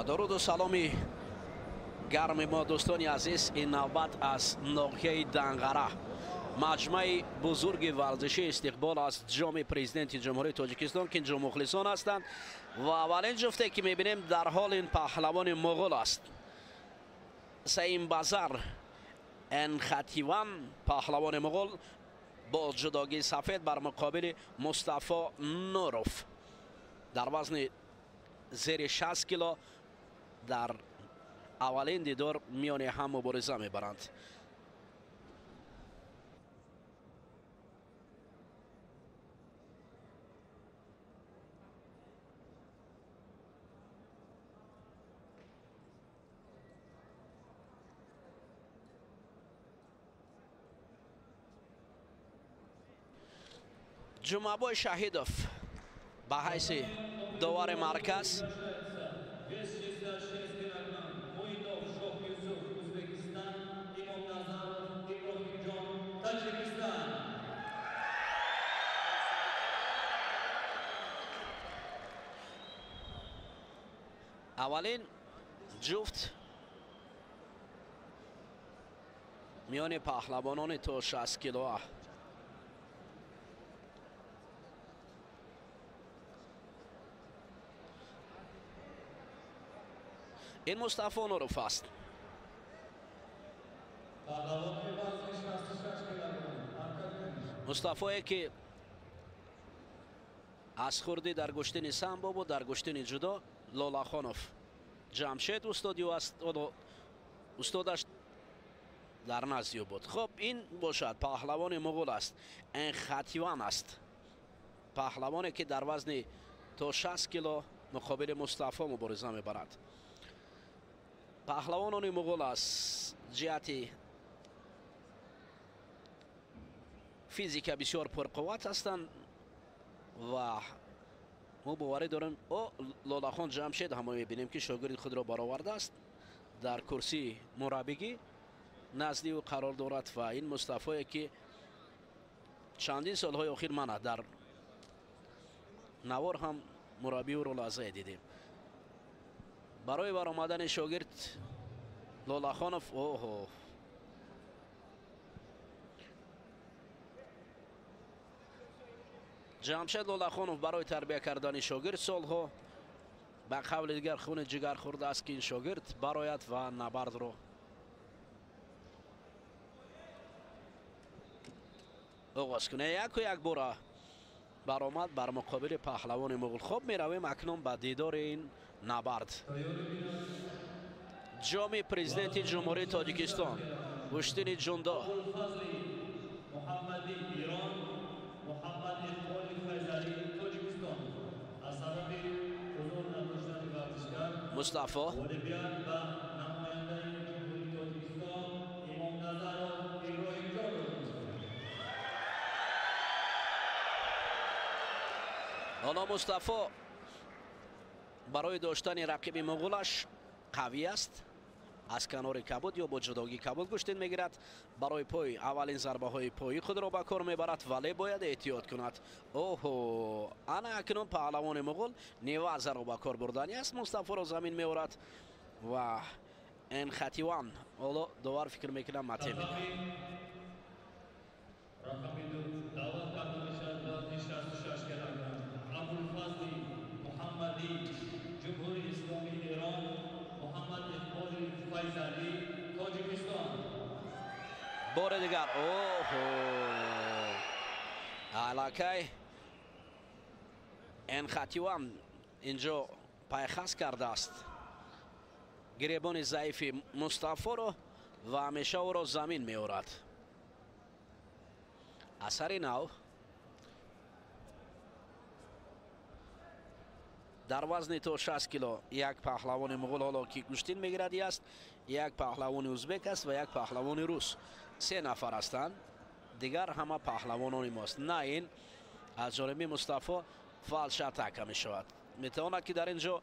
Дуруду саломи гарми мо, дӯстони азиз, ин навбат аз ноҳияи Данғара, маҷмӯаи бузурги варзишӣ Истиқбол аз ҷоми Президенти Ҷумҳурии Тоҷикистон, ки инҷо мухлисон ҳастанд ва аввалин ҷуфте ки мебинем дар ҳол ин паҳлавони муғул аст, Саимбазар Энхативан, паҳлавони муғул бо ҷудогии сафед бар муқобили Мустафо Нуров дар вазни зери 60 кило дар аввалин дидор миёни ҳам мубориза мебаранд. Ҷумъабой Шаҳидов ба ҳайси довари марказ. Аввалин ҷуфт миёни паҳлавонони то 60 килоа. Ин Мустафо Нуров аст. Мустафое ки аз хурдӣ дар гӯштини самбо буд, дар гӯштини ҷудо Лолахонов Ҷамшед устоди ӯ аст, устодаш дар назди ӯ буд. Хуб, ин бошад паҳлавони муғул аст, Энхативан аст, паҳлавоне ки дар вазни то 60 кило муқобили Мустафо мубориза мебарад. Паҳлавонони муғул аз ҷиҳати физика бисёр пурқувват ҳастанд ва мо боварӣ дорем, о Лолахон Ҷамшед ҳама мебинем ки шогирди худро баровардааст, дар курсии мураббигӣ назди ӯ қарор дорад ва ин Мустафое ки чандин солҳои охир мана дар навор ҳам мураббии ӯро лаҳзае дидем. Барои баромадани шогирд Лолахонов, оҳо, Ҷамшед Лолахонов барои тарбия кардани шогирд солҳо ба қавли дигар хуни ҷигар хӯрдааст, ки ин шогирд барояд ва набардро оғоз кунад. Яку як бора баромад бар муқобили паҳлавони муғул. Хоб, меравем акнун ба дидори ин набард. Ҷоми Президенти Ҷумҳурии Тоҷикистон, гӯштини ҷундо. Мустафо ҳоло Мустафо барои доштани рақиби муғулаш қавӣ аст, аз канори кабуд ё бо ҷудогии кабуд гӯштин мегирад, барои пой аввалин зарбаҳои пои худро ба кор мебарад, вале бояд эҳтиёт кунад. Оҳо, ана акнун паҳлавони муғул невазаро ба кор бурдани аст, Мустафоро замин меорад ва Энхативан ҳоло довар фикр мекунам мате медиҳад. Бори дигар, оҳо, аллакай Энхативан инҷо пайхас кардааст гиребони заифи Мустафоро ва ҳамеша ӯро замин меорад. Асари нав дар вазни то 60 кило як паҳлавони муғул ҳоло ки гӯштин мегирад аст, як паҳлавони узбек аст ва як паҳлавони рус. Се нафар ҳастанд, дигар ҳама паҳлавонони мост. На ин аз ҷониби Мустафо фалш атака мешавад. Метавонад ки дар ин ҷо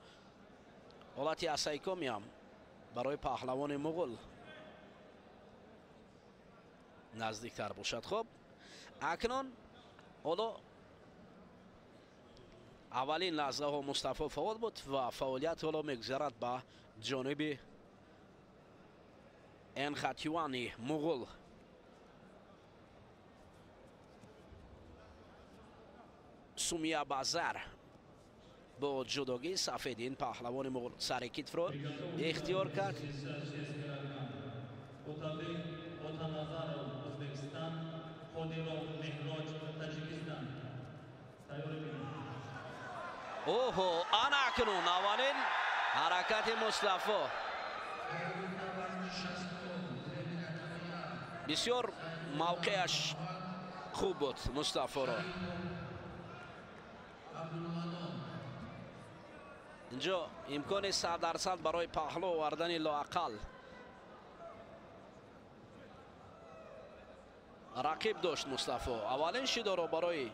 ҳолати асайкомиам барои паҳлавони муғул наздиктар бошад. Хуб, акнун ҳоло Аввалин лаҳзаҳо Мустафо фаъол буд ва фаъолият ҳоло мегузарад ба ҷониби Энхатюани муғул. Сумия Базар бо ҷудогии сафед ин паҳлавони муғул сари китфро ихтиёр кард. Оҳо, ана акнун аввалин ҳаракати Мустафо. Бисёр мавқеаш хуб буд Мустафоро. Инҷо имкони 100% барои паҳлӯ овардани лоақал рақиб дошт Мустафо. Аввалин шидоро барои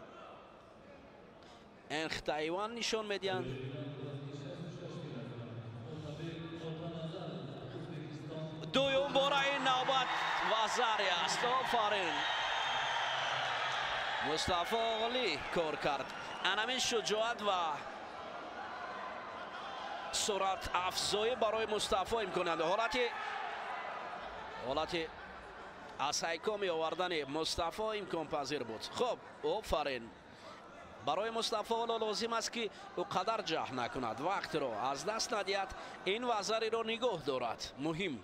Энхтайван нишон медиҳанд. Дуюм бора ин навбат вазари аст. Офарин, Мустафо олӣ кор кард. Анамин шуҷоат ва суръат афзоӣ барои Мустафо имконият. Ҳолати аз ҳайкоми овардани Мустафо имконпазир буд. Хуб, офарин. Барои Мустафо ҳоло лозим аст, ки ӯ қадар ҷаҳд накунад, вақтро аз даст надиҳад, ин вазариро нигоҳ дорад. Муҳим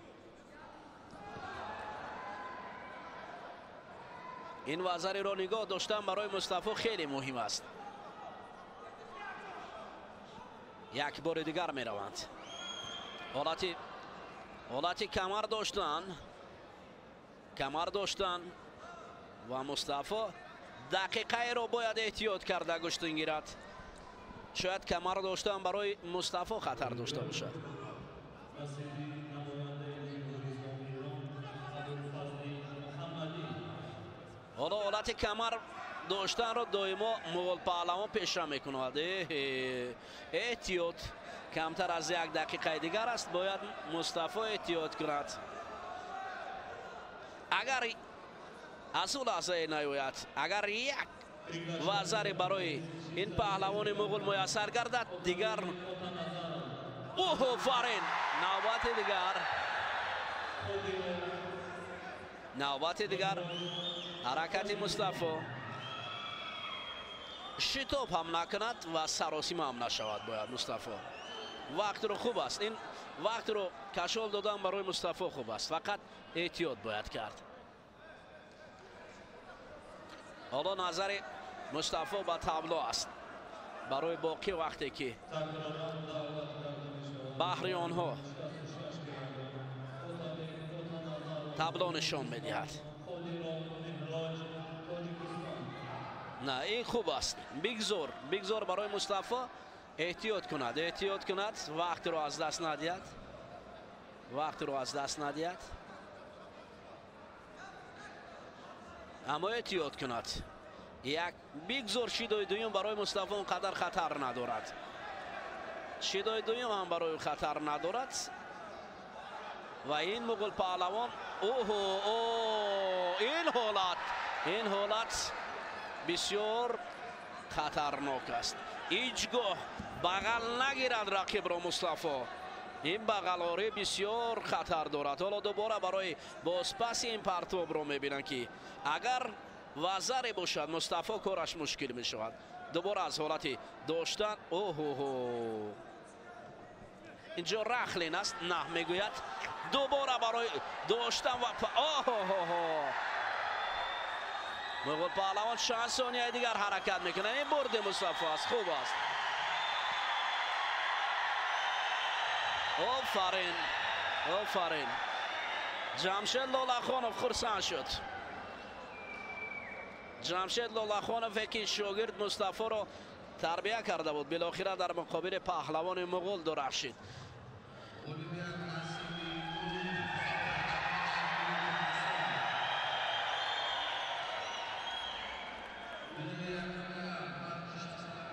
ин вазариро нигоҳ доштан барои Мустафо хеле муҳим аст. Як бори дигар мераванд. Ҳолати камар доштан ва Мустафо дақиқаеро бояд эҳтиёт карда гӯштин гирад. Шояд камар доштан барои Мустафо хатар дошта бошад. Ҳоло ҳолати камар доштанро доимо муғулпаҳлавон пешра мекунад. Эҳтиёт. Камтар аз як дақиқаи дигар аст, бояд Мустафо эҳтиёт кунад. Агар аз ӯ лаҳзае наёяд, агар як вазаре барои ин паҳлавони муғул муяссар гардад, дигар офарин. Навбати дигар ҳаракати Мустафо. Шитоб ҳам накунад ва саросима ҳам нашавад бояд Мустафо. Вақтро хуб аст, ин вақтро кашол додан барои Мустафо хуб аст, фақат эҳтиёт бояд кард. Ҳоло назари Мустафо ба табло аст барои боқӣ вақте ки баҳри онҳо табло нишон медиҳад. На, ин хуб аст. Бигзор барои Мустафо эҳтиёт кунад, вақтро аз даст надиҳад, аммо эҳтиёт кунад. Як бигзор шидои дуюм барои Мустафо он қадар хатар надорад. Шидои дуюм ҳам барои хатар надорад. Ва ин муғул паҳлавон, оҳо, ин ҳолат бисёр хатарнок аст. Ҳеҷ гоҳ бағал нагирад рақибро Мустафо. Ин бағалорӣ бисёр хатар дорад. Ҳоло дубора барои бозпаси ин партобро мебинанд, ки агар вазаре бошад, Мустафо кораш мушкил мешавад. Дубора аз ҳолати доштан, оҳоҳо, инҷо Рахлин аст, на мегӯяд. Дубора барои доштан ва оҳоҳо, муғул паҳлавон чанд сонияи дигар ҳаракат мекунад. Ин бурди Мустафо аст, хуб аст. Офарин, офарин. Ҷамшед Лолахонов хурсанд шуд. Ҷамшед Лолахонов ки шогирд Мустафоро тарбия карда буд, билохира дар муқобили паҳлавони муғул дурахшид.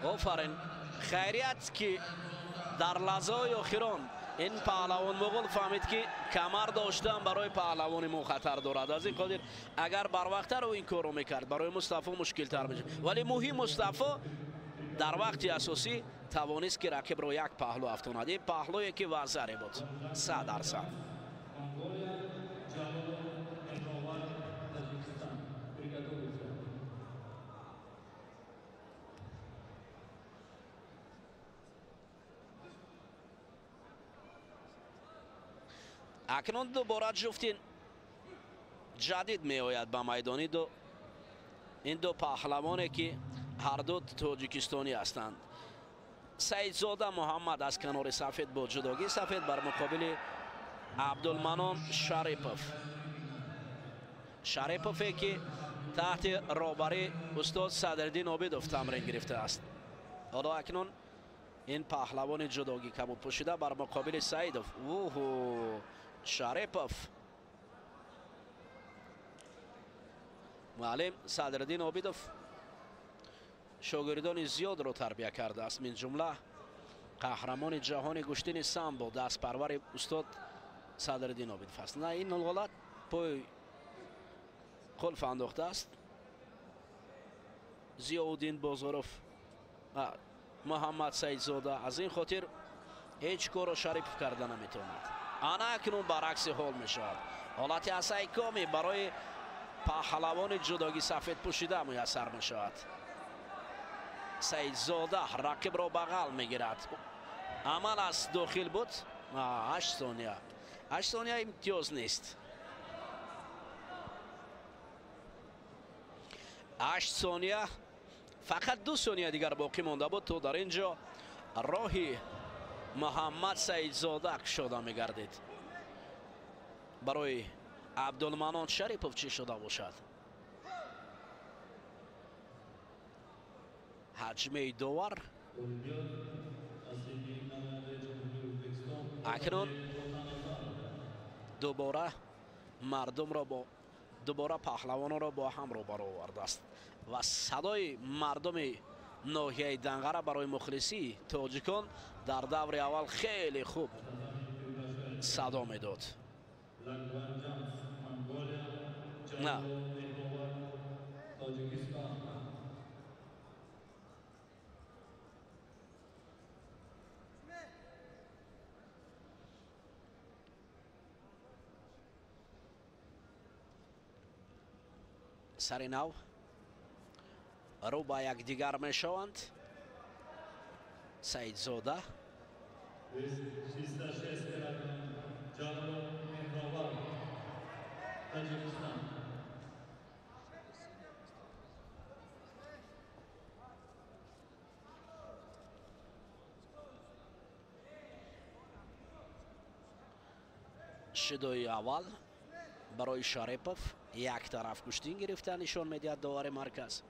Офарин. Хайрият ки дар лаҳзаҳои охирон ин паҳлавон муғул фаҳмид, ки камар доштан барои паҳлавони мо хатар дорад. Аз ин қодир агар барвақттар ӯ ин корро мекард, барои Мустафо мушкилтар мешуд. Вале муҳим Мустафо Дар вақти асосӣ тавонист, ки рақибро як паҳлӯ афтонад. Ин паҳлӯе, ки вазаре буд 100%. Акнун дубора ҷуфти ҷадид меояд ба майдони ду. Ин ду паҳлавоне, ки ҳарду тоҷикистонӣ ҳастанд. Саидзода Муҳаммад аз канори сафед бо ҷудогии сафед бар муқобили Абдулманон Шарипов. Шарипове, ки таҳти роҳбарии устод Садриддин Обидов тамрин гирифтааст. Ҳоло акнун ин паҳлавони ҷудогӣ кабуд пӯшида бар муқобили Саидов. Уҳу, Шарипов, муаллим Садриддин Обидов шогирдони зиёдро тарбия кардааст, мин ҷумла қаҳрамони ҷаҳони гӯштини самбо, дастпарвари устод Садриддин Обидов аст. На, ин ҳолат пой қулф андохтааст Зиёуддин Бозоров, Муҳаммад Саидзода. Аз ин хотир ҳеҷ корро Шарипов карда наметавонад. Ана акнун баръакси ҳол мешавад. Ҳолати асайкоми барои паҳлавони ҷудогӣ сафед пӯшида муяссар мешавад. Саидзода рақибро бағал мегирад. Амал аз дохил буд. 8 сония. 8 сония имтиёз нест. 8 сония, фақат 2 сония дигар боқӣ монда буд, то дар ин ҷо роҳи Муҳаммад Саидзода кушода мегардид. Барои Абдулманон Шарипов чӣ шуда бошад? Ҳаҷмаи довар акнун дубора мардумро бо дубора паҳлавононро бо ҳам рӯбарӯ овардааст ва садои мардуми ноҳияи Данғара барои мухлисии тоҷикон дар даври аввал хеле хуб садо медод. На, сари нав рӯ ба якдигар мешаванд. Саидзода шидои аввал барои Шарипов як тараф гӯштин гирифта нишон медиҳад довари марказ.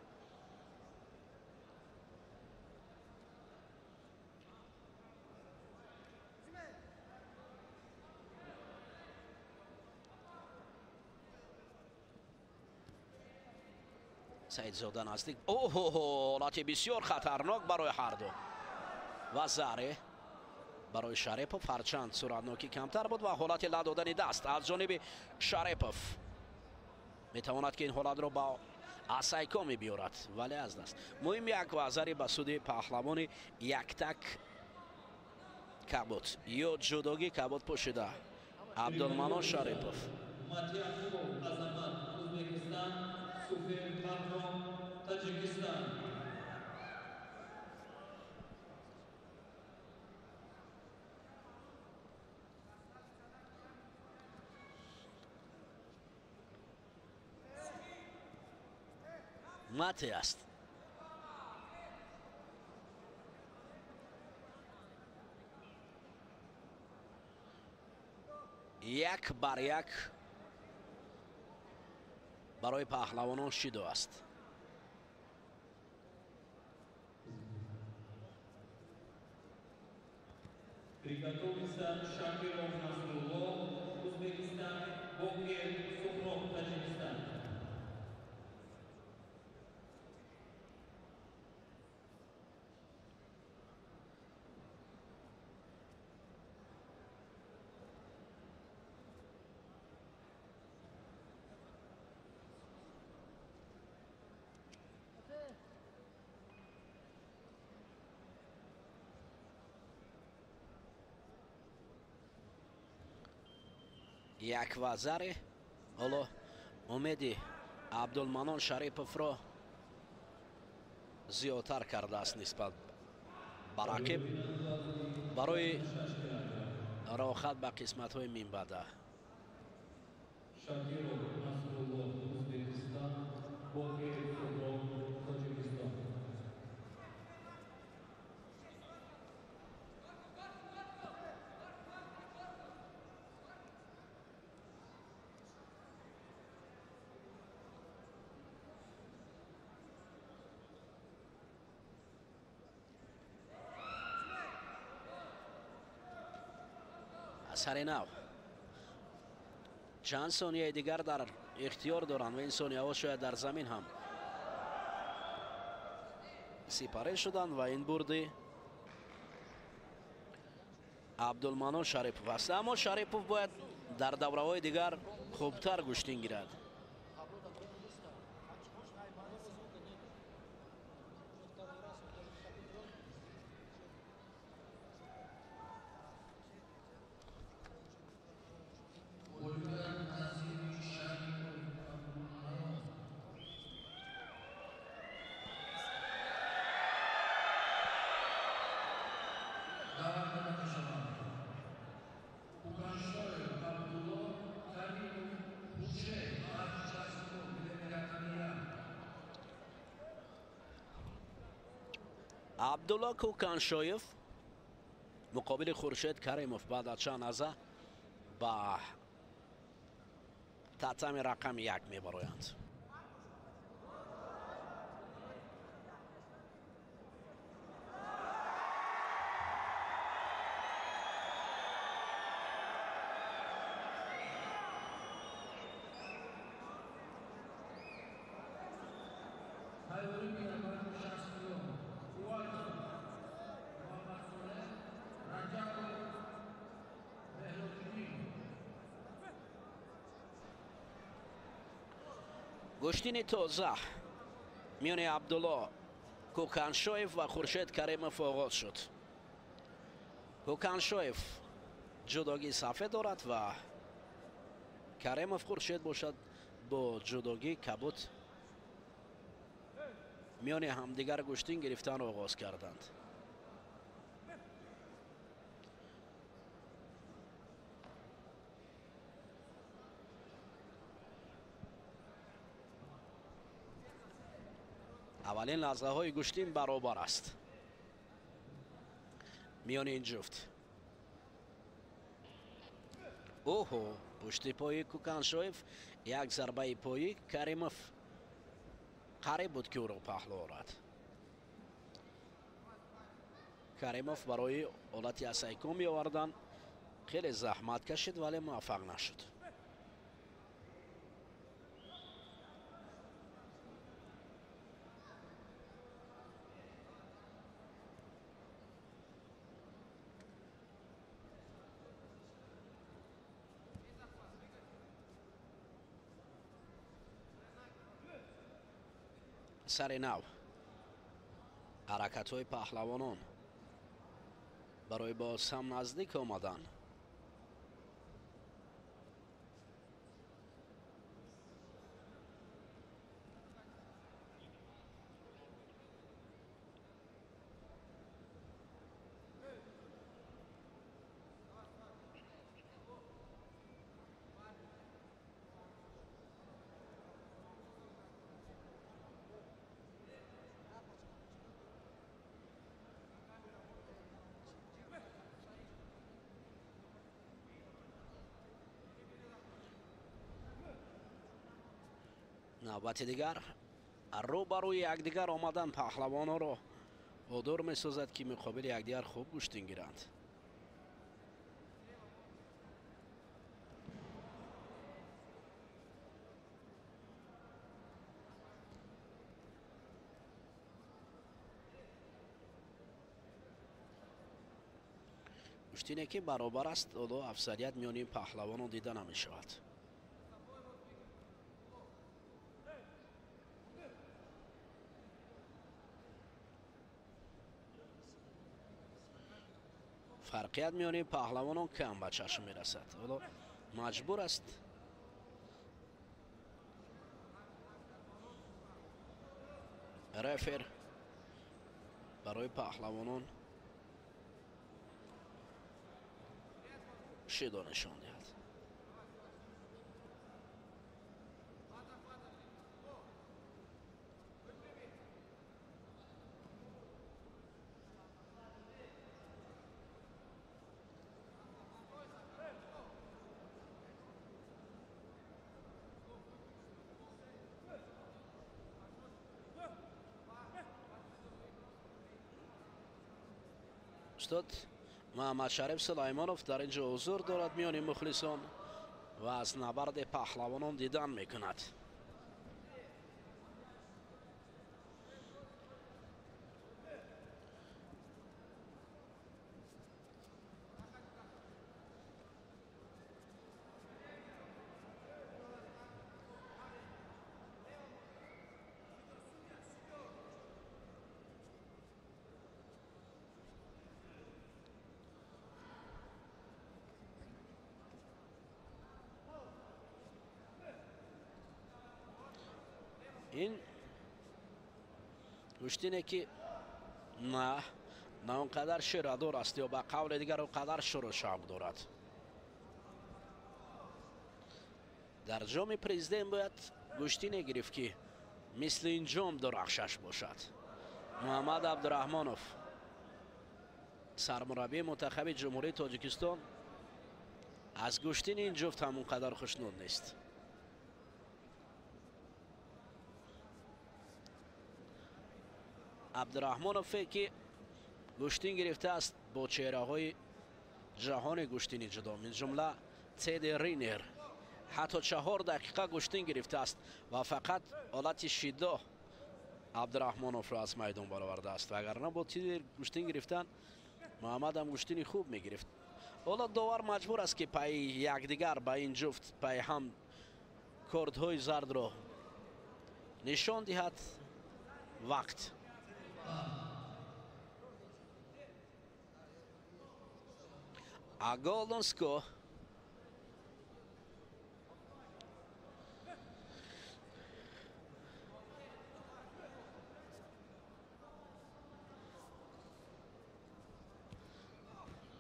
Саидзода наздик. Оҳо, ҳолати бисёр хатарнок барои ҳарду ва заре барои Шарипов, ҳарчанд суратнокӣ камтар буд ва ҳолати ла додани даст аз ҷониби Шарипов метавонад, ки ин ҳолатро ба асайко мебиёрад, вале аз даст. Муҳим як вазари ба суди паҳлавони яктак кабуд ё ҷудогӣ кабуд пӯшида Абдулманон Шарипов. Мате аст. Як бар як барои паҳлавонон шидо аст. Приготовиться Шакиров Насрулло, Узбекистан, Бокер Сухроб, Таджикистан. Як вазаре ҳоло умеди Абдулманон Шариповро зиёдтар кардааст нисбат ба рақиб барои роҳат ба қисматҳои минбаъда. Шакиров Насрулло, Узбекистон, Бокиев Суҳроб, Тоҷикистон. Сари нав чанд сонияи дигар дар ихтиёр доранд ва ин сонияҳо шояд дар замин ҳам сипарӣ шуданд ва ин бурди Абдулманон Шарипов аст. Аммо Шарипов бояд дар давраҳои дигар хубтар гӯштин гирад. Абдулло Кӯканшоев муқобили Хуршед Каримов баъд аз чанд лаҳза ба татами рақами 1 мебароянд. Гӯштини тоза миёни Абдулло Кӯканшоев ва Хуршед Каримов оғоз шуд. Кӯканшоев ҷудогии сафед дорад ва Каримов Хуршед бошад бо ҷудогии кабуд миёни ҳамдигар гӯштин гирифтанро оғоз карданд. Аввалин лаҳзаҳои гӯштин баробар аст миёни ин ҷуфт. Оҳо, пушти пои Кӯканшоев як зарбаи пои Каримов қариб буд ки ӯро паҳлӯ орад. Каримов барои ҳолати асайком меовардан хеле заҳмат кашид, вале муваффақ нашуд. Сари нав ҳаракатҳои паҳлавонон барои боз ҳам наздик омадан. Навбати дигар рӯ ба рӯи якдигар омадан паҳлавонҳоро водор месозад, ки муқобили якдигар хуб гӯштин гиранд. Гӯштине ки баробар аст, ҳоло афзалият миёни паҳлавонон дида намешавад. Фарқият миёни паҳлавонон кам ба чашм мерасад. Ҳоло Маҷбур аст рефер барои паҳлавонон шидо нишон диҳад. Устод Муҳаммадшариф Сулаймонов дар ин ҷо ҳузур дорад миёни мухлисон ва аз набарди паҳлавонон дидан мекунад. Ин гӯштине ки на он қадар ширадор аст ё ба қавли дигар он қадар шуру шавқ дорад. Дар ҷоми президент бояд гӯштине гирифт, ки мисли ин ҷом дурахшаш бошад. Муҳаммад Абдураҳмонов, сармураббии мунтахаби Ҷумҳурии Тоҷикистон, аз гӯштини ин ҷуфт ҳам он қадар хушнуд нест. Абдураҳмонове ки гӯштин гирифтааст бо чеҳраҳои ҷаҳони гӯштини ҷудо, мин ҷумла Теди Ринер, ҳатто 4 дақиқа гӯштин гирифтааст ва фақат ҳолати шидо Абдураҳмоновро аз майдон баровардааст. Вагарна бо Теди гӯштин гирифтан Муҳаммадам гӯштини хуб мегирифт. Ҳоло довар маҷбур аст, ки пайи якдигар ба ин ҷуфт пайи ҳам кордҳои зардро нишон диҳад. Вақт А Golden Score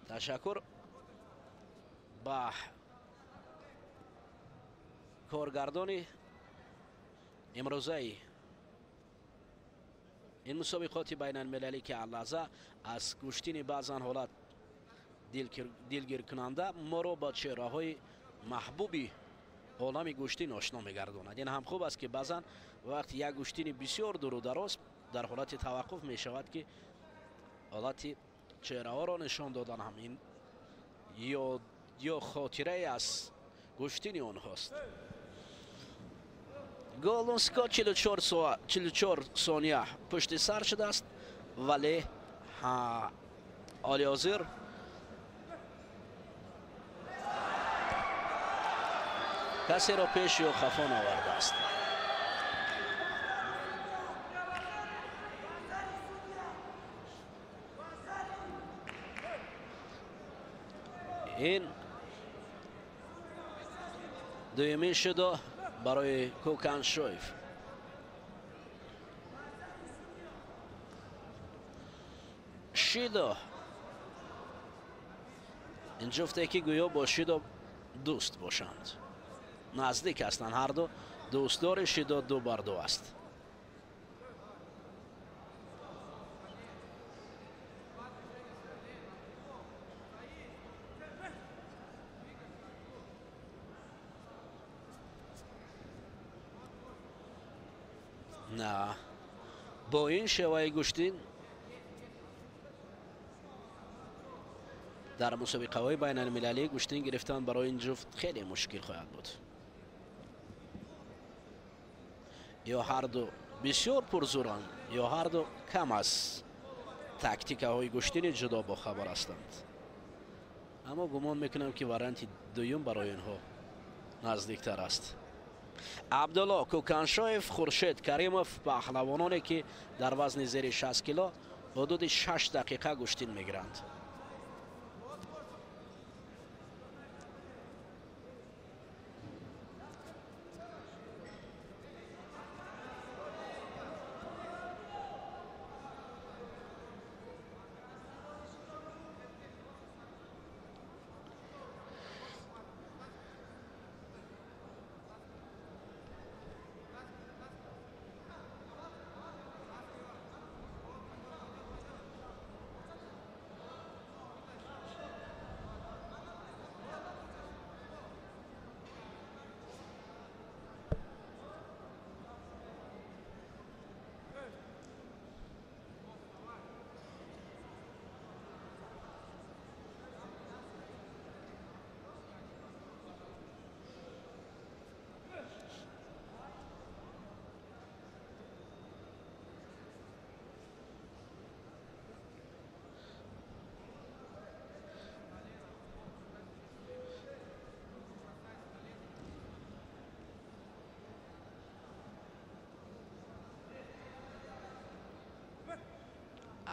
ташаккур ба коргардони имрӯзаи ин мусобиқоти байналмилалӣ, ки ҳар лаҳза аз гӯштини баъзан ҳолат дилгиркунанда моро ба чеҳраҳои маҳбуби олами гӯштин ошно мегардонад. Ин ҳам хуб аст, ки баъзан вақти як гӯштини бисёр дуру дароз дар ҳолати таваққуф мешавад, ки ҳолати чеҳраҳоро нишон додан ҳам ин ё хотирае аз гӯштини онҳост. Golden Score 44 сония пушти сар шудааст, вале ҳоли ҳозир касеро пеш ё хафо наовардааст. Ин дуюмин шудо барои Кӯканшоев. Шидо ин ҷуфте ки гӯё бо Шидо дӯст бошанд, наздик ҳастанд, ҳарду дӯстдори Шидо ду бар ду аст. На бо ин шеваи гӯштин дар мусобиқаҳои байналмилалӣ гӯштин гирифтан барои ин ҷуфт хеле мушкил хоҳад буд. Ё ҳарду бисёр пурзӯранд, ё ҳарду кам аз тактикаҳои гӯштини ҷудо бохабар ҳастанд. Аммо гумон мекунам, ки варианти дуюм барои онҳо наздиктар аст. Абдулло Кӯканшоев, Хуршед Каримов паҳлавононе, ки дар вазни зери 60 кило ҳудуди 6 дақиқа гӯштин мегиранд.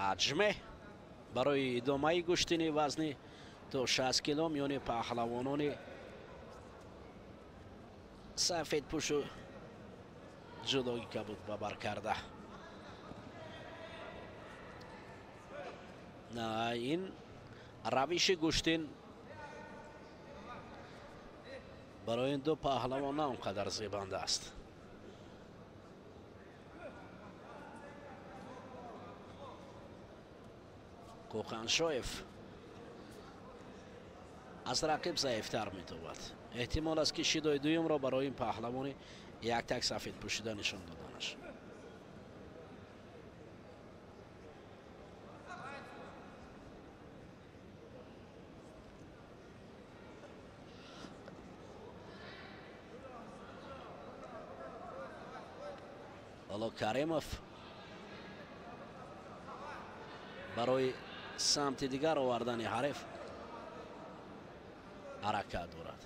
Аҷме барои идомаи гӯштини вазни то 60 кило миёни паҳлавонони сафедпӯшу ҷудоги кабуд ба бар карда. Ин равиши гӯштин барои ин ду паҳлавон на он қадар зебанда аст. Кӯканшоев аз рақиб заифтар метобад. Эҳтимол аст, ки шидои дуюмро барои ин паҳлавони яктак сафед пӯшида нишон доданаш. Ҳоло Каримов барои самти дигар овардани ҳариф ҳаракат дорад.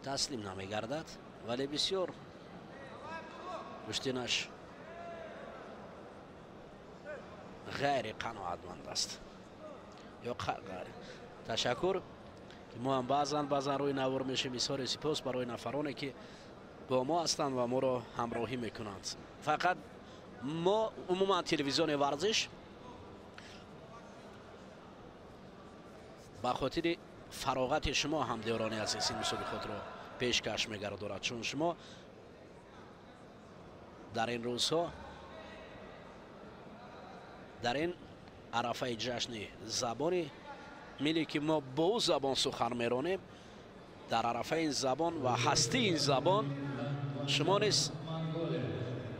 Таслим намегардад, вале бисёр гӯштинаш ғайри қаноатманд аст. Ё ташаккур, ки мо ҳам баъзан рӯи навор мешем. Изҳори сипос барои нафароне, ки бо мо ҳастанд ва моро ҳамроҳӣ мекунанд. Фақат мо умуман телевизиони варзиш ба хотири фароғати шумо ҳамдиёрони азиз ин мусобиқотро пешкаш мегардорад, чун шумо дар ин рӯзҳо дар ин арафаи ҷашни забони миллӣ, ки мо бо ӯ забон сухан меронем, дар арафаи ин забон ва ҳастии ин забон шумо низ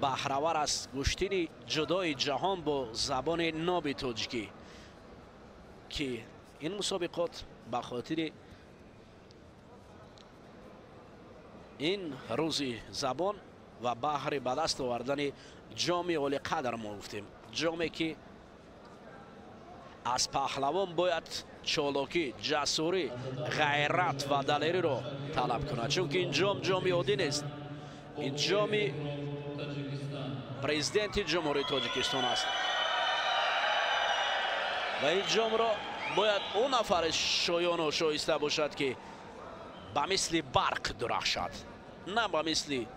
баҳравар аз гӯштини ҷудои ҷаҳон бо забони ноби тоҷикӣ, ки ин мусобиқот ба хотири ин рӯзи забон ва баҳри ба даст овардани ҷоми олиқадр мо гуфтем, ҷоме ки аз паҳлавон бояд чолокӣ, ҷасурӣ, ғайрат ва далериро талаб кунад, чунки ин ҷом ҷоми оддӣ нест. Ин ҷоми президенти Ҷумҳурии Тоҷикистон аст ва ин ҷомро бояд ӯ нафари шоёну шоиста бошад, ки ба мисли барқ дурахшад, на ба мисли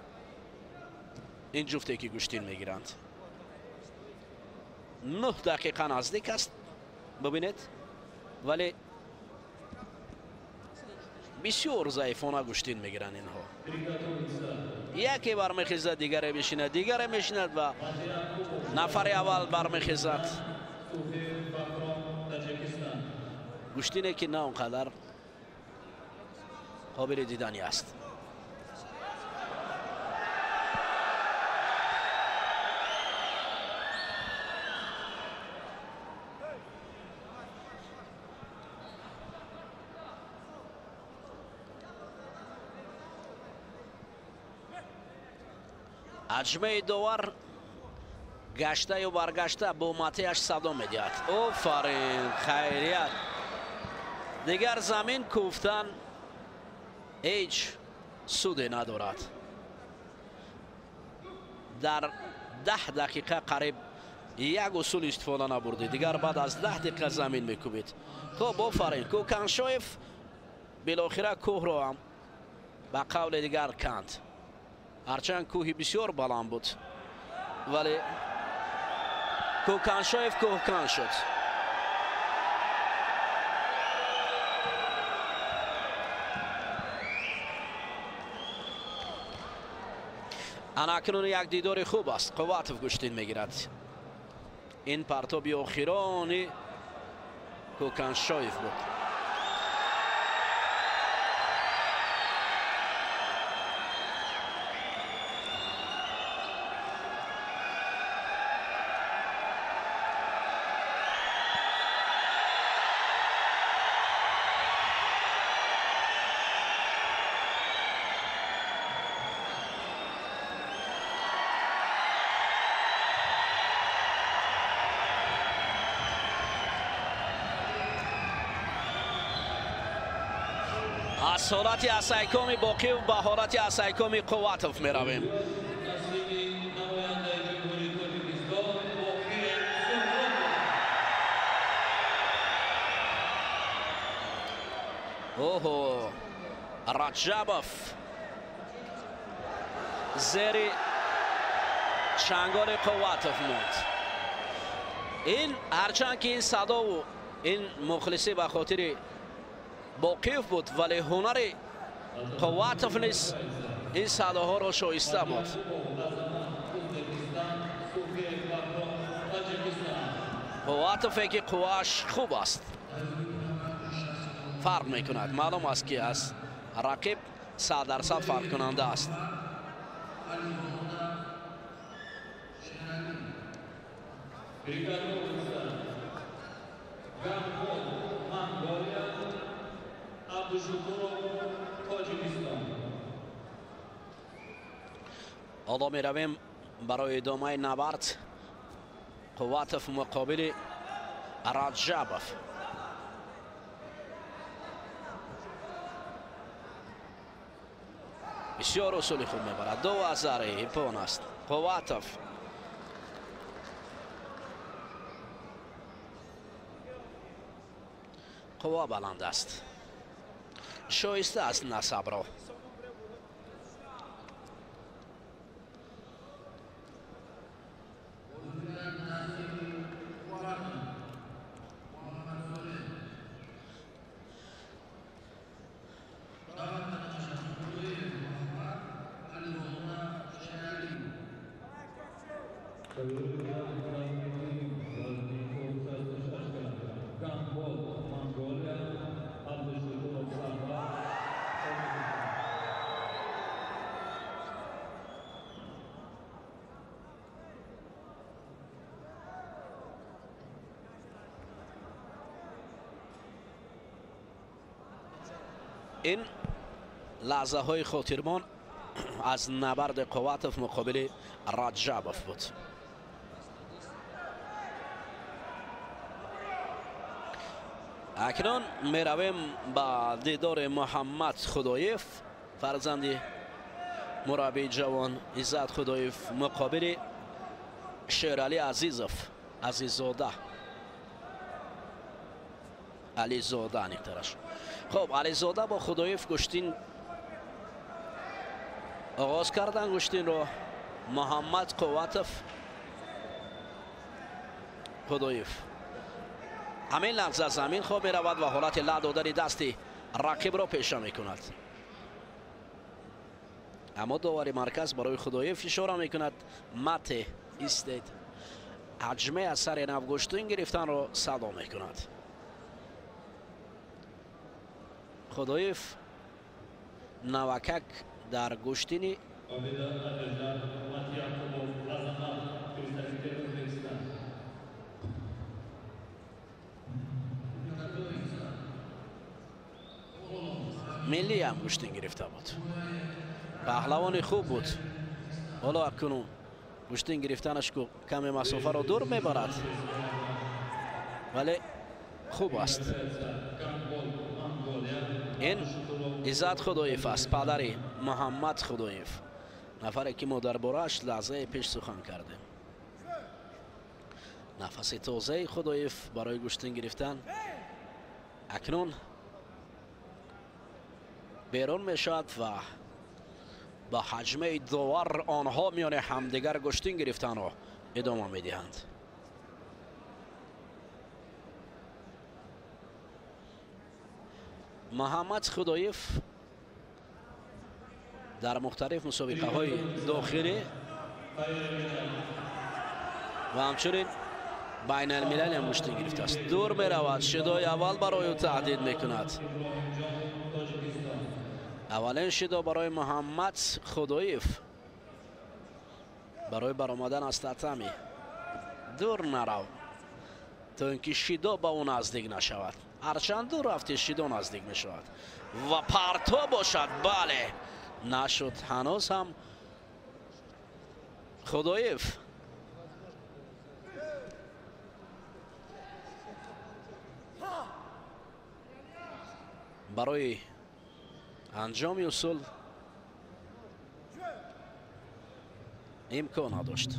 ин ҷуфте, ки гӯштин мегиранд. 9 дақиқа наздик аст, бибинед, вале бисёр заифона гӯштин мегиранд инҳо. Яке бармехезад, дигаре мешинад, дигаре мешинад ва нафари аввал бармехезад. Гӯштине, ки на он қадар қобили диданӣ аст. Аҷмаи довар гаштаю баргашта бо матеаш садо медиҳад. Офарин, хайрият. Дигар замин кӯфтан ҳеҷ суде надорад. Дар 10 дақиқа қариб як усул истифода набурдӣ, дигар баъд аз 10 дақиқа замин мекӯбид. Хуб, офарин. Кӯканшоев билохира кӯҳро ҳам ба қавли дигар канд. Ҳарчанд кӯҳи бисёр баланд буд, вале Кӯканшоев кӯҳкан шуд. Ана акнун як дидори хуб аст. Қувватов гӯштин мегирад. Ин партоби охирони Кӯканшоев буд. Аз ҳолати асайкоми Боқиев ба ҳолати асайкоми Қувватов меравем. Оҳо, Раҷабов зери чанголи Қувватов монд. Ин ҳарчанд ки ин садову ин мухлисӣ ба хотири Боқиев буд, вале ҳунари Қувватов низ ин садоҳоро шоиста буд. Қувватове ки қуввааш хуб аст, фарқ мекунад. Маълум аст, ки аз рақиб 100% фарқкунанда аст. Ҳоло меравем барои идомаи набард. Қувватов муқобили Раҷабов. Бисёр усули хуб мебарад. Ду азари ипон аст Қувватов. Қувва баланд аст, шоиста аст насабро. Ин лаҳзаҳои хотирмон аз набарди Қувватов муқобили Раҷабов буд. Акнун меравем ба дидори Муҳаммад Худоев, фарзанди мураббии ҷавон Иззат Худоев, муқобили Шералӣ Азизов, Азиззода, Ализода аниқтараш. Хуб, Ализода бо Худоев гӯштин оғоз кардан гӯштинро. Муҳаммад Қувватов, Худоев ҳамин лаҳза замин хоб меравад ва ҳолати ла додани дасти рақибро пеша мекунад. Аммо довари марказ барои Худоев ишора мекунад: мате истед. Ҳаҷме аз сари нав гӯштин гирифтанро садо мекунад. Худоев навакак дар гӯштини миллӣ ҳам гӯштин гирифта буд. Паҳлавони хуб буд. Ҳоло акнун гӯштин гирифтанаш каме масофаро дур мебарад, вале хуб аст. Ин Иззат Худоев аст, падари Муҳаммад Худоев, нафаре ки мо дар борааш лаҳзаи пеш сухан кардем. Нафаси тозаи Худоев барои гӯштин гирифтан акнун берун мешавад ва ба ҳаҷмаи довар онҳо миёни ҳамдигар гӯштин гирифтанро идома медиҳанд. Муҳаммад Худоев дар мухталиф мусобиқаҳои дохилӣ ва ҳамчунин байналмилалӣ ҳам гӯштин гирифтааст. Дур меравад, шидои аввал барои ӯ таҳдид мекунад. Аввалин шидо барои Муҳаммад Худоев барои баромадан аз татами. Дур нарав, то ин ки шидо ба ӯ наздик нашавад. Ҳарчанд дур рафти, шидо наздик мешавад ва парто бошад. Бале, нашуд. Ҳанӯз ҳам Худоев барои Анҷоми усул имкон надошт.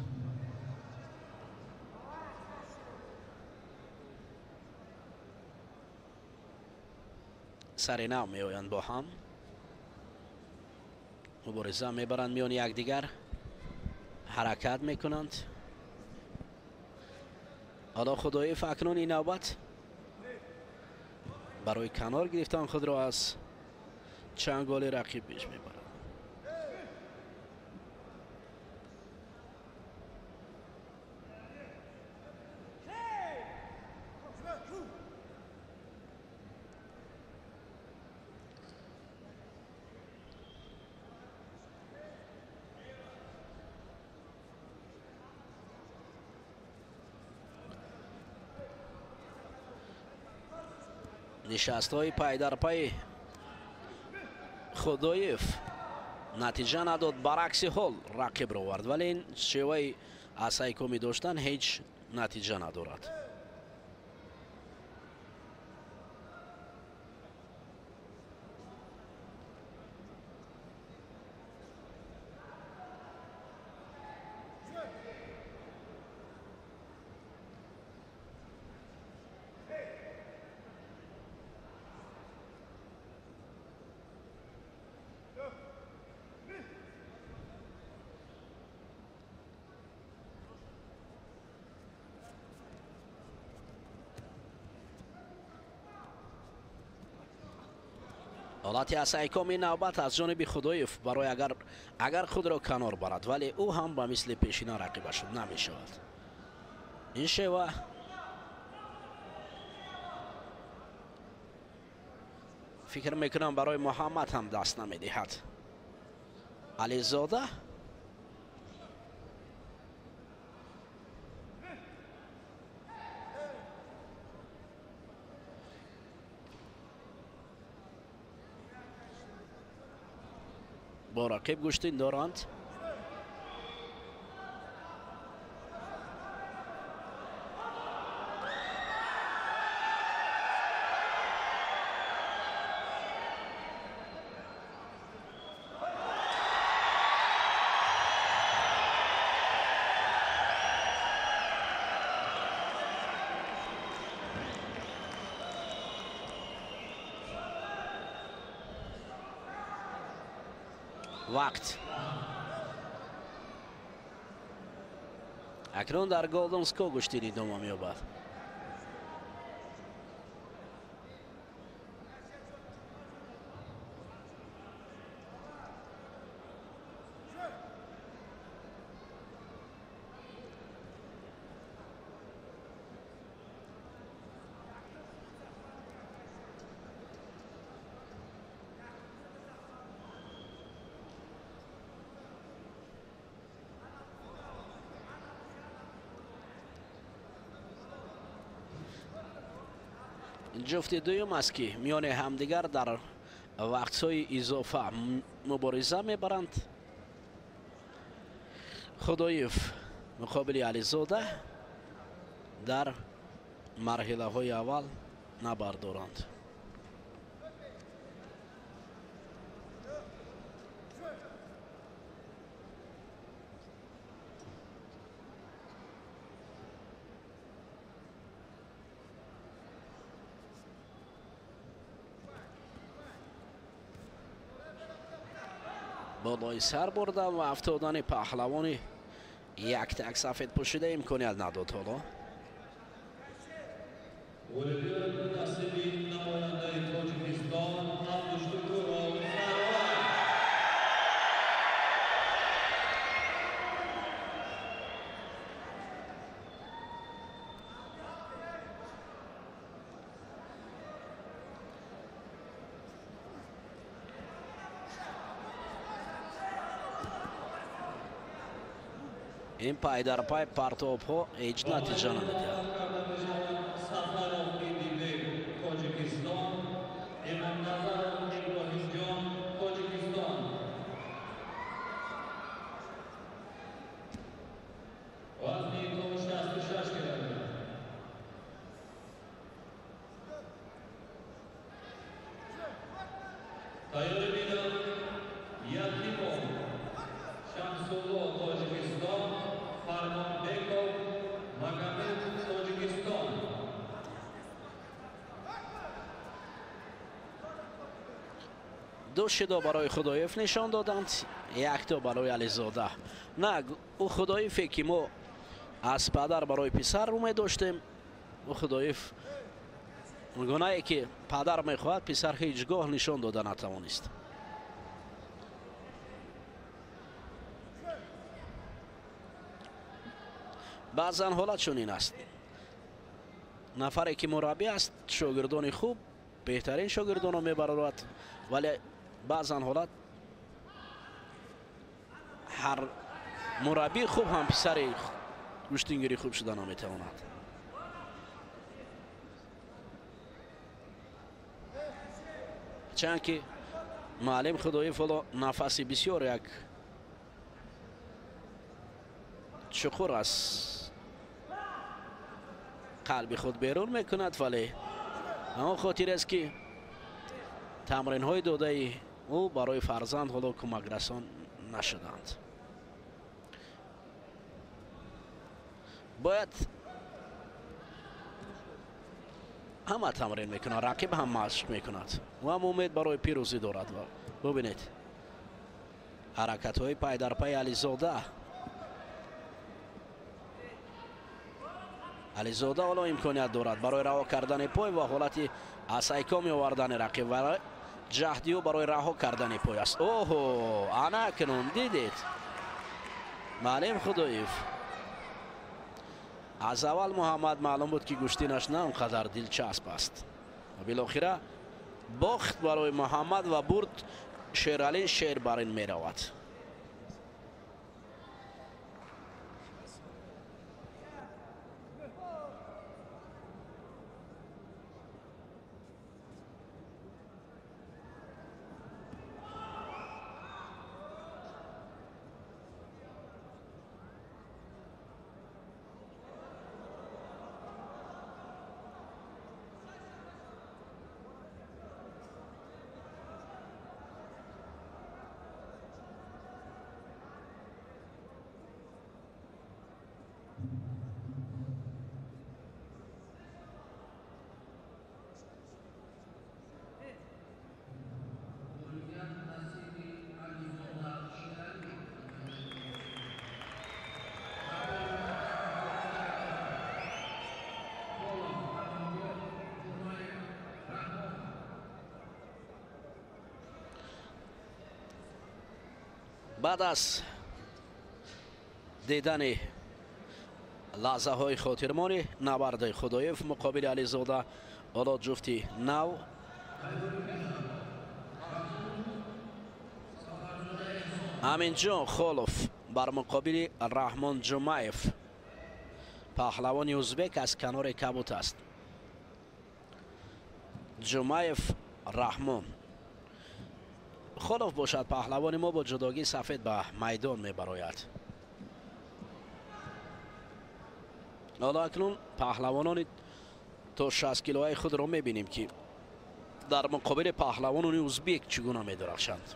Сари нав меоянд бо ҳам. Мубориза мебаранд миёни якдигар. Ҳаракат мекунанд. Ҳоло Худоев акнун ин навбат барои канор гирифтан худро аз чанголи рақиб пеш мебарад. Нишастҳои пайдарпай Худоев натиҷа надод, баръакси ҳол рақибро овард, вале ин шеваи асайкомӣ доштан ҳеҷ натиҷа надорад. Ҳолати асайкоми навбат аз ҷониби Худоев барои агар худро канор барад, вале ӯ ҳам ба мисли пешина рақибаш намешавад. Ин шева фикр мекунам барои Муҳаммад ҳам даст намедиҳад. Ализода бо рақиб гӯштин доранд. Вақт акнун дар Голден Скор гӯштин идома меёбад. Ҷуфти дуюм аст, ки миёни ҳамдигар дар вақтҳои изофа мубориза мебаранд. Худоев муқобили Ализода дар марҳилаҳои аввал набардоранд. Болои сар бурдан ва афтодани паҳлавони яктак сафед пӯшида имконият надод ҳоло. Ин пайдарпай партобҳо ҳеҷ натиҷа намедиҳад. Ду шидо барои Худоев нишон доданд, якто барои Ализода. На, ӯ Худоеве ки мо аз падар барои писар умед доштем, ӯ Худоев гунае ки падар мехоҳад, писар ҳеҷ гоҳ нишон дода натавонист. Баъзан ҳолат чунин аст. Нафаре ки мураббӣ аст, шогирдони хуб, беҳтарин шогирдонро мебарорад, вале баъзан ҳолат ҳар мураббии хуб ҳам писари гӯштингири хуб шуда наметавонад. Чунки муаллим Худоев ҳоло нафаси бисёр як чуқур аз қалби худ берун мекунад, вале он хотир аст ки тамринҳои додаи ӯ барои фарзанд ҳоло кӯмакрасон нашуданд. Бояд ҳама тамрин мекунад, рақиб ҳам машқ мекунад ва ҳам умед барои пирӯзӣ дорад. Бубинед ҳаракатҳои пайдарпайи Ализода. Ализода ҳоло имконият дорад барои раҳо кардани пой ва ҳолати асайкоми овардани рақиб ва ҷаҳди ӯ барои раҳо кардани пой аст. Оҳо, ана акнун дидед, муаллим Худоев аз аввал Муҳаммад маълум буд ки гӯштинаш на он қадар дилчасп аст. Ва билохира бохт барои Муҳаммад ва бурд Шералӣ шер бар ин меравад. Баъд аз дидани лаҳзаҳои хотирмони набарди Худоев муқобили Ализода, ҳоло ҷуфти нав Аминҷон Холов бар муқобили Раҳмон Ҷумаев, паҳлавони узбек аз канори кабут аст. Ҷумаев Раҳмон. Холов бошад паҳлавони мо бо ҷудогии сафед ба майдон мебарояд. Ҳоло акнун паҳлавонони то 60 килоаи худро мебинем ки дар муқобили паҳлавонони узбек чӣ гуна медурахшанд.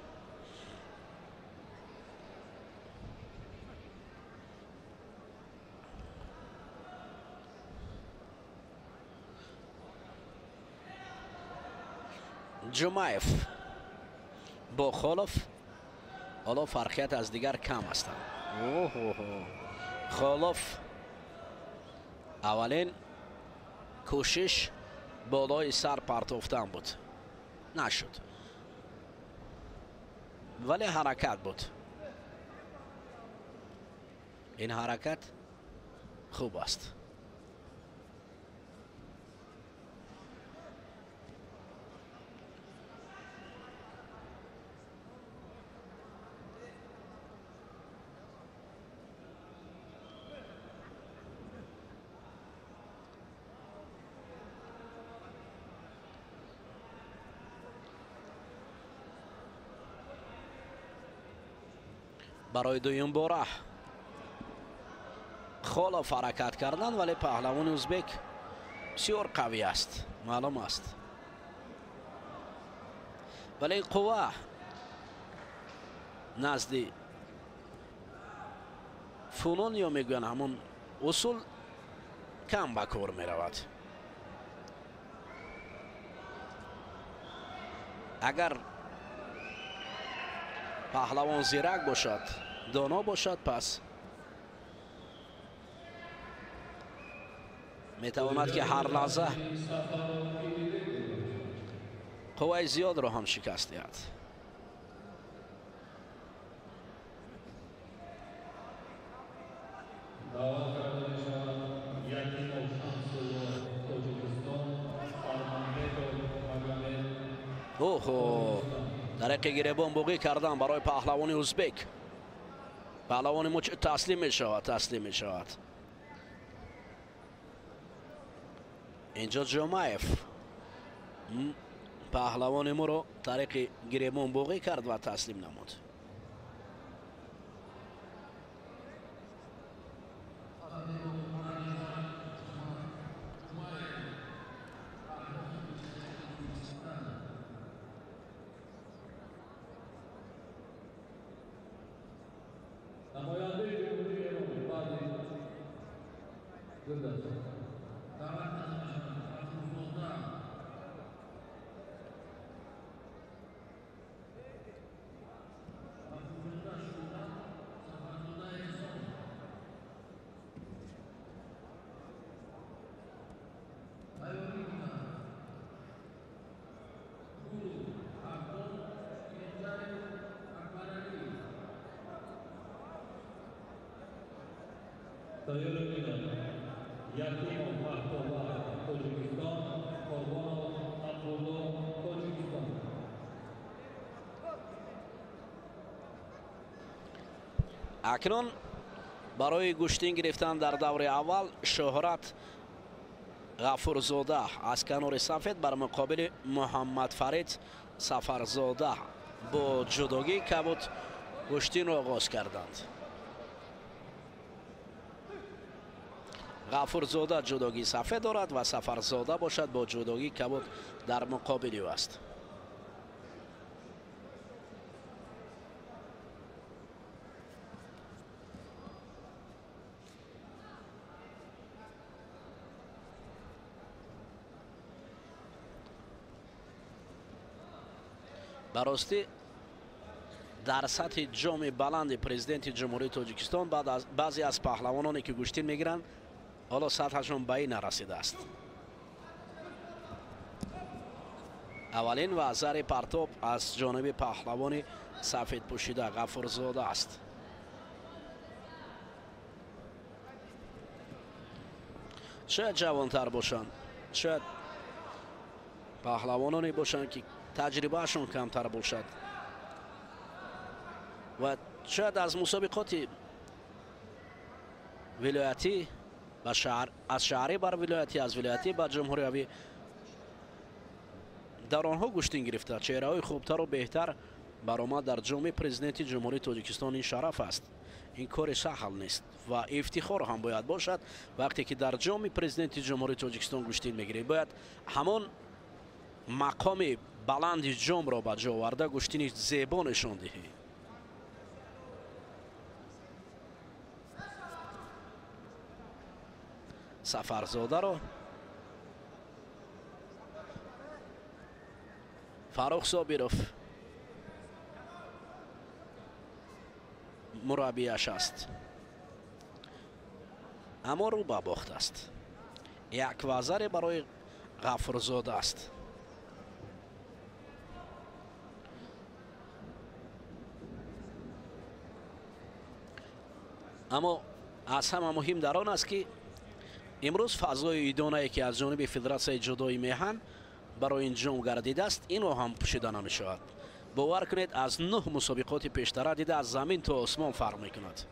Ҷумаев бо Холов ҳоло фарқият аз дигар кам ҳастанд. Холов аввалин кӯшиш болои сар партофтан буд, нашуд, вале ҳаракат буд. Ин ҳаракат хуб аст. Барои дуюм бора Холов ҳаракат кардан, вале паҳлавони узбек бисёр қавӣ аст, маълум аст. Вале ин қувва назди фунон ё мегӯянд ҳамон усул кам ба кор меравад. Агар Паҳлавон зирак бошад, доно бошад, пас метавонад ки ҳар лаҳза қувваи зиёдро ҳам шикаст диҳад. Оҳо, тариқи гиребон буғӣ кардан барои паҳлавони узбек. Паҳлавони мо таслим мешавад, таслим мешавад. Инҷо Ҷомаев паҳлавони моро тариқи гиребон буғӣ кард ва таслим намуд. Акнун барои гӯштин гирифтан дар даври аввал Шӯҳрат Ғафурзода аз канори сафед бар муқобили Муҳаммадфарид Сафарзода бо ҷудогии кабуд гӯштинро оғоз карданд. Ғафурзода ҷудогии сафед дорад ва Сафарзода бошад бо ҷудогии кабуд дар муқобили ӯ аст. Ба ростӣ дар сатҳи ҷоми баланди президенти Ҷумҳурии Тоҷикистон баъзе аз паҳлавононе ки гӯштин мегиранд, ҳоло сатҳашон ба ин нарасидааст. Аввалин вазари партоб аз ҷониби паҳлавони сафедпӯшида Ғафурзода аст. Шояд ҷавонтар бошанд, шояд паҳлавононе бошанд ки таҷрибаашон камтар бошад ва шояд аз мусобиқоти вилоятӣ ба шаҳр, аз шаҳрӣ бар вилоятӣ, аз вилоятӣ ба ҷумҳуриявӣ дар онҳо гӯштин гирифта чеҳраҳои хубтару беҳтар баромад дар ҷоми президенти Ҷумҳурии Тоҷикистон. Ин шараф аст, ин кори саҳл нест ва ифтихор ҳам бояд бошад. Вақте ки дар ҷоми президенти Ҷумҳурии Тоҷикистон гӯштин мегиред, бояд ҳамон мақоми баланди ҷомро ба ҷо оварда гӯштини зебо нишон диҳӣ. Сафарзодаро Фаррух Собиров мураббияш аст, аммо рӯ ба бохт аст. Як вазаре барои Ғафурзода аст. Аммо аз ҳама муҳим дар он аст ки имрӯз фазои идонае ки аз ҷониби Федератсияи ҷудои меҳан барои ин ҷом гардидааст, инро ҳам пӯшида намешавад. Бовар кунед, аз 9 мусобиқоти пештара дида аз замин то осмон фарқ мекунад.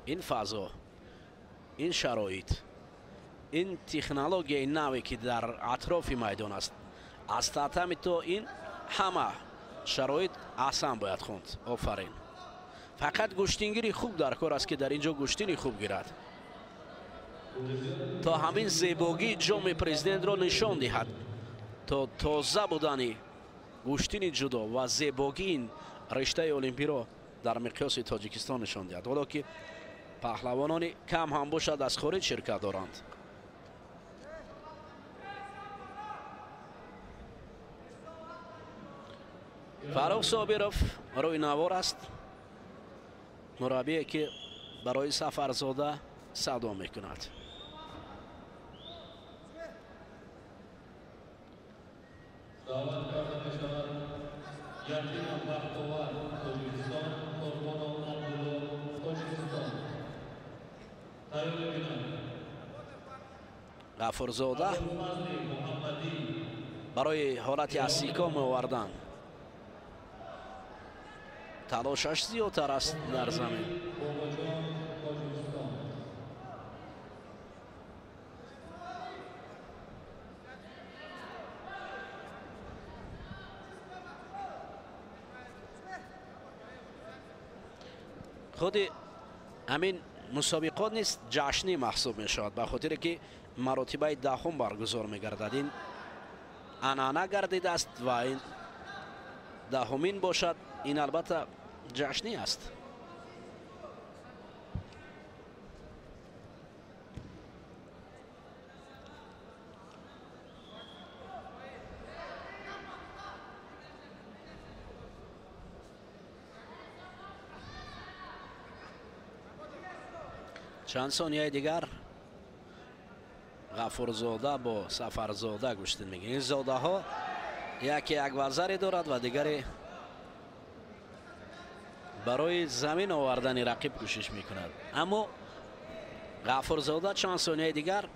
Ин фазо, ин шароит, ин технологияи наве ки дар атрофи майдон аст, аз татами то ин ҳама шароит аҳсан бояд хонд. Офарин. Фақат гӯштингири хуб дар кор аст ки дар ин ҷо гӯштини хуб гирад, то ҳамин зебогии ҷоми президентро нишон диҳад, то тоза будани гӯштини ҷудо ва зебогии ин риштаи олимпиро дар миқёси Тоҷикистон нишон диҳад. Ҳоло ки паҳлавонони кам ҳам бошад аз хориҷ ширкат доранд. Фаррух Собиров рӯи навор аст, мураббие ки барои Сафарзода садо мекунад. Даъват карда мешавад Ятимов Бахтовар, Тоҷикистон, Қурбонов Абдулло, Тоҷикистон. Тайёрӣ бинанд. Ғафурзода Абулфазли Муҳаммадӣ барои ҳолати асико меовардан талошаш зиёдтар аст дар замин. Бобоҷон, Тоҷикистон. Худи ҳамин мусобиқот низ ҷашнӣ маҳсуб мешавад, ба хотире ки маротибаи даҳум баргузор мегардад. Ин анъана гардидааст ва ин даҳумин бошад, ин албатта ҷашнӣ аст. Чанд сонияи дигар Ғафурзода бо Сафарзода гӯштин мегирад. Ин зодаҳо яке як вазаре дорад ва дигаре барои замин овардани рақиб кӯшиш мекунад. Аммо Ғафурзода чанд сонияи дигар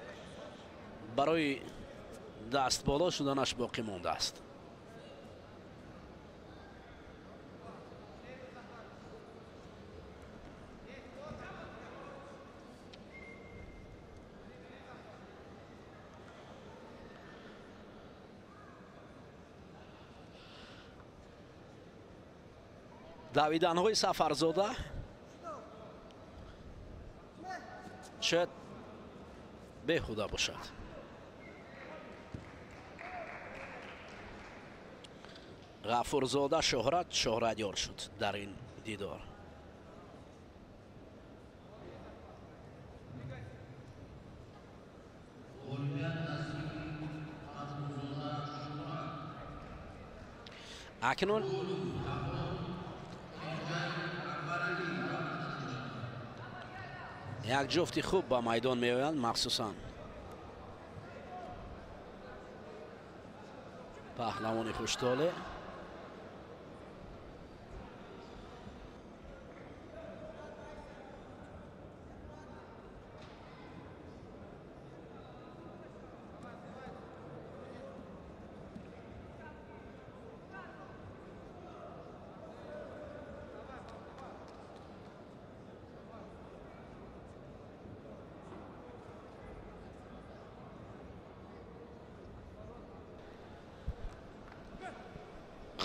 барои дастболо шуданаш боқӣ мондааст. Давиданҳои Сафарзода шояд беҳуда бошад. Ғафурзода шӯҳратёр шуд дар ин дидор. Акнун як ҷуфти хуб ба майдон меоянд, махсусан паҳлавони хуштоле.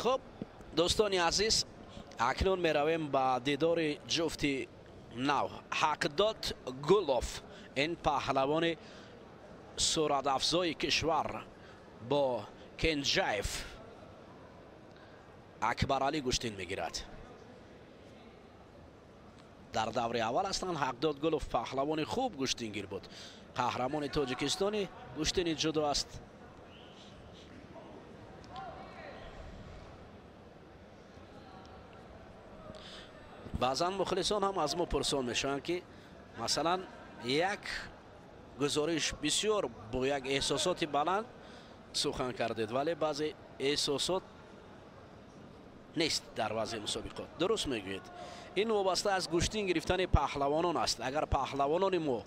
Хуб, дӯстони азиз, акнун меравем ба дидори ҷуфти нав. Ҳақдод Гулов, ин паҳлавони суратафзои кишвар, бо Кенҷаев Акбаралӣ гӯштин мегирад. Дар даври аввал ҳастанд. Ҳақдод Гулов паҳлавони хуб гӯштингир буд, қаҳрамони Тоҷикистони гӯштини ҷудо аст. Баъзан мухлисон ҳам аз мо пурсон мешаванд, ки масалан як гузориш бисёр бо як эҳсосоти баланд сухан кардед, вале баъзе эҳсосот нест дар вазъи мусобиқот. Дуруст мегӯед, ин вобаста аз гӯштин гирифтани паҳлавонон аст. Агар паҳлавонони мо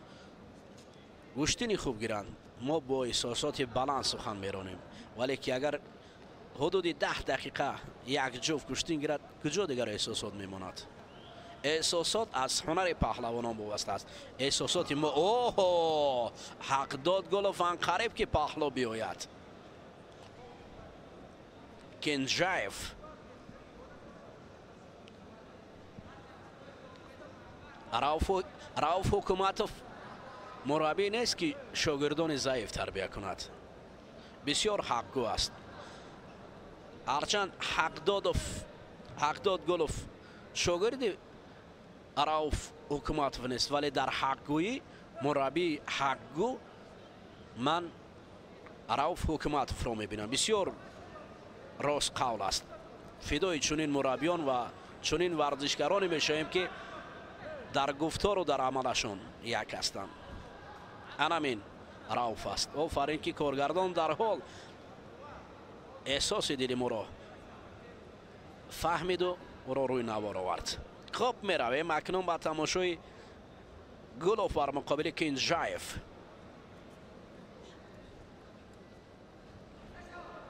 гӯштини хуб гиранд, мо бо эҳсосоти баланд сухан меронем, вале ки агар ҳудуди 10 дақиқа як ҷуфт гӯштин гирад, куҷо дигар эҳсосот мемонад? Эҳсосот аз ҳунари паҳлавонон вобаста аст. Эҳсосоти мо оҳо, Ҳақдод Гулов анқариб ки паҳло биёяд. Кенҷаев Рауф Ҳукуматов мураббӣ нест ки шогирдони заиф тарбия кунад. Бисёр ҳақгӯ аст. Ҳарчанд Ҳақдод Гулов шогирди Рауф Ҳукуматов нест, вале дар ҳақгӯӣ мураббии ҳақгӯ ман Рауф Ҳукуматовро мебинам. Бисёр рост қавл аст. Фидои чунин мураббиён ва чунин варзишгароне мешавем, ки дар гуфтору дар амалашон як ҳастанд. Анамин Рауф аст. Офарин, ки коргардон дар ҳол эҳсоси дили моро фаҳмиду ӯро рӯи навор овард. Хуб, меравем акнун ба тамошои Гулов бар муқобили Кинҷаев.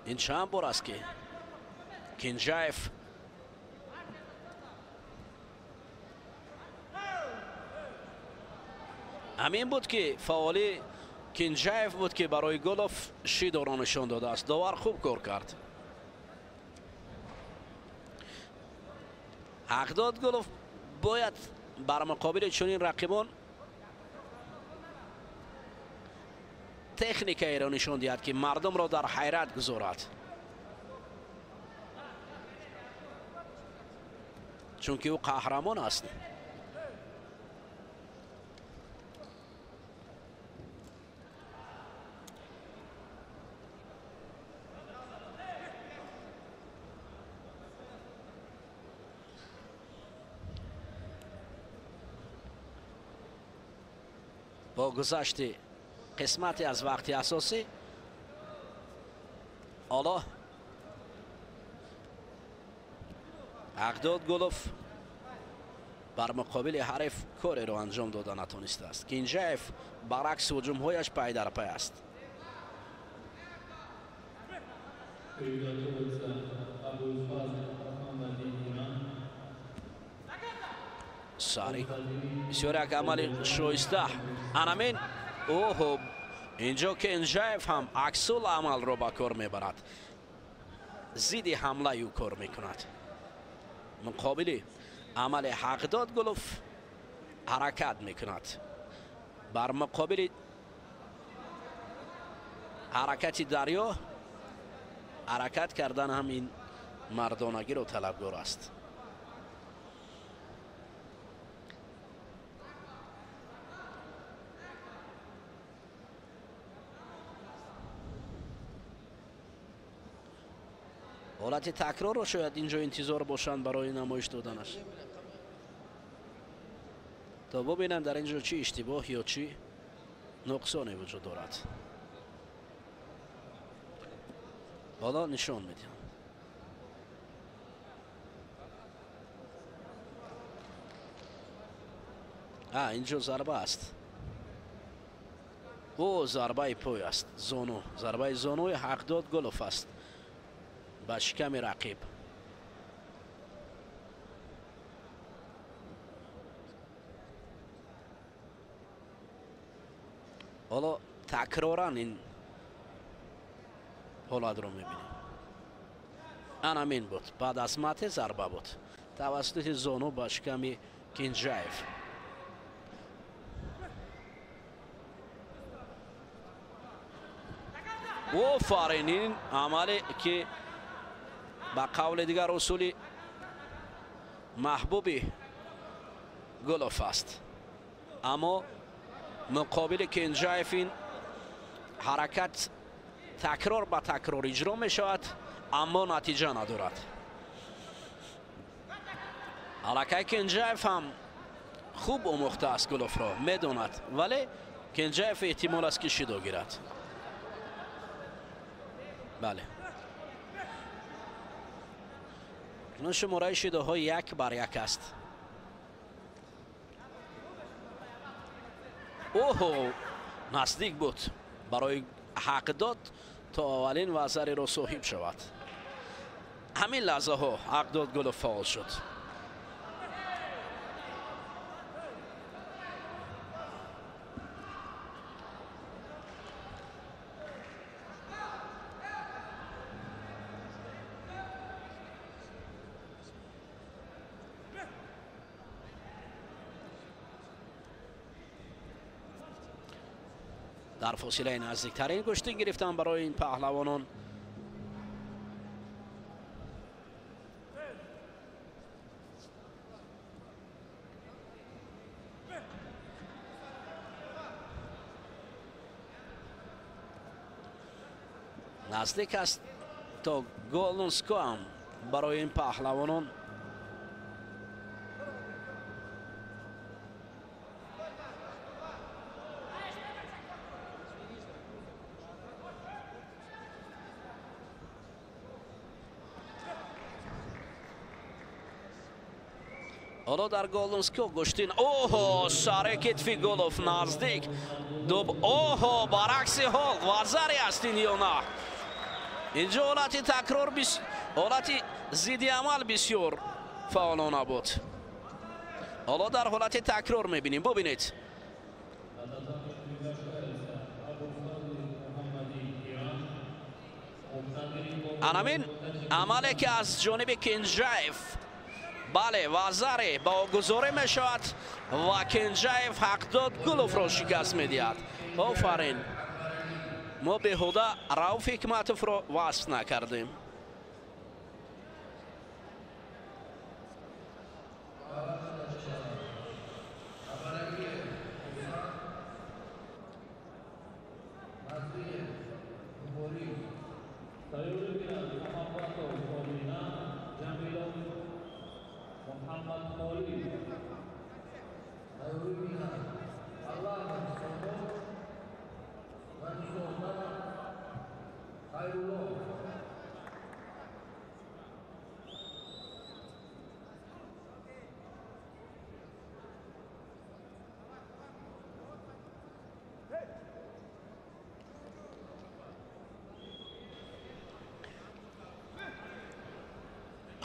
Ин чанд бор аст, ки Кинҷаев ҳамин буд, ки фаъоли Кинҷаев буд, ки барои Гулов шидоро нишон додааст. Довар хуб кор кард. Ҳақдод Гулов бояд бар муқобили чунин рақибон техникаеро нишон диҳад, ки мардумро дар ҳайрат гузорад, чунки ӯ қаҳрамон аст. Бо гузашти қисмате аз вақти асосӣ ҳоло Ҳақдод Гулов бар муқобили ҳариф кореро анҷом дода натонистааст. Кинҷаев баръакс ҳуҷумҳояш пай дар пай аст. Сари бисёр як амали шоиста. Анамин оҳо, инҷо Кенҷаев ҳам аксул амалро ба кор мебарад, зидди ҳамлаи ӯ кор мекунад. Муқобили амали Ҳақдод Гулов ҳаракат мекунад. Бар муқобили ҳаракати дарё ҳаракат кардан ҳам ин мардонагиро талабгор аст. Ҳолати такрорро шояд инҷо интизор бошанд барои намоиш доданаш, то бубинанд дар инҷо чӣ иштибоҳ ё чӣ нуқсоне вуҷуд дорад. Ҳоло нишон медиҳам. Инҷо зарба аст. Ӯ зарбаи пой аст, зону, зарбаи зонуи Ҳақдод Гулов аст ба шиками рақиб. Ҳоло такроран ин ҳолатро мебинем. Анамин буд, баъд аз мате зарба буд тавассути зону ба шиками Кинҷаев. Офарин, ин амале ки ба қавли дигар усули маҳбуби Гулов аст, аммо муқобили Кенҷаев ин ҳаракат такрор ба такрор иҷро мешавад, аммо натиҷа надорад. Аллакай Кенҷаев ҳам хуб омӯхтааст Гуловро, медонад, вале Кенҷаев эҳтимол аст, ки шидо гирад. Бале, шумораи шидоҳо 1-1 аст. Оҳо, наздик буд барои Ҳақдод то аввалин вазареро соҳиб шавад. Ҳамин лаҳзаҳо Ҳақдод Гулов фаъол шуд. Дар фосилаи наздиктарин гӯштин гирифтан барои ин паҳлавонон. Наздик аст, то Голунско ҳам Барои ин паҳлавонон. Ҳоло дар Голденско гӯштин. Оҳо, саре китфи Голов наздик. Дуб оҳо, баръакси ҳол вазаре аст ин ё на? Инҷо ҳолати такрор, ҳолати зидди амал бисёр фаъолона буд. Ҳоло дар ҳолати такрор мебинем. Бубинед. Анамин амале ки аз ҷониби Кенҷаев, бале, вазаре ба огузорӣ мешавад ва Кенҷаев ҳақ дод Гуловро шикаст медиҳад. Офарин. Мо беҳуда Рауф Ҳикматовро васф накардем.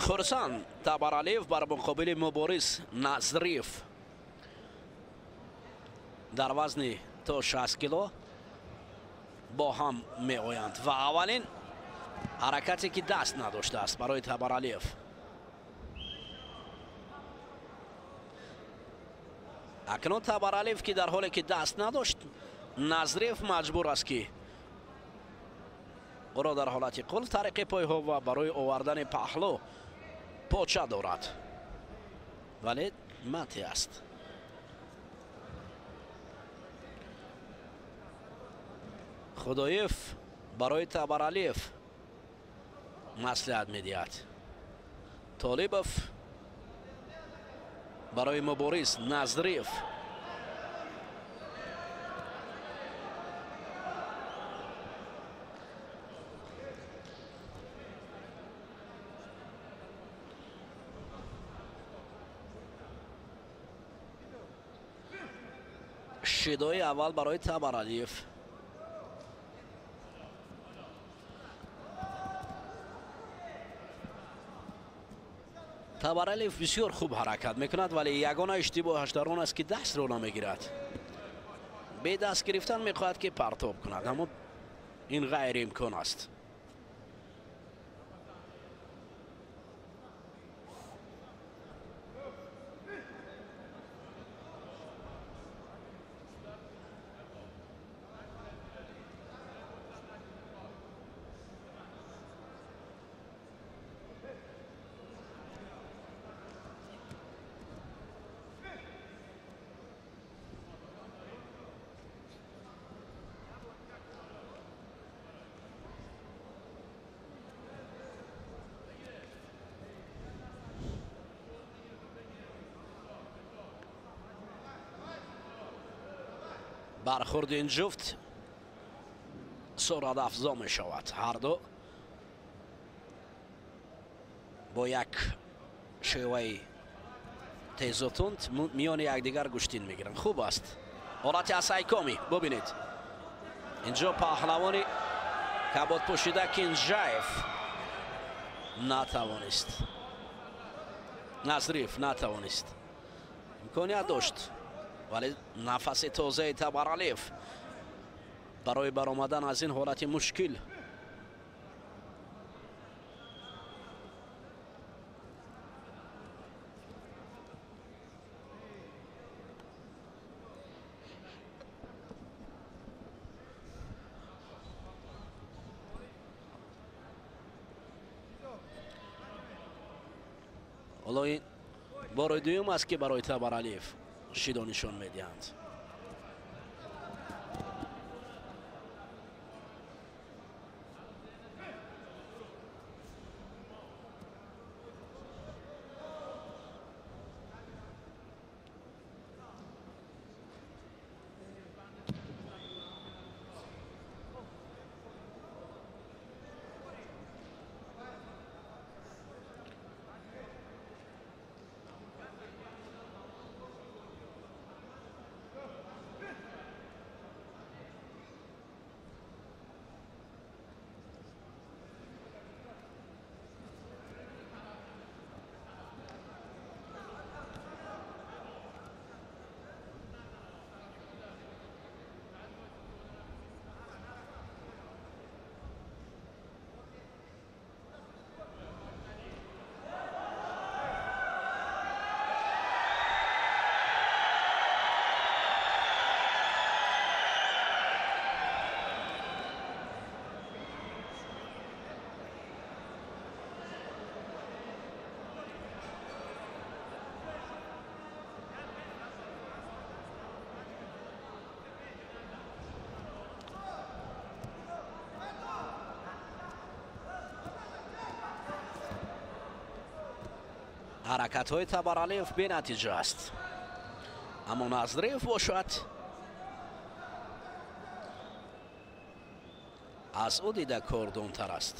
Хурсанд Табаралиев бар муқобили Мубориз Назриев дар вазни то 60 кило бо ҳам меоянд ва аввалин ҳаракате ки даст надоштааст барои Табаралиев. Акнун Табаралиев ки дар ҳоле ки даст надошт, Назриев маҷбур аст ки ӯро дар ҳолати қулф тариқи пойҳо ва барои овардани паҳлӯ поча дорад, вале мате аст. Худоев барои Табаралиев маслиҳат медиҳад. Толибов барои Мубориз Назриев. Шидои аввал барои Табаралиев. Табаралиев бисёр хуб ҳаракат мекунад, вале ягона иштибоҳаш дар он аст ки дастро намегирад. Бе даст гирифтан мехоҳад ки партоб кунад, аммо ин ғайриимкон аст. Бархӯрди ин ҷуфт суръатафзо мешавад. Ҳарду бо як шеваи тезу тунд миёни якдигар гӯштин мегиранд. Хуб аст. Ҳолати асайкоми бубинед. Инҷо паҳлавони каботпӯшида Кенҷаев натавонист. Назриев натавонист. Имконият дошт, вале нафаси тозаи Табаралиев барои баромадан аз ин ҳолати мушкил. Ҳоло ин бори дуюм аст ки барои Табаралиев шидо нишон медиҳанд. Ҳаракатҳои Табаралиев бенатиҷа аст. Аммо Назриев бошад аз ӯ дида кордонтар аст.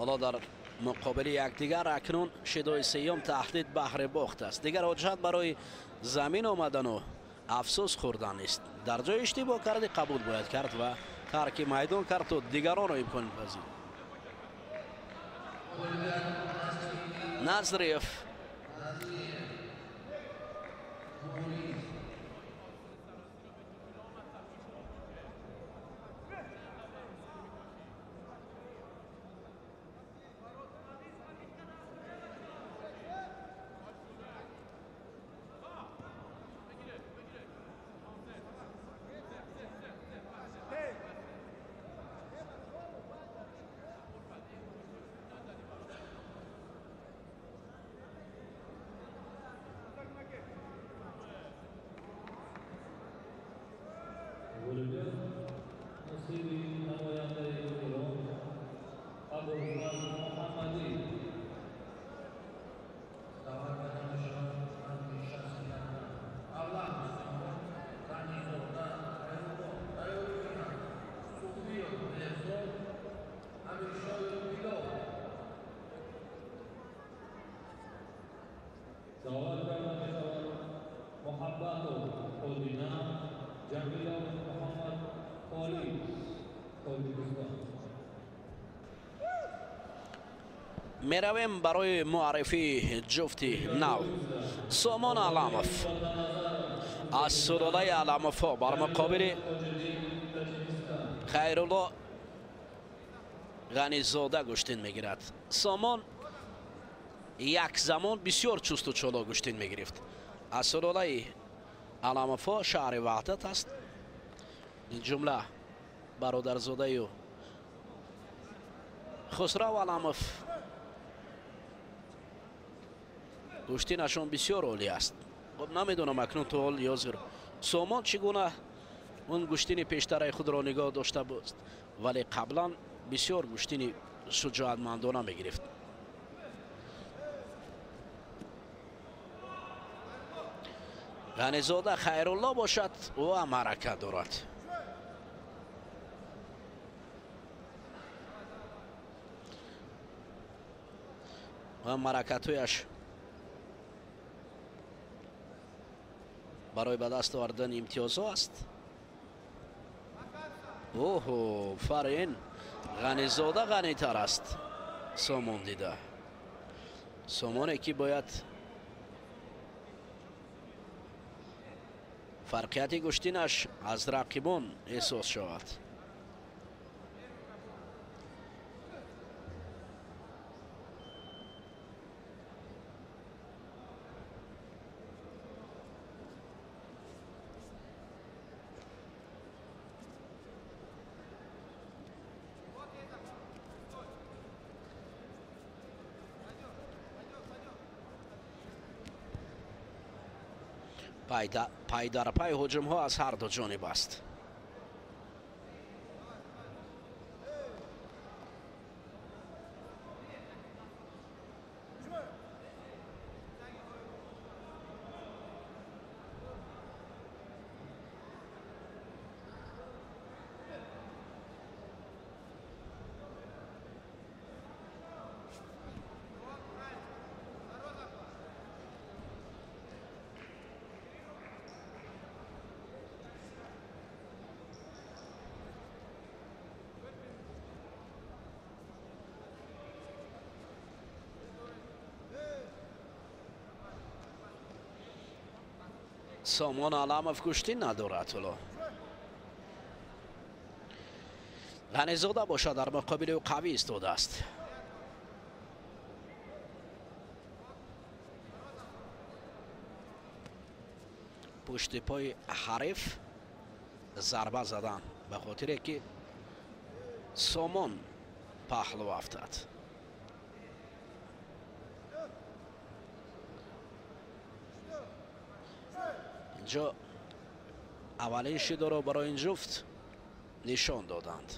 Ҳоло дар муқобили якдигар акнун шидои сеюм таҳдид баҳри бохт аст. Дигар ҳоҷат барои замин омадану афсӯс хӯрдан нест. Дар ҷои иштибоҳ карди қабул бояд кард ва тарки майдон кард то дигаронро имкон пазир. Назриев меравем барои муаррифии ҷуфти нав. Сомон Аламов аз сулолаи Аламовҳо бар муқобили Хайрулло Ғанизода гӯштин мегирад. Сомон як замон бисёр чусту чоло гӯштин мегирифт. Аз сулолаи Аламовҳо шаҳри Ваҳдат аст. Ин ҷумла бародарзодаю Хусрав Аламов гӯштинашон бисёр олӣ аст. Хоб намедонам акнун то ҳол ҳозир Сомон чӣ гуна он гӯштини пештараи худро нигоҳ дошта буд, вале қаблан бисёр гӯштини шуҷоатмандона мегирифт. Ғанизода Хайрулло бошад, ӯ ҳам ҳаракат дорад. Ва ҳаракатҳояш барои ба даст овардани имтиёзҳо аст. Оҳо, фарин Ғанизода ғанитар аст Сомон дида. Сомоне ки бояд фарқияти гӯштинаш аз рақибон эҳсос шавад. Пайдарпай ҳуҷумҳо аз ҳар ду ҷониб аст. Сомон Аламов гӯштин надорад ҳоло. Ғанизода бошад дар муқобили ӯ қавӣ истодааст. Пушти пои ҳариф зарба задан ба хотире ки Сомон паҳлӯ афтад. Инҷо аввалин шидоро барои ин ҷуфт нишон доданд.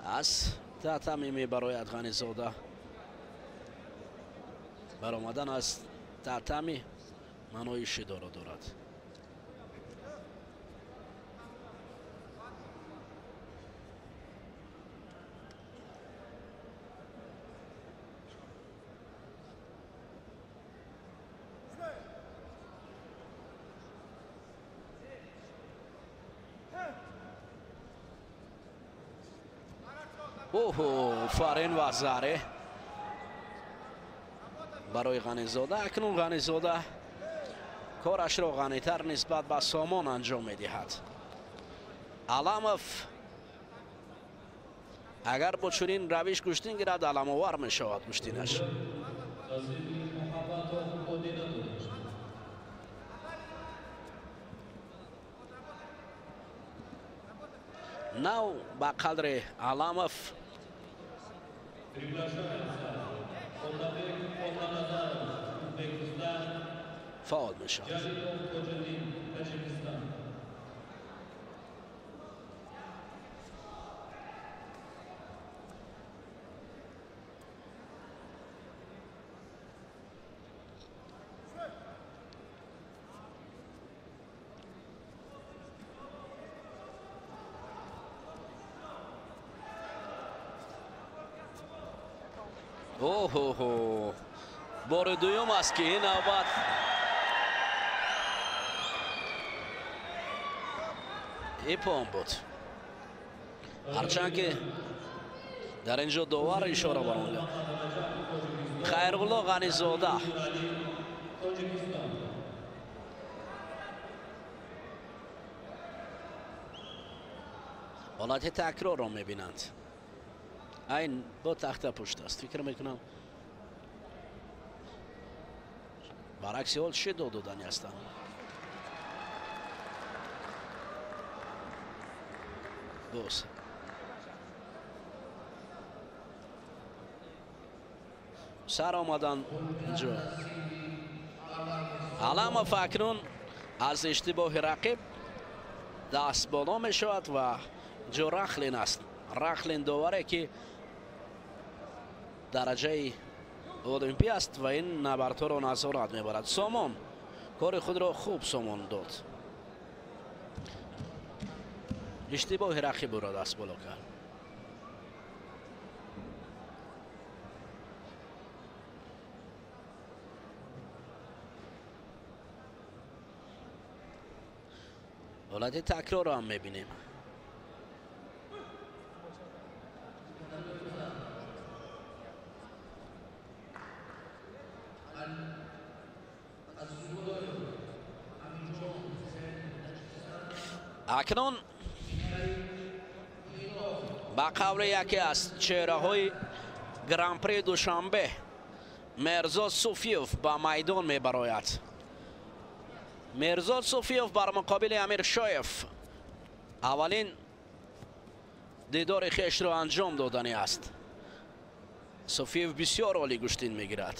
Аз татами мебарояд Ғанизода. Баромадан аз татами маънои шидоро дорад. Оҳо, фарин ва заре барои Ғанизода. Акнун Ғанизода корашро ғанитар нисбат ба Сомон анҷом медиҳад. Аламов агар бо чунин равиш гӯштин гирад, аламовар мешавад гӯштинаш. Нав ба қадри Аламов фаъол мешавад. Оҳоҳо, бори дуюм аст ки ин навбат ипон буд. Ҳарчанд ки дар ин ҷо довар ишора баромада. Хайрулло Ғанизода ҳолати такрорро мебинанд. Айн бо тахта пушт аст. Фикр мекунам баръакси ҳол шидо додани ҳастанд. Боз сар омадан инҷо. Аламов акнун аз иштибоҳи рақиб даст боло мешавад ва ҷо Рахлин аст. Рахлин доваре ки дараҷаи олимпӣ аст ва ин набардҳоро назорат мебарад. Сомон кори худро хуб сомон дод. Иштибоҳи рақиб ӯро даст боло кард. ҳолати такрорро ҳам мебинем. Акнун ба қавли яке аз чеҳраҳои Гран-при Душанбе Мирзо Суфиев ба майдон мебарояд. Мирзо Суфиев бар муқобили Амиршоев аввалин дидори хешро анҷом додани аст. Суфиев бисёр олӣ гӯштин мегирад.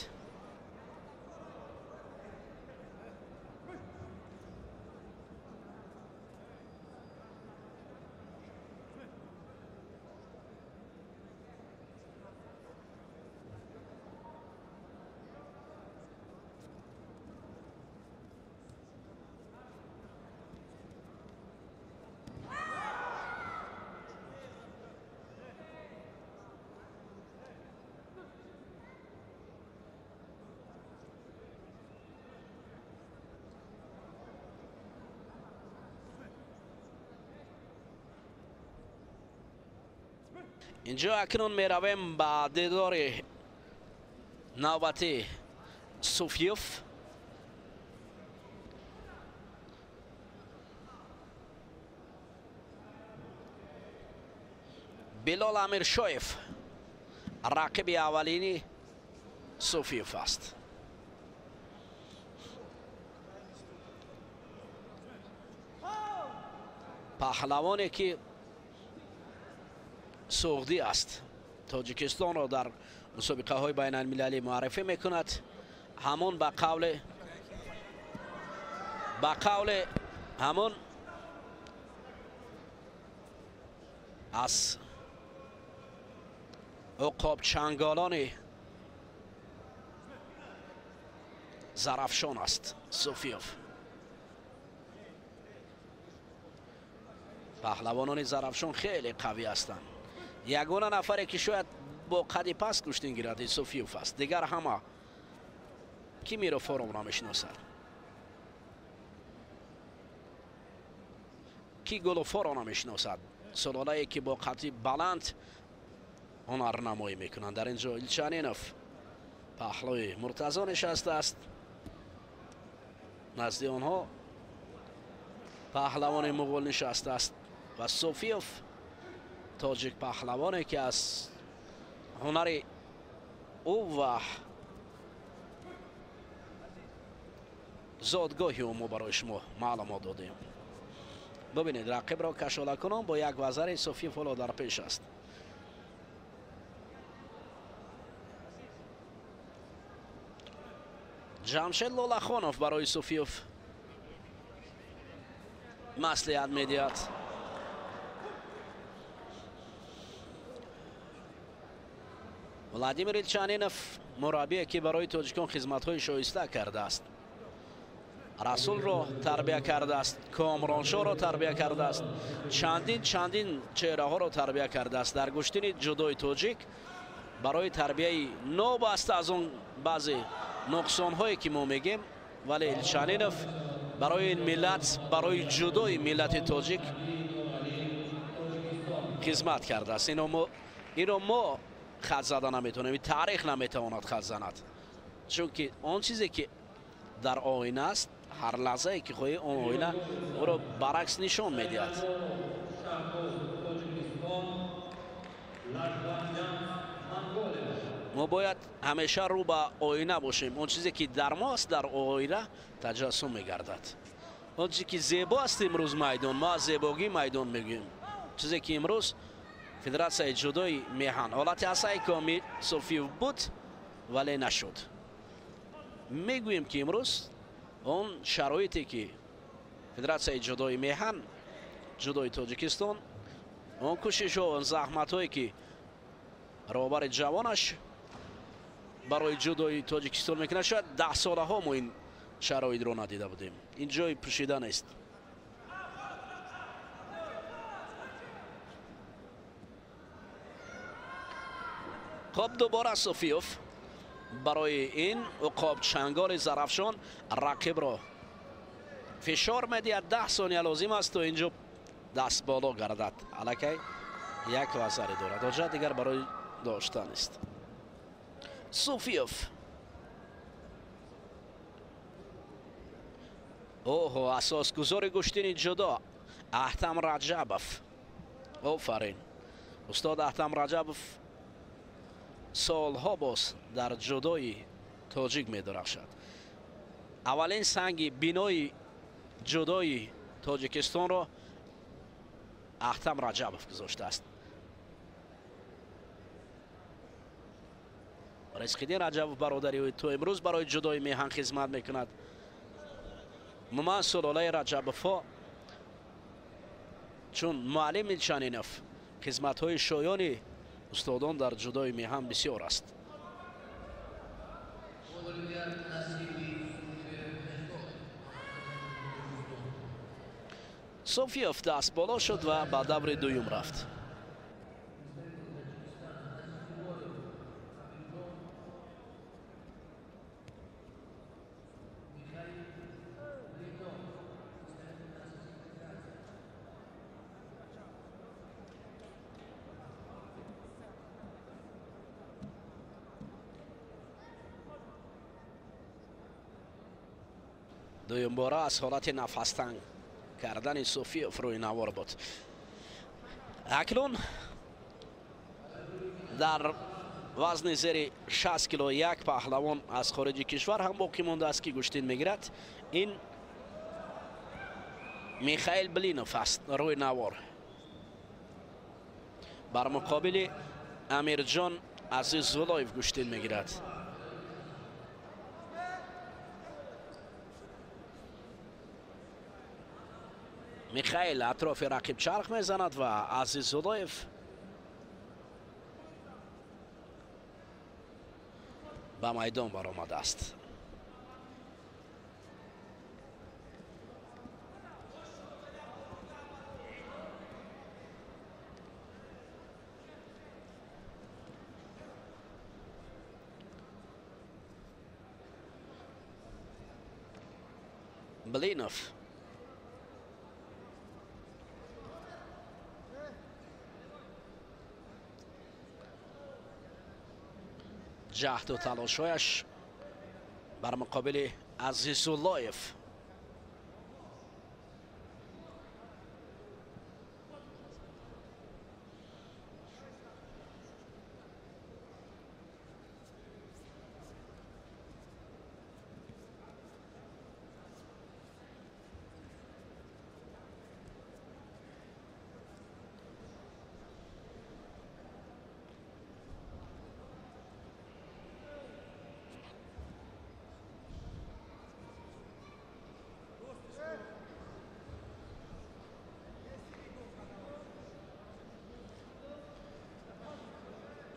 Инҷо акнун меравем ба дидори навбати Суфиев. Билол Амиршоев рақиби аввалини Суфиев аст. Паҳлавоне ки суғдӣ аст, Тоҷикистонро дар мусобиқаҳои байналмилалӣ муаррифӣ мекунад. Ҳамон ба қавле ҳамон аз уқобчанголони Зарафшон аст Суфиев. Паҳлавонони Зарафшон хеле қавӣ ҳастанд. Ягона нафаре ки шояд бо қади паст гӯштин гирад Суфиев аст. Дигар ҳама ки Мирофоровро намешиносад, ки Гулуфоро намешиносад, сулолае ки бо қади баланд ҳунарнамоӣ мекунанд. Дар ин ҷо Илчанинов паҳлӯи Муртазо нишастааст. Назди онҳо паҳлавони муғул нишастааст ва Суфиев тоҷик паҳлавоне ки аз ҳунари ӯ ва зодгоҳи ӯ мо барои шумо маълумот додем. Бибинед, рақибро кашолакунон бо як вазари Суфиев ҳоло дар пеш аст. Ҷамшед Лолахонов барои Суфиев маслиҳат медиҳад. Владимир Илчанинов мураббие ки барои тоҷикон хизматҳои шоиста кардааст, Расулро тарбия кардааст, Комроншоҳро тарбия кардааст, чандин чеҳраҳоро тарбия кардааст. Дар гӯштини ҷудои тоҷик барои тарбияи нобаста аз он баъзе нуқсонҳое ки мо мегем, вале Илчанинов барои ин миллат, барои ҷудои миллати тоҷик хизмат кардааст. Инро мо хат зада наметавонем, таърих наметавонад хат занад, чунки он чизе ки дар оина аст, ҳар лаҳзае ки хоҳӣ он оина ӯро баръакс нишон медиҳад. Мо бояд ҳамеша рӯ ба оина бошем. Он чизе ки дар мо аст, дар оина таҷассум мегардад. Он чизе ки зебо аст имрӯз майдон, мо аз зебогии майдон мегӯем. Чизе ки имрӯз федератсияи ҷудои меҳан ҳолати ҳасаи коми Суфиев буд, вале нашуд. Мегӯем ки имрӯз он шароите ки федератсияи ҷудои меҳан, ҷудои Тоҷикистон, он кӯшишҳо, он заҳматҳое ки роҳбари ҷавонаш барои ҷудои Тоҷикистон мекунад, шояд даҳсолаҳо мо ин шароитро надида будем. Ин ҷои пӯшида нест. Хоб, дубора Суфиев барои ин уқобчанголи Зарафшон рақибро фишор медиҳад. 10 сония лозим аст то инҷо даст боло гардад. Аллакай як вазаре дорад, ҳоҷат дигар барои доштан нест. Суфиев оҳо, асосгузори гӯштини ҷудо Аҳтам Раҷабов. Офарин, устод Аҳтам Раҷабов солҳо боз дар ҷудои тоҷик медурахшад. Аввалин санги бинои ҷудои Тоҷикистонро Аҳтам Раҷабов гузоштааст. Ризқиддин Раҷабов бародари ӯ то имрӯз барои ҷудои меҳан хизмат мекунад. Умуман сулолаи Раҷабовҳо чун муаллим Илчанинов хизматҳои шоёни устодон дар ҷудои меҳан бисёр аст. Суфиев даст боло шуд ва ба даври дуюм рафт. Дуюмбора аз ҳолати нафастанг кардани Суфиев рӯи навор буд. Акнун дар вазни зери 60 кило як паҳлавон аз хориҷи кишвар ҳам боқӣ мондааст, ки гӯштин мегирад. Ин Михаил Блинов аст рӯи навор. Бар муқобили Амирҷон Азизуллоев гӯштин мегирад. Михаил атрофи рақиб чарх мезанад ва Азизуллоев ба майдон баромадааст. Блинов ҷаҳду талошҳояш бар муқобили Азизуллоев.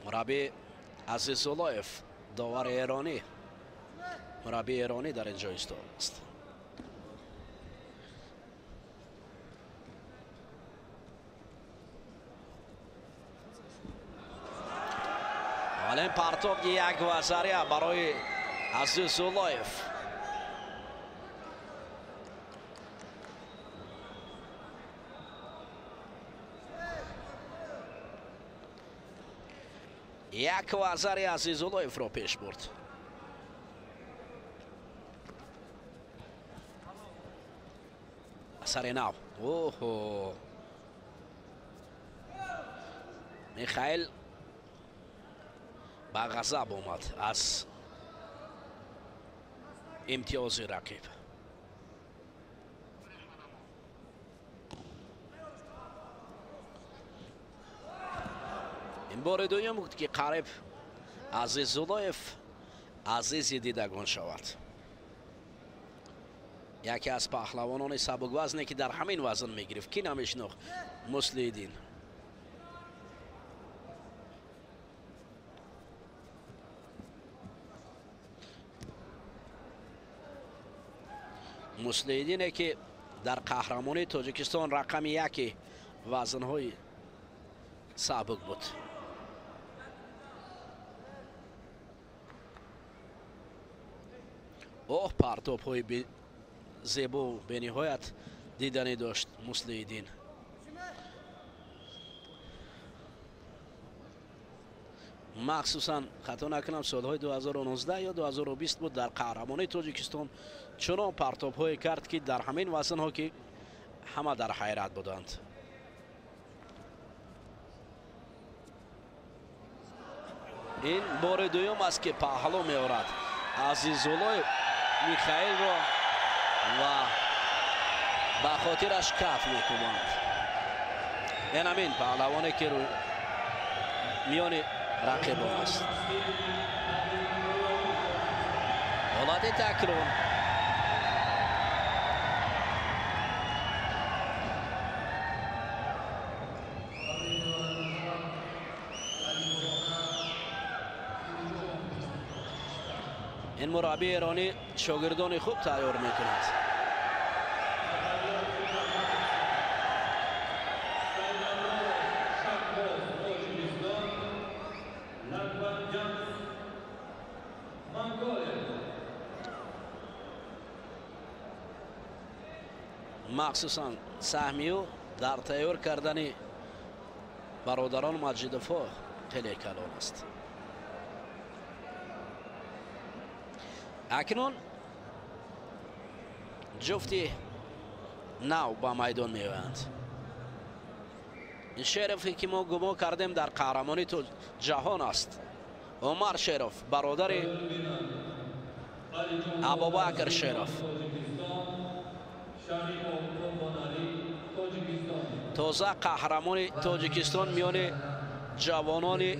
Мурабби Азизуллоев, довари эронӣ, мураббии эронӣ дар ин ҷо истодааст. Аввалин партоб як вазария барои Азизуллоев. Як вазари Азизуллоевро пеш бурд. Асари нав. Оҳо. Михаил ба ғазаб омад аз имтиёзи рақиб. Ин бори дуюм буд, ки қариб Азизуллоев азизи дидагон шавад. Яке аз паҳлавонони сабуквазне, ки дар ҳамин вазн мегирифт, ки намешинохт Муслииддин. Муслииддине, ки дар қаҳрамонии Тоҷикистон рақами яки вазнҳои сабук буд. Оҳ, партобҳои зебо бениҳоят диданӣ дошт Муслииддин. Махсусан, хато накунам, солҳои 2019 ё 2020 буд, дар қаҳрамонии Тоҷикистон чунон партобҳое кард, ки дар ҳамин вазнҳо ки ҳама дар ҳайрат буданд. Ин бори дуюм аст, ки паҳлӯ меорад Азизуллоев Михаилро ва ба хотираш каф мекунанд. Ин ҳамин паҳлавоне, ки миёни рақибон аст. Ҳолати такрор. Ин мураббии эронӣ шогирдони хуб тайёр мекунад. Махсусан саҳми ӯ дар тайёр кардани бародарон Маҷидовҳо хеле калон аст. Акнун Ҷуфти нав ба майдон меоянд. Ин Шерове ки мо гумон кардем дар қаҳрамонии ҷаҳон аст. Умар Шеров, бародари Абубакр Шеров. Тоза қаҳрамони Тоҷикистон миёни ҷавонони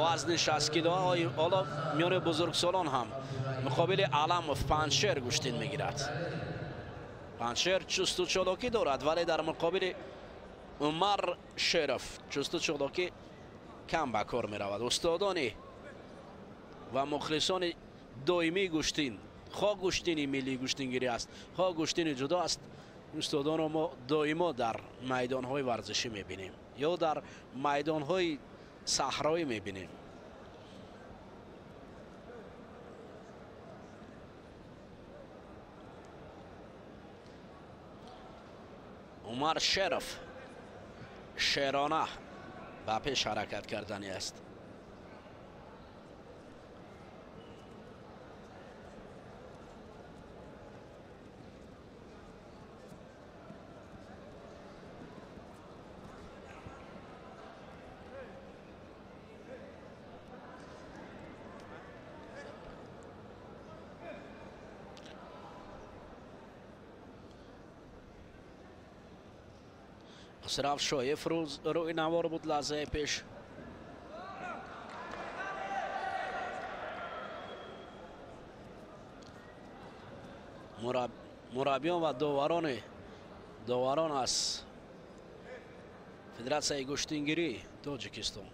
вазни 60 кило, ҳоло миёни бузургсолон ҳам муқобили Аламов Панҷшер гӯштин мегирад. Панҷшер чусту чолокӣ дорад, вале дар муқобили Умар Шеров чусту чолокӣ кам ба кор меравад. Устодони ва мухлисони доимии гӯштин, хоҳ гӯштини миллии гӯштингирӣ аст, хоҳ гӯштини ҷудо аст, устодонро мо доимо дар майдонҳои варзишӣ мебинем ё дар майдонҳои саҳроӣ мебинем. Умар Шеров шерона ба пеш ҳаракат кардани аст. Хусрав Шоев рӯи навор буд лаҳзаи пеш. Мураббиён ва доварон аз Федератсияи гӯштингирии Тоҷикистон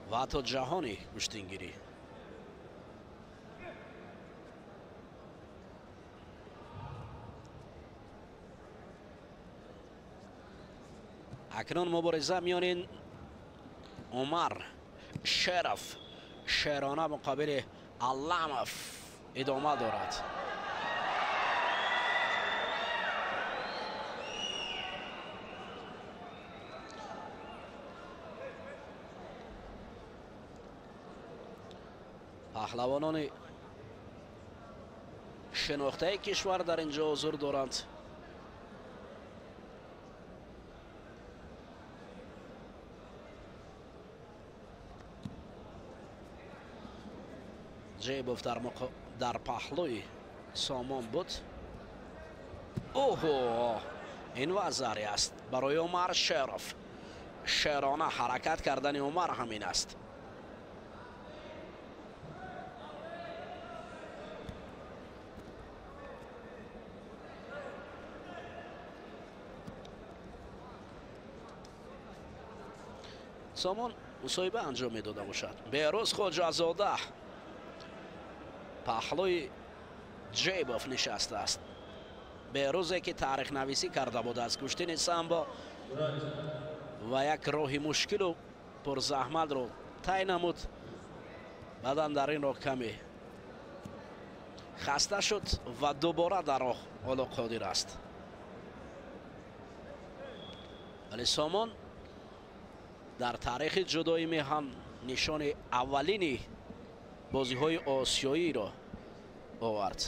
ва ҳатто ҷаҳони гӯштингирӣ. Акнун мубориза миёни Умар Шеров шерона муқобили Аламов идома дорад. Паҳлавонони шинохтаи кишвар дар ин ҷо ҳузур доранд. Ҷебов дар паҳлӯи Сомон буд. Оҳо, ин вазаре аст барои Умар Шеров. Шерона ҳаракат кардани Умар ҳамин аст. Сомон мусоҳиба анҷом медода бошад. Беҳрӯз Хоҷазода паҳлӯи Ҷебов нишастааст. Беҳрӯзе ки таърихнависӣ карда буд аз гӯштини самбо ва як роҳи мушкилу пурзаҳматро тай намуд. Баъдан дар ин роҳ каме хаста шуд ва дубора дар роҳ ҳоло қодир аст. Вале Сомон дар таърихи ҷудои меҳан нишони аввалини бозиҳои осиёиро овард.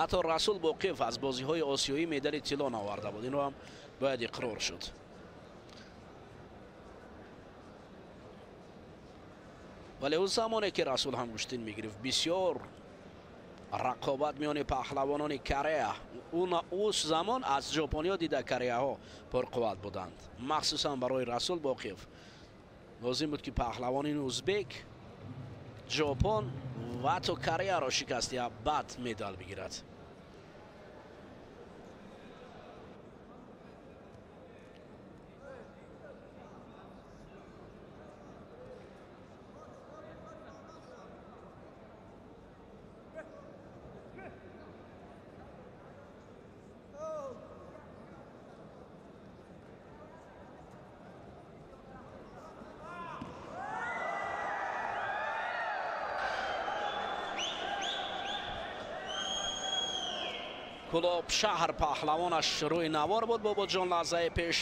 Ҳатто Расул Боқиев аз бозиҳои осиёӣ медали тилло наоварда буд. Инро ҳам бояд иқрор шуд. Вале ӯ замоне ки Расул ҳам гӯштин мегирифт, бисёр рақобат миёни паҳлавонони Корея. Ӯ замон аз ҷопониҳо дида кореяҳо пурқувват буданд. Махсусан барои Расул Боқиев лозим буд ки паҳлавони узбек, ҷопон ва ҳатто Кореяро шикаст я баъд медал бигирад. Кулоб шаҳр паҳлавонаш рӯи навор буд. Бобоҷон лаҳзаи пеш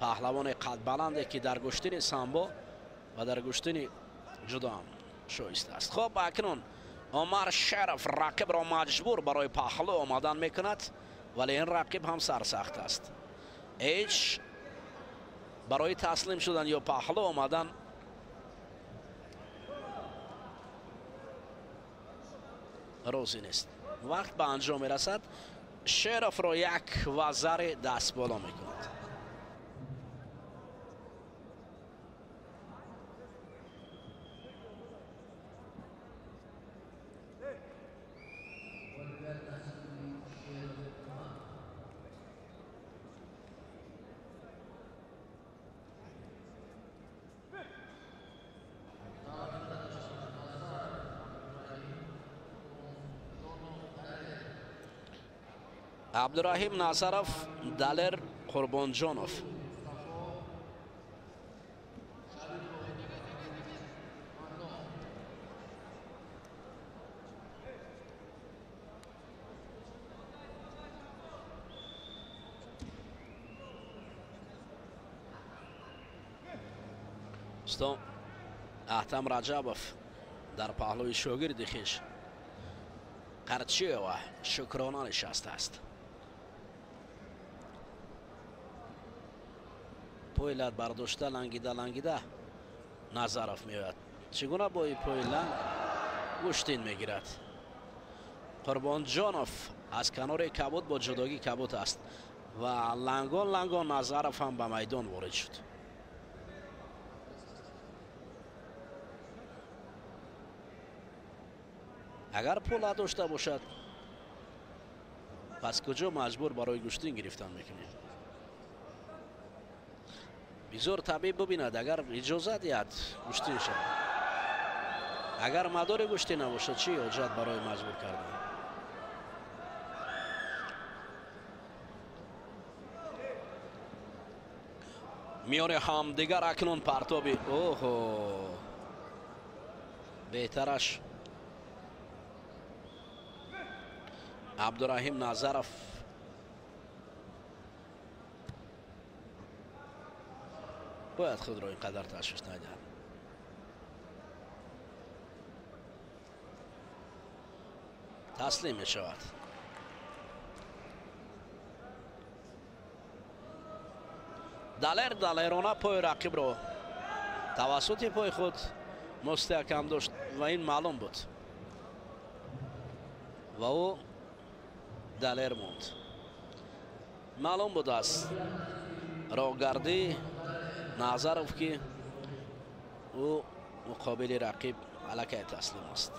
паҳлавони қадбаланде ки дар гӯштини самбо ва дар гӯштини ҷудо ҳам шоиста аст. Хоб, акнун Умар Шеров рақибро маҷбур барои паҳлӯ омадан мекунад, вале ин рақиб ҳам сарсахт аст. Ҳеҷ барои таслим шудан ё паҳлӯ омадан розӣ нест. Вақт ба анҷом мерасад. Шеровро як вазари дастболо мекунад. Абдураҳим Назаров, Далер Қурбонҷонов. Устод Аҳтам Раҷабов дар паҳлӯи шогирди хеш Қарчиева шукрона нишастааст. Пои лат бардошта лангида лангида Назаров меояд. Чӣ гуна бо пои ланг гӯштин мегирад. Қурбонҷонов аз канори кабуд бо ҷудогӣ кабуд аст ва лангон лангон Назаров ҳам ба майдон ворид шуд. Агар пул надошта бошад, пас куҷо маҷбур барои гӯштин гирифтан мекунед? Бизор табиб бубинад, агар иҷоза диҳад гӯштин шавад. Агар мадори гӯштин набошад, чӣ ҳоҷат барои маҷбур кардан? Миёни ҳамдигар акнун партоби оҳо беҳтараш Абдураҳим Назаров бояд худро ин қадар ташвиш надиҳад. Таслим мешавад. Далер далерона пои рақибро тавассути пои худ мустаҳкам дошт ва ин маълум буд ва ӯ далер монд. Маълум буд аз роҳгардӣ Назаров ки ӯ муқобили рақиб аллакай таслим аст.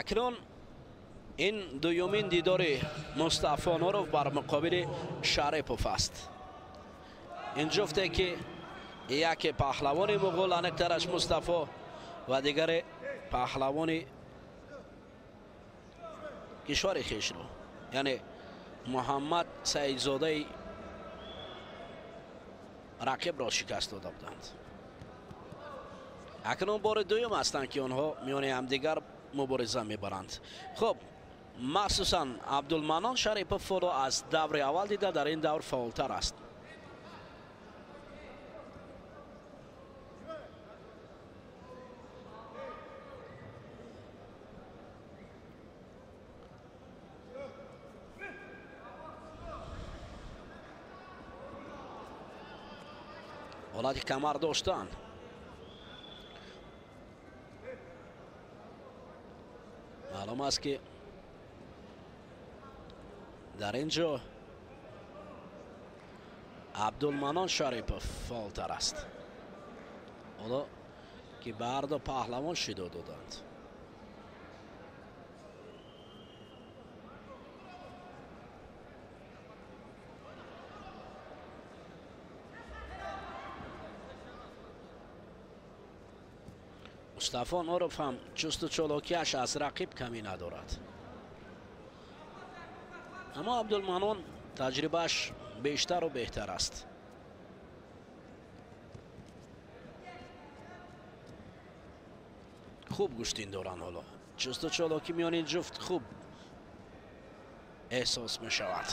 Акнун ин дуюмин дидори Мустафо Нуров бар муқобили Шарипов аст. Ин ҷуфте ки яке паҳлавони муғул, аниқтараш Мустафо, ва дигаре паҳлавони кишвари хешро, яъне Муҳаммад Саидзодаи рақибро шикаст дода буданд. Акнун бори дуюм ҳастанд ки онҳо миёни ҳамдигар мубориза мебаранд. Хуб, махсусан Абдулманон Шарипов фоло аз даври аввал дида дар ин давр фаъолтар аст. Ҳолати камар доштан. Маълум аст, ки дар ин ҷо Абдулманон Шарипов фаъолтар аст. Ҳоло ки ба ҳар ду паҳлавон шидо доданд. Мустафо Нуров ҳам чусту чолокиаш аз рақиб камӣ надорад. Аммо Абдулманон таҷрибааш бештару беҳтар аст. Хуб гӯштин доранд ҳоло. Чусту чолокӣ миёни ҷуфт хуб эҳсос мешавад.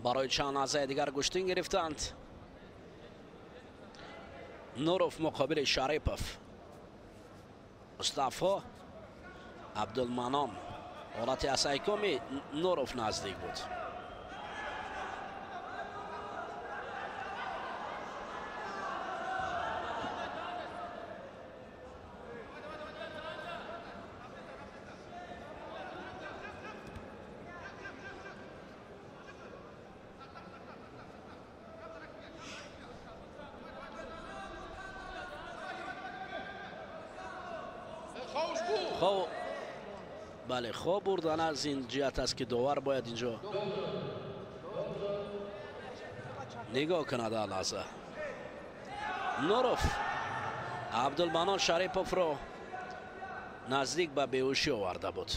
Барои чанд лаҳзаи дигар гӯштин гирифтанд. Нуров муқобили Шарипов. Мустафо Абдулманон. Ҳолати асайкоми Нуров наздик буд. Бале, хоб бурдан аз ин ҷиҳат аст, ки довар бояд инҷо нигоҳ кунад лаҳза. Нуров Абдулманон Шариповро наздик ба беҳушӣ оварда буд.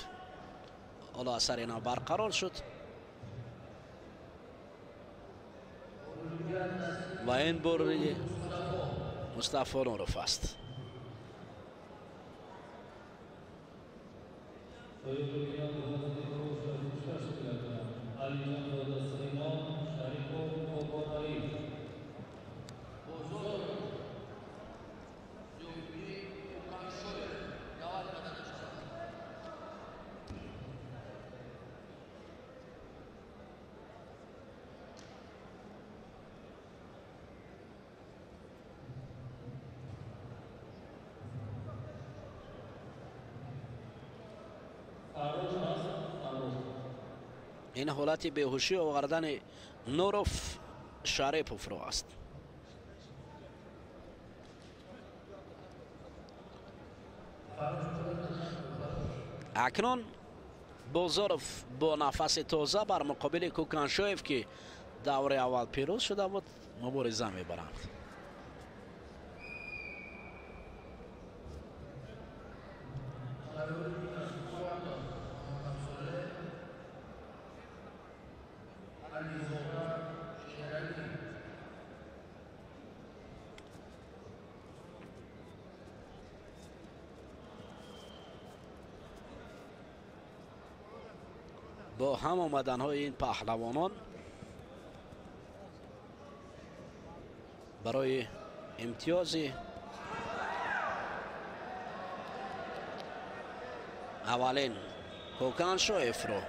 Ҳоло асари нав барқарор шуд ва ин бурди Мустафо Нуров аст. Ин ҳолати беҳушӣ овардани Нуров Шариповро аст. Акнун Бозоров бо нафаси тоза бар муқобили Кӯканшоев, ки даври аввал пирӯз шуда буд, мубориза мебаранд. Бо ҳам омаданҳои ин паҳлавонон барои имтиёзи аввалин Кӯканшоевро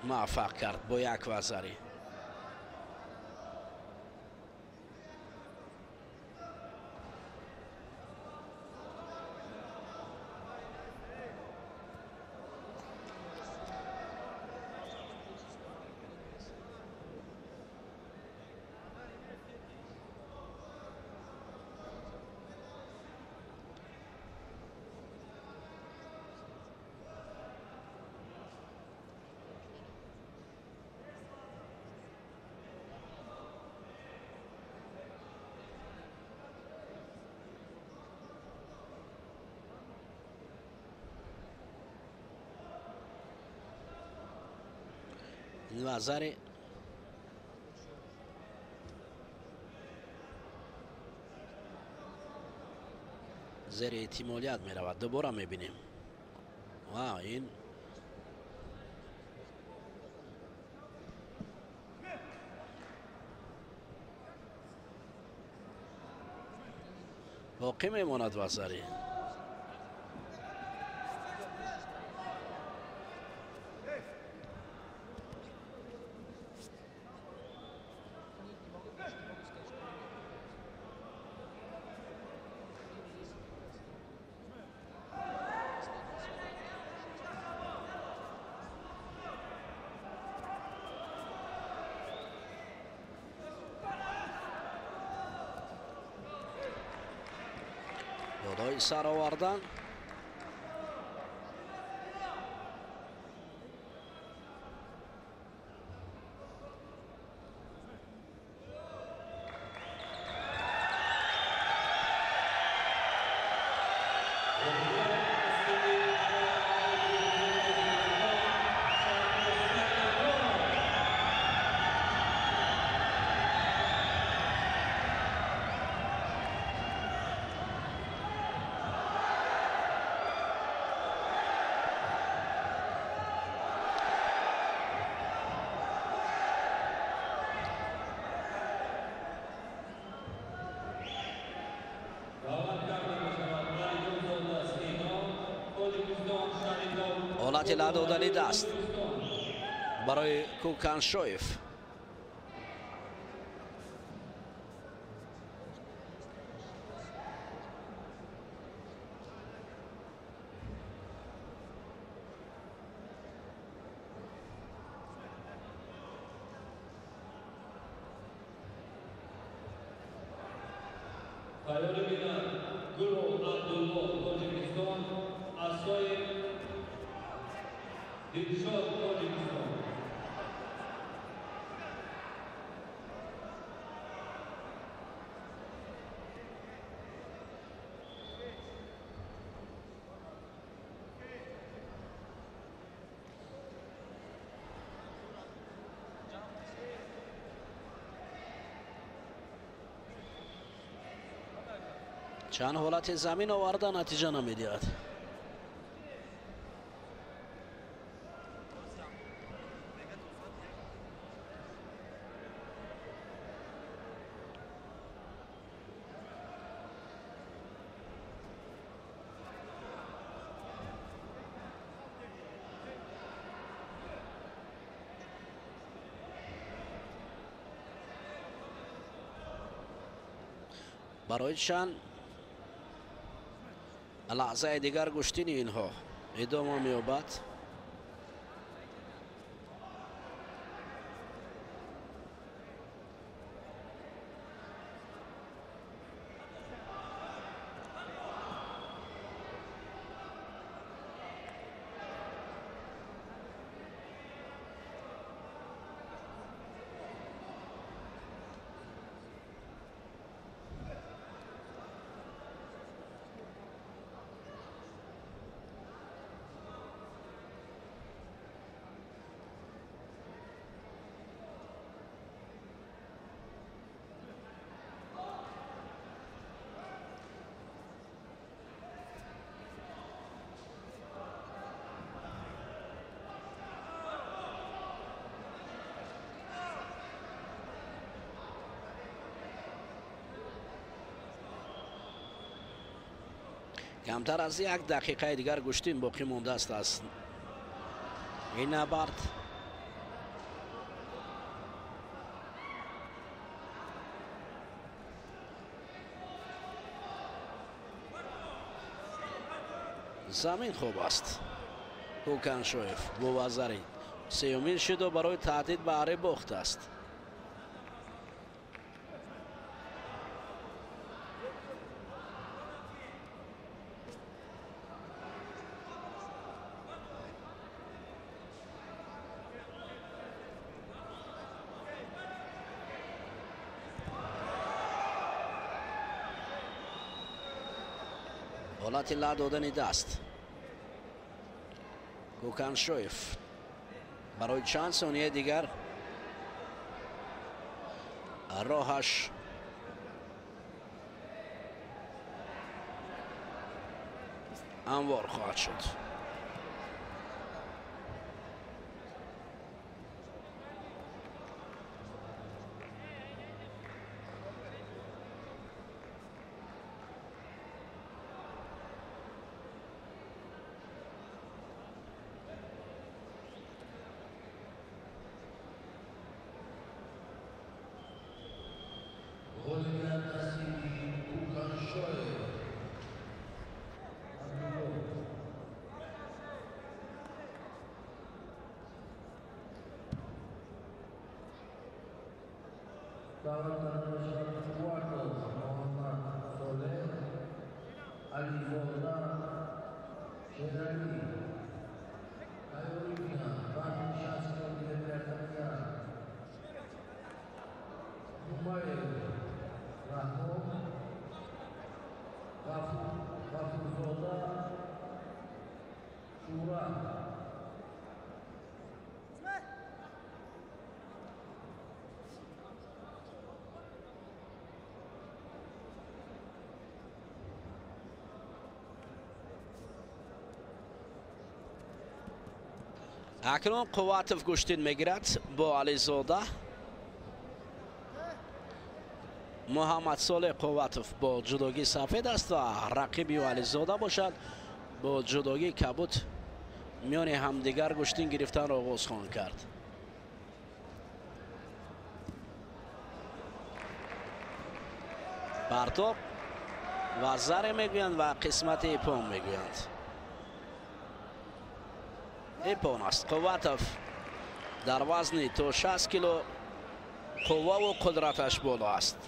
муваффақ кард бо як вазарӣ. Вазари зери эҳтимолият меравад. Дубора мебинем. Ва ин боқӣ мемонад вазари. Болои сар овардан. ҳолати ла додани даст барои Кӯканшоев. Тайёрӣ бинанд Гулов Абдулло, Тоҷикистон, Асоев Дилшод, Тоҷикистон. Чанд ҳолати замин оварда натиҷа намедиҳад. Барои чанд лаҳзаи дигар гӯштини инҳо идома меёбад. Камтар аз як дақиқаи дигар гӯштин боқӣ мондааст аз ин набард. Замин хуб аст. Кӯканшоев бо вазари сеюмин шуду барои таҳдид ба ари бохт аст. Ҳолати ла додани даст. Кӯканшоев Барои чанд сонияи дигар роҳаш ҳамвор хоҳад шуд. Акнун Қувватов гӯштин мегирад бо Ализода. Муҳаммад Солеҳ Қувватов бо ҷудогии сафед аст ва рақиби ӯ Ализода бошад бо ҷудогии кабуд. Миёни ҳамдигар гӯштин гирифтанро оғоз хоҳанд кард. Партоб ва заре мегӯянд ва қисмати ипон мегӯянд. Ипон аст. Қувватов дар вазни то 60 кило қувваву қудраташ боло аст.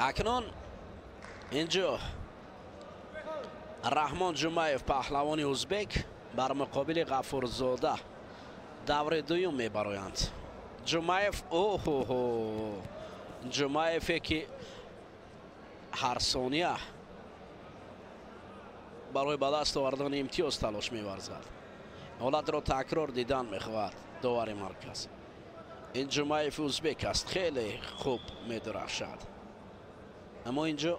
Акнун инҷо Раҳмон Ҷумаев, паҳлавони узбек, бар муқобили Ғафурзода даври дуюм мебароянд. Ҷумаев, оҳоҳо, Ҷумаеве ки ҳар сония барои ба даст овардани имтиёз талош меварзад. Ҳолатро такрор дидан мехоҳад довари марказ. Ин Ҷумаев узбек аст, хеле хуб медурахшад. Аммо инҷо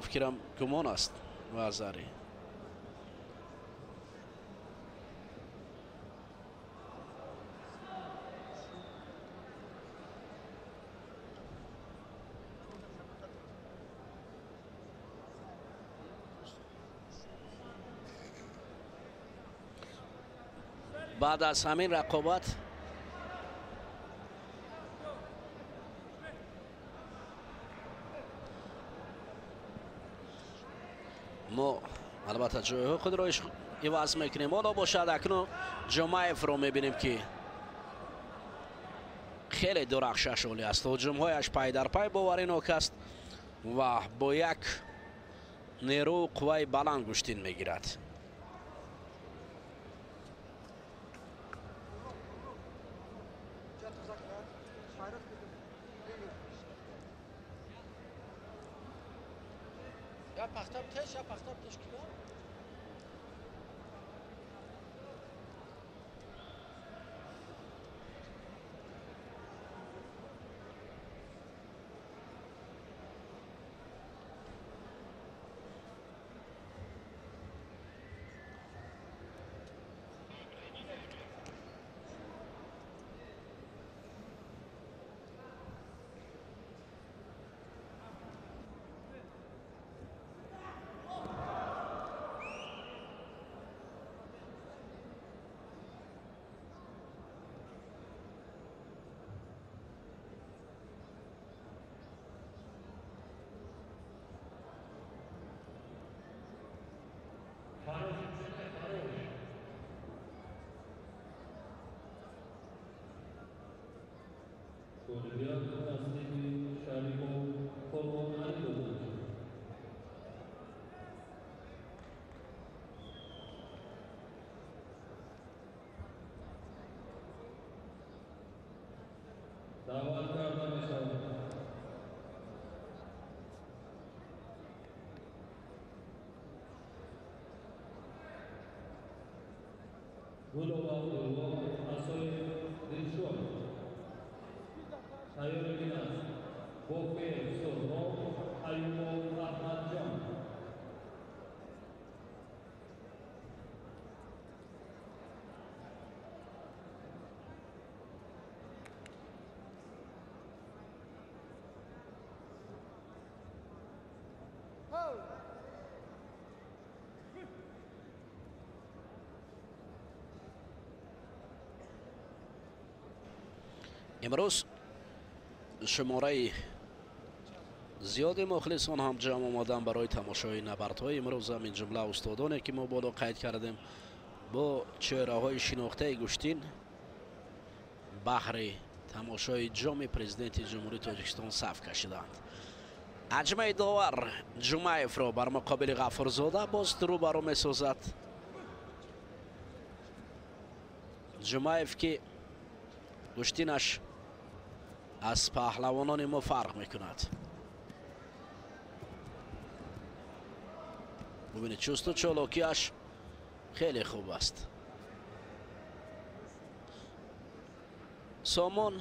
фикрам гумон аст вазари. Баъд аз ҳамин рақобат мо албатта ҷойҳои худро иваз мекунем. Ҳоло бошад акнун Ҷумаевро мебинем ки хеле дурахшаш олӣ аст. Ҳуҷумҳояш пай дар пай боваринок аст ва бо як нерӯ қувваи баланд гӯштин мегирад. Ғолибият насиби Шарипов Қурбонали дода шуд. Даъват карда мешавад Гулов Абдулло Асоев Дилшод. Тайёр бинад Боқиев Суҳроб Аюбов Аҳмадҷон. Имрӯз шумораи зиёди мухлисон ҳам ҷамъ омаданд барои тамошои набардҳои имрӯза, мин ҷумла устодоне ки мо боло қайд кардем бо чеҳраҳои шинохтаи гӯштин баҳри тамошои ҷоми президенти Ҷумҳурии Тоҷикистон саф кашиданд. Аҷмаи довар Ҷумаевро бар муқобили Ғафурзода боз рӯбарӯ месозад. Ҷумаев ки гӯштинаш аз паҳлавонони мо фарқ мекунад. Бубинед, чусту чолокиаш хеле хуб аст. Сомон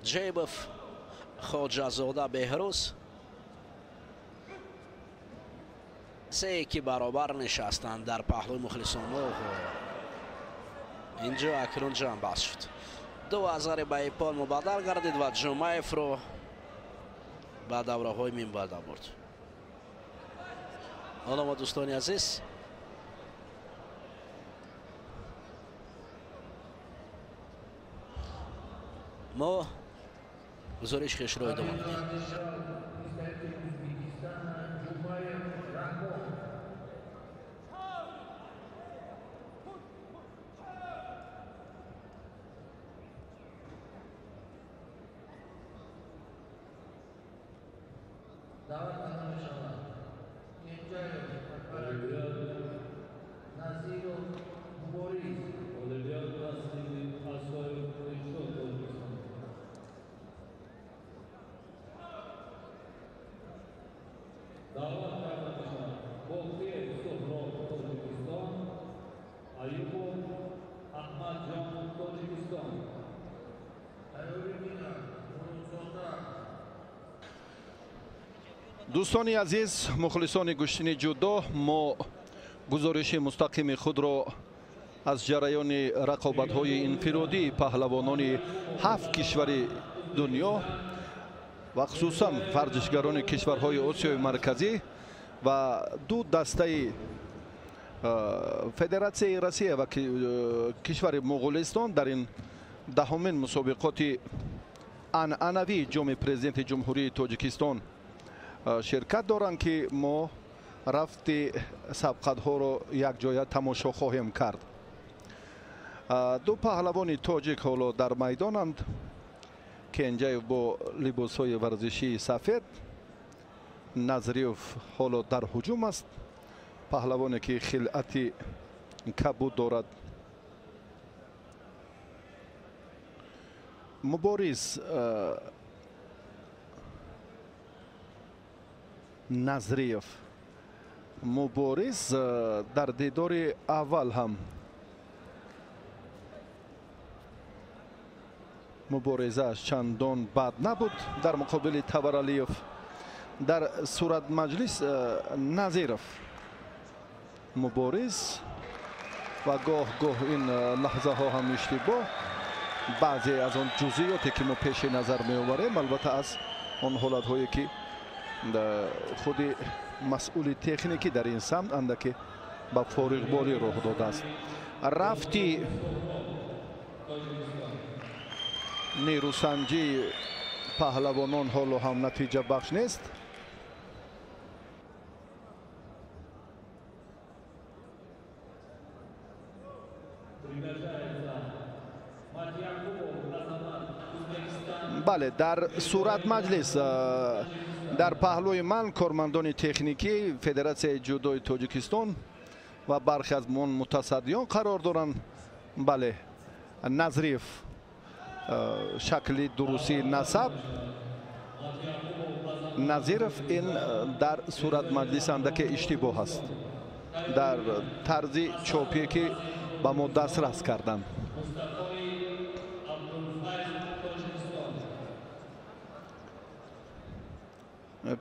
Ҷебов, Хоҷазода Беҳрӯз се ки баробар нишастанд дар паҳлӯи мухлисон. Инҷо акнун ҷамъбаст шуд. Ду азари ба ипон мубаддал гардид ва Ҷумаевро ба давраҳои минбаъда бурд. Ҳоло мо, дӯстони азиз, мо гузориш хешро идома медиҳем. Даъват карда мешавад Кенҷаев Назиров Мубориз. Ғолибият насиби Асоев Дилшод, Тоҷикистон. Даъват карда мешавад Боқиев Суҳроб, Тоҷикистон, Аюбов Аҳмадҷон, Тоҷикистон. Тайёрӣ бинад Муродзода. Дӯстони азиз, мухлисони гӯштини ҷудо, мо гузориши мустақими худро аз ҷараёни рақобатҳои инфиродии паҳлавонони ҳафт кишвари дунё ва хусусан варзишгарони кишварҳои Осиёи Марказӣ ва ду дастаи Федератсияи Россия ва кишвари Моғулистон дар ин даҳумин мусобиқоти анъанавии ҷоми президенти Ҷумҳурии Тоҷикистон ширкат доранд, ки мо рафти сабқатҳоро якҷоя тамошо хоҳем кард. Ду паҳлавони тоҷик ҳоло дар майдонанд. Кенҷаев бо либосҳои варзишии сафед, Назриев ҳоло дар ҳуҷум аст, паҳлавоне ки хилъати кабуд дорад. Мубориз Назриев, Мубориз дар дидори аввал ҳам муборизааш чандон бад набуд дар муқобили Таваралиев. Дар суратмаҷлис Назиров Мубориз ва гоҳ-гоҳ ин лаҳзаҳо ҳам иштибоҳ, баъзе аз он ҷузъиёте ки мо пеши назар меоварем, албатта аз он ҳолатҳое ки худи масъули техникӣ дар ин самт андаке ба фориғболӣ роҳ додааст. Рафти нерӯсанҷии паҳлавонон ҳоло ҳам натиҷабахш нест. Приглашается Матьякубов Азамат, Узбекистан. Бале, дар сурат маҷлис дар паҳлӯи ман кормандони техникии Федератсияи ҷудои Тоҷикистон ва бархе аз мутасаддиён қарор доранд. Бале, Назриев шакли дурусии насаб Назиров ин дар сурат маҷлис андаке иштибоҳ аст дар тарзи чопие ки ба мо дастрас карданд.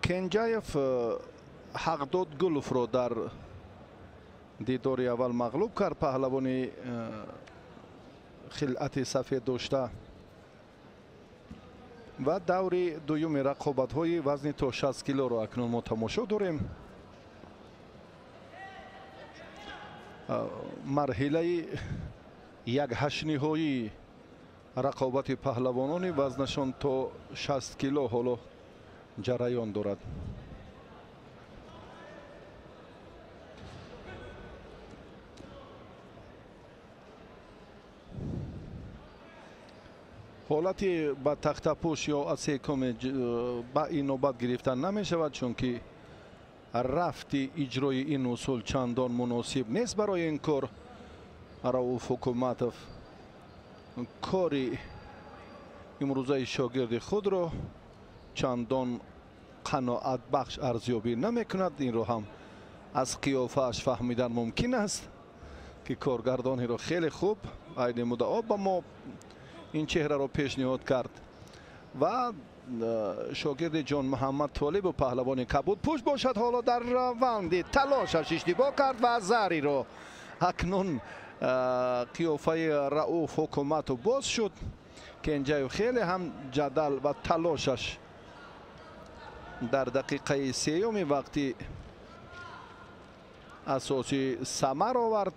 Кенҷаев Ҳақдод Гуловро дар дидори аввал мағлуб кард. Паҳлавони хилъати сафед дошта ва даври дуюми рақобатҳои вазни то 60 килоро акнун мо тамошо дорем. Марҳилаи якҳаштниҳоии рақобати паҳлавонони вазнашон то 60 кило ҳоло ҷараён дорад. Ҳолати ба тахтапӯш ё аз секуми ба ин навбат гирифтан намешавад, чунки рафти иҷрои ин усул чандон муносиб нест барои ин кор. Рауф Ҳукуматов кори имрӯзаи шогирди худро чандон қаноатбахш арзёбӣ намекунад. Инро ҳам аз қиёфааш фаҳмидан мумкин аст ки коргардониро хеле хуб айни муддао ба мо ин чеҳраро пешниҳод кард ва шогирди Ҷон Муҳаммад Толибов паҳлавони кабудпӯш бошад. Ҳоло дар раванди талошаш иштибоҳ кард ва зариро акнун қиёфаи Рауф Ҳукуматов боз шуд. Кенҷаев хеле ҳам ҷадал ва талошаш дар дақиқаи сеюми вақти асосӣ самар овард.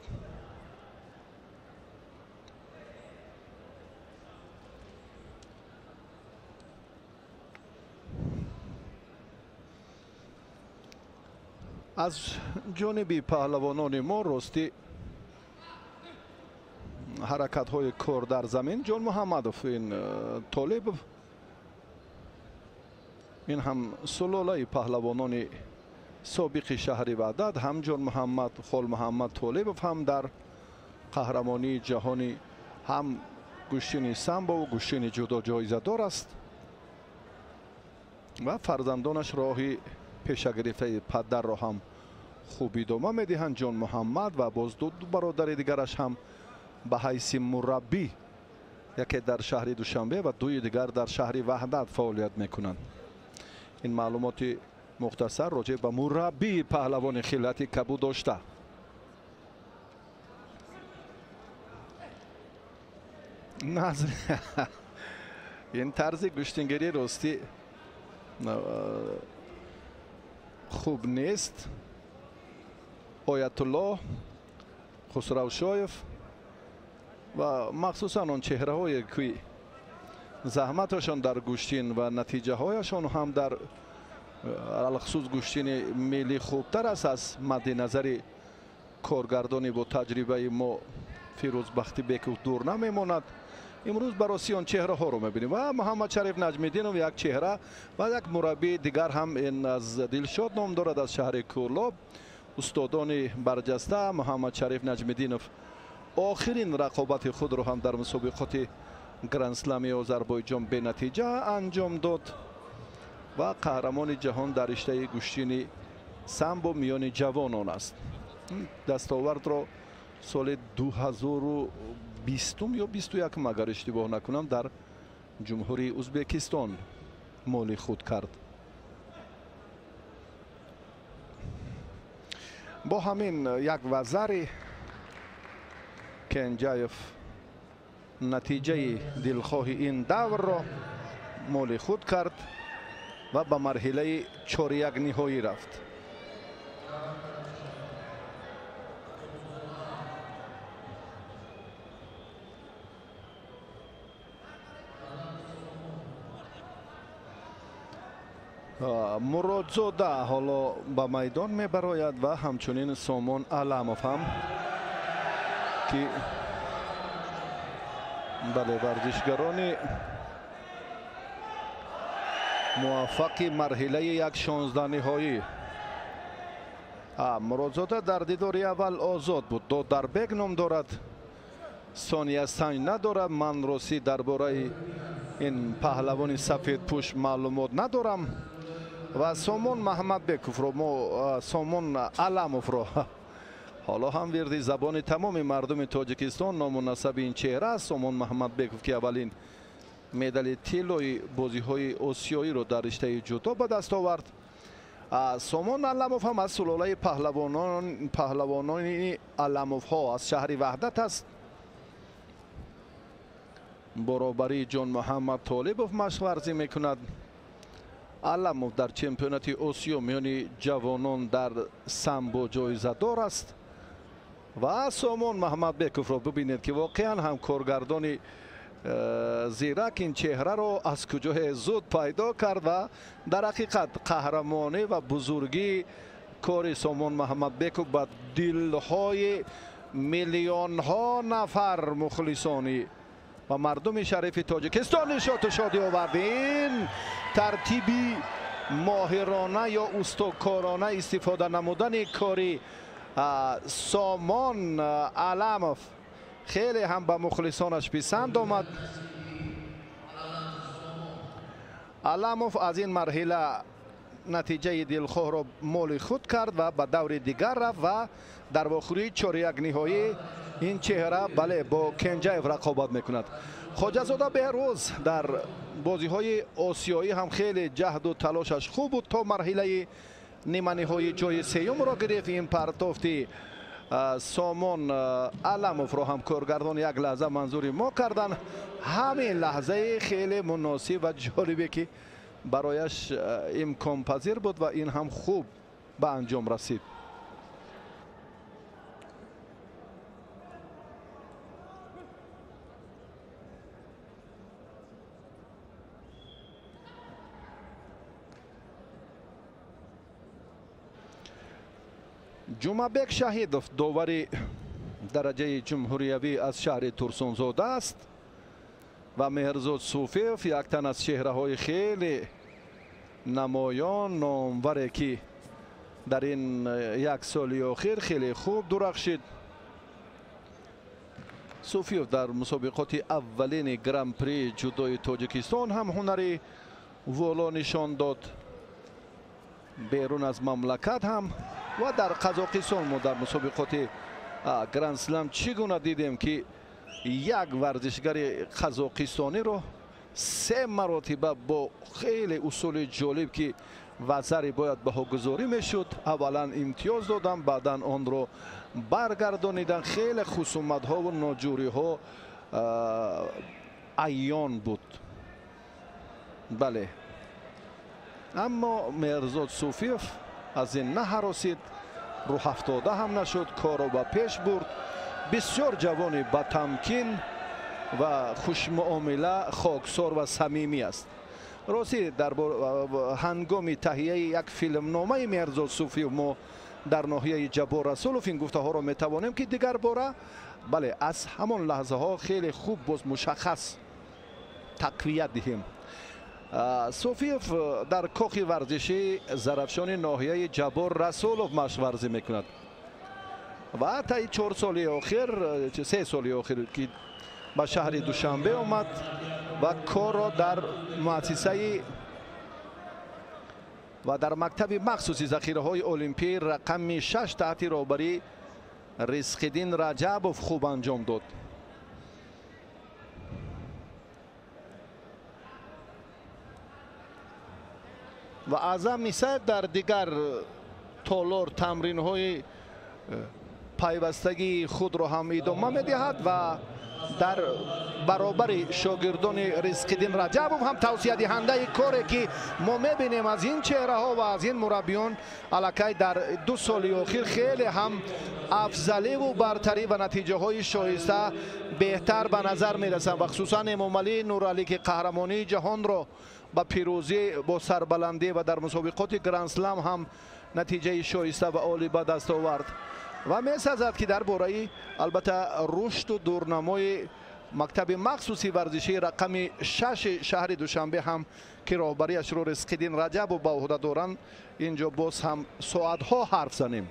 Аз ҷониби паҳлавонони мо ростӣ ҳаракатҳои кор дар замин Ҷон Муҳаммадов, ин Толибов, ин ҳам сулолаи паҳлавонони собиқи шаҳри Ваҳдат, ҳам Ҷон Муҳаммад Холмуҳаммад Толибов ҳам дар қаҳрамонии ҷаҳонӣ ҳам гӯштини самбо ва гӯштини ҷудо ҷоизадор аст ва фарзандонаш роҳи пешагирифтаи падарро ҳам хуб идома медиҳанд. Ҷон Муҳаммад ва боз ду бародари дигараш ҳам ба ҳайси мураббӣ яке дар шаҳри Душанбе ва дуи дигар дар шаҳри Ваҳдат фаъолият мекунанд. Ин маълумоти мухтасар роҷеъ ба мураббии паҳлавони хилъати кабуд дошта. Ин тарзи гӯштингирӣ ростӣ хуб нест. Оятуллоҳ Хусравшоев ва махсусан он чеҳраҳое ки заҳматашон дар гӯштин ва натиҷаҳояшон ҳам дар алхусус гӯштини миллӣ хубтар аст аз мадди назари коргардони бо таҷрибаи мо Фирӯз Бахтибеков дур намемонад. Имрӯз бароси он чеҳраҳоро мебинем ва Муҳаммадшариф Наҷмиддинов як чеҳра ва як мураббии дигар ҳам ин аз Дилшод ном дорад, аз шаҳри Кӯлоб, устодони барҷаста. Муҳаммадшариф Наҷмиддинов охирин рақобати худро ҳам дар мусобиқоти Гранд-слами Озарбойҷон бенатиҷа анҷом дод ва қаҳрамони ҷаҳон дар риштаи гӯштини самбо миёни ҷавонон аст. Дастовардро соли 2020 ё 21 агар иштибоҳ накунам дар ҷумҳурии Узбекистон моли худ кард. Бо ҳамин як вазари Кенҷаев натиҷаи дилхоҳи ин даврро моли худ кард ва ба марҳилаи чорякниҳоӣ рафт. Муродзода ҳоло ба майдон мебарояд ва ҳамчунин Сомон Аламов ҳам ки бале варзишгарони Муваффақи марҳилаи 1/16 ниҳоӣ. Муродзода дар дидори аввал озод буд. Додарбек ном дорад, сония санҷ надорад. Ман ростӣ дар бораи ин паҳлавони сафедпӯш маълумот надорам ва Сомон Маҳмадбековро мо Сомон Аламовро ҳоло ҳам вирди забони тамоми мардуми Тоҷикистон ному насаби ин чеҳра аст. Сомон Маҳмадбеков, ки аввалин медали тиллои бозиҳои осиёиро дар риштаи ҷудо ба даст овард. Сомон Аламов ҳам аз сулолаи паҳлавонони Аламовҳо аз шаҳри Ваҳдат аст. Баробарии Ҷон Муҳаммад Толибов машқварзӣ мекунад. Аламов дар чемпионати Осиё миёни ҷавонон дар самбо ҷоизадор аст. Ва Сомон Маҳмадбековро бибинед, ки воқеан ҳам коргардони зирак ин чеҳраро аз куҷое зуд пайдо кард ва дар ҳақиқат қаҳрамонӣ ва бузургии кори Сомон Маҳмадбеков ба дилҳои миллионҳо нафар мухлисони ва мардуми шарифи Тоҷикистон нишоту шодӣ овард. Ин тартиби моҳирона ё устокорона истифода намудани кори Сомон Аламов хеле ҳам ба мухлисонаш писанд омад. Аламов аз ин марҳила натиҷаи дилхоҳро моли худ кард ва ба даври дигар рафт ва дар вохӯрии чорякниҳоӣ ин чеҳра бале бо Кенҷаев рақобат мекунад. Хоҷазода Беҳрӯз дар бозиҳои осиёӣ ҳам хеле ҷаҳду талошаш хуб буд, то марҳилаи ниманиҳои ҷои сеюмро гирифт. Ин партофти Сомон Аламовро ҳам коргардон як лаҳза манзури мо карданд. Ҳамин лаҳзаи хеле муносиб ва ҷолибе ки барояш имконпазир буд ва ин ҳам хуб ба анҷом расид. Ҷумъабек Шаҳидов довари дараҷаи ҷумҳуриявӣ аз шаҳри Турсунзода аст ва Меҳрзод Суфиев як тан аз чеҳраҳои хеле намоён, номваре ки дар ин як соли охир хеле хуб дурахшид. Суфиев дар мусобиқоти аввалини гран-при ҷудои Тоҷикистон ҳам ҳунари воло нишон дод. Берун аз мамлакат ҳам ва дар Қазоқистон мо дар мусобиқоти гранд-слам чӣ гуна дидем, ки як варзишгари қазоқистониро се маротиба бо хеле усули ҷолиб, ки вазари бояд баҳогузорӣ мешуд, аввалан имтиёз додам, баъдан онро баргардонидан. Хеле хусуматҳову ноҷӯриҳо аён буд. Бале, аммо Меҳрзод Суфиев аз ин наҳаросид, рӯҳафтода ҳам нашуд, корро ба пеш бурд. Бисёр ҷавони батамкин ва хушмуомила, хоксор ва самимӣ аст. Ростӣ дар ҳангоми таҳияи як филмномаи Меҳрзод Суфиев мо дар ноҳияи Ҷаббор Расулов ин гуфтаҳоро метавонем, ки дигар бора бале аз ҳамон лаҳзаҳо хеле хуб боз мушаххас тақвият диҳем. Суфиев дар кохи варзишии Зарафшони ноҳияи Ҷаббор Расулов машқварзӣ мекунад ва таи 4 соли охир, 3 соли охир ки ба шаҳри Душанбе омад ва корро дар муассисаи ва дар мактаби махсуси захираҳои олимпӣ рақами 6 таҳти роҳбарии Ризқиддин Раҷабов хуб анҷом дод. Ва Аъзам Исаев дар дигар толор тамринҳои пайвастагии худро ҳам идома медиҳад ва дар баробари шогирдони Ризқиддин Раҷабов ҳам тавсиядиҳандаи коре ки мо мебинем аз ин чеҳраҳо ва аз ин мураббиён аллакай дар 2 соли охир хеле ҳам афзаливу бартарӣ ва натиҷаҳои шоиста беҳтар ба назар мерасанд ва хусусан Эмомалӣ Нуралӣ, ки қаҳрамонии ҷаҳонро ба пирӯзӣ бо сарбаландӣ ва дар мусобиқоти гранд-слам ҳам натиҷаи шоиста ва олӣ ба даст овард. Ва месазад, ки дар бораи албатта рушду дурнамои Мактаби махсуси варзишии рақами 6 шаҳри Душанбе ҳам ки роҳбарияшро Ризқиддин Раҷабов ба уҳда доранд, инҷо боз ҳам соатҳо ҳарф занем.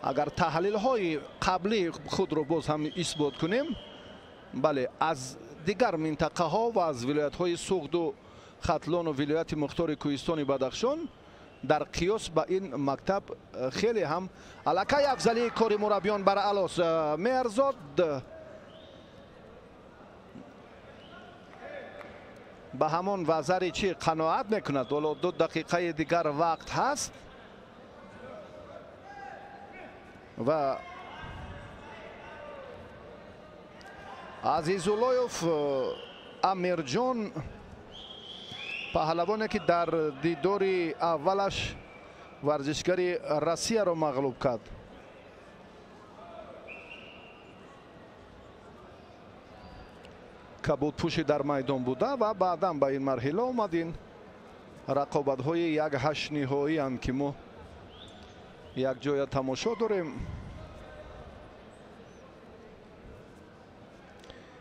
Агар таҳлилҳои қаблии худро боз ҳам исбот кунем, бале, аз дигар минтақаҳо ва аз вилоятҳои Суғду Хатлону вилояти Мухтори Кӯҳистони Бадахшон дар қиёс ба ин мактаб хеле ҳам аллакай афзалии кори мураббиён бар алос. Меҳрзод ба ҳамон вазари чӣ қаноат мекунад. Ҳоло 2 дақиқаи дигар вақт ҳаст ва Азизуллоев Амирҷон, паҳлавоне ки дар дидори аввалаш варзишгари Россияро мағлуб кард. Кабудпӯши дар майдон буда ва баъдан ба ин марҳила омад. Ин рақобатҳои 1-8 ниҳоиянд ки мо якҷоя тамошо дорем.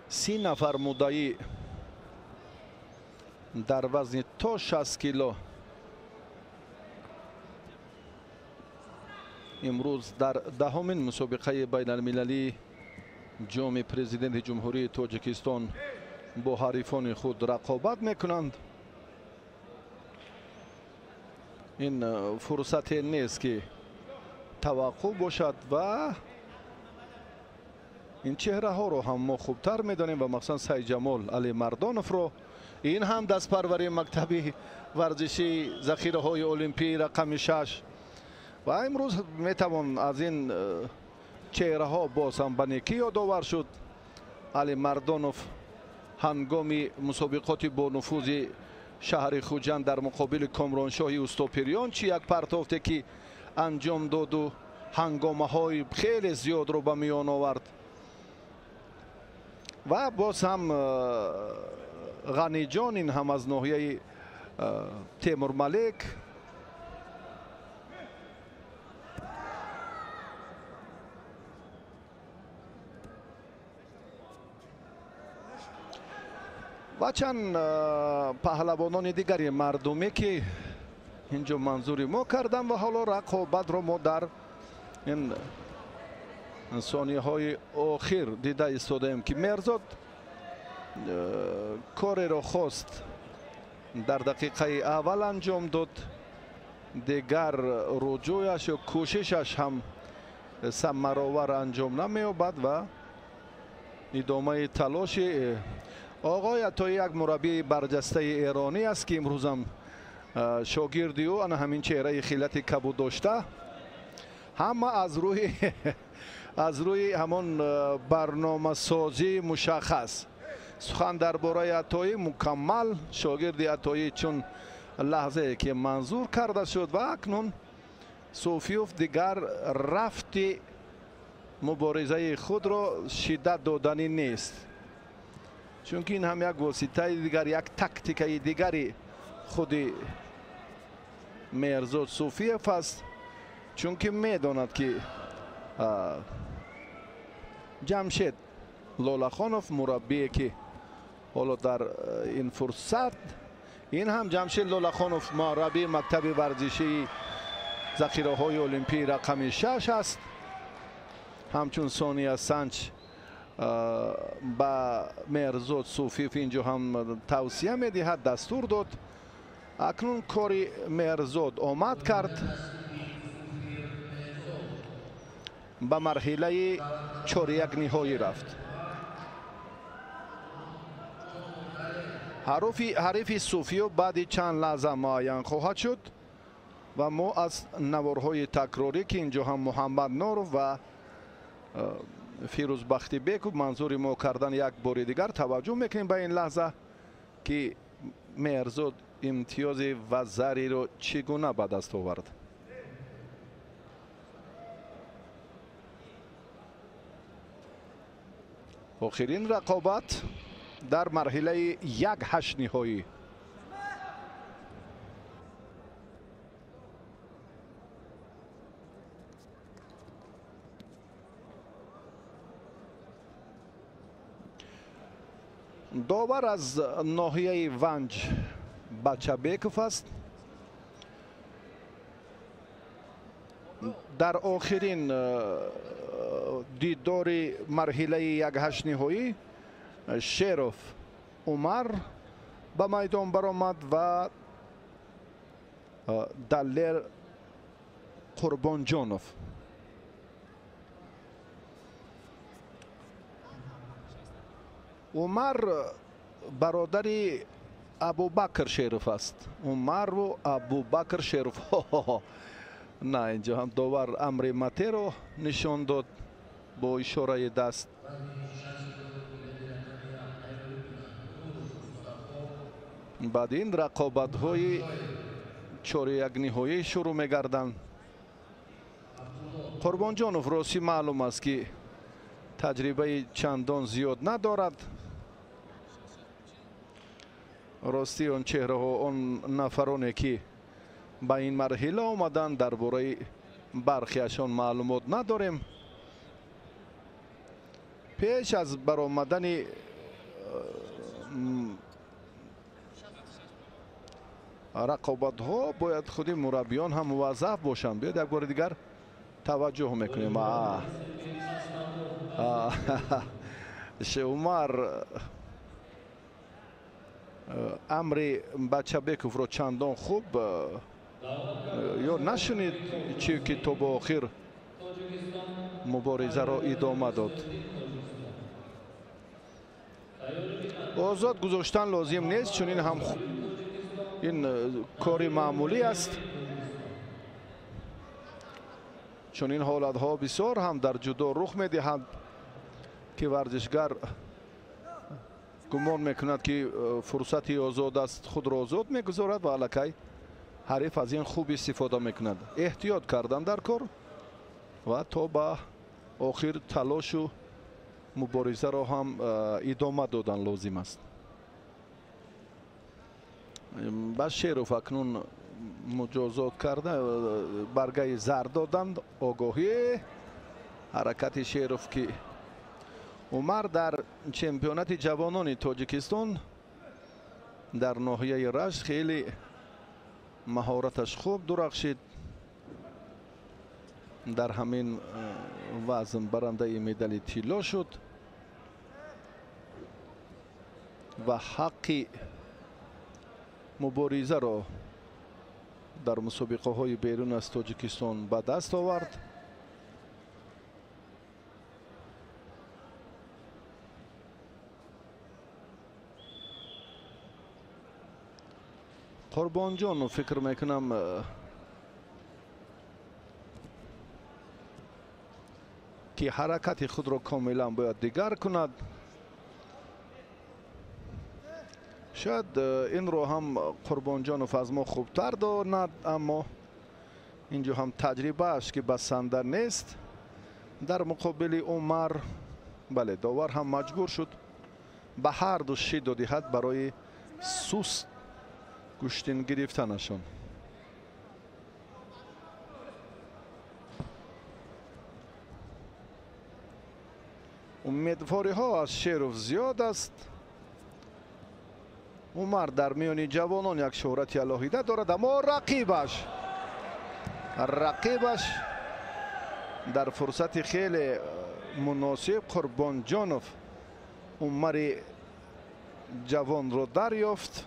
30 нафар муддаӣ дар вазни то 60 кило имрӯз дар 10-умин мусобиқаи байналмилалии ҷоми президенти Ҷумҳурии Тоҷикистон бо ҳарифони худ рақобат мекунанд. Ин фурсате нест ки таваққуф бошад ва ин чеҳраҳоро ҳам мо хубтар медонем ва махсусан Сайҷамол Алимардоновро. Ин ҳам дастпарвари мактаби варзишии захираҳои олимпии рақами 6 ва имрӯз метавон аз ин чеҳраҳо боз ҳам ба некӣ ёдовар шуд. Алимардонов ҳангоми мусобиқоти бонуфузи шаҳри Хуҷанд дар муқобили Комроншоҳи Устопириён чи як партофте ки анҷом доду ҳангомаҳои хеле зиёдро ба миён овард. Ва боз ҳам Ғаниҷон, ин ҳам аз ноҳияи Темурмалик. Ва чанд паҳлавонони дигари мардумӣ ки инҷо манзури мо кардам ва ҳоло рақобатро мо дар ин сонияҳои охир дида истодаем ки Меҳрзод кореро хост дар дақиқаи аввал анҷом дод. Дигар руҷӯяш ё кӯшишаш ҳам самаровар анҷом намеёбад ва идомаи талоши оғои Атоӣ, як мураббии барҷастаи эронӣ аст ки имрӯзам шогирди ӯ ана ҳамин чеҳраи хилати кабуд дошта, ҳама аз рӯи ҳамон барномасозии мушаххас. Сухан дар бораи Атоӣ мукаммал шогирди Атоӣ чун лаҳзае ки манзур карда шуд ва акнун Суфиёв дигар рафти муборизаи худро шиддат доданӣ нест, чунки ин ҳам як воситаи дигар, як тактикаи дигари худи Меҳрзод Суфиев аст, чунки медонад ки Ҷамшед Лолахонов мураббие ки ҳоло дар ин фурсат, ин ҳам Ҷамшед Лолахонов мураббии мактаби варзишии захираҳои олимпии рақами 6 аст. Ҳамчун Сония Санч ба Меҳрзод Суфиев инҷо ҳам тавсия медиҳад, дастур дод. Акнун кори Меҳрзод омад кард ба марҳилаи 4-1 ниҳоӣ рафт. Ҳарифи Суфиёв баъди чанд лаҳза муайян хоҳад шуд ва мо аз наворҳои такрорӣ ки инҷо ҳам Муҳаммад Норов ва Фирӯз Бахтибеков манзури мо кардан як бори дигар таваҷҷӯҳ мекунем ба ин лаҳза ки Меҳрзод имтиёзи вазариро чӣ гуна ба даст овард. Охирин рақобат дар марҳилаи 1-8 ниҳоӣ. Довар аз ноҳияи Ванҷ Бачабеков аст. Дар охирин дидори марҳилаи якҳашт ниҳоӣ Шеров Умар ба майдон баромад ва Далер Қурбонҷонов. Умар бародари Абубакр Шеров аст. Умару Абубакр Шеров. На, инҷо ҳам довар амри матеро нишон дод бо ишораи даст. Баъд ин рақобатҳои чорякниҳоӣ шурӯъ мегарданд. Қурбонҷонов ростӣ маълум аст, ки таҷрибаи чандон зиёд надорад. Ростӣ он чеҳраҳо, он нафароне ки ба ин марҳила омаданд, дар бораи бархеашон маълумот надорем. Пеш аз баромадани рақобатҳо бояд худи мураббиён ҳам муваззаф бошанд. Биёед як бори дигар таваҷҷӯҳ мекунем. Умар амри Бачабековро чандон хуб ё нашунид, чи ки то ба охир муборизаро идома дод. Озод гузоштан лозим нест, чун ин ҳам ин кори маъмулӣ аст. Чунин ҳолатҳо бисёр ҳам дар ҷудо рух медиҳанд, ки варзишгар гумон мекунад, ки фурсати озод аст, худро озод мегузорад ва аллакай ҳариф аз ин хуб истифода мекунад. Эҳтиёт кардан дар кор ва то ба охир талошу муборизаро ҳам идома додан лозим аст. Ба Шеров акнун муҷозот карда, баргаи зард доданд. Огоҳӣ ҳаракати Шеров, ки Умар дар чемпионати ҷавонони Тоҷикистон дар ноҳияи Рашт хеле маҳораташ хуб дурахшид. Дар ҳамин вазн барандаи медали тилло шуд ва ҳаққи муборизаро дар мусобиқаҳои берун аз Тоҷикистон ба даст овард. Қурбонҷонов фикр мекунам ки ҳаракати худро комилан бояд дигар кунад. Шояд инро ҳам Қурбонҷонов аз мо хубтар донад, аммо инҷо ҳам таҷрибааш ки басанда нест. Дар муқобили Умар, бале, довар ҳам маҷбур шуд ба ҳар ду шидо диҳад барои суст гӯштин гирифтанашон. Умедвориҳо аз Шеров зиёд аст. Умар дар миёни ҷавонон як шӯҳрати алоҳида дорад, аммо рақибаш дар фурсати хеле муносиб Қурбонҷонов Умари ҷавонро дарёфт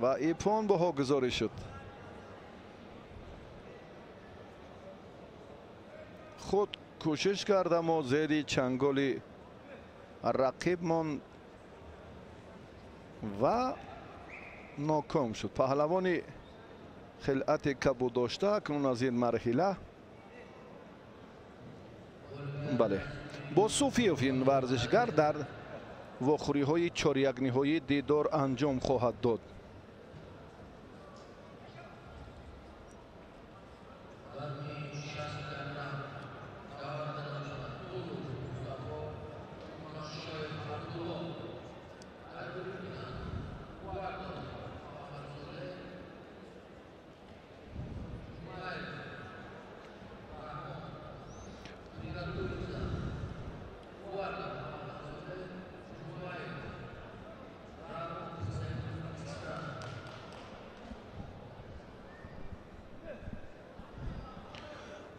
ва ипон баҳогузорӣ шуд. Худ кӯшиш кард, аммо зери чанголи рақиб монд ва ноком шуд. Паҳлавони хилъати кабуд дошта акнун аз ин марҳила, бале, бо Суфиев ин варзишгар дар вохӯриҳои чорякниҳоӣ дидор анҷом хоҳад дод.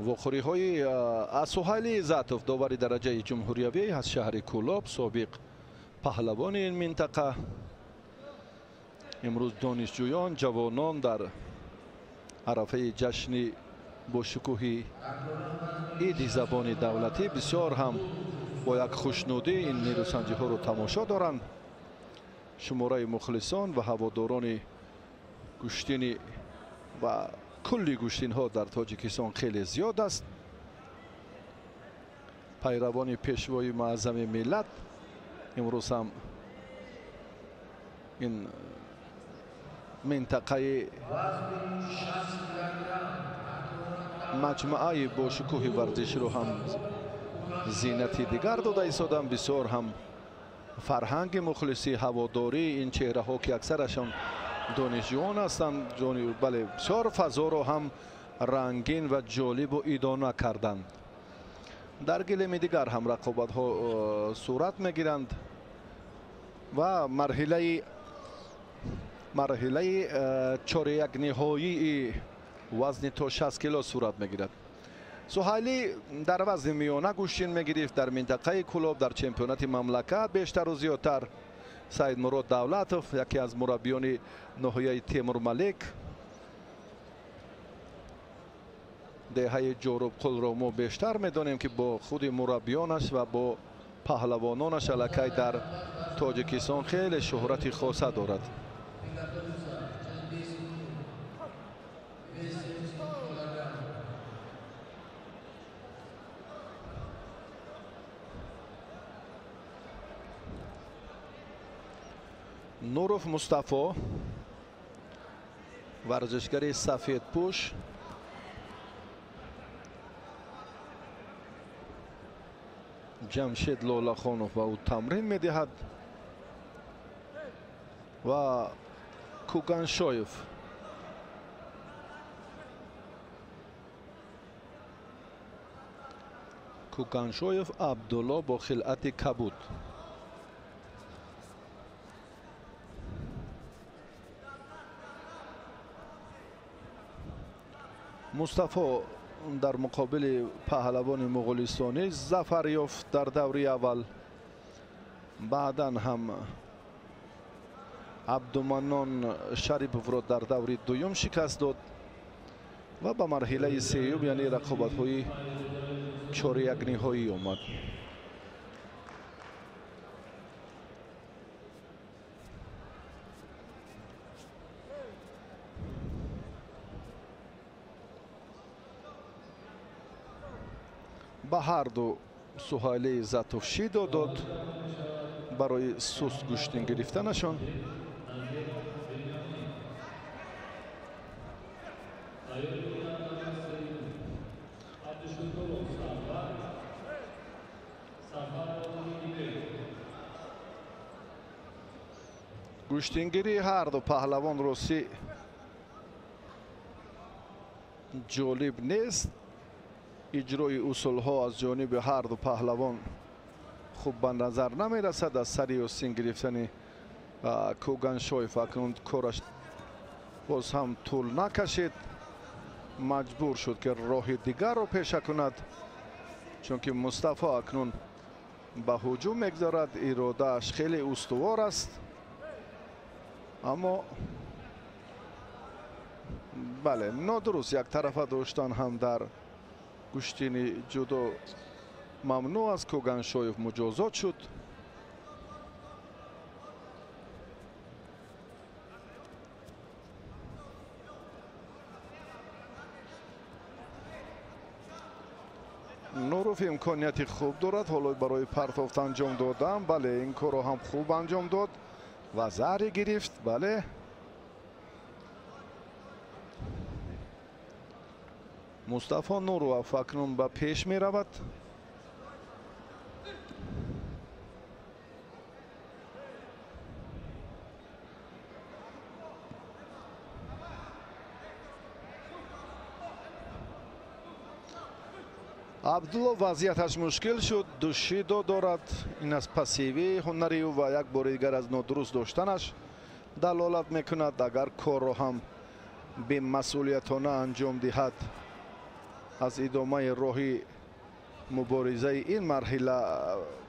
Вохӯриҳои Суҳайли Иззатов, довари дараҷаи ҷумҳуриявӣ аз шаҳри Кӯлоб, собиқ паҳлавони ин минтақа. Имрӯз донишҷӯён, ҷавонон дар арафаи ҷашни бошукӯҳи иди забони давлатӣ бисёр ҳам бо як хушнудӣ ин нерӯсанҷиҳоро тамошо доранд. Шумораи мухлисон ва ҳаводорони гӯштини ва кулли гӯштинҳо дар Тоҷикистон хеле зиёд аст. Пайравони пешвои муаззами миллат имрӯз ҳам ин минтақаи маҷмӯаи бошукӯҳи варзиширо ҳам зинати дигар дода истоданд. Бисёр ҳам фарҳанги мухлисӣ, ҳаводории ин чеҳраҳо, ки аксарашон донишҷӯён ҳастанд, бале, бисёр фазоро ҳам рангин ва ҷолибу идона карданд. Дар гилеми дигар ҳам рақобатҳо сурат мегиранд ва марҳилаи чорякниҳоии вазни то 60 кило сурат мегирад. Суҳайлӣ дар вазни миёна гӯштин мегирифт дар минтақаи Кӯлоб, дар чемпионати мамлакат бештару зиёдтар. Саидмурод Давлатов, яке аз мураббиёни ноҳияи Темурмалик, деҳаи Ҷорубқулро мо бештар медонем, ки бо худи мураббиёнаш ва бо паҳлавононаш аллакай дар Тоҷикистон хеле шӯҳрати хоса дорад. Нуров Мустафо, варзишгари сафедпӯш, Ҷамшед Лолахонов ба ӯ тамрин медиҳад ва Куганшоев. Куганшоев Абдулло бо хилъати кабуд. Мустафо дар муқобили паҳлавони муғулистонӣ зафар ёфт дар даври аввал. Баъдан ҳам Абдуманнон Шариповро дар даври дуюм шикаст дод ва ба марҳилаи сеюм, яъне рақобатҳои чорякниҳоӣ омад. Ба ҳарду Суҳайли Иззатов шидо дод барои суст гӯштин гирифтанашон. Гӯштингирии ҳарду паҳлавон росӣ ҷолиб нест. Иҷрои усулҳо аз ҷониби ҳарду паҳлавон хуб ба назар намерасад. Аз сари остин гирифтани Куганшоев акнун кораш боз ҳам тӯл накашид. Маҷбур шуд, ки роҳи дигарро пеша кунад, чунки Мустафо акнун ба ҳуҷум мегузорад. Иродааш хеле устувор аст, аммо бале, нодуруст яктарафа доштан ҳам дар гӯштини ҷудо мамнӯъ аст. Куганшоев муҷозот шуд. Нуров имконияти хуб дорад ҳоло барои партофт анҷом додан. Бале, ин корро ҳам хуб анҷом дод ва зари гирифт. Бале, Мустафо Нуров акнун ба пеш меравад. Абдулло вазъияташ мушкил шуд, душидо дорад. Ин аз пассивии ҳунари ӯ ва як бори дигар аз нодуруст доштанаш далолат мекунад. Агар корро ҳам бемасъулиятона анҷом диҳад, Аз идомаи роҳи муборизаи ин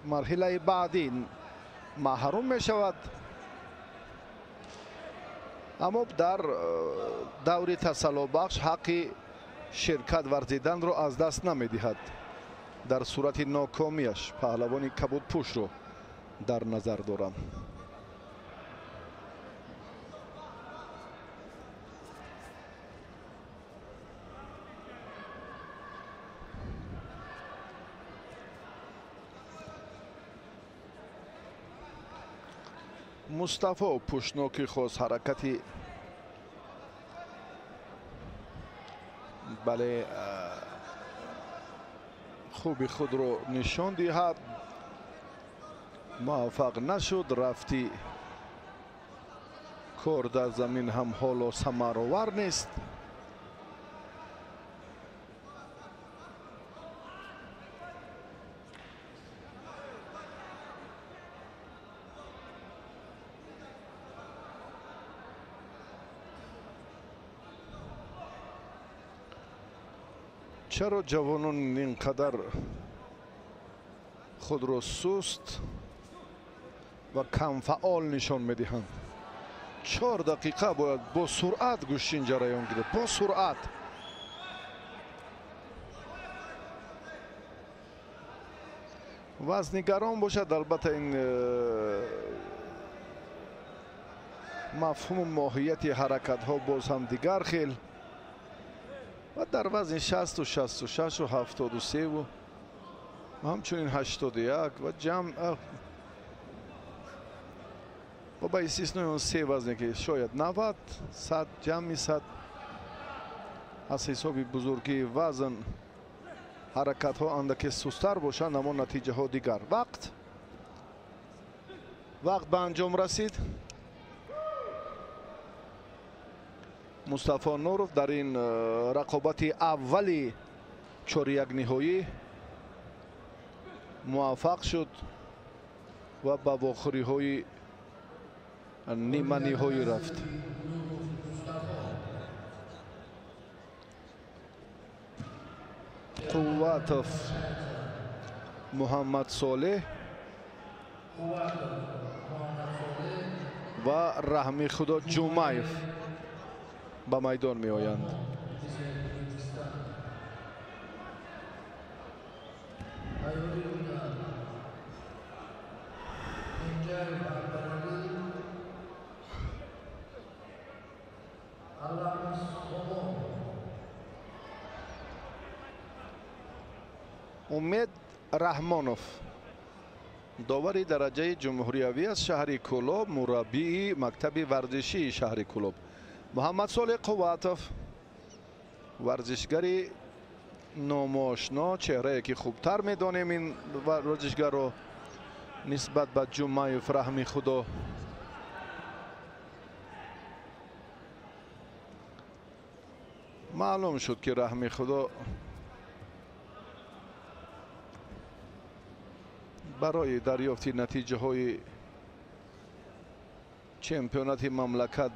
марҳилаи баъдӣ маҳрум мешавад. Аммо дар даври тасаллобахш ҳаққи ширкат варзиданро аз даст намедиҳад. Дар сурати нокомиаш паҳлавони кабудпӯшро дар назар дорам. Мустафо пӯшноки хост ҳаракати бале хуби худро нишон диҳад, муваффақ нашуд. Рафти кор дар замин ҳам ҳоло самаровар нест. Чаро ҷавонон ин қадар худро суст ва камфаъол нишон медиҳанд? 4 дақиқа бояд бо суръат гӯштин ҷараён гирифт, бо суръат. Вазни гарон бошад, албатта ин мафҳуму моҳияти ҳаракатҳо боз ҳам дигар хел ва дар вазни 60 66 73 ва ҳамчунин 81 ва ҷамъ ва ба истиснои он се вазне ки шояд 90 100 ҷамъи 100 аз ҳисоби бузургии вазн ҳаракатҳо андаке сустар бошанд, аммо натиҷаҳо дигар. Вақт ба анҷом расид. Мустафо Нуров дар ин рақобати аввали чорякниҳоӣ муваффақ шуд ва ба вохӯриҳои ниманиҳоӣ рафт. Қувватов Муҳаммад Солеҳ ва Раҳми Худо Ҷумаев ба майдон меоянд. Умед Раҳмонов довари дараҷаи ҷумҳуриявӣ аз шаҳри Кӯлоб, мураббии мактаби варзишии шаҳри Кӯлоб. Муҳаммадсолеҳ Қувватов варзишгари номошно, чеҳрае ки хубтар медонем ин варзишгарро нисбат ба Ҷумаев Раҳми Худо. Маълум шуд ки Раҳми Худо барои дарёфти натиҷаҳои чемпионати мамлакат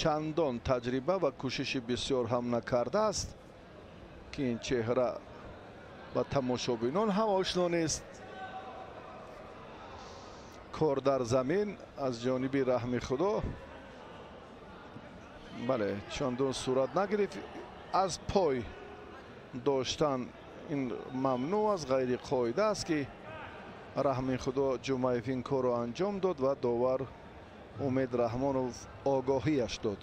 чандон таҷриба ва кӯшиши бисёр ҳам накардааст, ки ин чеҳра ба тамошобинон ҳам ошно нест. Кор дар замин аз ҷониби Раҳми Худо бале чандон сурат нагирифт. Аз пой доштан ин мамнӯъ аст, ғайриқоида аст ки Раҳми Худо Ҷумаев ин корро анҷом дод ва довар Умед Раҳмонов огоҳиаш дод.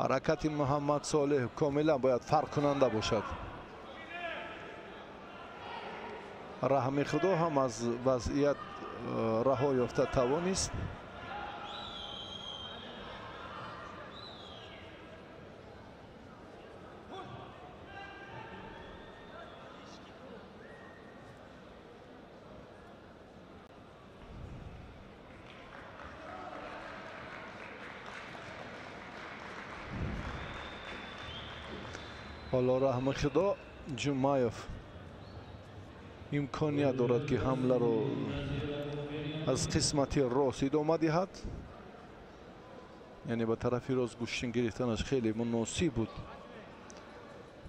Ҳаракати Муҳаммад Солеҳ комилан бояд фарқкунанда бошад. Раҳми Худо ҳам аз вазъият раҳо ёфта тавонист. Ҳоло Раҳмихудо Ҷумаев имконият дорад, ки ҳамларо аз қисмати рост идома диҳад. Яъне ба тарафи рост гӯштин гирифтанаш хеле муносиб буд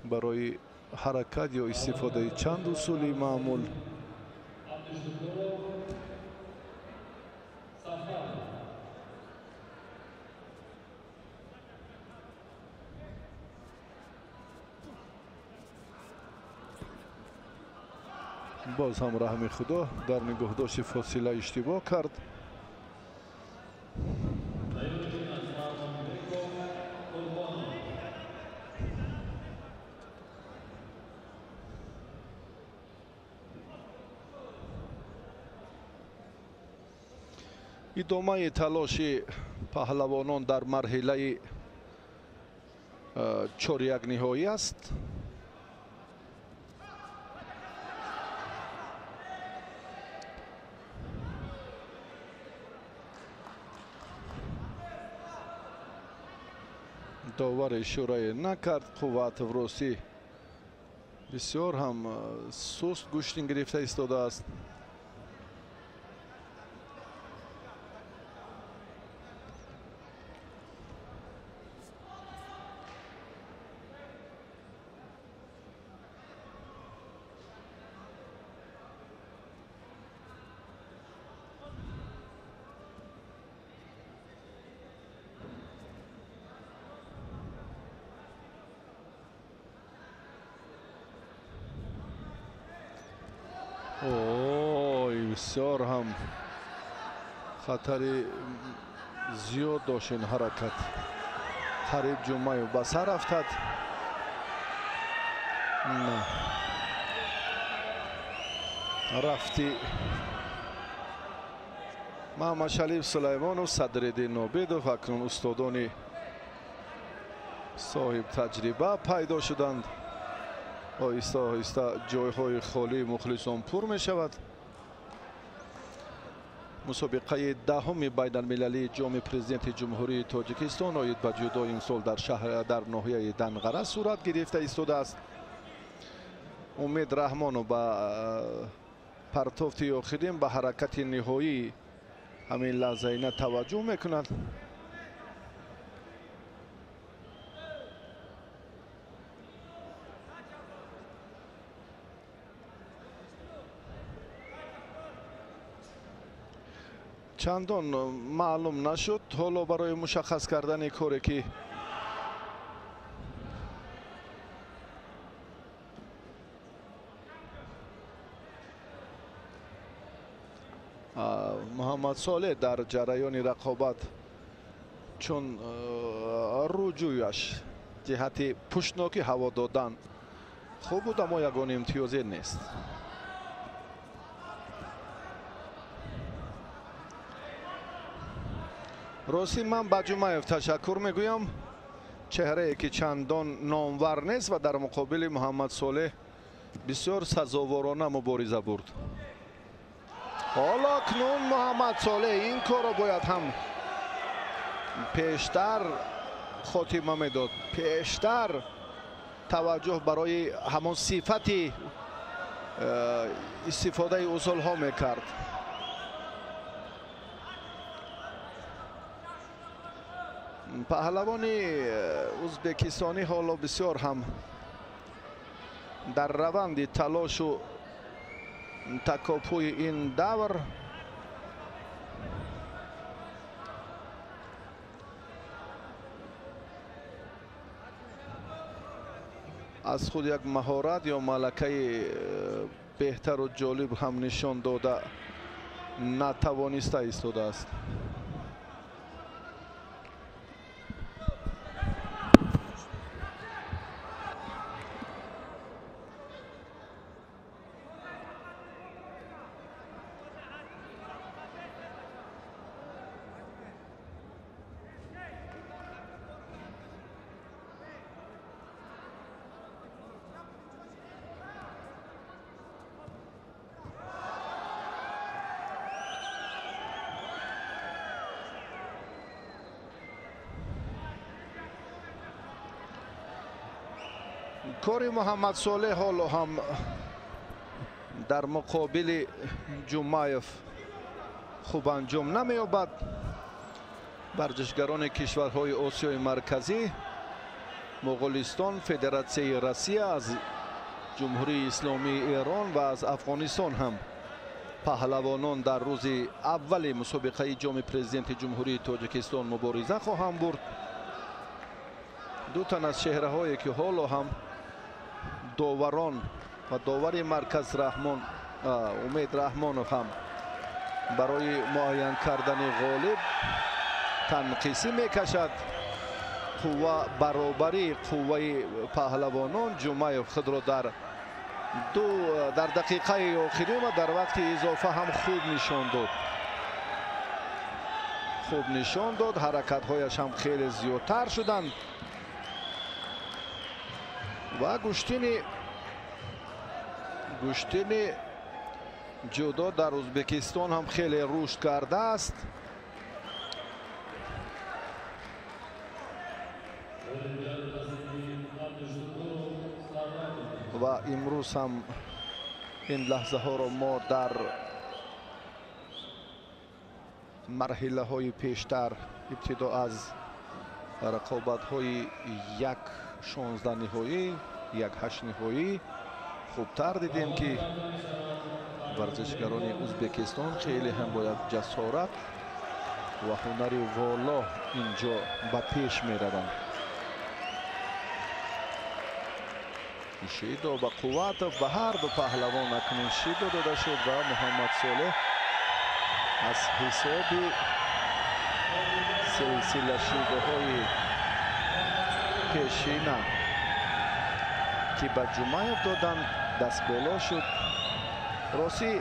барои ҳаракат ё истифодаи чанд усули маъмул. Боз ҳам Раҳми Худо дар нигоҳдошти фосила иштибоҳ кард. Идомаи талоши паҳлавонон дар марҳилаи чоряк ниҳоӣ аст. Довар ишорае накард. Қувватов ростӣ бисёр ҳам суст гӯштин гирифта истодааст. Ой, бисёр ҳам хатари зиёд дошт ин ҳаракат. Қариб Ҷумаев ба сар афтад. На. Рафти Маҳмадшариф Сулаймонов, Садриддин Нобидов акнун устодони соҳиб таҷриба пайдо шуданд. Оҳиста оҳиста ҷойҳои холии мухлисон пур мешавад. Мусобиқаи даҳуми байналмилалии ҷоми президенти Ҷумҳурии Тоҷикистон оид ба ҷудо имсол дар шаҳр дар ноҳияи Данғара сурат гирифта истодааст. Умед Раҳмонов ба партофти охирин ба ҳаракати ниҳоӣ ҳамин лаҳзаина таваҷҷӯҳ мекунад. Чандон маълум нашуд ҳоло барои мушаххас кардани коре ки Муҳаммад Солеҳ дар ҷараёни рақобат чун руҷӯяш ҷиҳати пуштнокӣ ҳаво додан хуб буд, аммо ягон имтиёзе нест. Ростӣ ман ба Ҷумаев ташаккур мегӯям, чеҳрае ки чандон номвар нест ва дар муқобили Муҳаммад Солеҳ бисёр сазоворона мубориза бурд. Ҳоло акнун Муҳаммад Солеҳ ин корро бояд ҳам пештар хотима медод, пештар таваҷҷӯҳ барои ҳамон сифати истифодаи усулҳо мекард. Паҳлавони ӯзбекистонӣ ҳоло бисёр ҳам дар раванди талошу такопӯи ин давр аз худ як маҳорат ё малакаи беҳтару ҷолиб ҳам нишон дода натавониста истодааст. Кори Муҳаммад Солеҳ ҳоло ҳам дар муқобили Ҷумаев хуб анҷом намеёбад. Варзишгарони кишварҳои Осиёи Марказӣ, Моғулистон, Федератсияи Россия, аз Ҷумҳурии Исломии Эрон ва аз Афғонистон ҳам паҳлавонон дар рӯзи аввали мусобиқаи ҷоми президенти Ҷумҳурии Тоҷикистон мубориза хоҳанд бурд. Ду тан аз чеҳраҳое ки ҳоло ҳам доварон ва довари марказ Раҳмон Умед Раҳмонов ҳам барои муайян кардани ғолиб танқисӣ мекашад. Қувва баробарии қувваи паҳлавонон. Ҷумаев худро дар дақиқаи охирин ва дар вақти изофа ҳам хуб нишон дод. Хуб нишон дод, ҳаракатҳояш ҳам хеле зиёдтар шуданд ва гӯштини ҷудо дар Ӯзбекистон ҳам хеле рушд кардааст. Ва имрӯз ҳам ин лаҳзаҳоро мо дар марҳилаҳои пештар, ибтидо аз рақобатҳои 1-16 ниҳоӣ, 1-8 ниҳоӣ хубтар дидем, ки варзишгарони Ӯзбекистон хеле ҳам бояд ҷасорат ва ҳунари воло инҷо ба пеш мераванд. Шидо ба Қувватов, ба ҳар ду паҳлавон акнун шидо дода шуд ва Муҳаммад Солеҳ аз ҳисоби силсила шидоҳои пешина, ки ба Ҷумаев доданд, даст боло шуд. Ростӣ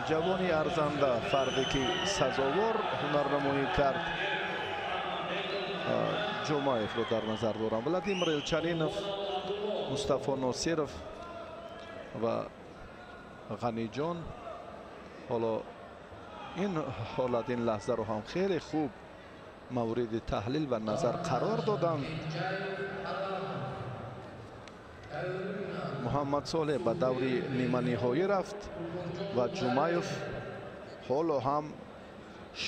ҷавони арзанда, фарде ки сазовор ҳунарнамоӣ кард, Ҷумаевро дар назар дорам. Владимир Элчанинов, Мустафо Носиров ва Ғаниҷон ҳоло ин ҳолат, ин лаҳзаро ҳам хеле хуб мавриди таҳлил ва назар қарор доданд. Муҳаммад Солеҳ ба даври ниманиҳоӣ рафт ва Ҷумаев ҳоло ҳам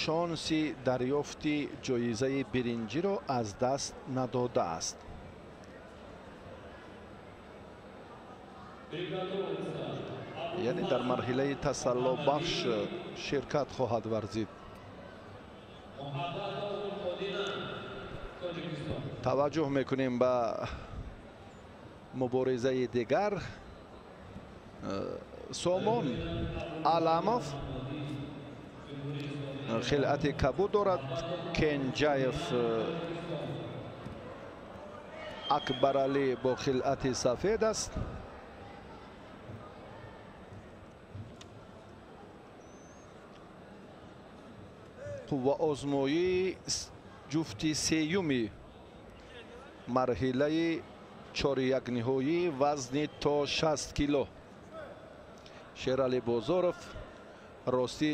шонси дарёфти ҷоизаи биринҷиро аз даст надодааст. Яъне дар марҳилаи тасаллобахш ширкат хоҳад варзид. Таваҷҷӯҳ мекунем ба муборизаи дигар. Сомон Аламов хилъати кабуд дорад. Кенҷаев Акбаралӣ бо хилъати сафед аст. Қувваозмоии ҷуфти сеюми марҳилаи 4-1 ниҳоӣ вазни то 60 кило. Шералӣ Бозоров ростӣ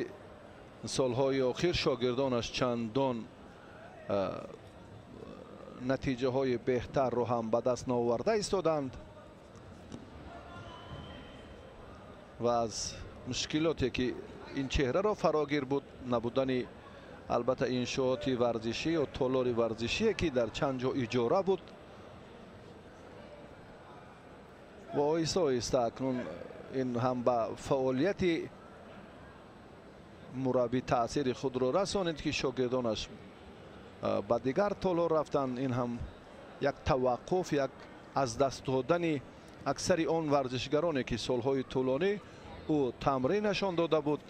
солҳои охир шогирдонаш чандон натиҷаҳои беҳтарро ҳам ба даст наоварда истоданд ва аз мушкилоте ки ин чеҳраро фарогир буд, набудани албатта иншооти варзишӣ ё толори варзишие ки дар чанд ҷо иҷора буд ва оҳиста оҳиста акнун ин ҳам ба фаъолияти мураббӣ таъсири худро расонид, ки шогирдонаш ба дигар толор рафтанд. Ин ҳам як таваққуф, як аз даст додани аксари он варзишгароне ки солҳои тӯлонӣ ӯ тамринашон дода буд.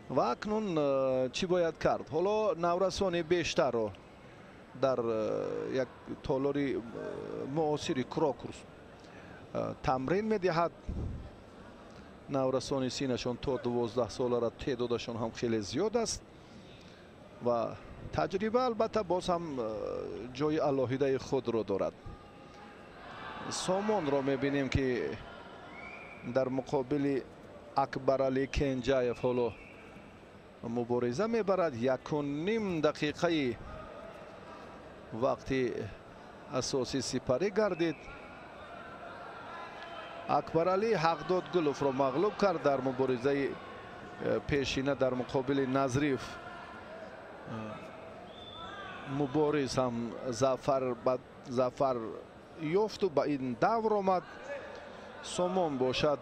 Ва акнун чӣ бояд кард? Ҳоло наврасони бештарро дар як толори муосири Крокус тамрин медиҳад. Наврасони синашон то 12 солара теъдодашон ҳам хеле зиёд аст ва таҷриба албатта боз ҳам ҷои алоҳидаи худро дорад. Сомонро мебинем, ки дар муқобили Акбаралӣ Кенҷаев ҳоло мубориза мебарад. 1.5 дақиқаи вақти асосӣ сипарӣ гардид. Акбаралӣ Ҳақдодгуловро мағлуб кард дар муборизаи пешина дар муқобили Назриев. Мубориз ҳам зафар ёфту ба ин давр омад. Сомон бошад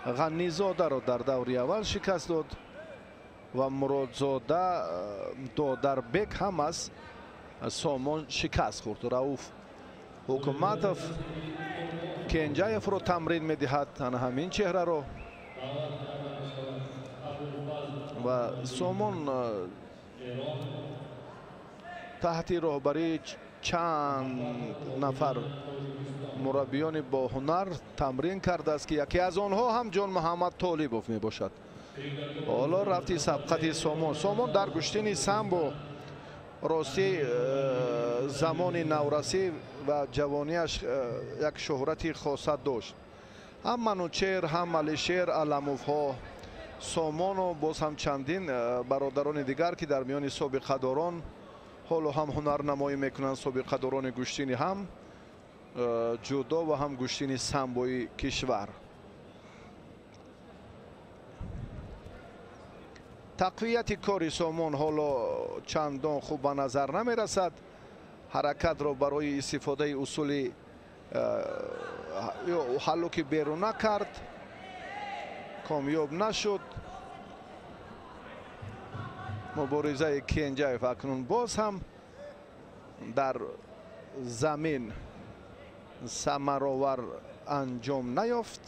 Ғаннизодаро дар даври аввал шикаст дод ва Муродзода Додарбек ҳам аз Сомон шикаст хӯрд. Рауф Ҳукуматов Кенҷаевро тамрин медиҳад, ана ҳамин чеҳраро. Ва Сомон таҳти роҳбарии чанд нафар мураббиёни боҳунар тамрин кардааст, ки яке аз онҳо ҳам Ҷон Муҳаммад Толибов мебошад. Ҳоло рафти сабқати Сомон. Сомон дар гӯштини самбо ростӣ замони наврасӣ ва ҷавониаш як шӯҳрати хоса дошт. Ҳам Манучер, ҳам Алишер Аламовҳо, Сомону боз ҳам чандин бародарони дигар, ки дар миёни собиқадорон ҳоло ҳам ҳунарнамоӣ мекунанд, собиқадорони гӯштини ҳам ҷудо ва ҳам гӯштини самбои кишвар. Тақвияти кори Сомон ҳоло чандон хуб ба назар намерасад. Ҳаракатро барои истифодаи усули ҳаллуки беруна кард, комёб нашуд. Муборизаи Кенҷаев акнун боз ҳам дар замин самаровар анҷом наёфт.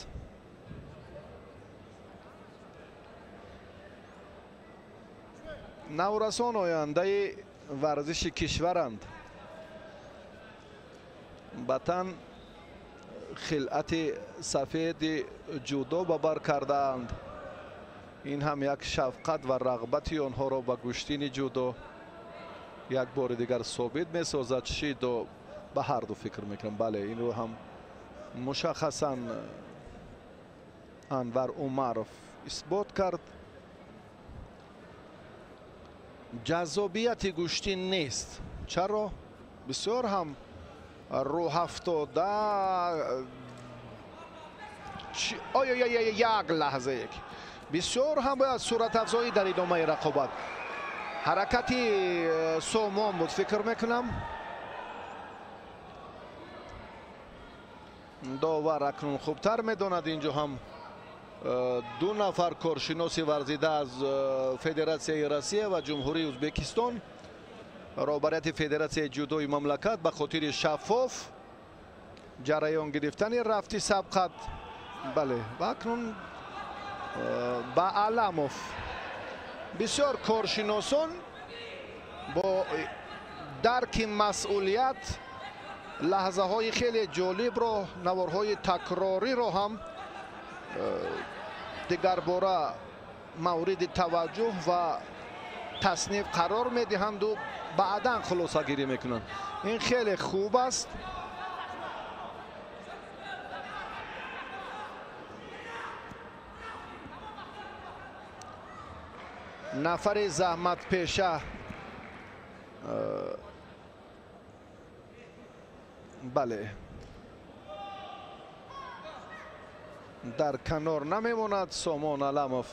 Наврасон ояндаи варзиши кишваранд. Ба тан хилъати сафеди ҷудо ба бар кардаанд. Ин ҳам як шафқат ва рағбати онҳоро ба гӯштини ҷудо як бори дигар собит месозад. Шидо ба ҳар ду фикр мекунам. Бале, инро ҳам мушаххасан Анвар Умаров исбот кард. Ҷаззобияти гӯштин нест. Чаро? Бисёр ҳам рӯҳафтода. Як лаҳза, бисёр ҳам бояд суратафзоӣ дар идомаи рақобат. Ҳаракати Сомон буд, фикр мекунам. Довар акнун хубтар медонад. Инҷо ҳам ду нафар коршиноси варзида аз Федератсияи Россия ва Ҷумҳурии Ӯзбекистон, роҳбарияти Федератсияи ҷудои мамлакат ба хотири шаффоф ҷараён гирифтани рафти сабқат. Бале, ва акнун ба Аламов. Бисёр коршиносон бо дарки масъулият лаҳзаҳои хеле ҷолибро, наворҳои такрориро ҳам дигарбора мавриди таваҷҷӯҳ ва тасниф қарор медиҳанду баъдан хулосагирӣ мекунанд. Ин хеле хуб аст. Нафари заҳматпеша бале дар канор намемонад. Сомон Аламов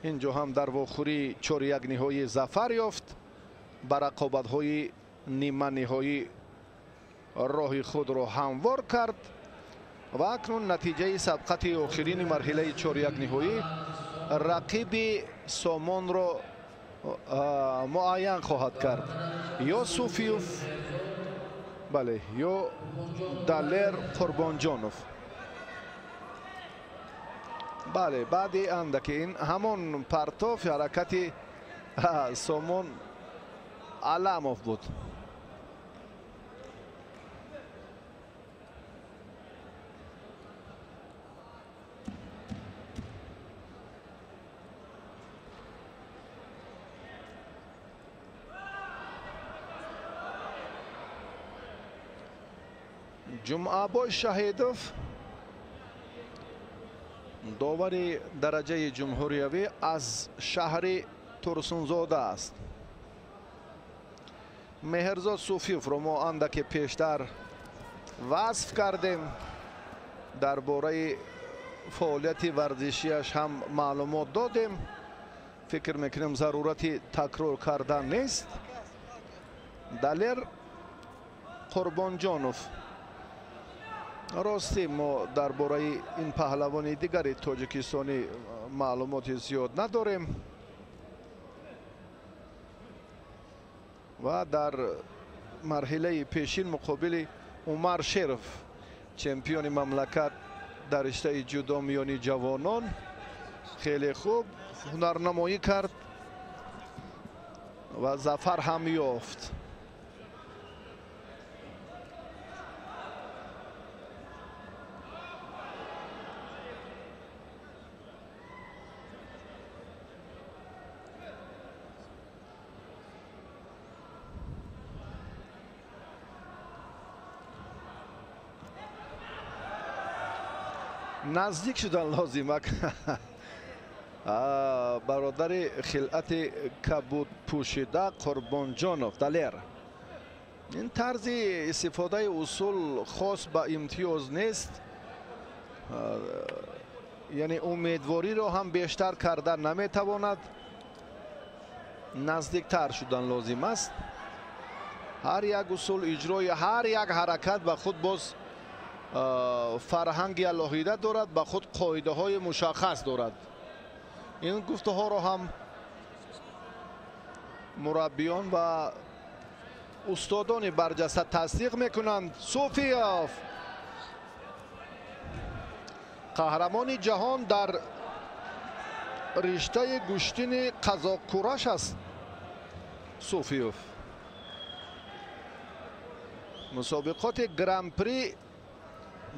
инҷо ҳам дар вохӯрии 4-1 ниҳоӣ зафар ёфт, ба рақобатҳои ниманиҳоӣ роҳи худро ҳамвор кард ва акнун натиҷаи сабқати охирини марҳилаи 4-1 ниҳоӣ рақиби Сомонро муайян хоҳад кард. Ё Суфиев, бале, ё Далер Қурбонҷонов. Бале, баъди андаки ин ҳамон партоф ҳаракати Сомон Аламов буд. Ҷумъабой Шаҳидов, довари дараҷаи ҷумҳуриявӣ аз шаҳри Турсунзода аст. Меҳрзод Суфиевро мо андаке пештар васф кардем. Дар бораи фаъолияти варзишиаш ҳам маълумот додем. Фикр мекунем зарурати такрор кардан нест. Далер Қурбонҷонов. Ростӣ мо дар бораи ин паҳлавони дигари тоҷикистонӣ маълумоти зиёд надорем ва дар марҳилаи пешин муқобили Умар Шеров, чемпиони мамлакат дар риштаи ҷудо миёни ҷавонон, хеле хуб ҳунарнамоӣ кард ва зафар ҳам ёфт. Наздик шудан лозим. Бародари хилъати кабуд пӯшида Қурбонҷонов Далер. Ин тарзи истифодаи усул хос ба имтиёз нест, яъне умедвориро ҳам бештар карда наметавонад. Наздиктар шудан лозим аст. Ҳар як усул, иҷрои ҳар як ҳаракат ба худ боз фарҳанги алоҳида дорад, ба худ қоидаҳои мушаххас дорад. Ин гуфтаҳоро ҳам мураббиён ва устодони барҷаста тасдиқ мекунанд. Суфиев қаҳрамони ҷаҳон дар риштаи гӯштини қазоқкураш аст. Суфиев мусобиқоти гран-при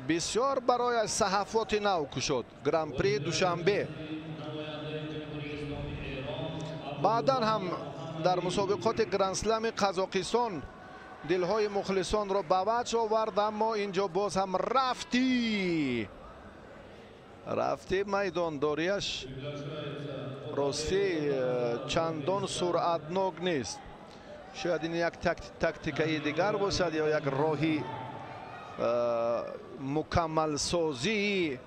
бисёр барояш саҳафоти нав кушод. Гран-при Душанбе. Баъдан ҳам дар мусобиқоти гранд-слами Қазоқистон дилҳои мухлисонро ба ваҷ овард, аммо инҷо боз ҳам рафти майдондориаш ростӣ чандон суръатнок нест. Шояд ин як тактикаи дигар бошад ё як роҳи мукаммалсозии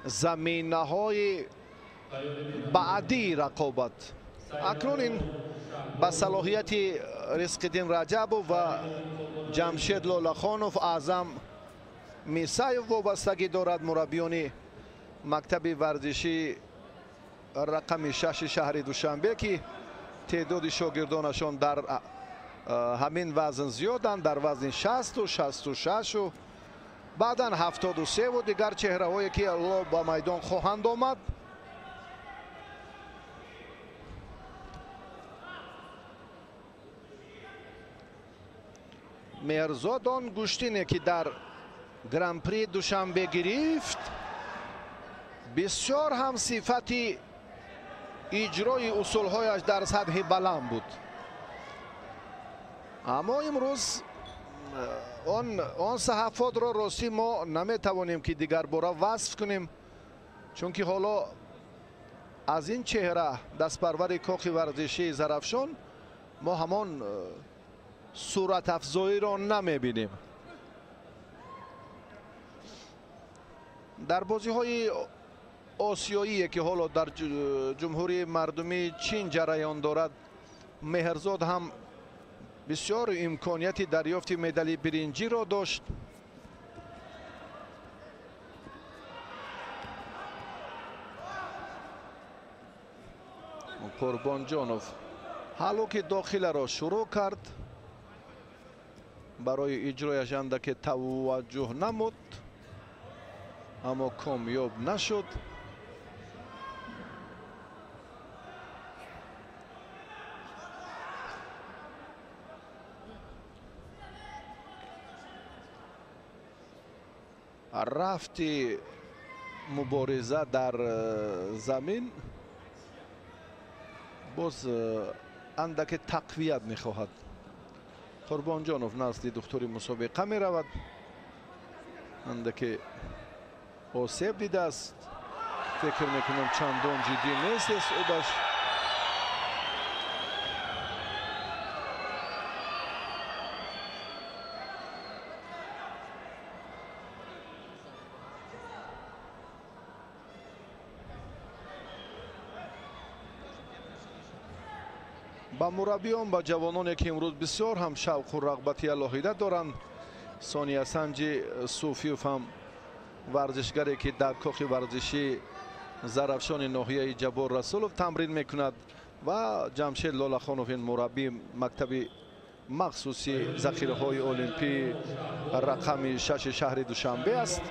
заминаҳои баъдии рақобат. Акнун ин ба салоҳияти Ризқиддин Раҷабов ва Ҷамшед Лолахонов, Аъзам Мисаев вобастагӣ дорад. Мураббиёни мактаби варзишии рақами 6 шаҳри Душанбе, ки теъдоди шогирдонашон дар ҳамин вазн зиёданд, дар вазни 60 66 баъдан 73 дигар чеҳраҳое ки алло ба майдон хоҳанд омад. Меҳрзод он гӯштине ки дар гран-при Душанбе гирифт, бисёр ҳам сифати иҷрои усулҳояш дар сатҳи баланд буд. Аммо имрӯз он саҳафотро ростӣ мо наметавонем ки дигарбора васф кунем, чунки ҳоло аз ин чеҳра дастпарвари кохи варзишии Зарафшон мо ҳамон суратафзоиро намебинем. Дар бозиҳои осиёие ки ҳоло дар Ҷумҳурии Мардумии Чин ҷараён дорад, Меҳрзод ҳам бисёр имконияти дарёфти медали биринҷиро дошт. Қурбонҷонов ҳало ки дохиларо шурӯъ кард, барои иҷрояш андаке таваҷҷӯҳ намуд, аммо комёб нашуд. Рафти мубориза дар замин боз андаке тақвият мехоҳад. Қурбонҷонов назди духтури мусобиқа меравад. Андаке осеб дидааст. Фикр мекунам чандон ҷиддӣ нест ӯбаш. Ба мураббиён, ба ҷавононе ки имрӯз бисёр ҳам шавқу рағбати алоҳида доранд. Сония Санҷи Суфиев ҳам варзишгаре ки дар кохи варзишӣ Зарафшони ноҳияи Ҷаббор Расулов тамрин мекунад ва Ҷамшед Лолахонов ин мураббии мактаби махсуси захираҳои олимпӣ рақами 6 шаҳри Душанбе аст.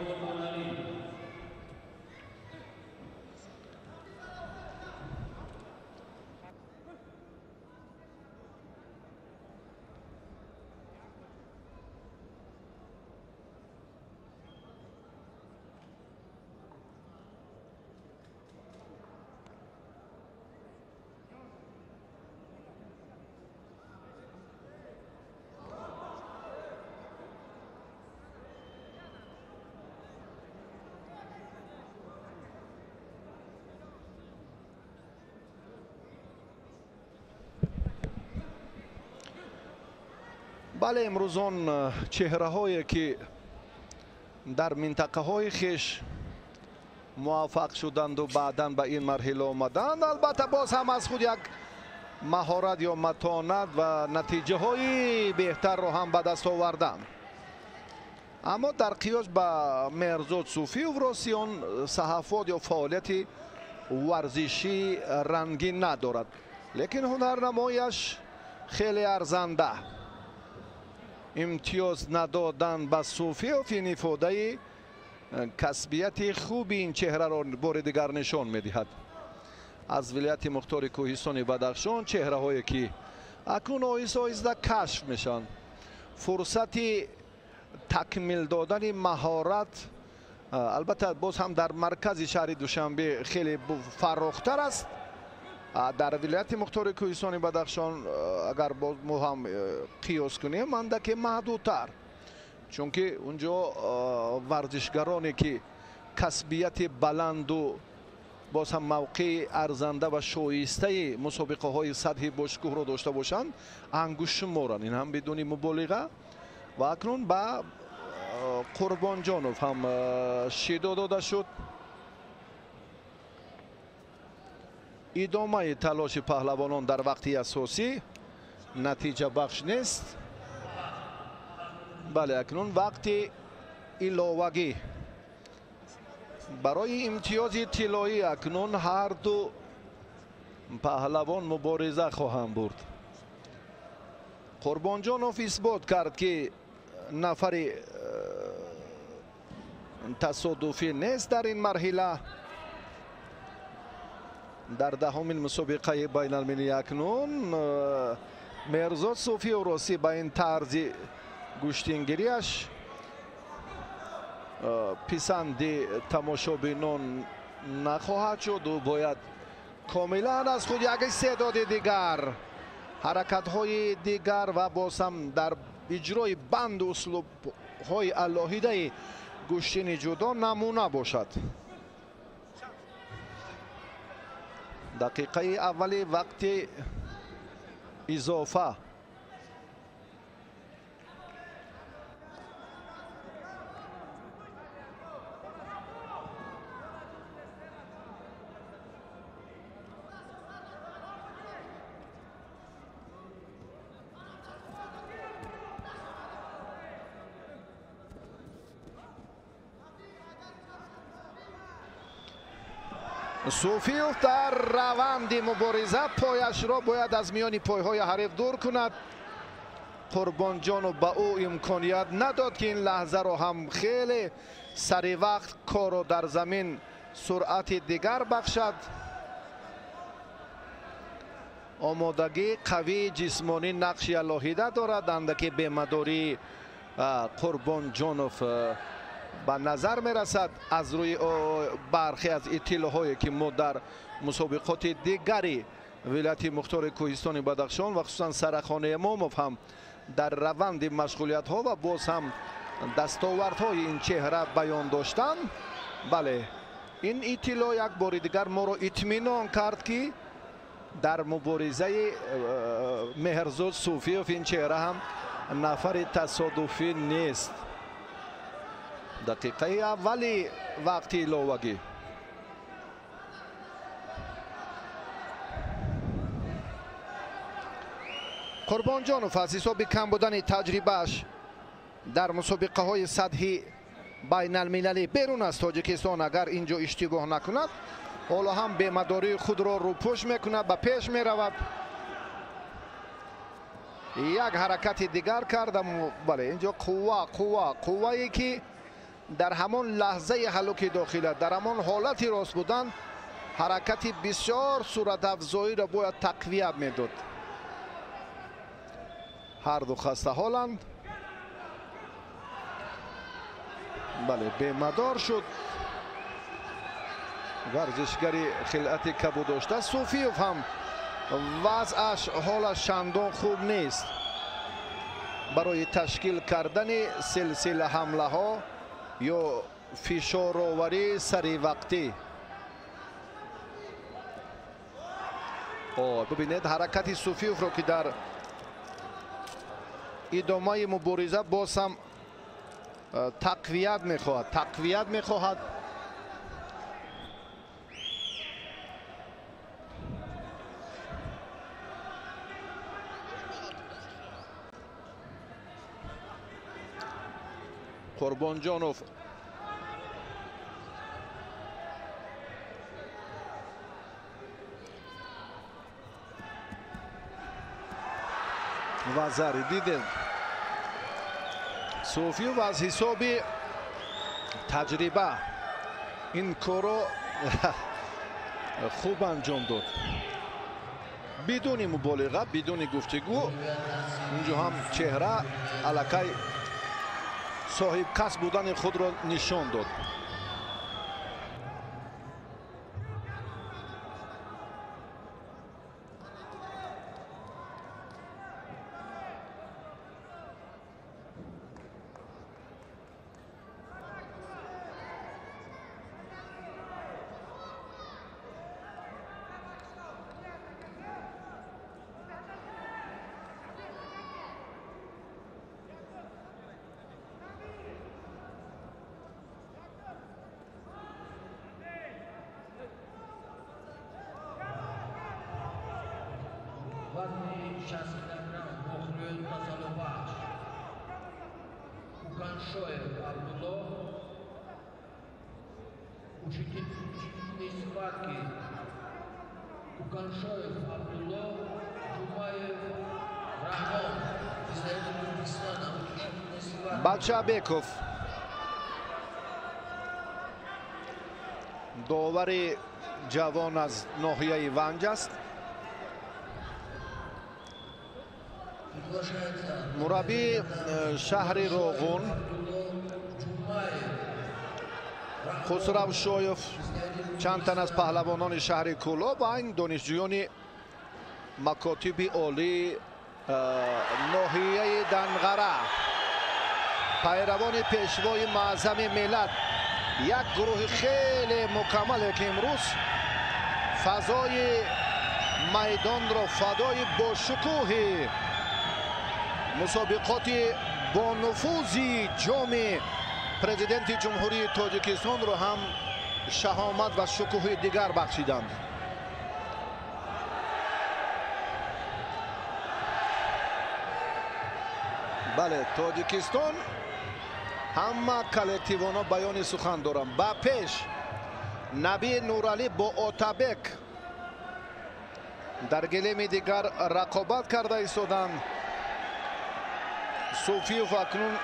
Бале, имрӯз он чеҳраҳое ки дар минтақаҳои хеш муваффақ шуданду баъдан ба ин марҳила омаданд, албатта боз ҳам аз худ як маҳорат ё матонат ва натиҷаҳои беҳтарро ҳам ба даст оварданд. Аммо дар қиёс ба Меҳрзод Суфиев рости он саҳафот ё фаъолияти варзишӣ рангин надорад, лекин ҳунарнамояш хеле арзанда. Имтиёз надодан ба Суфиев ин ифодаи касбияти хуби ин чеҳраро бори дигар нишон медиҳад. Аз вилояти мухтори кӯҳистони Бадахшон чеҳраҳое ки акнун оҳиста оҳиста кашф мешаванд, фурсати такмил додани маҳорат албатта боз ҳам дар маркази шаҳри Душанбе хеле фарохтар аст. Дар вилояти мухтори кӯҳистони Бадахшон агар боз мо ҳам қиёс кунем, андаке маҳдудтар, чунки унҷо варзишгароне ки касбияти баланду боз ҳам мавқеи арзанда ва шоистаи мусобиқаҳои сатҳи бошгоҳро дошта бошанд, ангуштшуморанд. Ин ҳам бидуни муболиға. Ва акнун ба Қурбонҷонов ҳам шидо дода шуд. Идомаи талоши паҳлавонон дар вақти асосӣ натиҷабахш нест. Бале, акнун вақти иловагӣ барои имтиёзи тиллоӣ акнун ҳарду паҳлавон мубориза хоҳанд бурд. Қурбонҷонов исбот кард ки нафари тасодуфӣ нест дар ин марҳила. Дар даҳумин мусобиқаи байналмилалӣ акнун Меҳрзод Суфиев росӣ ба ин тарзи гӯштингириаш писанди тамошобинон нахоҳад шуд. Ӯ бояд комилан аз худ як истеъдоди дигар, ҳаракатҳои дигар ва боз ҳам дар иҷрои банду услубҳои алоҳидаи гӯштини ҷудо намуна бошад. Дақиқаи аввали вақти изофа. Суфиев дар раванди мубориза пояшро бояд аз миёни пойҳои ҳариф дур кунад. Қурбонҷонов ба ӯ имконият надод ки ин лаҳзаро ҳам хеле саривақт корро дар замин суръати дигар бахшад. Омодагии қавии ҷисмонӣ нақши алоҳида дорад. Андаки бемадории Қурбонҷонов ба назар мерасад аз рӯи бархе аз иттилоъҳое ки мо дар мусобиқоти дигари вилояти мухтори кӯҳистони Бадахшон ва хусусан Сарахони Имомов ҳам дар раванди машғулиятҳо ва боз ҳам дастовардҳои ин чеҳра баён доштанд. Бале, ин иттилоъ як бори дигар моро итминон кард ки дар муборизаи Меҳрзод Суфиев ин чеҳра ҳам нафари тасодуфӣ нест. Дақиқаи аввали вақти иловагӣ. Қурбонҷонов аз ҳисоби кам будани таҷрибааш дар мусобиқаҳои сатҳи байналмилалӣ берун аз Тоҷикистон агар инҷо иштибоҳ накунад, ҳоло ҳам бемадории худро рӯпӯш мекунад, ба пеш меравад. Як ҳаракати дигар кардам, бале, инҷо қувва, қувва, қуввае ки дар ҳамон лаҳзаи ҳалуки дохила, дар ҳамон ҳолати рост будан ҳаракати бисёр суратафзоиро бояд тақвият медод. Ҳар ду хастаҳоланд. Бале, бемадор шуд варзишгари хилъати кабуд дошта. Суфиев ҳам вазъаш ҳолаш чандон хуб нест. Барои ташкил кардани силсила ҳамлаҳо ё фишороварии саривақтӣ. Бибинед ҳаракати Суфиевро, ки дар идомаи мубориза боз ҳам тақвият мехоҳад, тақвият мехоҳад. Қурбонҷонов вазари дидем. Суфиев аз ҳисоби таҷриба ин корро хуб анҷом дод, бидуни муболиға, бидуни гуфтугӯ. Инҷо ҳам чеҳра аллакай соҳибкасб будани худро нишон дод. Вазни 60 килограмм Бохриёи Тасаллобахш Куканшоев Абдулло, утешительные схватки Куканшоев Абдулло, Джумаев Рахмон, представитель Узбекистана, утешительные схватки. Бачабеков, довари ҷавон аз ноҳияи Ванҷ аст. Мураббии шаҳри Роғун Хусрав Шоев, чанд тан аз паҳлавонони шаҳри Кӯлоб ва ин донишҷӯёни макотиби олии ноҳияи Данғара, пайравони пешвои муаззами миллат, як гурӯҳи хеле мукаммале ки имрӯз фазои майдонро фадои бошукӯҳи мусобиқоти бонуфузи ҷоми президенти Ҷумҳурии Тоҷикистонро ҳам шаҳомат ва шукӯҳи дигар бахшиданд. Бале, Тоҷикистон ҳама коллективоно баёни сухан доранд. Ба пеш Наби Нуралӣ бо Отабек дар гилеми дигар рақобат карда истоданд. Суфиев акнун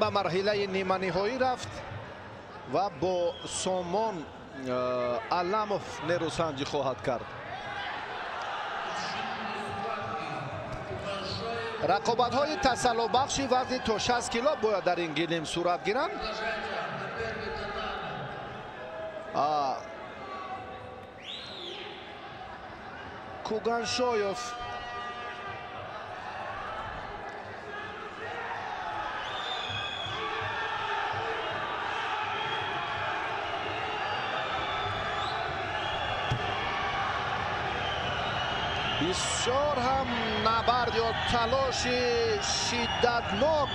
ба марҳилаи ниманиҳоӣ рафт ва бо Сомон Аламов нерӯсанҷӣ хоҳад кард. Рақобатҳои тасаллобахши вазни то 60 кило бояд дар ин гилем сурат гиранд. Куганшоев бисёр ҳам набард ё талоши шиддатнок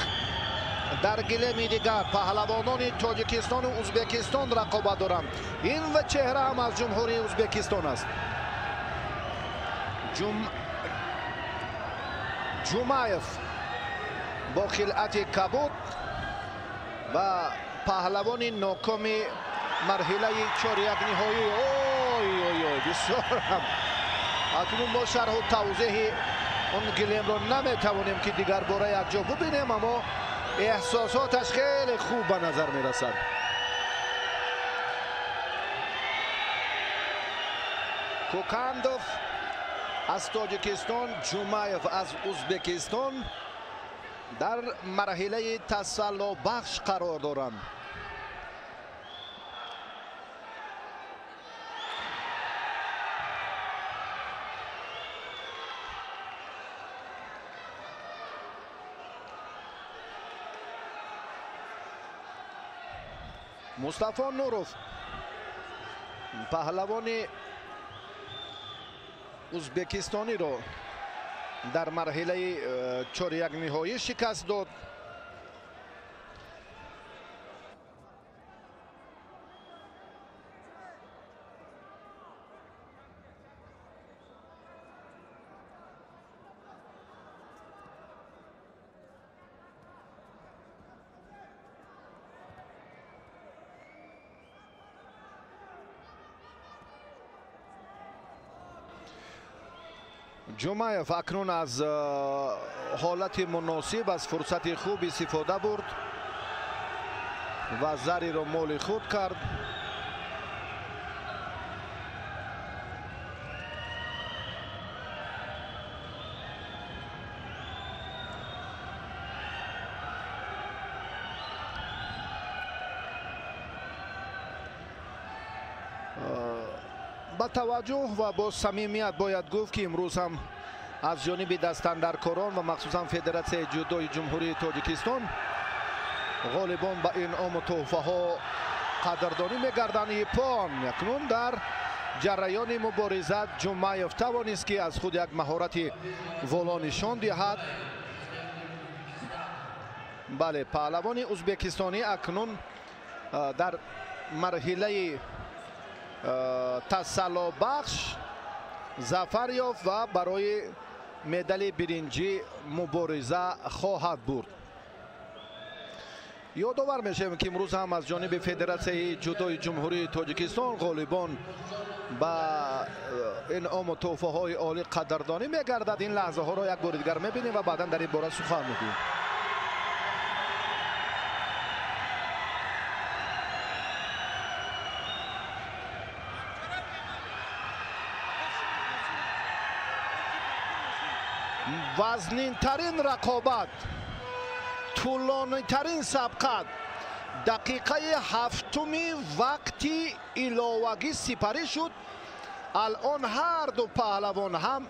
Дар гилеми дигар паҳлавонони Тоҷикистону Узбекистон рақобат доранд. Ин ва чеҳра ҳам аз Ҷумҳурии Узбекистон аст. Ҷумаев бо хилъати кабуд ва паҳлавони нокоми марҳилаи чорякниҳоӣ. Ой ой ой, бисёр ҳам. Акнун мо шарҳу тавзеҳи он гилемро наметавонем ки дигар бора якҷо бубинем, аммо эҳсосоташ хеле хуб ба назар мерасад. Кокандов аз Тоҷикистон, Ҷумаев аз Узбекистон дар марҳилаи тасаллобахш қарор доранд. Мустафо Нуров паҳлавони узбекистониро дар марҳилаи чорякниҳоӣ шикаст дод. Ҷумаев акнун аз ҳолати муносиб, аз фурсати хуб истифода бурд ва зариро моли худ кард. Ба таваҷҷӯҳ ва бо самимият бояд гуфт, ки имрӯз ҳам аз ҷониби дастандаркорон ва махсусан Федератсияи ҷудои Ҷумҳурии Тоҷикистон ғолибон ба инъому тӯҳфаҳо қадрдонӣ мегарданд. Ипон акнун дар ҷараёни мубориза Ҷумаев тавонист, ки аз худ як маҳорати воло нишон диҳад. Бале, паҳлавони узбекистонӣ акнун дар марҳилаи тасаллобахш зафар ёфт ва барои медали биринҷӣ мубориза хоҳад бурд. Ёдовар мешавем, ки имрӯз ҳам аз ҷониби Федератсияи ҷудои Ҷумҳурии Тоҷикистон ғолибон ба инъому тӯҳфаҳои олӣ қадрдонӣ мегардад. Ин лаҳзаҳоро як бори дигар мебинем ва баъдан дар ин бора сухан мегӯем. Вазнинтарин рақобат, тӯлонитарин сабқат, дақиқаи ҳафтуми вақти иловагӣ сипарӣ шуд. Алон ҳарду паҳлавон ҳам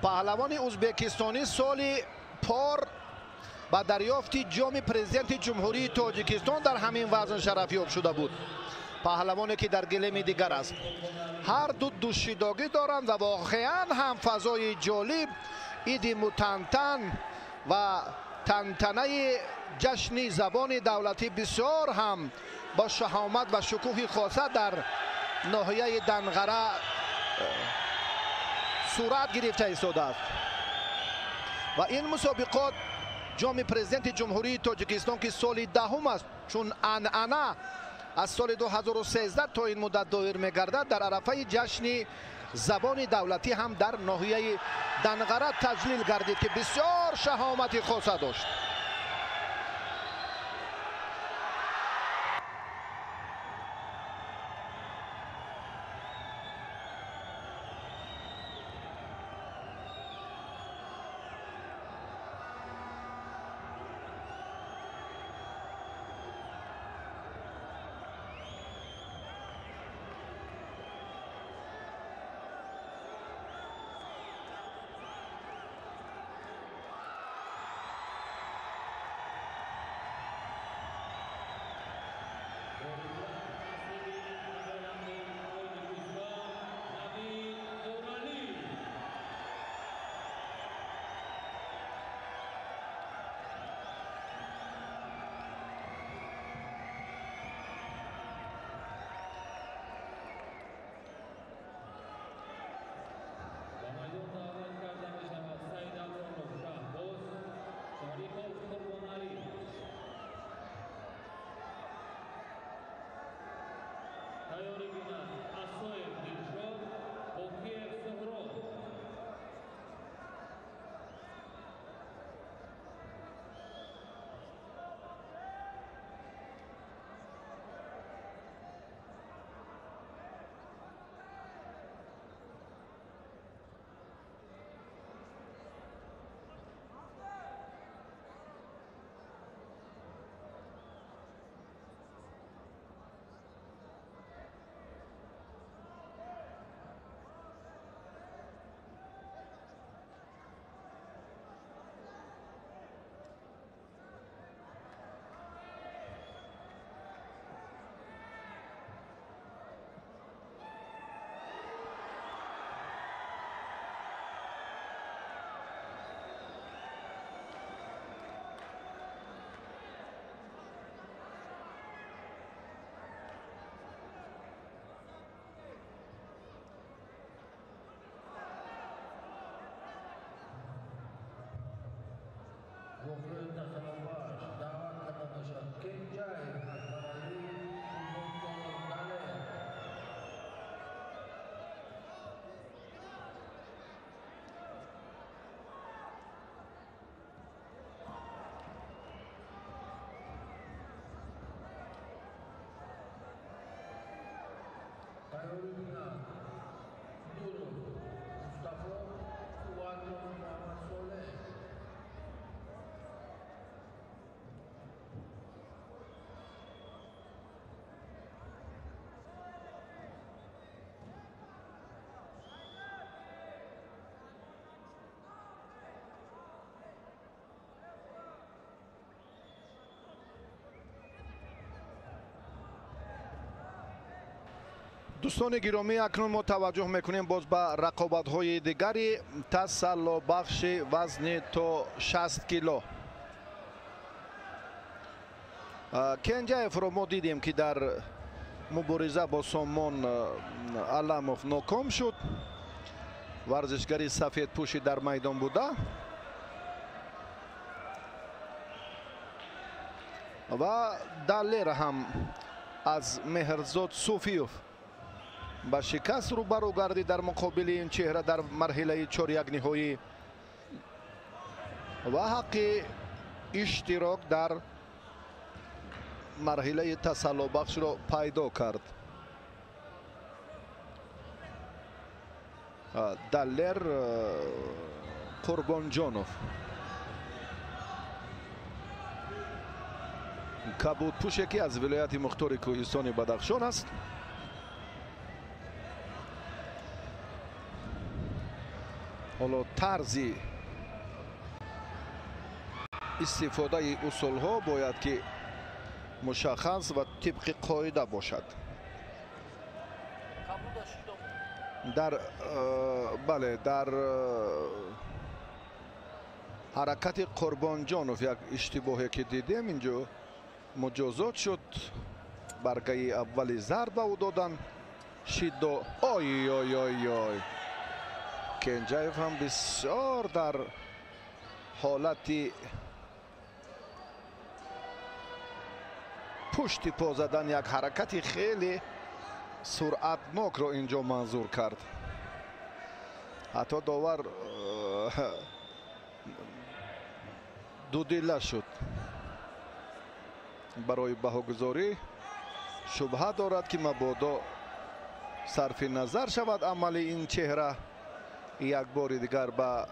паҳлавони узбекистонӣ соли пор ба дарёфти ҷоми президенти Ҷумҳурии Тоҷикистон дар ҳамин вазн шарафёб шуда буд. Паҳлавоне ки дар гилеми дигар аст. Ҳар ду душидогӣ доранд ва воқеан ҳам фазои ҷолиб, иди мутантан ва тантанаи ҷашни забони давлатӣ бисёр ҳам бо шаҳомат ва шукӯҳи хоса дар ноҳияи Данғара сурат гирифта истодааст. Ва ин мусобиқот ҷоми президенти Ҷумҳурии Тоҷикистон, ки соли даҳум аст, чун анъана аз соли 2013 то ин муддат доир мегардад, дар арафаи ҷашни забони давлатӣ ҳам дар ноҳияи Данғара таҷлил гардид, ки бисёр шаҳомати хоса дошт. Тайёрӣ бинад Асоев Дилшод, Бокиев Суҳроб. Дӯстони гиромӣ, акнун мо таваҷҷӯҳ мекунем боз ба рақобатҳои дигари тасаллобахши вазни то 60 кило. Кенҷаевро мо дидем, ки дар мубориза бо Сомон Аламов ноком шуд. Варзишгари сафедпӯши дар майдон буда ва Далер ҳам аз Меҳрзод Суфиев ба шикаст рӯбарӯ гардид дар муқобили ин чеҳра дар марҳилаи чоряк ниҳоӣ ва ҳаққи иштирок дар марҳилаи тасаллобахшро пайдо кард. Далер Қурбонҷонов кабудпӯше, ки аз вилояти мухтори кӯҳистони Бадахшон аст. Ҳоло тарзи истифодаи усулҳо бояд ки мушаххас ва тибқи қоида бошад. Дар бале, дар ҳаракати Қурбонҷонов як иштибоҳе ки дидем, инҷо муҷозот шуд. Баргаи аввали зарб ба ӯ додан. Шидо ой ой ой ой, Кенҷаев ҳам бисёр дар ҳолати пушти по задан як ҳаракати хеле суръатнокро инҷо манзур кард. Ҳатто довар дудила шуд. Барои баҳогузорӣ шубҳа дорад, ки мабодо сарфи назар шавад амали ин чеҳра. Як бори дигар ба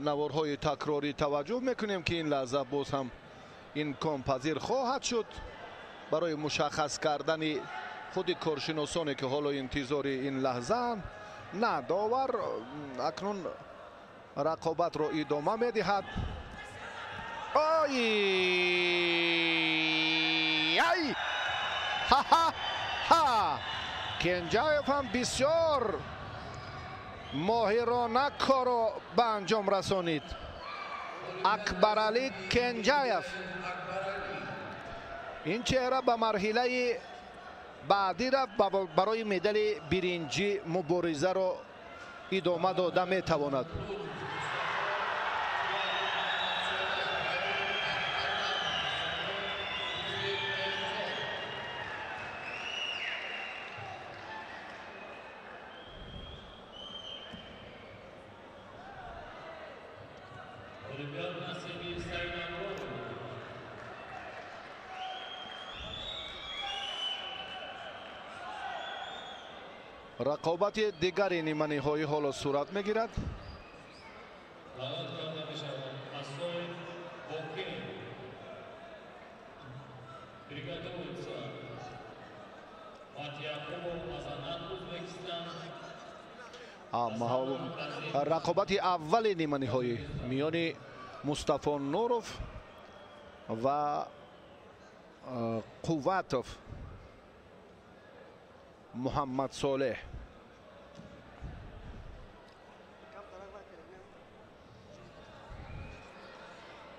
наворҳои такрорӣ таваҷҷӯҳ мекунем, ки ин лаҳза боз ҳам имконпазир хоҳад шуд барои мушаххас кардани худи коршиносоне, ки ҳоло интизори ин лаҳзаанд. На, довар акнун рақобатро идома медиҳад. Ой ай ҳа-ҳа-ҳа! Кенҷаев ҳам бисёр моҳирона корро ба анҷом расонид. Акбаралӣ Кенҷаев ин чеҳра ба марҳилаи баъдӣ рафт, барои медали биринҷӣ муборизаро идома дода метавонад. Рақобати дигари ниманиҳоӣ ҳоло сурат мегирад. Рақобати аввали ниманиҳоӣ миёни Мустафо Нуров ва Қувватов Муҳаммад Солеҳ.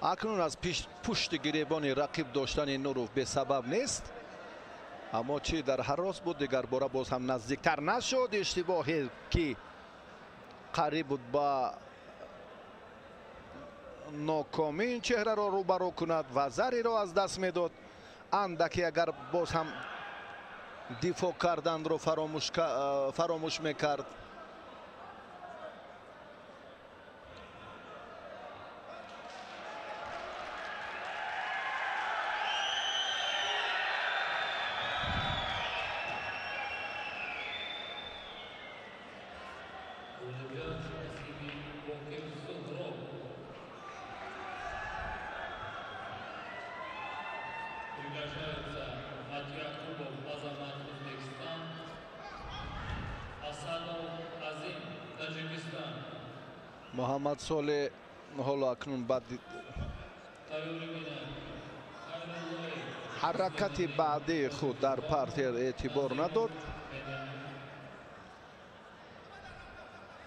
Акнун аз пушти гиребони рақиб доштани Нуров бесабаб нест, аммо чӣ дар ҳарос буд, дигарбора боз ҳам наздиктар нашуд. Иштибоҳе ки қариб буд ба нокомӣ ин чеҳраро рӯбарӯ кунад ва зариро аз даст медод. Андаке агар боз ҳам дифоъ карданро фаромӯш мекард. Муҳаммад Солеҳ ҳоло акнун баъд ҳаракати баъдии худ дар партер эътибор надод.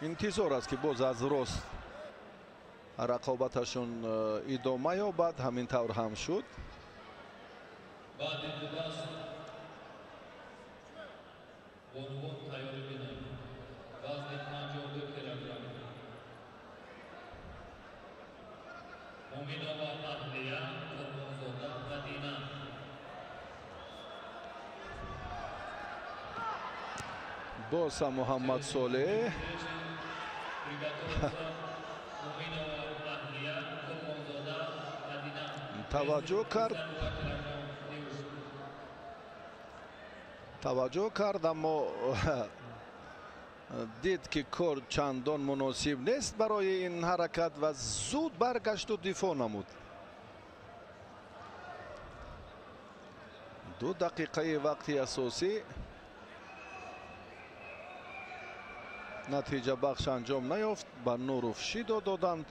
Интизор аст, ки боз аз рост рақобаташон идома ёбад. Ҳамин тавр ҳам шуд. Боз ҳам Муҳаммад Солеҳ таваҷҷӯҳ кард, аммо дид, ки кор чандон муносиб нест барои ин ҳаракат ва зуд баргашту дифоъ намуд. 2 дақиқаи вақти асосӣ натиҷабахш анҷом наёфт. Ба Нуров шидо доданд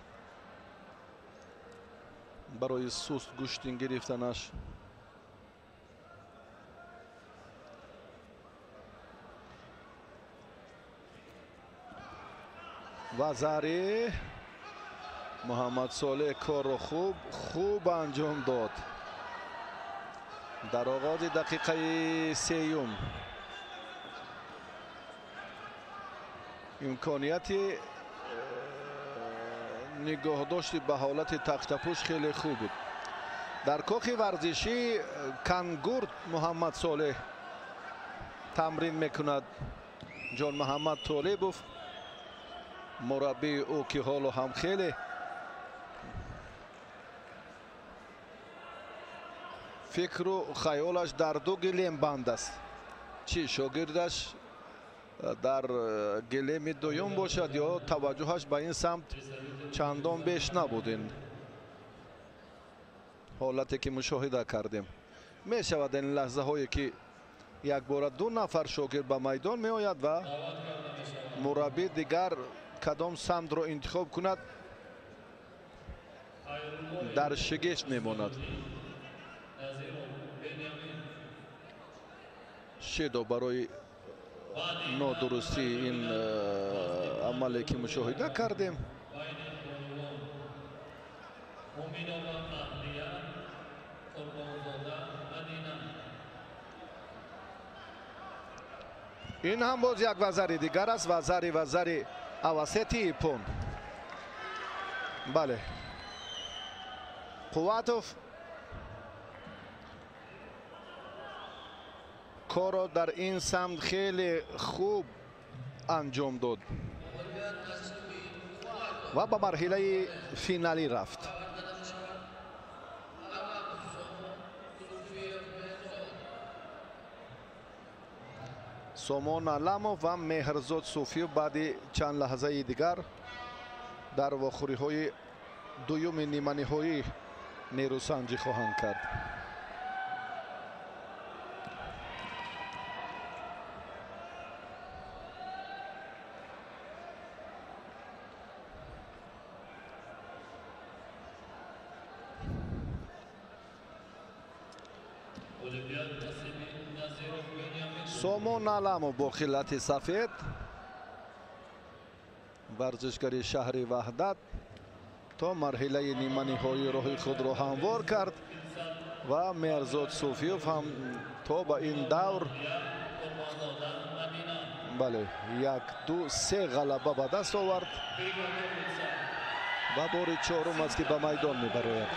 барои суст гӯштин гирифтанаш. Вазари Муҳаммад Солеҳ корро хуб анҷом дод. Дар оғози дақиқаи сеюм имконияти нигоҳдошти ба ҳолати тахтапӯш хеле хуб буд. Дар кохи варзишӣ Кангурд Муҳаммад Солеҳ тамрин мекунад. Ҷон Муҳаммад Толибов мураббии ӯ, ки ҳоло ҳам хеле фикру хаёлаш дар ду гилем банд аст. Чӣ шогирдаш дар гилеми дуюм бошад ё таваҷҷӯҳаш ба ин самт чандон беш набуд. Ин ҳолате ки мушоҳида кардем мешавад ин лаҳзаҳое ки якбора 2 нафар шогирд ба майдон меояд ва мураббӣ дигар кадом самтро интихоб кунад дар шигифт мемонад. Шидо барои нодурустии ин амале ки мушоҳида кардем. Ин ҳам боз як вазари дигар аст, вазари авасети ипон. Бале, Қувватов корро дар ин самт хеле хуб анҷом дод ва ба марҳилаи финалӣ рафт. Сомон Аламов ва Меҳрзод Суфиев баъди чанд лаҳзаи дигар дар вохӯриҳои дуюми ниманиҳоӣ нерӯсанҷӣ хоҳанд кард. Сомон Аламов бо хилати сафед, варзишгари шаҳри Ваҳдат, то марҳилаи ниманиҳоӣ роҳи худро ҳамвор кард ва Меҳрзод Суфиев ҳам то ба ин давр, бале, 1, 2, 3 ғалаба ба даст овард ва бори чорум аст, ки ба майдон мебарояд.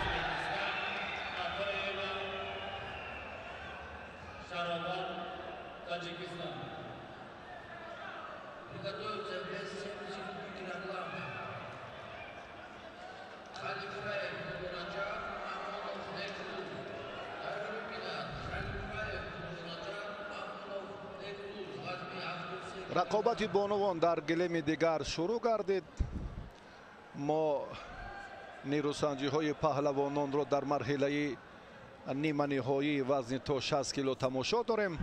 Рақобати бонувон дар гилеми дигар шурӯъ гардид. Мо нерӯсанҷиҳои паҳлавононро дар марҳилаи ниманиҳоии вазни то 60 кило тамошо дорем.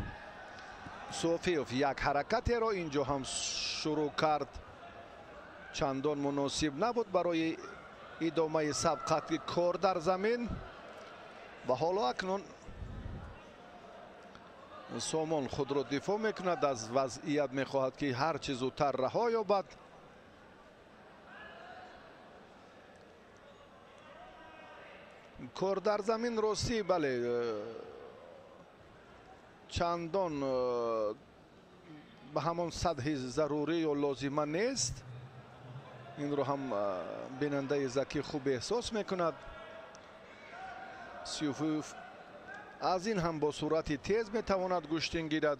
Суфиев як ҳаракатеро инҷо ҳам шурӯъ кард, чандон муносиб набуд барои идомаи сабқати кор дар замин ва ҳоло акнун Сомон худро дифоъ мекунад, аз вазъият мехоҳад, ки ҳар чӣ зудтар раҳо ёбад. Кор дар замин ростӣ, бале, чандон ба ҳамон сатҳи зарурӣ ё лозима нест. Инро ҳам бинандаи закӣ хуб эҳсос мекунад. Суфиев аз ин ҳам бо суръати тез метавонад гӯштин гирад.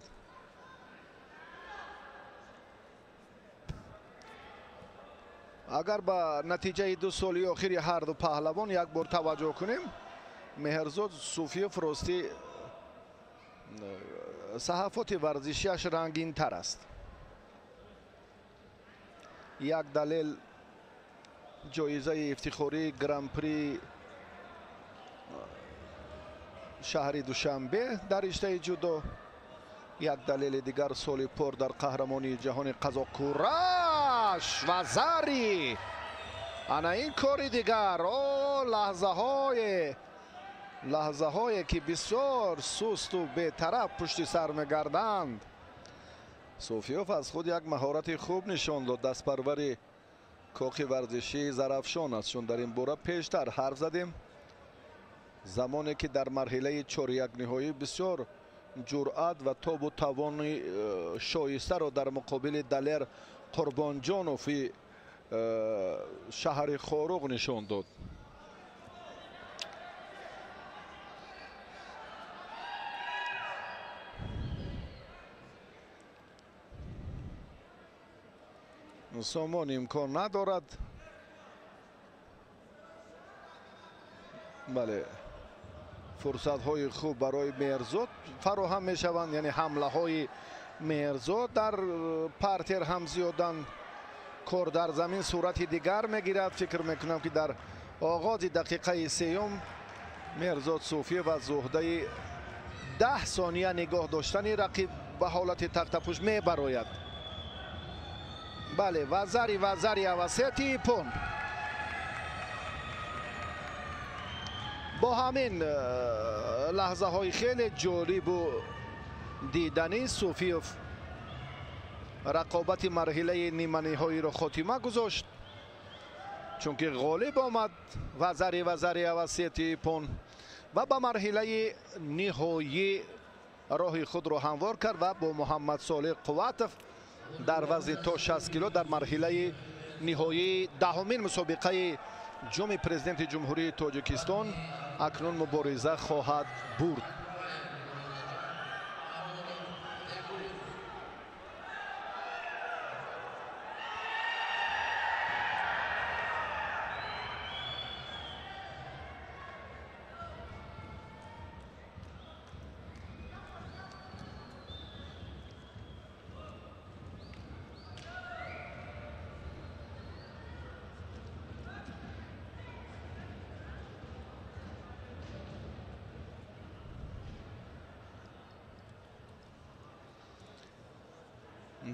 Агар ба натиҷаи 2 соли охири ҳар ду паҳлавон як бор таваҷҷӯҳ кунем, Меҳрзод Суфиев ростӣ саҳафоти варзишиаш рангинтар аст. Як далел ҷоизаи ифтихории гран-при шаҳри Душанбе дар риштаи ҷудо, як далели дигар соли пор дар қаҳрамонии ҷаҳони қазоқкураш ва зари. Ана ин кори дигар, о лаҳзаҳое ки бисёр сусту бетараф пушти сар мегарданд. Суфиев аз худ як маҳорати хуб нишон дод. Дастпарвари кохи варзишии Зарафшон аст, чун дар ин бора пештар ҳарф задем. Замоне ки дар марҳилаи чорякниҳоӣ бисёр ҷуръат ва тобу тавони шоистаро дар муқобили Далер Қурбонҷонови шаҳри Хоруғ нишон дод. Сомон имкон надорад. Бале, фурсатҳои хуб барои Меҳрзод фароҳам мешаванд, яъне ҳамлаҳои Меҳрзод дар партер ҳам зиёданд. Кор дар замин сурати дигар мегирад. Фикр мекунам, ки дар оғози дақиқаи сеюм Меҳрзод Суфиев аз уҳдаи 10 сония нигоҳ доштани рақиб ба ҳолати тахтапӯш мебарояд. Бале, вазари авасети ипон. Бо ҳамин лаҳзаҳои хеле ҷолибу диданӣ Суфиев рақобати марҳилаи ниманиҳоиро хотима гузошт, чунки ғолиб омад вазари авасети ипон ва ба марҳилаи ниҳоӣ роҳи худро ҳамвор кард ва бо Муҳаммад Солеҳ Қувватов дар вазни то 60 кило дар марҳилаи ниҳоии 10-умин мусобиқаи ҷоми президенти Ҷумҳурии Тоҷикистон акнун мубориза хоҳад бурд.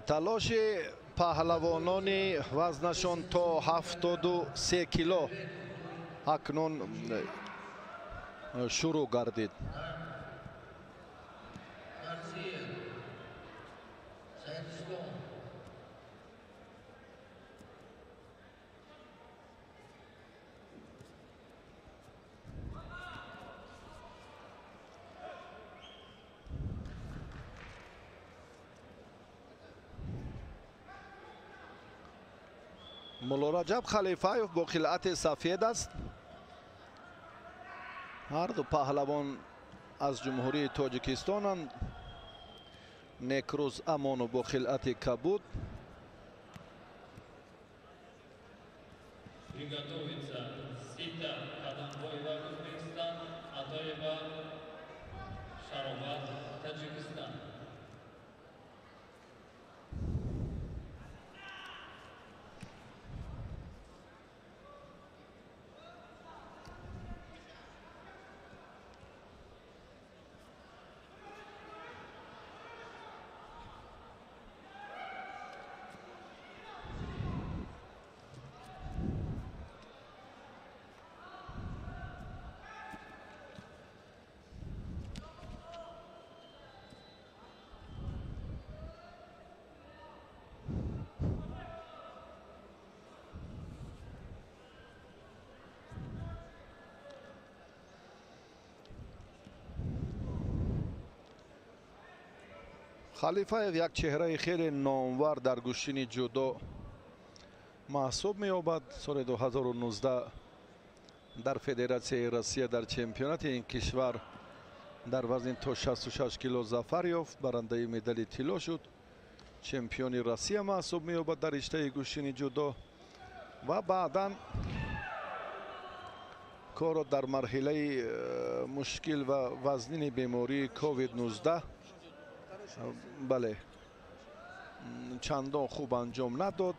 Талоши паҳлавонони вазнашон то 73 кило акнун шурӯъ гардид. Муллораҷаб Халифаев бо хилъати сафед аст. Ҳар ду паҳлавон аз Ҷумҳурии Тоҷикистонанд. Некрӯз Амонов бо хилъати кабуд. Приготовиться Сита Қадамбоева, Узбекистан, Атоева Шаробат, Таджикистан. Халифаев як чеҳраи хеле номвар дар гӯштини ҷудо маҳсуб меёбад. Соли 2019 дар Федератсияи Россия дар чемпионати ин кишвар дар вазни то 66 кило зафар ёфт, барандаи медали тилло шуд. Чемпиони Россия маҳсуб меёбад дар риштаи гӯштини ҷудо ва баъдан корро дар марҳилаи мушкил ва вазнини бемории COVID-19 бале чандон хуб анҷом надод.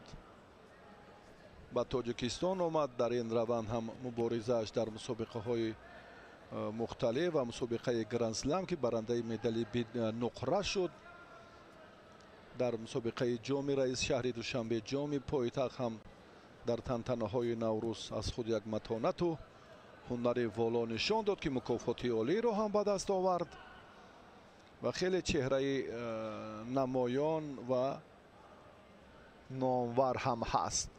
Ба Тоҷикистон омад. Дар ин раванд ҳам муборизааш дар мусобиқаҳои мухталиф ва мусобиқаи Гранд-слам, ки барандаи медали нуқра шуд, дар мусобиқаи ҷоми раис шаҳри Душанбе, ҷоми пойтахт ҳам дар тантанаҳои Наврӯз аз худ як матонату ҳунари воло нишон дод, ки мукофоти олиро ҳам ба даст овард ва хеле чеҳраи намоён ва номвар ҳам ҳаст.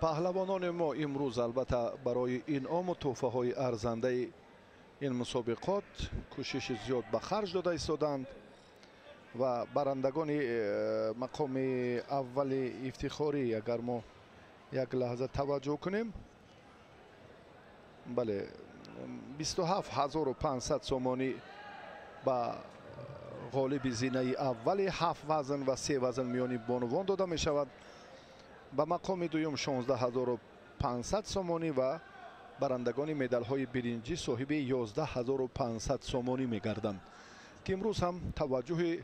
Паҳлавонони мо имрӯз албатта барои инъому тӯҳфаҳои арзандаи ин мусобиқот кӯшиши зиёд ба харҷ дода истоданд ва барандагони мақоми аввали ифтихорӣ, агар мо як лаҳза таваҷҷӯҳ кунем, бале, 27500 сомонӣ ба ғолиби зинаи аввали 7 вазн ва 3 вазн миёни бонувон дода мешавад. Ба мақоми дуюм 16500 сомонӣ ва барандагони медалҳои биринҷӣ соҳиби 11500 сомонӣ мегарданд, ки имрӯз ҳам таваҷҷӯҳи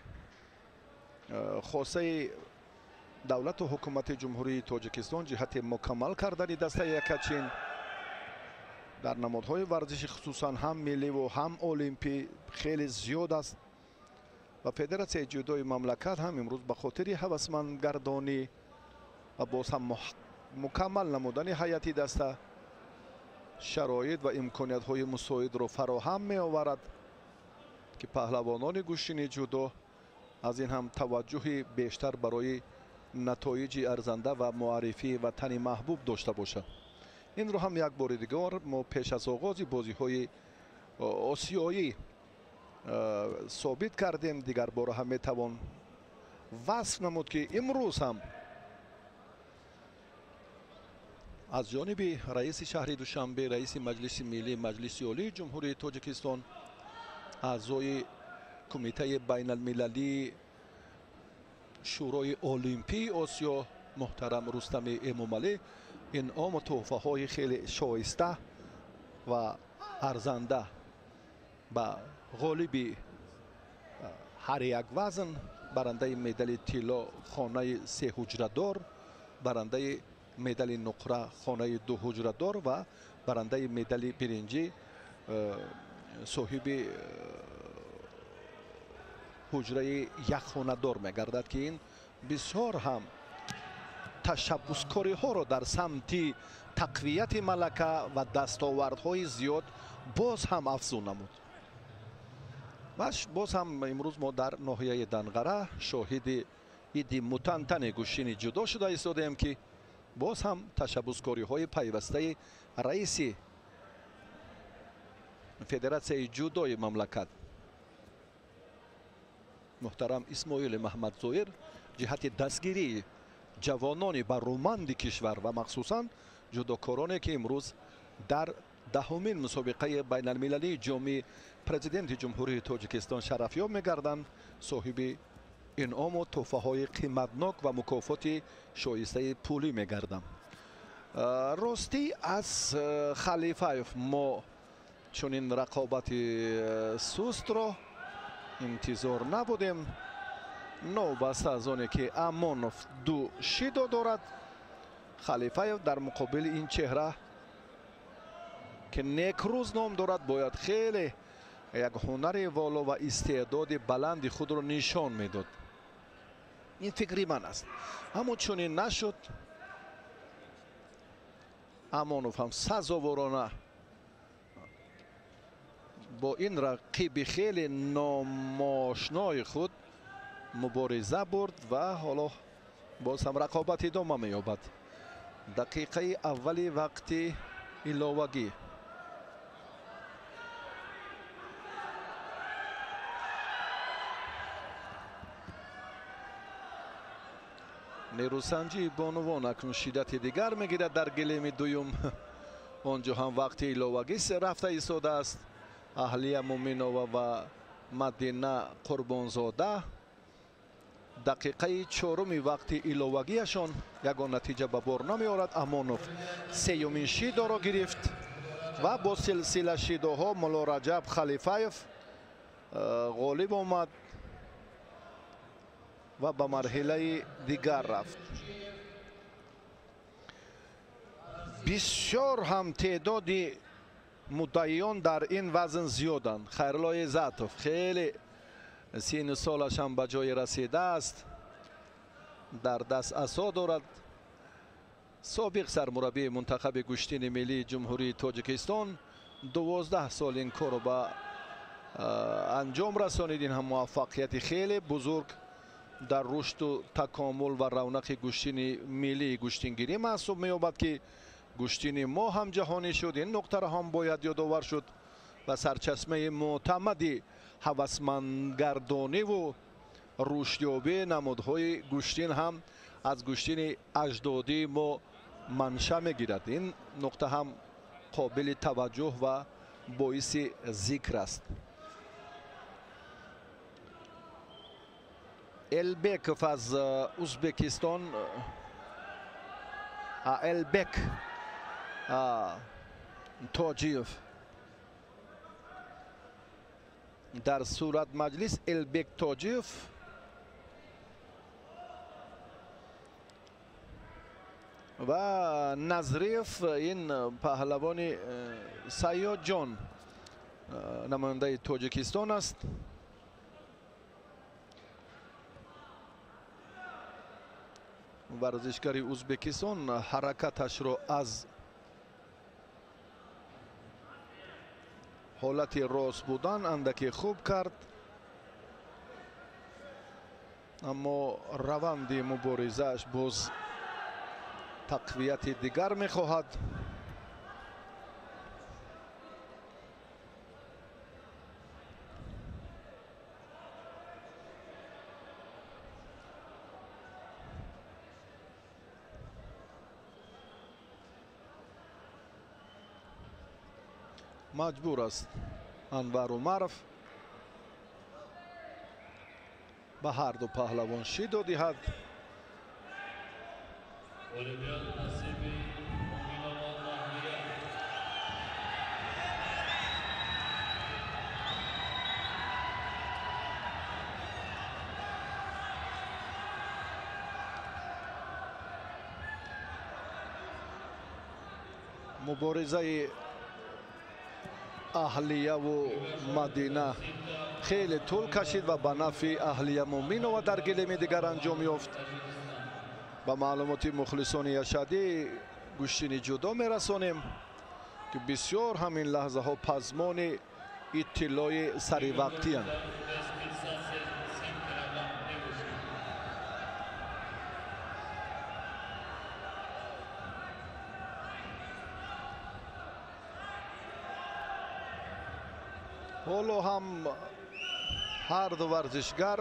хосаи давлату ҳукумати Ҷумҳурии Тоҷикистон ҷиҳати мукаммал кардани дастаи якачин дар намудҳои варзиши хусусан ҳам милливу ҳам олимпӣ хеле зиёд аст ва Федератсияи ҷудои мамлакат ҳам имрӯз ба хотири ҳавасмандгардонӣ ва боз ҳам мукаммал намудани ҳайати даста шароит ва имкониятҳои мусоидро фароҳам меоварад, ки паҳлавонони гӯштини ҷудо аз ин ҳам таваҷҷӯҳи бештар барои натоиҷи арзанда ва муаррифии ватани маҳбуб дошта бошад. Инро ҳам як бори дигар мо пеш аз оғози бозиҳои осиёӣ собит кардем. Дигар бора ҳам метавон васф намуд, ки имрӯз ҳам аз ҷониби раиси шаҳри Душанбе, раиси Маҷлиси Миллӣ, Маҷлиси Олии Ҷумҳурии Тоҷикистон, аъзои Кумитаи байналмилалии Шӯрои Олимпии Осиё муҳтарам Рустами Эмомалӣ инъому тӯҳфаҳои хеле шоиста ва арзанда ба ғолиби ҳар як вазн, барандаи медали тилло хонаи сеҳуҷрадор, барандаи медали нуқра хонаи дуҳуҷрадор ва барандаи медали биринҷӣ соҳиби ҳуҷраи якхонадор мегардад, ки ин бисёр ҳам ташаббускориҳоро дар самти тақвияти малака ва дастовардҳои зиёд боз ҳам афзун намуд. Ва боз ҳам имрӯз мо дар ноҳияи Данғара шоҳиди иди мутантани гӯштини ҷудо шуда истодаем, ки боз ҳам ташаббускориҳои пайвастаи раиси федератсияи ҷудои мамлакат муҳтарам Исмоили Маҳмадзоир ҷиҳати дастгирии ҷавонони бароманди кишвар ва махсусан ҷудокороне, ки имрӯз дар 10-умин мусобиқаи байналмилалии ҷоми президенти Ҷумҳурии Тоҷикистон шарафёб мегарданд, соҳиби инъому тӯҳфаҳои қиматнок ва мукофоти шоистаи пулӣ мегарданд. Ростӣ аз Халифаев мо чунин рақобати сустро интизор набудем. Новобаста аз оне ки Амонов 2 шидо дорад, Халифаев дар муқобили ин чеҳра, ки Некрӯз ном дорад, бояд хеле як ҳунари воло ва истеъдоди баланди худро нишон медод. Ин фикри ман аст. Аммо чунин нашуд. Амонов ҳам сазоворона бо ин рақиби хеле номошнои худ мубориза бурд ва ҳоло боз ҳам рақобат идома меёбад. Дақиқаи аввали вақти иловагӣ. Нерӯсанҷии бонувон акнун шиддати дигар мегирад дар гилеми дуюм. Он ҷо ҳам вақти иловагӣ рафта истодааст. Аҳлия Муминова ва Мадина Қурбонзода дақиқаи 4-уми вақти иловагиашон ягон натиҷа ба бор намеорад. Амонов 3-юмин шидоро гирифт ва бо силсила шидоҳо Мулло Раҷаб Халифаев ғолиб омад ва ба марҳилаи дигар рафт. Бисёр ҳам теъдоди муддаиён дар ин вазн зиёданд. Хайрулло Иззатов хеле сину солаш ҳам ба ҷое расидааст, дар даст асо дорад. Собиқ сармураббии мунтахаби гӯштини миллии Ҷумҳурии Тоҷикистон 12 сол ин корро ба анҷом расонид. Ин ҳам муваффақияти хеле бузург дар рушду такомул ва равнақи гӯштини миллии гӯштингирӣ маҳсуб меёбад, ки гӯштини мо ҳам ҷаҳонӣ шуд. Ин нуқтаро ҳам бояд ёдовар шуд ва сарчашмаи мӯътамади ҳавасмандгардониву рушдёбии намудҳои гӯштин ҳам аз гӯштини аҷдодии мо манша мегирад. Ин нуқта ҳам қобили таваҷҷӯҳ ва боиси зикр аст. Элбеков аз Узбекистон, Элбек Тоҷиев дар сурат маҷлис. Элбек Тоҷиев ва Назриев, ин паҳлавони Сайёдҷон, намояндаи Тоҷикистон аст. Варзишгари Узбекистон ҳаракаташро аз ҳолати рост будан андаке хуб кард, аммо раванди муборизааш боз тақвияти дигар мехоҳад. Маҷбур аст Анвар Умаров ба ҳар ду паҳлавон шидо диҳад. Муборизаи Аҳлияву Мадина Хеле тӯл кашид ва ба нафъи Аҳлия Муъминова дар гилеми дигар анҷом ёфт. Ба маълумоти мухлисони ашадӣ гӯштини ҷудо мерасонем, ки бисёр ҳамин лаҳзаҳо пазмони иттилои саривақтиянд. Ҳоло ҳам ҳар ду варзишгар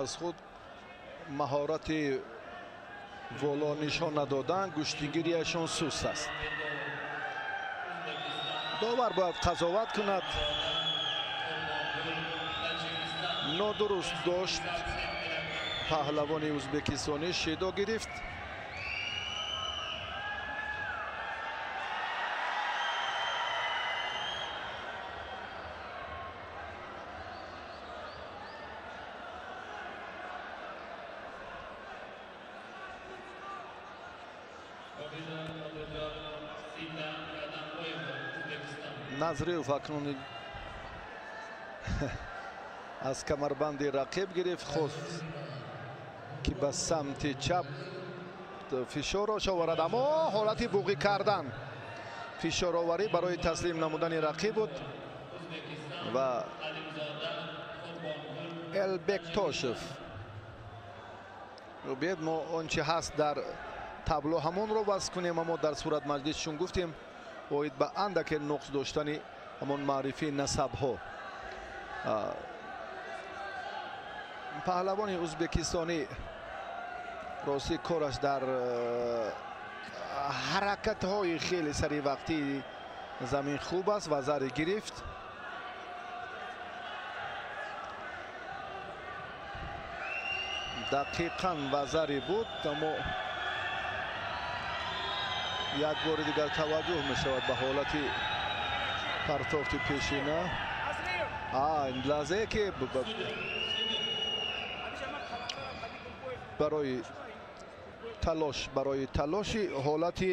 аз худ маҳорати воло нишон надоданд, гӯштигирияшон суст аст. Довар бояд қазоват кунад. Нодуруст дошт паҳлавони ӯзбекистонӣ, шидо гирифт. Назриев акнун аз камарбанди рақиб гирифт, хост ки ба самти чап фишорро оварад, аммо ҳолати буғӣ кардан, фишороварӣ барои таслим намудани рақиб буд ва Элбектошев. Биёед мо он чи ҳаст дар табло ҳамонро васл кунем, аммо дар сурат маҷлис чун гуфтем оид ба андаке нуқс доштани ҳамон маърифии насабҳо. Паҳлавони ӯзбекистонӣ ростӣ кораш дар ҳаракатҳои хеле саривақтии замин хуб аст ва зари гирифт. Дақиқан вазари буд, аммо як бори дигар таваҷҷӯҳ мешавад ба ҳолати партофти пешина. Лаҳзае ки барои талоши ҳолати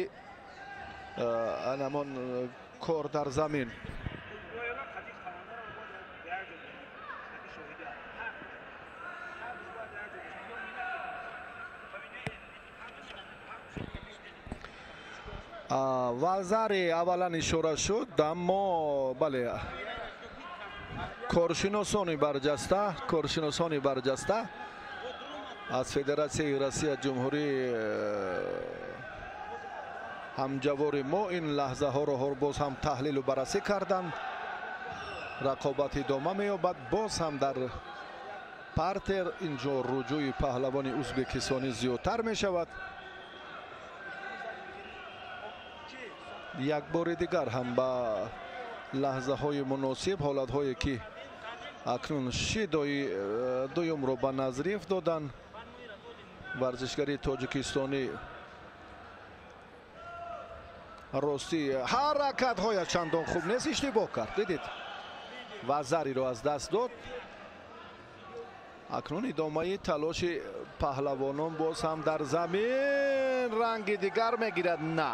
ҳамон кор дар замин. Вазари аввалан ишора шуд, аммо бале, коршиносони барҷаста аз Федератсияи Россия ҷумҳурии ҳамҷавори мо ин лаҳзаҳоро боз ҳам таҳлилу баррасӣ карданд. Рақобат идома меёбад. Боз ҳам дар партер инҷо руҷӯи паҳлавони ӯзбекистонӣ зиёдтар мешавад. Як бори дигар ҳам ба лаҳзаҳои муносиб, ҳолатҳое ки акнун шидои дуюмро ба Назриев доданд, варзишгари тоҷикистонӣ ростӣ ҳаракатҳояш чандон хуб нест, иштибоҳ кард, дидед, вазариро аз даст дод. Акнун идомаи талоши паҳлавонон боз ҳам дар замин ранги дигар мегирад. На,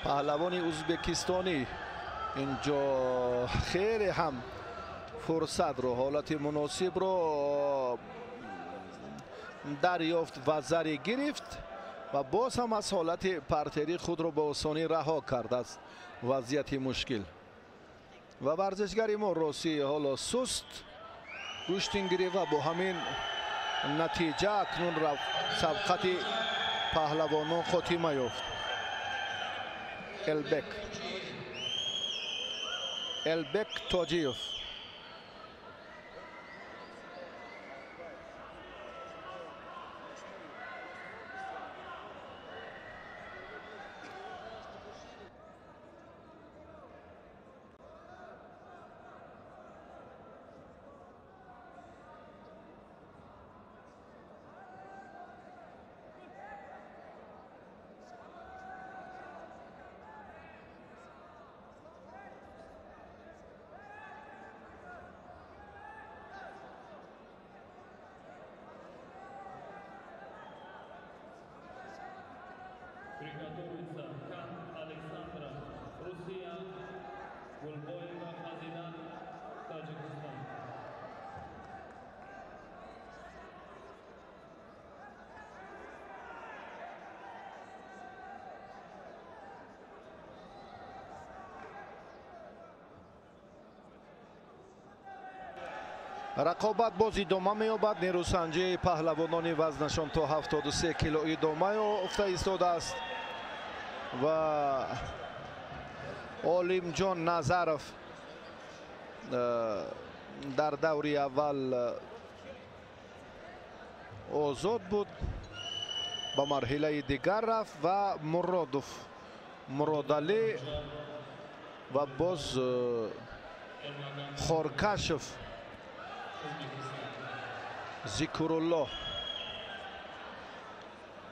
паҳлавони ӯзбекистонӣ инҷо хеле ҳам фурсатро, ҳолати муносибро дарёфт, вазари гирифт ва боз ҳам аз ҳолати партерӣ худро ба осонӣ раҳо кард аз вазъияти мушкил. Ва варзишгари мо росӣ ҳоло суст гӯштингирӣ ва бо ҳамин натиҷа акнун сабқати паҳлавонон хотима ёфт. Элбек Тоҷиев. Приготовиться Кан Александра, Русия, Gulboyeva Fazilat, Tojikiston. Рақобат боз идома меёбад. Нерӯсанҷии паҳлавонони вазнашон то 73 кило идома ёфта истодааст ва Олимҷон Назаров дар даври аввал озод буд, ба марҳилаи дигар рафт ва Муродов Муродалӣ ва боз Хоркашев Зикрулло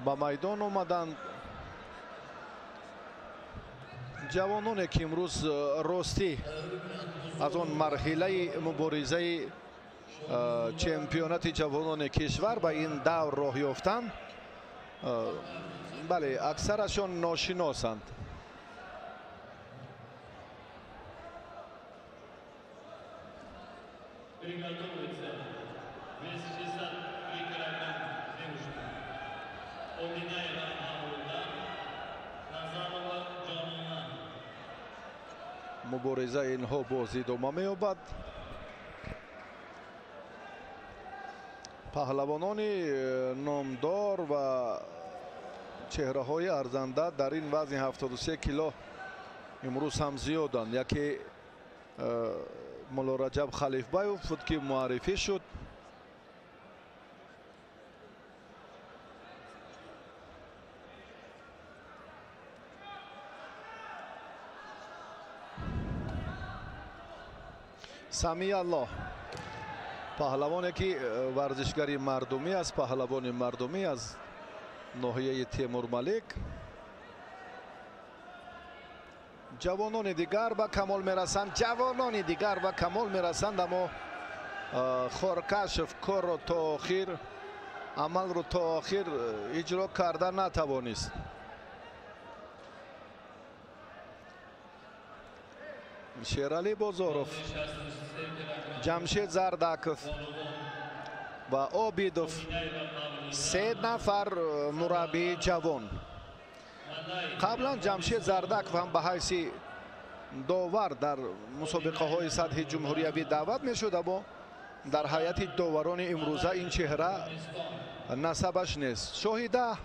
ба майдон омаданд. Ҷавононе ки имрӯз ростӣ аз он марҳилаи муборизаи чемпионати ҷавонони кишвар ба ин давр роҳ ёфтанд, бале, аксарашон ношиносанд. Приготовиться. Вес 63 килограмм девушка. Оминаева Мавлуда, Назарова Ҷонона. Муборизаи инҳо боз идома меёбад. Паҳлавонони номдор ва чеҳраҳои арзанда дар ин вазни 73 кило имрӯз ҳам зиёданд. Яке Мулло Раҷаб Халифбаев буд ки муаррифӣ шуд. Самиаллоҳ паҳлавоне ки варзишгари мардумӣ аст, паҳлавони мардумӣ аз ноҳияи Темурмалик. Ҷавонони дигар ба камол мерасанд, ҷавонони дигар ба камол мерасанд, аммо Хоркашев корро то охир, амалро то охир иҷро карда натавонист. Шералӣ Бозоров, Ҷамшед Зардаков ва Обидов, се нафар мураббии ҷавон. Қаблан Ҷамшед Зардаков ҳам ба ҳайси довар дар мусобиқаҳои сатҳи ҷумҳуриявӣ даъват мешуд, аммо дар ҳайати доварони имрӯза ин чеҳра насабаш нест. Шоҳида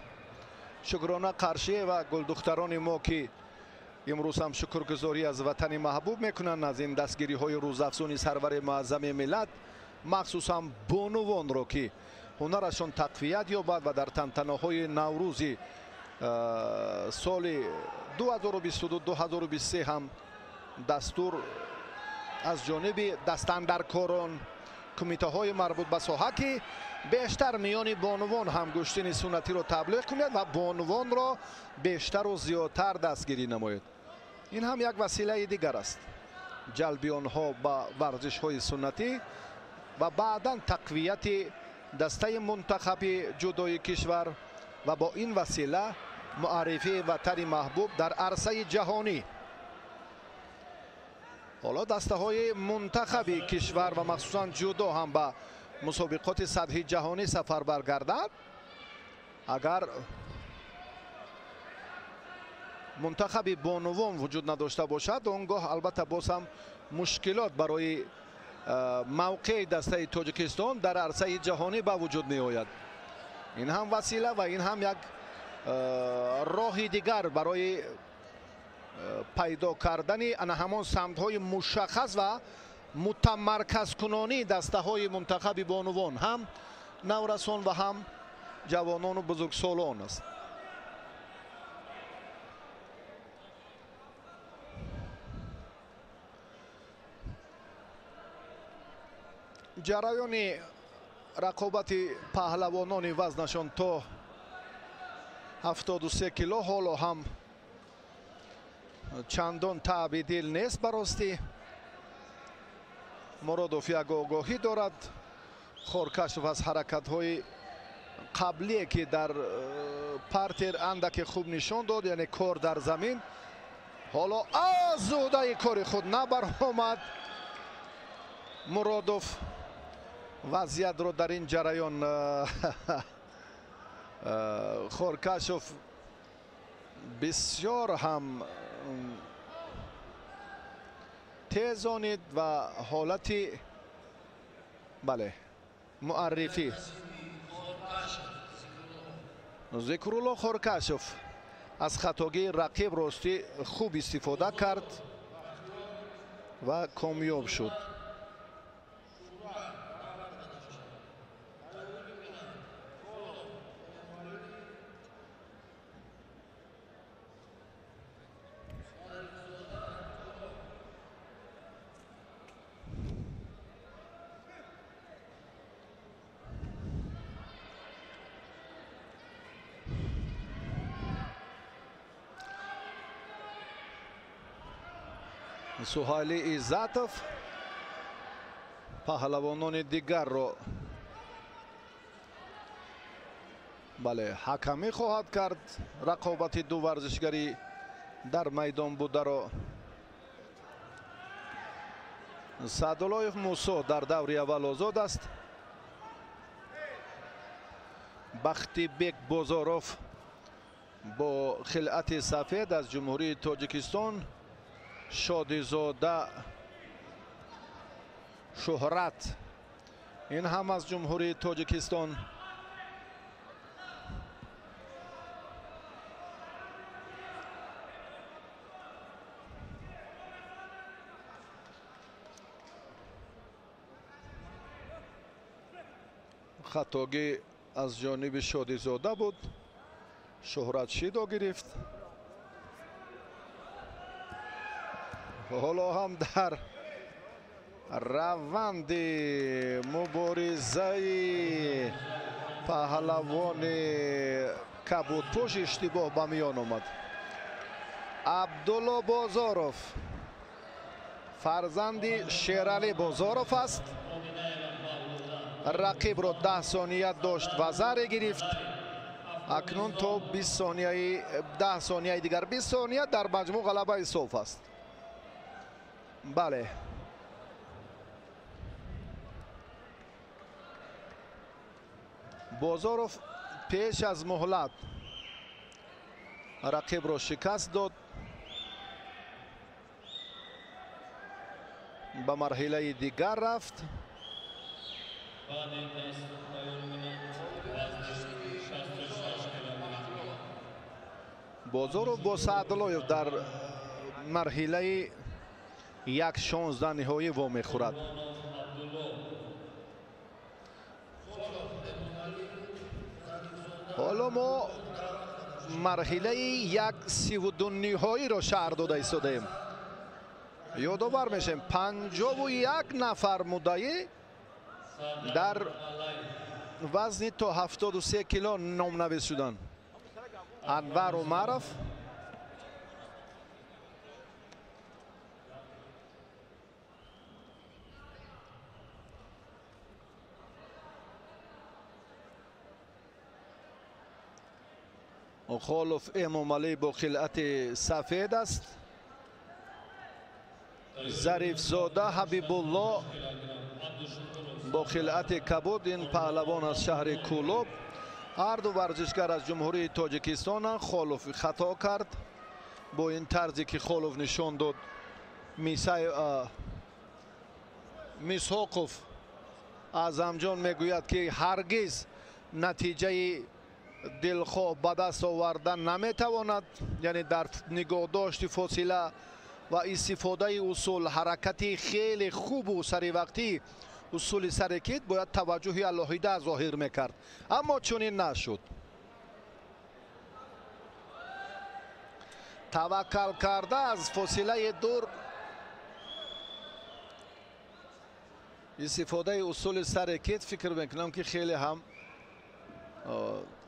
Шукрона Қаршиева, гулдухтарони мо ки имрӯз ҳам шукргузорӣ аз ватани маҳбуб мекунанд, аз ин дастгириҳои рӯзафзуни сарвари муаззами миллат, махсусан бонувонро ки ҳунарашон тақвият ёбад ва дар тантанаҳои наврӯзи соли 2022-2023 ҳам дастур аз ҷониби дастандаркорон, кумитаҳои марбут ба соҳа ки бештар миёни бонувон ҳам гӯштини суннатиро таблиғ кунед ва бонувонро бештару зиёдтар дастгирӣ намоед. Ин ҳам як василаи дигар аст, ҷалби онҳо ба варзишҳои суннатӣ ва баъдан тақвияти дастаи мунтахаби ҷудои кишвар ва бо ин васила муаррифии ватани маҳбуб дар арсаи ҷаҳонӣ. Ҳоло дастаҳои мунтахаби кишвар ва махсусан ҷудо ҳам ба мусобиқоти сатҳи ҷаҳонӣ сафар баргардад, агар мунтахаби бонувон вуҷуд надошта бошад, он гоҳ албатта боз ҳам мушкилот барои мавқеи дастаи Тоҷикистон дар арсаи ҷаҳонӣ ба вуҷуд меояд. Ин ҳам васила ва ин ҳам як роҳи дигар барои пайдо кардани ана ҳамон самтҳои мушаххас ва мутамарказкунонии дастаҳои мунтахаби бонувон, ҳам наврасон ва ҳам ҷавонону бузургсолон аст. Ҷараёни рақобати паҳлавонони вазнашон то 73 кило ҳоло ҳам чандон таъби дил нест. Баростӣ Муродов як огоҳӣ дорад. Хоркашов аз ҳаракатҳои қаблие ки дар партер андаке хуб нишон дод, яъне кор дар замин, Ҳоло аз уҳдаи кори худ набаромад Муродов. Вазъиятро дар ин ҷараён Хоркашов бисёр ҳам тезонид ва ҳолати бале муаррифӣ. Зикрулло Хоркашов аз хатогии рақиб ростӣ хуб истифода кард ва комёб шуд. Суҳайли Иззатов паҳлавонони дигарро бале ҳакамӣ хоҳад кард. Рақобати ду варзишгарӣ дар майдон бударо. Саъдуллоев Мусо дар даври аввал озод аст. Бахтибек Бозоров бо хилъати сафед аз Ҷумҳурии Тоҷикистон, Шодизода Шуҳрат ин ҳам аз Ҷумҳурии Тоҷикистон. Хатогӣ аз ҷониби Шодизода буд. Шуҳрат шидо гирифт. Ҳоло ҳам дар раванди муборизаи паҳлавони кабудпӯш иштибоҳ ба миён омад. Абдулло Бозоров фарзанди Шералӣ Бозоров аст. Рақибро 10 сония дошт ва заре гирифт. Акнун то 20 сонияи 10 сонияи дигар 20 сония дар маҷмӯъ ғалабаи соф аст. Бале. Бозоров пеш аз муҳлат рақибро шикаст дод. Ба марҳилаи дигар рафт. Бозоров бо Саъдуллоев дар марҳилаи 1-16 ниҳоӣ вомехӯрад. Ҳоло мо марҳилаи 1-32 ниҳоиро шаҳр дода истодаем. Ёдовар мешавем 51 нафар муддаӣ дар вазни то 73 кило номнавис шуданд. Анвар Умаров Холов Эмомалӣ бо хилъати сафед аст. Зарифзода Ҳабибулло бо хилъати кабуд, ин паҳлавон аз шаҳри Кӯлоб. Ҳар ду варзишгар аз Ҷумҳурии Тоҷикистонанд. Холов хато кард бо ин тарзе ки Холов нишон дод. Мисҳоқов Аъзамҷон мегӯяд ки ҳаргиз натиҷаи дилхоҳ ба даст оварда наметавонад, яъне дар нигоҳдошти фосила ва истифодаи усул, ҳаракати хеле хубу саривақтӣ усули сарекит бояд таваҷҷӯҳи алоҳида зоҳир мекард, аммо чунин нашуд. Таваккал карда аз фосилаи дур истифодаи усули сарекит фикр мекунам ки хеле ҳам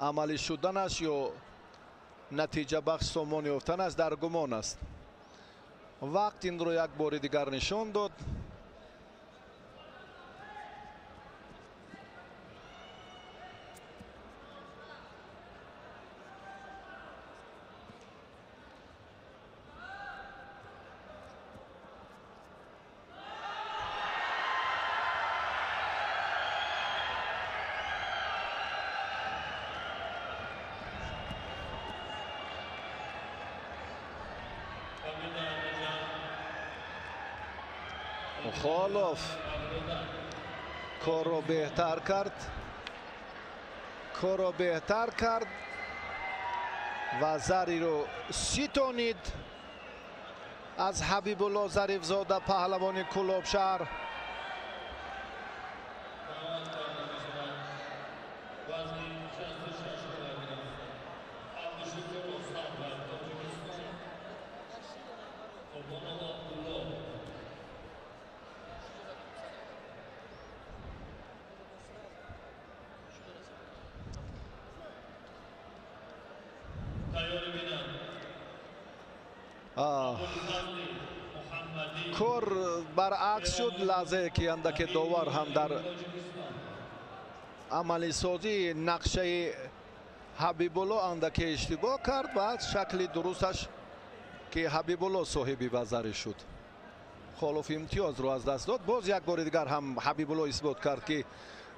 амалӣ шуданаш ё натиҷабахш сомон ёфтанаш дар гумон аст. Вақт инро як бори дигар нишон дод. Холов корро беҳтар кард. Корро беҳтар кард ва зариро ситонид аз Ҳабибулло Зарифзода, паҳлавони Кӯлобшаҳр. Кор баръакс шуд. Лаҳзае ки андаке довар ҳам дар амалисозии нақшаи Ҳабибулло андаке иштибоҳ кард ва шакли дурусташ ки Ҳабибулло соҳиби вазарӣ шуд. Холов имтиёзро аз даст дод. Боз як бори дигар ҳам Ҳабибулло исбот кард, ки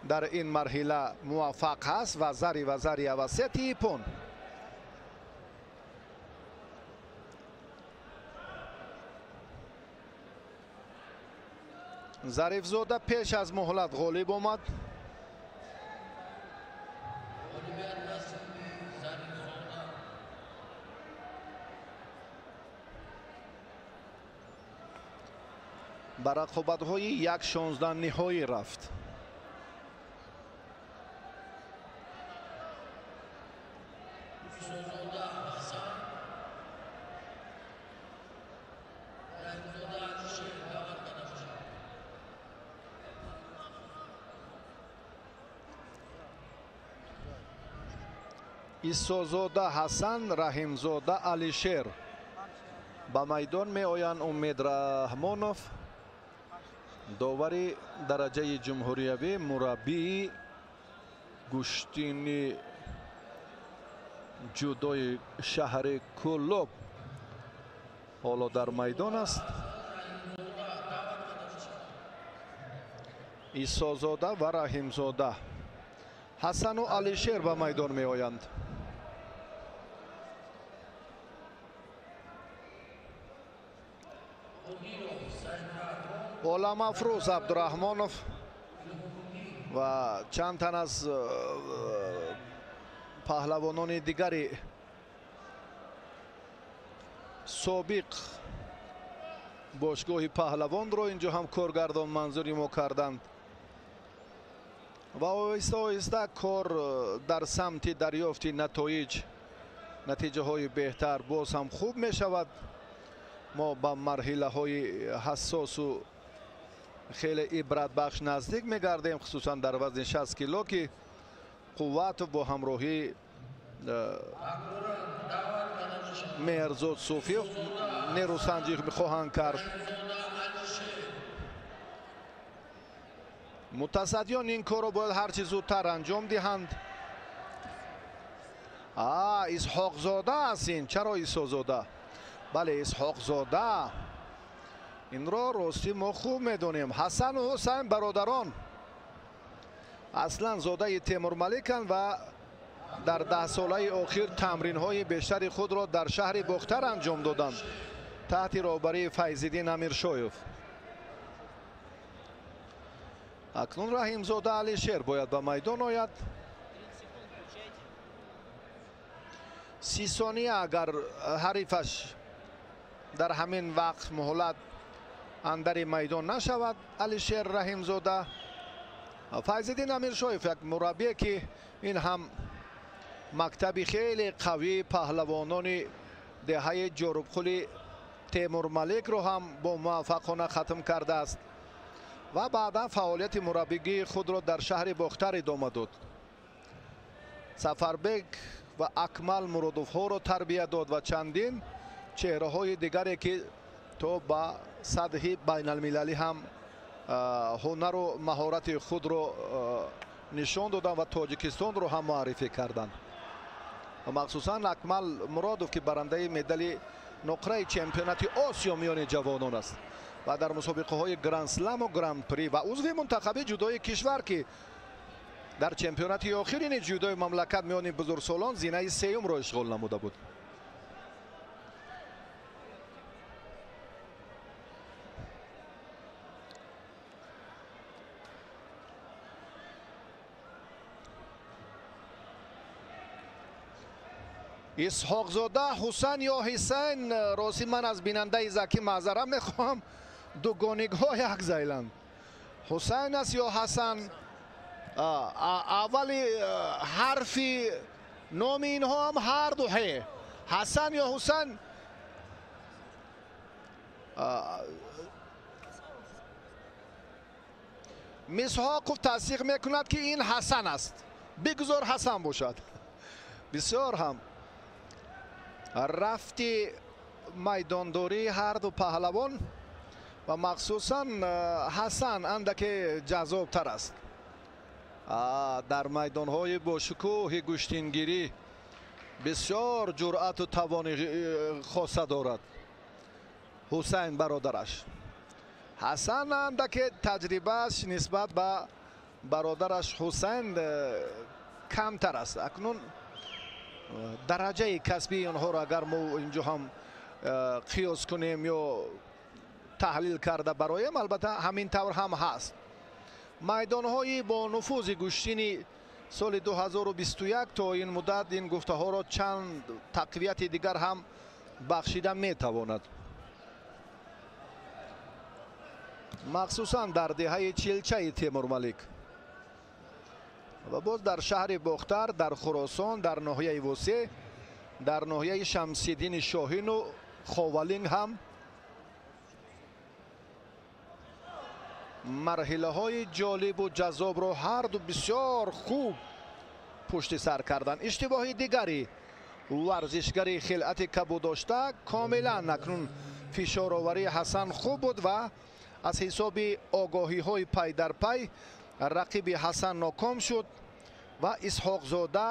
дар ин марҳила муваффақ ҳаст ва зари вазари авасети ипон. Зарифзода пеш аз муҳлат ғолиб омад. Ба рақобатҳои 1-16 ниҳоӣ рафт. Исозода Ҳасан, Раҳимзода Алишер ба майдон меоянд. Умед Раҳмонов, довари дараҷаи ҷумҳуриявӣ, мураббии гӯштини ҷудои шаҳри Кӯлоб ҳоло дар майдон аст. Исозода ва Раҳимзода, Ҳасану Алишер ба майдон меоянд. Оламафрӯз Абдураҳмонов ва чанд тан аз паҳлавонони дигари собиқ бошгоҳи паҳлавонро инҷо ҳам коргардон манзури мо карданд ва оҳиста оҳиста кор дар самти дарёфти натоиҷ, натиҷаҳои беҳтар боз ҳам хуб мешавад. Мо ба марҳилаҳои ҳассосу хеле ибратбахш наздик мегардем, хусусан дар вазни 60 кило, ки Қувватов бо ҳамроҳии Меҳрзод Суфиев нерӯсанҷӣ хоҳанд кард. Мутасаддиён ин корро бояд ҳарчи зудтар анҷом диҳанд. Исҳоқзода аст ин. Чаро Исозода? Бале, Исҳоқзода. Инро ростӣ мо хуб медонем. Ҳасану Ҳусайн бародарон аслан зодаи Темурмаликанд ва дар 10 солаи охир тамринҳои бештари худро дар шаҳри Бохтар анҷом доданд таҳти роҳбарии Файзиддин Амиршоев. Акнун Раҳимзода Алишер бояд ба майдон ояд. 30 сония агар ҳарифаш дар ҳамин вақт муҳлат андари майдон нашавад, Алишер Раҳимзода. Файзиддин Амиршоев як мураббие, ки ин ҳам мактаби хеле қавии паҳлавонони деҳаи Ҷорубқули Темурмаликро ҳам бо муваффақона хатм кардааст ва баъдан фаъолияти мураббигии худро дар шаҳри Бохтар идома дод. Сафарбек ва Акмал Муродовҳоро тарбия дод ва чандин чеҳраҳои дигаре, ки то ба сатҳи байналмилалӣ ҳам ҳунару маҳорати худро нишон доданд ва Тоҷикистонро ҳам муаррифӣ карданд. Махсусан Акмал Муродов, ки барандаи медали нуқраи чемпионати Осиё миёни ҷавонон аст ва дар мусобиқаҳои Гранд-Сламу Гран-при ва узви мунтахаби ҷудои кишвар, ки дар чемпионати охирини ҷудои мамлакат миёни бузургсолон зинаи сеюмро ишғол намуда буд. Исҳоқзода Ҳусайн ё Ҳусайн, рости ман аз бинандаи Закӣ маъзарат мехоҳам, дугоникҳо як зайланд. Ҳусайн аст ё Ҳасан? Аввали ҳарфи номи инҳо ҳам ҳар ду ҳе. Ҳасан ё Ҳусайн? Мисҳоқов тасдиқ мекунад, ки ин Ҳасан аст. Бигузор Ҳасан бошад. Бисёр ҳам рафти майдондории ҳар ду паҳлавон ва махсусан Ҳасан андаке ҷаззобтар аст. Дар майдонҳои бошукӯҳи гӯштингирӣ бисёр ҷуръату тавони хоса дорад Ҳусайн бародараш. Ҳасан андаке таҷрибааш нисбат ба бародараш Ҳусайн камтар аст. Акнун дараҷаи касбии онҳоро агар мо инҷо ҳам қиёс кунем ё таҳлил карда бароем, албатта ҳамин тавр ҳам ҳаст. Майдонҳои бо нуфузи гӯштини соли 2021 то ин муддат ин гуфтаҳоро чанд тақвияти дигар ҳам бахшида метавонад. Махсусан дар деҳаи Чилчаи Темурмалик ва боз дар шаҳри Бохтар, дар Хуросон, дар ноҳияи Восеъ, дар ноҳияи Шамсиддини Шоҳину Ховалинг ҳам марҳилаҳои ҷолибу ҷаззобро ҳарду бисёр хуб пушти сар карданд. Иштибоҳи дигари варзишгари хилъати кабуддошта комилан акнун фишороварии Ҳасан хуб буд ва аз ҳисоби огоҳиҳои пай дар пай рақиби Ҳасан ноком шуд ва Исҳоқзода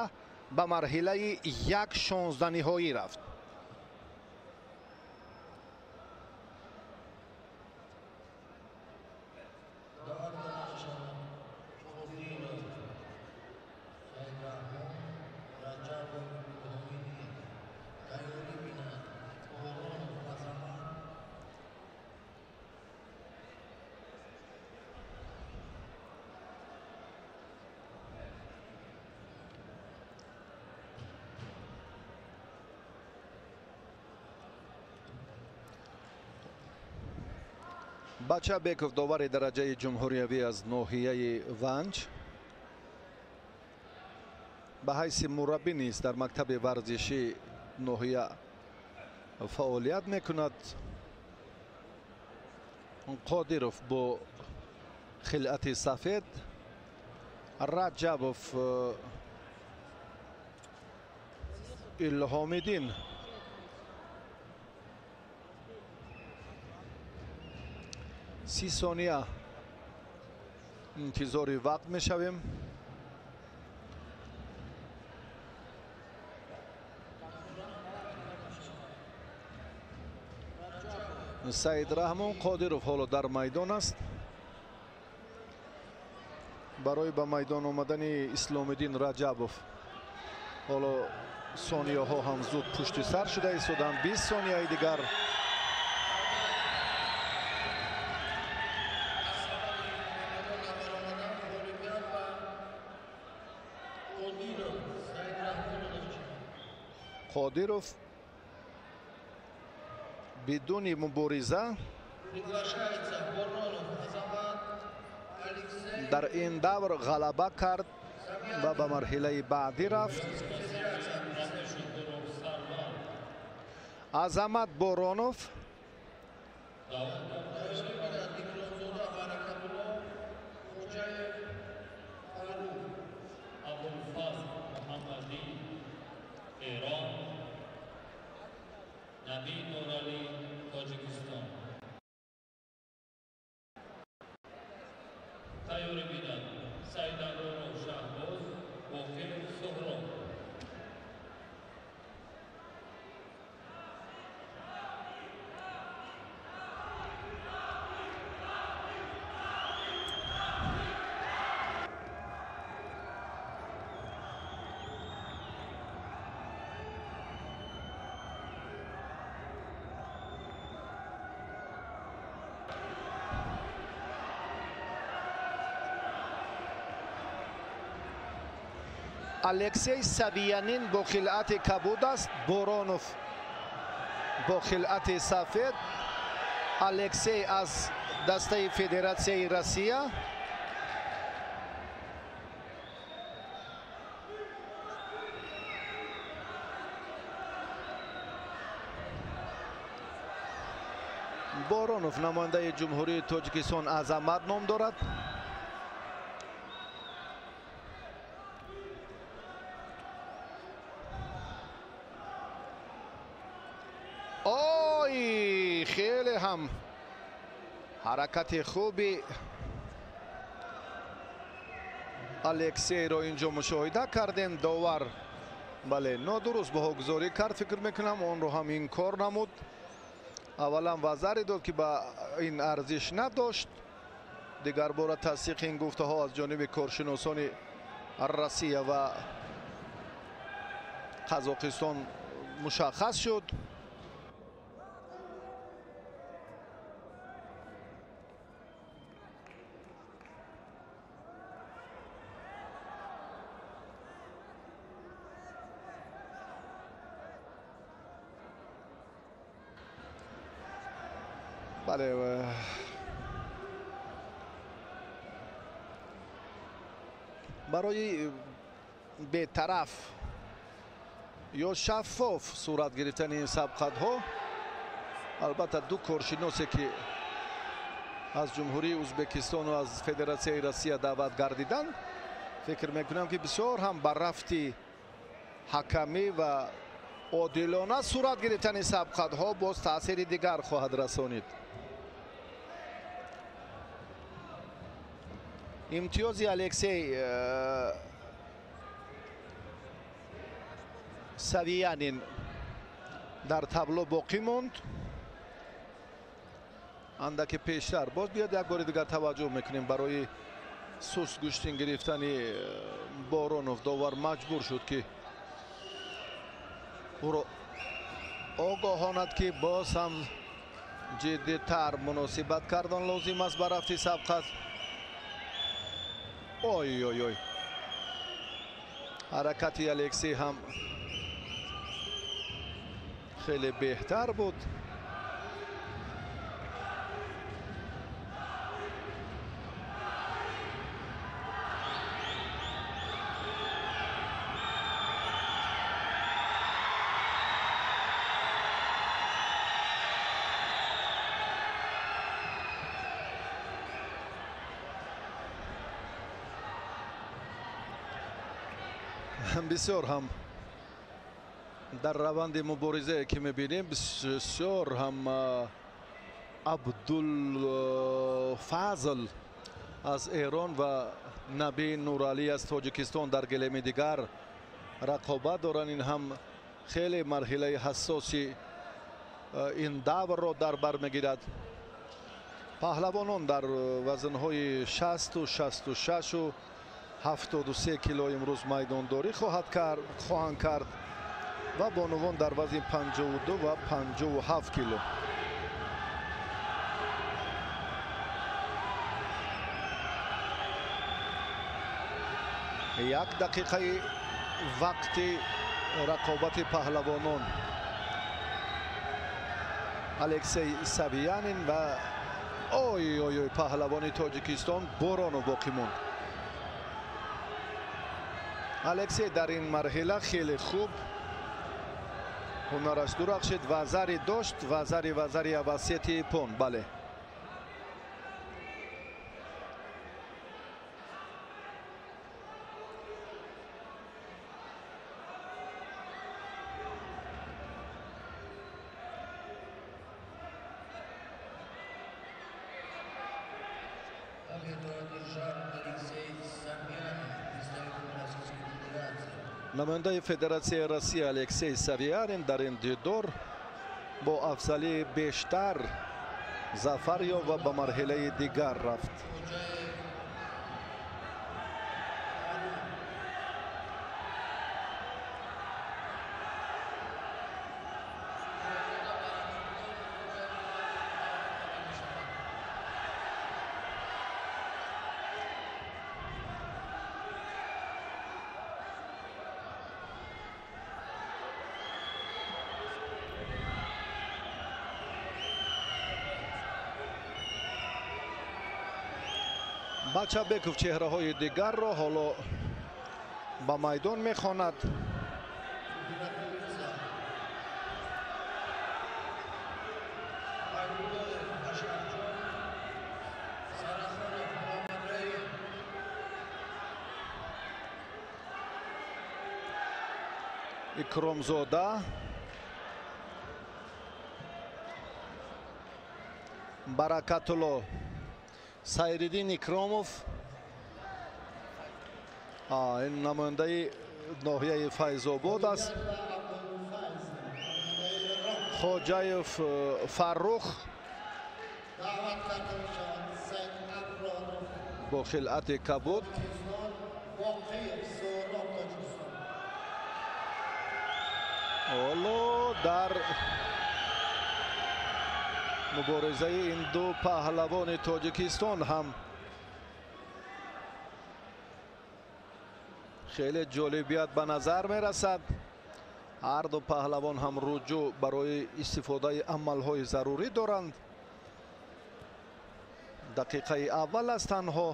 ба марҳилаи 1/16 ниҳоӣ рафт. Бачабеков довари дараҷаи ҷумҳуриявӣ аз ноҳияи Ванҷ ба ҳайси мураббӣ низ дар мактаби варзиши ноҳия фаъолият мекунад. Қодиров бо хилъати сафед, Раҷабов Илҳомиддин 30 сония интизори вақт мешавем. Саид Раҳмон Қодиров ҳоло дар майдон аст. Барои ба майдон омадани Исломиддин Раҷабов ҳоло сонияҳо ҳам зуд пушти сар шуда истоданд. 20 сонияи дигар. Қодиров бидуни мубориза дар ин давр ғалаба кард ва ба марҳилаи баъдӣ рафт. Азамат Боронов Алексей Савиянин бо хилъати кабуд аст, Боронов бо хилъати сафед. Алексей аз дастаи Федератсияи Россия. Боронов намояндаи Ҷумҳурии Тоҷикистон Азамат ном дорад. Ой, хеле ҳам ҳаракати хуби Алексейро инҷо мушоҳида кардем. Довар бале нодуруст баҳогузорӣ кард, фикр мекунам онро ҳам инкор намуд. Аввалан вазаре дод, ки ба ин арзиш надошт. Дигар бора тасдиқи ин гуфтаҳо аз ҷониби коршиносони Россия ва Қазоқистон мушаххас шуд. Бале, барои бетараф ё шаффоф сурат гирифтани ин сабқатҳо албатта ду коршиносе, ки аз Ҷумҳурии Ӯзбекистону аз Федератсияи Россия даъват гардиданд, фикр мекунам, ки бисёр ҳам ба рафти ҳакамӣ ва одилона сурат гирифтани сабқатҳо боз таъсири дигар хоҳад расонид. Имтиёзи Алексей Савиянин дар табло боқӣ монд. Андаке пештар боз биёд як бори дигар таваҷҷӯҳ мекунем. Барои суст гӯштин гирифтани Боронов довар маҷбур шуд, ки ӯро огоҳонад, ки боз ҳам ҷиддитар муносибат кардан лозим аст ба рафти сабқат. Ой ой ой, ҳаракати Алексей ҳам хеле беҳтар буд. Бисёр ҳам дар раванди муборизае, ки мебинем, бисёр ҳам Абдулфазл аз Эрон ва Наби Нуралӣ аз Тоҷикистон дар гилеми дигар рақобат доранд. Ин ҳам хеле марҳилаи ҳассоси ин даврро дар бар мегирад. Паҳлавонон дар вазнҳои 60, 66, 73 кило имрӯз майдондорӣ хоҳанд кард ва бонувон дар вазни 52 ва 57 кило. Як дақиқаи вақти рақобати паҳлавонон Алексей Савиянин ва ой ой ой паҳлавони Тоҷикистон Боронов боқӣ монд. Алексей дар ин марҳила хеле хуб ҳунараш дурахшид, вазаре дошт, вазари авасети япон. Бале, намояндаи Федератсияи Россия Алексей Савиянин дар ин дидор бо афзалии бештар зафар ёфт ва ба марҳилаи дигар рафт. Бачабеков чеҳраҳои дигарро ҳоло ба майдон мехонад. Икромзода, Баракатулло, Сайриддин Икромов, ин намояндаи ноҳияи Файзобод аст. Хоҷаев Фаррух бо хилъати кабуд. Ҳоло дар муборизаи ин ду паҳлавони Тоҷикистон ҳам хеле ҷолибият ба назар мерасад. Ҳар ду паҳлавон ҳам руҷӯъ барои истифодаи амалҳои зарурӣ доранд. Дақиқаи аввал аст танҳо.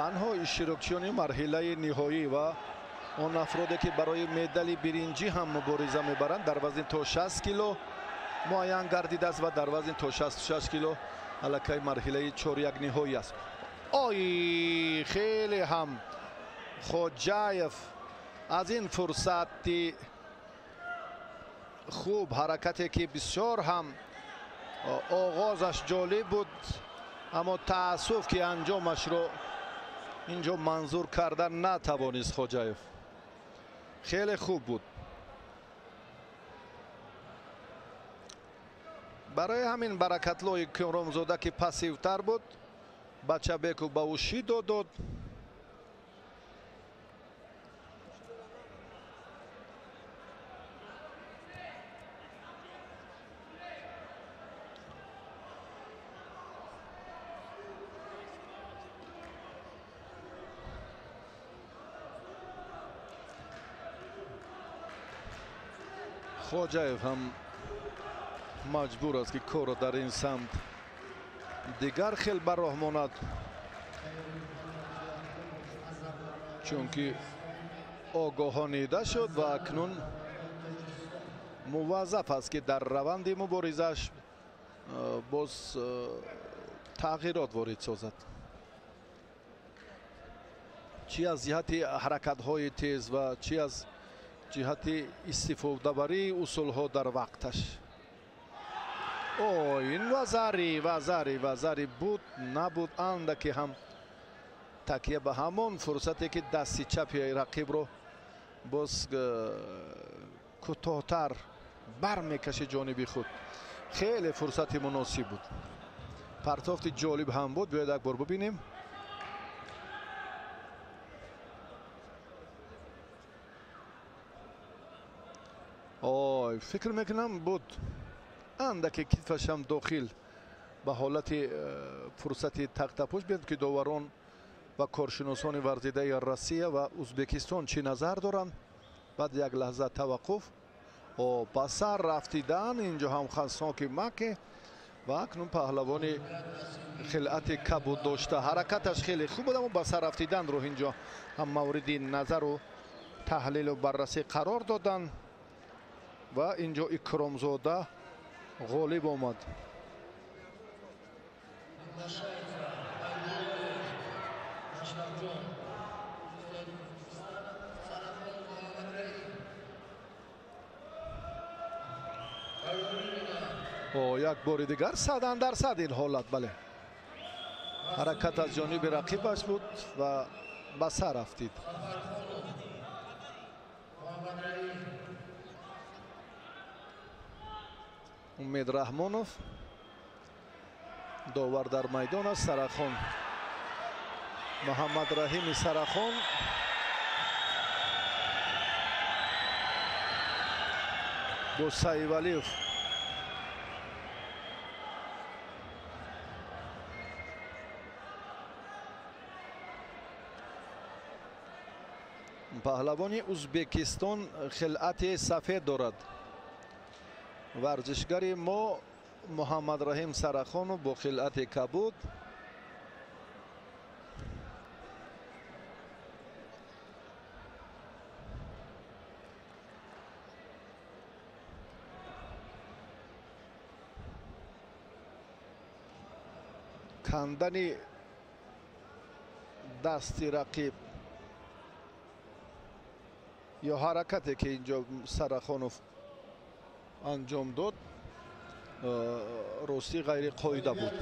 Танҳо иштирокчиёни марҳилаи ниҳоӣ ва он афроде ки барои медали биринҷӣ ҳам мубориза мебаранд дар вазни то 60 кило муайян гардидааст ва дар вазни то 66 кило аллакай марҳилаи чоряк ниҳоӣ аст. Ой, хеле ҳам Хоҷаев аз ин фурсати хуб, ҳаракате ки бисёр ҳам оғозаш ҷолиб буд, аммо таассуф ки анҷомашро инҷо манзур кардан натавонист Хоҷаев. Хеле хуб буд. Барои ҳамин Баракатлло Икромзода ки пассивтар буд, Бачабеков ба ӯ шидо дод. Хоҷаев ҳам маҷбур аст ки корро дар ин самт дигар хел ба роҳ монад, чунки огоҳонида шуд ва акнун муваззаф аст ки дар раванди муборизааш боз тағйирот ворид созад, чӣ аз ҷиҳати ҳаракатҳои тез ва чӣ аз ҷиҳати истифодабарии усулҳо дар вақташ. О, ин вазари, вазари, вазари буд, набуд, андаке ҳам такя ба ҳамон фурсате ки дасти чапи рақибро боз кӯтоҳтар бармекашид ҷониби худ. Хеле фурсати муносиб буд. Партофти ҷолиб ҳам буд. Биёед як бор бибинем. Ой, фикр мекунам буд, андаке китфашам дохил ба ҳолати фурсати тахтапӯш. Биёд ки доварон ва коршиносони варзидаи Россия ва Узбекистон чӣ назар доранд. Баъд як лаҳза таваққуф. О, ба сар рафтидан инҷо ҳам хасоки маке ва акнун паҳлавони хилъати кабуд дошта. Ҳаракаташ хеле хуб буд, аммо ба сар рафтиданро инҷо ҳам мавриди назару таҳлилу баррасӣ қарор доданд ва инҷо Икромзода ғолиб омад. О, як бори дигар 100% ин ҳолат, бале, ҳаракат аз ҷониби рақибаш буд ва ба сар рафтид. Умед Раҳмонов довар дар майдон аст. Сарахон, Муҳаммад Раҳими Сарахон бо Саивалиев. Паҳлавони Узбекистон хилъати сафед дорад. Варзишгари мо Муҳаммадраҳим Сарахонов бо хилъати кабуд. Кандани дасти рақиб ё ҳаракате ки инҷо Сарахонов анҷом дод, ростӣ ғайриқоида буд.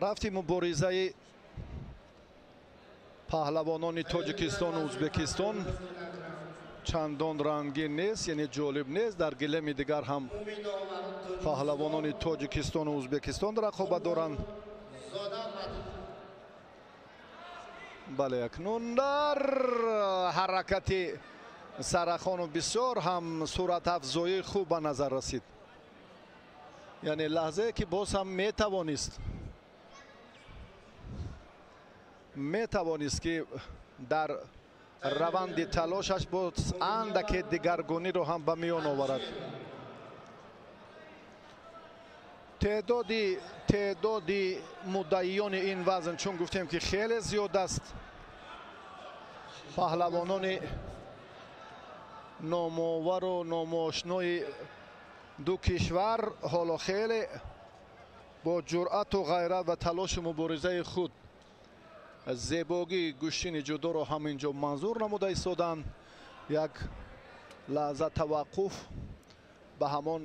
Рафти муборизаи паҳлавонони Тоҷикистону Узбекистон чандон рангин нест, яъне ҷолиб нест. Дар гилеми дигар ҳам паҳлавонони Тоҷикистону Узбекистон рақобат доранд. Бале, акнун дар ҳаракати Сарахонов бисёр ҳам суратафзоии хуб ба назар расид. Яъне лаҳзае ки боз ҳам метавонист ки дар раванди талошаш боз андаке дигаргуниро ҳам ба миён оварад. Теъдоди муддаиёни ин вазн, чун гуфтем ки хеле зиёд аст, паҳлавонони номовару номошнои ду кишвар ҳоло хеле бо ҷуръату ғайрат ва талошу муборизаи худ зебогии гӯштини ҷудоро ҳамин ҷо манзур намуда истоданд. Як лаҳза таваққуф ба ҳамон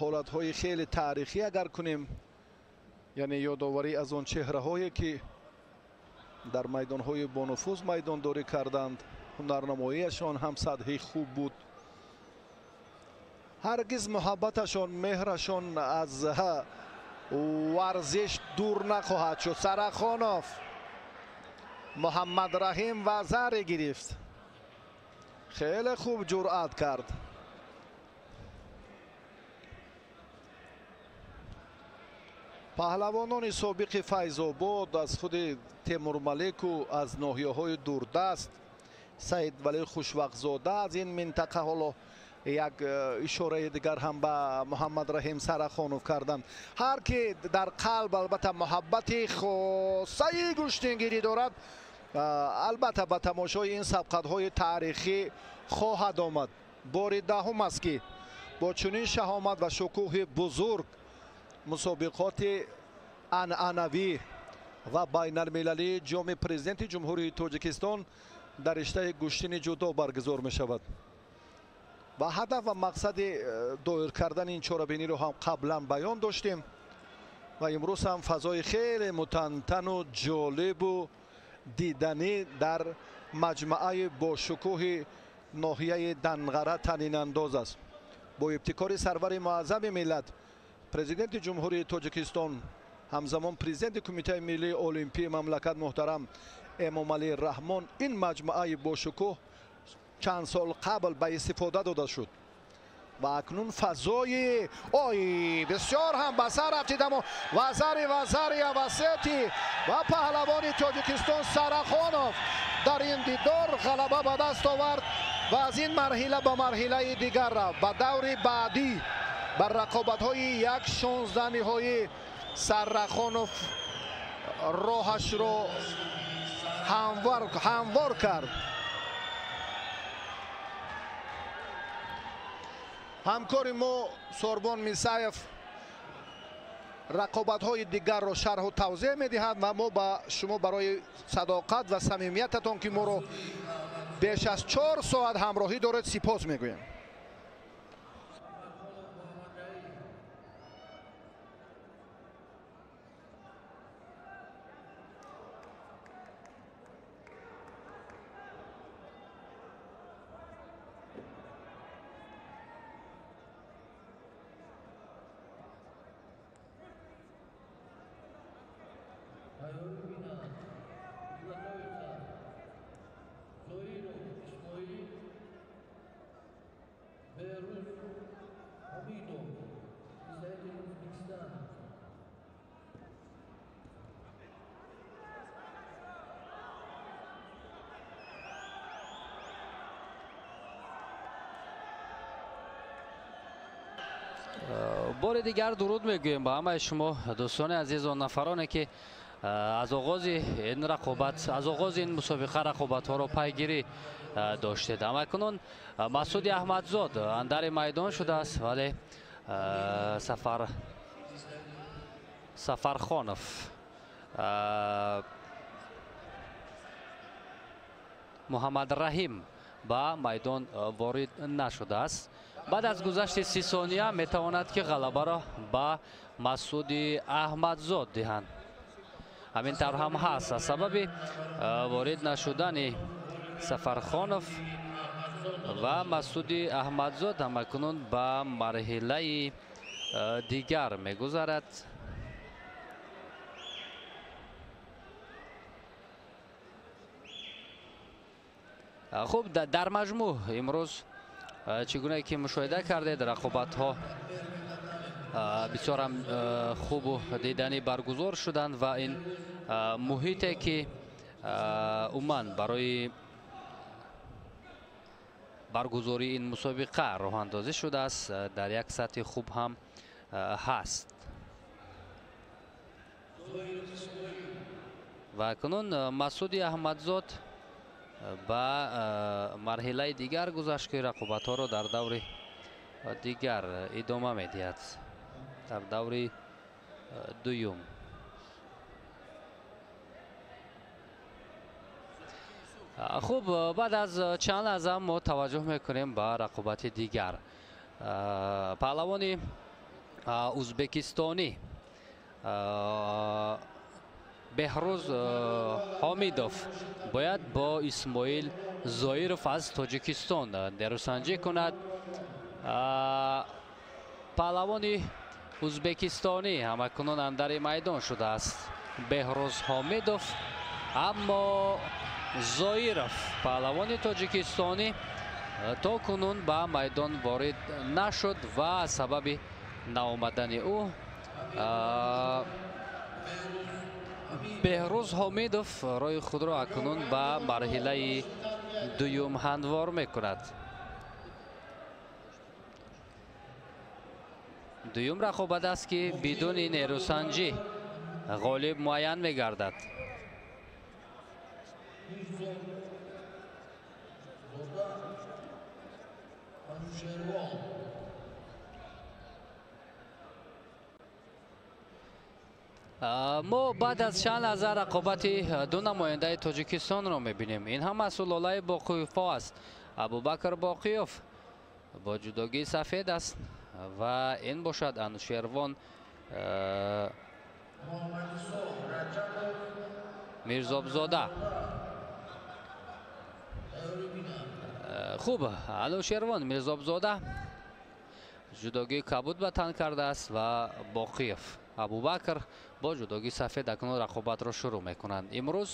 ҳолатҳои хеле таърихӣ агар кунем, яъне ёдоварӣ аз он чеҳраҳое ки дар майдонҳои бонуфуз майдондорӣ карданд, ҳунарнамоияшон ҳам сатҳи хуб буд. Ҳаргиз муҳаббаташон, меҳрашон аз варзиш дур нахоҳад шуд. Сарахонов Муҳаммадраҳим вазаре гирифт. Хеле хуб ҷуръат кард. Паҳлавонони собиқи Файзобод аз худи Темурмалику, аз ноҳияҳои дурдаст, Саидвали Хушвақтзода аз ин минтақа ҳоло як ишораи дигар ҳам ба Муҳаммадраҳим Сарахонов карданд. Ҳар ки дар қалб албатта муҳаббати хосаи гӯштингирӣ дорад, албатта ба тамошои ин сабқатҳои таърихӣ хоҳад омад. Бори даҳум аст ки бо чунин шаҳомат ва шукӯҳи бузург мусобиқоти анъанавӣ ва байналмилалии ҷоми президенти Ҷумҳурии Тоҷикистон дар риштаи гӯштини ҷудо баргузор мешавад. Ва ҳадаф ва мақсади доир кардани ин чорабиниро ҳам қаблан баён доштем ва имрӯз ҳам фазои хеле мутантану ҷолибу диданӣ дар маҷмӯаи бошукӯҳи ноҳияи Данғара танинандоз аст. Бо ибтикори сарвари муаззами миллат, президенти Ҷумҳурии Тоҷикистон, ҳамзамон президенти Кумитаи миллии олимпии мамлакат муҳтарам Эмомалӣ Раҳмон, ин маҷмӯаи бошукӯҳ чанд сол қабл ба истифода дода шуд ва акнун фазои ой бисёр ҳам ба сар рафтидамо вазари вазари авасети ва паҳлавони Тоҷикистон Сарахонов дар ин дидор ғалаба ба даст овард ва аз ин марҳила ба марҳилаи дигар рафт, ба даври баъдӣ, ба рақобатҳои 1/16 ниҳоӣ. Сарахонов роҳашро ҳамвор кард. Ҳамкори мо Сорбон Мисаев Рақобатҳои дигарро шарҳу тавзеҳ медиҳад ва мо ба шумо барои садоқат ва самимиятатон, ки моро беш аз 4 соат ҳамроҳӣ доред, сипос мегӯем. Бори дигар дуруд мегӯем ба ҳамаи шумо дӯстони азиз, он нафароне ки аз оғози ин рақобат, аз оғози ин мусобиқа рақобатҳоро пайгирӣ доштед. Ҳамакунун Масуди Аҳмадзод андари майдон шудааст, вале Сафархонов Муҳаммадраҳим ба майдон ворид нашудааст. Баъд аз гузашти 30 сония метавонад ки ғалабаро ба Масуди Аҳмадзод диҳанд. Ҳамин тавр ҳам ҳаст. Аз сабаби ворид нашудани Сафархонов ва Масуди Аҳмадзод ҳамакунун ба марҳилаи дигар мегузарад. Хуб, дар маҷмӯъ имрӯз чӣ гунае ки мушоҳида кардед, рақобатҳо бисёр ҳам хубу диданӣ баргузор шуданд ва ин муҳите ки умуман барои баргузории ин мусобиқа роҳандозӣ шудааст, дар як сатҳи хуб ҳам ҳаст. Ва акнун Масуди Аҳмадзод ба марҳилаи дигар гузашт, ки рақобатҳоро дар даври дигар идома медиҳад, дар даври дуюм. Хуб, баъд аз чанд лаҳза мо таваҷҷӯҳ мекунем ба рақобати дигар. Паҳлавони узбекистонӣ Беҳрӯз Ҳомидов бояд бо Исмоил Зоиров аз Тоҷикистон нерӯсанҷӣ кунад. Паҳлавони узбекистонӣ ҳамакунун андари майдон шудааст Беҳрӯз Ҳомидов, аммо Зоиров паҳлавони тоҷикистонӣ то кунун ба майдон ворид нашуд ва сабаби наомадани ӯ Беҳрӯз Ҳомидов роҳи худро акнун ба марҳилаи дуюм ҳамвор мекунад. Дуюм рақобат аст ки бидуни нерӯсанҷӣ ғолиб муайян мегардад. Мо баъд аз чанд лаҳза рақобати ду намояндаи Тоҷикистонро мебинем. Ин ҳам аз сулолаи Боқиевҳо аст. Абубакр Боқиев бо ҷудогии сафед аст ва ин бошад Анушервон Мирзобзода. Хуб, Анушервон Мирзобзода ҷудогии кабуд ба тан кардааст ва Боқиев Абубакр бо ҷудогии сафед акнун рақобатро шурӯъ мекунанд. Имрӯз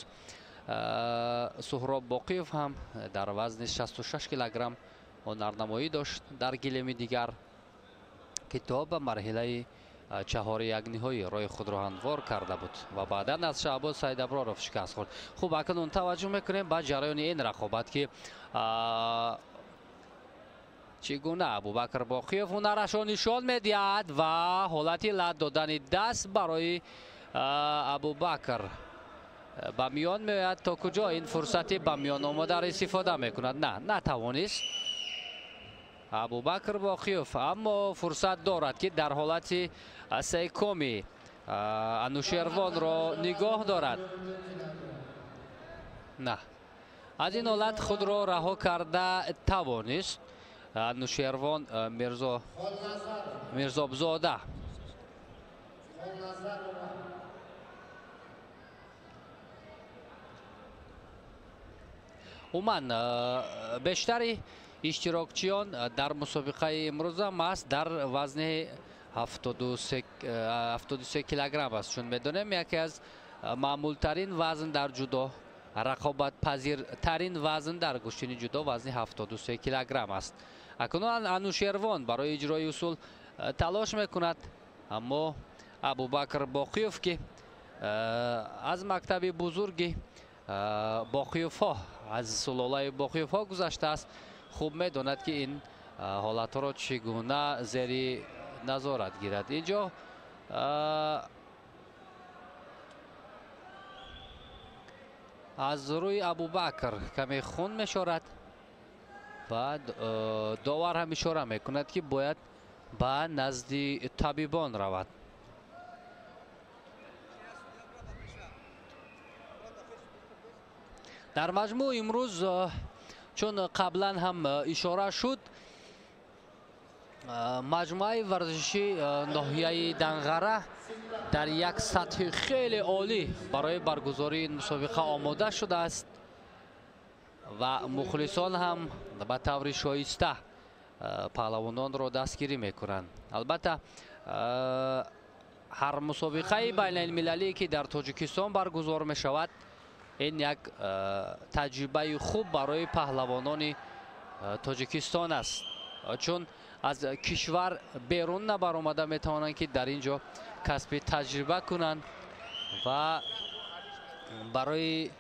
Суҳроб Боқиев ҳам дар вазни 66 килограмм ҳунарнамоӣ дошт дар гилеми дигар, ки то ба марҳилаи чаҳори якниҳоӣ роҳи худро ҳамвор карда буд ва баъдан аз Шаҳбоз Сайдаброров шикаст хӯрд. Хуб, акнун таваҷҷӯҳ мекунем ба ҷараёни ин рақобат, ки чӣ гуна Абубакр Боқиев ҳунарашро нишон медиҳад ва ҳолати лат додани даст барои Абубакр ба миён меояд. То куҷо ин фурсати ба миён омадаро истифода мекунад? На, натавонист Абубакр Боқиев, аммо фурсат дорад, ки дар ҳолати секоми Анушервонро нигоҳ дорад. На, аз ин ҳолат худро раҳо карда тавонист Анушервон Мирзобзода. Умуман бештари иштирокчиён дар мусобиқаи имрӯза маҳз дар вазни 73 килограмм аст, чун медонем яке аз маъмултарин вазн дар ҷудо, рақобатпазиртарин вазн дар гӯштини ҷудо вазни 73 килограмм аст. Акнун Анушервон барои иҷрои усул талош мекунад, аммо Абубакр Боқиев, ки аз мактаби бузурги Боқиевҳо, аз сулолаи Боқиевҳо гузаштааст, хуб медонад, ки ин ҳолатҳоро чӣ гуна зери назорат гирад. Инҷо аз рӯи Абубакр каме хун мешорад ва довар ҳам ишора мекунад, ки бояд ба назди табибон равад. Дар маҷмӯъ имрӯз, чун қаблан ҳам ишора шуд, маҷмӯаи варзишии ноҳияи Данғара дар як сатҳи хеле олӣ барои баргузории ин мусобиқа омода шудааст ва мухлисон ҳам ба таври шоиста паҳлавононро дастгирӣ мекунанд. Албатта, ҳар мусобиқаи байналмилалие, ки дар Тоҷикистон баргузор мешавад, ин як таҷрибаи хуб барои паҳлавонони Тоҷикистон аст, чун аз кишвар берун набаромада метавонанд, ки дар ин ҷо касби таҷриба кунанд ва барои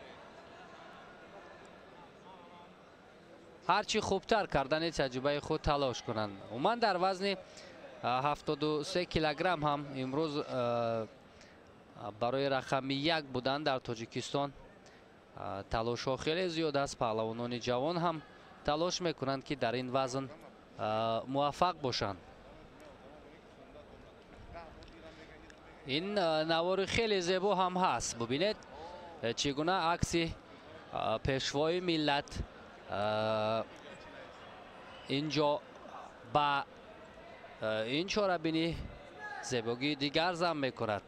ҳарчи хубтар кардани таҷрибаи худ талош кунанд. Умуман дар вазни 73 килограмм ҳам имрӯз барои рақами 1 будан дар Тоҷикистон талошҳо хеле зиёд аст. Паҳлавонони ҷавон ҳам талош мекунанд, ки дар ин вазн муваффақ бошанд. Ин навори хеле зебо ҳам ҳаст. Бубинед, чӣ гуна акси пешвои миллат инҷо ба ин чорабинӣ зебогии дигар зам мекунад.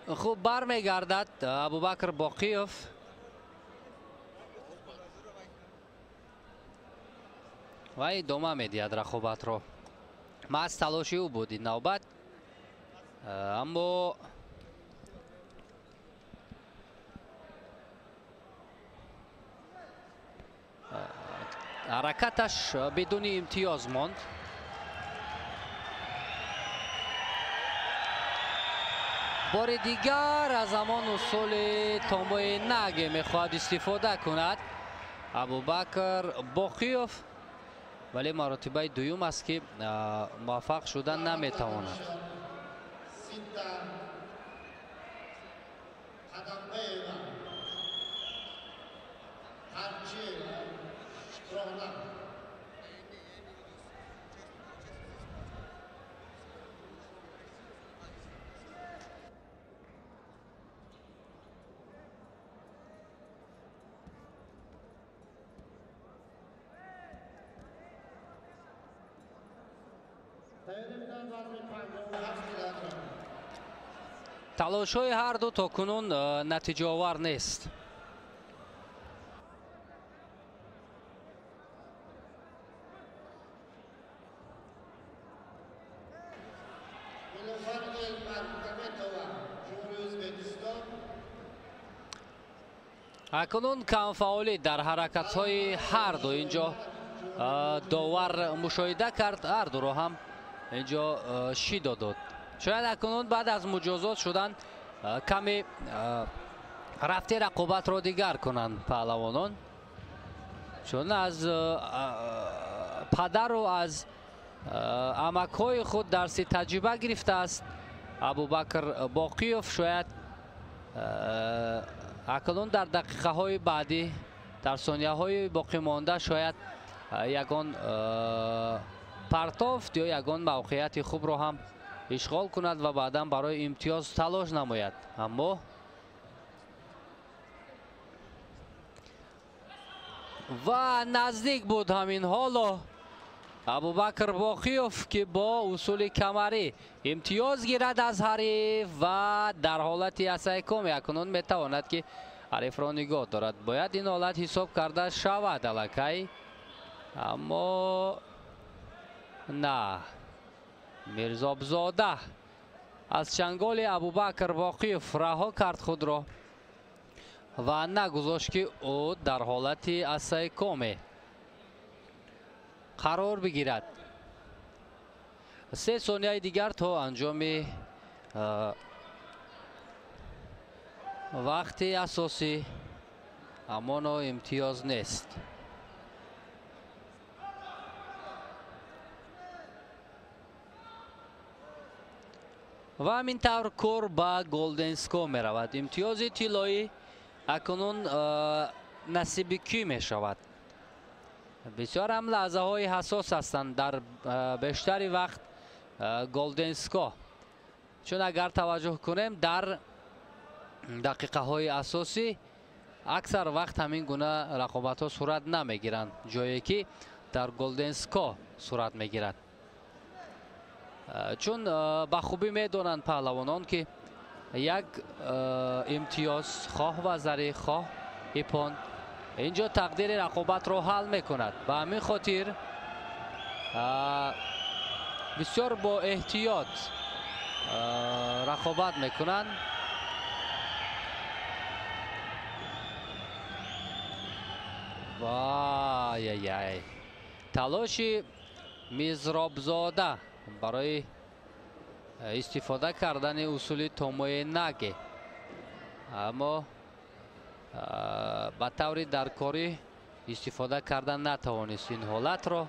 Хуб бармегардад Абубакр Боқиев. Ва идома медиҳад рақобатро. Маҳз талоши ӯ буд ин навбат, аммо ҳаракаташ бидуни имтиёз монд. Бори дигар аз ҳамон усули томбои наге мехоҳад истифода кунад Абубакр Боқиев, вале маротибаи дуюм аст, ки муваффақ шуда наметавонад. Талошҳои ҳарду то кунун натиҷаовар нест. Акнун камфаъолӣ дар ҳаракатҳои ҳарду инҷо довар мушоҳида кард, ҳардуро ҳам инҷо шидо дод. Шояд акнун баъд аз муҷозот шудан каме рафти рақобатро дигар кунанд паҳлавонон, чун аз падару аз амакҳои худ дарси таҷриба гирифтааст Абубакр Боқиев. Шояд акнун дар дақиқаҳои баъдӣ, дар сонияҳои боқимонда, шояд ягон партофт ё ягон мавқеияти хубро ҳам ишғол кунад ва баъдан барои имтиёз талош намояд. Аммо ва наздик буд ҳамин ҳоло Абубакр Боқиев ки бо усули камарӣ имтиёз гирад аз ҳариф ва дар ҳолати асайком акнун метавонад ки ҳарифро нигоҳ дорад. Бояд ин ҳолат ҳисоб карда шавад аллакай, аммо на, Мирзобзода аз чанголи Абубакр Боқиев раҳо кард худро ва нагузошт ки ӯ дар ҳолати асайкоме қарор бигирад. 3 сонияи дигар то анҷоми вақти асосӣ, амоно имтиёз нест. Ва ҳамин тавр кор ба Голденско меравад. Имтиёзи тиллоӣ акнун насиби кӣ мешавад? Бисёр ҳам лаҳзаҳои ҳассос ҳастанд дар бештари вақт Голденско, чун агар таваҷҷӯҳ кунем дар дақиқаҳои асосӣ аксар вақт ҳамин гуна рақобатҳо сурат намегиранд, ҷое ки дар Голденско сурат мегирад. Чун ба хубӣ медонанд паҳлавонон ки як имтиёз хоҳ вазарӣ хоҳ ипон инҷо тақдири рақобатро ҳал мекунад. Ба ҳамин хотир бисёр бо эҳтиёт рақобат мекунанд. Вай-яй-яй, талоши Мизробзода барои истифода кардани усули томои наге, аммо ба таври даркорӣ истифода кардан натавонист ин ҳолатро.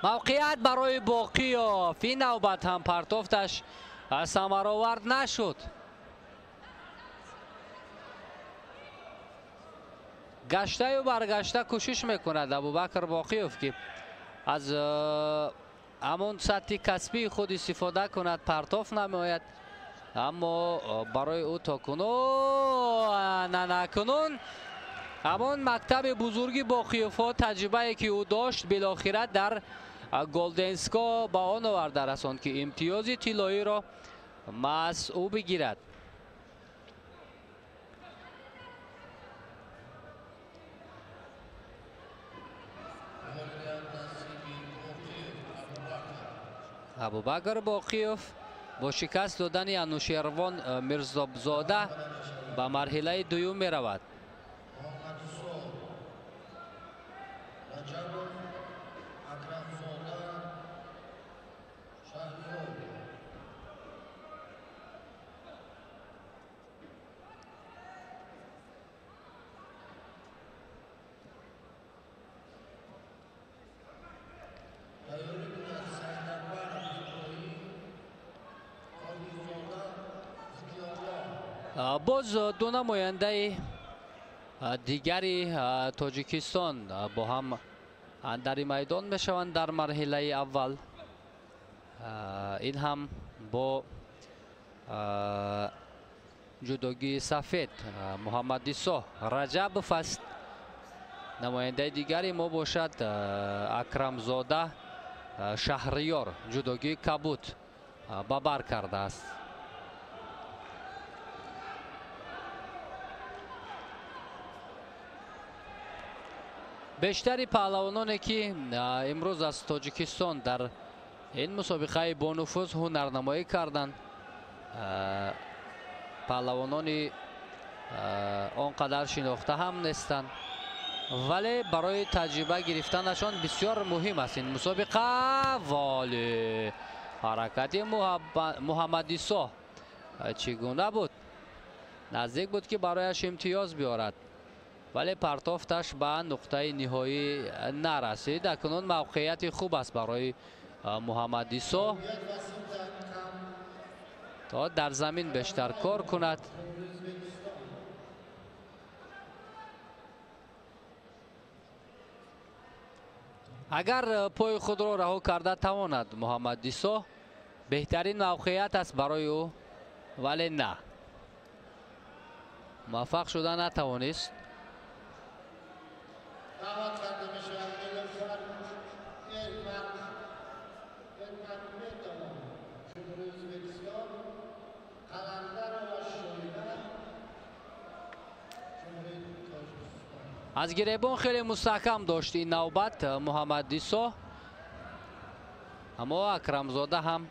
Мавқеият барои Боқиёв. Ин навбат ҳам партофташ самаровард нашуд. Гаштаю баргашта кӯшиш мекунад Абубакр Боқиёв ки аз ҳамон сатҳи касбии худ истифода кунад, партоф намояд, аммо барои ӯ то кунун нанакунун ҳамон мактаби бузурги Боқиёвҳо, таҷрибае ки ӯ дошт, билохира дар Голденско ба он оварда расонд ки имтиёзи тиллоиро маҳз ӯ бигирад. Абубакр Боқиёв бо шикаст додани Анушервон Мирзобзода ба марҳилаи дуюм меравад. Боз ду намояндаи дигари Тоҷикистон бо ҳам андари майдон мешаванд дар марҳилаи аввал. Ин ҳам бо ҷудогии сафед Муҳаммадисо Раҷабов аст. Намояндаи дигари мо бошад Акрамзода Шаҳриёр, ҷудогии кабуд ба бар кардааст. Бештари паҳлавононе ки имрӯз аз Тоҷикистон дар ин мусобиқаи бонуфуз ҳунарнамоӣ карданд, паҳлавонони он қадар шинохта ҳам нестанд, вале барои таҷриба гирифтанашон бисёр муҳим аст ин мусобиқа. Вале ҳаракати Муҳаммадисо чӣ гуна буд? Наздик буд ки барояш имтиёз биёрад, вале партофташ ба нуқтаи ниҳоӣ нарасид. Акнун мавқеияти хуб аст барои Муҳаммадисо то дар замин бештар кор кунад. Агар пои худро раҳо карда тавонад Муҳаммад Исо, беҳтарин мавқеият аст барои ӯ, вале на, муваффақ шуда натавонист. Аз гиребон хеле мустаҳкам дошт ин навбат Муҳаммад Исо, аммо Акрамзода ҳам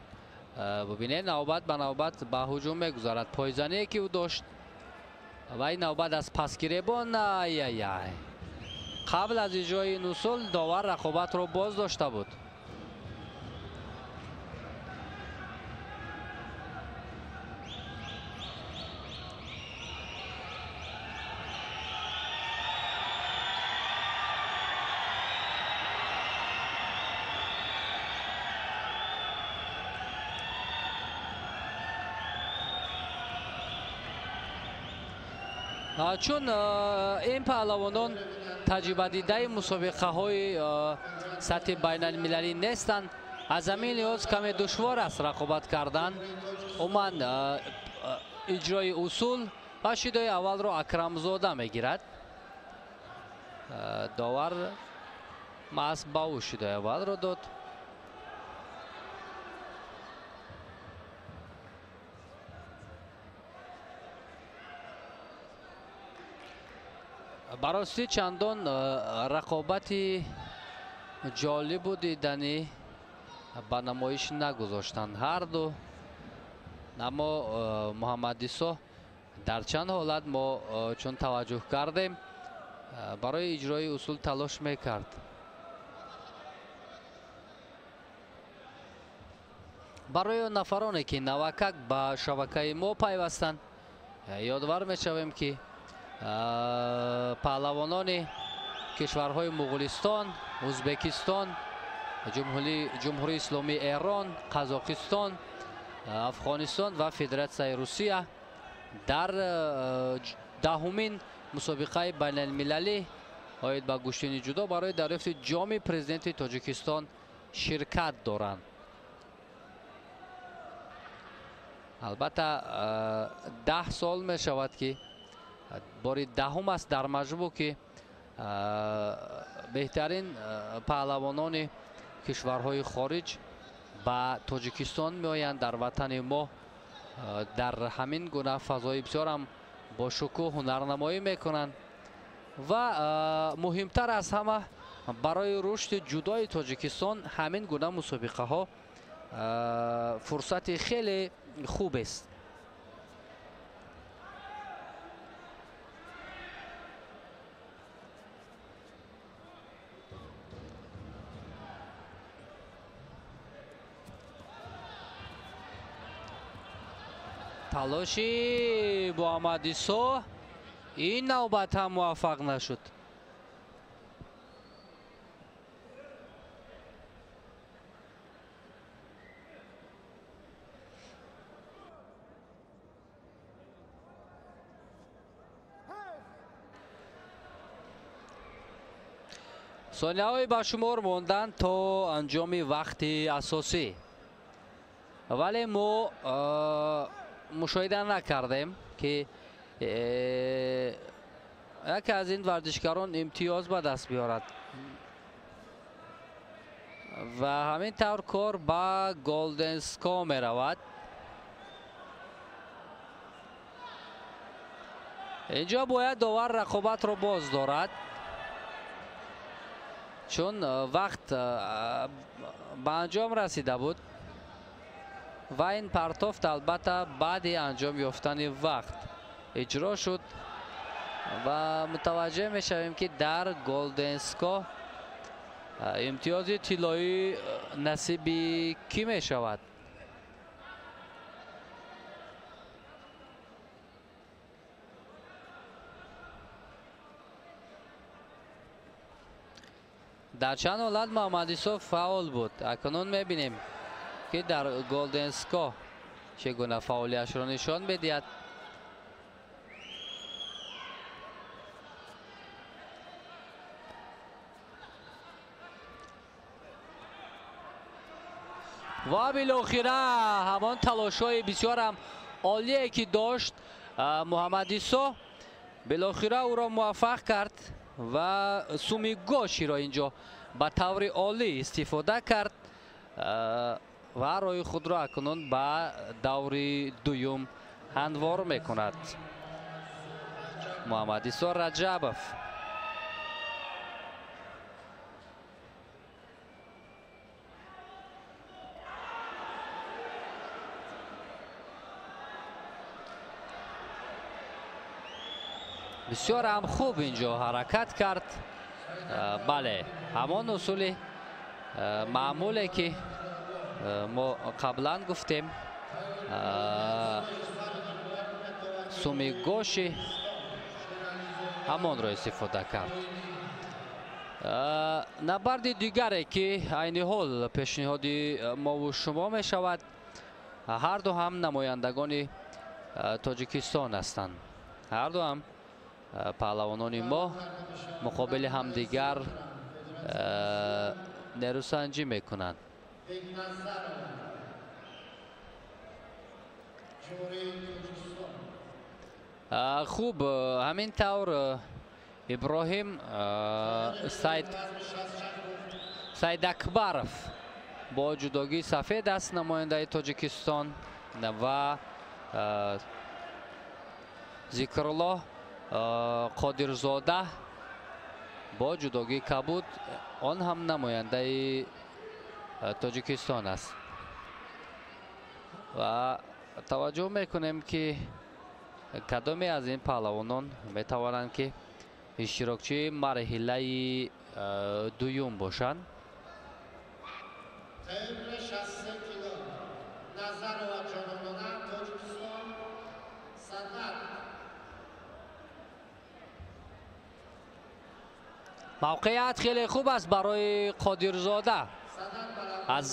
бубинед навбат ба навбат ба ҳуҷум мегузарад. Пойзание ки ӯ дошт ва ин навбат аз пасгиребон, ай-ай-ай, қабл аз иҷрои ин усул довар рақобатро боз дошта буд. Чун ин паҳлавонон таҷрибадидаи мусобиқаҳои сатҳи байналмилалӣ нестанд, аз ҳамин лиҳоз каме душвор аст рақобат кардан. Умуман иҷрои усул ва шидои аввалро Акрамзода мегирад. Довар маҳз ба ӯ шидои аввалро дод. Барости чандон рақобати ҷолибу диданӣ ба намоиш нагузоштанд ҳарду, аммо Муҳаммад Исо дар чанд ҳолат мо чун таваҷҷӯҳ кардем барои иҷрои усул талош мекард. Барои нафароне ки навакак ба шабакаи мо пайвастанд, ёдвар мешавем ки паҳлавонони кишварҳои Муғулистон, Ӯзбекистон, Ҷумҳурии Исломии Эрон, Қазоқистон, Афғонистон ва Федератсияи Русия дар даҳумин мусобиқаи байналмилалӣ оид ба гӯштини ҷудо барои дарёфти ҷоми президенти Тоҷикистон ширкат доранд. Албатта 10 сол мешавад ки бори даҳум аст дар маҷмӯъ ки беҳтарин паҳлавонони кишварҳои хориҷ ба Тоҷикистон меоянд. Дар ватани мо дар ҳамин гуна фазои бисёрам бо шукӯҳ ҳунарнамоӣ мекунанд ва муҳимтар аз ҳама барои рушди ҷудои Тоҷикистон ҳамин гуна мусобиқаҳо фурсати хеле хубест. Талоши Муҳаммад Исо ин навбат ҳам муваффақ нашуд. Сонияҳои ба шумор монданд то анҷоми вақти асосӣ, вале мо мушоҳида накардем ки яке аз ин варзишгарон имтиёз ба даст биёрад ва ҳамин тавр кор ба Голденско меравад. Инҷо бояд довар рақобатро боз дорад, чун вақт ба анҷом расида буд ва ин партофт албатта баъди анҷом ёфтани вақт иҷро шуд ва мутаваҷҷеҳ мешавем ки дар Голденско имтиёзи тиллоӣ насиби кӣ мешавад. Дар чанд ҳолат Муҳаммад Исо фаъол буд. Акнун мебинем ки дар Голденско чӣ гуна фаъолияташро нишон медиҳад. Ва билохира ҳамон талошҳои бисёрам олие ки дошт Муҳаммад Исо, билохира ӯро муваффақ кард ва суми гоширо инҷо ба таври олӣ истифода кард ва роҳи худро акнун ба даври дуюм ҳамвор мекунад. Муҳаммад Исо Раҷабов. Бисёр ҳам хуб инҷо ҳаракат кард. Бале, ҳамон усули маъмуле ки мо қаблан гуфтем, суми гоши ҳамонро истифода кард. Набарди дигаре ки айни ҳол пешниҳоди мову шумо мешавад, ҳарду ҳам намояндагони Тоҷикистон ҳастанд. Ҳарду ҳам паҳлавонони мо муқобили ҳамдигар нерӯсанҷӣ мекунанд. Хуб, ҳамин тавр Иброҳим Сайдакбаров бо ҷудогии сафед аст, намояндаи Тоҷикистон, ва Зикруллоҳ Қодирзода бо ҷудогии кабуд, он ҳам намояндаи Тоҷикистон аст. Ва таваҷҷӯҳ мекунем ки кадоме аз ин паҳлавонон метавонанд ки иштирокчии марҳилаи дуюм бошанд. Мавқеият хеле хуб аст барои Қодирзода. Аз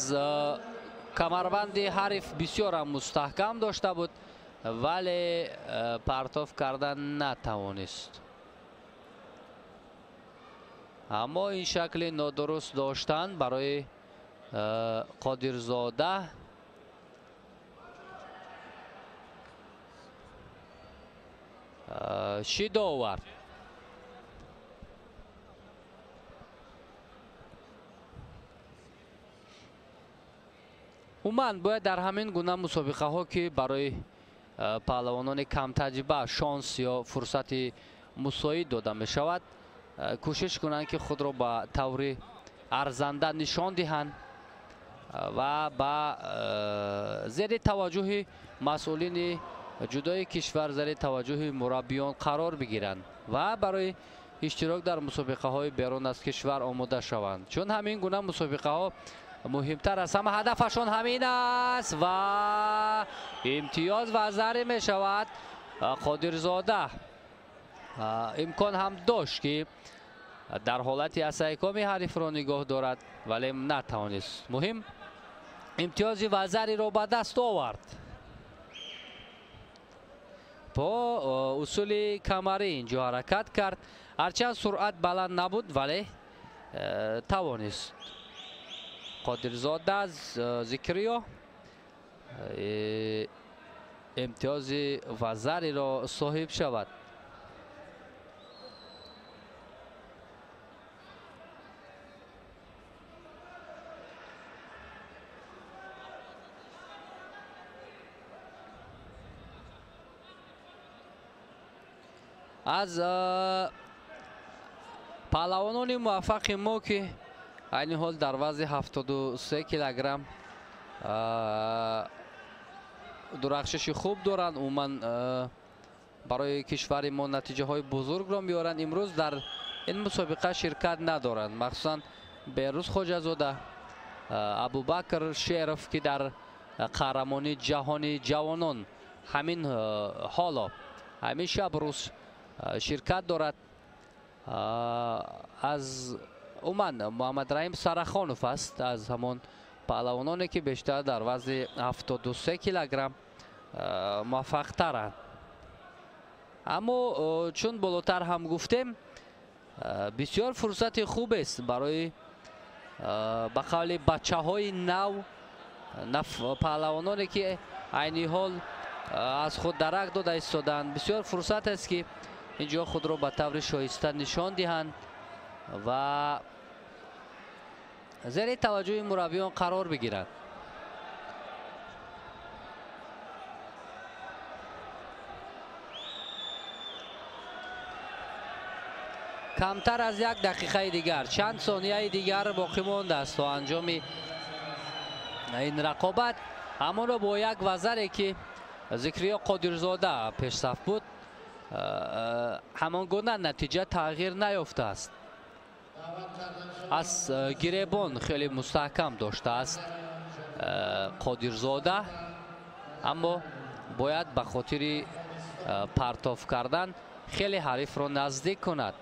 камарбанди ҳариф бисёрам мустаҳкам дошта буд, вале партоф кардан натавонист. Аммо ин шакли нодуруст доштан барои Қодирзода шидо овард. Умуман бояд дар ҳамин гуна мусобиқаҳо ки барои паҳлавонони камтаҷриба шонс ё фурсати мусоид дода мешавад, кӯшиш кунанд ки худро ба таври арзанда нишон диҳанд ва ба зери таваҷҷӯҳи масъулини ҷудои кишвар, зери таваҷҷӯҳи мураббиён қарор бигиранд ва барои иштирок дар мусобиқаҳои берун аз кишвар омода шаванд. Чун ҳамин гуна мусобиқаҳо муҳимтар аст, ҳама ҳадафашон ҳамин аст ва имтиёз вазаре мешавад. Қодирзода имкон ҳам дошт ки дар ҳолати асайкоми ҳарифро нигоҳ дорад, вале натавонист. Муҳим имтиёзи вазариро ба даст овард. Бо усули камарӣ инҷо ҳаракат кард. Ҳарчанд суръат баланд набуд, вале тавонист Қодирзода Зикриё имтиёзи вазариро соҳиб шавад. Аз паҳлавонони муваффақи мо ки айни ҳол дар вазни 73 килограмм дурахшиши хуб доранд, умуман барои кишвари мо натиҷаҳои бузургро меоранд, имрӯз дар ин мусобиқа ширкат надоранд. Махсусан Берӯз Хоҷазода, Абубакр Шеров ки дар қаҳрамонии ҷаҳони ҷавонон ҳамин ҳоло ҳамин шаб рӯз ширкат дорад. Аз умуман Муҳаммадраҳим Сарахонов аст, аз ҳамон паҳлавононе ки бештар дар вазни 73 килограмм муваффақтаранд. Аммо чун болотар ҳам гуфтем, бисёр фурсати хубест барои ба қавли бачаҳои нав Паҳлавононе ки айни ҳол аз худ дарак дода истоданд, бисёр фурсат аст ки инҷо худро ба таври шоиста нишон диҳанд ва зери таваҷҷӯҳи мураббиён қарор бигиранд. Камтар аз як дақиқаи дигар, чанд сонияи дигар боқӣ мондааст то анҷоми ин рақобат. Ҳамонро бо як вазаре ки Зикриё Қодирзода пешсаф буд, ҳамон гуна натиҷа тағйир наёфтааст. Аз гиребон хеле мустаҳкам доштааст Қодирзода, аммо бояд ба хотири партоф кардан хеле ҳарифро наздик кунад.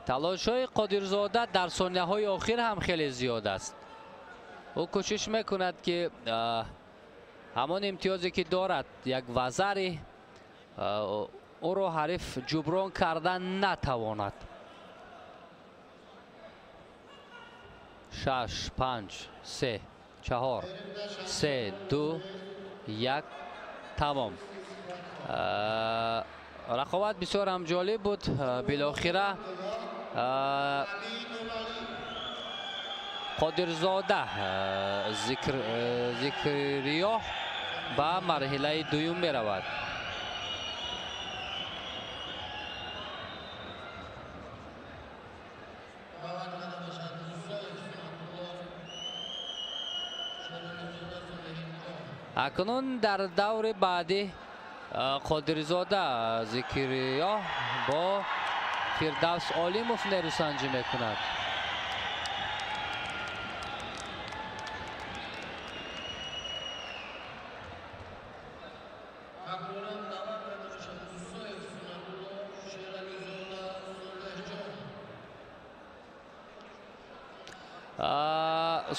Талошҳои Қодирзода дар сонияҳои охир ҳам хеле зиёд аст. Ӯ кӯшиш мекунад ки ҳамон имтиёзе ки дорад, як вазари ӯро ҳариф ҷуброн кардан натавонад. 6, 5, 3, 4, 3, 2, 1, тамом. Рақобат бисёр ҳам ҷолиб буд. Билохира Қодирзода Зикриё ба марҳилаи дуюм меравад. Акнун дар даври баъдӣ Қодирзода Зикриё бо Фирдавс Олимов нерӯсанҷӣ мекунад.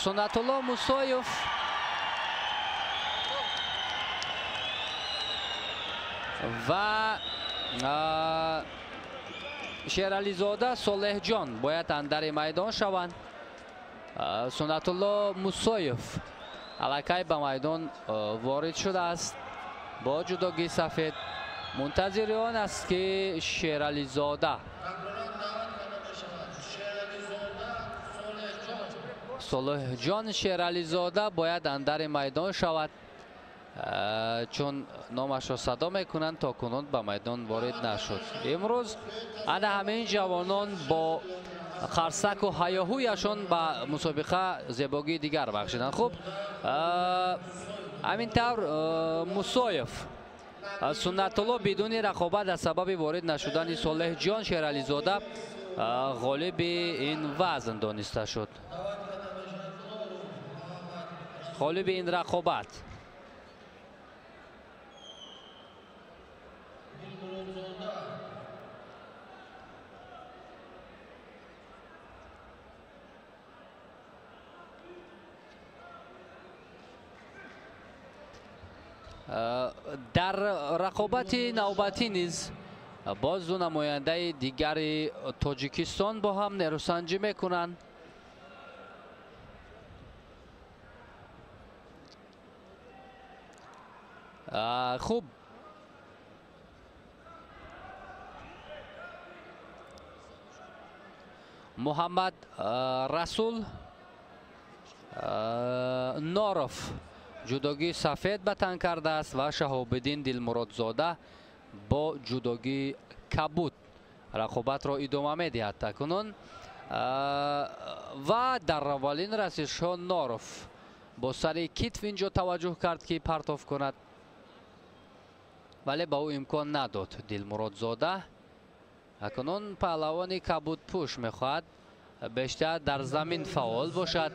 Суннатулло Мусоев ва Шерализода Солеҳҷон бояд андари майдон шаванд. Суннатулло Мусоев аллакай ба майдон ворид шудааст бо ҷудогии сафед. Мунтазири он аст ки Шерализода Солеҳҷон Шерализода бояд андари майдон шавад, чун номашро садо мекунанд, то кунун ба майдон ворид нашуд. Имрӯз ана ҳамин ҷавонон бо қарсаку ҳаёҳӯяшон ба мусобиқа зебогии дигар бахшиданд. Хуб, ҳамин тавр Мусоев Суннатулло бидуни рақобат аз сабаби ворид нашудани Солеҳҷон Шерализода ғолиби ин вазн дониста шуд. Ғолиби ин рақобат. Дар рақобати навбатӣ низ боз ду намояндаи дигари Тоҷикистон бо ҳам нерӯсанҷӣ мекунанд. Хуб, Муҳаммад Расул Норов ҷудогии сафед ба тан кардааст ва Шаҳобиддин Дилмуродзода бо ҷудогии кабуд рақобатро идома медиҳад такунун. Ва дар аввалин расишҳо Норов бо сари китф инҷо таваҷҷӯҳ кард ки партоф кунад, вале ба ӯ имкон надод Дилмуродзода. Акнун паҳлавони кабудпӯш мехоҳад бештар дар замин фаъол бошад.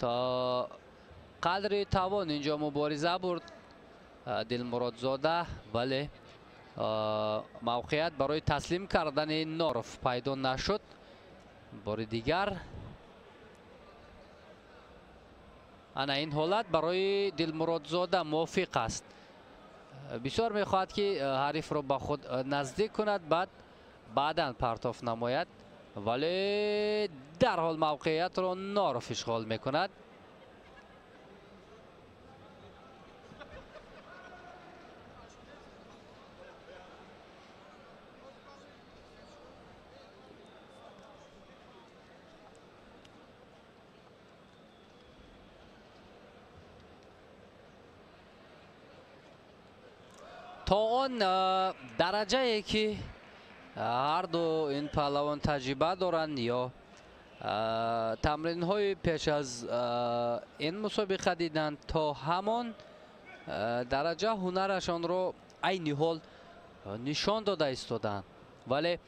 То қадри тавон инҷо мубориза бурд Дилмуродзода, вале Мавқеият барои таслим кардани Норов пайдо нашуд. Бори дигар ана ин ҳолат барои Дилмуродзода мувофиқ аст. Бисёр мехоҳад, ки ҳарифро ба худ наздик кунад, баъд баъдан партоф намояд, вале дарҳол мавқеиятро Норов ишғол мекунад. То он дараҷае ки ҳарду ин паҳлавон таҷриба доранд ё тамринҳои пеш аз ин мусобиқа диданд, то ҳамон дараҷа ҳунарашонро айни ҳол нишон дода истоданд. Вале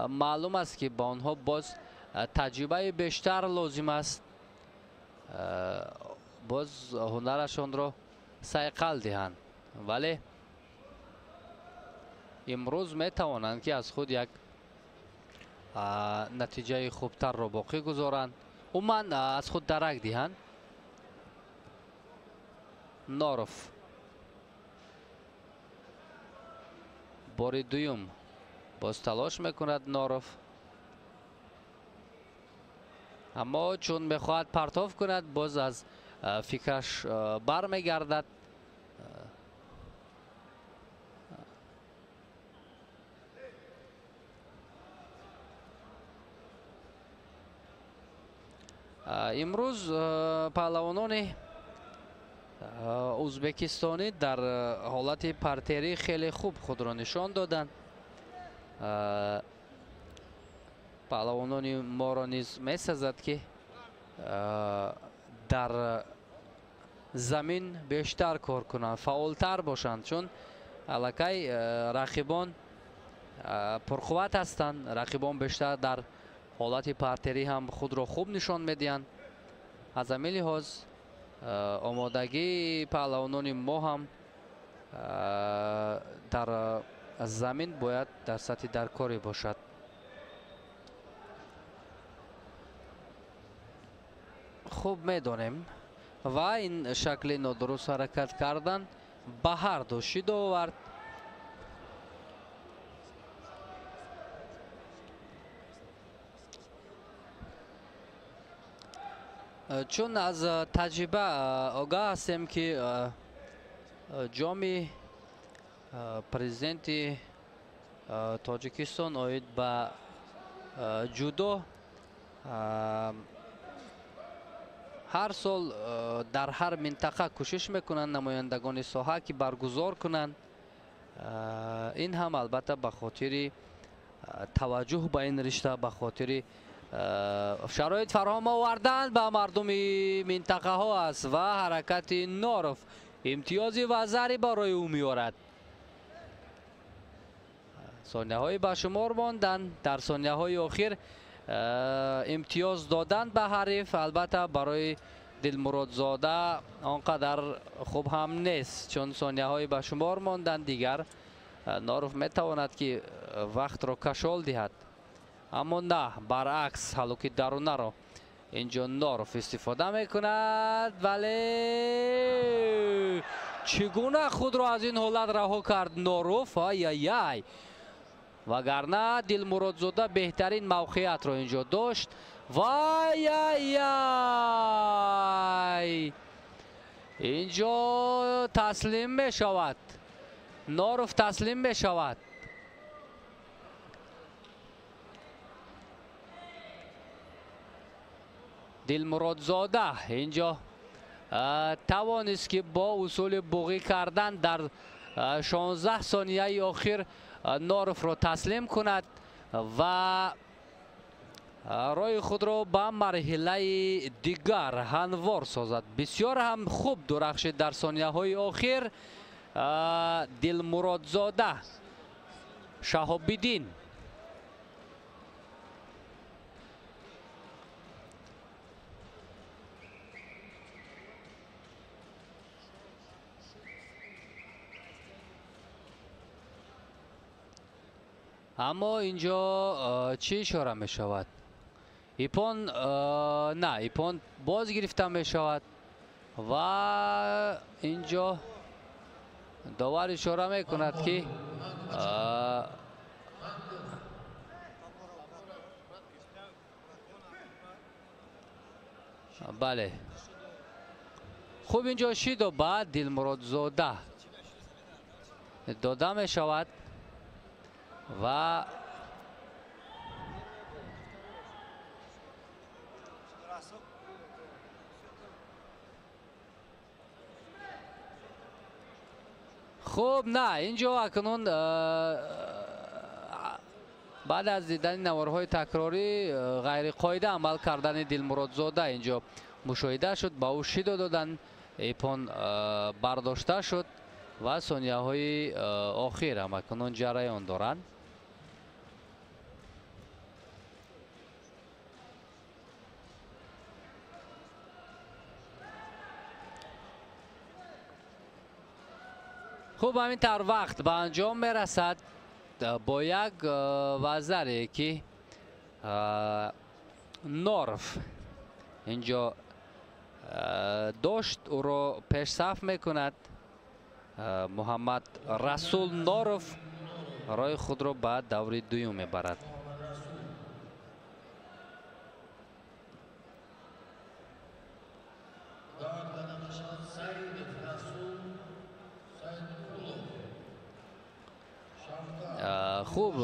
маълум аст, ки ба онҳо боз таҷрибаи бештар лозим аст, боз ҳунарашонро сайқал диҳанд. Вале имрӯз метавонанд, ки аз худ як натиҷаи хубтарро боқӣ гузоранд, умуман аз худ дарак диҳанд. Норов бори дуюм боз талош мекунад Норов, аммо чун мехоҳад партоф кунад, боз аз фикраш бармегардад. Имрӯз паҳлавонони ӯзбекистонӣ дар ҳолати партерӣ хеле хуб худро нишон доданд. Паҳлавонони моро низ месазад, ки дар замин бештар кор кунанд, фаъолтар бошанд, чун аллакай рақибон пурқувват ҳастанд. Рақибон бештар дар ҳолати партерӣ ҳам худро хуб нишон медиҳанд. Аз ҳамин лиҳоз омодагии паҳлавонони мо ҳам дар замин бояд дар сатҳи даркорӣ бошад. Хуб медонем ва ин шакли нодуруст ҳаракат кардан ба ҳар ду шидо овард. Чун аз таҷриба огаҳ ҳастем, ки ҷоми президенти Тоҷикистон оид ба ҷудо ҳар сол дар ҳар минтақа кӯшиш мекунанд намояндагони соҳа, ки баргузор кунанд. Ин ҳам албатта ба хотири таваҷҷӯҳ ба ин ришта, ба хотири шароит фароҳам овардан ба мардуми минтақаҳо аст ва ҳаракати Норов имтиёзи вазарӣ барои ӯ меорад. Сонияҳои ба шумор монданд. Дар сонияҳои охир имтиёз додан ба ҳариф албатта барои Дилмуродзода он қадар хуб ҳам нест, чун сонияҳои ба шумор монданд. Дигар Норов метавонад, ки вақтро кашол диҳад, аммо на, баръакс ҳалуки дарунаро инҷо Норов истифода мекунад. Вале чӣ гуна худро аз ин ҳолат раҳо кард Норов? Ай-ай-ай! Вагарна Дилмуродзода беҳтарин мавқеиятро инҷо дошт. Вай-ай-ай! Инҷо таслим мешавад. Норов таслим мешавад. Дилмуродзода инҷо тавонист, ки бо усули буғӣ кардан дар 16 сонияи охир Норовро таслим кунад ва роҳи худро ба марҳилаи дигар ҳамвор созад. Бисёр ҳам хуб дурахшид дар сонияҳои охир Дилмуродзода Шаҳобиддин. Аммо инҷо чӣ ишора мешавад? Ипон на, ипон боз гирифта мешавад ва инҷо довар ишора мекунад, ки бале, хуб, инҷо шидо ба Дилмуродзода дода мешавад ва хуб, на, инҷо акнун баъд аз дидани наворҳои такрорӣ ғайриқоида амал кардани Дилмуродзода инҷо мушоҳида шуд. Ба ӯ шидо доданд, ипон бардошта шуд ва сонияҳои охир ҳам акнун ҷараён доранд. Хуб, ҳамин тавр вақт ба анҷом мерасад бо як вазаре, ки Норов инҷо дошт, ӯро пешсаф мекунад. Муҳаммад Расул Норов роҳи худро ба даври дуюм мебарад. Хуб,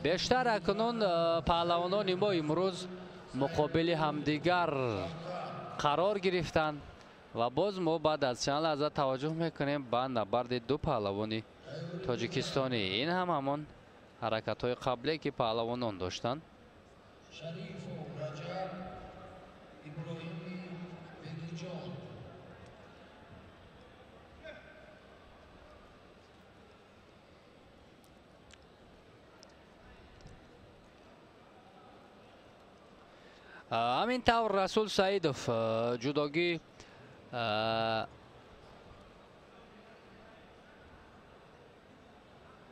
бештар акнун паҳлавонони мо имрӯз муқобили ҳамдигар қарор гирифтанд ва боз мо баъд аз чанд лаҳза таваҷҷӯҳ мекунем ба набарди ду паҳлавони тоҷикистонӣ. Ин ҳам ҳамон ҳаракатҳои қабле, ки паҳлавонон доштанд. Ҳамин тавр Расул Саидов ҷудогӣ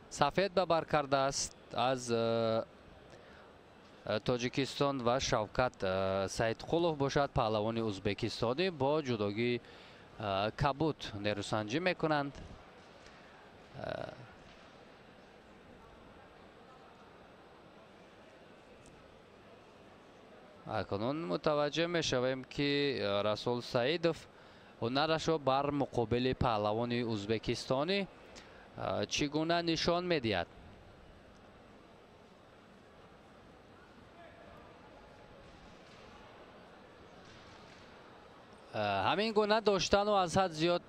сафед ба бар кардааст аз Тоҷикистон ва Шавкат Саидқулов бошад паҳлавони ӯзбекистонӣ бо ҷудогии кабуд нерӯсанҷӣ мекунанд. Акнун мутаваҷҷеҳ мешавем, ки Расул Саидов ҳунарашро бар муқобили паҳлавони ӯзбекистонӣ чӣ гуна нишон медиҳад. Ҳамин гуна доштану аз ҳад зиёд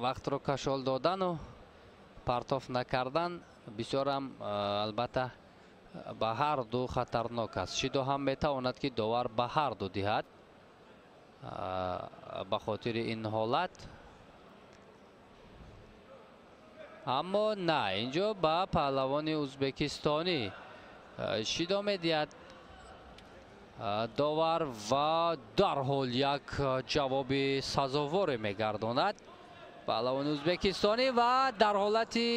вақтро кашол додану партоф накардан бисёрам албатта ба ҳар ду хатарнок аст. Шидо ҳам метавонад, ки довар ба ҳар ду диҳад ба хотири ин ҳолат, аммо на, инҷо ба паҳлавони ӯзбекистонӣ шидо медиҳад довар ва дарҳол як ҷавоби сазоворе мегардонад паҳлавони ӯзбекистонӣ ва дар ҳолати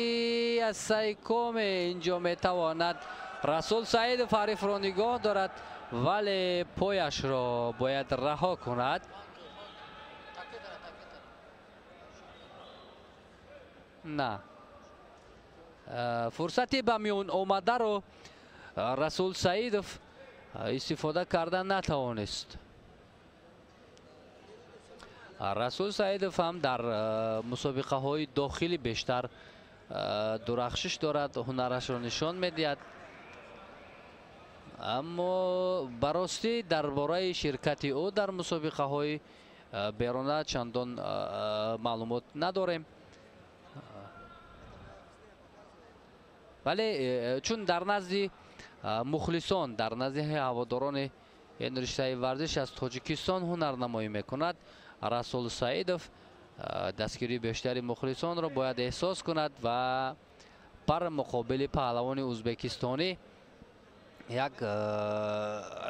сайкоме инҷо метавонад Расул Саидов ҳарифро нигоҳ дорад, вале пояшро бояд раҳо кунад. На, фурсати ба миён омадаро Расул Саидов истифода карда натавонист. Расул Саидов ҳам дар мусобиқаҳои дохилӣ бештар дурахшиш дорад, ҳунарашро нишон медиҳад. Аммо ба ростӣ дар бораи ширкати ӯ дар мусобиқаҳои беруна чандон маълумот надорем. Вале чун дар назди мухлисон, дар назди ҳаводорони ин риштаи варзиш аз Тоҷикистон ҳунарнамоӣ мекунад, Расул Саидов дастгирии бештари мухлисонро бояд эҳсос кунад ва бар муқобили паҳлавони ӯзбекистонӣ як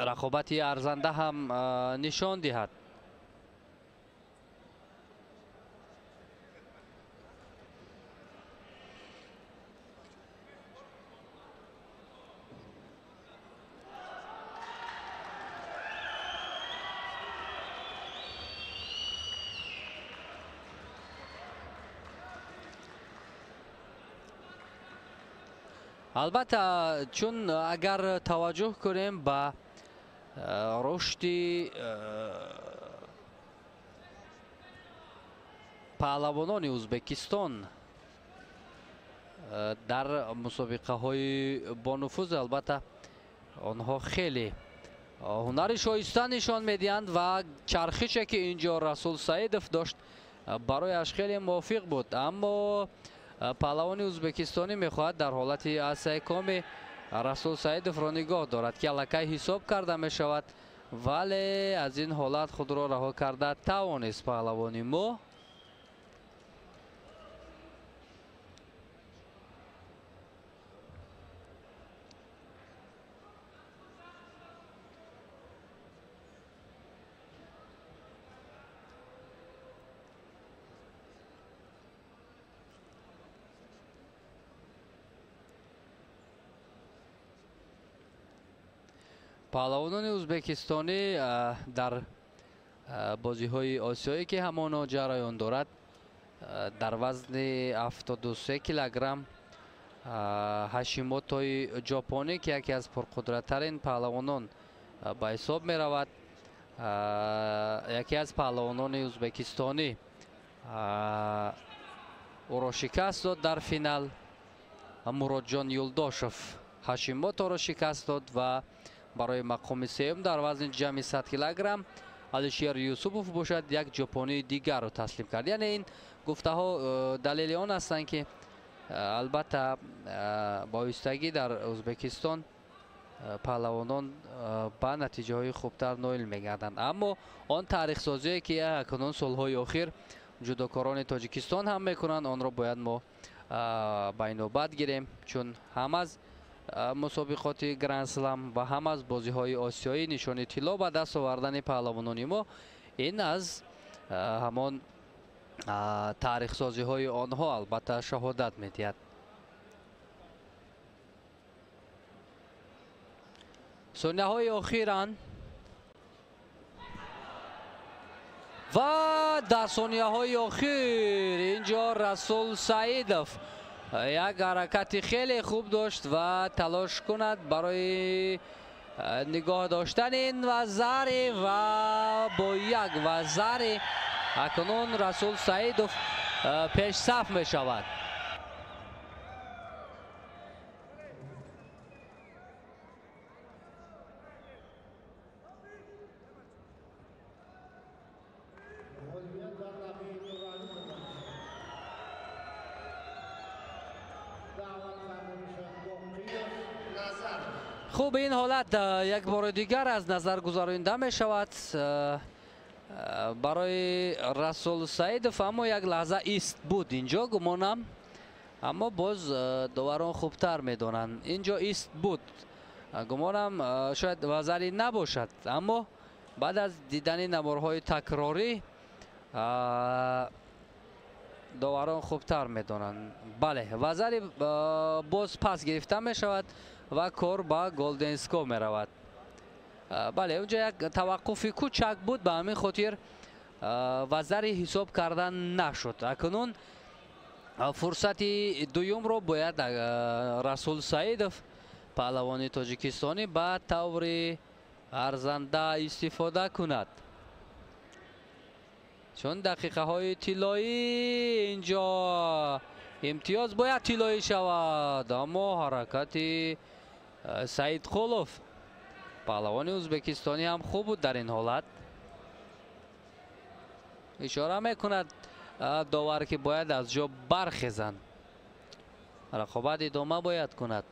рақобати арзанда ҳам нишон диҳад. Албатта, чун агар таваҷҷӯҳ кунем ба рушди паҳлавонони Ӯзбекистон дар мусобиқаҳои бонуфуз, албатта онҳо хеле ҳунари шоиста нишон медиҳанд ва чархише ки инҷо Расул Саидов дошт барояш хеле мувофиқ буд. Аммо паҳлавони ӯзбекистонӣ мехоҳад дар ҳолати асайкоми Расул Саидовро нигоҳ дорад, ки аллакай ҳисоб карда мешавад, вале аз ин ҳолат худро раҳо карда тавонист паҳлавони мо. Паҳлавонони ӯзбекистонӣ дар бозиҳои осиёӣ, ки ҳамоно ҷараён дорад, дар вазни 73 килограмм Ҳашимотои ҷопонӣ, ки яке аз пурқудраттарин паҳлавонон ба ҳисоб меравад, яке аз паҳлавонони ӯзбекистонӣ ӯро шикаст дод дар финал. Муродҷон Юлдошев Ҳашимоторо шикаст дод ва барои мақоми сеюм дар вазни ҷамъи 100 килограмм Алишер Юсупов бошад як ҷопонии дигарро таслим кард. Яъне ин гуфтаҳо далели он ҳастанд, ки албатта боистагӣ дар Ӯзбекистон паҳлавонон ба натиҷаҳои хубтар ноил мегарданд. Аммо он таърихсозие, ки акнун солҳои охир ҷудокорони Тоҷикистон ҳам мекунанд, онро бояд мо ба инобат гирем, чун ҳам аз мусобиқоти Гранд-Слам ва ҳам аз бозиҳои осиёӣ нишони тилло ба даст овардани паҳлавонони мо ин аз ҳамон таърихсозиҳои онҳо албатта шаҳодат медиҳад. Сонияҳои охиранд ва дар сонияҳои охир инҷо Расул Саидов як ҳаракати хеле хуб дошт ва талош кунад барои нигоҳ доштани ин вазари ва бо як вазари акнун Расул Саидов пешсаф мешавад. Хуб, ин ҳолат як бори дигар аз назар гузаронида мешавад барои Расул Саидов, аммо як лаҳза ист буд инҷо гумонам, аммо боз доварон хубтар медонанд. Инҷо ист буд, гумонам шояд вазари набошад, аммо баъд аз дидани наворҳои такрорӣ доварон хубтар медонанд. Бале, вазари боз пас гирифта мешавад ва кор ба Голденско меравад. Бале, онҷо як таваққуфи кӯчак буд, ба ҳамин хотир вазари ҳисоб кардан нашуд. Акнун фурсати дуюмро бояд Расул Саидов, паҳлавони тоҷикистонӣ, ба таври арзанда истифода кунад, чун дақиқаҳои тиллоӣ инҷо имтиёз бояд тиллоӣ шавад. Аммо ҳаракати Саидқулов, паҳлавони ӯзбекистонӣ, ҳам хуб буд дар ин ҳолат. Ишора мекунад довар, ки бояд аз ҷо бархезанд, рақобат идома бояд кунад.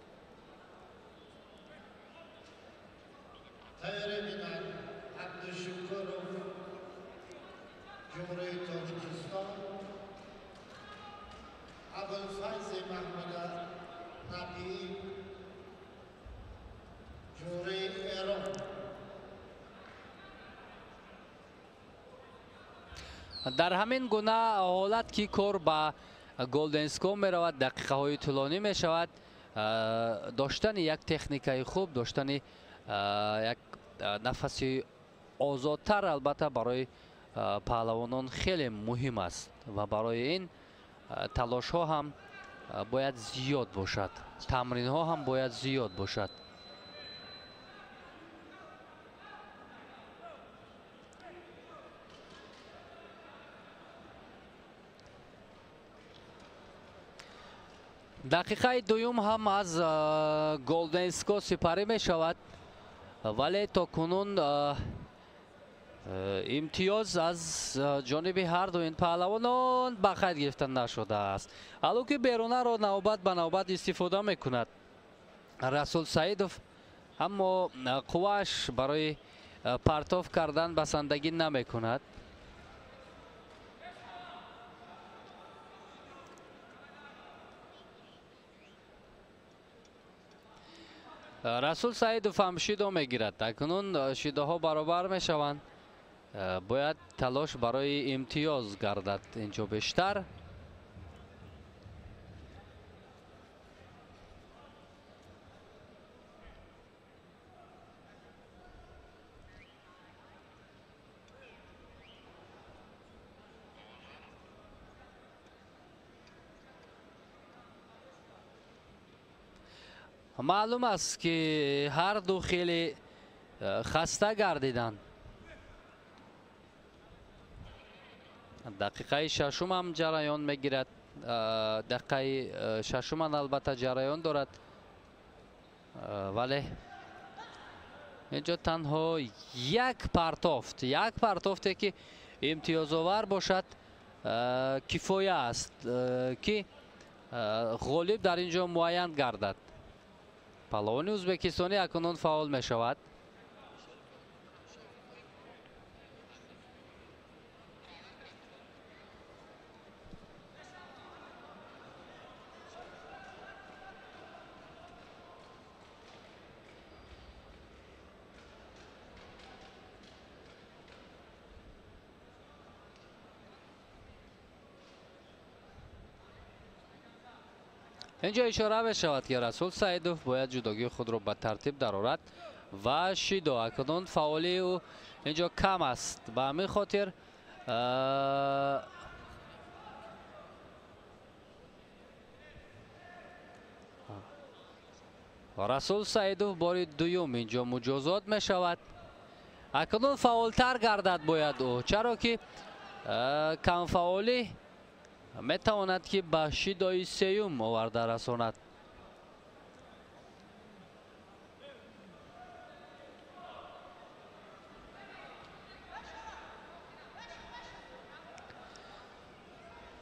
Дар ҳамин гуна ҳолат, ки кор ба Голденско меравад, дақиқаҳои тӯлонӣ мешавад, доштани як техникаи хуб, доштани як нафаси озодтар албатта барои паҳлавонон хеле муҳим аст ва барои ин талошҳо ҳам Бояд зиёд бошад, тамринҳо ҳам бояд зиёд бошад. Дақиқаи дуюм ҳам аз Голден Ско сипарӣ мешавад, вале то кунун имтиёз аз ҷониби ҳарду ин паҳлавонон ба қайд гирифта нашудааст. Ҳалуки берунаро навбат ба навбат истифода мекунад Расул Саидов, аммо қуввааш барои партоф кардан басандагӣ намекунад. Расул Саидов ҳам шидо мегирад. Акнун шидоҳо баробар мешаванд. Бояд талош барои имтиёз гардад инҷо бештар. Маълум аст, ки ҳар ду хеле хаста гардиданд. Дақиқаи шашум ҳам ҷараён мегирад. Дақиқаи шашуман албатта ҷараён дорад, вале инҷо танҳо як партофт, як партофте ки имтиёзовар бошад, кифоя аст, ки ғолиб дар инҷо муайян гардад. Паҳлавони ӯзбекистонӣ акнун фаъол мешавад. Инҷо ишора мешавад, ки Расул Саидов бояд ҷудогии худро ба тартиб дарорад ва шидо акнун фаъолии ӯ инҷо кам аст. Ба ҳамин хотир Расул Саидов бори дуюм инҷо муҷозот мешавад. Акнун фаъолтар гардад бояд ӯ, чаро ки камфаъолӣ метавонад ки ба шидои сеюм оварда расонад.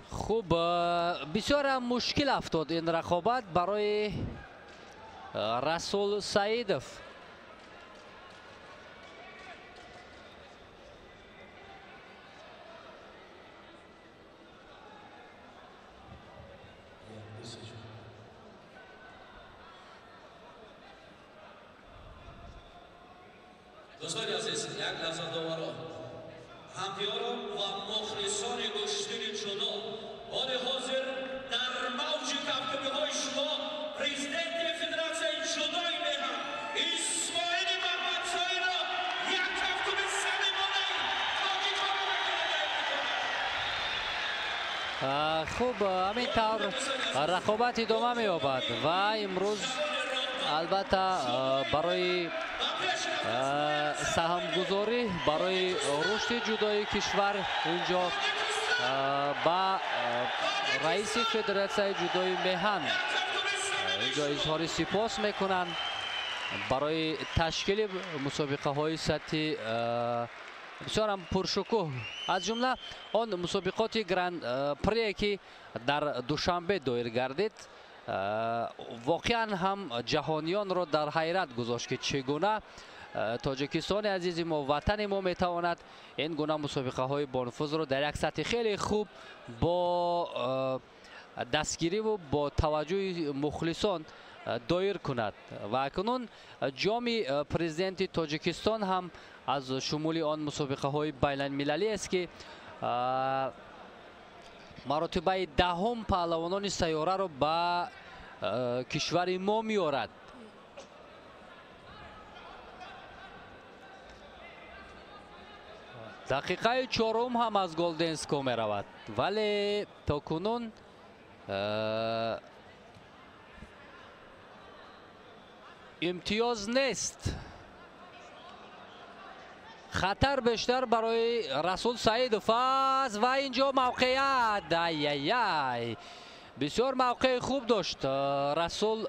Хуб, бисёрам мушкил афтод ин рақобат барои Расул Саидов. Дӯстони азиз, як лаҳза доваро, ҳамдиёрон ва мухлисони гӯштини ҷудо, ҳоли ҳозир дар мавҷи кафкӯбиҳои шумо президенти федератсияи ҷудои меҳан Исмоили Маҳмадсоиро як кафкӯби самимонаи тоҷикона мекунад. Хуб, ҳамин тавр рақобат идома меёбад ва имрӯз албатта барои саҳмгузорӣ барои рушди ҷудои кишвар инҷо ба раиси федератсияи ҷудои меҳан инҷо изҳори сипос мекунанд барои ташкили мусобиқаҳои сатҳи бисёрам пуршукӯҳ, аз ҷумла он мусобиқоти гран прие ки дар Душанбе доир гардид, воқеан ҳам ҷаҳониёнро дар ҳайрат гузошт, ки чӣ гуна Тоҷикистони азизи мо, ватани мо метавонад ин гуна мусобиқаҳои бонуфузро дар як сатҳи хеле хуб бо дастгириву бо таваҷҷӯҳи мухлисон доир кунад. Ва акнун ҷоми президенти Тоҷикистон ҳам аз шумули он мусобиқаҳои байналмилалӣ аст, ки маротибаи даҳум паҳлавонони сайёраро ба кишвари мо меорад. Дақиқаи чорум ҳам аз Голденско меравад, вале то кунун Имтиёз нест. Хатар бештар барои Расул Саидов аст ва инҷо мавқеият. Ай-яй-яй. Бисёр мавқеи хуб дошт Расул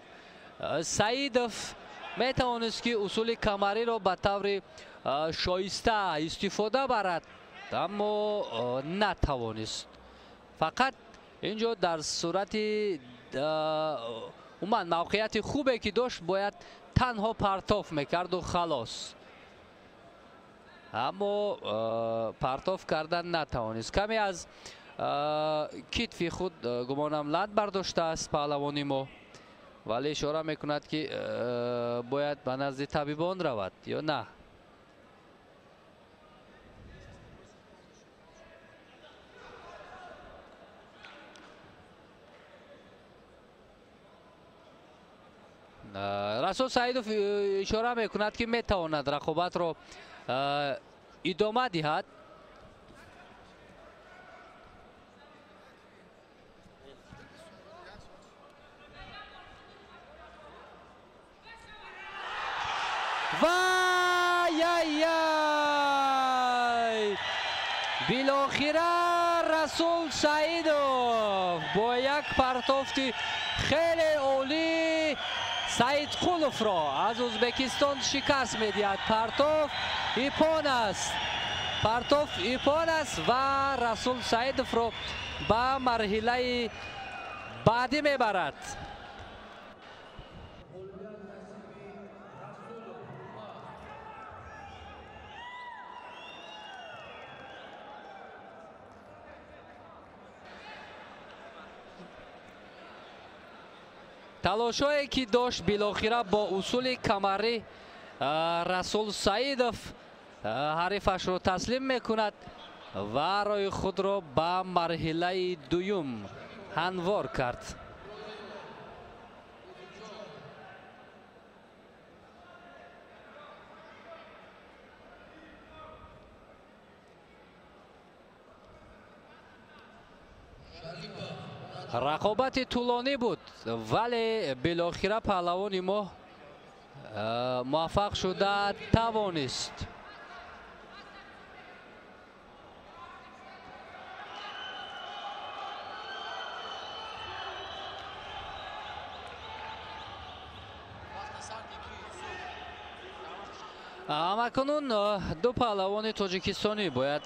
Саидов. Метавонист ки усули камариро ба таври шоиста истифода барад, аммо натавонист. Фақат инҷо дар сурати умуман мавқеияти хубе ки дошт, бояд танҳо партоф мекарду халос. Аммо партоф кардан натавонист. Каме аз китфи худ гумонам лат бардоштааст паҳлавони мо, вале ишора мекунад ки бояд ба назди табибон равад ё на. Расул Саидов ишора мекунад ки метавонад рақобатро идома диҳад. Вай-яй-яй! Билохира Расул Саидов бо як партофти хеле олӣ Саидқуловро аз Ӯзбекистон шикаст медиҳад. Партоф ипон аст. Партоф ипон аст ва Расул Саидовро ба марҳилаи баъдӣ мебарад. Талошҳое ки дошт, билохира бо усули камарӣ Расул Саидов ҳарифашро таслим мекунад ва роҳи худро ба марҳилаи дуюм ҳамвор кард. Рақобати тӯлонӣ буд, вале билохира паҳлавони мо муваффақ шуда тавонист. Ҳамакунун ду паҳлавони тоҷикистонӣ бояд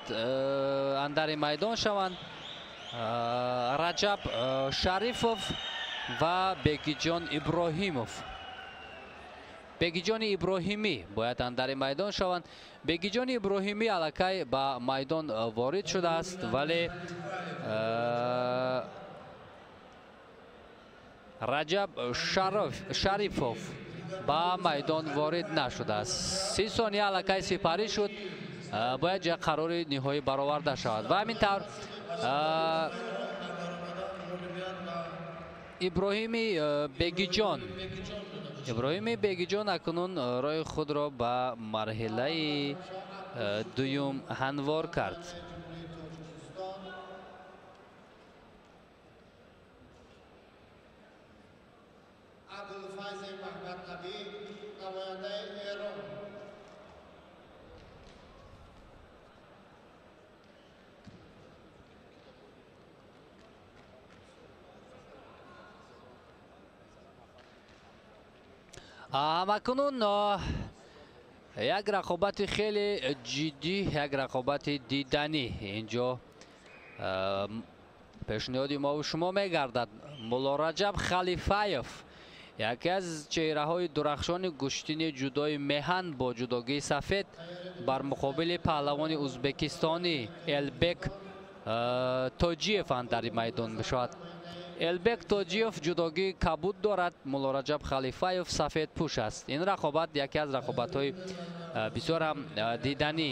андари майдон шаванд. Раҷаб Шарифов ва Бегиҷон Иброҳимов. Бегиҷони Иброҳимӣ бояд андари майдон шаванд. Бегиҷони Иброҳимӣ аллакай ба майдон ворид шудааст, вале Раҷаб Шарифов ба майдон ворид нашудааст. 30 сония аллакай сипарӣ шуд, бояд ҷа қарори ниҳоӣ бароварда шавад. Ва ҳамин тавр Иброҳими Бегиҷон акнун роҳи худро ба марҳилаи дуюм ҳамвор кард. Ҳамакунун як рақобати хеле ҷиддӣ, як рақобати диданӣ инҷо пешниҳоди мову шумо мегардад. Муллораҷаб Халифаев, яке аз чеҳраҳои дурахшони гӯштини ҷудои меҳан бо ҷудогии сафед, бар муқобили паҳлавони ӯзбекистонӣ Элбек Тоҷиев андари майдон мешавад. Элбек Тоҷиев ҷудогии кабуд дорад, Муллораҷаб Халифаев сафедпӯш аст. Ин рақобат яке аз рақобатҳои бисёр ҳам диданӣ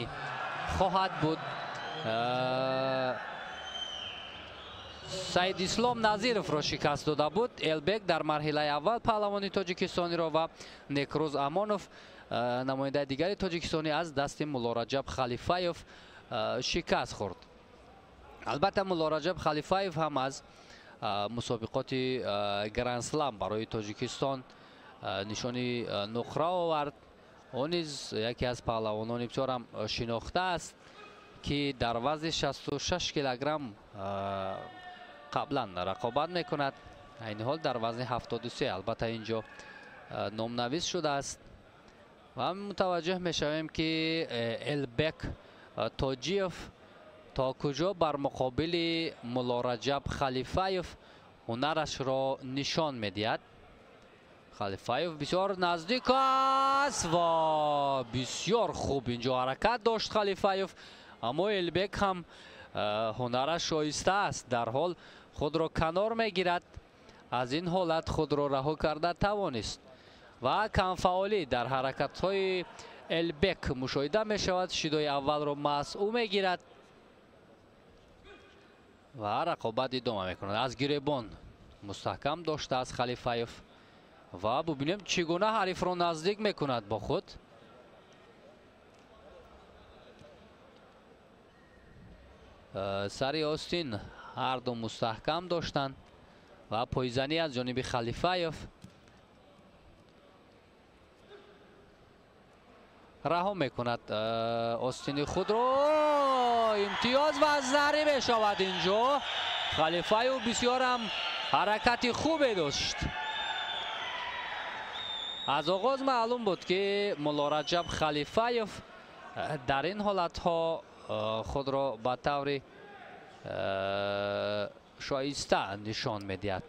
хоҳад буд. Саид Ислом Назировро шикаст дода буд Элбек дар марҳилаи аввал паҳлавони тоҷикистониро ва Некрӯз Амонов, намояндаи дигари тоҷикистонӣ, аз дасти Муллораҷаб Халифаев шикаст хӯрд. Албатта Муллораҷаб Халифаев ҳам аз мусобиқоти Гранд Слам барои Тоҷикистон нишони нуқра овард. Ӯ низ яке аз паҳлавонони бисёр ҳам шинохта аст, ки дар вазни 66 килограмм қаблан рақобат мекунад. Айни ҳол дар вазни 73 албатта инҷо номнавис шудааст. Ва мутаваҷҷӯҳ мешавем, ки Элбек Тоҷиев то куҷо бар муқобили Муллораҷаб Халифаев ҳунарашро нишон медиҳад. Халифаев бисёр наздик аст ва бисёр хуб инҷо ҳаракат дошт Халифаев, аммо Элбек ҳам ҳунараш шоиста аст, дар ҳол худро канор мегирад. Аз ин ҳолат худро раҳо карда тавонист ва камфаъолӣ дар ҳаракатҳои Элбек мушоҳида мешавад. Шидои аввалро маҳз ӯ мегирад ва рақобат идома мекунад. Аз гиребон мустаҳкам доштааст Халифаев ва бубинем, чӣ гуна ҳарифро наздик мекунад бо худ. Сари остин ҳарду мустаҳкам доштанд ва пойзанӣ аз ҷониби Халифаев раҳо мекунад остини худро. Имтиёз ва зарӣ мешавад инҷо. Халифаев бисёр ҳам ҳаракати хубе дошт. Аз оғоз маълум буд, ки Муллораҷаб Халифаев дар ин ҳолатҳо худро ба таври шоиста нишон медиҳад.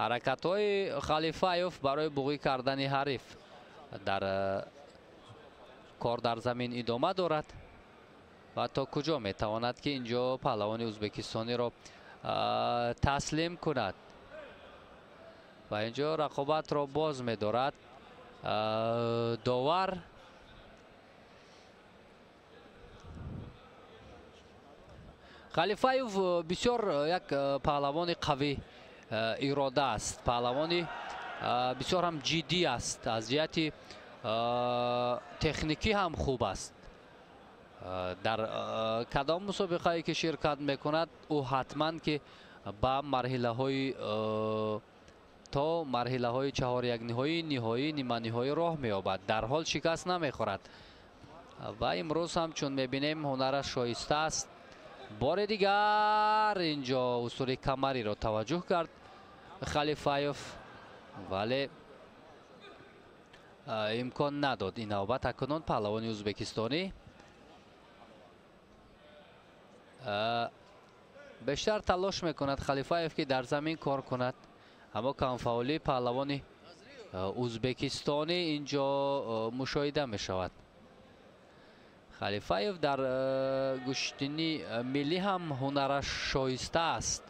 Ҳаракатҳои Халифаев барои буғӣ кардани ҳариф дар кор дар замин идома дорад ва то куҷо метавонад, ки инҷо паҳлавони ӯзбекистониро таслим кунад. Ва инҷо рақобатро боз медорад довар. Халифаев бисёр як паҳлавони қавӣ ирода аст, паҳлавони бисёр ҳам ҷиддӣ аст, аз ҷиҳати техникӣ ҳам хуб аст. Дар кадом мусобиқае ки ширкат мекунад, ӯ ҳатман ки ба марҳилаҳои то марҳилаҳои чаҳорякниҳоӣ, ниҳоӣ, ниманиҳоӣ роҳ меёбад, дар ҳол шикаст намехӯрад. Ва имрӯз ҳам чун мебинем, ҳунараш шоиста аст. Бори дигар инҷо усули камариро таваҷҷӯҳ кард Халифаев, вале имкон надод. Ин навбат акнун паҳлавони ӯзбекистонӣ бештар талош мекунад Халифаев, ки дар замин кор кунад, аммо камфаъолии паҳлавони ӯзбекистонӣ инҷо мушоҳида мешавад. Халифаев дар гӯштини миллӣ ҳам ҳунараш шоиста аст.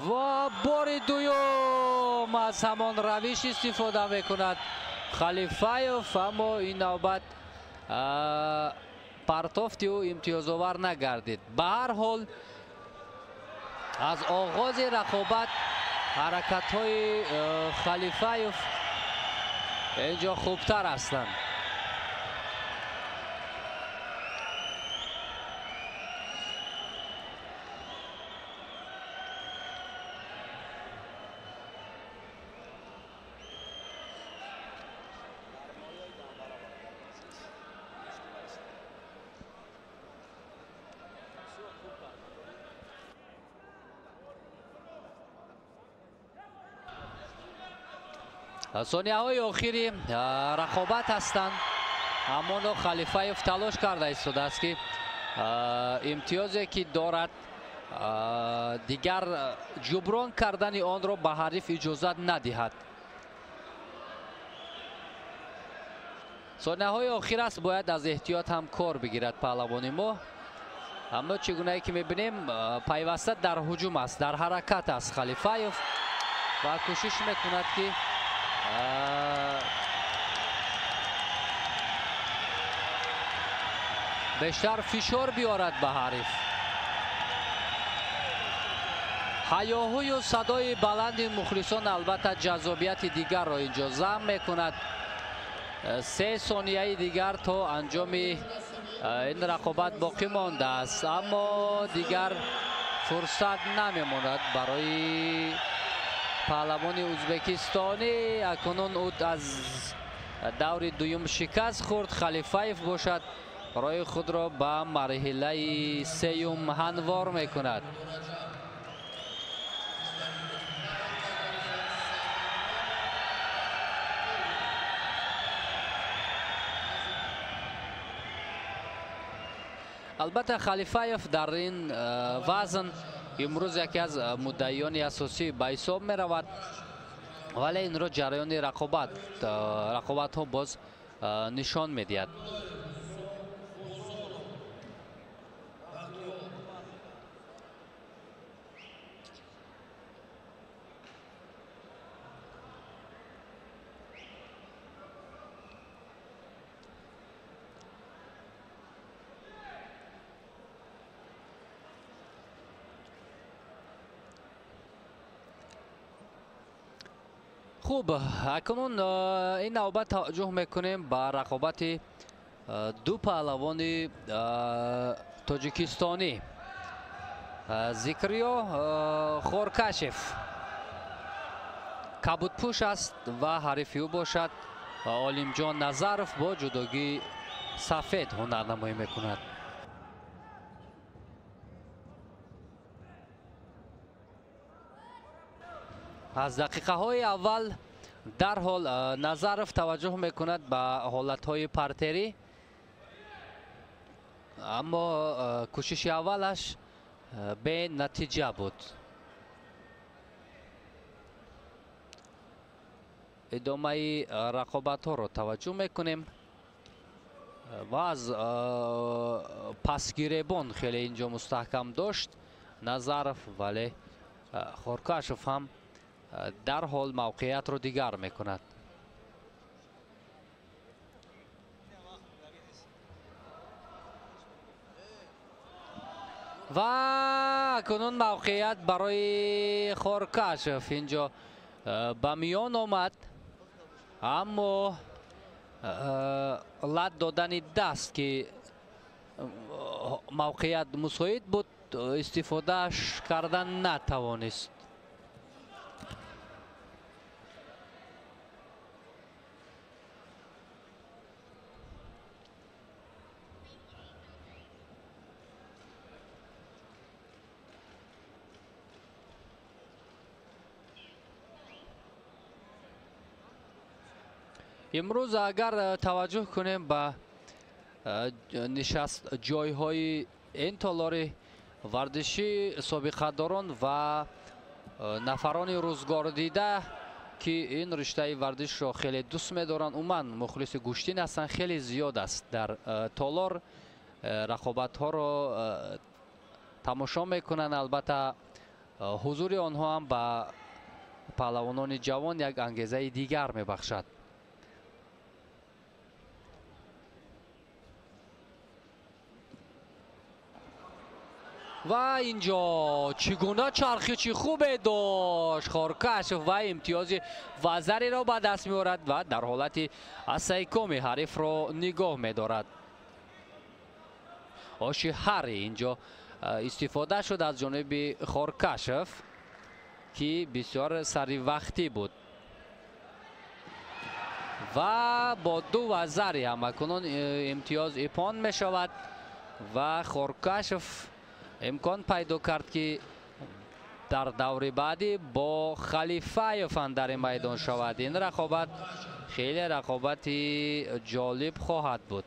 Ва бори дуюм аз ҳамон равиш истифода мекунад Халифаев, аммо ин навбат партофти ӯ имтиёзовар нагардид. Ба ҳар ҳол аз оғози рақобат ҳаракатҳои Халифаев инҷо хубтар ҳастанд. Сонияҳои охири рақобат ҳастанд. Амоно Халифаев талош карда истодааст, ки имтиёзе ки дорад, дигар ҷуброн кардани онро ба ҳариф иҷозат надиҳад. Сонияҳои охир аст, бояд аз эҳтиёт ҳам кор бигирад паҳлавони мо. Аммо чӣ гунае ки мебинем, пайваста дар ҳуҷум аст, дар ҳаракат аст Халифаев ва кӯшиш мекунад, ки бештар фишор биёрад ба ҳариф. Ҳаёҳӯю садои баланди мухлисон албатта ҷаззобияти дигарро инҷо зам мекунад. 3 сонияи дигар то анҷоми ин рақобат боқӣ мондааст, аммо дигар фурсат намемонад барои паҳлавони ӯзбекистонӣ. Акнун ӯ аз даври дуюм шикаст хӯрд. Халифаев бошад роҳи худро ба марҳилаи сеюм ҳамвор мекунад. Албатта Халифаев дар ин вазн имрӯз яке аз муддаиёни асосӣ ба ҳисоб меравад, вале инро ҷараёни рақобатҳо боз нишон медиҳад. Хуб, акнун ин навбат таваҷҷӯҳ мекунем ба рақобати ду паҳлавони тоҷикистонӣ. Зикриё Хоркашев кабудпӯш аст ва ҳарифи ӯ бошад Олимҷон Назаров бо ҷудогии сафед ҳунарнамоӣ мекунад. Аз дақиқаҳои аввал дарҳол Назаров таваҷҷӯҳ мекунад ба ҳолатҳои партерӣ, аммо кӯшиши аввалаш бенатиҷа буд. Идомаи рақобатҳоро таваҷҷӯҳ мекунем ва аз пасгиребон хеле инҷо мустаҳкам дошт Назаров, вале Хоркашев ҳам дарҳол мавқеиятро дигар мекунад. Ва акнун мавқеият барои Хоркашев инҷо ба миён омад, аммо лат додани даст ки мавқеият мусоид буд, истифодааш кардан натавонист. Имрӯз агар таваҷҷӯҳ кунем ба нишаст ҷойҳои ин толори варзишӣ, собиқадорон ва нафарони рӯзгордида ки ин риштаи варзишро хеле дӯст медоранд, умуман мухлиси гӯштин ҳастанд, хеле зиёд аст дар толор. Рақобатҳоро тамошо мекунанд. Албатта ҳузури онҳо ҳам ба паҳлавонони ҷавон як ангезаи дигар мебахшад. Ва инҷо чӣ гуна чархиши хубе дошт Хоркашев ва имтиёзи вазариро ба даст меорад ва дар ҳолати асайкоми ҳарифро нигоҳ медорад. Оши ҳари инҷо истифода шуд аз ҷониби Хоркашев ки бисёр саривақтӣ буд ва бо ду вазари ҳам акнун имтиёз ипон мешавад ва Хоркашев имкон пайдо кард ки дар даври баъдӣ бо Халифаев андари майдон шавад. Ин рақобат хеле рақобати ҷолиб хоҳад буд.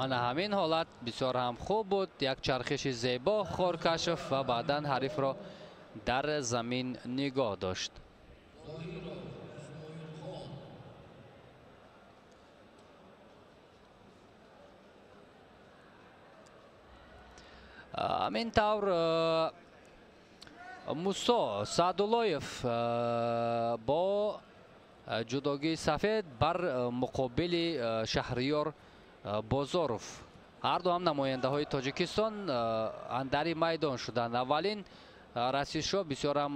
Ана ҳамин ҳолат бисёр ҳам хуб буд. Як чархиши зебо Хоркашев ва баъдан ҳарифро дар замин нигоҳ дошт. Ҳамин тавр Мусо Саъдуллоев бо ҷудогии сафед бар муқобили Шаҳриёр Бозоров. Ҳар ду ҳам намояндаҳои Тоҷикистон андари майдон шуданд. Аввалин расишҳо бисёр ҳам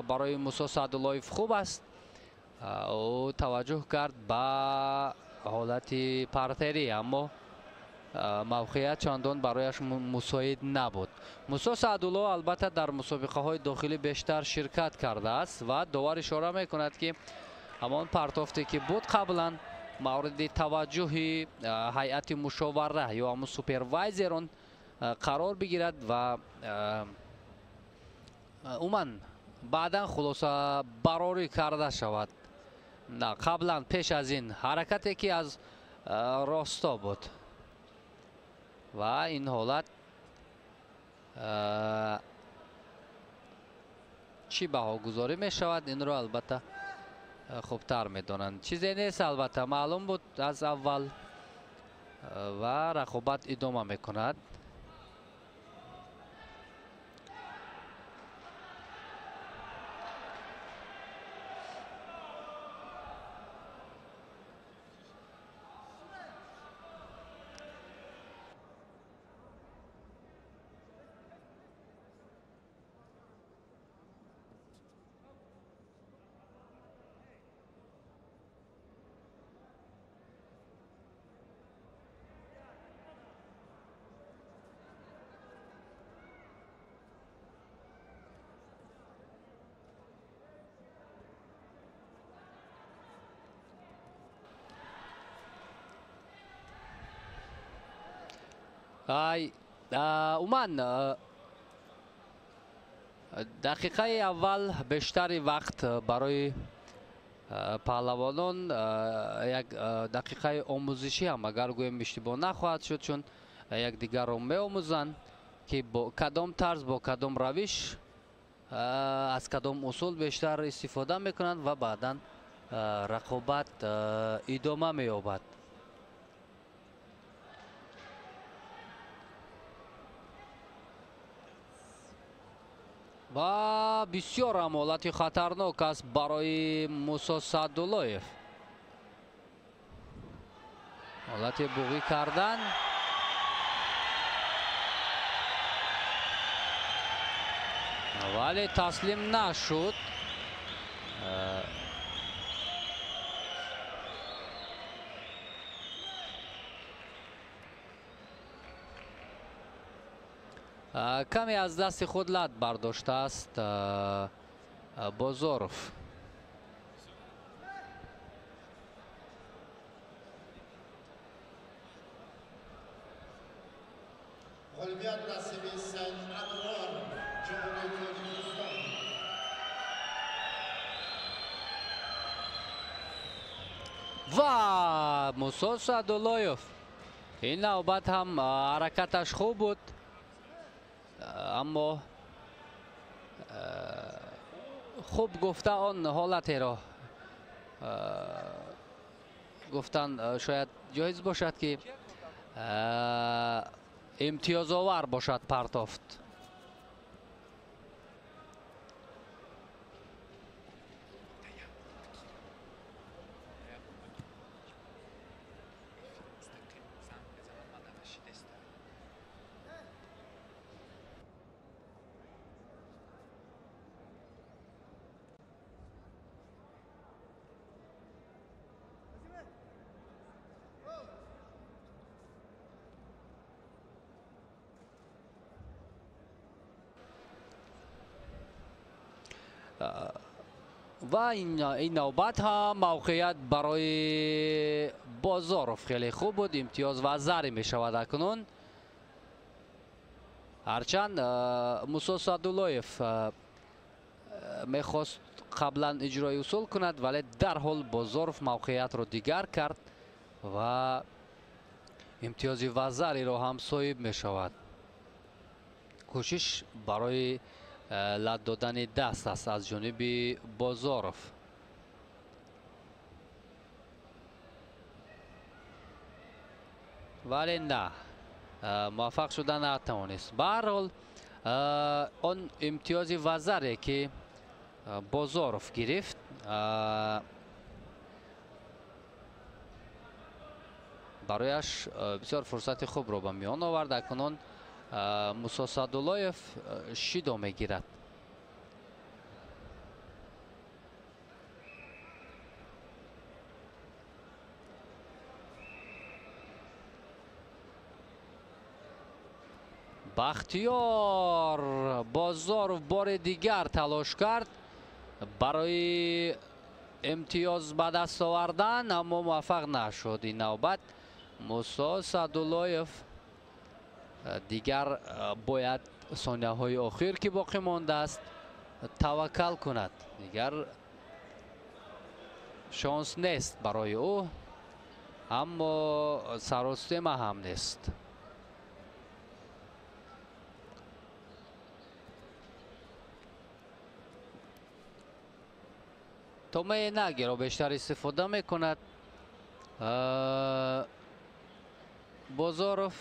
барои Мусо Саъдуллоев хуб аст. Ӯ таваҷҷӯҳ кард ба ҳолати партерӣ, аммо мавқеият чандон барояш мусоид набуд. Мусо Саъдулло албатта дар мусобиқаҳои дохилӣ бештар ширкат кардааст ва довар ишора мекунад, ки ҳамон партофте ки буд қаблан мавриди таваҷҷӯҳи ҳайати мушовара ё ҳамон супервайзерон қарор бигирад ва умуман баъдан хулоса барорӣ карда шавад. На, қаблан пеш аз ин ҳаракате ки аз росто буд ва ин ҳолат чӣ баҳогузорӣ мешавад, инро албатта хубтар медонанд. Чизе нест, албатта маълум буд аз аввал ва рақобат идома мекунад. Умуман дақиқаи аввал бештари вақт барои паҳлавонон як дақиқаи омӯзишӣ ҳам агар гӯем иштибоҳ нахоҳад шуд, чун якдигарро меомӯзанд ки бо кадом тарз, бо кадом равиш, аз кадом усул бештар истифода мекунанд ва баъдан рақобат идома меёбад. Ва бисёр ҳам ҳолати хатарнок аст барои Мусо Саъдуллоев. Ҳолати буғӣ кардан. Вале таслим нашуд. Каме аз дасти худ лат бардоштааст Бозоров. Ғолибият насиби Саид Аброр, Ҷумҳурии Тоҷикистон. Ва Мусо Саъдуллоев ин навбат ҳам ҳаракаташ хуб буд, аммо хуб гуфта он ҳолатеро гуфтан шояд ҷоиз бошад, ки имтиёзовар бошад партофт. Ва ин навбат ҳам мавқеият барои Бозоров хеле хуб буд. Имтиёз ва зари мешавад акнун. Ҳарчанд Мусо Саъдуллоев мехост қаблан иҷрои усул кунад, вале дарҳол Бозоров мавқеиятро дигар кард ва имтиёзи вазариро ҳам соҳиб мешавад. Кӯшиш барои лат додани даст аст аз ҷониби Бозоров. Вале на, муваффақ шуда натавонист. Ба ҳар ҳол он имтиёзи вазаре ки Бозоров гирифт Барояш бисёр фурсати хубро ба миён овард. Акнун Мусо Саъдуллоев шидо мегирад. Бахтиёр Бозоров бори дигар талош кард барои имтиёз ба даст овардан, аммо муваффақ нашуд. Ин навбат Мусо Саъдуллоев дигар бояд сонияҳои охир ки боқӣ мондааст таваккал кунад. Дигар шонс нест барои ӯ, аммо саростема ҳам нест. Томаи нагиро бештар истифода мекунад Бозоров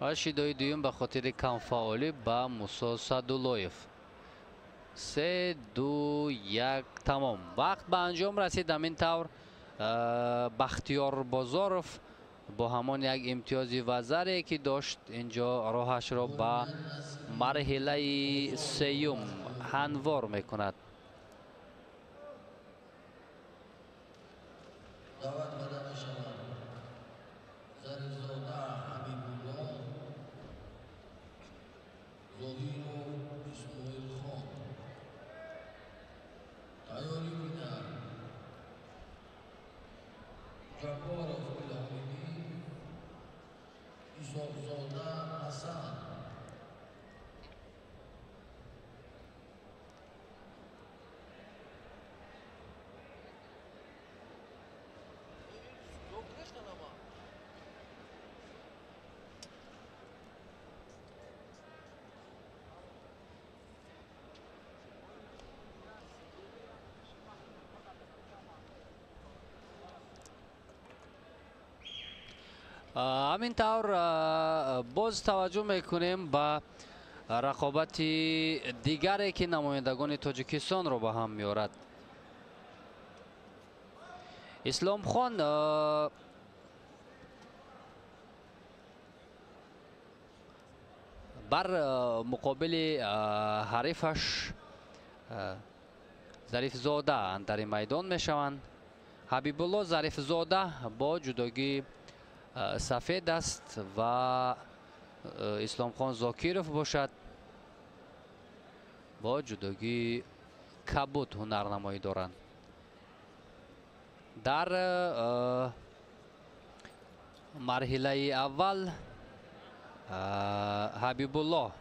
ва шидои дуюм ба хотири камфаъолӣ ба Мусо Саъдуллоев. 3, 2, 1, тамом. Вақт ба анҷом расид. Ҳамин тавр Бахтиёр Бозоров бо ҳамон як имтиёзи вазаре ки дошт инҷо роҳашро ба марҳилаи сеюм ҳанвор мекунад. Даъват карда мешаванд Зарифзода Ҳабибулло, Зоҳиров Исмоилхон. Тайёрӣ бинанд Ҷабборов Илҳомиддин, Исоқзода Ҳасан. Ҳамин тавр боз таваҷҷӯҳ мекунем ба рақобати дигаре ки намояндагони Тоҷикистонро ба ҳам меорад. Исломхон бар муқобили ҳарифаш Зарифзода андари майдон мешаванд. Ҳабибулло Зарифзода бо ҷудогии сафед аст ва Исломхон Зокиров бошад бо ҷудогии кабуд ҳунарнамоӣ доранд. Дар марҳилаи аввал Ҳабибулло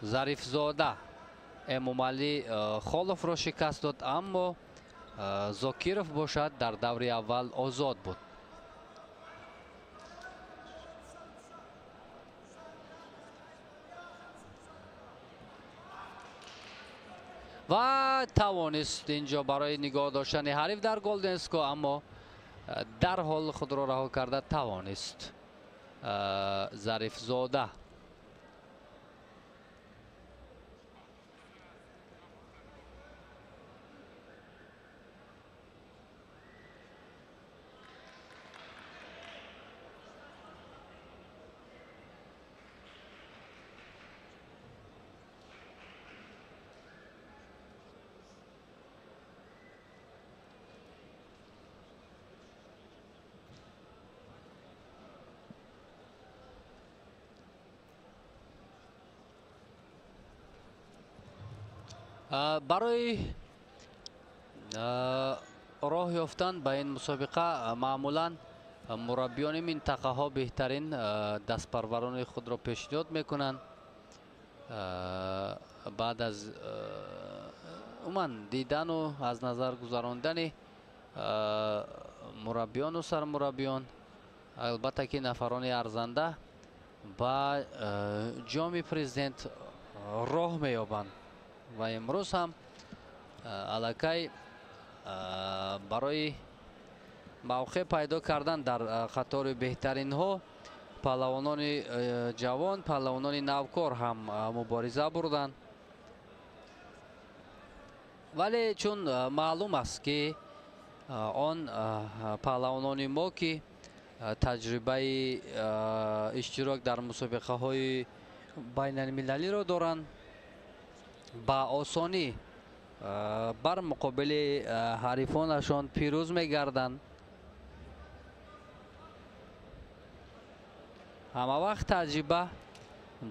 Зарифзода Эмомалӣ Холовро шикаст дод, аммо Зокиров бошад дар даври аввал озод буд. Ва тавонист инҷо барои нигоҳ доштани ҳариф дар голденско, аммо дарҳол худро раҳо карда тавонист Зарифзода. Барои роҳ ёфтан ба ин мусобиқа маъмулан мураббиёни минтақаҳо беҳтарин дастпарварони худро пешниҳод мекунанд. Баъд аз умуман дидану аз назар гузарондани мураббиёну сармураббиён, албатта ки нафарони арзанда ба ҷоми президент роҳ меёбанд. Ва имрӯз ҳам аллакай барои мавқеъ пайдо кардан дар қатори беҳтаринҳо паҳлавонони ҷавон, паҳлавонони навкор ҳам мубориза бурданд. Вале чун маълум аст ки Он паҳлавонони мо, ки таҷрибаи иштирок дар мусобиқаҳои байналмилалиро доранд, ба осонӣ бар муқобили ҳарифонашон пирӯз мегарданд. Ҳама вақт таҷриба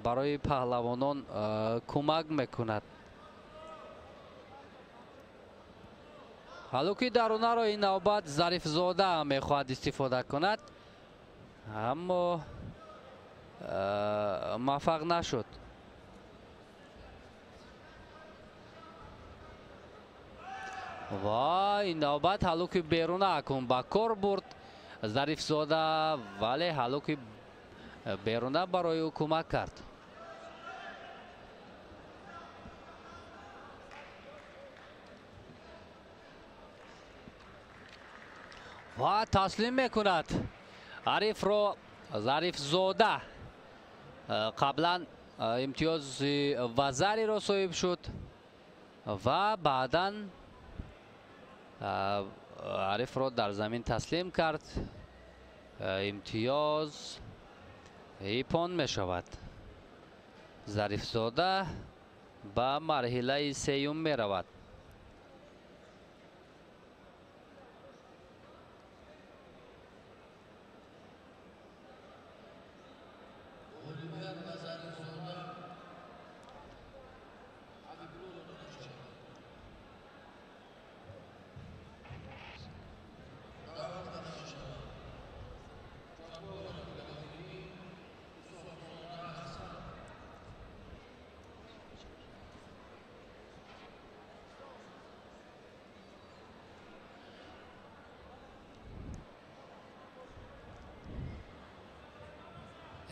барои паҳлавонон кӯмак мекунад. Ҳалуки дарунаро ин навбат Зарифзода мехоҳад истифода кунад, аммо муваффақ нашуд. Ва ин навбат ҳалуки беруна акун ба кор бурд Зарифзода, вале ҳалуки беруна барои ӯ кӯмак кард. Ва таслим мекунад ҳарифро Зарифзода. Қаблан имтиёзи вазариро соҳиб шуд ва баъдан ҳарифро дар замин таслим кард. Имтиёз ипон мешавад. Зарифзода ба марҳилаи сеюм меравад.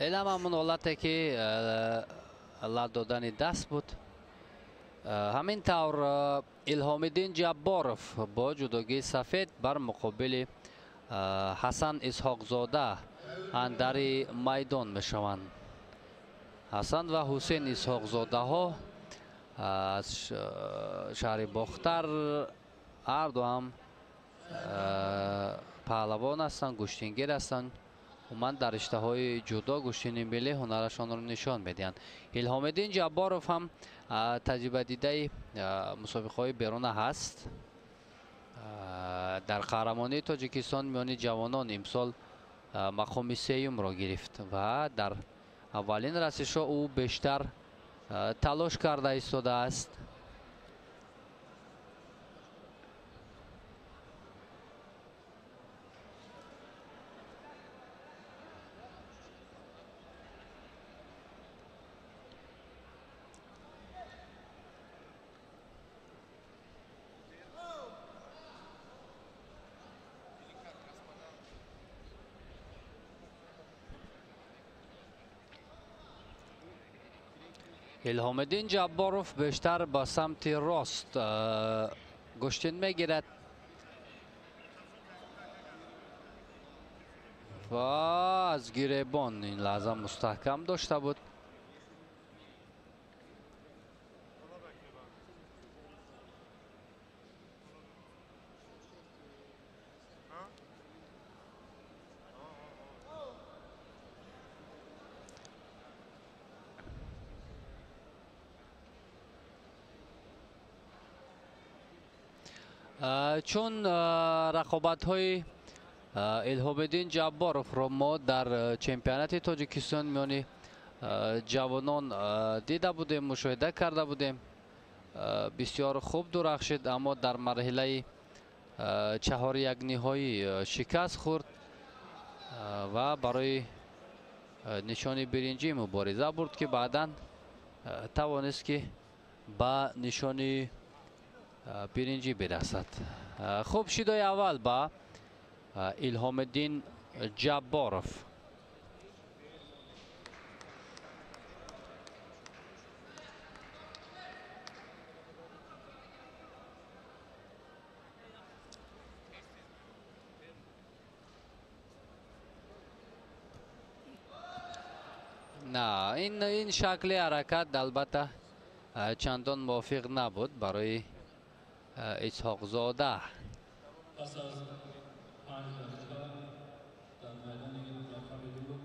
Элам ҳамон ҳолате ки лат додани даст буд. Ҳамин тавр Илҳомиддин Ҷабборов бо ҷудогии сафед бар муқобили Ҳасан Исҳоқзода андари майдон мешаванд. Ҳасан ва Ҳусейн Исҳоқзодаҳо аз шаҳри Бохтар, ҳарду ҳам паҳлавон ҳастанд, гӯштингир ҳастанд. Умуман дар риштаҳои ҷудо гӯштини миллӣ ҳунарашонро нишон медиҳанд. Илҳомиддин Ҷабборов ҳам таҷрибадидаи мусобиқаҳои беруна ҳаст. Дар қаҳрамонии Тоҷикистон миёни ҷавонон имсол мақоми сеюмро гирифт ва дар аввалин расишҳо ӯ бештар талош карда истодааст. Илҳомиддин Ҷабборов бештар ба самти рост гӯштин мегирад ва аз гиребон ин лаҳза мустаҳкам дошта буд. Чун рақобатҳои Илҳомиддин Ҷабборовро мо дар чемпионати Тоҷикистон миёни ҷавонон дида будем, мушоҳида карда будем, бисёр хуб дурахшид, аммо дар марҳилаи чаҳори якниҳоӣ шикаст хӯрд ва барои нишони биринҷӣ мубориза бурд, ки баъдан тавонист, ки ба нишони биринҷӣ бирасад. Хуб, шидои аввал ба Илҳомиддин Ҷабборов. На, ин шакли ҳаракат албатта чандон мувофиқ набуд барои Исҳоқзода. Пас аз 5 дақиқа дар майдони рақами 2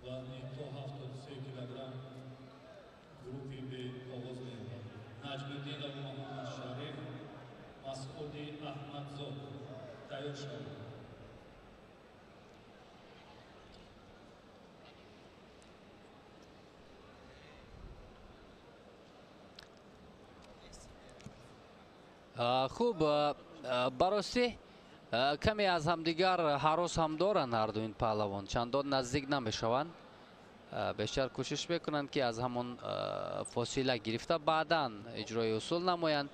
вазни то 73 килограмм гурӯҳи Б оғоз меёбад. Наҷмиддинов Муҳаммад Шариф, Масъуди Аҳмадзод тайёр шавед. Хуб, баростӣ каме аз ҳамдигар ҳарос ҳам доранд ҳарду ин паҳлавон, чандон наздик намешаванд, бештар кӯшиш мекунанд ки аз ҳамон фосила гирифта баъдан иҷрои усул намоянд.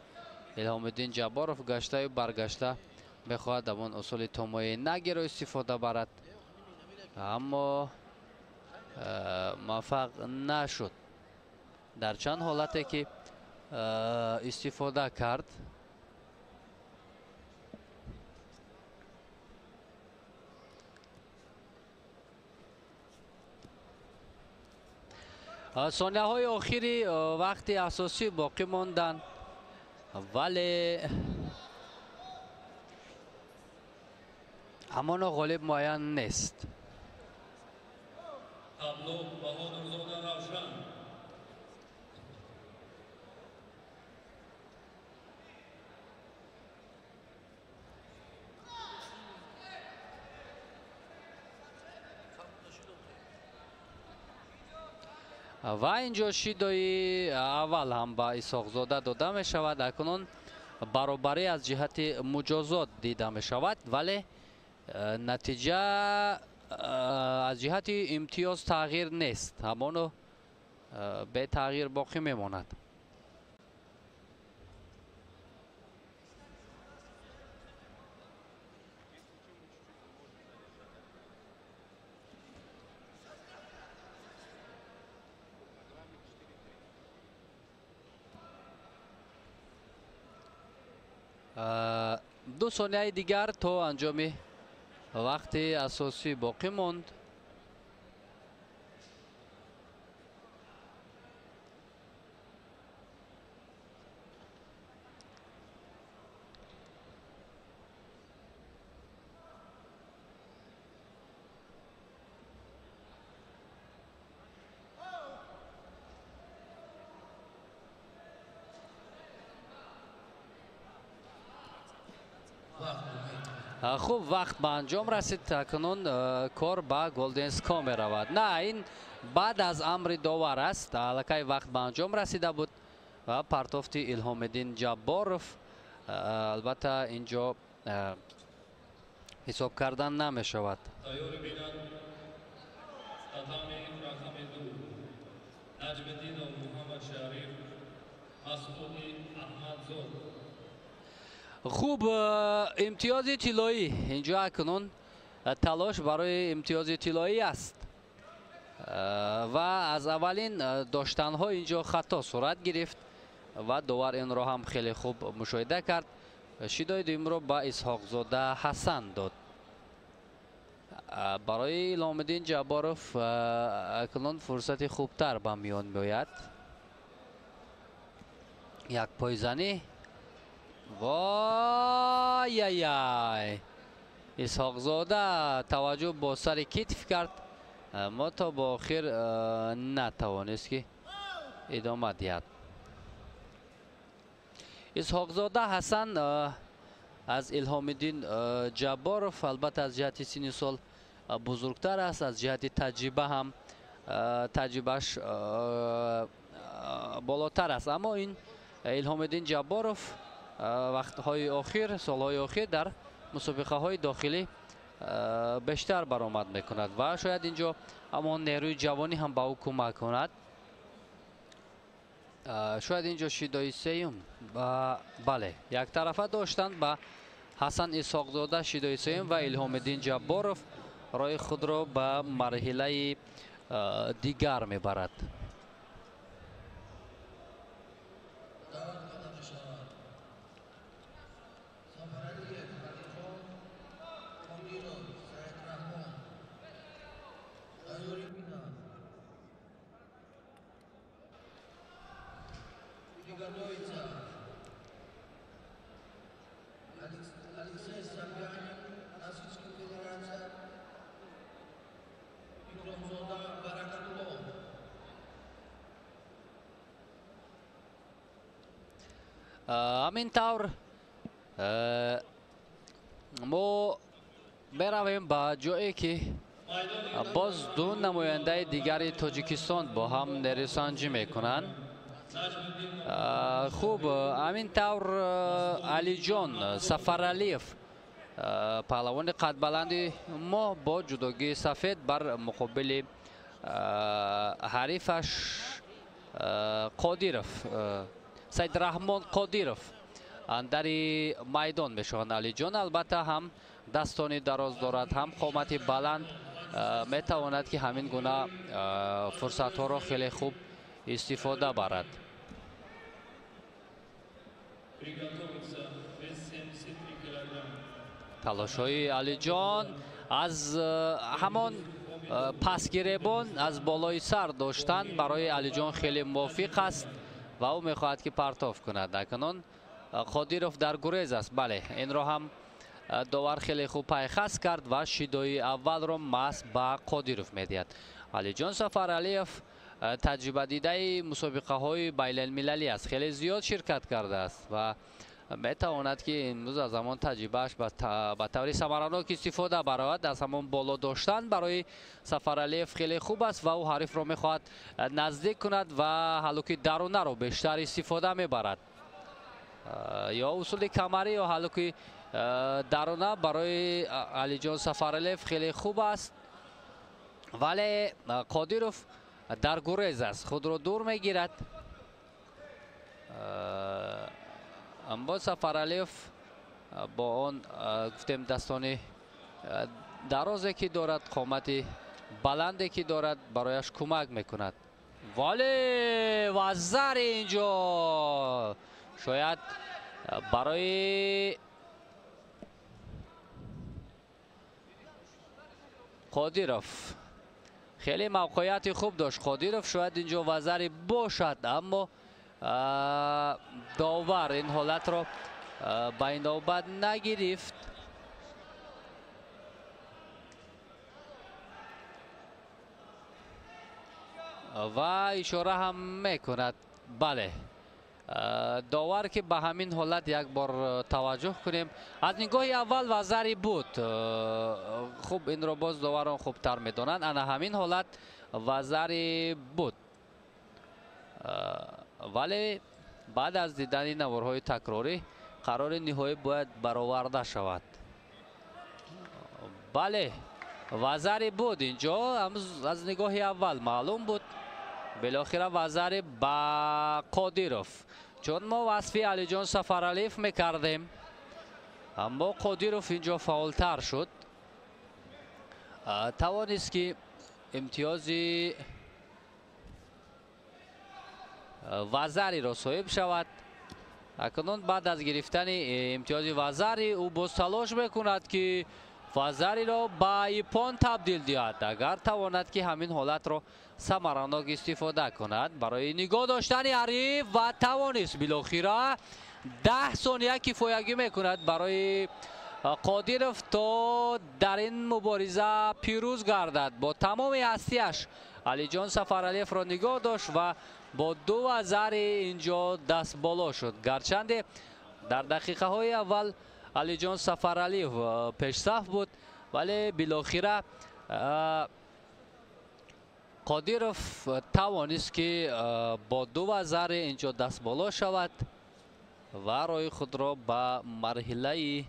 Илҳомиддин Ҷабборов гаштаю баргашта мехоҳад ҳамон усули томои нагиро истифода барад, аммо муваффақ нашуд. Дар чанд ҳолате ки истифода кард, сонияҳои охири вақти асосӣ боқӣ монданд, вале ҳамоно ғолиб муайян нест. Табло Баҳодурзода Равшан. Ва инҷо шидои аввал ҳам ба Исҳоқзода дода мешавад. Акнун баробарӣ аз ҷиҳати муҷозот дида мешавад, вале натиҷа аз ҷиҳати имтиёз тағйир нест, ҳамоно бетағйир боқӣ мемонад. Ду сонияи дигар то анҷоми вақти асосӣ боқӣ монд. Хуб, вақт ба анҷом расид. Акнун кор ба Голден Скор меравад. На, ин баъд аз амри довар аст. Аллакай вақт ба анҷом расида буд ва партофти Илҳомиддин Ҷабборов албатта инҷо ҳисоб кардан намешавад. Тайёри бинанд татами рақами 2 Наҷмиддинов Муҳаммад Шариф, Масъуди Аҳмадзод. Хуб, имтиёзи тиллоӣ инҷо акнун талош барои имтиёзи тиллоӣ аст ва аз аввалин доштанҳо инҷо хато сурат гирифт ва довар инро ҳам хеле хуб мушоҳида кард. Шидои дуюмро ба Исҳоқзода Ҳасан дод. Барои Илҳомиддин Ҷабборов акнун фурсати хубтар ба миён меояд. Як пойзанӣ. Вой-яй! Исҳоқзода таваҷҷӯҳ бо сари китф кард, аммо то ба охир натавонист ки идома диҳад. Исҳоқзода Ҳасан аз Илҳомиддин Ҷабборов албатта аз ҷиҳати синни сол бузургтар аст, аз ҷиҳати таҷриба ҳам таҷрибааш болотар аст, аммо ин Илҳомиддин Ҷабборов вақтҳои охир, солҳои охир дар мусобиқаҳои дохилӣ бештар баромад мекунад ва шояд инҷо ҳамон нерӯи ҷавонӣ ҳам ба ӯ кӯмак кунад. Шояд инҷо шидои сеюм бале, яктарафа доштанд ба Ҳасан Исҳоқзода шидои сеюм ва Илҳомиддин Ҷабборов роҳи худро ба марҳилаи дигар мебарад. Ҳамин тавр мо меравем ба ҷое ки боз ду намояндаи дигари Тоҷикистон бо ҳам нерӯсанҷӣ мекунанд. Хуб, ҳамин тавр Алиҷон Сафаралиев, паҳлавони қадбаланди мо бо ҷудогии сафед бар муқобили ҳарифаш Қодиров, Саидраҳмон Қодиров андари майдон мешаванд. Алиҷон албатта ҳам дастони дароз дорад, ҳам қомати баланд, метавонад ки ҳамин гуна фурсатҳоро хеле хуб истифода барад. Талошҳои Алиҷон аз ҳамон пасгиребон аз болои сар доштан барои Алиҷон хеле мувофиқ аст ва ӯ мехоҳад ки партоф кунад. Акнун Қодиров дар гурез аст. Бале, инро ҳам довар хеле хуб пайхас кард ва шидои аввалро маҳз ба Қодиров медиҳад. Алиҷон Сафаралиев таҷрибадидаи мусобиқаҳои байналмилалӣ аст, хеле зиёд ширкат кардааст ва метавонад ки имрӯз аз ҳамон таҷрибааш ба таври самаранок истифода баровад. Аз ҳамон боло доштан барои Сафаралиев хеле хуб аст ва ӯ ҳарифро мехоҳад наздик кунад ва ҳалуки дарунаро бештар истифода мебарад. Ё усули камарӣ ё ҳалуки даруна барои Алиҷон Сафаралиев хеле хуб аст, вале Қодиров дар гурез аст, худро дур мегирад. Аммо Сафаралиев бо он гуфтем дастони дарозе ки дорад, қомати баланде ки дорад, барояш кӯмак мекунад. Вале вазари инҷо шояд барои Қодиров хеле мавқеияти хуб дошт. Қодиров шояд инҷо вазари бошад, аммо довар ин ҳолатро ба ин навбат нагирифт. Ва ишора ҳам мекунад. Бале, довар ки ба ҳамин ҳолат як бор таваҷҷӯҳ кунем. Аз нигоҳи аввал вазари буд. Хуб, инро боз доварон хубтар медонанд. Ана ҳамин ҳолат вазари буд, вале баъд аз дидани наворҳои такрорӣ қарори ниҳоӣ бояд бароварда шавад. Бале, вазари буд инҷо, аз нигоҳи аввал маълум буд. Билохира вазари ба Қодиров, чун мо васфи Алиҷон Сафаралиев мекардем, аммо Қодиров инҷо фаъолтар шуд, тавонист ки имтиёзи вазариро соҳиб шавад. Акнун баъд аз гирифтани имтиёзи вазари ӯ боз талош мекунад ки вазариро ба ипон табдил диҳад, агар тавонад ки ҳамин ҳолатро самаранок истифода кунад барои нигоҳ доштани ҳариф, ва тавонист билохира 10 сония кифоягӣ мекунад барои Қодиров то дар ин мубориза пирӯз гардад. Бо тамоми ҳастияш Алиҷон Сафаралиевро нигоҳ дошт ва бо ду вазари инҷо даст боло шуд. Гарчанде дар дақиқаҳои аввал Алиҷон Сафаралиев пешсаф буд, вале билохира Қодиров тавонист ки бо ду вазари инҷо даст боло шавад ва роҳи худро ба марҳилаи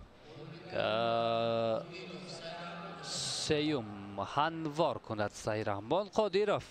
сеюм ҳамвор кунад. Саидраҳмон Қодиров.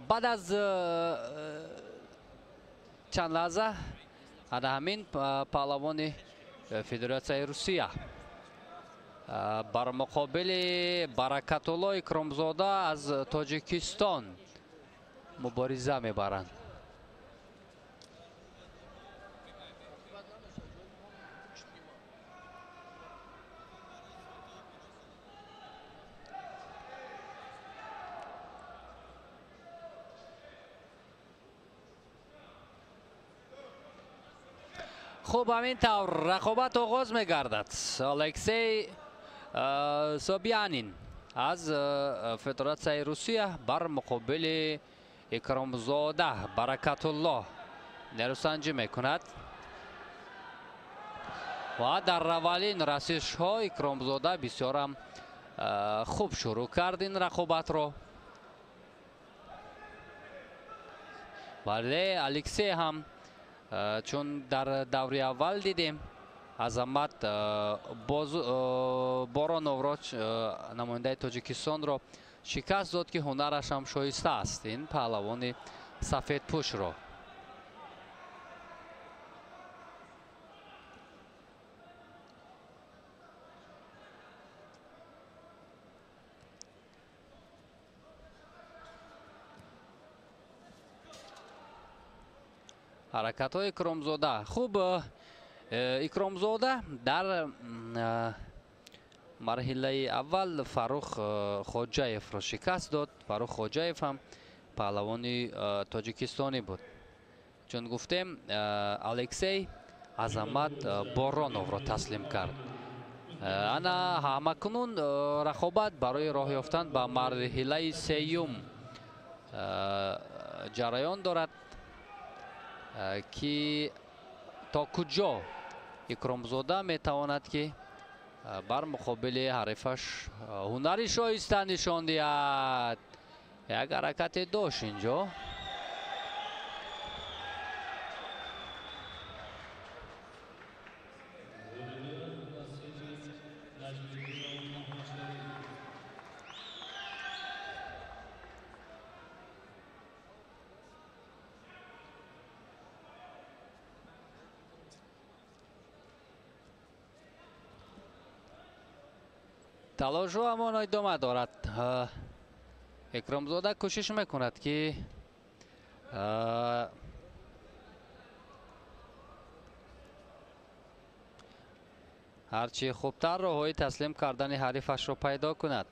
Баъд аз чанд лаҳза ана ҳамин паҳлавони Федератсияи Русия бар муқобили Баракатулло Икромзода аз Тоҷикистон мубориза мебаранд. Хуб, ҳамин тавр рақобат оғоз мегардад. Алексей Собянин аз Федератсияи Русия бар муқобили Икромзода Баракатулло нерӯсанҷӣ мекунад ва дар аввалин расишҳо Икромзода бисёрам хуб шурӯъ кард ин рақобатро, вале Алексей ҳам чун дар даври аввал дидем Азамат Бороновро, намояндаи Тоҷикистонро шикаст дод, ки ҳунараш ҳам шоиста аст ин паҳлавони сафедпӯшро. Ҳаракатҳои Икромзода хуб. Икромзода дар марҳилаи аввал Фаррух Хоҷаевро шикаст дод. Фаррух Хоҷаев ҳам паҳлавони тоҷикистонӣ буд. Чун гуфтем, Алексей Азамат Бороновро таслим кард. Ана ҳамакунун рақобат барои роҳ ёфтан ба марҳилаи сеюм ҷараён дорад, ки то куҷо Икромзода метавонад ки бар муқобили ҳарифаш ҳунари шоиста нишон диҳад. Як ҳаракате дошт инҷо. Талошҳо ҳамон идома дорад. Икромзода кӯшиш мекунад, ки ҳарчи хубтар роҳҳои таслим кардани ҳарифашро пайдо кунад.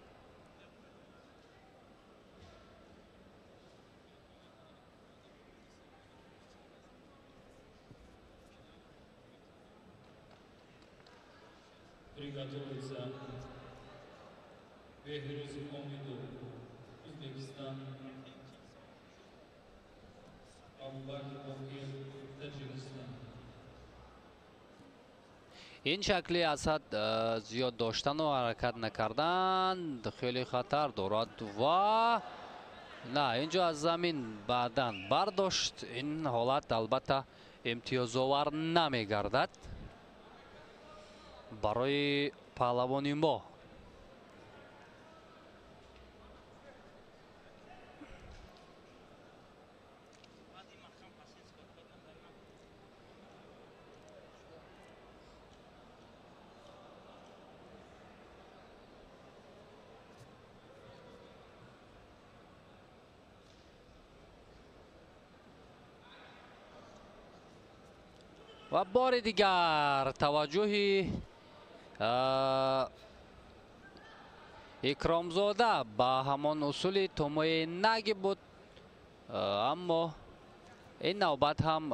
Приготовиться Беҳрӯз Омидов, Узбекистан, Абубакр Боқир, Таҷикистан. Ин шакли аз ҳад зиёд доштану ҳаракат накардан хеле хатар дорад ва на инҷо аз замин баъдан бардошт. Ин ҳолат албатта имтиёзовар намегардад барои паҳлавони мо. Ва бори дигар таваҷҷӯҳи Икромзода ба ҳамон усули томои наги буд, аммо ин навбат ҳам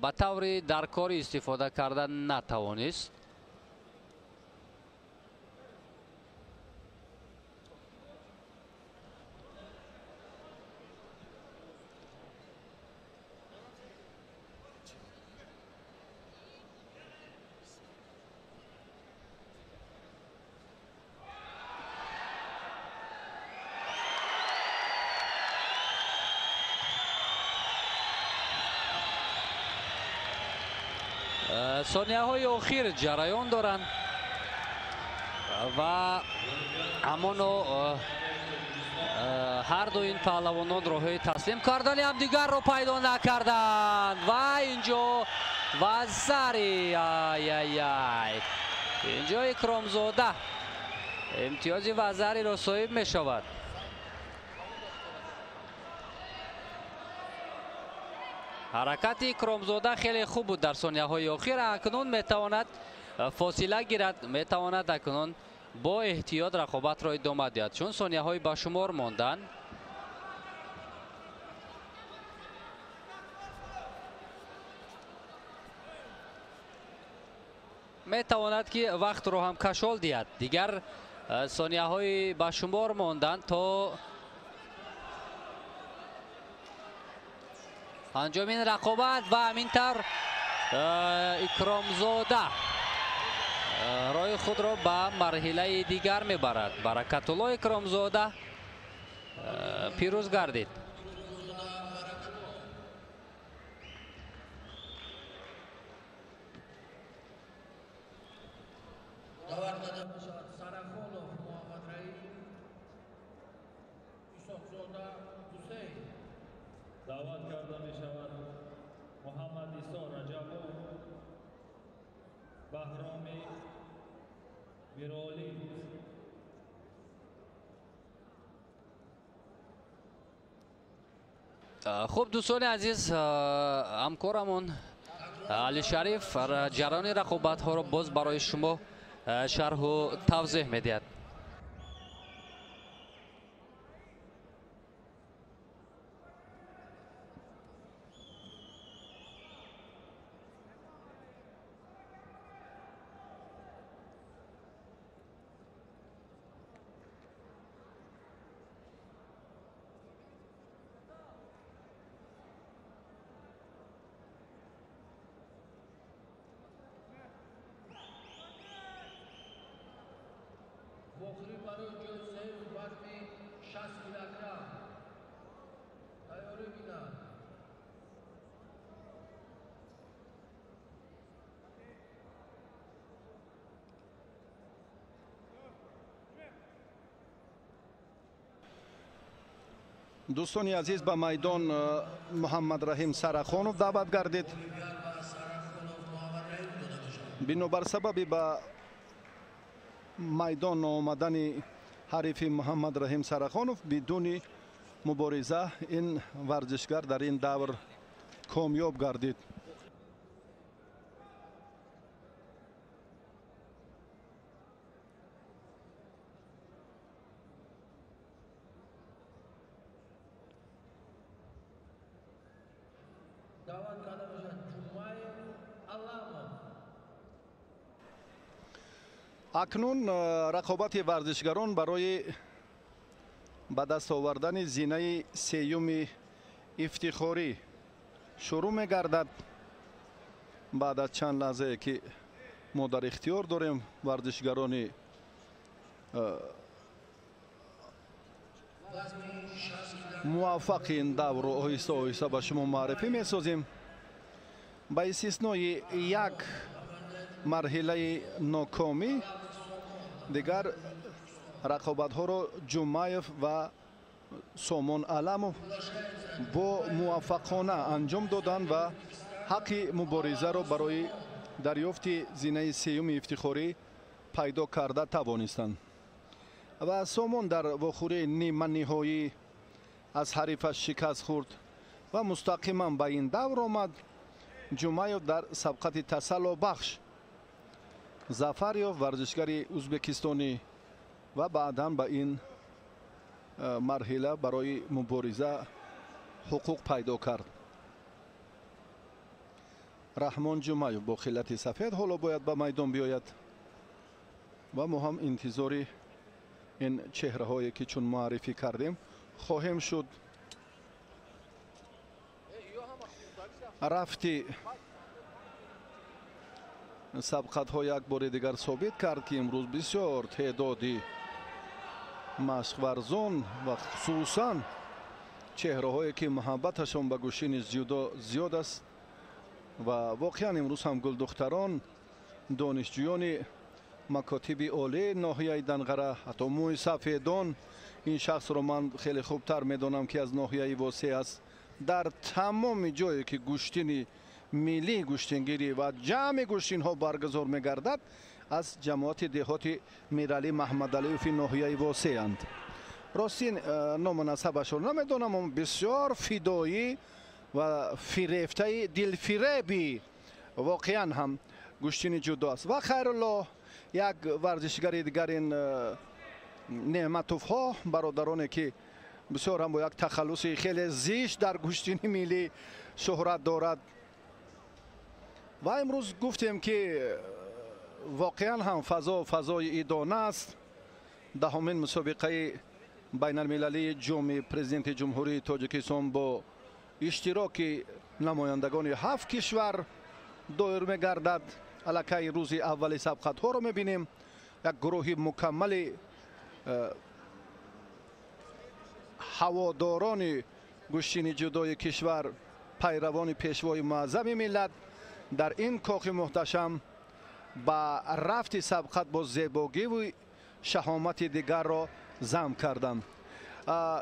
ба таври даркорӣ истифода карда натавонист. Сонияҳои охир ҷараён доранд ва ҳамоно ҳар ду ин паҳлавонон роҳҳои таслим кардани ҳамдигарро пайдо накарданд ва инҷо вазари ай-ай-ай, инҷо Икромзода имтиёзи вазариро соҳиб мешавад. Ҳаракати Икромзода хеле хуб буд дар сонияҳои охир. Акнун метавонад фосила гирад, метавонад акнун бо эҳтиёт рақобатро идома диҳад, чун сонияҳои ба шумор монданд. Метавонад ки вақтро ҳам кашол диҳад. Дигар сонияҳои ба шумор монданд то анҷоми ин рақобат ва ҳамин тавр Икромзода роҳи худро ба марҳилаи дигар мебарад. Баракатулло Икромзода пирӯз гардид. Даъват карда мешавад Муҳаммад Исо Раҷабов, Баҳроми Миролӣ. Хуб, дӯстони азиз, ҳамкорамон Алишариф ҷараёни рақобатҳоро боз барои шумо шарҳу тавзеҳ медиҳад. Вохӯрӣ барои ҷои сеюм вазни 60 килограмм тайёрӣ бинанд. Дӯстони азиз, ба майдон Муҳаммадраҳим Сарахонов даъват гардид. Бинобар сабаби ба майдон омадани ҳарифи Муҳаммадраҳим Сарахонов бидуни мубориза ин варзишгар дар ин давр комёб гардид. Даъват карда мешавад Ҷумаев Аламов. Акнун рақобати варзишгарон барои ба даст овардани зинаи сеюми ифтихорӣ шурӯъ мегардад. Баъд аз чанд лаҳзае ки мо дар ихтиёр дорем, варзишгарони муваффақи ин даврро оҳиста оҳиста ба шумо муаррифӣ месозем. Ба истиснои як марҳилаи нокомӣ, дигар рақобатҳоро Ҷумаев ва Сомон Аламов бо муваффақона анҷом доданд ва ҳаққи муборизаро барои дарёфти зинаи сеюми ифтихорӣ пайдо карда тавонистанд. Ва Сомон дар вохӯрии ниманиҳоӣ аз ҳарифаш шикаст хӯрд ва мустақиман ба ин давр омад. Ҷумаев дар сабқати тасаллобахш зафар ёфт, варзишгари ӯзбекистонӣ, ва баъдан ба ин марҳила барои мубориза ҳуқуқ пайдо кард. Раҳмон Ҷумаев бо хилати сафед ҳоло бояд ба майдон биёяд ва мо ҳам интизори ин чеҳраҳое ки чун муаррифӣ кардем хоҳем шуд. Рафти сабқатҳо як бори дигар собит кард, ки имрӯз бисёр теъдоди машқварзон ва хусусан чеҳраҳое ки муҳаббаташон ба гӯштини зиёд аст ва воқеан имрӯз ҳам гулдухтарон, донишҷӯёни макотиби олии ноҳияи Данғара, ҳатто мӯи сафедон, ин шахсро ман хеле хубтар медонам ки аз ноҳияи Восеъ аст, дар тамоми ҷое ки гӯштини миллии гӯштингирӣ ва ҷамъи гӯштинҳо баргузор мегардад, аз ҷамоати деҳоти Миралӣ Маҳмадалиёви ноҳияи Восеъанд. Ростин ному насабашро намедонам, бисёр фидоӣ ва фирефтаи дилфиреби воқеан ҳам гӯштини ҷудо аст. Ва Хайрулло як варзишгари дигар ин Неъматовҳо, бародароне ки бисёр ҳам бо як тахаллуси хеле зишт дар гӯштини миллӣ шӯҳрат дорад. Ва имрӯз гуфтем ки воқеан ҳам фазо фазои идона аст. Даҳумин мусобиқаи байналмилалии ҷоми президенти Ҷумҳурии Тоҷикистон бо иштироки намояндагони 7 кишвар доир мегардад. Аллакай рӯзи аввали сабқатҳоро мебинем. Як гурӯҳи мукаммали ҳаводорони гӯштини ҷудои кишвар, пайравони пешвои муаззами миллат дар ин кохи муҳташам ба рафти сабқат бо зебогиву шаҳомати дигарро зам карданд.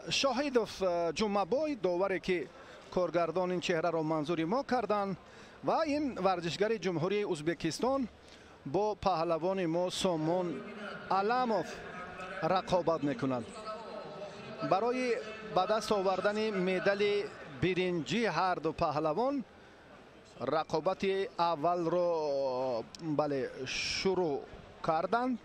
Шоҳидов Ҷумъабой, доваре ки коргардон ин чеҳраро манзури мо карданд, ва ин варзишгари Ҷумҳурии Ӯзбекистон бо паҳлавони мо Сомон Аламов рақобат мекунад. Барои ба даст овардани медали биринҷӣ ҳар ду паҳлавон рақобати аввалро бале шурӯъ карданд.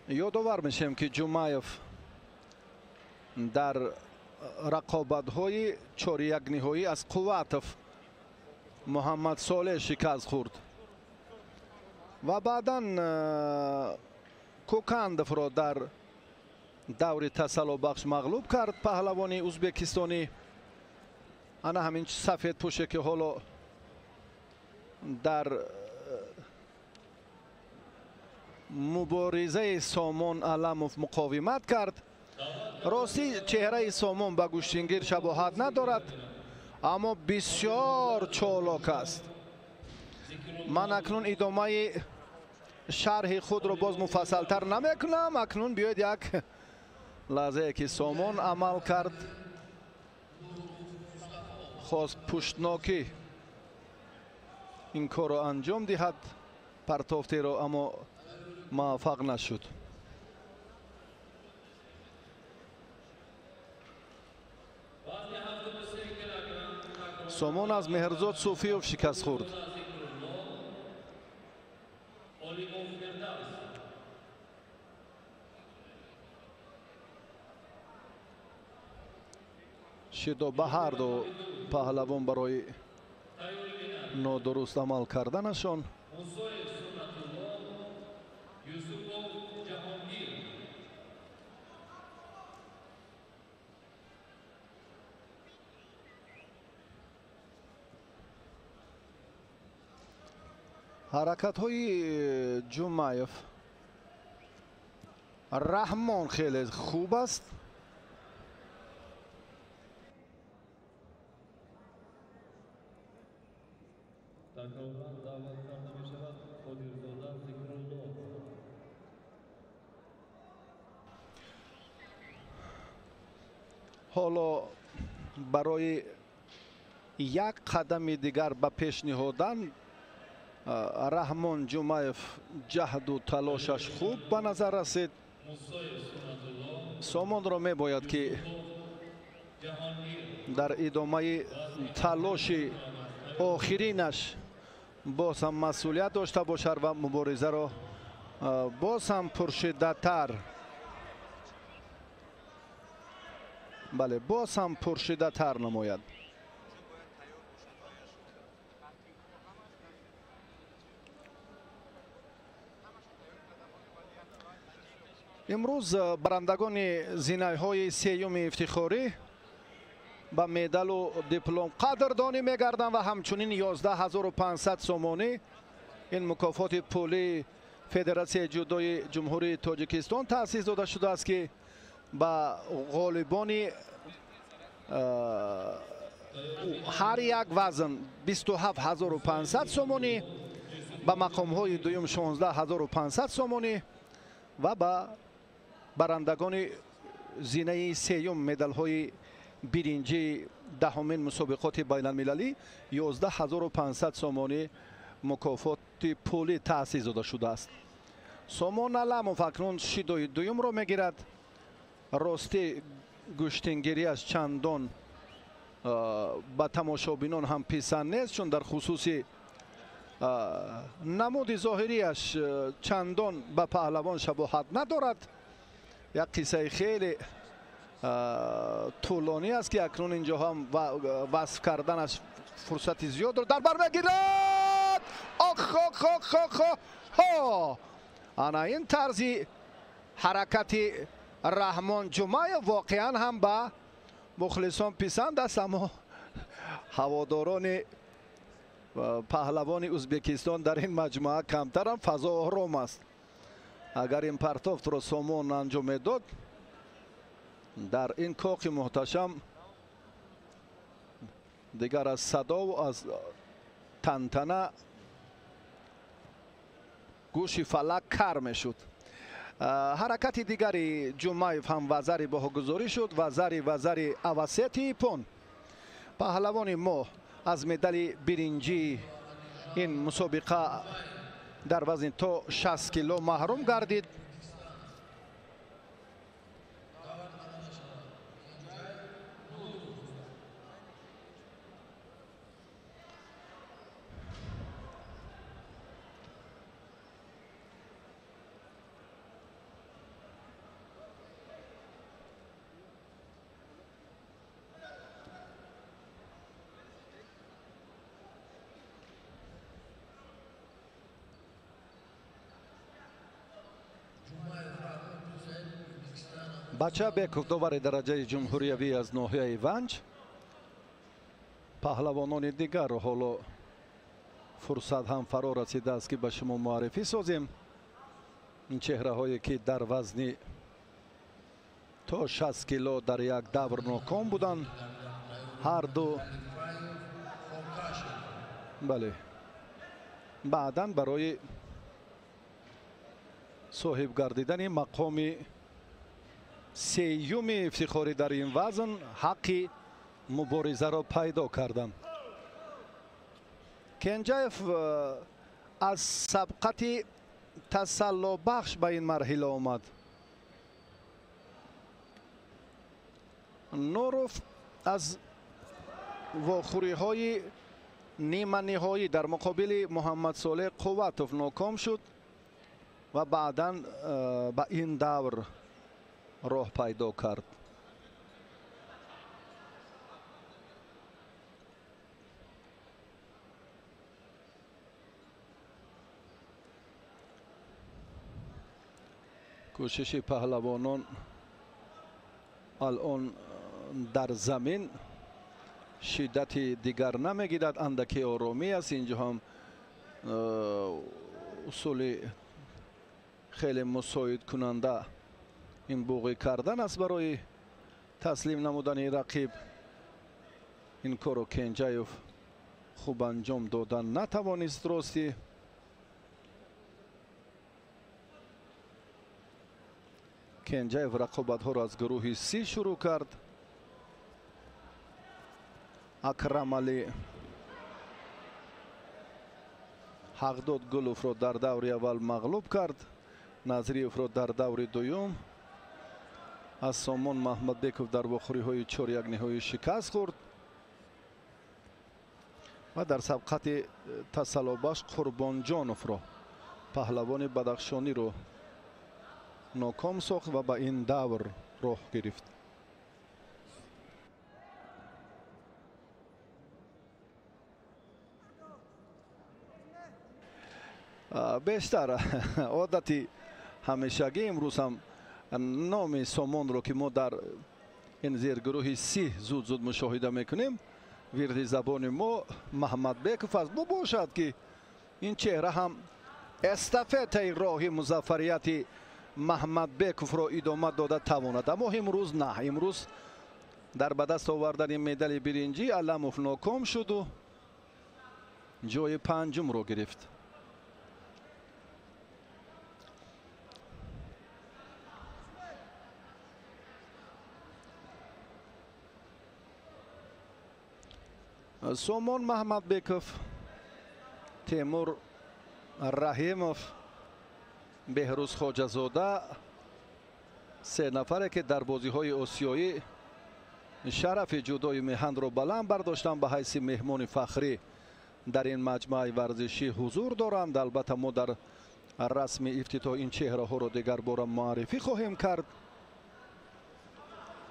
Ёдовар мешавем ки Ҷумаев дар рақобатҳои чорякниҳоӣ аз Қувватов Муҳаммад Солеҳ шикаст хӯрд ва баъдан Кокандовро дар даври тасаллобахш мағлуб кард паҳлавони ӯзбекистонӣ. Ана ҳамин сафедпӯше ки ҳоло дар муборизаи Сомон Аламов муқовимат кард. Ростӣ чеҳраи Сомон ба гӯштингир шабоҳат надорад, аммо бисёр чолок аст. Ман акнун идомаи шарҳи худро боз муфассалтар намекунам. Акнун биёед як лаҳзае ки Сомон амал кард, хост пуштнокӣ ин корро анҷом диҳад, партофтеро, аммо муваффақ нашуд. Сомон аз Меҳрзод Суфиёв шикаст хӯрд. Шидо ба ҳар ду паҳлавон барои нодуруст амал карданашон. Ҳаракатҳои Ҷумаев Раҳмон хеле хуб аст. Такроран даъват карда мешавад Қодирзода Зикрулло. Ҳоло барои як қадами дигар ба пеш ниҳодан Раҳмон Ҷумаев ҷаҳду талошаш хуб ба назар расид. Сомонро мебояд ки дар идомаи талоши охиринаш боз ҳам масъулият дошта бошад ва муборизаро боз ҳам пуршиддаттар, бале, боз ҳам пуршиддаттар намояд. Имрӯз барандагони зинаҳои сеюми ифтихорӣ ба медалу диплом қадрдонӣ мегарданд ва ҳамчунин 11500 сомонӣ ин мукофоти пулии Федератсияи ҷудои Ҷумҳурии Тоҷикистон таъсис дода шудааст ки ба ғолибони ҳар як вазн 27500 сомонӣ, ба мақомҳои дуюм 16500 сомонӣ ва ба барандагони зинаи сеюм медалҳои биринҷии даҳумин мусобиқоти байналмилалӣ 11500 сомонӣ мукофоти Мукофоти пулӣ таъсис дода шудааст. Сомон Аламов акнун шидои дуюмро мегирад. Ростӣ гӯштингириаш чандон ба тамошобинон ҳам писанд нест, чун дар хусуси намуди зоҳирияш чандон ба паҳлавон шабоҳат надорад. Як қиссаи хеле тӯлонӣ аст, ки акнун инҷо ҳам васф карданаш фурсати зиёдро дар бар мегирад. Ох ох ох ох ҳо! Ана ин тарзи ҳаракати Раҳмон Ҷумаев воқеан ҳам ба мухлисон писанд аст, аммо ҳаводорони паҳлавони Ӯзбекистон дар ин маҷмӯа камтарам, фазо ором аст. Агар ин партофтро Сомон анҷом медод, дар ин коқи муҳташам дигар аз садову аз тантана гӯши фалак кар мешуд. Ҳаракати дигари Ҷумаев ҳам вазари баҳогузорӣ шуд, вазари авасети ипон. Паҳлавони мо аз медали биринҷии ин мусобиқа дар вазни то 60 кило маҳрум гардид. Бачабеков довари дараҷаи ҷумҳуриявӣ аз ноҳияи Ванҷ. Паҳлавонони дигарро ҳоло фурсат ҳам фаро расидааст, ки ба шумо муаррифӣ созем. Ин чеҳраҳое ки дар вазни то 60 кило дар як давр ноком буданд, ҳар ду бале баъдан барои соҳиб гардидани мақоми сеюми ифтихорӣ дар ин вазн ҳаққи муборизаро пайдо карданд. Кенҷаев аз сабқати тасаллобахш ба ин марҳила омад. Нуров аз вохӯриҳои ниманиҳоӣ дар муқобили Муҳаммадсолеҳ Қувватов ноком шуд ва баъдан ба ин давр роҳ пайдо кард. Кӯшиши паҳлавонон алон дар замин шиддати дигар намегирад, андаки оромӣ аст. Инҷо ҳам усули хеле мусоидкунанда ин буғӣ кардан аст барои таслим намудани рақиб. Ин корро Кенҷаев хуб анҷом додан натавонист. Ростӣ Кенҷаев рақобатҳоро аз гурӯҳи Си шурӯъ кард. Акрамали Ҳақдод Гуловро дар даври аввал мағлуб кард, Назриевро дар даври дуюм. Аз Сомон Маҳмадбеков дар вохӯриҳои 4-1 ниҳоӣ шикаст хӯрд ва дар сабқати тасаллобахш Қурбонҷоновро, паҳлавони бадахшониро ноком сохт ва ба ин давр роҳ гирифт. Бештар одати ҳамешагӣ имрӯз ҳам номи Сомонро, ки мо дар ин зергурӯҳи Си зуд-зуд мушоҳида мекунем, вирди забони мо Маҳмадбеков аст. Бубошад, ки ин чеҳра ҳам эстафетаи роҳи музаффарияти Маҳмадбековро идома дода тавонад, аммо имрӯз на. Имрӯз дар ба даст овардани медали биринҷӣ Аламов ноком шуду ҷои панҷумро гирифт. Сомон Маҳмадбеков, Темур Раҳимов, Беҳрӯз Хоҷазода, се нафаре ки дар бозиҳои осиёӣ шарафи ҷудои меҳанро баланд бардоштанд, ба ҳайси меҳмони фахрӣ дар ин маҷмӯаи варзишӣ ҳузур доранд. Албатта мо дар расми ифтитоҳ ин чеҳраҳоро дигар бора муаррифӣ хоҳем кард.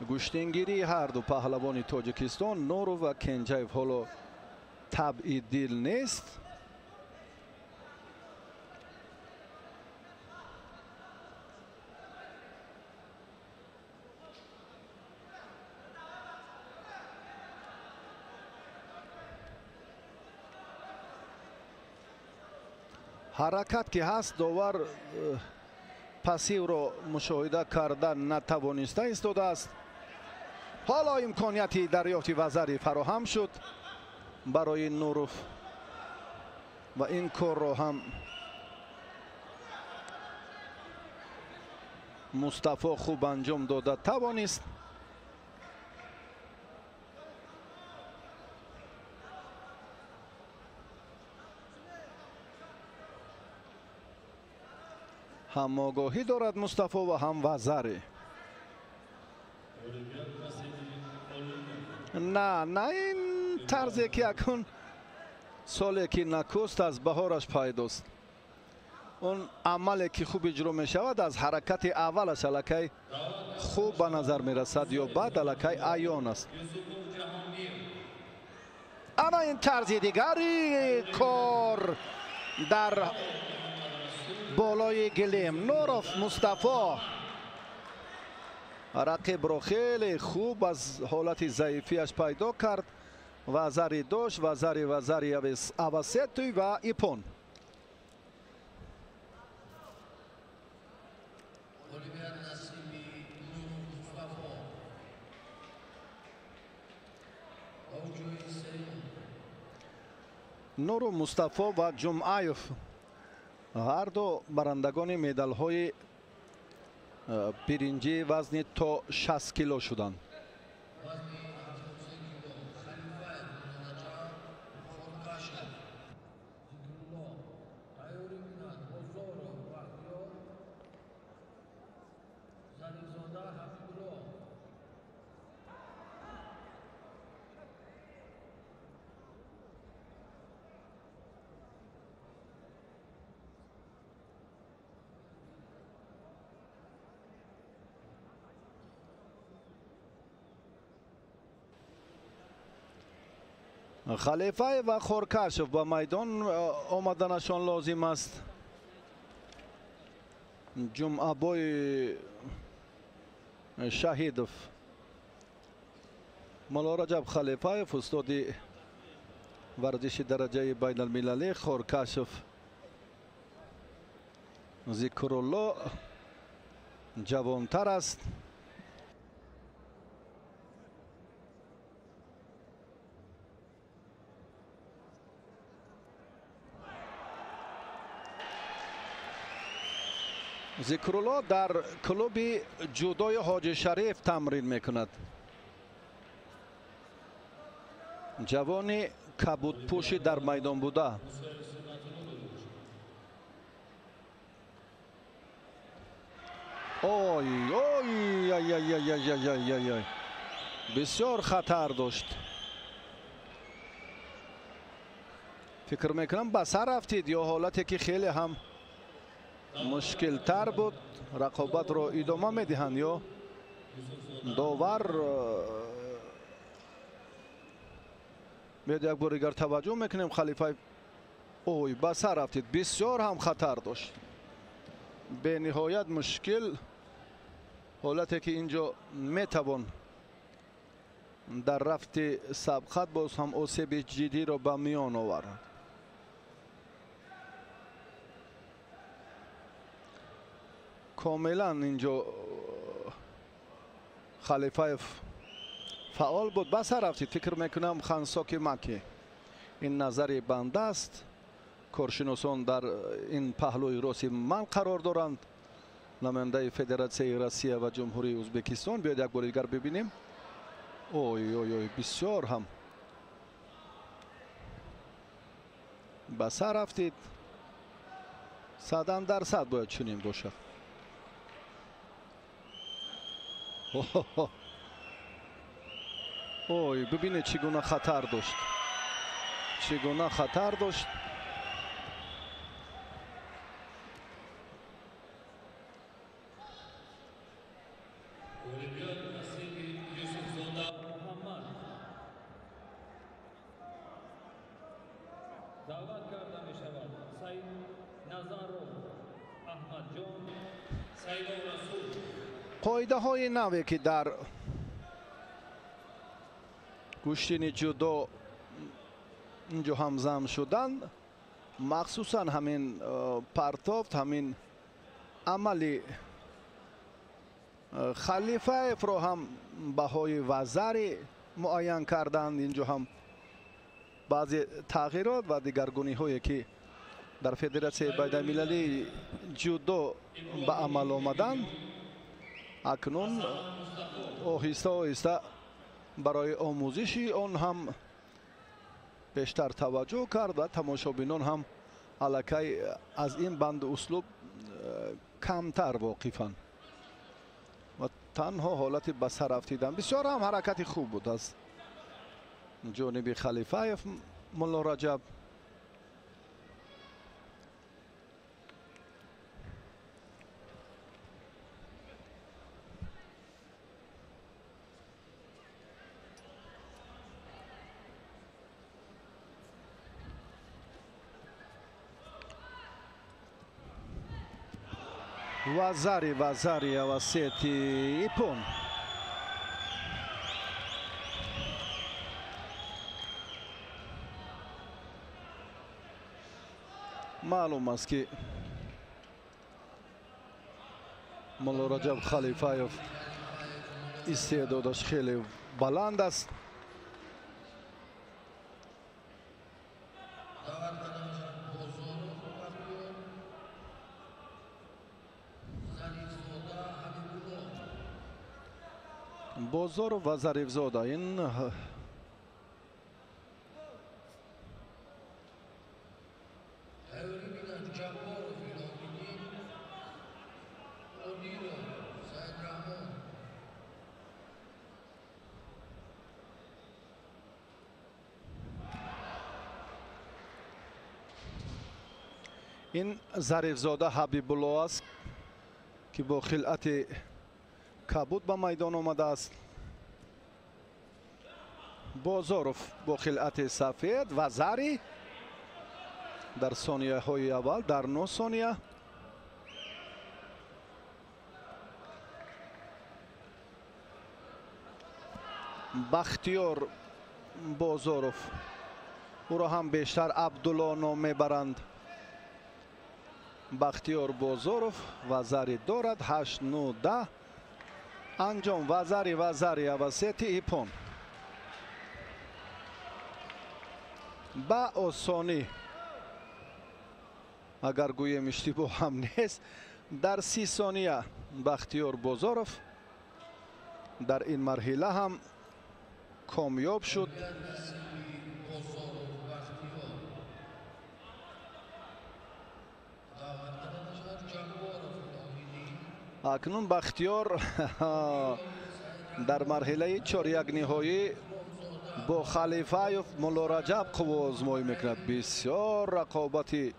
Гӯштингирии ҳарду паҳлавони Тоҷикистон Нуров ва Кенҷаев ҳоло табъи дил нест. Ҳаракат ки ҳаст, довар пассивро мушоҳида карда натавониста истодааст. Ҳоло имконияти дарёфти вазари фароҳам шуд барои Нуров ва ин корро ҳам Мустафо хуб анҷом дода тавонист. Ҳам огоҳӣ дорад Мустафо ва ҳам вазари. На ин тарзе ки акун соле ки накуст аз баҳораш пайдост. Он амале ки хуб иҷро мешавад аз ҳаракати аввалаш аллакай хуб ба назар мерасад ё баъд аллакай аён аст. Ана ин тарзи дигари кор дар болои гилем. Нуров Мустафо рақибро хеле хуб аз ҳолати заифиаш пайдо кард. Вазари дошт, вазари авасетуй ва ипон. Нуров Мустафо ва Ҷумъаев ҳарду барандагони медалҳои биринҷии вазни то 60 кило шуданд. Халифаев ва Хоркашев ба майдон омаданашон лозим аст. Ҷумъабой Шаҳидов, Мулло Раҷаб Халифаев, устоди варзиши дараҷаи байналмилалӣ, Хоркашев Зикрулло ҷавонтар аст. Зикрулло дар клуби ҷудои Ҳоҷи Шариф тамрин мекунад. Ҷавони кабудпӯши дар майдон буда. Ой, ой, ай, ай, ай, ай, ай, ай, ай. Бисёр хатар дошт. Фикр мекунам ба сар рафтид ё ҳолате ки хеле ҳам мушкилтар буд. Рақобатро идома медиҳанд ё довар биёд як бор дигар таваҷҷӯҳ мекунем. Халифаев ой ба сар рафтид, бисёр ҳам хатар дошт. Бениҳоят мушкил ҳолате ки инҷо метавон дар рафти сабқат боз ҳам осеби ҷиддиро ба миён овард. Комилан инҷо Халифаев фаъол буд, ба сар рафтид. Фикр мекунам Хансоки Маки ин назари банда аст. Коршиносон дар ин паҳлӯи рости ман қарор доранд. Намояндаи Федератсияи Россия ва Ҷумҳурии Ӯзбекистон. Биёед як бори дигар бибинем. Ой ой ой, бисёр ҳам ба сар рафтид. 100% бояд чунин бошад. Ой, бибинед чӣ гуна хатар дошт. Чӣ гуна хатар дошт. Қоидаҳои наве ки дар гӯштини ҷудо инҷо ҳам зам шуданд, махсусан ҳамин партофт, ҳамин амали Халифаевро ҳам баҳои вазари муайян карданд. Инҷо ҳам баъзе тағйирот ва дигаргуниҳое ки дар Федератсияи байналмилалии ҷудо ба амал омаданд, акнун оҳиста оҳиста барои омӯзиши он ҳам бештар таваҷҷӯҳ кард ва тамошобинон ҳам аллакай аз ин банду услуб камтар воқифанд ва танҳо ҳолати ба сар афтидан. Бисёр ҳам ҳаракати хуб буд аз ҷониби Халифаев Мулло Раҷаб. Вазари, вазари, авасети ипон. Маълум аст ки Мулло Раҷаб Халифаев истеъдодаш хеле баланд аст. Бозоров ва Зарифзода ин ин Зарифзода Ҳабибулло аст ки бо хилъати кабуд ба майдон омадааст. Бозоров бо хилъати сафед ва зари дар сонияҳои аввал, дар 9 сония. Бахтиёр Бозоров, ӯро ҳам бештар Абдулло ном мебаранд. Бахтиёр Бозоров ва зари дорад. 8, 9, 10. Анҷом. Вазари, вазари, авасети ипон. Ба осонӣ, агар гӯем иштибоҳ ҳам нест, дар 30 сония Бахтиёр Бозоров дар ин марҳила ҳам комёб шуд. Акнун Бахтиёр дар марҳилаи чорякниҳоӣ бо Халифаев Мулло Раҷаб қувваозмоӣ мекунад. Бисёр рақобати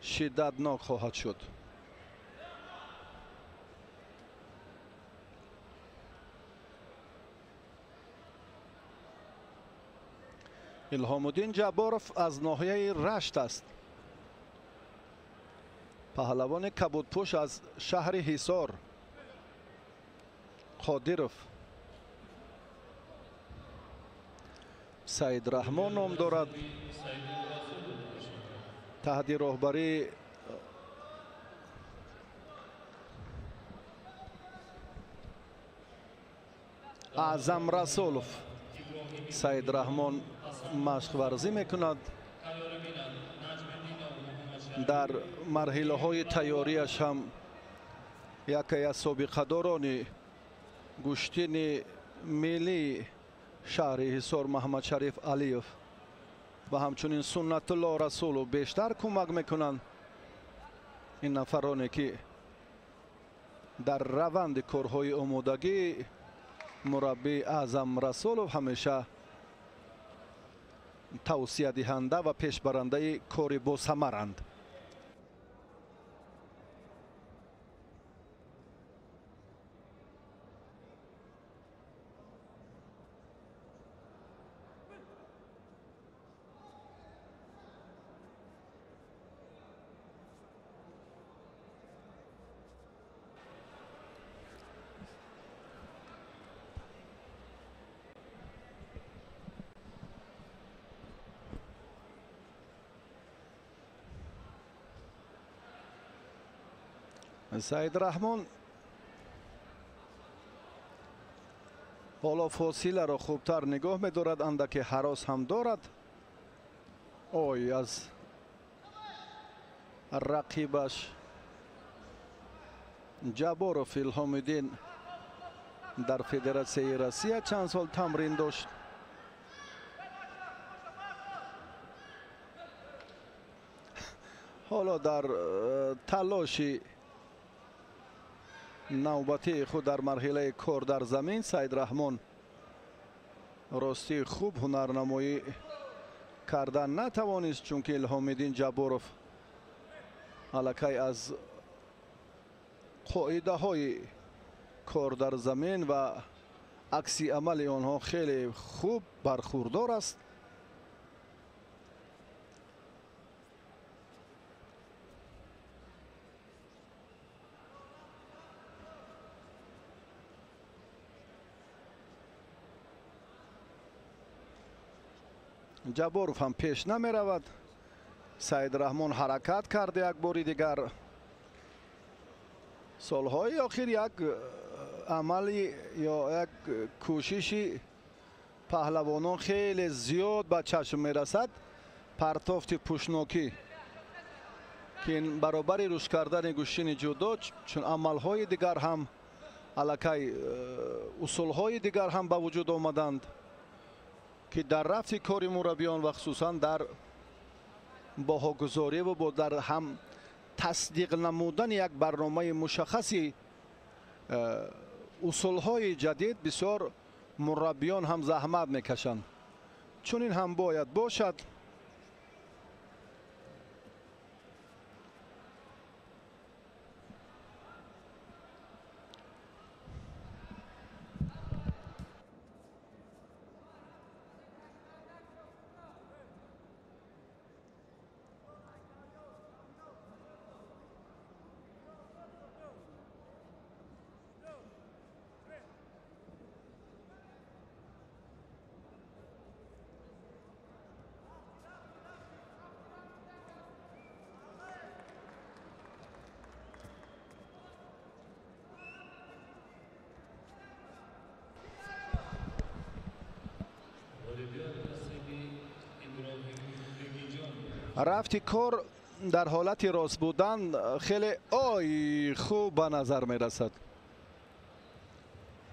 шиддатнок хоҳад шуд. Илҳомуддин Ҷабборов аз ноҳияи Рашт аст. Паҳлавони кабудпӯш аз шаҳри Ҳисор Қодиров Саид Раҳмон ном дорад. Таҳти роҳбарии Аъзам Расулов Саид Раҳмон машқварзӣ мекунад. Дар марҳилаҳои тайёрияш ҳам яке аз собиқадорони гӯштини миллии шаҳри Ҳисор Маҳмадшариф Алиев ва ҳамчунин Суннатулло Расулов бештар кӯмак мекунанд. Ин нафароне ки дар раванди корҳои омодагӣ мураббӣ Аъзам Расулов ҳамеша тавсиядиҳанда ва пешбарандаи кори босамаранд. Саид Раҳмон ҳоло фосиларо хубтар нигоҳ медорад, андаке ҳарос ҳам дорад. Ой, аз рақибаш Ҷабборов Илҳомиддин дар Федератсияи Россия чанд сол тамрин дошт. Ҳоло дар талоши навбатии худ дар марҳилаи кор дар замин Саид Раҳмон ростӣ хуб ҳунарнамоӣ кардан натавонист, чунки Илҳомиддин Ҷабборов аллакай аз қоидаҳои кор дар замин ва акси амали онҳо хеле хуб бархурдор аст. Ҷабборов ҳам пеш намеравад. Саид Раҳмон ҳаракат кард як бори дигар. Солҳои охир як амали ё як кӯшиши паҳлавонон хеле зиёд ба чашм мерасад. Партофти пӯшнокӣ, ки баробари рушд кардани гӯштини ҷудо чун амалҳои дигар ҳам аллакай усулҳои дигар ҳам ба вуҷуд омаданд, ки дар рафти кори мураббиён ва хусусан дар баҳогузорӣ ва бо дар ҳам тасдиқ намудани як барномаи мушаххаси усулҳои ҷадид бисёр мураббиён ҳам заҳмат мекашанд. Чунин ҳам бояд бошад. Рафти кор дар ҳолати рост будан хеле ой хуб ба назар мерасад.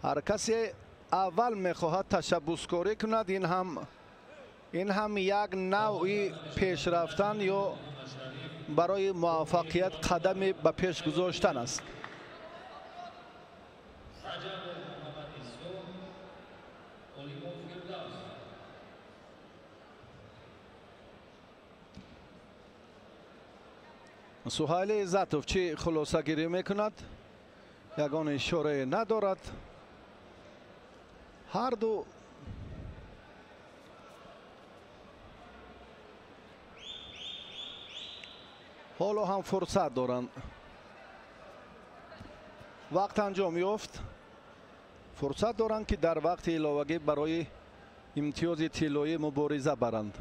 Ҳар касе аввал мехоҳад ташаббускорӣ кунад, ин ҳам як навъи пешрафтан ё барои муваффақият қадаме ба пеш гузоштан аст. Суҳайли Иззатов чӣ хулосагирӣ мекунад? Ягон ишорае надорад. Ҳарду ҳоло ҳам фурсат доранд. Вақт анҷом ёфт. Фурсат доранд, ки дар вақти иловагӣ барои имтиёзи тиллоӣ мубориза баранд.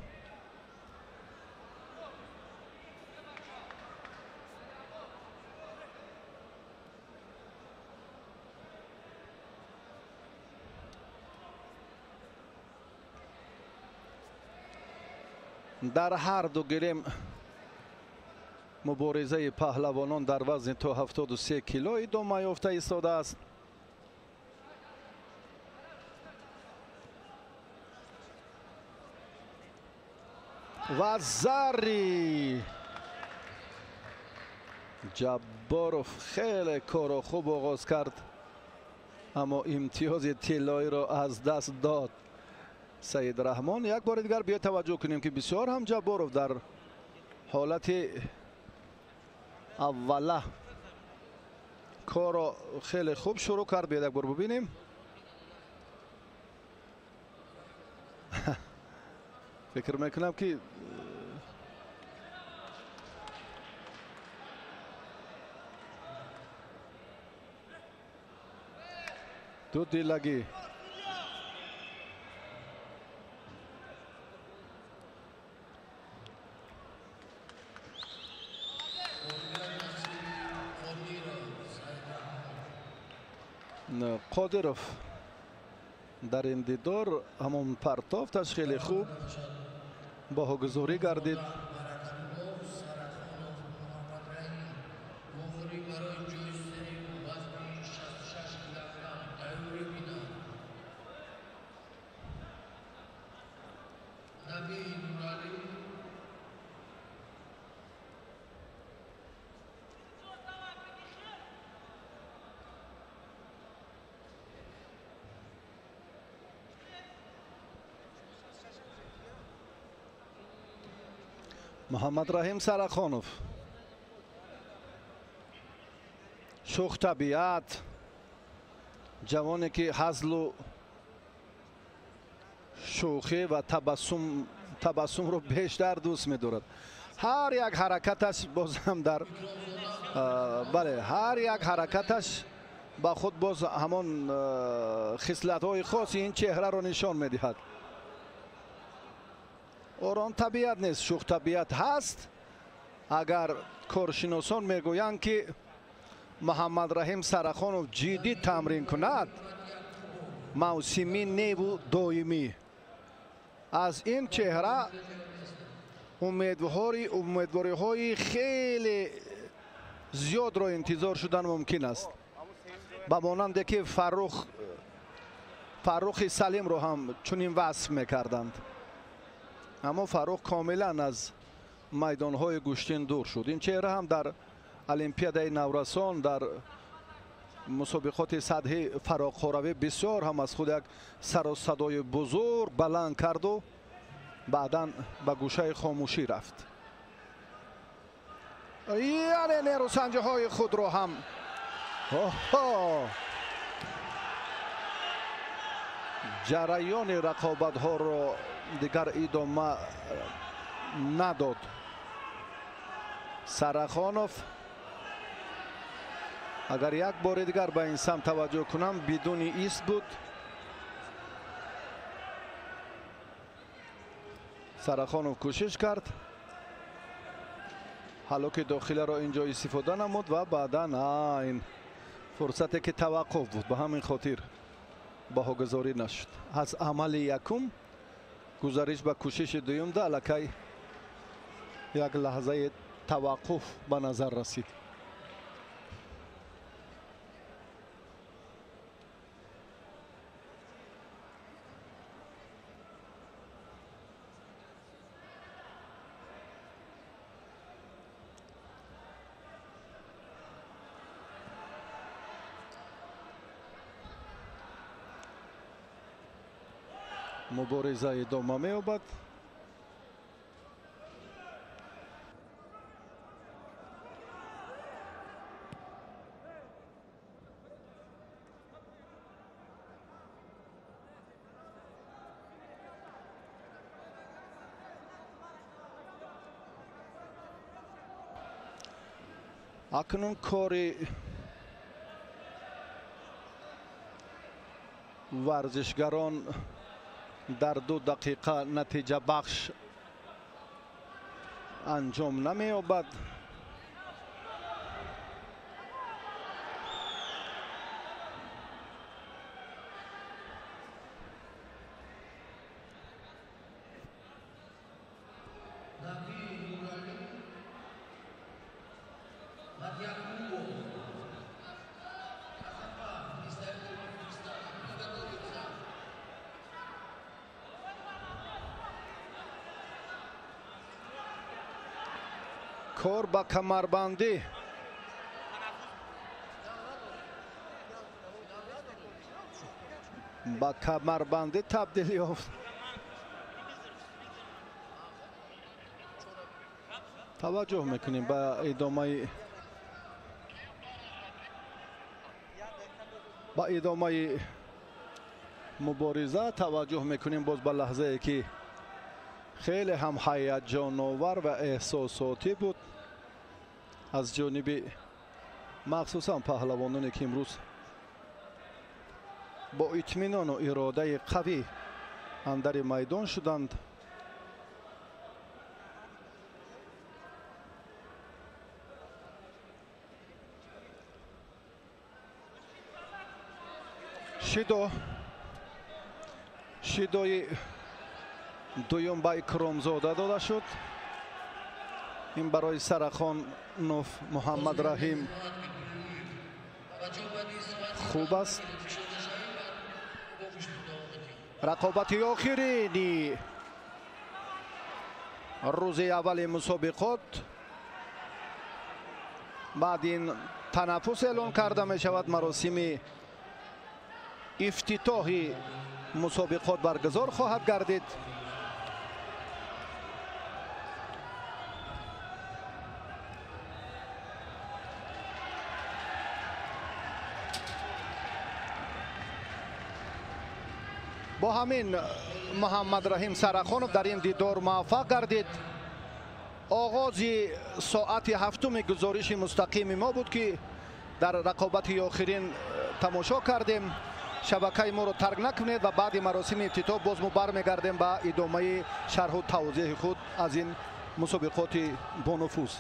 Дар ҳар ду гилем муборизаи паҳлавонон дар вазни то 73 кило идома ёфта истодааст. Ва Ҷабборов хеле корро хуб оғоз кард, аммо имтиёзи тиллоиро аз даст дод. Саид Раҳмон, як бори дигар биё таваҷҷӯҳ кунем, ки бисёр ҳам Ҷабборов дар ҳолати аввала корро хеле хуб шурӯъ кард. Биё як бор бубинем. Фикр мекунам, ки ду дилагӣ Қодиров дар ин дидор ҳамон партофташ хеле хуб баҳогузорӣ гардид. Муҳаммад Раҳим Сарахонов шӯхтабиат, ҷавоне ки ҳазлу шӯхӣ ва табассумро бештар дӯст медорад. Ҳар як ҳаракаташ бозам дар бале, ҳар як ҳаракаташ ба худ боз ҳамон хислатҳои хоси ин чеҳраро нишон медиҳад. Ором табиат нест, шӯхтабиат ҳаст. Агар коршиносон мегӯянд, ки Муҳаммад Раҳим Сарахонов ҷиддӣ тамрин кунад, мавсимӣ неву доимӣ, аз ин чеҳра умедвориҳои хеле зиёдро интизор шудан мумкин аст. Ба монанде ки Фаррухи Салимро ҳам чунин васф мекарданд, аммо Фаррух комилан аз майдонҳои гӯштин дур шуд. Ин чеҳра ҳам дар Олимпиадаи наврасон, дар мусобиқоти сатҳи фароқоравӣ бисёр ҳам аз худ як сару садои бузург баланд карду баъдан ба гӯшаи хомӯшӣ рафт. Яъне нерӯсанҷиҳои худро ҳам ҷараёни рақобатҳоро дигар идома надод. Сарахонов агар як бори дигар ба ин самт таваҷҷӯҳ кунам, бидуни ист буд. Сарахонов кӯшиш кард, ҳалоки дохиларо инҷо истифода намуд ва баъдан ин фурсате ки таваққуф буд, ба ҳамин хотир баҳогузорӣ нашуд. Аз амали якум гузариш ба кӯшиши дуюмда аллакай як лаҳзаи таваққуф ба назар расид. Мубориза идома меёбад. Акнун кори варзишгарон дар 2 дақиқа натиҷабахш анҷом намеёбад. Кор ба камарбандӣ Ба камарбандӣ табдил ёфт. Таваҷҷӯҳ мекунем ба идомаи мубориза, таваҷҷӯҳ мекунем боз ба лаҳзае ки хеле ҳам ҳаяҷоновар ва эҳсосотӣ буд аз ҷониби махсусан паҳлавононе ки имрӯз бо итминону иродаи қавӣ андари майдон шуданд. Шидои дуюм ба Икромзода дода шуд. Ин барои Сарахонов Муҳаммад Раҳим хуб аст. Рақобати охирини рӯзи аввали мусобиқот баъд ин танаффус эълон карда мешавад. Маросими ифтитоҳи мусобиқот баргузор хоҳад гардид. Бо ҳамин Муҳаммад Раҳим Сарахонов дар ин дидор муваффақ гардид. Оғози соати ҳафтуми гузориши мустақими мо буд ки дар рақобати охирин тамошо кардем. Шабакаи моро тарк накунед ва баъди маросими ифтитоҳ боз мо бармегардем ба идомаи шарҳу тавзеҳи худ аз ин мусобиқоти бонуфуз.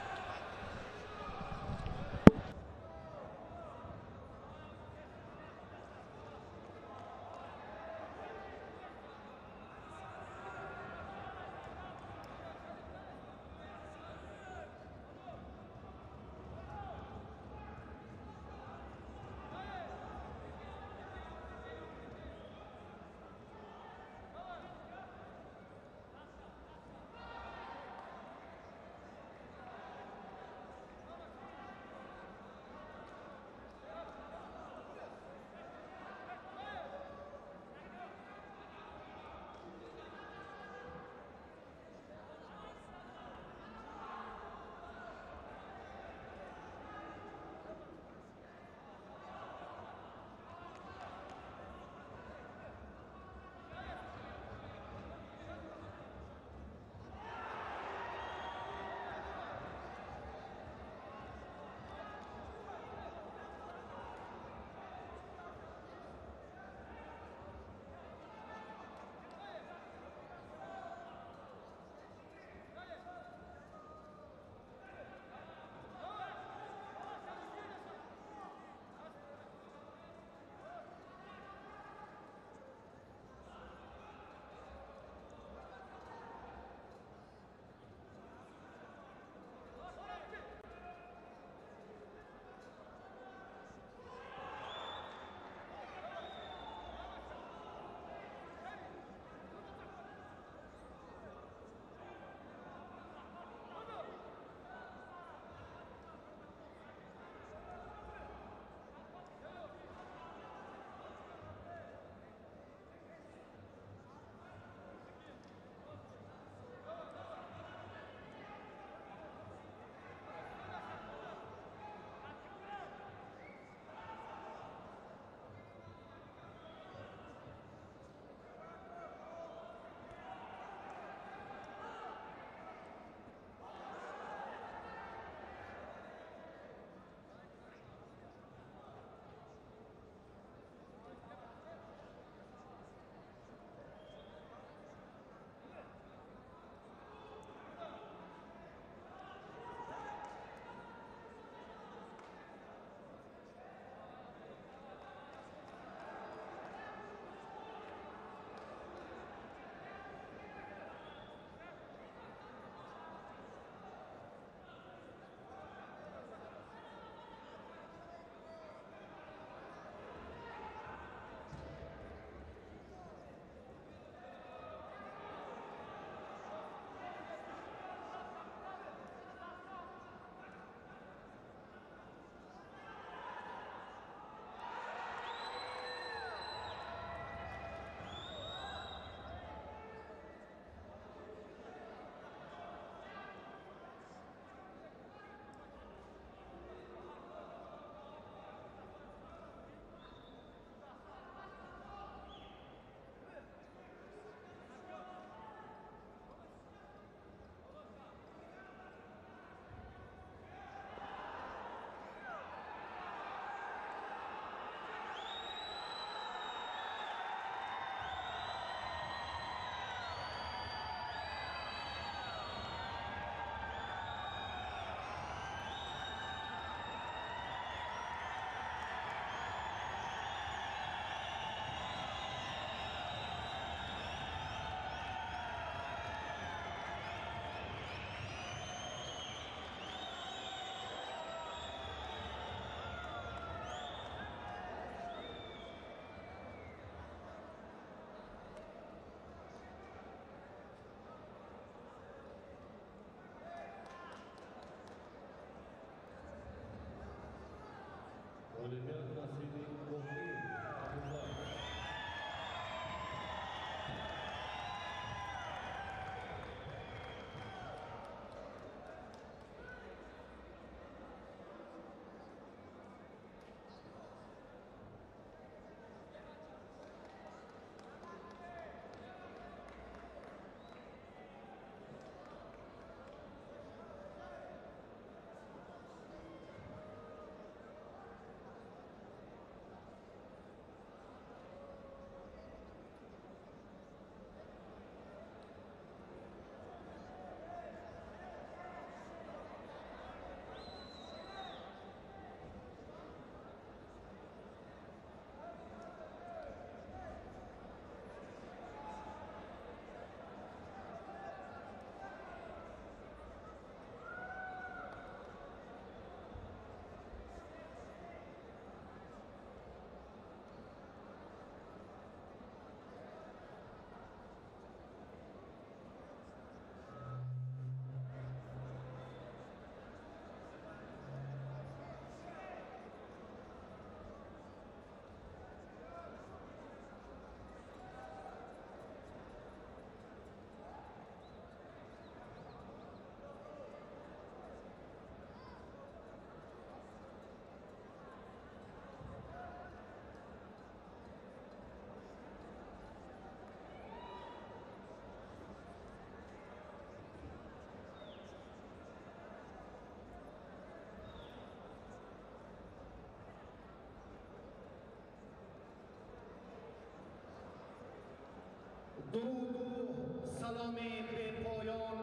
Дуруду саломи бепоён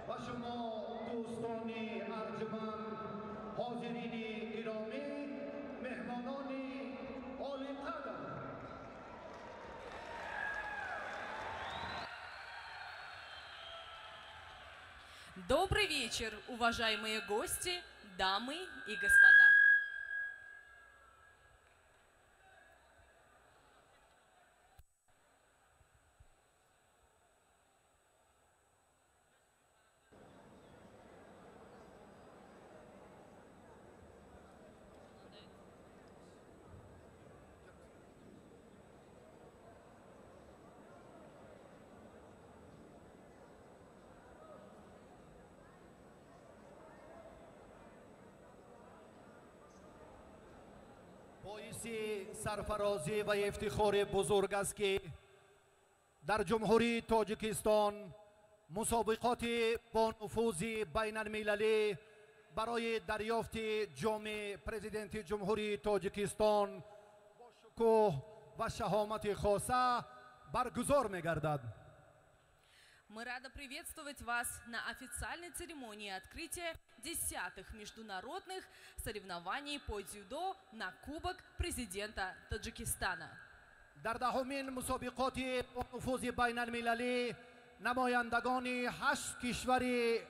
ба шумо дӯстони арҷманд, ҳозирини гиромӣ, меҳмонони олиқадр. Добрый вечер, уважаемые гости, дамы и господа. Боиси сарфарозӣ ва ифтихори бузург аст, ки дар Ҷумҳурии Тоҷикистон мусобиқоти бонуфузи байналмилалӣ барои дарёфти ҷоми Президенти Ҷумҳурии Тоҷикистон бо шукӯҳ ва шаҳомати хоса баргузор мегардад. Мы рады приветствовать вас на официальной церемонии открытия 10-х международных соревнований по дзюдо на Кубок президента Таджикистана. Дар даҳумин мусобиқоти бонуфузи байналмилалӣ намояндагони ҳашт кишвари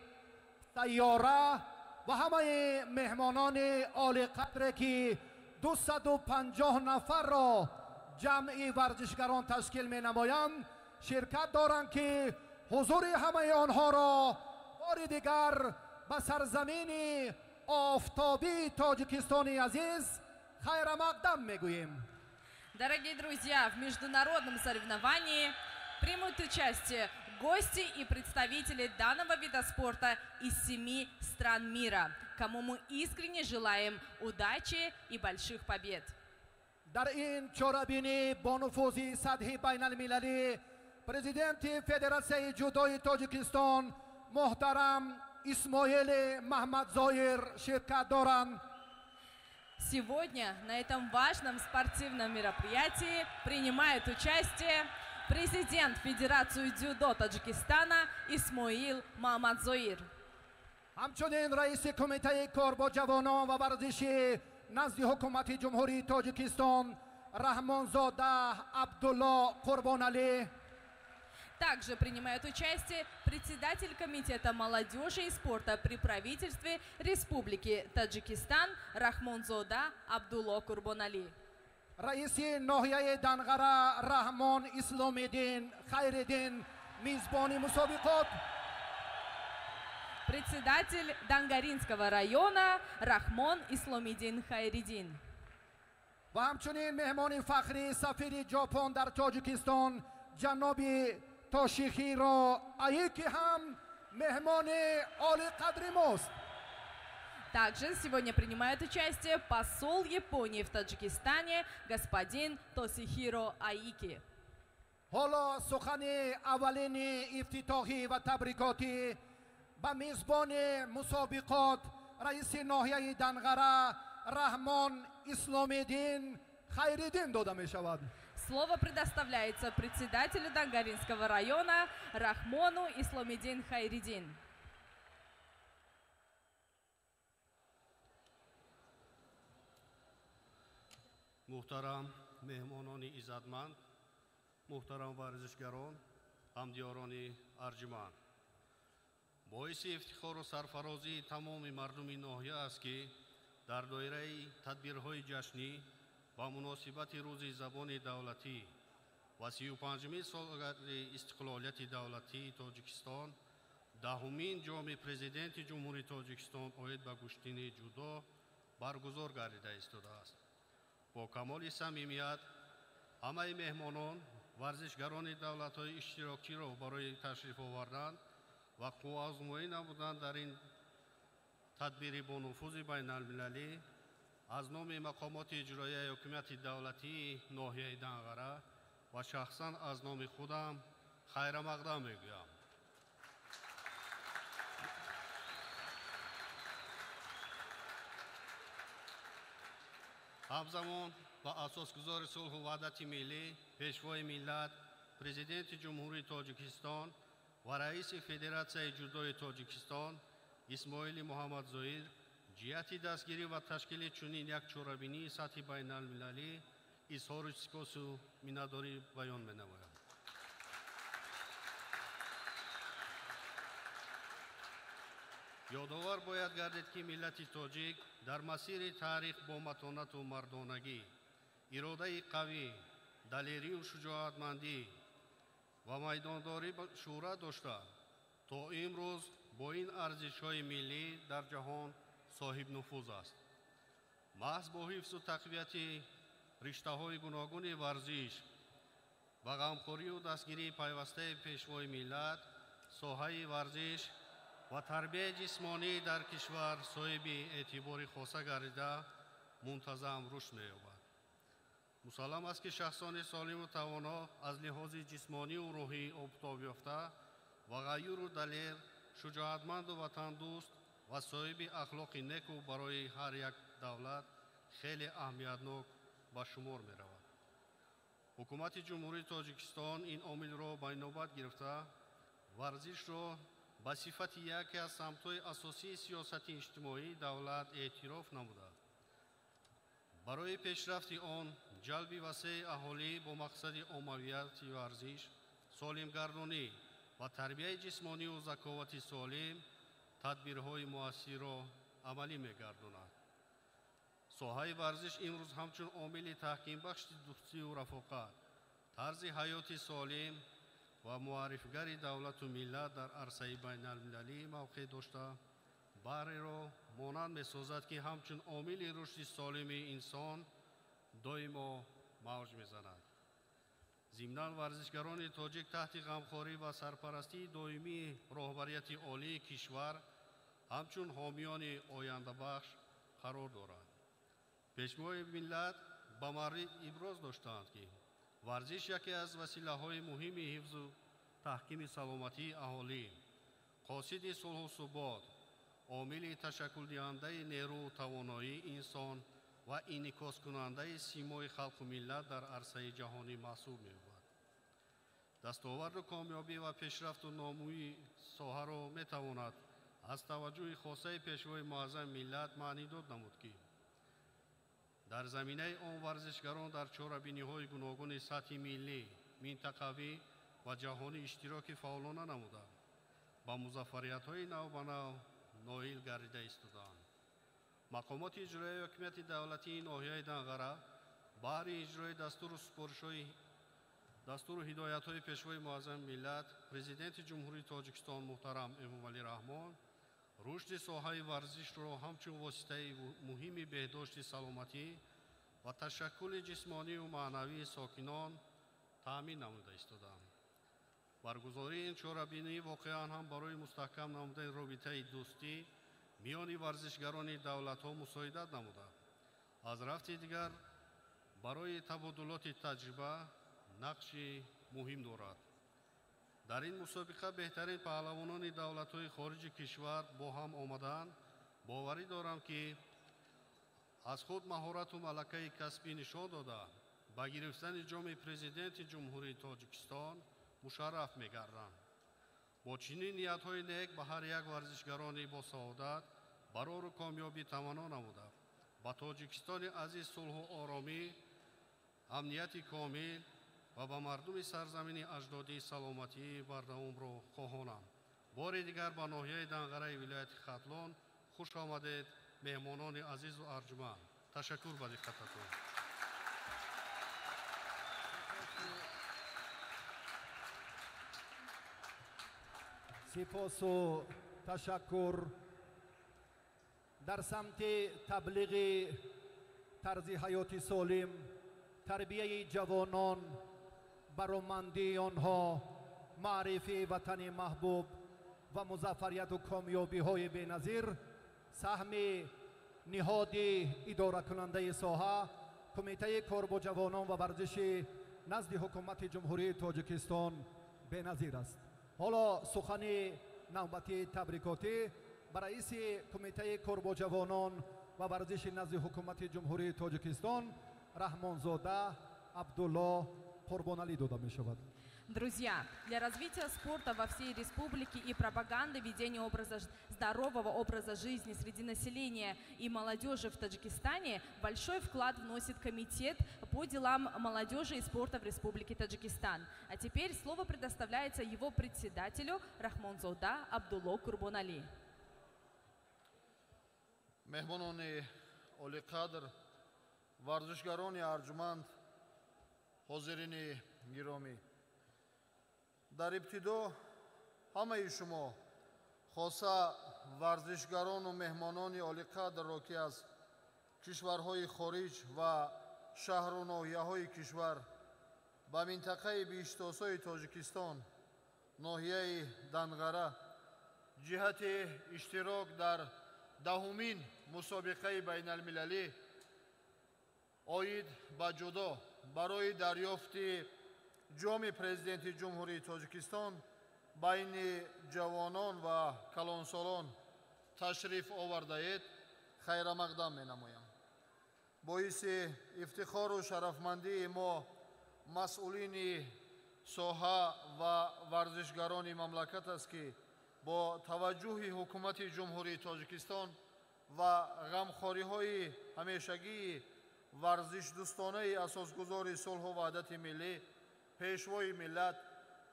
сайёра ва ҳамаи меҳмонони олиқадре, ки 250 нафарро ҷамъи варзишгарон ташкил менамоянд, ширкат доранд, ки ҳузури ҳамаи онҳоро бори дигар ба сарзамини офтобии Тоҷикистони азиз хайрамақдам мегӯем. Дорогие друзья, в международном соревновании примут участие гости и представители данного вида спорта из 7 стран мира, кому мы искренне желаем удачи и больших побед. Дар ин чорабинӣ бо нуфузи сатҳи байналмилалӣ Президенти Федератсияи ҷудои Тоҷикистон муҳтарам Исмоили Маҳмадзоир ширкат доранд. Сегодня на этом важном спортивном мероприятии принимает участие президент Федерации дзюдо Таджикистана Исмоил Мамадзоир. Ҳамчунин раиси Кумитаи кор бо ҷавонон ва варзиши назди Ҳукумати Ҷумҳурии Тоҷикистон Раҳмонзода Абдулло Қурбоналӣ. Также принимает участие председатель Комитета молодежи и спорта при правительстве Республики Таджикистан Рахмонзода Абдулло Курбонали. Раиси ноҳияи Данғара Раҳмон Исломиддин Хайриддин, мизбони мусобиқот. Председатель Дангаринского района Рахмон Исломиддин Хайриддин. Ва ҳамчунин меҳмони фахрӣ, сафири Ҷопон дар Тоҷикистон ҷаноби Тошихиро Аики ҳам меҳмони олиқадри мост. Также сегодня принимает участие посол Японии в Таджикистане господин Тосихиро Аики. Ҳоло сухани аввалини ифтитоҳӣ ва табрикотӣ ба мизбони мусобиқот, раиси ноҳияи Данғара Раҳмон Исломиддин Хайриддин дода мешавад. Слово предоставляется председателю Дангаринского района Рахмону Исломиддин Хайриддин. Муҳтарам меҳмонони иззатманд, муҳтарам варзишгарон, ҳамдиёрони арҷуманд. Боиси ифтихору сарфарозии тамоми мардуми ноҳия аст, ки дар доираи тадбирҳои ҷашнӣ ба муносибати Рӯзи забони давлатӣ ва 35-умин солгарди истиқлолияти давлатии Тоҷикистон 10-умин ҷоми Президенти Ҷумҳурии Тоҷикистон оид ба гӯштини ҷудо баргузор гардида истодааст. Бо камоли самимият ҳамаи меҳмонон, варзишгарони давлатҳои иштирокчиро барои ташриф овардан ва қувваозмоӣ намудан дар ин тадбири бонуфузи байналмилалӣ аз номи мақомоти иҷроияи ҳокимияти давлатии ноҳияи Данғара ва шахсан аз номи худам хайрамақдам мегӯям. Ҳамзамон ба асосгузори сулҳу ваҳдати миллӣ, пешвои миллат, Президенти Ҷумҳурии Тоҷикистон ва раиси Федератсияи ҷудои Тоҷикистон Исмоили Муҳаммадзоир ҷиҳати дастгирӣ ва ташкили чунин як чорабинии сатҳи байналмилалӣ изҳори сипосу миннатдорӣ баён менамоям. Ёдовар бояд гардид, ки миллати тоҷик дар масири таърих бо матонату мардонагӣ, иродаи қавӣ, далерию шуҷоатмандӣ ва майдондорӣ шӯҳрат дошта, то имрӯз бо ин арзишҳои миллӣ дар ҷаҳон соҳибнуфуз аст. Маҳз бо ҳифзу тақвияти риштаҳои гуногуни варзиш ва ғамхорию дастгирии пайвастаи Пешвои миллат, соҳаи варзиш ва тарбияи ҷисмонӣ дар кишвар соҳиби эътибори хоса гардида, мунтазам рушд меёбад. Мусаллам аст, ки шахсони солиму тавоно, аз лиҳози ҷисмонию рӯҳӣ обтоб ёфта ва ғайюру далер, шуҷоатманду ватандӯст ва соҳиби ахлоқи неку барои ҳар як давлат хеле аҳамиятнок ба шумор меравад. Ҳукумати Ҷумҳурии Тоҷикистон ин омилро ба инобат гирифта, варзишро ба сифати яке аз самтҳои асосии сиёсати иҷтимоии давлат эътироф намуда, барои пешрафти он, ҷалби васеи аҳолӣ бо мақсади оммавияти варзиш, солимгардонӣ ва тарбияи ҷисмонию заковати солим тадбирҳои муассирро амалӣ мегардонад. Соҳаи варзиш имрӯз ҳамчун омили таҳкимбахши дӯстию рафоқат, тарзи ҳаёти солим ва муаррифгари давлату миллат дар арсаи байналмилалӣ мавқеъ дошта, баъреро монанд месозад, ки ҳамчун омили рушди солими инсон доимо мавҷ мезанад. Зимнан, варзишгарони тоҷик таҳти ғамхорӣ ва сарпарастии доимии роҳбарияти олии кишвар ҳамчун ҳомиёни ояндабахш қарор доранд. Пешвои миллат ба маврид иброз доштаанд, ки варзиш яке аз василаҳои муҳими ҳифзу таҳкими саломатии аҳолӣ, қосиди сулҳу субот, омили ташаккулдиҳандаи нерӯу тавоноии инсон ва инъикоскунандаи симои халқу миллат дар арсаи ҷаҳонӣ маҳсуб меёбад. Дастоварду комёбӣ ва пешрафту номӯи соҳаро метавонад аз таваҷҷӯҳи хосаи Пешвои муаззами миллат маънидод намуд, ки дар заминаи он варзишгарон дар чорабиниҳои гуногуни сатҳи миллӣ, минтақавӣ ва ҷаҳонӣ иштироки фаъолона намуда, ба музаффариятҳои навбанав ноил гардида истодаанд. Мақомоти иҷроияи ҳокимияти давлатии ноҳияи Данғара баҳри иҷрои дастуру супоришҳои дастуру ҳидоятҳои Пешвои муаззами миллат, Президенти Ҷумҳурии Тоҷикистон муҳтарам Эмомалӣ Раҳмон, рушди соҳаи варзишро ҳамчун воситаи муҳими беҳдошти саломатӣ ва ташаккули ҷисмонию маънавии сокинон таъмин намуда истодаанд. Баргузории ин чорабинӣ воқеан ҳам барои мустаҳкам намудани робитаи дӯстӣ миёни варзишгарони давлатҳо мусоидат намуда, аз рафти дигар барои табодулоти таҷриба нақши муҳим дорад. Дар ин мусобиқа беҳтарин паҳлавонони давлатҳои хориҷи кишвар бо ҳам омаданд. Боварӣ дорам, ки аз худ маҳорату малакаи касбӣ нишон дода, ба гирифтани ҷоми Президенти Ҷумҳурии Тоҷикистон мушарраф мегарданд. Бо чунин ниятҳои нек ба ҳар як варзишгарони босаодат барору комёбӣ таманно намуда, ба Тоҷикистони азиз сулҳу оромӣ, амнияти комил ва ба мардуми сарзамини аҷдодӣ саломатии бардавомро хоҳонам. Бори дигар ба ноҳияи Данғараи вилояти Хатлон хуш омадед, меҳмонони азизу арҷуманд. Ташаккур ба диққататон. Сипосу ташаккур. Дар самти таблиғи тарзи ҳаёти солим, тарбияи ҷавонон, баромандии онҳо, маърифи ватани маҳбуб ва музаффарияту комёбиҳои беназир саҳми ниҳоди идоракунандаи соҳа, Кумитаи кор бо ҷавонон ва варзиши назди Ҳукумати Ҷумҳурии Тоҷикистон беназир аст. Ҳоло сухани навбати табрикотӣ ба раиси Кумитаи кор бо ҷавонон ва варзиши назди Ҳукумати Ҷумҳурии Тоҷикистон Раҳмонзода Абдулло Қурбоналӣ дода мешавад. Друзья, для развития спорта во всей республике и пропаганды ведения здорового образа жизни среди населения и молодежи в Таджикистане большой вклад вносит Комитет по делам молодежи и спорта в Республике Таджикистан. А теперь слово предоставляется его председателю Рахмонзода Абдулло Курбонали. Меҳмонони олиқадр, варзишгарони арҷуманд, ҳозирини гиромӣ, дар ибтидо ҳамаи шумо, хоса варзишгарону меҳмонони олиқадрро, ки аз кишварҳои хориҷ ва шаҳру ноҳияҳои кишвар ба минтақаи биҳиштосои Тоҷикистон, ноҳияи Данғара, ҷиҳати иштирок дар 10-умин мусобиқаи байналмилалӣ оид ба ҷудо барои дарёфти ҷоми Президенти Ҷумҳурии Тоҷикистон байни ҷавонон ва калонсолон ташриф овардаед, хайрамақдам менамоям. Боиси ифтихору шарафмандии мо, масъулини соҳа ва варзишгарони мамлакат аст, ки бо таваҷҷӯҳи Ҳукумати Ҷумҳурии Тоҷикистон ва ғамхориҳои ҳамешагии варзишдӯстонаи асосгузори сулҳу ваҳдати миллӣ, Пешвои миллат,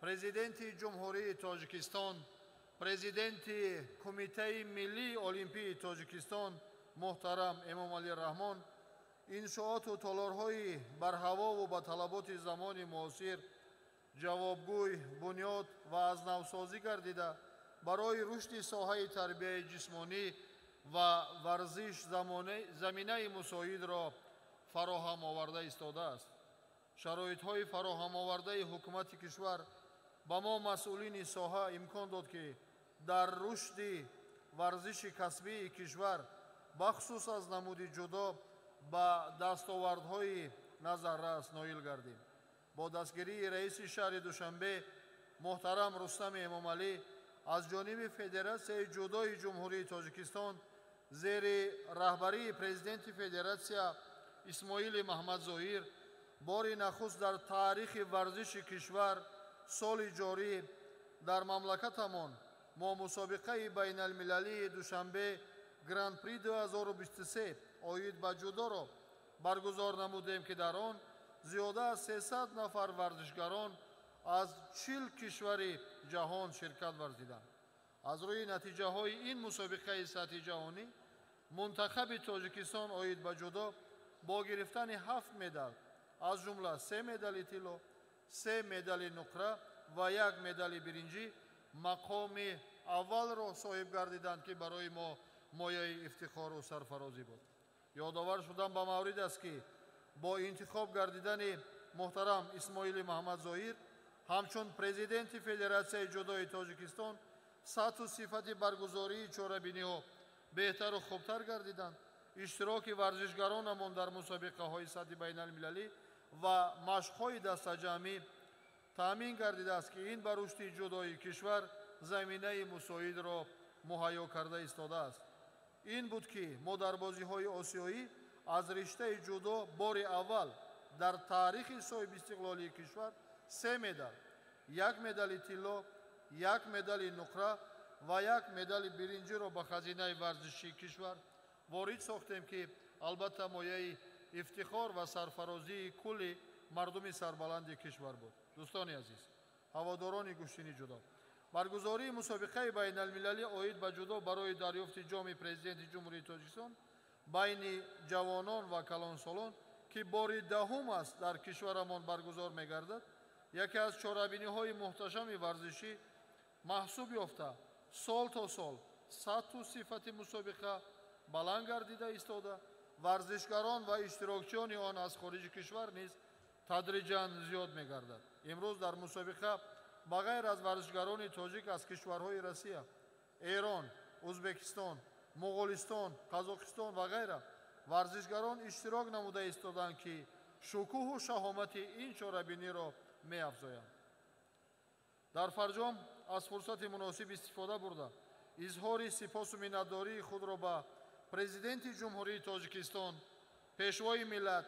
Президенти Ҷумҳурии Тоҷикистон, Президенти Кумитаи миллии Олимпии Тоҷикистон муҳтарам Эмомалӣ Раҳмон иншооту толорҳои барҳавову ба талаботи замони муосир ҷавобгӯй бунёд ва аз навсозӣ гардида, барои рушди соҳаи тарбияи ҷисмонӣ ва варзиш заминаи мусоидро фароҳам оварда истодааст. Шароитҳои фароҳамовардаи ҳукумати кишвар ба мо, масъулини соҳа, имкон дод, ки дар рушди варзиши касбии кишвар, бахусус аз намуди ҷудо, ба дастовардҳои назаррас ноил гардем. Бо дастгирии раиси шаҳри Душанбе муҳтарам Рустами Эмомалӣ аз ҷониби Федератсияи ҷудои Ҷумҳурии Тоҷикистон зери раҳбарии президенти федератсия Исмоили Маҳмадзоҳир бори нахуст дар таърихи варзиши кишвар соли ҷорӣ дар мамлакатамон мо мусобиқаи байналмилалии Душанбе Гран-при 2023 оид ба ҷудоро баргузор намудем, ки дар он зиёда аз 300 нафар варзишгарон аз 40 кишвари ҷаҳон ширкат варзиданд. Аз рӯи натиҷаҳои ин мусобиқаи сатҳи ҷаҳонӣ мунтахаби Тоҷикистон оид ба ҷудо бо гирифтани 7 медал, аз ҷумла 3 медали тилло, 3 медали нуқра ва 1 медали биринҷӣ, мақоми аввалро соҳиб гардиданд, ки барои мо мояи ифтихору сарфарозӣ буд. Ёдовар шудан ба маврид аст, ки бо интихоб гардидани муҳтарам Исмоили Маҳмадзоҳир ҳамчун президенти Федератсияи ҷудои Тоҷикистон сатҳу сифати баргузории чорабиниҳо беҳтару хубтар гардиданд. Иштироки варзишгаронамон дар мусобиқаҳои сатҳи байналмилалӣ ва машқҳои дастаҷамъӣ таъмин гардидааст, ки ин ба рушди ҷудои кишвар заминаи мусоидро муҳайё карда истодааст. Ин буд, ки мо дар бозиҳои осиёӣ аз риштаи ҷудо бори аввал дар таърихи соҳибистиқлолии кишвар 3 медал, 1 медали тилло, 1 медали нуқра ва 1 медали биринҷиро ба хазинаи варзишии кишвар ворид сохтем, ки албатта мояи ифтихор ва сарфарозии кулли мардуми сарбаланди кишвар буд. Дӯстони азиз, ҳаводорони гӯштини ҷудо, баргузории мусобиқаи байналмилалӣ оид ба ҷудо барои дарёфти ҷоми Президенти Ҷумҳурии Тоҷикистон байни ҷавонон ва калонсолон, ки бори 10-ум аст дар кишварамон баргузор мегардад, яке аз чорабиниҳои муҳташами варзишӣ маҳсуб ёфта, сол то сол сатҳу сифати мусобиқа баланд гардида истода, варзишгарон ва иштирокчиёни он аз хориҷи кишвар низ тадриҷан зиёд мегардад. Имрӯз дар мусобиқа ба ғайр аз варзишгарони тоҷик аз кишварҳои Россия, Эрон, Ӯзбекистон, Моғолистон, Қазоқистон ва ғайра варзишгарон иштирок намуда истоданд, ки шукӯҳу шаҳомати ин чорабиниро меафзоянд. Дар фарҷом аз фурсати муносиб истифода бурда, изҳори сипосу миннатдории худро ба Президенти Ҷумҳурии Тоҷикистон, Пешвои миллат,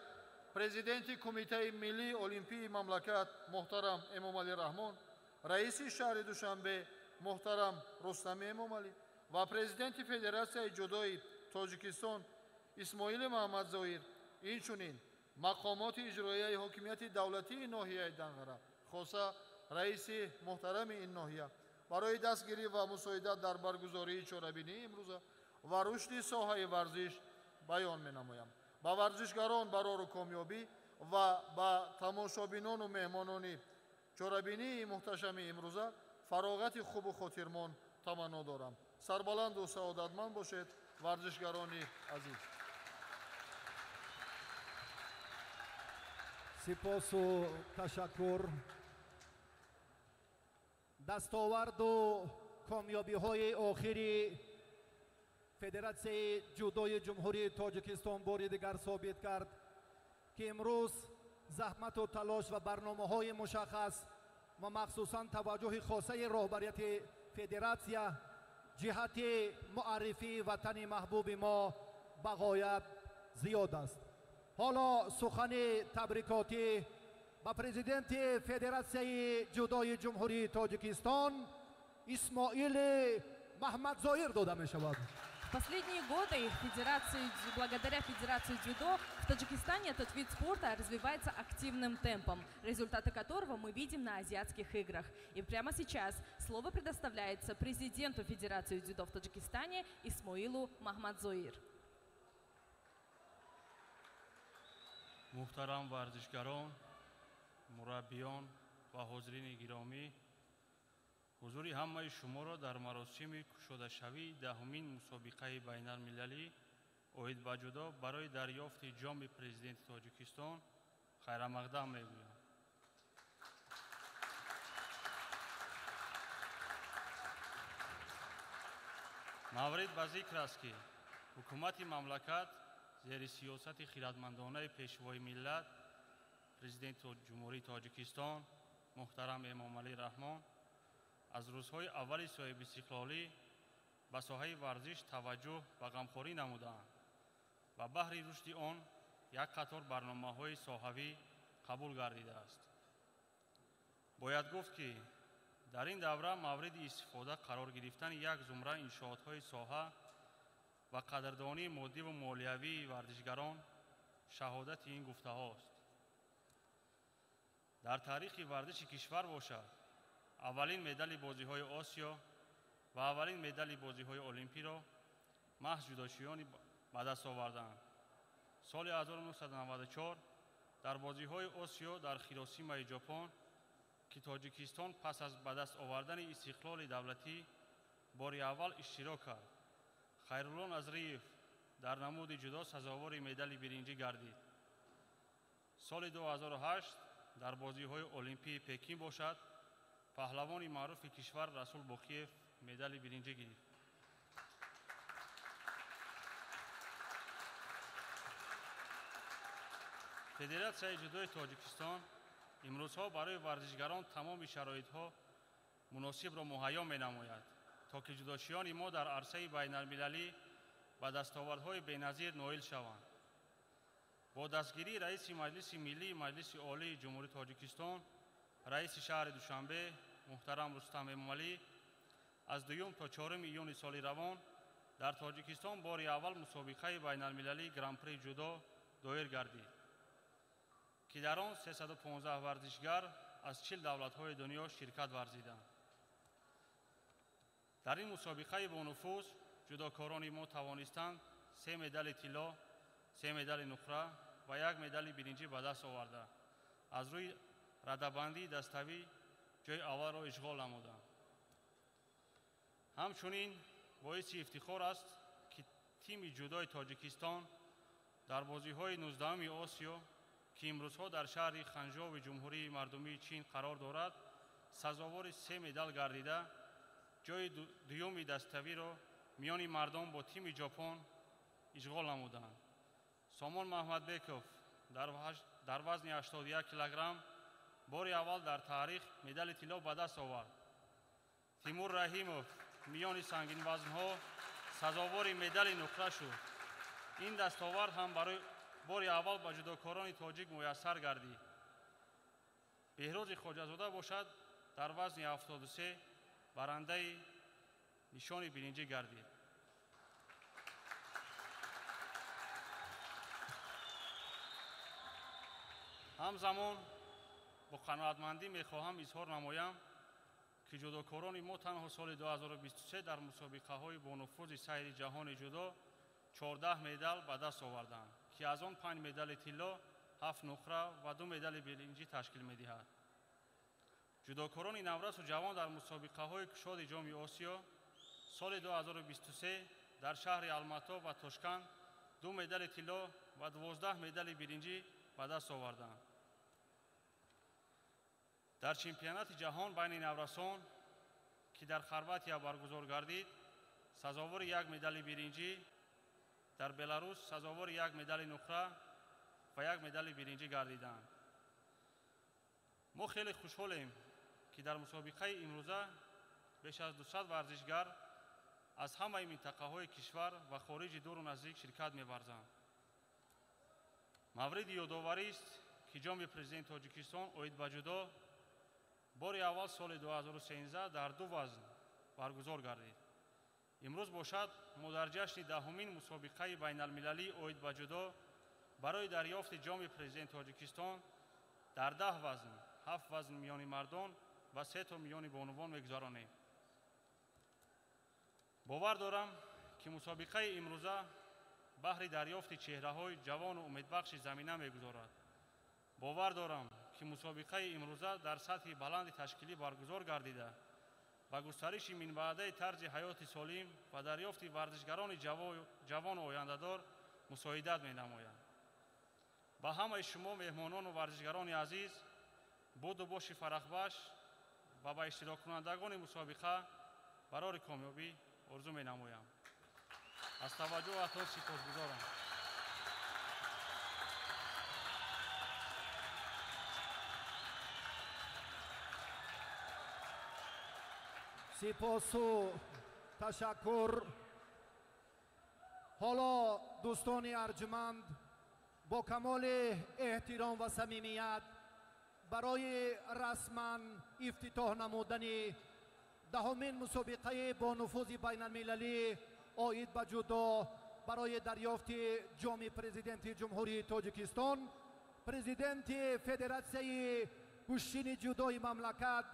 Президенти Кумитаи миллии олимпии мамлакат муҳтарам Эмомалӣ Раҳмон, раиси шаҳри Душанбе муҳтарам Рустами Эмомалӣ ва президенти Федератсияи ҷудои Тоҷикистон Исмоили Маҳамадзоир, инчунин мақомоти иҷроияи ҳокимияти давлатии ноҳияи Данғара, хоса раиси муҳтарами ин ноҳия, барои дастгирӣ ва мусоидат дар баргузории чорабинии имрӯза ва рушди соҳаи варзиш баён менамоям. Ба варзишгарон барору комёбӣ ва ба тамошобинону меҳмонони чорабинии муҳташами имрӯза фароғати хубу хотирмон таманно дорам. Сарбаланду саодатманд бошед, варзишгарони азиз. Сипосу ташаккур. Дастоварду комёбиҳои охири Федератсияи ҷудои Ҷумҳурии Тоҷикистон бори дигар собит кард, ки имрӯз заҳмату талош ва барномаҳои мушаххас ва махсусан таваҷҷӯҳи хосаи роҳбарияти федератсия ҷиҳати муаррифии ватани маҳбуби мо ба ғоят зиёд аст. Ҳоло сухани табрикотӣ ба президенти Федератсияи ҷудои Ҷумҳурии Тоҷикистон Исмоили Маҳмадзоир дода мешавад. В последние годы благодаря Федерации дзюдо в Таджикистане этот вид спорта развивается активным темпом, результаты которого мы видим на азиатских играх. И прямо сейчас слово предоставляется президенту Федерации дзюдо в Таджикистане Исмоилу Махмадзоир. Муҳтарам варзишгарон, мураббиён ва ҳозирини гиромӣ, ҳузури ҳамаи шуморо дар маросими кушодашавии даҳумин мусобиқаи байналмилалӣ оид ба ҷудо барои дарёфти ҷоми президенти Тоҷикистон хайрамақдам мегӯям. Маврид ба зикр аст, ки ҳукумати мамлакат зери сиёсати хиратмандонаи пешвои миллат, президенти Ҷумҳурии Тоҷикистон муҳтарам Эмомалӣ Раҳмон аз рӯзҳои аввали соҳибистиқлолӣ ба соҳаи варзиш таваҷҷӯҳ ва ғамхорӣ намудаанд ва баҳри рушди он як қатор барномаҳои соҳавӣ қабул гардидааст. Бояд гуфт, ки дар ин давра мавриди истифода қарор гирифтани як зумра иншоотҳои соҳа ва қадрдонии моддиву молиявии варзишгарон шаҳодати ин гуфтаҳост. Дар таърихи варзиши кишвар бошад, аввалин медали бозиҳои Осиё ва аввалин медали бозиҳои Олимпиро маҳз ҷудочиёни ба даст оварданд. Соли 1994 дар бозиҳои Осиё дар Хиросимаи Ҷопон, ки Тоҷикистон пас аз ба даст овардани истиқлоли давлатӣ бори аввал иштирок кард, Хайрулло Назриев дар намуди ҷудо сазовори медали биринҷӣ гардид. Соли 2008 дар бозиҳои Олимпии Пекин бошад, паҳлавони маъруфи кишвар Расул Боқиев медали биринҷӣ гирифт. Федератсияи ҷудои Тоҷикистон имрӯзҳо барои варзишгарон тамоми шароитҳо муносибро муҳайё менамояд, то ки ҷудочиёни мо дар арсаи байналмилалӣ ба дастовардҳои беназир ноил шаванд. Бо дастгирии раиси Маҷлиси Миллии Маҷлиси Олии Ҷумҳурии Тоҷикистон, раиси шаҳри Душанбе муҳтарам Рустам Эмомалӣ аз 2 то 4 июни соли равон дар Тоҷикистон бори аввал мусобиқаи байналмилалии Гран-при ҷудо доир гардид, ки дар он 315 варзишгар аз 40 давлатҳои дунё ширкат варзиданд. Дар ин мусобиқаи бонуфуз ҷудокорони мо тавонистанд 3 медали тилло, 3 медали нуқра ва 1 медали биринҷӣ ба даст оварда, аз рӯи радабандии даставӣ ҷои аввалро ишғол намуданд. Ҳамчунин боиси ифтихор аст, ки тими ҷудои Тоҷикистон дар бозиҳои 19-уми Осиё, ки имрӯзҳо дар шаҳри Ханжови Ҷумҳурии Мардумии Чин қарор дорад, сазовори 3 медал гардида, ҷои дуюми даставиро миёни мардон бо тими Ҷопон ишғол намуданд. Сомон Маҳмадбеков дар вазни 81 килограмм бори аввал дар таърих медали тилло ба даст овард. Тимур Раҳимов миёни сангинвазнҳо сазовори медали нуқра шуд. Ин дастовард ҳам бори аввал ба ҷудокорони тоҷик муяссар гардид. Беҳрӯзи Хоҷазода бошад, дар вазни 73 барандаи нишони биринҷӣ гардид. Ҳамзамон бо қаноатмандӣ мехоҳам изҳор намоям, ки ҷудокорони мо танҳо соли 2023 дар мусобиқаҳои бонуфузи сайри ҷаҳони ҷудо 14 медал ба даст оварданд, ки аз он 5 медали тилло, 7 нуқра ва 2 медали биринҷӣ ташкил медиҳад. Ҷудокорони наврасу ҷавон дар мусобиқаҳои кушоди Ҷоми Осиё соли 2023 дар шаҳри Алмато ва Тошканд 2 медали тилло ва 12 медали биринҷӣ ба даст оварданд. Дар чемпионати ҷаҳон байни наврасон, ки дар Хорватия баргузор гардид, сазовори 1 медали биринҷӣ, дар Беларус сазовори 1 медали нуқра ва 1 медали биринҷӣ гардиданд. Мо хеле хушҳолем, ки дар мусобиқаи имрӯза беш аз 200 варзишгар аз ҳамаи минтақаҳои кишвар ва хориҷи дуру наздик ширкат меварзанд. Мавриди ёдоварист, ки Ҷоми Президенти Тоҷикистон оид ба ҷудо бори аввал соли 2013 дар 2 вазн баргузор гардид. Имрӯз бошад, мо дар ҷашни 10-умин мусобиқаи байналмилалӣ оид ба ҷудо барои дарёфти Ҷоми Президенти Тоҷикистон дар 10 вазн, 7 вазн миёни мардон ва 3 то миёни бонувон мегузаронем. Бовар дорам, ки мусобиқаи имрӯза баҳри дарёфти чеҳраҳои ҷавону умедбахши замина мегузорад. Бовар дорам, ки мусобиқаи имрӯза дар сатҳи баланди ташкилӣ баргузор гардида ба густариши минбаъдаи тарзи ҳаёти солим ва дарёфти варзишгарони ҷавону ояндадор мусоидат менамояд. Ба ҳамаи шумо меҳмонону варзишгарони азиз буду боши фарахбаш ва ба иштироккунандагони мусобиқа барори комёбӣ орзу менамоям. Аз таваҷҷӯҳатон сипосгузорам. Сипосу ташаккур. Ҳоло дӯстони арҷманд, бо камоли эҳтиром ва самимият барои расман ифтитоҳ намудани 10-умин мусобиқаи бонуфузи байналмилалӣ оид ба ҷудо барои дарёфти Ҷоми Президенти Ҷумҳурии Тоҷикистон, президенти Федератсияи гӯштини ҷудои мамлакат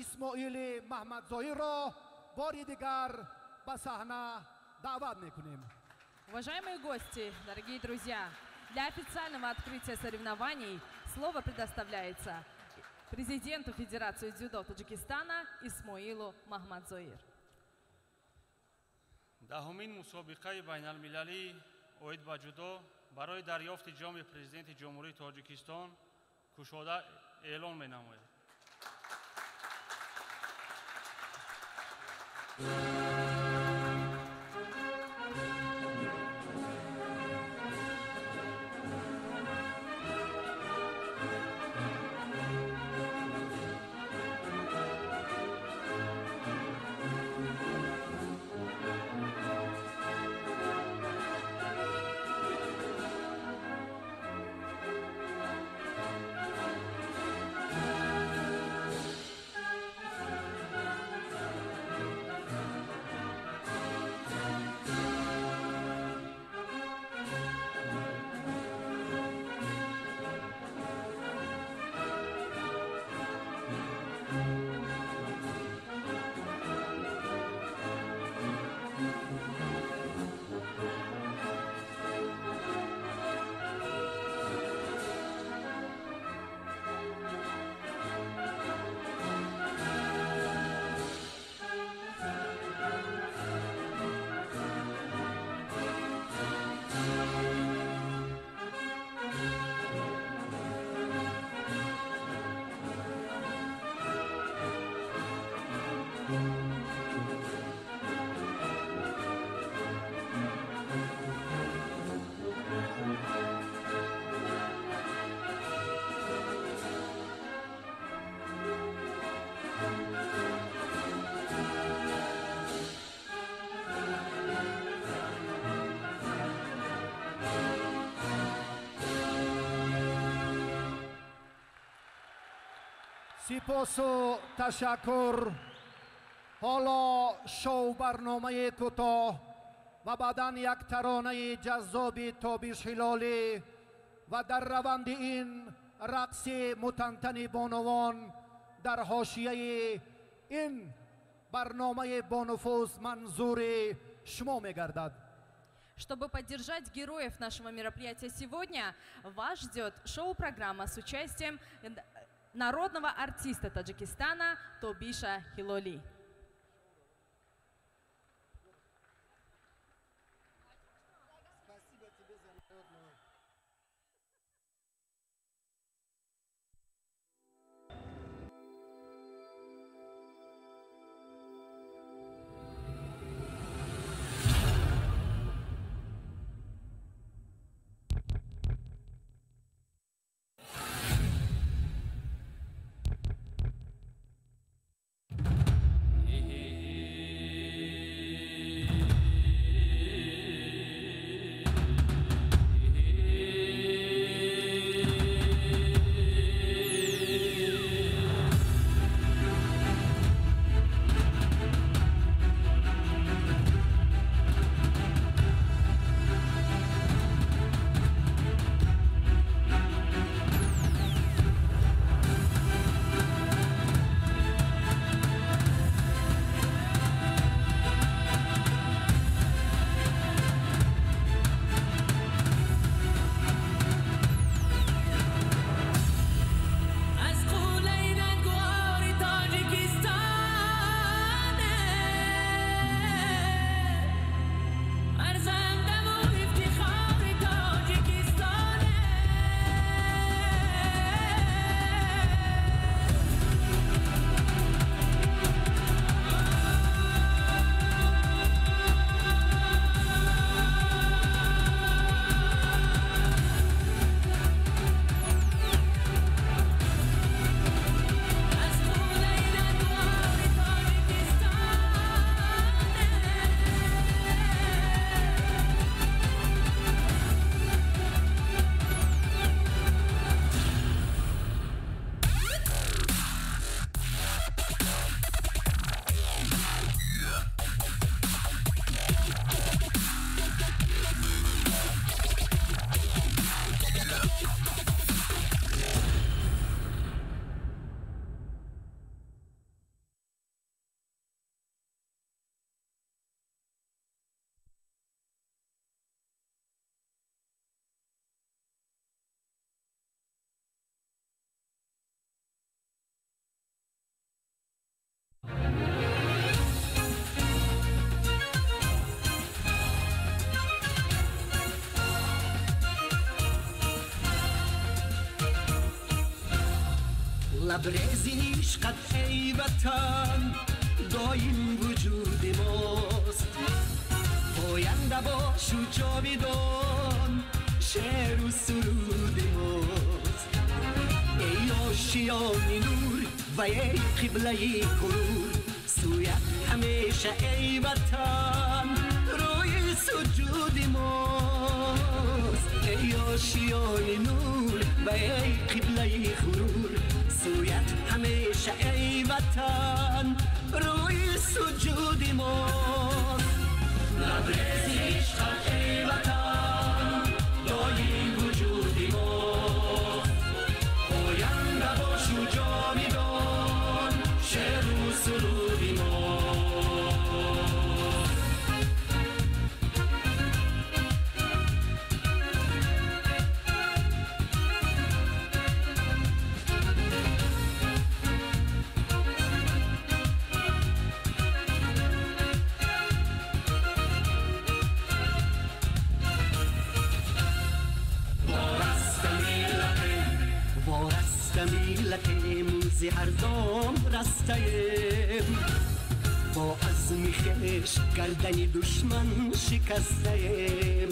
Исмоили Маҳмадзоирро бори дигар ба саҳна даъват мекунем. Уважаемые гости, дорогие друзья, для официального открытия соревнований слово предоставляется президенту Федерации дзюдо Таджикистана Исмоилу Махмадзоир. 10-умин мусобиқаи байналмилалӣ оид ба ҷудо барои дарёфти Ҷоми Президенти Ҷумҳурии Тоҷикистон кушода эълон менамояд. Сипосу ташаккур. Ҳоло шоу барномаи кӯтоҳ ва баъдан як таронаи ҷаззоби Тобиш Ҳилолӣ ва дар раванди ин рақси мутантани бонувон дар ҳошияи ин барномаи бонуфуз манзури шумо мегардад. Чтобы поддержать героев нашего мероприятия сегодня, вас ждет шоу-программа с участием народного артиста Таджикистана Тобиша Хилоли. Спасибо тебе за народную. لبریزی عشقت ای وطن دایم وجود ماست، پاینده باش و جاویدان شعر و سرود ماست. ای آشیان نور و ای قبله غرور، سویت همیشه ای وطن روی سجود ماست. ای آشیان نور و ای قبله غرور، سویت همیشه ای وطن روی سجود ماست. لبریز عشقت ای وطن دایم وجود ماست، پاینده باش و جاویدان شعر و سرود ماست. موزی هر دام رسته‌ایم، با عزم خویش گردن دشمن شکسته‌ایم.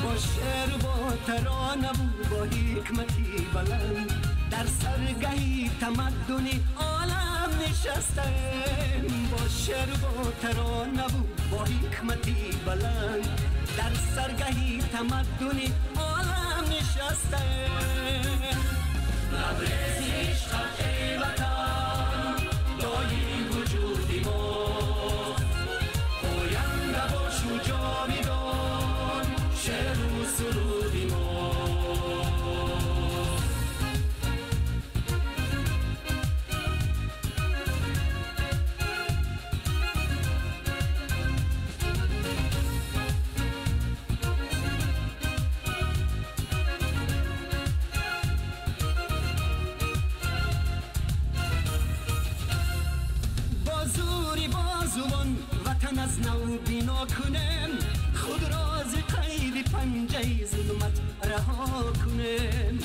با شعر با ترانه و با حکمتی بلند، در سرگهی تمدن عالم نشسته‌ایم. با شعر با ترانه و با حکمتی بلند، در سرگهی تمدن عالم نشسته‌ایم. لبریز عشقت ای از نو بینا کنم، خود را ز قید پنجه ظلمت رها کنم.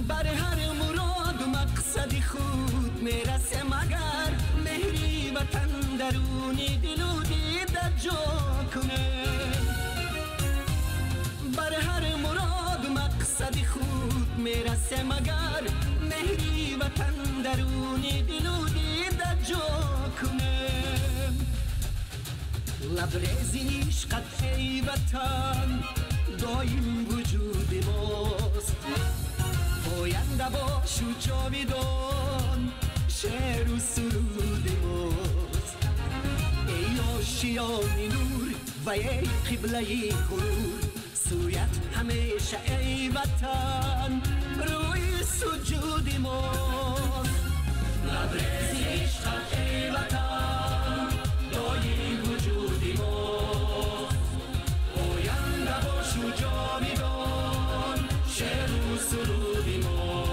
بر هر مراد و مقصد خود میرسه مگر مهری وطن درونی دل و دیده جا کنم. بر هر مراد و مقصد خود میرسه مگر مهری وطن درونی دل و دیده جا کنم. لبریزی عشقت ای وطن دایم وجود ماست، پاینده باش و جاویدان شعر و سرود ماست. ای آشیان نور و ای قبله غرور، سویت همیشه ای وطن روی سجود ماست. لبریز عشقت ای وطن دایم وجود ماست، پاینده باش و جاویدان شعر و سرود ماست.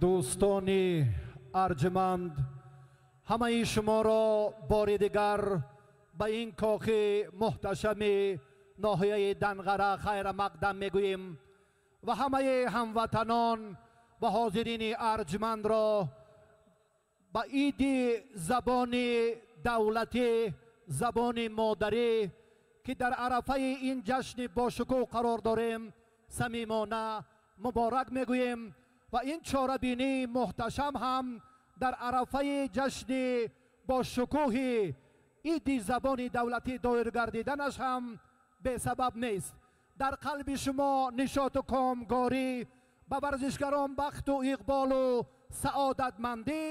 Дӯстони арҷманд, ҳамаи шуморо бори дигар ба ин кохи муҳташами ноҳияи Данғара хайрамақдам мегӯем ва ҳамаи ҳамватанон ва ҳозирини арҷмандро ба иди забони давлатӣ, забони модарӣ, ки дар арафаи ин ҷашни бошукӯҳ қарор дорем, самимона муборак мегӯем ва ин чорабинии муҳташам ҳам дар арафаи ҷашни бошукӯҳи иди забони давлатӣ доир гардиданаш ҳам бесабаб нест. Дар қалби шумо нишоту комгорӣ, ба варзишгарон бахту иқболу саодатмандӣ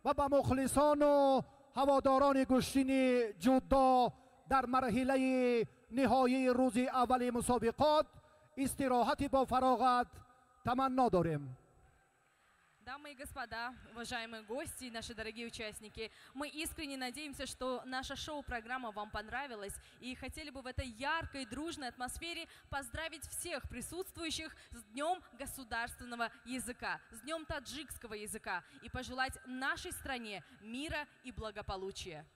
ва ба мухлисону ҳаводорони гӯштини ҷудо дар марҳилаи ниҳоии рӯзи аввали мусобиқот истироҳати бофароғат таманно дорем. Дамы и господа, уважаемые гости и наши дорогие участники, мы искренне надеемся, что наша шоу-программа вам понравилась, и хотели бы в этой яркой, дружной атмосфере поздравить всех присутствующих с Днем государственного языка, с Днем таджикского языка и пожелать нашей стране мира и благополучия.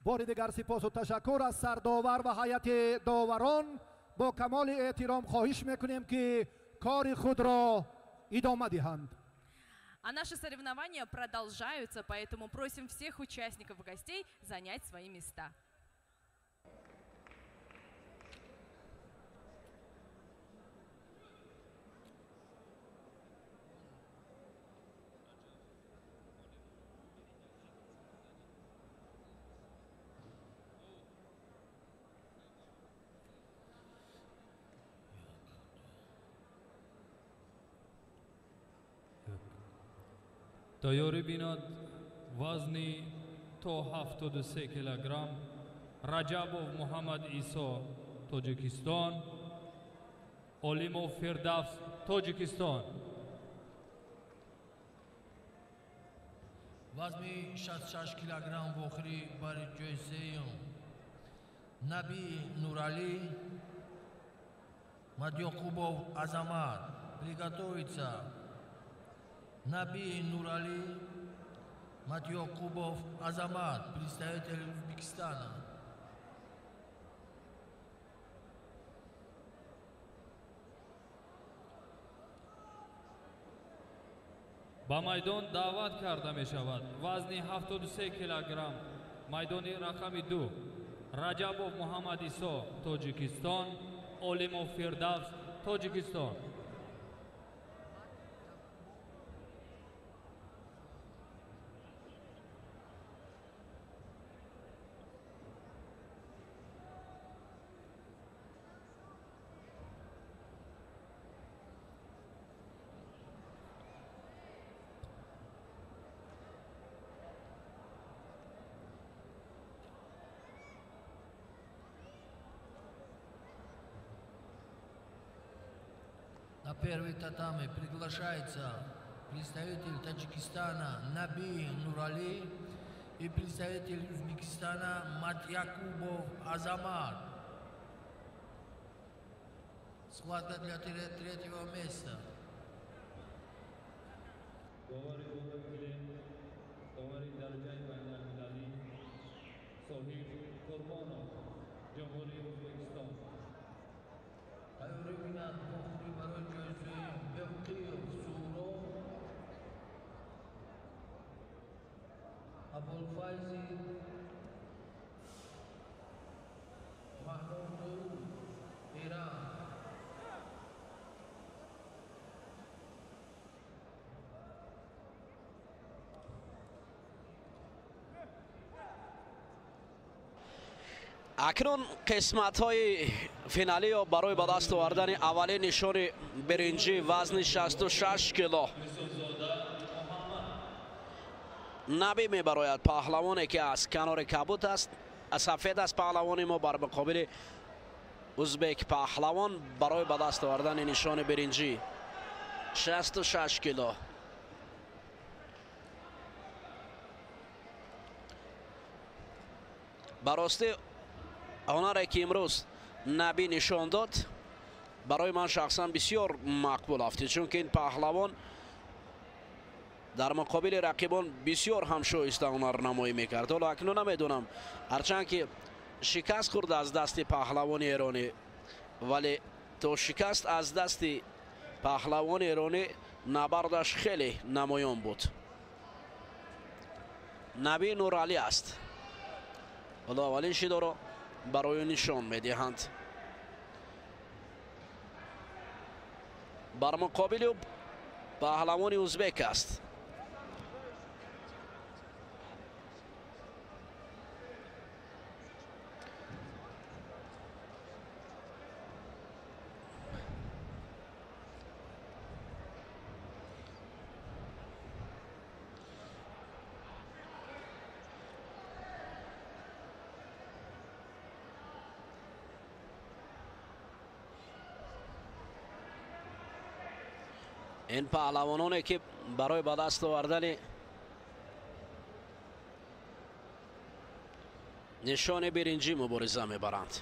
Бори дигар сипосу ташаккур аз сардовар ва ҳайати доварон. Бо камоли эҳтиром хоҳиш мекунем, ки кори худро идома диҳанд. А наши соревнования продолжаются, поэтому просим всех участников и гостей занять свои места. Тайёрӣ бинад вазни то 73 килограмм Раҷабов Муҳаммад Исо, Тоҷикистон, Олимов Фирдавс, Тоҷикистон. Вазни 66 килограмм вохӯрӣ барои ҷои сеюм Наби Нуралӣ, Мадёқубов Азамат. Приготовиться. Наби Нурали, Матёқубов Азамат, представитель Узбекистана. Ба майдон даъват карда мешавад вазни 73 килограмм майдони рақами 2 Раҷабов Муҳаммад Исо, Тоҷикистон, Олимов Фирдавс, Тоҷикистон. На первый татами приглашается представитель Таджикистана Наби Нурали и представитель Узбекистана Матьякубов Азамат. Схватка для третьего места. Абулфайзи Маҳмуду, Иран. Акнун қисматҳои финалиро барои ба даст овардани аввалин нишони биринҷӣ вазни 66 кило Набӣ мебарояд. Паҳлавоне ки аз канори кабут аст, сафед аст паҳлавони мо бар муқобили узбек паҳлавон барои ба даст овардани нишони биринҷӣ 66 кило. Ба ростӣ ҳунаре ки имрӯз Набӣ нишон дод барои ман шахсан бисёр мақбул афтид, чунки ин паҳлавон Дар муқобили рақибон бисёр ҳам шоиста ҳунарнамоӣ мекард. Ҳоло акнун намедонам, ҳарчанд ки шикаст хӯрд аз дасти паҳлавони эронӣ, вале то шикаст аз дасти паҳлавони эронӣ набардаш хеле намоён буд. Наби Нуралӣ аст. Ҳоло аввалин шидоро барои нишон медиҳанд. Бар муқобили ӯ паҳлавони узбек аст. Ин паҳлавононе ки барои ба даст овардани нишони биринҷӣ мубориза мебаранд.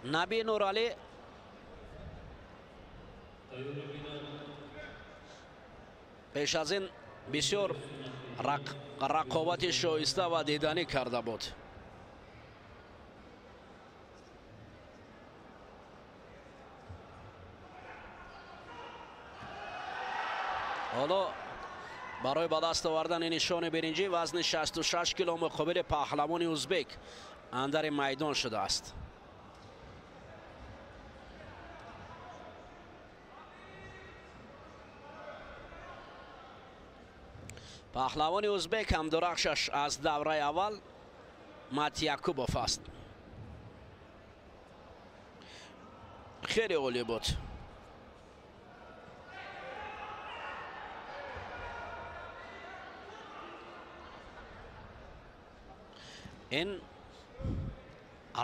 Наби Нуралӣ пеш аз ин бисёр рақобати шоиста ва диданӣ карда буд. Ҳоло барои ба даст овардани нишони биринҷӣ вазни 66 кило муқобили паҳлавони узбек андари майдон шудааст. Паҳлавони узбек ҳам дурахшаш аз давраи аввал Матякубов аст. Хеле олӣ буд. Ин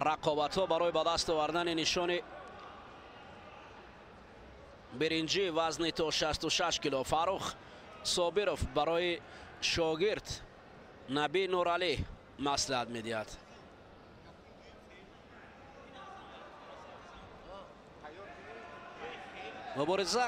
рақобатҳо барои ба даст овардани нишони биринҷӣ вазни то 66 кило Фаррух Собиров барои шогирд Наби Нуралӣ маслиҳат медиҳад. Мубориза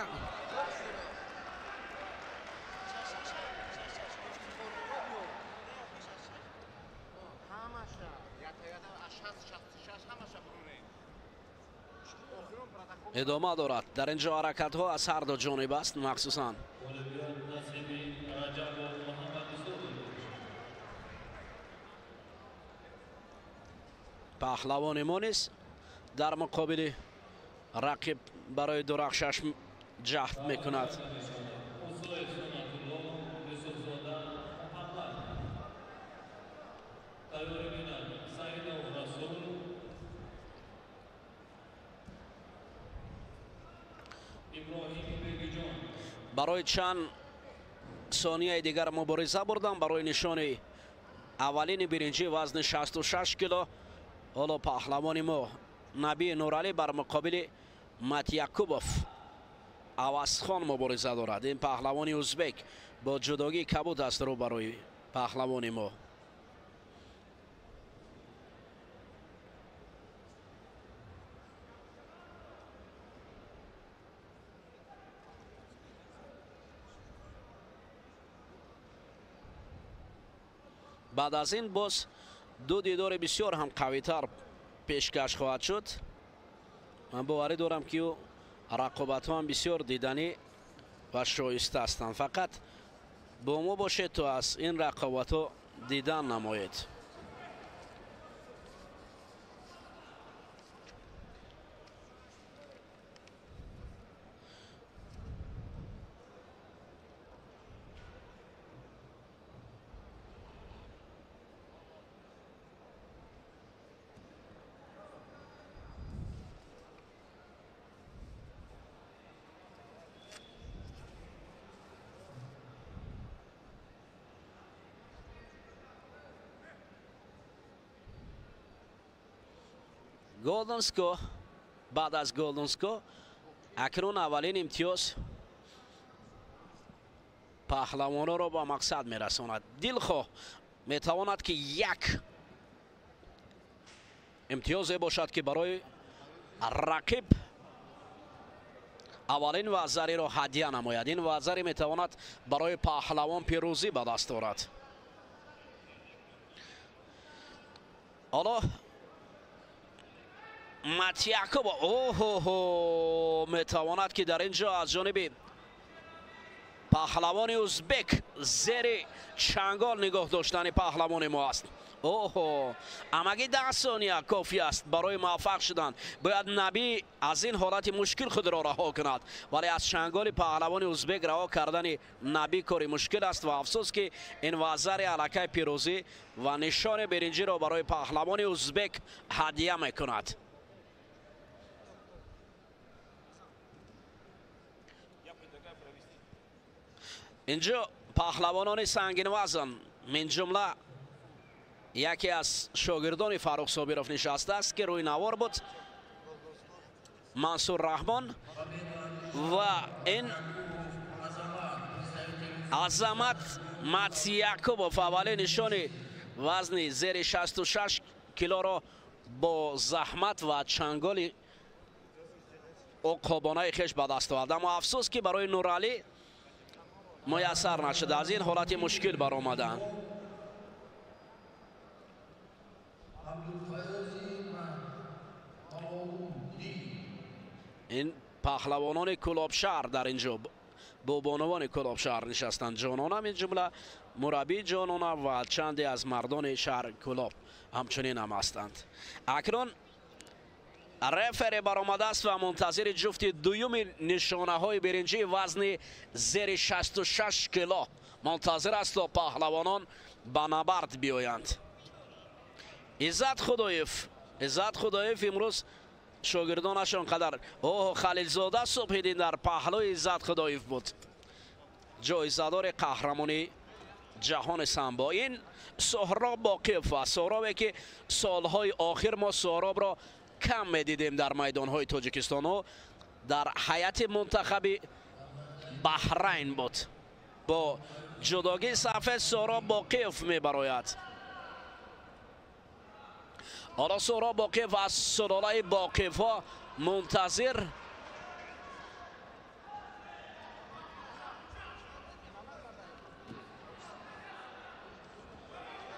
идома дорад. Дар ин ҷо ҳаракатҳо аз ҳар ду ҷониб аст, махсусан паҳлавони мо низ дар муқобили рақиб барои дурахшаш ҷаҳд мекунад. Барои чанд сонияи дигар мубориза бурдам барои нишони аввалини биринҷӣ вазни 66 кило. Ҳоло паҳлавони мо Наби Нуралӣ бар муқобили Матякубов Авазхон мубориза дорад. Ин паҳлавони узбек бо ҷудогии кабуд аст рӯбарӯи паҳлавони мо. Баъд аз ин боз ду дидори бисёр ҳам қавитар пешкаш хоҳад шуд. Ман боварӣ дорам, ки ӯ рақобатҳо ҳам бисёр диданӣ ва шоиста ҳастанд. Фақат бо мо бошед то аз ин рақобатҳо дидан намоед. Golden score. Баъд аз golden score акнун аввалин имтиёз паҳлавононро ба мақсад мерасонад. Дилхоҳ Метавонад ки як имтиёзе бошад, ки барои рақиб аввалин вазариро ҳадя намояд. Ин вазари метавонад барои паҳлавон пирӯзӣ ба даст орад. Ҳоло Матякубов оҳоҳо метавонад, ки дар ин ҷо аз ҷониби паҳлавони узбек зери чангол нигоҳ доштани паҳлавони мо аст. Оҳо, амагӣ 10 сония кофӣ аст барои муваффақ шудан. Бояд Набӣ аз ин ҳолати мушкил худро раҳо кунад, вале аз чанголи паҳлавони узбек раҳо кардани Набӣ кори мушкил аст ва афсӯс, ки ин вазари аллакай пирӯзӣ ва нишони биринҷиро барои паҳлавони узбек ҳадя мекунад. Инҷо паҳлавонони сангинвазн, минҷумла яке аз шогирдони Фаррух Собиров нишастааст, ки рӯи навор буд, Мансур Раҳмон, ва ин Азамат Матякубов аввалин нишони вазни зери 66 килоро бо заҳмат ва чанголи уқобонаи хеш ба даст овард. Аммо афсӯс, ки барои Нуралӣ муяссар нашуда, аз ин ҳолати мушкил баромаданд. Ин паҳлавонони Кӯлобшаҳр дар ин ҷо бо бонувони Кӯлобшаҳр нишастанд. Ҷонона, мин ҷумла мураббии Ҷонона ва чанде аз мардони шаҳри Кӯлоб ҳамчунин ҳам ҳастанд. Акнун рефери баромадааст ва мунтазири ҷуфти дуюми нишонаҳои биринҷии вазни зери 66 кило мунтазир аст, то паҳлавонон ба набард биёянд. Иззат Худоев имрӯз шогирдонаш он қадар. Оҳ, Халилзода Субҳиддин дар паҳлӯи Иззат Худоев буд, ҷоизадори қаҳрамони ҷаҳони самбо. Ин Соҳроб Боқиев аст, Соҳробе ки солҳои охир мо Соҳробро кам медидем дар майдонҳои Тоҷикистон. Ӯ дар ҳайати мунтахаби Баҳрайн буд. Бо ҷудогии сафед Соҳроб Боқиев мебарояд. Ҳоло Соҳроб Боқиев аз сулолаи Боқиевҳо мунтазир.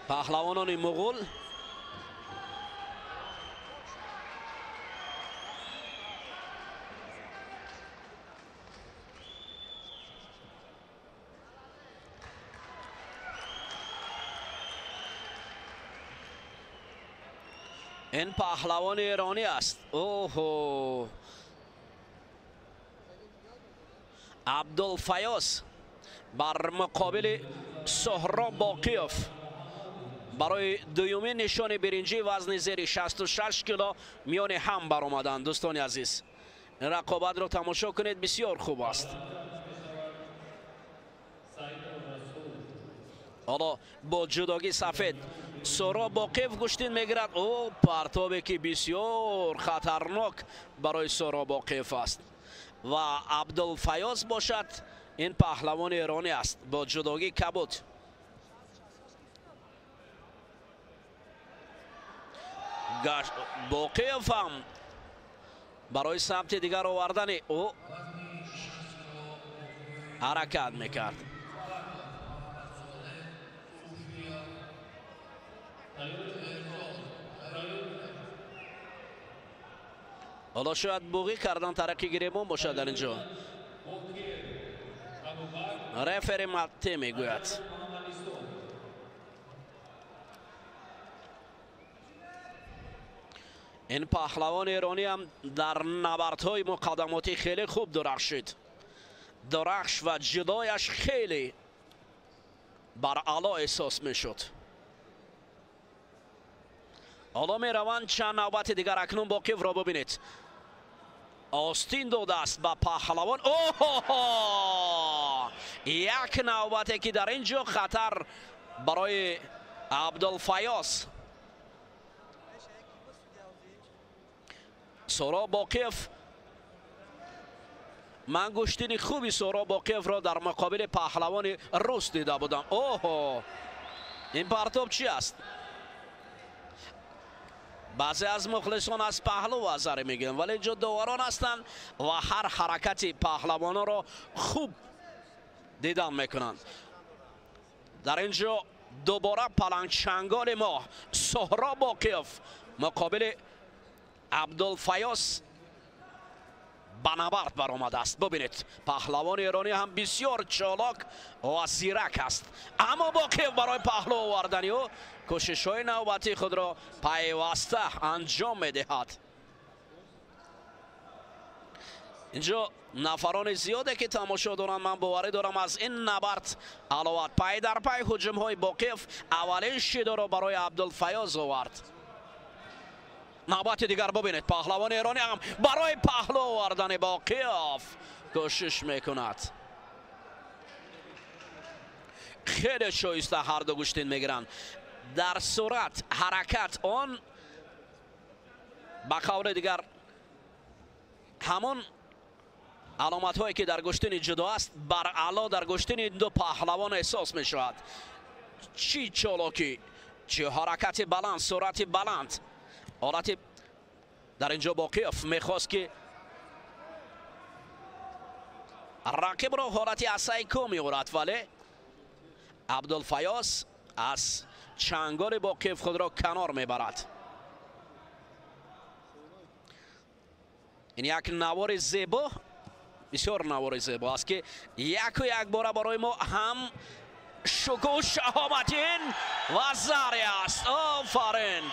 Паҳлавонони муғул ин паҳлавони эронӣ аст. Оҳо, Абдулфаёз бар муқобили Соҳроб Боқиев барои дуюмин нишони биринҷии вазни зери 66 кило миёни ҳам баромаданд. Дӯстони азиз, ин рақобатро тамошо кунед, бисёр хуб аст. Ҳоло бо ҷудогии сафед Соҳроб Боқиев гӯштин мегирад. Ӯ партобе ки бисёр хатарнок барои Соҳроб Боқиев аст ва Абдулфаёз бошад, ин паҳлавони эронӣ аст бо ҷудогии кабуд. Боқиев ҳам барои самти дигар овардани ӯ ҳаракат мекард. Ҳоло шояд буғӣ кардан тариқи гиребон бошад дар ин ҷо. Рефери Матте мегӯяд. Ин паҳлавони эронӣ ҳам дар набардҳои муқаддамотӣ хеле хуб дурахшид. Дурахш ва ҷилояш хеле баръало эҳсос мешуд. Ҳоло мераванд чанд навбати дигар. Акнун Боқиевро бубинед, остин додааст ба паҳлавон. Оҳо, як навбате ки дар ин ҷо хатар барои Абдулфаёз. Соҳроб Боқиев, ман гӯштини хуби Соҳроб Боқиевро дар муқобили паҳлавони рус дида будам. Оҳо, Ин партоб чӣ аст? Баъзе аз мухлисон аз паҳлӯ вазаре мегӯянд, вале инҷо доварон ҳастанд ва ҳар ҳаракати паҳлавононро хуб дидан мекунанд. Дар инҷо дубора палангчанголи мо Соҳроб Боқиев муқобили Абдулфаёз ба набард баромадааст. Бубинед, паҳлавони эронӣ ҳам бисёр чолок ва зирак аст, аммо Боқиев барои паҳлӯ овардани ӯ кӯшишҳои навбатии худро пайваста анҷом медиҳад. Инҷо нафарони зиёде ки тамошо доранд, ман боварӣ дорам аз ин набард аловат пай дар пай ҳуҷумҳои Боқиев аввалин шидоро барои Абдулфаёз овард. Навбати дигар бубинед, паҳлавони эронӣ ҳам барои паҳлӯ овардани Боқиев кӯшиш мекунад. Хеле шоиста ҳарду гӯштин мегиранд. Дар сурат ҳаракат он ба қавли дигар ҳамон аломатҳое ки дар гӯштини ҷудо аст, баръало дар гӯштини ду паҳлавон эҳсос мешавад. Чӣ чолокӣ, чӣ ҳаракати баланд, суръати баланд. Ҳолати дар инҷо Боқиев мехост ки рақибро ҳолати асайко меорад, вале Абдулфаёз аз чанголи Боқиев худро канор мебарад. Ин як навори зебо, бисёр навори зебо аст ки яку якбора барои мо ҳам шукӯҳу шаҳомат ин вазаре аст. Офарин!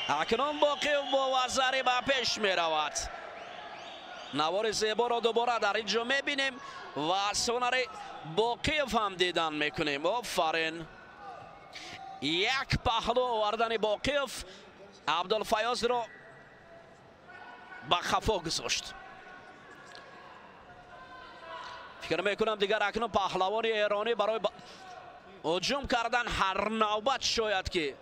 Акнун Боқиев бо вазаре ба пеш меравад. Навори зеборо дубора дар ин ҷо мебинем ва ҳунари Боқиев ҳам дидан мекунем. Офарин! Як паҳлӯ овардани Боқиев Абдулфаёзро ба хафо гузошт. Фикр мекунам дигар акнун паҳлавони эронӣ барои ҳуҷум кардан ҳар навбат шояд ки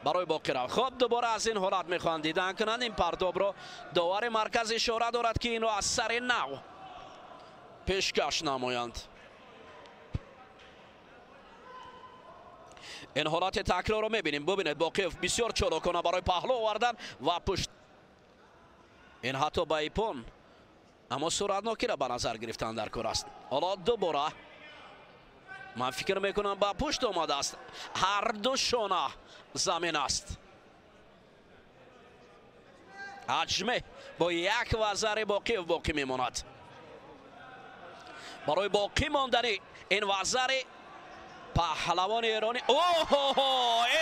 барои боқӣ равад. Хуб, дубора аз ин ҳолат мехоҳанд дидан кунанд. Ин партобро довари марказ ишора дорад ки инро аз сари нав пешкаш намоянд. Ин ҳолати такрорро мебинем. Бубинед, Боқиев бисёр чолокона барои паҳлӯ овардан ва пушт, ин ҳатто ба ипон, аммо суръатнокиро ба назар гирифтан дар кор аст. Ҳоло дубора ман фикр мекунам ба пушт омадааст. Ҳар ду шона замин аст. Ҳаҷме бо як вазари Боқиев боқӣ мемонад. Барои боқӣ мондани ин вазари паҳлавони эронӣ, оҳо,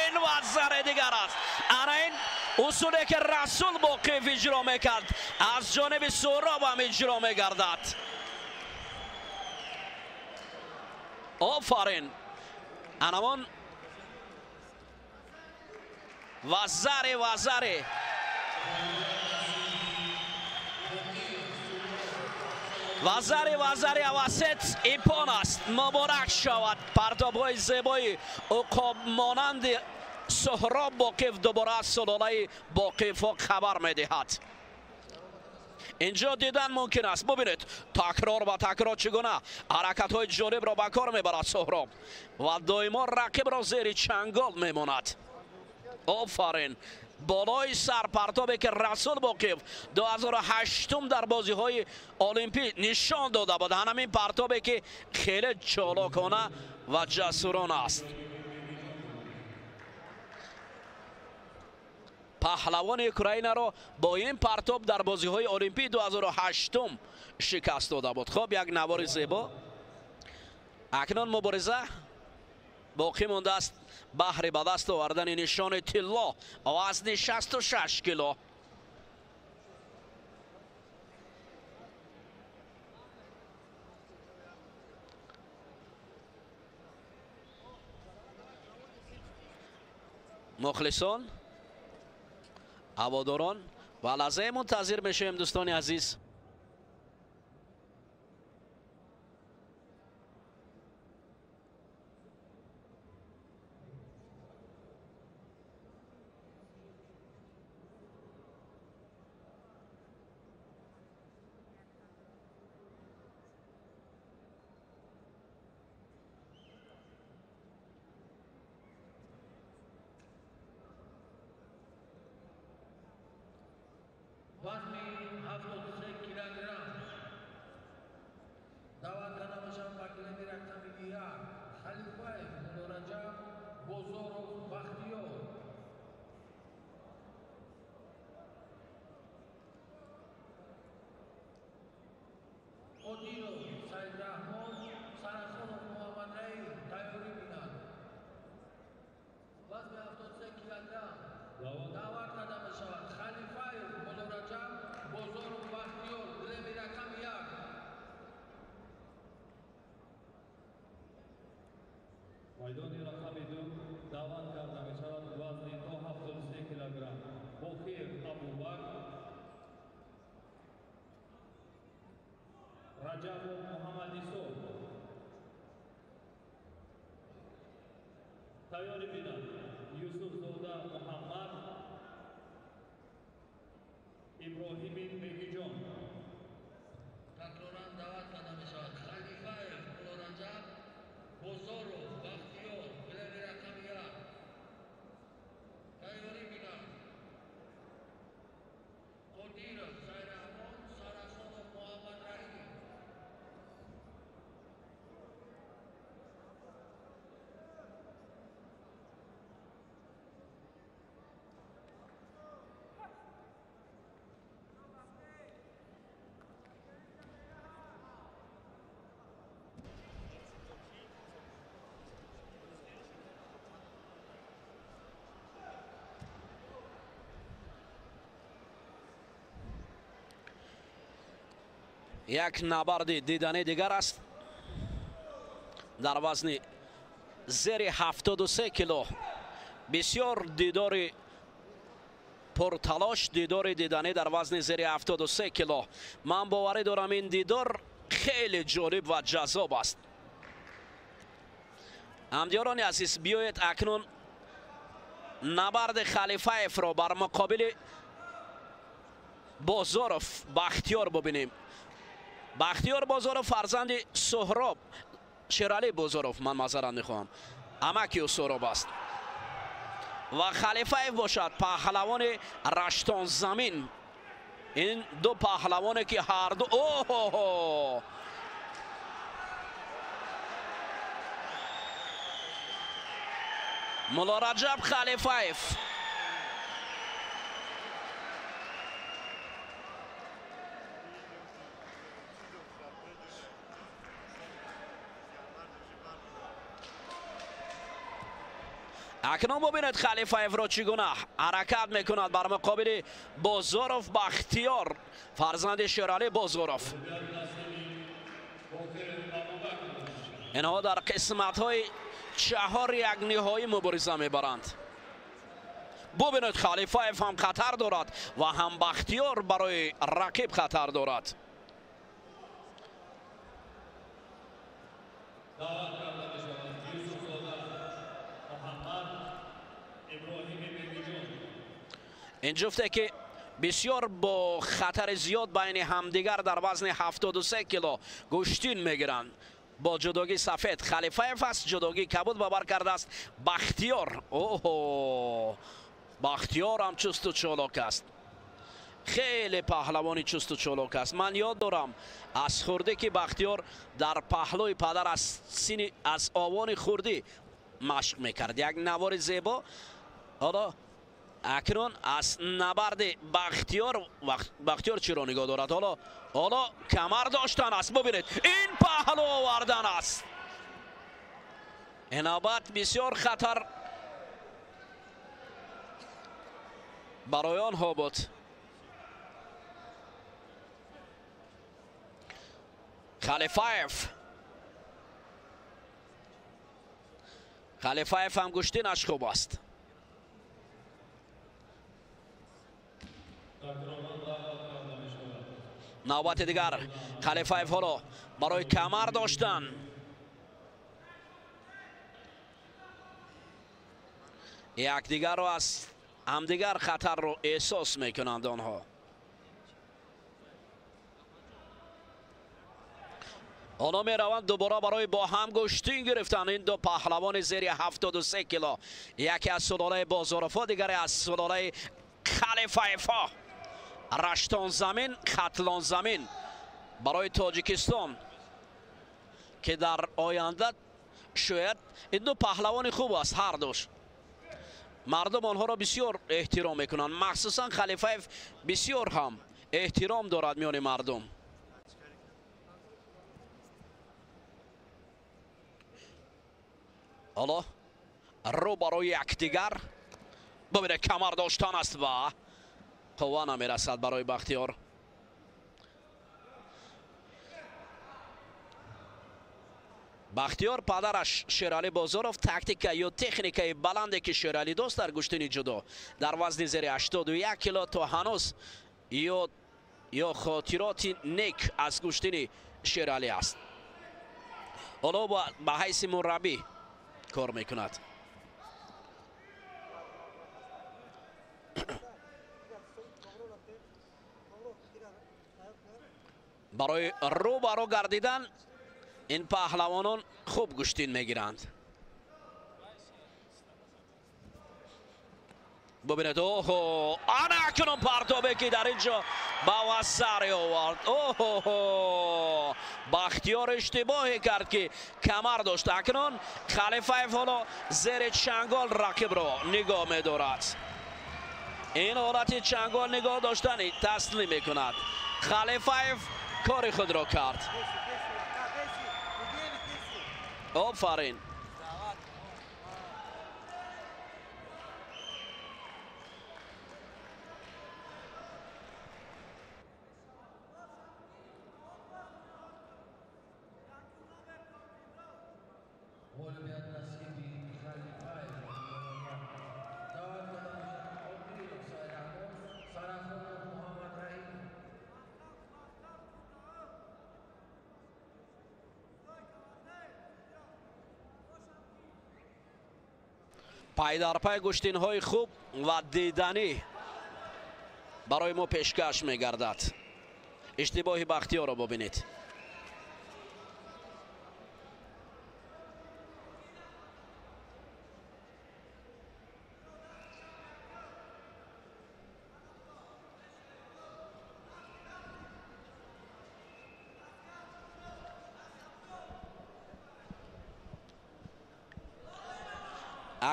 ин вазари дигар аст. Ана ин усуле ки Расул Боқиев иҷро мекард, аз ҷониби Суҳроб ҳам иҷро мегардад. Офарин! Анамон вазари вазари вазари вазари авасет ипон аст. Муборак шавад. Партобҳои зебои уқобмонанди Суҳроб Боқиев дубора аз сулолаи Боқиевҳо хабар медиҳад. Инҷо дидан мумкин аст. Бубинед, такрор ба такрор чӣ гуна ҳаракатҳои ҷолибро ба кор мебарад Суҳроб ва доимо рақибро зери чангол мемонад. Офарин! Болои сар партобе ки Расул Боқиев 2008 дар бозиҳои олимпӣ нишон дода буд, ҳамин партобе ки хеле чолокона ва ҷасурона аст. Паҳлавони Украинаро бо ин партоб дар бозиҳои олимпӣ 2008 шикаст дода буд. Хуб, як навори зебо. Акнун мубориза боқӣ мондааст баҳри ба даст овардани нишони тилло вазни 66 кило. Мухлисон, ҳаводорон ва лаҳзае мунтазир мешавем, дӯстони азиз. Қодиров Саидраҳмон, Сарахонов Муҳаммадраим тайёрӣ бинанд. Вазни 73 килограмм даъват карда мешавад Халифаев Муллораҷаб, Бозоров Бахтиёр, гилеми рақами 1. Майдони рақами 2 даъват карда мешавад вазни то 73 килограмм Бохиев Абубакр, Раҷабов Муҳаммадисо. Тайёрӣ бинанд Юсуфзода Муҳаммад, Иброҳими Бегиҷон. Такроран даъват карда мешавад Халифаев Муллораҷаб, Бозоров Бахтиёр, гилеми рақами 1. Тайёрӣ бинанд Қодиров Сайраҳмон, Сарахонов Муҳаммадраим. Як набарди дидани дигар аст дар вазни зери 73 кило. Бисёр дидори пурталош, дидори диданӣ дар вазни зери 73 кило. Ман боварӣ дорам, ин дидор хеле ҷолиб ва ҷаззоб аст. Ҳамдиёрони азиз, биёед акнун набарди Халифаевро бар муқобили Бозоров Бахтиёр бубинем. Бахтиёр Бозоров фарзанди Суҳроб Шералӣ Бозоров, ман маъзарат мехоҳам, амаки ӯ Суҳроб аст. Ва Халифаев бошад паҳлавони Раштонзамин. Ин ду паҳлавоне ки ҳарду оҳо Муллораҷаб Халифаев акнун бубинед Халифаевро чӣ гуна ҳаракат мекунад бар муқобили Бозоров Бахтиёр, фарзанди Шералӣ Бозоров. Инҳо дар қисматҳои чаҳор як ниҳоӣ мубориза мебаранд. Бубинед, Халифаев ҳам хатар дорад ва ҳам Бахтиёр барои рақиб хатар дорад. Ин ҷуфте ки бисёр бо хатари зиёд байни ҳамдигар дар вазни 73 кило гӯштин мегиранд. Бо ҷудогии сафед Халифаев аст, ҷудогии кабуд ба бар кардааст Бахтиёр. Оҳо, Бахтиёр ҳам чусту чолок аст, хеле паҳлавони чусту чолок аст. Ман ёд дорам аз хурдӣ ки Бахтиёр дар паҳлӯи падар аз сини аз овони хурдӣ машқ мекард. Як навори зебо. Ҳоло акнун аз набарди Бахтиёр, Бахтиёр чиро нигоҳ дорад? Ҳоло камар доштан аст. Бубинед, ин паҳлӯ овардан аст. Ин навбат бисёр хатар барои онҳо буд. Халифаев ҳам гӯштинаш хуб аст. Навбати дигар Халифаев ҳоло барои камар доштан. Якдигарро аз ҳамдигар хатарро эҳсос мекунанд онҳо. Онҳо мераванд дубора барои бо ҳам гӯштин гирифтан. Ин ду паҳлавони зери 73 кило, яке аз сулолаи Бозоровҳо, дигаре аз сулолаи Халифаевҳо. Раштонзамин, Хатлонзамин барои Тоҷикистон ки дар оянда шояд ин ду паҳлавони хуб аст ҳардуш. Мардум онҳоро бисёр эҳтиром мекунанд, махсусан Халифаев бисёр ҳам эҳтиром дорад миёни мардум. Ҳоло рӯ барои якдигар бубинед, камар доштан аст ва қувва намерасад барои Бахтиёр. Бахтиёр падараш Шералӣ Бозоров тактика ё техникаи баланде ки Шералӣ дост дар гӯштини ҷудо дар вазни зери 81 кило то ҳанӯз ё хотироти нек аз гӯштини Шералӣ аст. Ҳоло ба ҳайси мураббӣ кор мекунад. Барои рӯ ба рӯ гардидан ин паҳлавонон хуб гӯштин мегиранд. Бубинед, оҳо, ана акнун партобе ки дар ин ҷо ба васаре овард. Оҳо, Бахтиёр иштибоҳе кард ки камар дошт. Акнун Халифаев ҳоло зери чангол рақибро нигоҳ медорад. Ин ҳолати чангол нигоҳ доштани таслим мекунад. Халифаев кори худро кард. Офарин. Пайдарпай гӯштинҳои хуб ва диданӣ барои мо пешкаш мегардад. Иштибоҳи Бахтиёрро бубинед.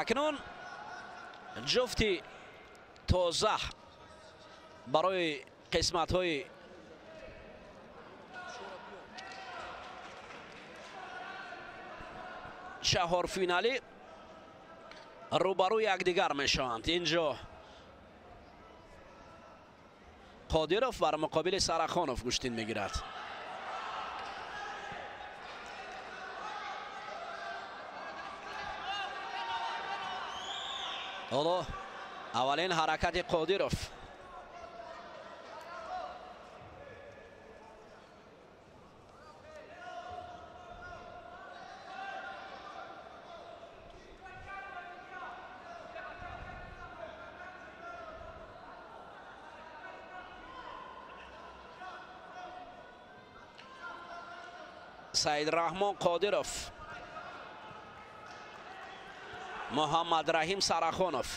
Акнун ҷуфти тоза барои қисматҳои чаҳорфиналӣ рӯбарӯи якдигар мешаванд. Инҷо Қодиров бар муқобили Сарахонов гӯштин мегирад. Ҳоло аввалин ҳаракати Қодиров. Саидрахмон Қодиров, Муҳаммадраҳим Сарахонов.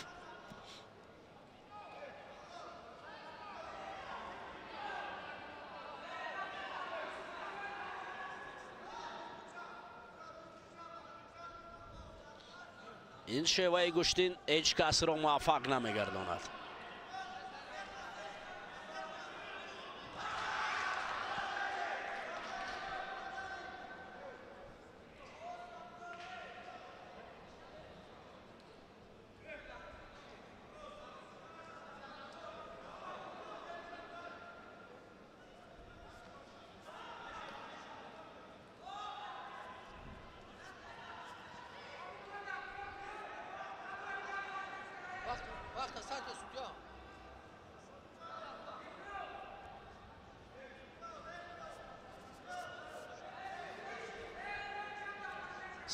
Ин шеваи гӯштин ҳеҷ касро муваффақ намегардонад.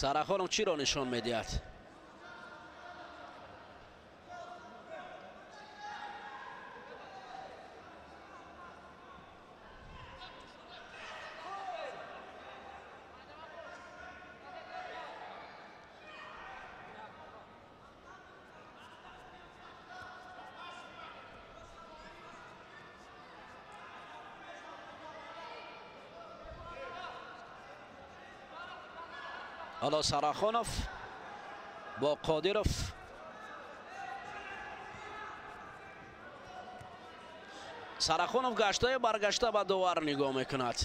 Сарахонов чиро нишон медиҳад? Ҳоло Сарахонов бо Қодиров. Сарахонов гаштаю баргашта ба довар нигоҳ мекунад.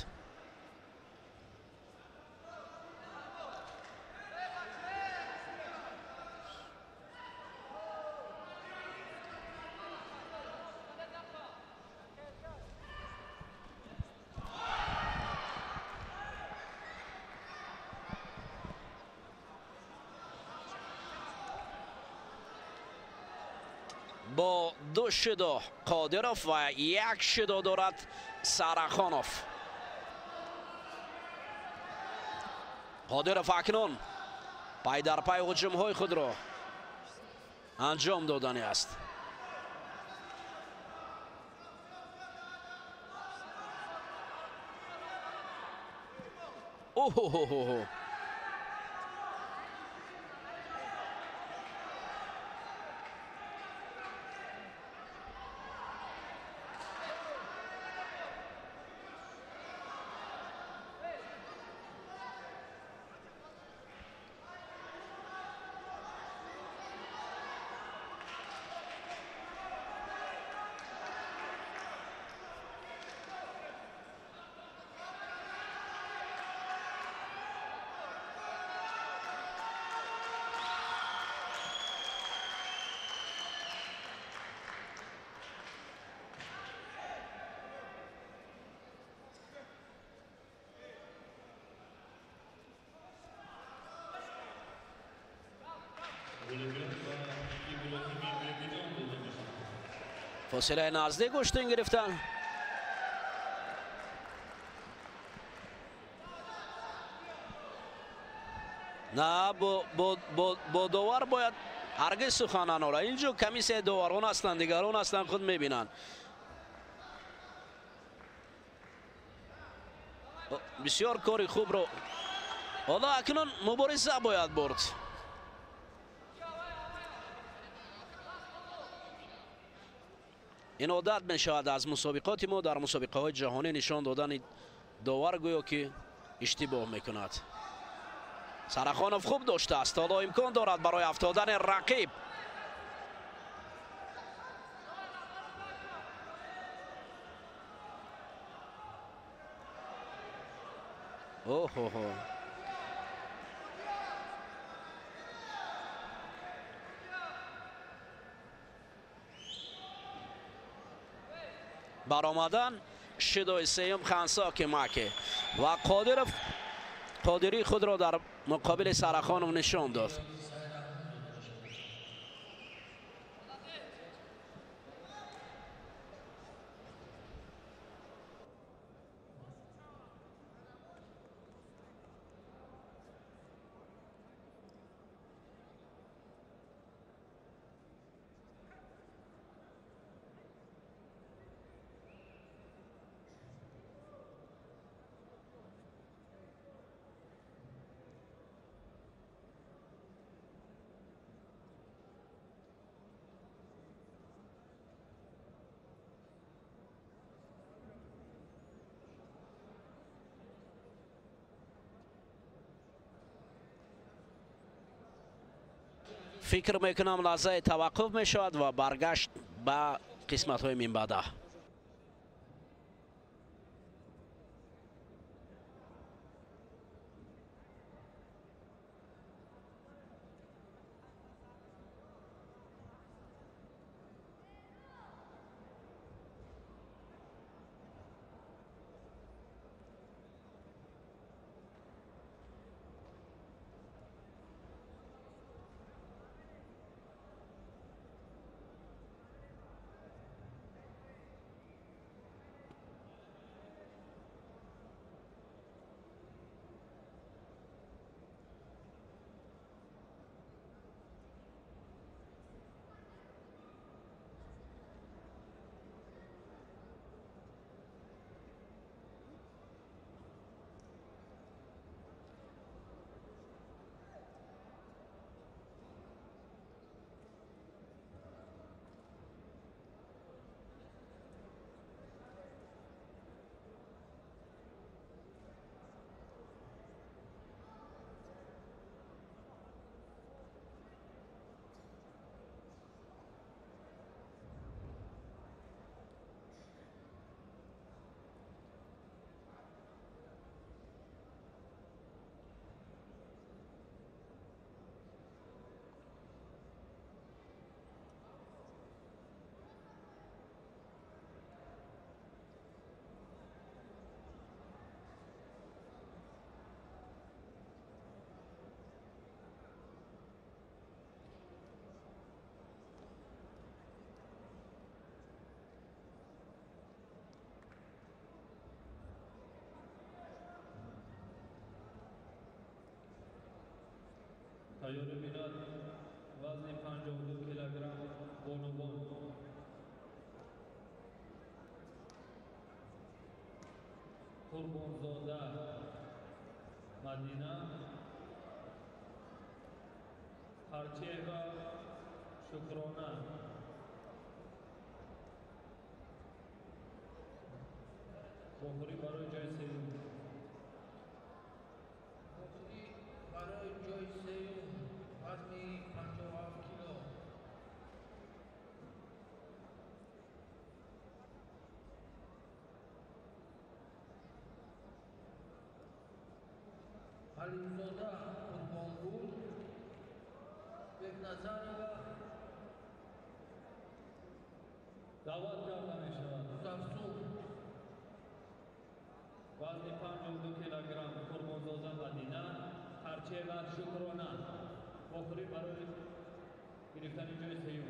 Бо 2 шидо Қодиров ва 1 шидо дорад Сарахонов. Қодиров акнун пай дар пай ҳуҷумҳои худро анҷом додани аст. Оҳоҳоҳо. Фосилаи наздик гӯштин гирифтан. На, бо довар бояд ҳаргиз сухан нанора. Инҷо комиссияи доварон ҳастанд, дигарон ҳастанд, худ мебинанд. Бисёр кори хубро ҳоло акнун мубориза бояд бурд. Ин одат мешавад аз мусобиқоти мо дар мусобиқаҳои ҷаҳонӣ нишон додани довар гӯё ки иштибоҳ мекунад. Сарахонов хуб доштааст, ҳоло имкон дорад барои афтодани рақиб. Оҳоҳо. Баромадан шидои сеюм Хансоки Маки ва Қодиров қодирии худро дар муқобили Сарахонов нишон дод. Фикр мекунам лаҳзаи таваққуф мешавад ва баргашт ба қисматҳои минбаъда. Тайёрӣ бинад вазни 52 килограмм бонувон. Қурбонзода Мадина, Парчева Шукрона. Вохӯрӣ барои ҷои сеюм. Вохӯрӣ барои ҷои сеюм вазни 57 кило. Ҳалимзода Қурбонгул, Бекназарова даъват карда мешавад. Зафсун. Вазни 52 килограмм Қурбонзода Мадина, Парчева Шукрона. Вохӯрӣ барои гирифтани ҷои сеюм.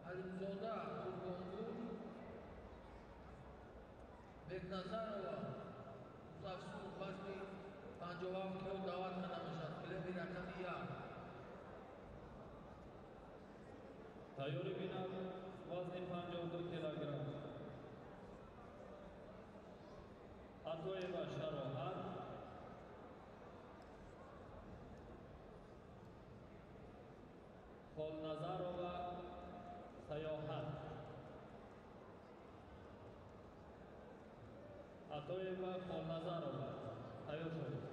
Ҳалимзода Қурбонгул, Бекназарова Зафсун вазни 57 кило даъват карда мешавад. Клеби рақами 1. Тайёрӣ бинад вазни 52 килограмм. Атоева Шароҳат, Холназарова Саёҳат. Атоева Холназарова тайёр шавед.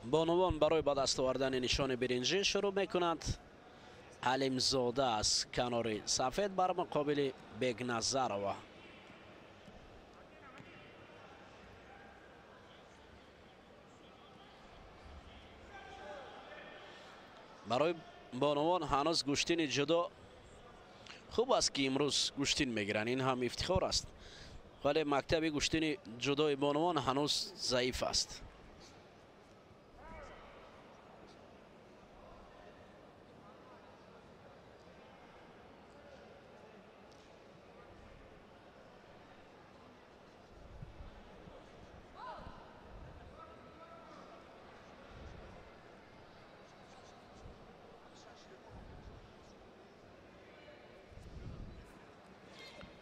Бонувон барои ба даст овардани нишони биринҷӣ шурӯъ мекунанд. Ҳалимзода аз канори сафед бар муқобили Бекназарова. Барои бонувон ҳанӯз гӯштини ҷудо хуб аст, ки имрӯз гӯштин мегиранд, ин ҳам ифтихор аст, вале мактаби гӯштини ҷудои бонувон ҳанӯз заиф аст.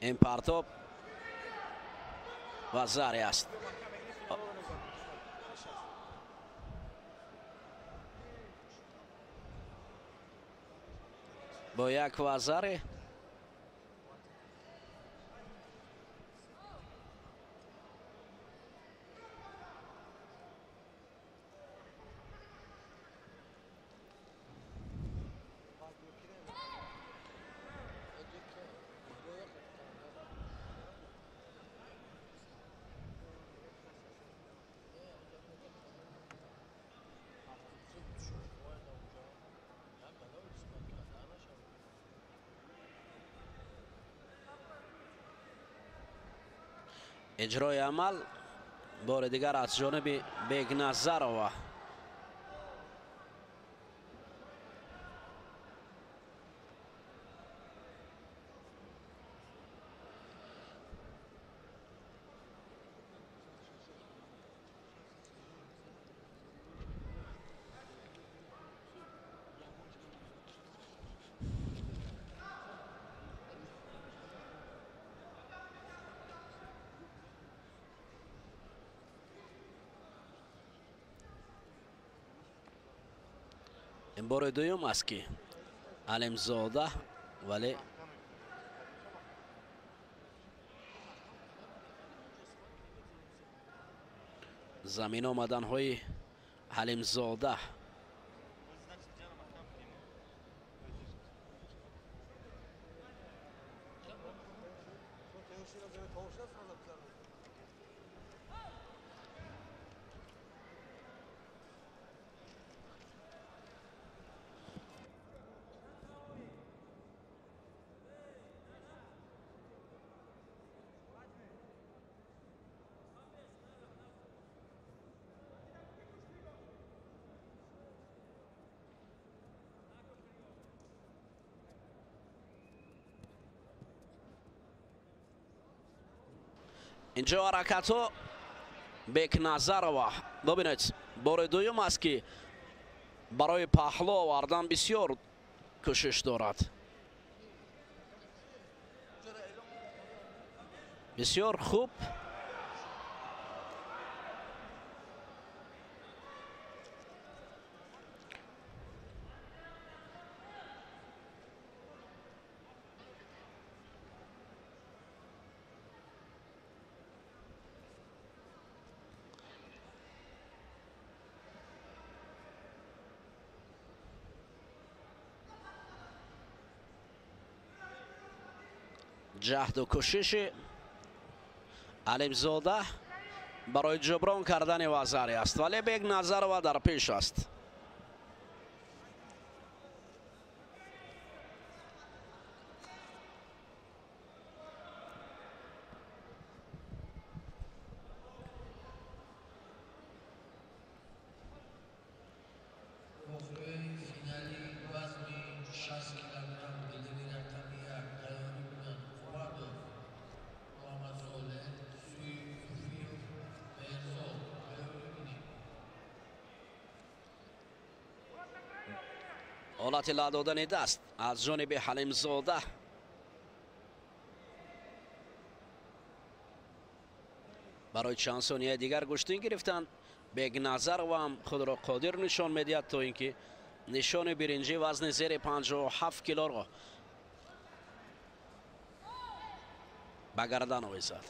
Ин партоб ва заре аст. Бо як вазаре иҷрои амал бори дигар аз ҷониби Бекназарова. Ин бори дуюм аст, ки Алимзода, вале замин омаданҳои Ҳалимзода инҷо ҳаракатҳо Бекназарова бибинед, бори дуюм аст, ки барои паҳлӯ овардан бисёр кӯшиш дорад. Бисёр хуб ҷаҳду кӯшиши Алимзода барои ҷуброн кардани вазари аст, вале Бекназарова дар пеш аст. Ҳолати ла додани даст аз ҷониби Ҳалимзода барои чанд сонияи дигар гӯштин гирифтанд. Бекназарова ҳам худро қодир нишон медиҳад, то ин ки нишони биринҷӣ вазни зери 57 килоро ба гардан овезад.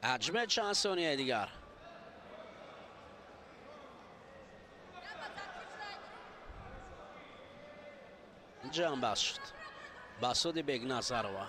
Ҳаҷме чанд сонияи дигар. Ҷамъбаст шуд ба суди Бекназарова.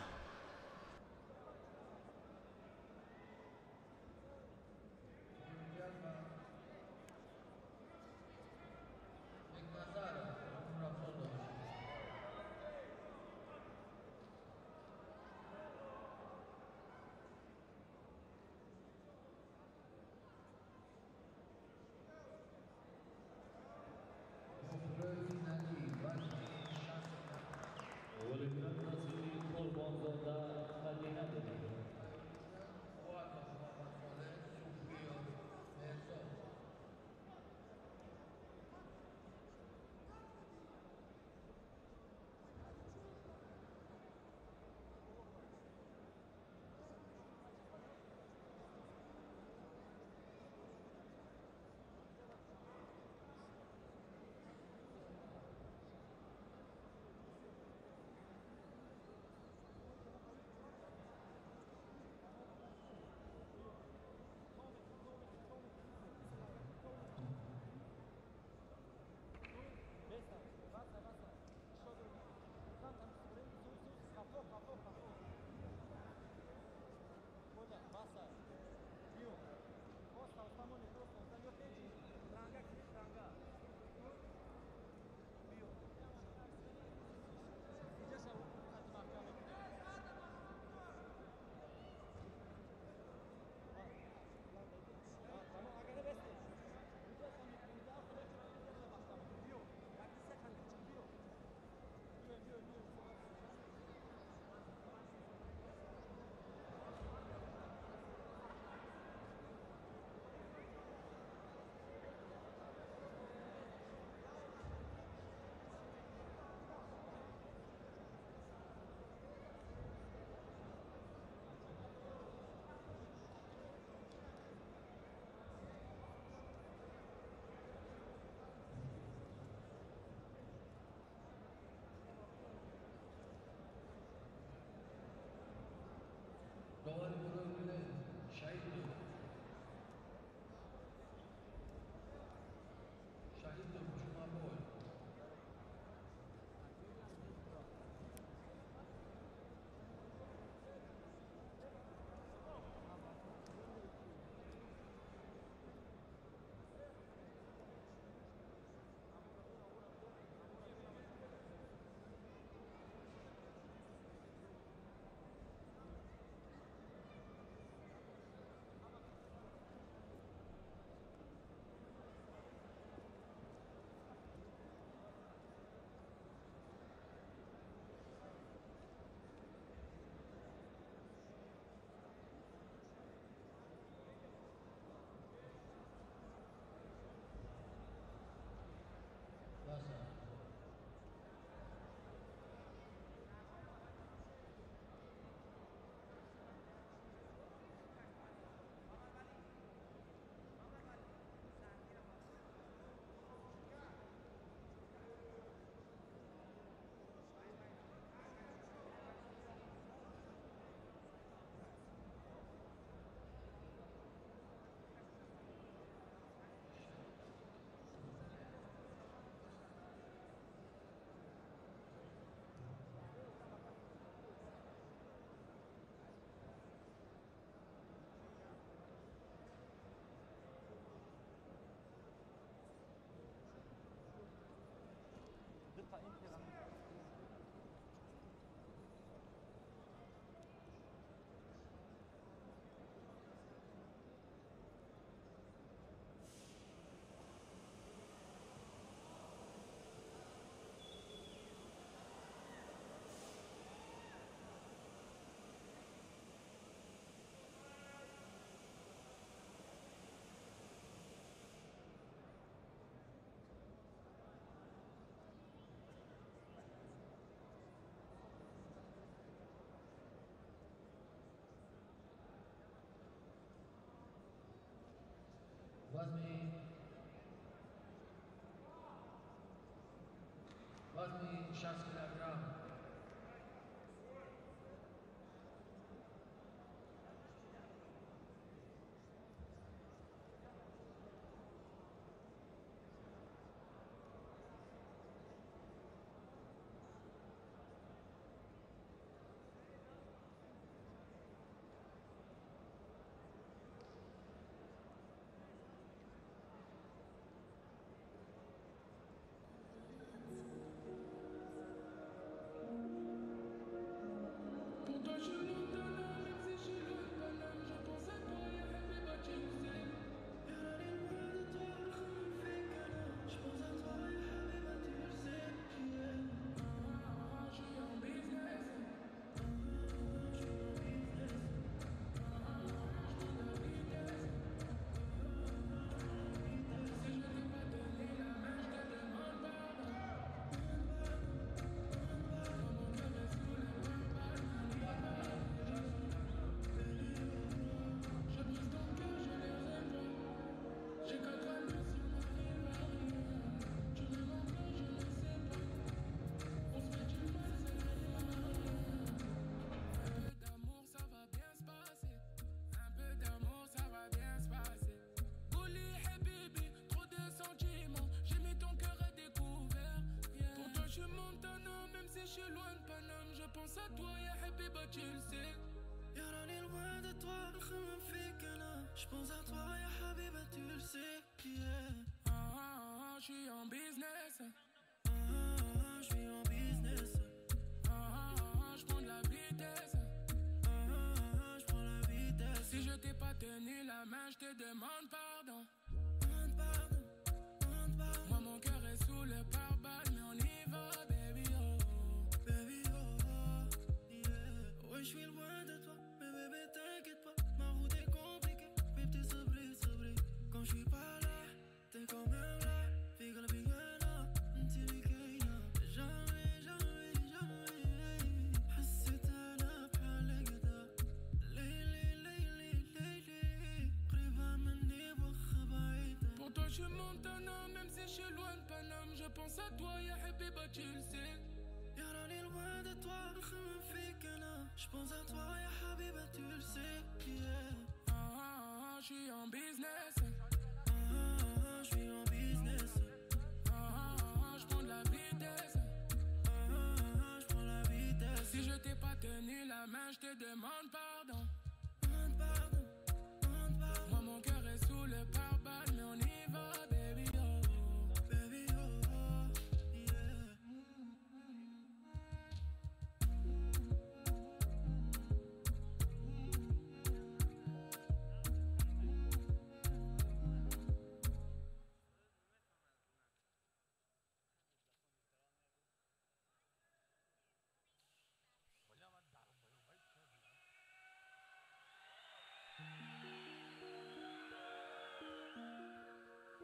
Вазни 60 килограмм. Je suis loin de Paname, je pense à toi, ya Habiba, tu le sais. Yarani loin de toi, je pense à toi, ya Habiba, tu le sais. Yeah. Ah, ah, ah, je suis en business. Ah, ah, je suis en business. Ah, ah, ah, je prends de la vitesse. Ah, ah, je prends la vitesse. Si je t'ai pas tenu la main, je te demande pardon. Demande pardon, demande pardon. Moi, mon cœur est sous le pare-balles, mais on y va, baby, oh. Baby, oh, oh, yeah. Ouais, je suis loin de toi, mais bébé, t'inquiète pas. Ma route est compliquée, bébé, t'es sobre, sobre. Quand je suis pas là, t'es quand même là. Figure la bigana, m'tilikeina. Jamais, jamais, jamais. حسيت أنا بحال هكذا. ليلي ليلي ليلي قريبة مني واخا بعيدة. Pour toi, je suis Montana, même si je suis loin de Paname. Je pense à toi, ya Habiba, tu le sais. Yarani loin de toi, je pense à toi, ya Habiba, tu le sais. Yeah. Ah, ah, ah, je suis en business. Ah, ah, je suis en business. Ah, ah, ah, je prends de la vitesse. Ah, ah, je prends la vitesse. Si je t'ai pas tenu la main, je te demande pardon. Demande pardon, demande pardon. Moi, mon cœur est sous le pare-balles, mais on y va, baby, oh. Baby, oh, oh, yeah.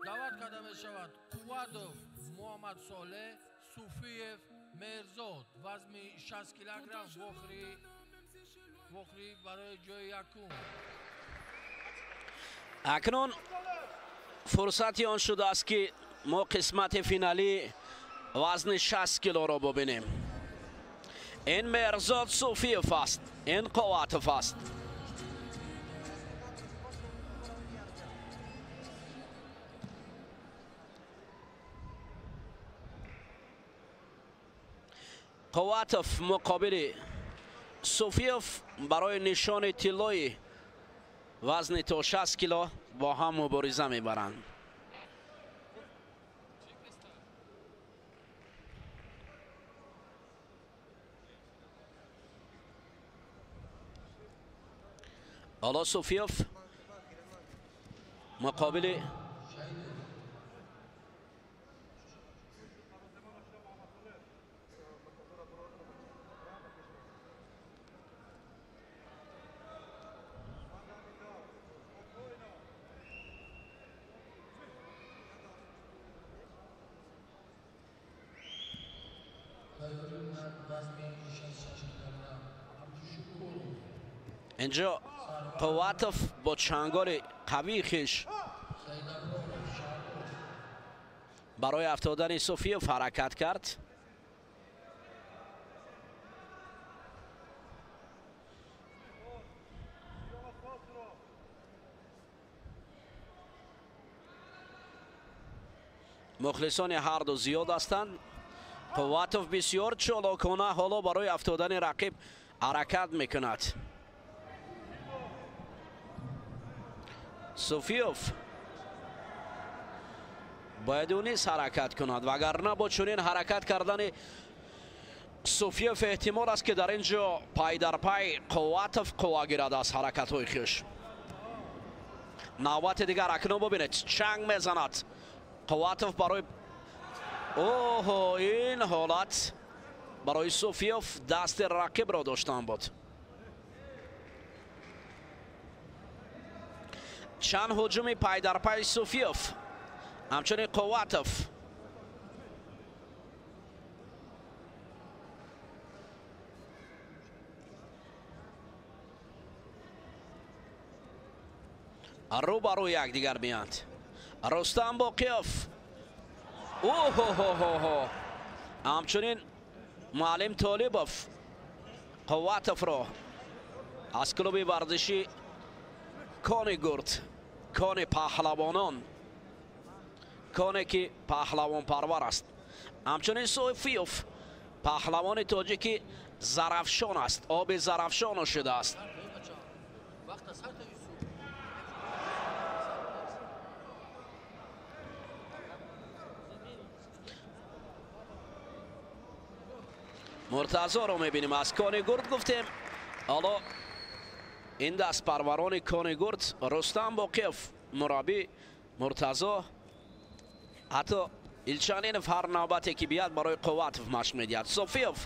Даъват карда мешавад Қувватов Муҳаммад Солеҳ, Суфиев Меҳрзод, вазни 60 килограмм, вохӯрӣ барои ҷои якум. Акнун фурсати он шудааст, ки мо қисмати финалӣ вазни 60 килоро бубинем. Ин Меҳрзод Суфиев аст, ин Қувватов аст. Қувватов муқобили Суфиев барои нишони тиллои вазни то 60 кило бо ҳам мубориза мебаранд. Ҳоло Суфиев муқобили инҷо Қувватов бо чанголи қавии хеш Барои афтодани Суфиев ҳаракат кард. Мухлисони ҳарду зиёд ҳастанд. Қувватов бисёр чолокона ҳоло барои афтодани рақиб ҳаракат мекунад. Суфиев бояд ӯ низ ҳаракат кунад, вагарна бо чунин ҳаракат кардани Суфиев эҳтимол аст, ки дар ин ҷо пай дар пай Қувватов қувва гирад аз ҳаракатҳои хеш. Навбати дигар акнун бубинед, чанг мезанад Қувватов барои оҳо, ин ҳолат барои Суфиев дасти рақибро доштан буд. Чанд ҳуҷуми пайдарпай Суфиев, ҳамчунин Қувватов. Рӯ ба рӯ якдигар меянд. Рустам Боқиев. Оҳоҳоҳо. Ҳамчунин муаллим Толибов Қувватовро аз клуби варзишӣ Кони Гурд, кони паҳлавонон, коне ки паҳлавонпарвар аст. Ҳамчунин Суфиев паҳлавони тоҷики Зарафшон аст, оби Зарафшон шудааст. Муртазоро мебинем аз Кони Гурд гуфтем. Ҳоло ин дастпарварони Кони Гурд Рустам Боқиев мураббӣ, Муртазо, ҳатто Илчанинов ҳар навбате ки биёд барои Қувватов машқ медиҳад. Суфиев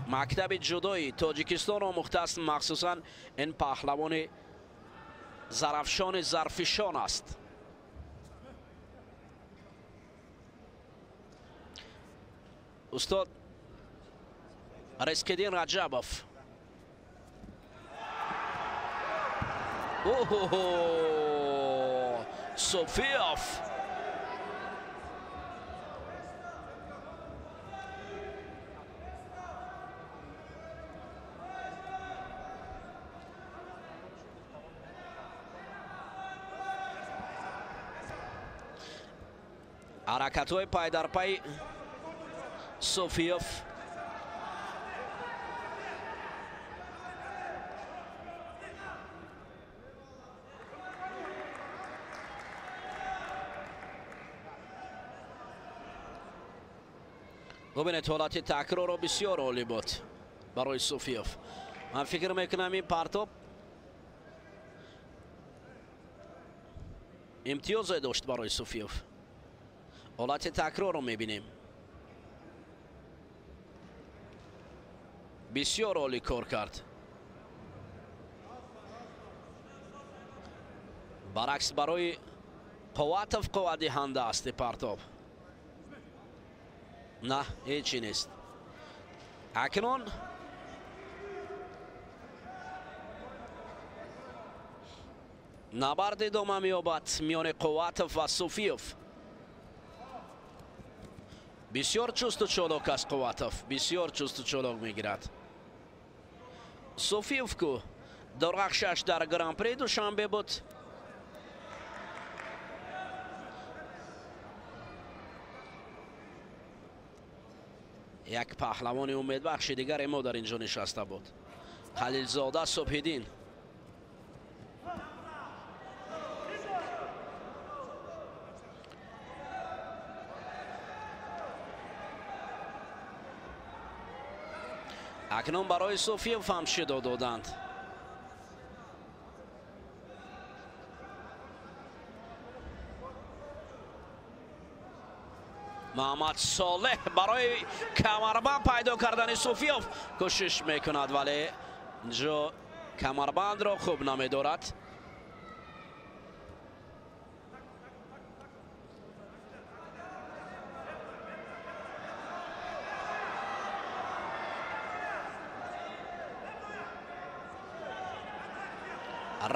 мактаби ҷудои Тоҷикистонро омӯхтааст, махсусан ин паҳлавони Зарафшони зарфишон аст. Устод Ризқиддин Раҷабов. Оҳо, Суфиев ҳаракатҳои пайдарпай Суфиев. Бубинед, ҳолати такрорро бисёр олӣ буд барои Суфиев. Ман фикр мекунам ин партоб имтиёзе дошт барои Суфиев. Ҳолати такрорро мебинем. Бисёр олӣ кор кард. Баръакс барои Қувватов қувватдиҳанда аст партоб. На, ҳечи нест. Акнун набард идома меёбад миёни Қувватов ва Суфиев. Бисёр чусту чолок аст Қувватов, бисёр чусту чолок мегирад. Суфиев ку дорғахшаш дар Гран-при Душанбе буд. Як паҳлавони умедбахши дигаре мо дар ин ҷо нишаста буд, Халилзода Субҳиддин. Акнун барои Суфиев ҳам шидо доданд. Муҳаммад Солеҳ барои камарбанд пайдо кардани Суфиев кӯшиш мекунад, вале инҷо камарбандро хуб намедорад.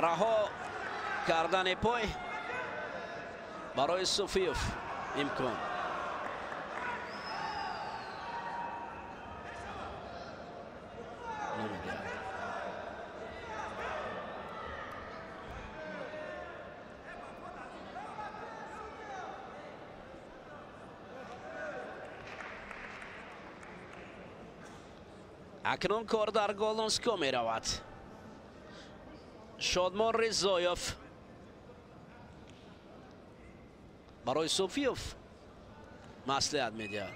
Раҳо кардани пой. Барои Суфиев имкон. Намедиҳад. Акнун кор дар Голденско меравад. Шодмон Ризоев барои Суфиев маслиҳат медиҳад.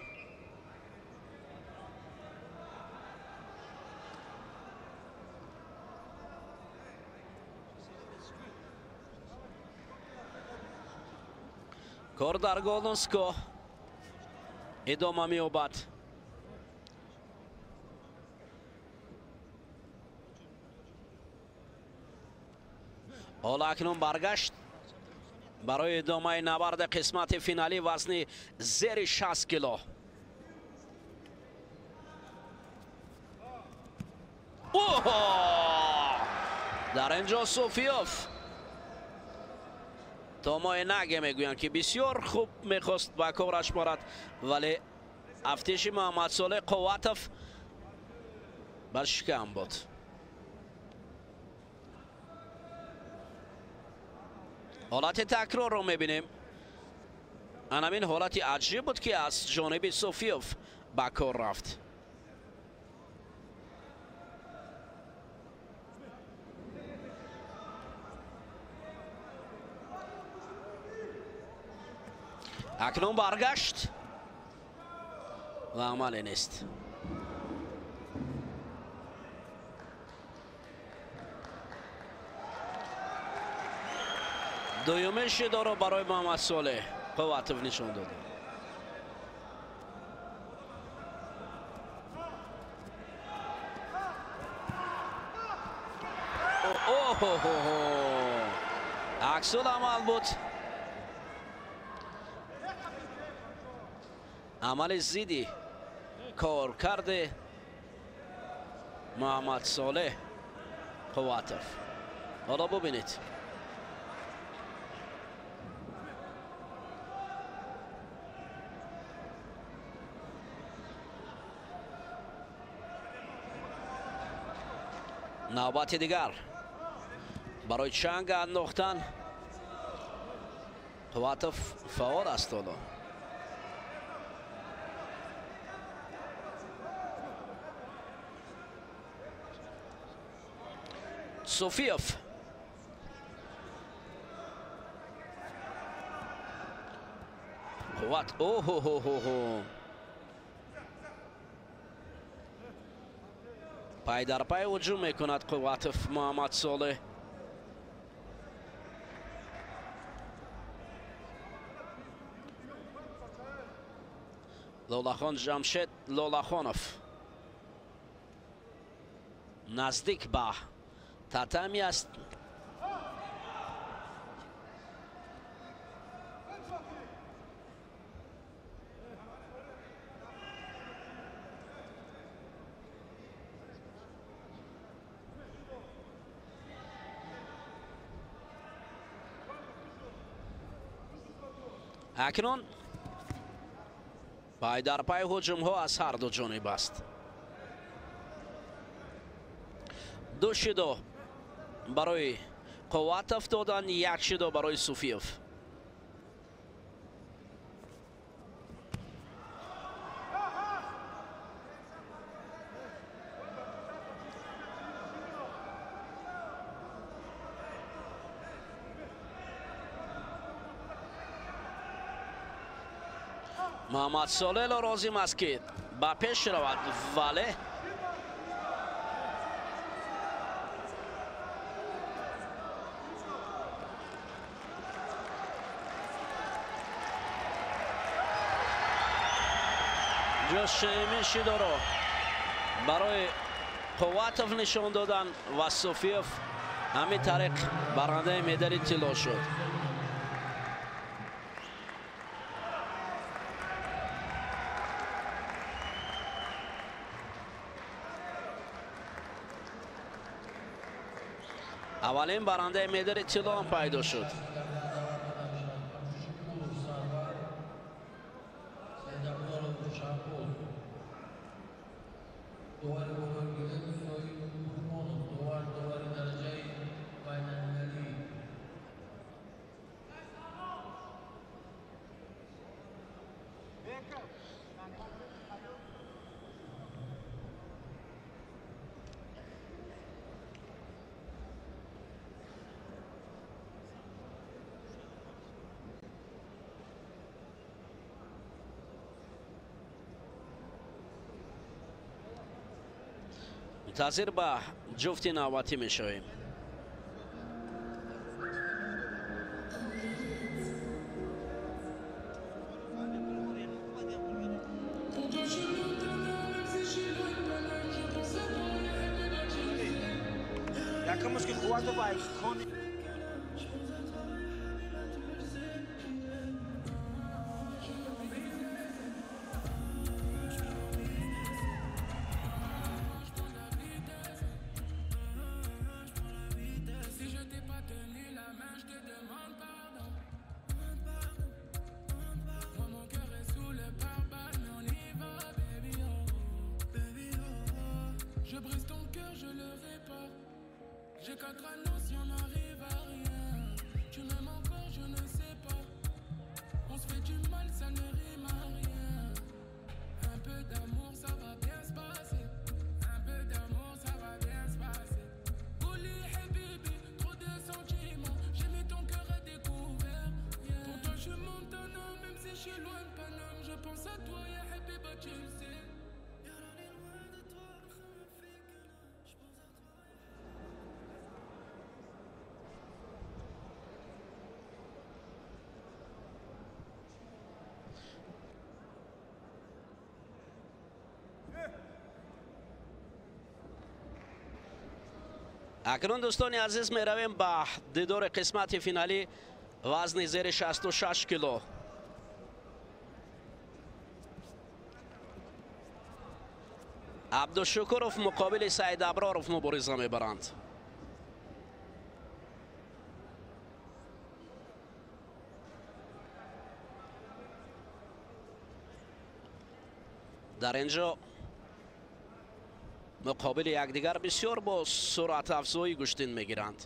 Кор дар Голденско идома меёбад. Ҳоло акнун баргашт барои идомаи набарди қисмати финалӣ вазни зери 60 кило. Оҳо! Дар ин ҷо Суфиев томои наге мегӯянд, ки бисёр хуб мехост ба кораш борад, вале афтиши Муҳаммадсолеҳ Қувватов бар шикам буд. Ҳолати такрорро мебинем. Анамин ҳолати аҷиб буд, ки аз ҷониби Суфиев ба кор рафт. Акнун баргашт ва амале нест. Дуюмин шидоро барои Муҳаммадсолеҳ Қувватов нишон дод. Оҳо! Аксул амал буд. Амали зидди кор карде Муҳаммадсолеҳ Қувватов. Ҳоло бубинед. Навбати дигар барои чанг андохтан Қувватов фаъол аст ҳоло. Суфиев Қувват. Оҳо-ҳо-ҳо! Пай дар пай ҳуҷум мекунад Қувватов Муҳаммадсолеҳ. Лолахон Ҷамшед Лолахонов наздик ба татами аст. Акнун пай дар пай ҳуҷумҳо аз ҳар ду ҷониб аст. Ду шидо барои Қувватов додан, як шидо барои Суфиев. Муҳаммадсолеҳ лозим аст, ки ба пеш равад, вале ҷои шидоро барои Қувватов нишон додан ва Суфиев ҳамин тариқ барандаи медали тилло шуд. Аввалин барандаи медали тилло ҳам пайдо шуд. Довари болои гилем Соиб Курбонов, довар, довари дараҷаи байналмилалӣ. Мунтазир ба ҷуфти навбатӣ мешавем. Pour toi, je suis Montana, même si je suis loin de Paname. Je pense à toi, ya Habiba, tu le sais. Якум мушкил қуввату ва имкони Si je t'ai pas tenu la main, je te demande pardon. Moi, mon cœur est sous le pare-balles, mais on y va, baby, oh. Baby, oh. Je brise ton cœur, je le répare. J'ai quatre anneaux si on n'arrive à rien. Tu m'aimes encore, je ne sais pas. On se fait du mal, ça ne rime à rien. Un peu d'amour, ça va bien se passer. Un peu d'amour, ça va bien se passer. Ouli Habibi, trop de sentiments. J'ai mis ton cœur à découvert. Yeah. Pour toi, je suis Montana, même si je suis loin de Paname. Je pense à toi, ya Habiba, tu le sais. Акнун, дӯстони азиз, меравем ба дидори қисмати финалӣ вазни зери 66 кило. Абдушукуров муқобили Саид Аброров мубориза мебаранд. Дар ин ҷо муқобили якдигар бисёр бо суръатафзоӣ гӯштин мегиранд.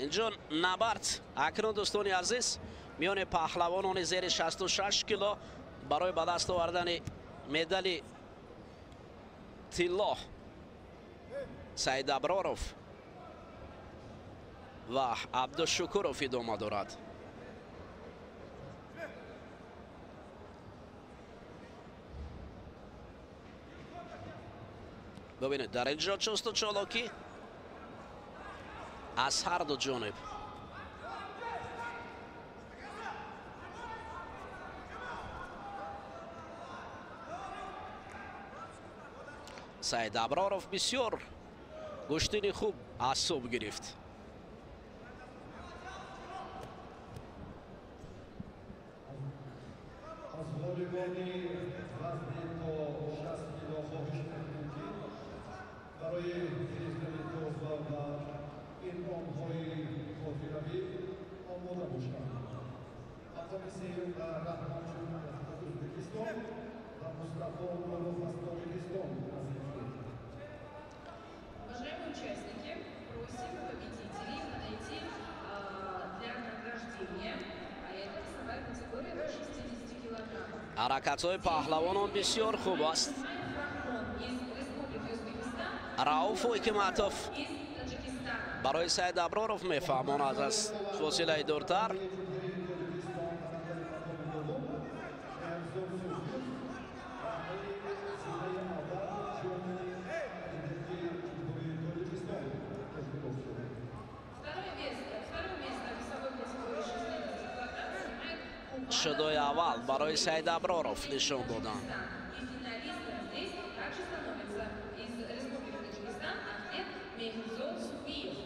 Инҷо набард акнун, дӯстони азиз, миёни паҳлавонони зери 66 кило барои ба даст овардани медали тилло Саид Аброров ва Абдушукуров идома дорад. Бибинед, дар ин ҷо чусту чолокӣ аз ҳар ду ҷониб. Саид Аброров бисёр гӯштини хуб аз суб гирифт. Аз ғолибони вазни то 60 кило хоҳиш мекунем, ки барои гирифтани тӯҳфа ва инъомҳои хотиравӣ омода бошанд. Мақоми сеюм ба Раҳмонҷон аз Ӯзбекистон ва Мустафо Умаров аз Тоҷикистон насиб шуд. Уважаемые участники, просим победителей подойти для награждения. А это весовая категория до 60 килограммов. Ҳаракатҳои паҳлавонон бисёр хуб аст. Рахмон из Республики Узбекистан, Рауф Ҳикматов из Таджикистана. Барои Саид Аброров мефаҳмонад аз фосилаи дуртар. Второе место, второе место в весовой категории 60 килограмм занимает Кубанов Шудои аввал барои Саид Аброров нишон доданд. И финалистом здесь также становится из Республики Таджикистан атлет Мехзод Суфиев.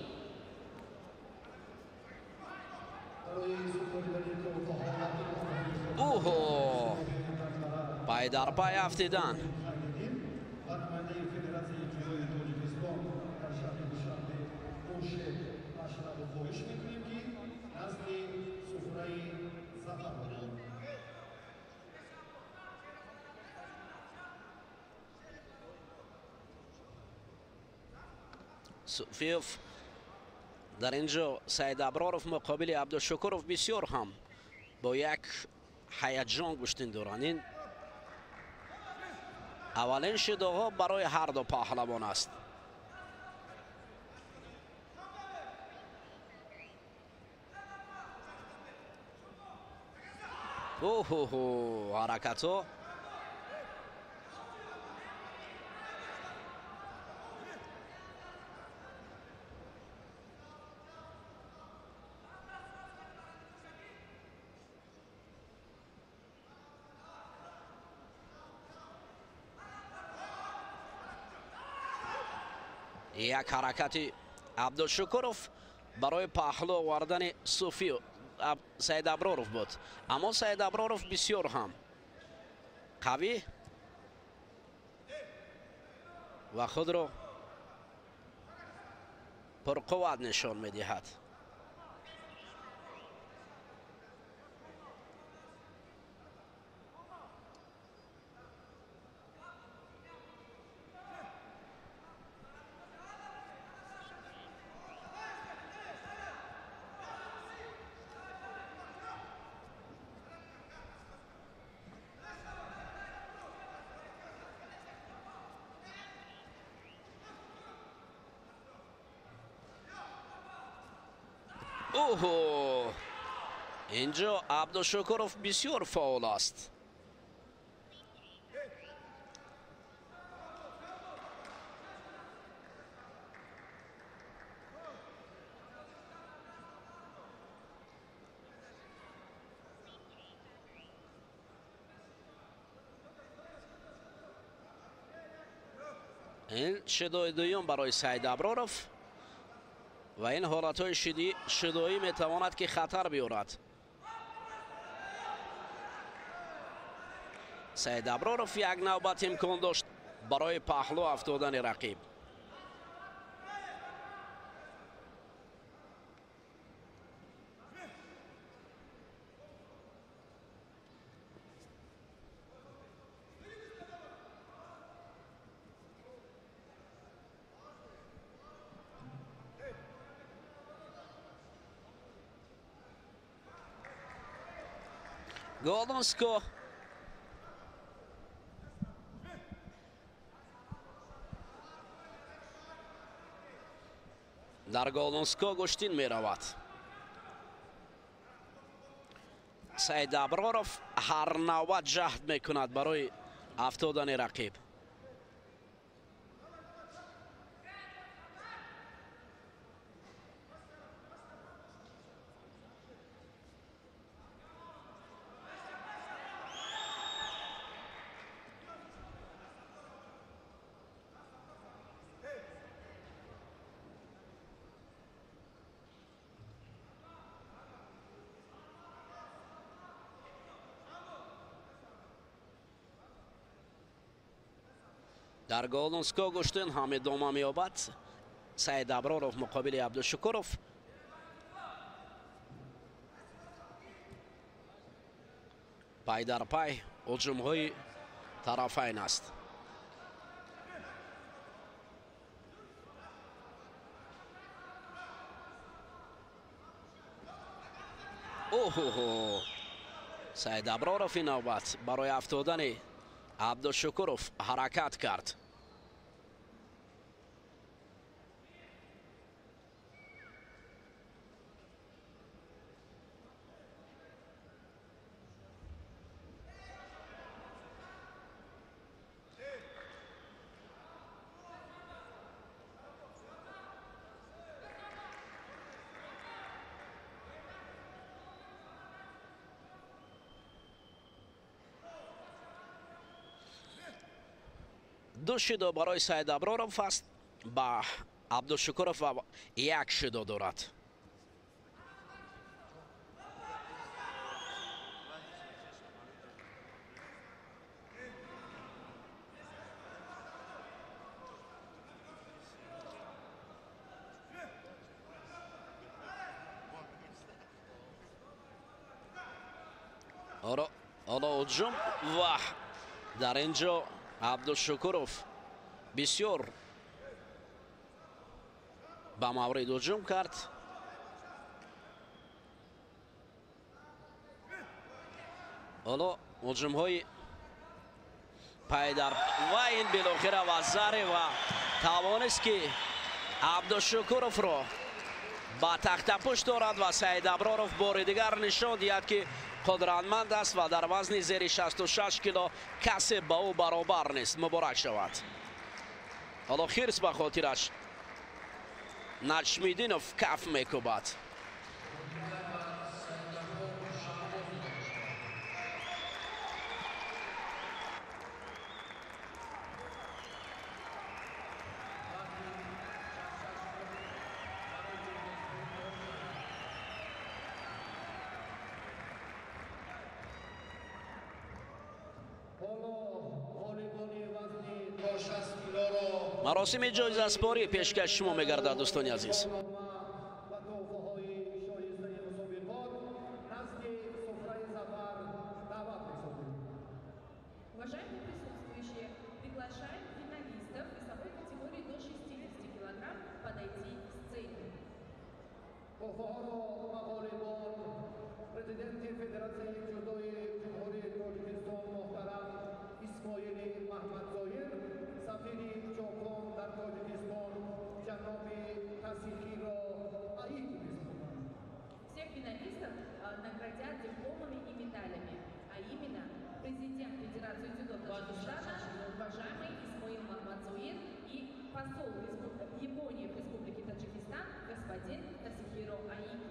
Барои Пай дар пай афтидан. Суфиев дар инҷо Саид Аброров муқобили Абдушукуров бисёр ҳам бо як ҳаяҷон гӯштин доранд. Ин аввалин шидоҳо барои ҳар ду паҳлавон аст. Оҳоҳо, ҳаракатҳо як ҳаракати Абдушукуров барои паҳлӯ овардани Суфӣ Саид Аброров буд. Аммо Саид Аброров бисёр ҳам қавӣ ва худро пурқувват нишон медиҳад. Оҳо, инҷо Абдушукуров бисёр фаъол аст. Ин шидои дуюм барои Саид Аброров ва ин ҳолатҳои шидоӣ метавонад ки хатар биёрад. Саид Аброров як навбат имкон дошт барои паҳлӯ афтодани рақиб. Голдонско дар Голдонско гӯштин меравад. Саид Аброров ҳар навбат ҷаҳд мекунад барои афтодани рақиб. Дар Голдонско гӯштин ҳам идома меёбад. Саид Аброров муқобили Абдушукуров. Пай дар пай ҳуҷумҳои тарафайн аст. Оҳоҳо, Саид Аброров ин навбат барои афтодани Абдушукуров ҳаракат кард. Ду шидо барои Саид Аброров аст, ба Абдушукуров як шидо дорад. Ҳоло ҳуҷум ва дар ин ҷо Абдушукуров бисёр ба маврид ҳуҷум кард. Ҳоло ҳуҷумҳои пайдар ва ин билохира ва заре ва тавонист ки Абдушукуровро ба тахтапушт дорад ва Саидаброров бори дигар нишон диҳад ки қудратманд аст ва дар вазни зери 66 кило касе ба ӯ баробар нест. Муборак шавад. Ҳоло хирс ба хотираш Наҷмиддинов каф мекӯбад. Маросими ҷоизаспорӣ пешкаш шумо мегардад, дӯстони азиз. Уважаемые присутствующие, приглашаем финалистов весовой категории до 60 килограмм подойти к сцене. Президенти Федерацияи ҷудои Ҷумҳурии Тоҷикистон муҳтарам Исмоили Маҳмадзоир, сафири Ҷопон дар Тоҷикистон ҷаноби Тасихиро Аики месупоранд. Всех финалистов наградят дипломами и медалями, а именно президент Федерации дзюдо Таджикистана уважаемый Исмоил Махмадзоир и посол Японии в Республике Таджикистан господин Тасихиро Аики.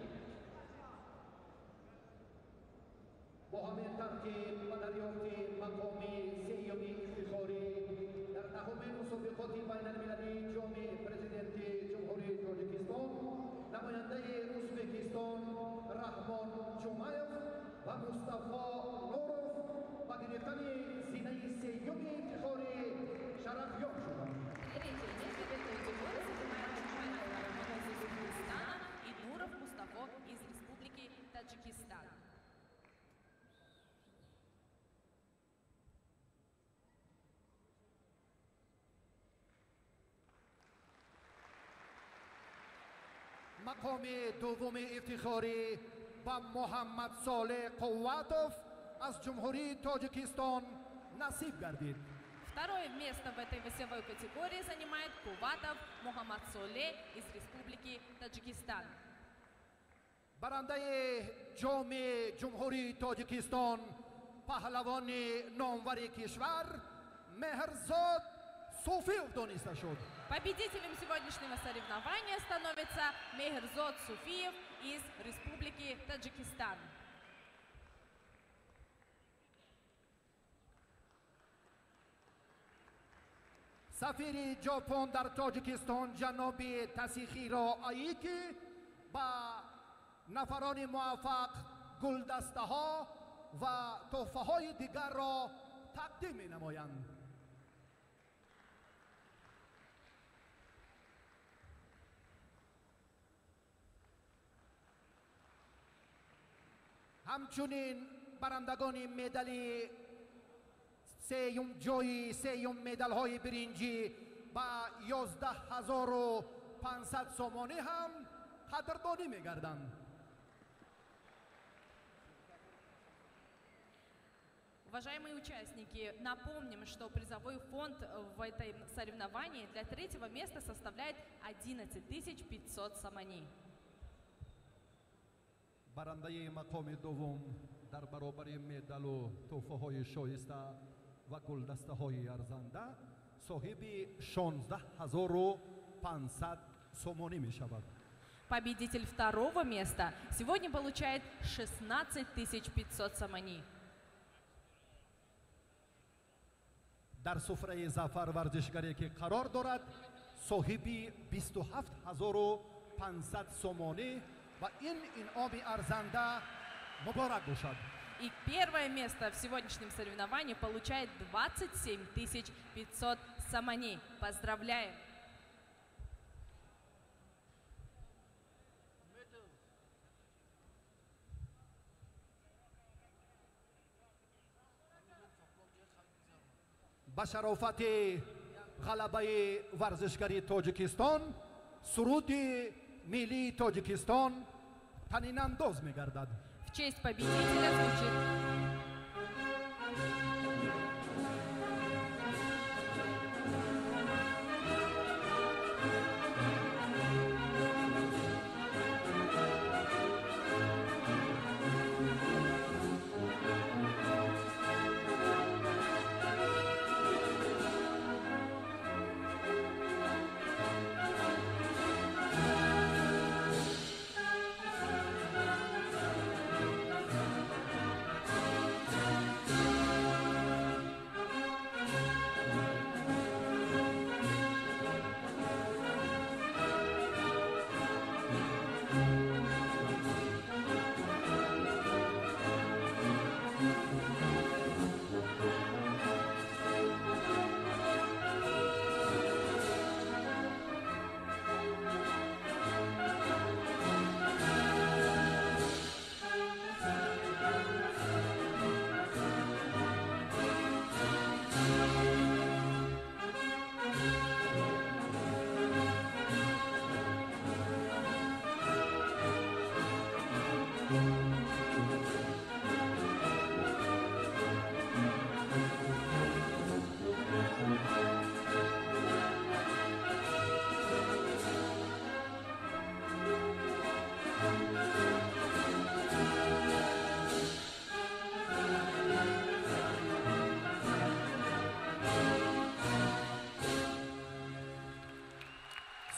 Бо ҳамин тартиб ба дарёфти мақоми сеюми ифтихорӣ дар даҳуми мусобиқоти байналмилалии ҷоми президенти Ҷумҳурии Тоҷикистон намояндаи Ӯзбекистон Раҳмон Ҷумаев ва Мустафо Нуров ба гирифтани зинаи сеюми ифтихорӣ шарафёб шуданд. Третье место в этой категории занимает Джумаев Раҳмон из Узбекистана и Нуров Мустафо из Республики Таджикистан. Мақоми дуввуми ифтихорӣ ба Муҳаммад Солеҳ Қувватов аз Ҷумҳурии Тоҷикистон насиб гардид. Второе место в этой весовой категории занимает Куватов Мухаммад Солеҳ из Республики Таджикистан. Барандаи ҷоми Ҷумҳурии Тоҷикистон паҳлавони номвари кишвар Меҳрзод Суфиев дониста шуд. Победителем сегодняшнего соревнования становится Меҳрзод Суфиев из Республики Таджикистан. Сафири Ҷопон дар Тоҷикистон ҷаноби Тасихиро Аики ба нафарони муваффақ гулдастаҳо ва тӯҳфаҳои дигарро тақдим менамоянд. Ҳамчунин барандагони медали сеюм ҷои сеюм медалҳои биринҷӣ ба 11 500 сомонӣ ҳам қадрдонӣ мегарданд. Уважаемые участники, напомним, что призовой фонд в этом соревновании для третьего места составляет 11 500 сомони. Барандаи мақоми дуввум дар баробари медалу тӯҳфаҳои шоиста ва гулдастаҳои арзанда соҳиби 16 500 сомонӣ мешавад. Победитель второго места сегодня получает 16 500 сомони. Дар суфраи зафар варзишгаре ки қарор дорад соҳиби 27 500 сомонӣ ва ин инъоми арзанда муборак бошад. И первое место в сегодняшнем соревновании получает 27 500 сомони. Поздравляем! Ба шарофати ғалабаи варзишгари Тоҷикистон суруди миллии Тоҷикистон танинандоз мегардад. В честь победителя звучит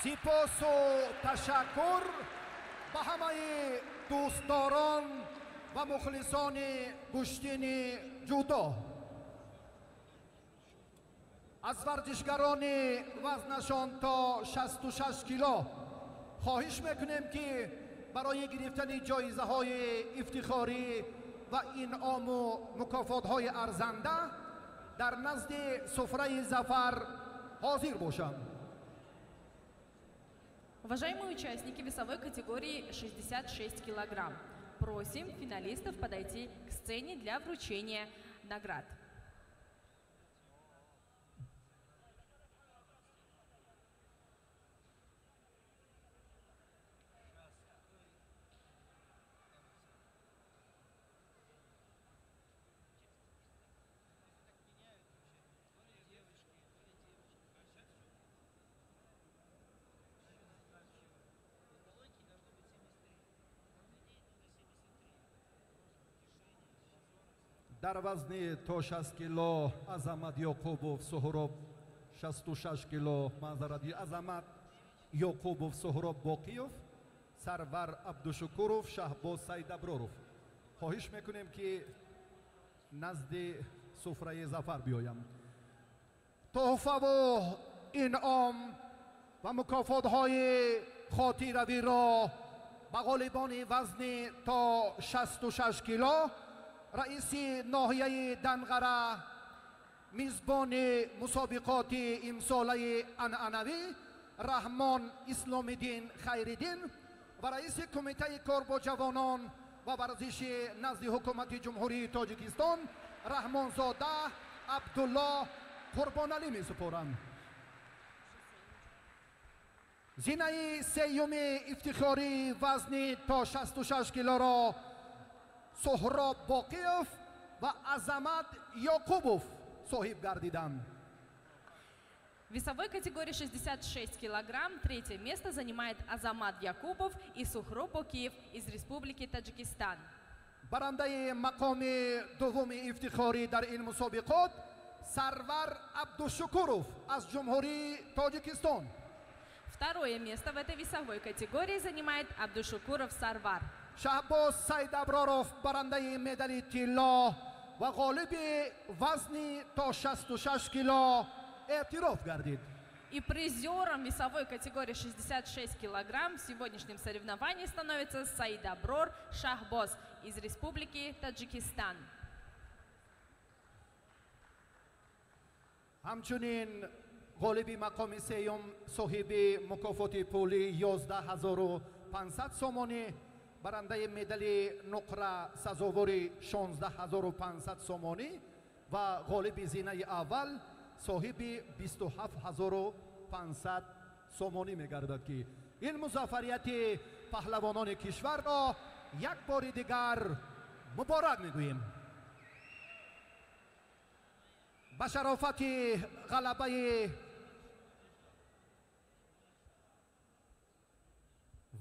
Сипосу ташаккур ба ҳамаи дӯстдорон ва мухлисони гӯштини ҷудо. Аз варзишгарони вазнашон то 66 кило хоҳиш мекунем, ки барои гирифтани ҷоизаҳои ифтихорӣ ва инъому мукофотҳои арзанда дар назди суфраи зафар ҳозир бошанд. Уважаемые участники весовой категории 66 килограмм, просим финалистов подойти к сцене для вручения наград. Дар вазни то 60 кило Азамат Ёқубов Суҳроб, 66 кило маъзарат, Азамат Ёқубов Суҳроб Боқиёв, Сарвар Абдушукуров, Шаҳбоз Сайдаброров. Хоҳиш мекунем, ки назди суфраи зафар биёям. Тӯҳфаву инъом ва мукофотҳои хотиравиро ба ғолибони вазни то 66 кило раиси ноҳияи Данғара, мизбони мусобиқоти имсолаи анъанавӣ Раҳмон Исломиддин Хайриддин ва раиси кумитаи кор бо ҷавонон ва варзиши назди ҳукумати Ҷумҳурии Тоҷикистон Раҳмонзода Абдулло Қурбоналӣ месупоранд. Зинаи сеюми ифтихории вазни то 66 килоро Суҳроб Боқиёв ва Азамат Ёқубов соҳиб гардиданд. В весовой категории 66 килограмм третье место занимает Азамат Якубов и Сухроб Бокиев из Республики Таджикистан. Барандаи мақоми дуввуми ифтихорӣ дар ин мусобиқот Сарвар Абдушукуров аз Ҷумҳурии Тоҷикистон. Второе место в этой весовой категории занимает Абдушукуров Сарвар. Шаҳбоз Сайдаброров барандаи медали тилло ва ғолиби вазни то 66 кило эътироф гардид. И призером весовой категории 66 килограмм в сегодняшнем соревновании становится Сайдаброр Шахбоз из Республики Таджикистан. Ҳамчунин ғолиби мақоми сеюм соҳиби мукофоти пулӣ 11 500 сомонӣ, барандаи медали нуқра сазовори 16 500 сомонӣ ва ғолиби зинаи аввал соҳиби 27500 сомонӣ мегардад, ки ин музаффарияти паҳлавонони кишварро як бори дигар муборак мегӯем. Ба шарофати ғалабаи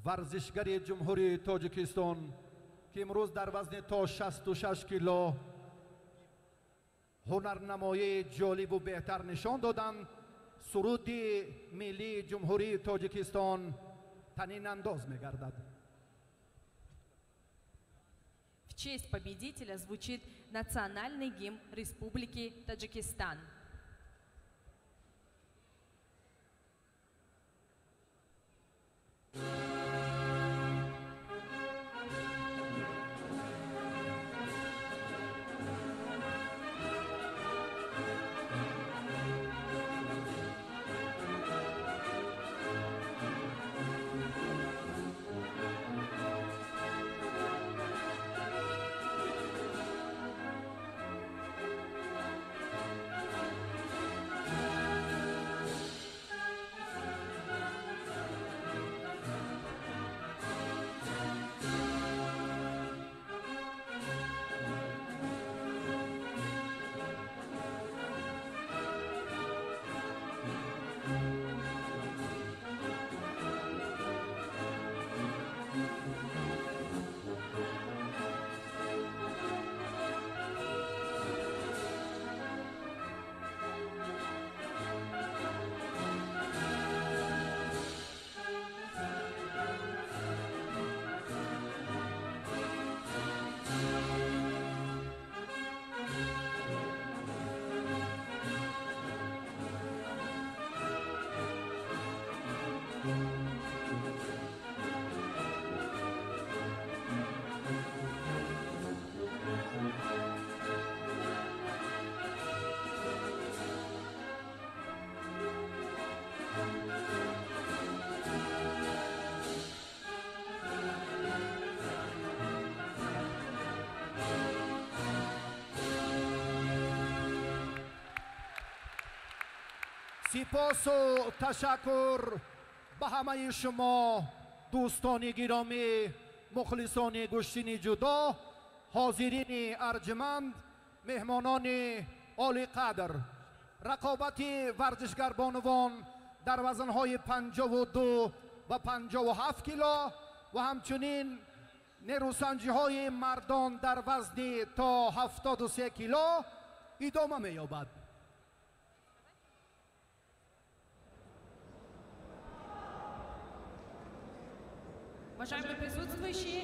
варзишгари Ҷумҳурии Тоҷикистон, ки имрӯз дар вазни то 66 кило ҳунарнамоии ҷолибу беҳтар нишон доданд, суруди миллии Ҷумҳурии Тоҷикистон танинандоз мегардад. В честь победителя звучит национальный гимн Республики Таджикистан. Сипосу ташаккур ба ҳамаи шумо дӯстони гиромӣ, мухлисони гӯштини ҷудо, ҳозирини арҷманд, меҳмонони олиқадр. Рақобати варзишгарбонувон дар вазнҳои 52 ва 57 кило ва ҳамчунин нерӯсанҷиҳои мардон дар вазни то 73 кило идома меёбад. Уважаемые присутствующие,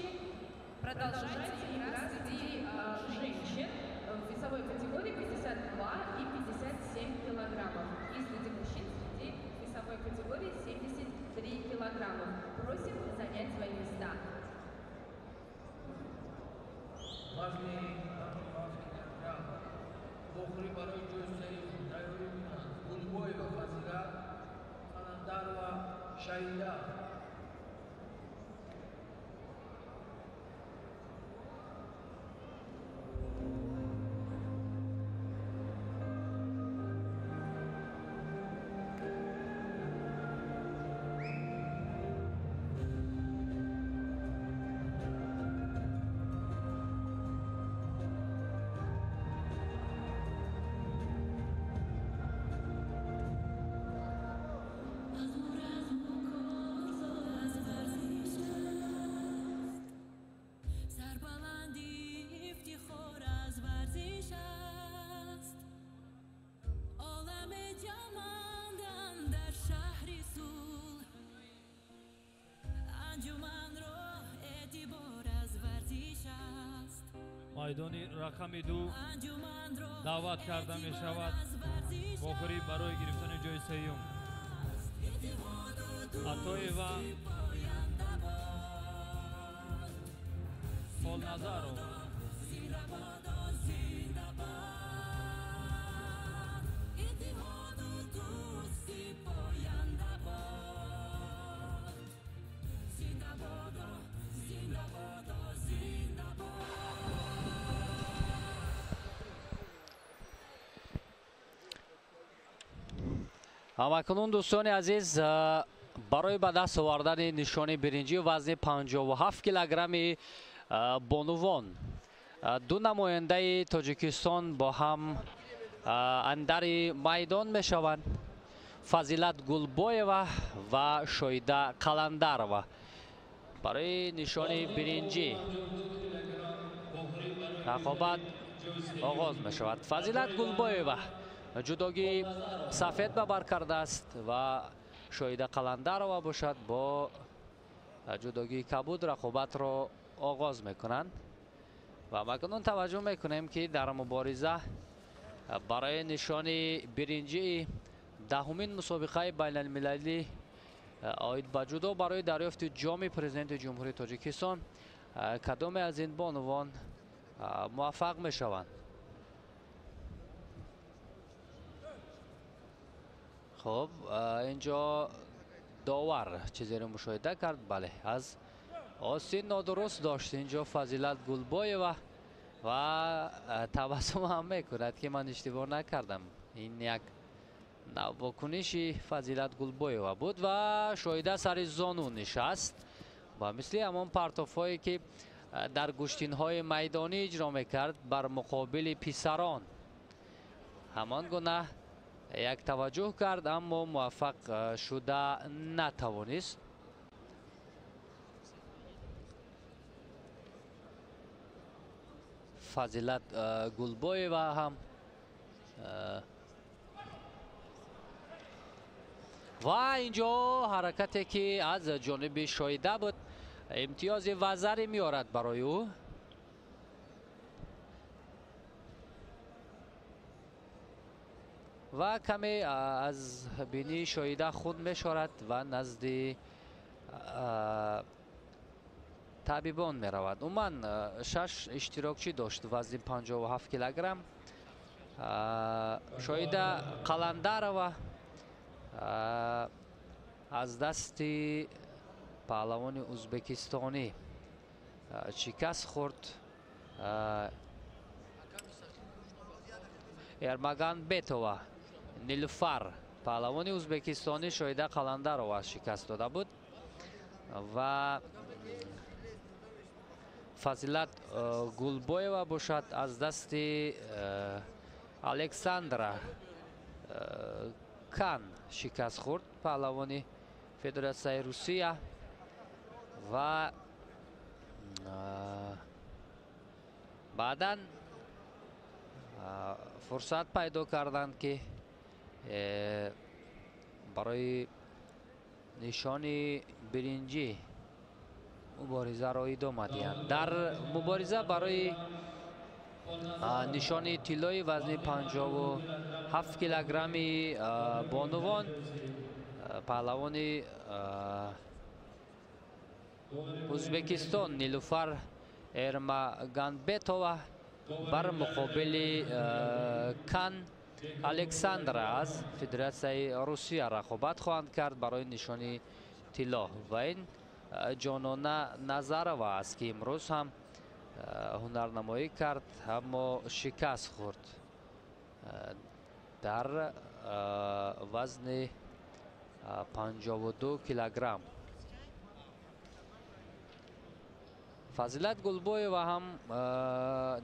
продолжается игра среди женщин в весовой категории 52 и 57 килограммов. И среди мужчин среди весовой категории 73 килограммов. Просим занять свои места. Майдони рақами 2 даъват карда мешавад вохӯрӣ барои гирифтани ҷои сеюм. Атоева Холназаров. Ҳамакунун дӯстони азиз, барои ба даст овардани нишони биринҷӣ вазни 57 килограмми бонувон ду намояндаи Тоҷикистон бо ҳам андари майдон мешаванд. Фазилат Гулбоева ва Шоида Қаландарова барои нишони биринҷӣ рақобат оғоз мешавад. Фазилат Гулбоева ҷудогии сафед ба бар кардааст ва Шоида Қаландарова бошад бо ҷудогии кабуд рақобатро оғоз мекунанд. Ва макунун таваҷҷӯҳ мекунем, ки дар мубориза барои нишони биринҷии даҳумин мусобиқаи байналмилалӣ оид ба ҷудо барои дарёфти ҷоми президенти Ҷумҳурии Тоҷикистон кадоме аз ин бонувон муваффақ мешаванд. Хуб, инҷо довар чизеро мушоҳида кард. Бале, аз осин нодуруст дошт инҷо Фазилат Гулбоева ва табассум ҳам мекунад, ки ман иштибоҳ накардам. Ин як вокуниши Фазилат Гулбоева буд ва Шоида сари зону нишаст ва мисли ҳамон партофҳое ки дар гӯштинҳои майдонӣ иҷро мекард бар муқобили писарон, ҳамон гуна як таваҷҷӯҳ кард, аммо муваффақ шуда натавонист. Фазилат Гулбоева ҳам ва инҷо ҳаракате ки аз ҷониби Шоида буд имтиёзи вазаре меорад барои ӯ. Ва каме аз бинии Шоида худ мешорад ва назди табибон меравад. Умуман 6 иштирокчӣ дошт вазни 57 килограмм. Шоида Қаландарова аз дасти паҳлавони ӯзбекистонӣ шикаст хӯрд. Эрмаганбетова Нилуфар паҳлавони ӯзбекистонӣ Шоида Қаландарова шикаст дода буд ва Фазилат Гулбоева бошад аз дасти Александра Кан шикаст хӯрд, паҳлавони Федератсияи Русия ва баъдан фурсат пайдо карданд, ки барои нишони биринҷӣ муборизаро идома диҳанд. Дар мубориза барои нишони тиллои вазни 57 килограмми бонувон паҳлавони Ӯзбекистон Нилуфар Эрмаганбетова бар муқобили Кан Александра аз Федератсияи Русия рақобат хоҳанд кард барои нишони тилло. Ва ин Ҷонона Назарова аст, ки имрӯз ҳам ҳунарнамоӣ кард, аммо шикаст хӯрд дар вазни 52 килограмм. Фазилат Гулбоева ҳам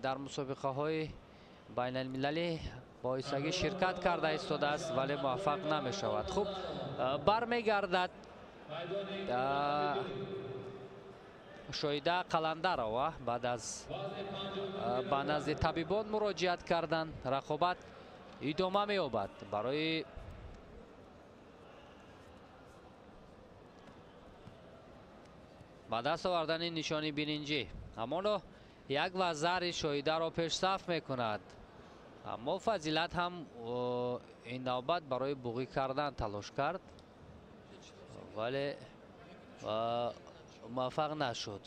дар мусобиқаҳои байналмилалӣ бо ҳиссагӣ ширкат карда истодааст, вале муваффақ намешавад. Хуб, бармегардад Шоида Қаландарова баъд аз ба назди табибон муроҷиат кардан. Рақобат идома меёбад барои ба даст овардани нишони биринҷӣ. Ҳамоно як вазари Шоидаро пешсаф мекунад, аммо Фазилат ҳам ин навбат барои буғӣ кардан талош кард, вале муваффақ нашуд.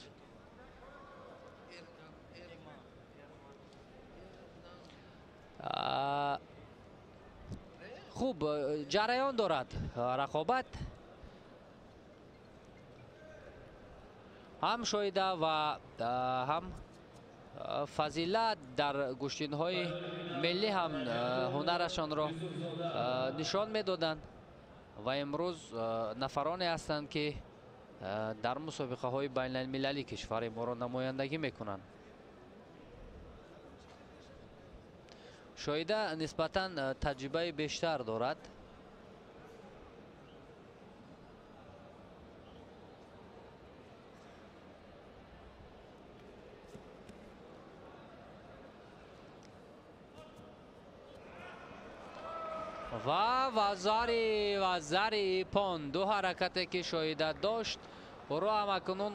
Хуб, ҷараён дорад рақобат. Ҳам Шоида ва ҳам Фазилат дар гӯштинҳои миллӣ ҳам ҳунарашонро нишон медоданд. ва имрӯз нафароне ҳастанд, ки дар мусобиқаҳои байналмилалӣ кишвари моро намояндагӣ мекунанд. Шоҳида нисбатан таҷрибаи бештар дорад. Ва вазари ипон ду ҳаракате ки Шоҳида дошт, ӯро ҳамакунун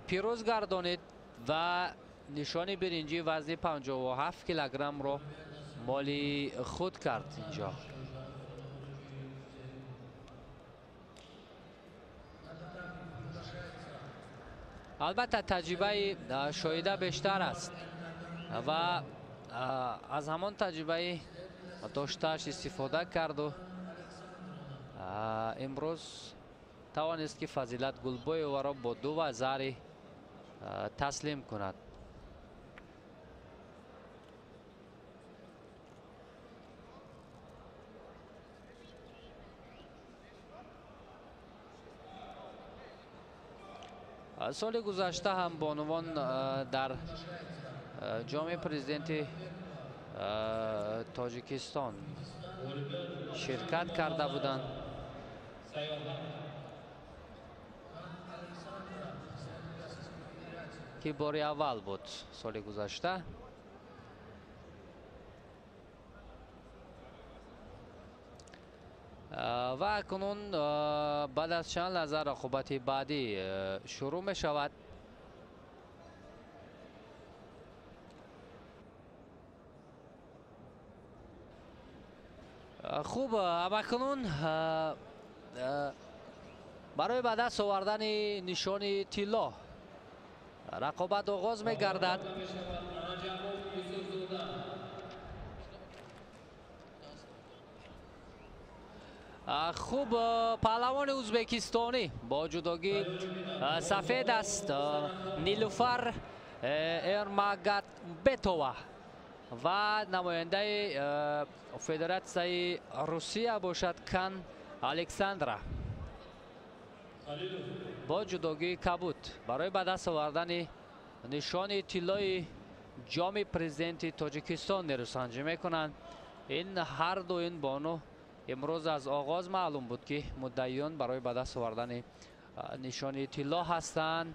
пирӯз гардонид ва нишони биринҷии вазни 57 килограммро моли худ кард инҷо. Албатта таҷрибаи Шоҳида бештар аст ва аз ҳамон таҷрибаи доштааш истифода карду имрӯз тавонист, ки Фазилат Гулбоеваро бо ду вазари таслим кунад. Соли гузашта ҳам бонувон дар ҷоми президенти Тоҷикистон ширкат карда буданд. Ки бори аввал буд соли гузашта. Ва акнун баъд аз чанд лаҳза рақобати баъдӣ шурӯъ мешавад. Хуб, амакнун барои ба даст овардани нишони тилло рақобат оғоз мегардад. Хуб, паҳлавони ӯзбекистонӣ бо ҷудогӣ сафед аст, Нилуфар Эрмагатбетова ва намояндаи федератсияи Русия бошад Кан Александра бо ҷудогии кабуд барои ба даст овардани нишони тиллои ҷоми президенти Тоҷикистон нерӯсанҷӣ мекунанд. Ин ҳар ду ин бону имрӯз аз оғоз маълум буд, ки муддаиён барои ба даст овардани нишони тилло ҳастанд.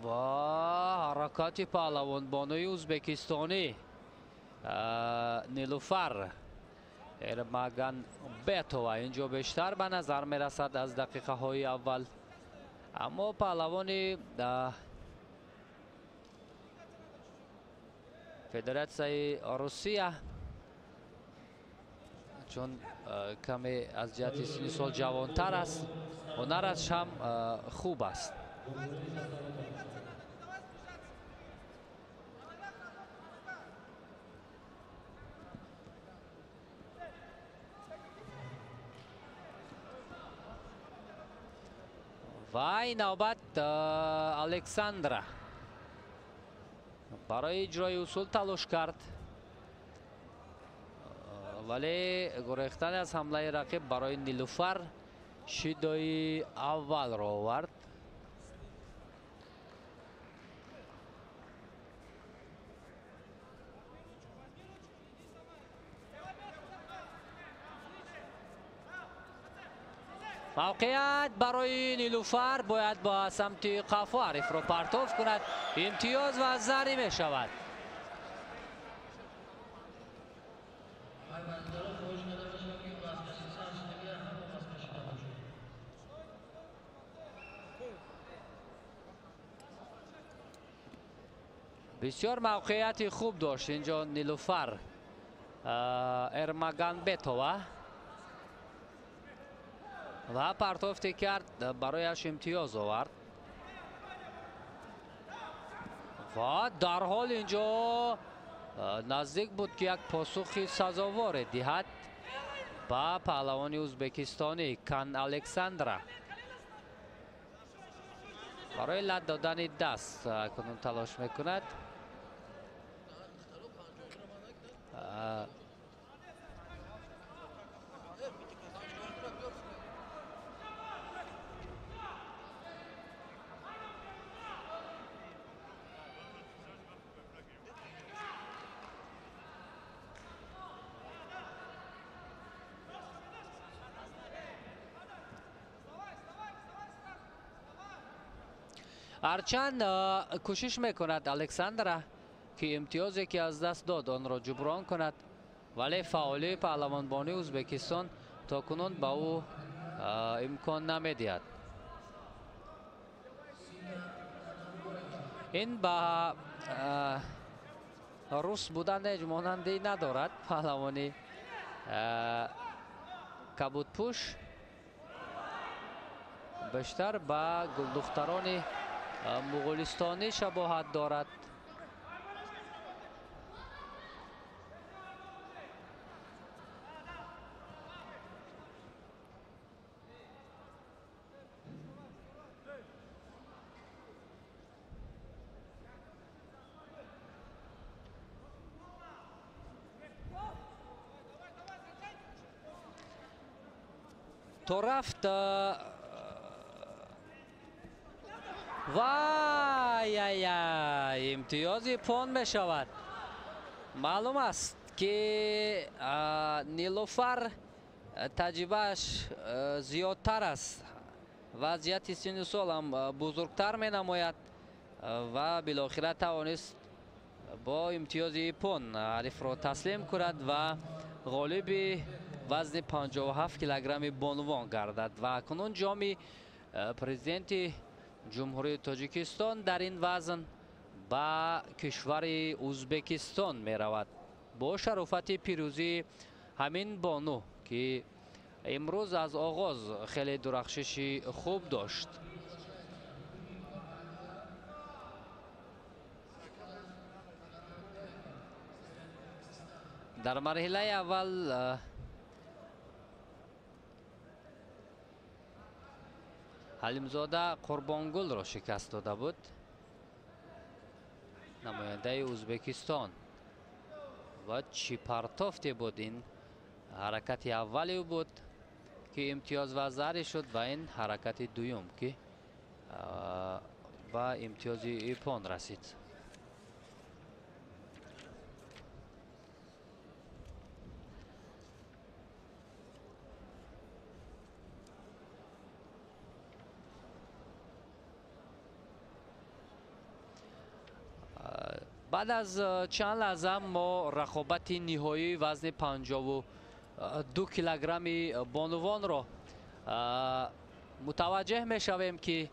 Ва ҳаракати паҳлавонбонуи ӯзбекистонӣ Нилуфар Эрмаганбетова инҷо бештар ба назар мерасад аз дақиқаҳои аввал, аммо паҳлавони федератсияи Русия чун каме аз ҷиҳати синни сол ҷавонтар аст, ҳунараш ҳам хуб аст. Ва ин навбат Александра барои иҷрои усул талош кард, вале гурехтан аз ҳамлаи рақиб барои Нилуфар шидои аввалро овард. Мавқеият барои Нилуфар бояд ба самти қафо ҳарифро партоф кунад. Имтиёз ва зарӣ мешавад. Бисёр мавқеияти хуб дошт инҷо Нилуфар Эрмаганбетова ва партофте кард, барояш имтиёз овард. Ва дарҳол инҷо наздик буд, ки як посухи сазоворе диҳад ба паҳлавони ӯзбекистонӣ Кан Александра. Барои лат додани даст акнун талош мекунад. Ҳарчанд кӯшиш мекунад Александра, ки имтиёзе ки аз даст дод онро ҷуброн кунад, вале фаъолии паҳлавонбонии Ӯзбекистон то кунун ба ӯ имкон намедиҳад. Ин ба рус будан ҳеҷ монандӣ надорад. Паҳлавони кабудпӯш бештар ба гулдухтарони муғулистонӣ шабоҳат дорад. То рафт вай-ай-ай, имтиёзи пон мешавад. Маълум аст, ки Нилуфар таҷрибааш зиёдтар аст, вазъияти синну сол ҳам бузургтар менамояд ва билохира тавонист бо имтиёзи пон ҳарифро таслим кунад ва ғолиби вазни 57 килограмми бонувон гардад. Ва акнун ҷоми президенти Ҷумҳурии Тоҷикистон дар ин вазн ба кишвари Ӯзбекистон меравад бо шарофати пирӯзии ҳамин бону, ки имрӯз аз оғоз хеле дурахшиши хуб дошт. Дар марҳилаи аввал Ҳалимзода Қурбонгулро шикаст дода буд, намояндаи Ӯзбекистон, ва чӣ партофте буд! Ин ҳаракати аввали ӯ буд, ки имтиёз вазарӣ шуд, ва ин ҳаракати дуюм, ки ба имтиёзи ипон расид. Баъд аз чанд лаҳза мо рақобати ниҳоии вазни 52 килограмми бонувонро мутаваҷҷеҳ мешавем, ки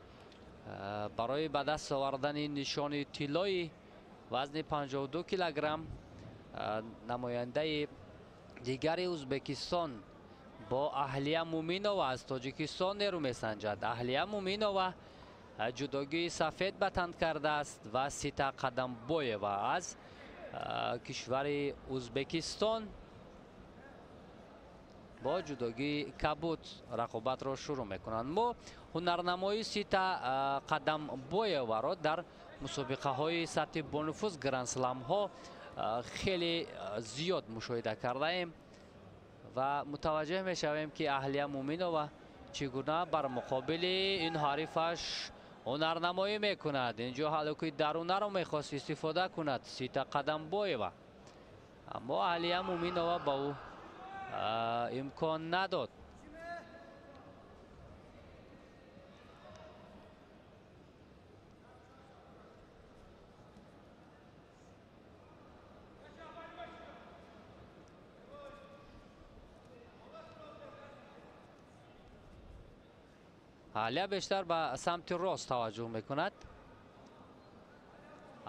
барои ба даст овардани нишони тиллои вазни 52 килограмм намояндаи дигари Ӯзбекистон бо Аҳлия Муминова аз Тоҷикистон нерӯ месанҷад. Аҳлия Муминова ҷудогии сафед ба тан кардааст ва Сита Қадамбоева аз кишвари Ӯзбекистон бо ҷудогии кабуд рақобатро шурӯъ мекунанд. Мо ҳунарнамоии Сита Қадамбоеваро дар мусобиқаҳои сатҳи бонуфуз грандсламҳо хеле зиёд мушоҳида кардаем ва мутаваҷҷеҳ мешавем, ки Аҳлия Муминова чӣ гуна бар муқобили ин ҳарифаш ҳунарнамоӣ мекунад. Инҷо ҳалокии дарунаро мехост истифода кунад Сита Қадамбоева, аммо Аҳлия Муминова ба ӯ имкон надод. Аҳлия бештар ба самти рост таваҷҷӯҳ мекунад,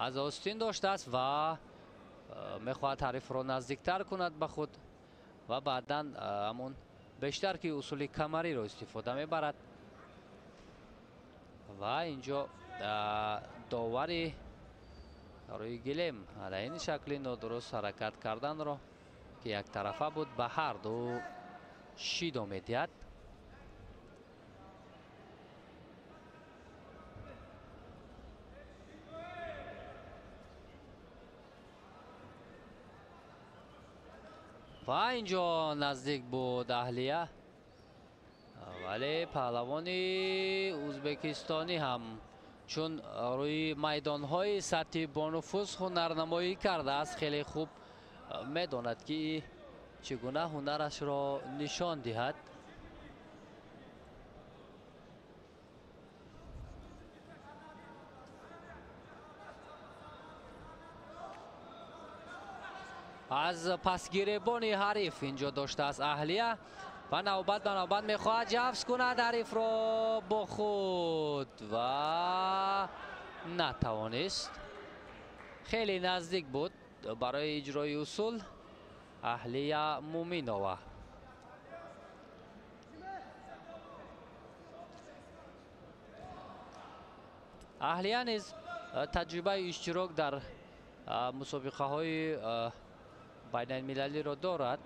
аз остин доштааст ва мехоҳад ҳарифро наздиктар кунад ба худ ва баъдан ҳамон бештар ки усули камариро истифода мебарад. Ва инҷо довари рӯи гилем дар ин шакли нодуруст ҳаракат карданро, ки яктарафа буд, ба ҳар ду шидо медиҳад. Ва инҷо наздик буд Аҳлия, вале паҳлавони ӯзбекистонӣ ҳам чун рӯи майдонҳои сатҳи бонуфуз ҳунарнамоӣ кардааст, хеле хуб медонад, ки чӣ гуна ҳунарашро нишон диҳад. аз пасгиребони ҳариф инҷо доштааст Аҳлия ва навбат ба навбат мехоҳад ҷафз кунад ҳарифро бо худ ва натавонист. Хеле наздик буд барои иҷрои усул Аҳлия Муминова. Аҳлия низ таҷрибаи иштирок дар мусобиқаҳои байналмилалиро дорад.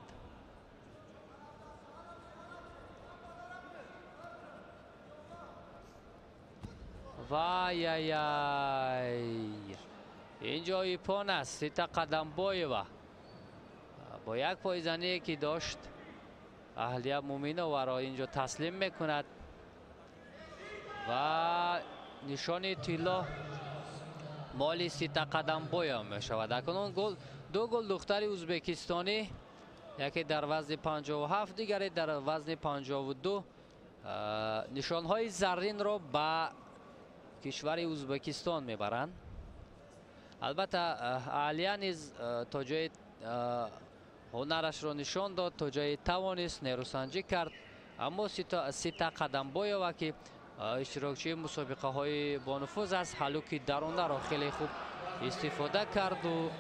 Вай-яй-яй! Инҷо ипон аст Сита Қадамбоева. Бо як пойзание ки дошт Аҳлия Муминоваро инҷо таслим мекунад ва нишони тилло моли Сита Қадамбоева мешавад. Акнун ду гул духтари ӯзбекистонӣ, яке дар вазни 57, дигаре дар вазни 52 нишонҳои зарринро ба кишвари Ӯзбекистон мебаранд. Албатта Аҳлия низ то ҷое ҳунарашро нишон дод, то ҷое тавонист, нерӯсанҷӣ кард, аммо Сита Қадамбоева ки иштирокчии мусобиқаҳои бонуфуз аст, ҳалуки дарунаро хеле хуб истифода карду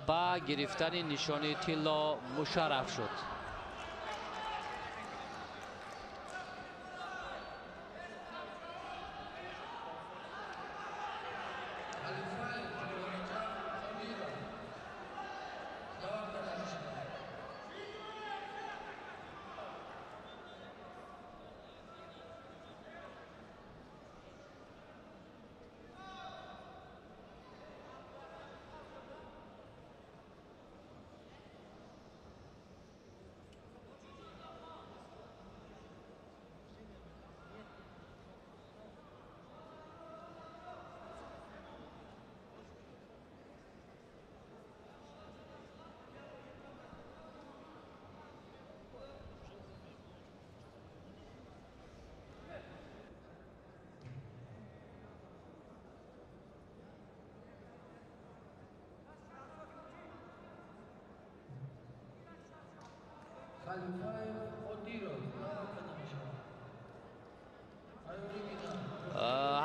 ба гирифтани нишони тилло мушарраф шуд.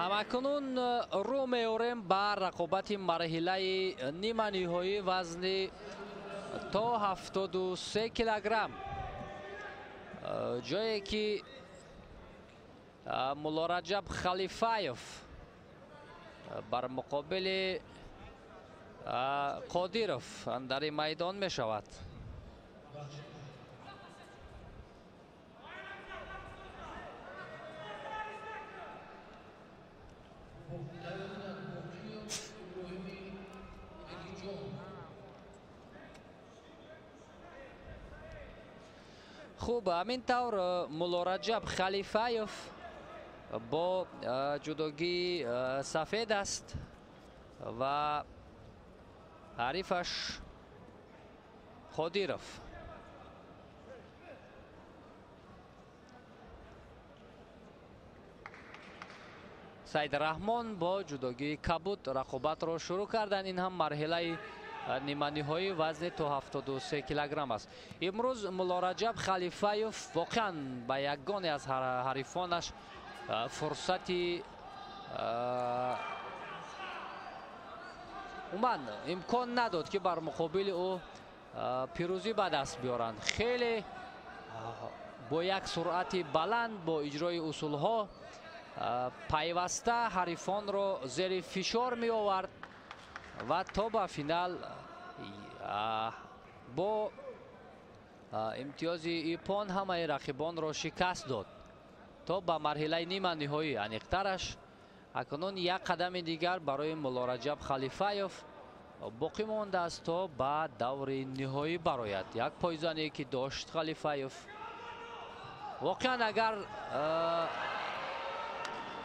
Ҳамакунун рӯ меорем ба рақобати марҳилаи ниманиҳоӣ вазни то 73 килограмм, ҷое ки Муллораҷаб Халифаев бар муқобили Қодиров андари майдон мешавад. Хуб, ҳамин тавр Муллораҷаб Халифаев бо ҷудогии сафед аст ва ҳарифаш Қодиров. Саид Раҳмон бо ҷудогии кабуд рақобатро шурӯъ карданд. Ин ҳам марҳилаи ниманиҳои вазни то 73 килограмм аст. Имрӯз Муллораҷаб Халифаев воқеан ба ягоне аз ҳарифонаш фурсати умуман имкон надод ки бар муқобили ӯ пирӯзӣ ба даст биёранд. Хеле бо як суръати баланд бо иҷрои усулҳо пайваста ҳарифонро зери фишор меовард ва то ба финал бо имтиёзи ипон ҳамаи рақибонро шикаст дод то ба марҳилаи ниманиҳоӣ аниқтараш. Акнун як қадами дигар барои Муллораҷаб Халифаев боқӣ мондааст то ба даври ниҳоӣ барояд. Як пойзане ки дошт Халифаев, воқеан агар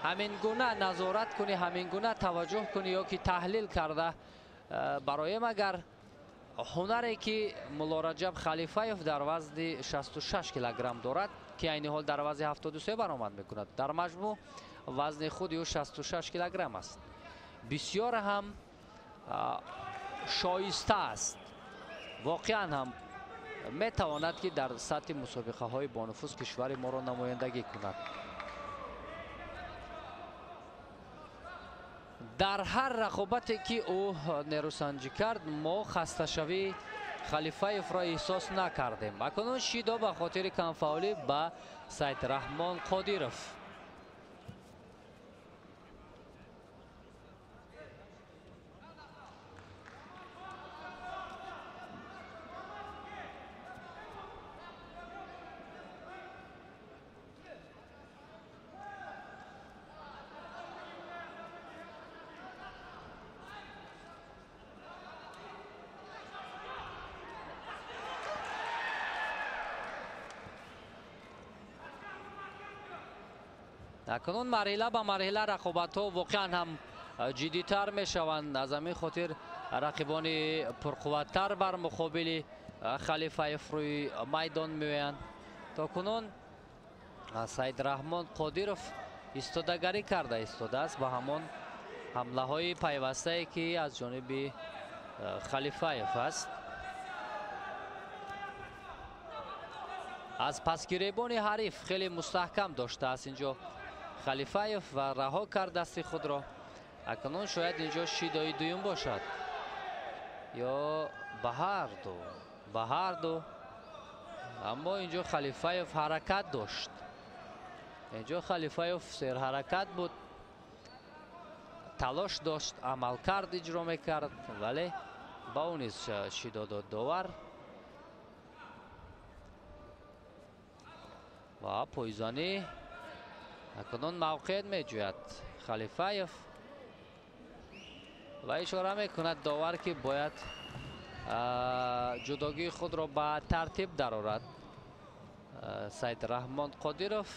ҳамин гуна назорат кунӣ, ҳамин гуна таваҷҷӯҳ кунӣ ё ки таҳлил карда бароем, агар ҳунаре ки Муллораҷаб Халифаев дар вазни 66 килограмм дорад, ки айни ҳол дар вазни 73 баромад мекунад, дар маҷмӯъ вазни худи ӯ 66 килограмм аст, бисёр ҳам шоиста аст Воқеан ҳам метавонад ки дар сатҳи мусобиқаҳои бонуфуз кишвари моро намояндагӣ кунад. Дар ҳар рақобате ки ӯ нерӯсанҷӣ кард, мо хасташавии Халифаевро эҳсос накардем. Акнун шидо ба хотири камфаъолӣ ба Сайдраҳмон Қодиров. Акнун марҳила ба марҳила рақобатҳо воқеан ҳам ҷиддитар мешаванд. Аз ҳамин хотир рақибони пурқувваттар бар муқобили Халифаев рӯи майдон меоянд. То кунун Сайдраҳмон Қодиров истодагарӣ карда истодааст ба ҳамон ҳамлаҳои пайвастае ки аз ҷониби Халифаев аст. Аз пасгиребони ҳариф хеле мустаҳкам доштааст инҷо Халифаев ва раҳо кард дасти худро. Акнун шояд инҷо шидои дуюм бошад ё ба ҳар ду. Аммо инҷо Халифаев ҳаракат дошт. Инҷо Халифаев серҳаракат буд, талош дошт, амалкард иҷро мекард, вале ба ӯ низ шидо дод довар. Ва пойзанӣ акнун мавқеият меҷӯяд Халифаев ва ишора мекунад довар ки бояд ҷудогии худро ба тартиб дарорад. Сайдраҳмон Қодиров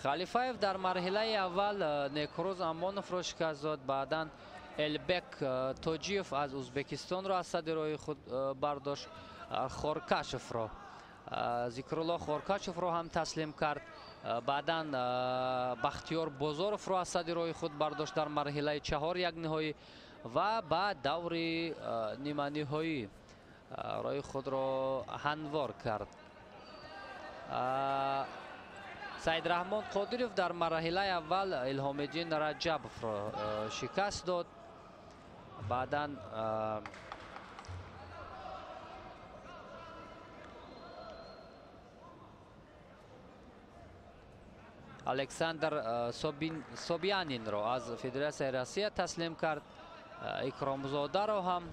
Халифаев дар марҳилаи аввал Некрӯз Амоновро шикаст дод, баъдан Элбек Тоҷиев аз Ӯзбекистонро аз сади роҳи худ бардошт, Хоркашевро, Зикрулло Хоркашевро ҳам таслим кард, баъдан Бахтиёр Бозоровро аз сади роҳи худ бардошт дар марҳилаи чаҳор якниҳоӣ ва ба даври ниманиҳоӣ роҳи худро ҳамвор кард. Сайдраҳмон Қодиров дар марҳилаи аввал Илҳомиддин Раҷабовро шикаст дод, баъдан Александр Собянинро аз Федератсияи Россия таслим кард, Икромзодаро ҳам,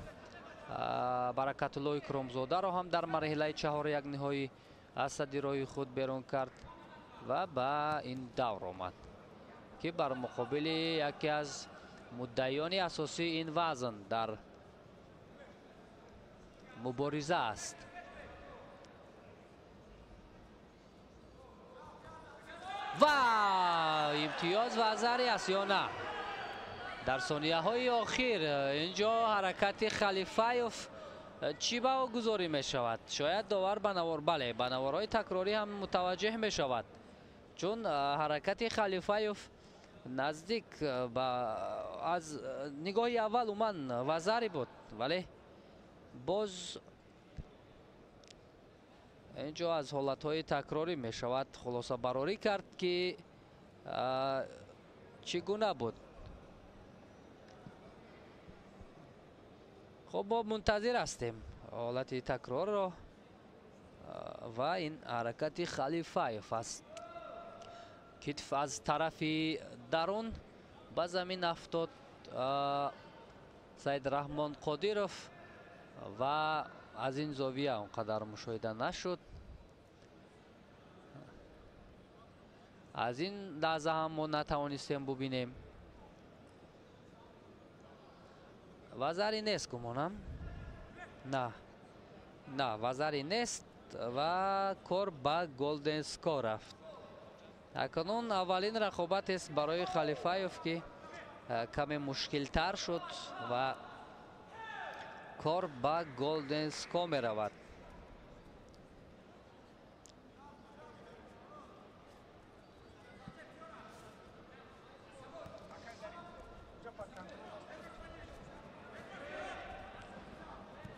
Баракатулло Икромзодаро ҳам дар марҳилаи чаҳор якниҳоӣ аз сади роҳи худ берун кард ва ба ин давр омад ки бар муқобили яке аз муддаиёни асосии ин вазн дар мубориза аст. Ва имтиёз вазари аст ё на? Дар сонияҳои охир инҷо ҳаракати Халифаев чӣ ба ӯ гузорӣ мешавад? Шояд довар ба навор, бале, ба наворҳои такрорӣ ҳам мутаваҷҷеҳ мешавад, чун ҳаракати Халифаев наздик ба аз нигоҳи аввал уман вазари буд, вале боз инҷо аз ҳолатҳои такрорӣ мешавад хулосабарорӣ кард ки чӣ гуна буд. Хуб, мо мунтазир ҳастем ҳолати такрорро ва ин ҳаракати Халифаев аст. Китф аз тарафи дарун ба замин афтод Сайдраҳмон Қодиров ва аз ин зовия он қадар мушоҳида нашуд. Аз ин лаҳза ҳам мо натавонистем бубинем. Вазари нест гумонам. На, вазари нест ва кор ба голден скор рафт. Акнун аввалин рақобатест барои Халифаев ки каме мушкилтар шуд ва кор ба голден скор меравад.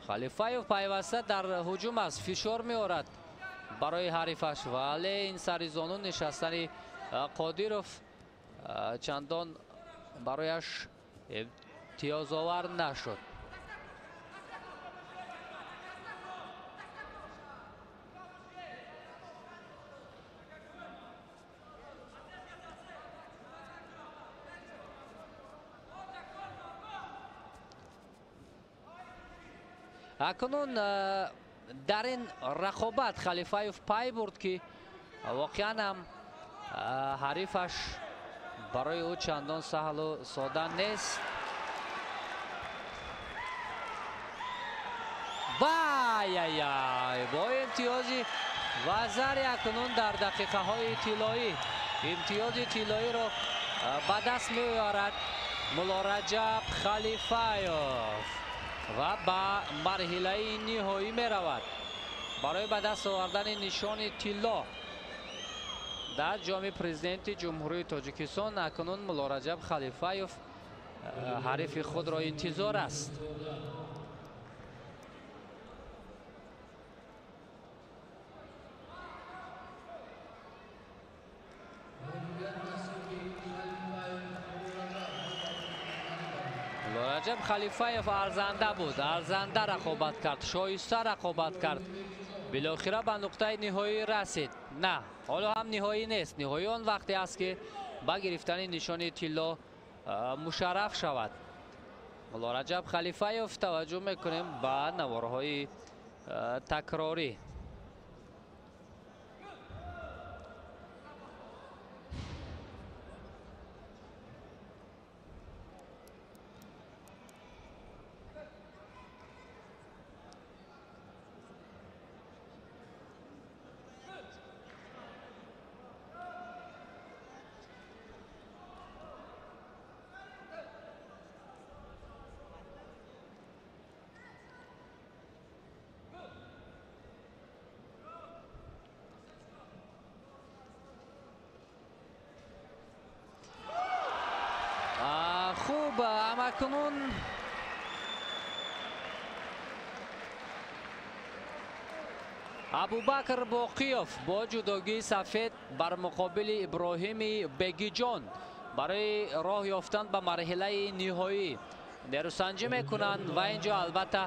Халифаев пайваста дар ҳуҷум аст, фишор меорад барои ҳарифаш, вале ин сари зону нишастани Қодиров чандон барояш имтиёзовар нашуд. Акнун дар ин рақобат Халифаев пай бурд, ки воқеан ҳам ҳарифаш барои ӯ чандон саҳлу сода нест. Вай-яй-яй, бо имтиёзи вазари акнун дар дақиқаҳои тиллоӣ имтиёзи тиллоиро ба даст меорад Муллораҷаб Халифаев ва ба марҳилаи ниҳоӣ меравад барои ба даст овардани нишони тилло дар ҷоми президенти Ҷумҳурии Тоҷикистон. Акнун Муллораҷаб Халифаев ҳарифи худро интизор аст. Муллораҷаб Халифаев арзанда буд, арзанда рақобат кард, шоиста рақобат кард, билохира ба нуқтаи ниҳоӣ расид. На, ҳоло ҳам ниҳоӣ нест. Ниҳоӣ он вақте аст, ки ба гирифтани нишони тилло мушарраф шавад. Муллораҷаб Халифаев. Таваҷҷӯҳ мекунем ба наворҳои такрорӣ. Хуб, амакнун Абубакр Боқиёв бо ҷудогии сафед бар муқобили Иброҳими Бегиҷон барои роҳ ёфтан ба марҳилаи ниҳоӣ нерӯсанҷӣ мекунанд ва инҷо албатта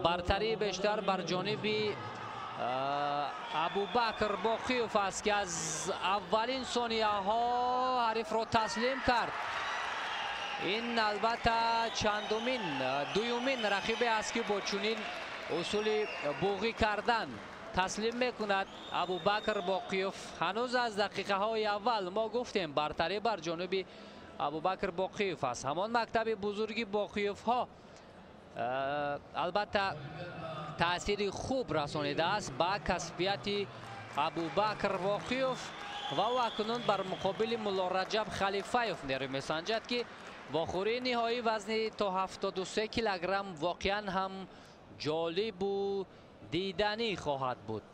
бартарии бештар бар ҷониби Абубакр Боқиёв аст, ки аз аввалин сонияҳо ҳарифро таслим кард. Ин албатта чандумин, дуюмин рақибе аст, ки бо чунин усули буғӣ кардан таслим мекунад Абубакр Боқиёв. Ҳанӯз аз дақиқаҳои аввал мо гуфтем, бартарӣ бар ҷониби Абубакр Боқиёв аст. Ҳамон мактаби бузурги Боқиёвҳо албатта таъсири хуб расонидааст ба касбияти Абубакр Боқиёв ва ӯ акнун бар муқобили Муллораҷаб Халифаев нерӯ месанҷад, ки вохӯрии ниҳоӣ вазни то 73 килограмм воқеан ҳам ҷолибу диданӣ хоҳад буд.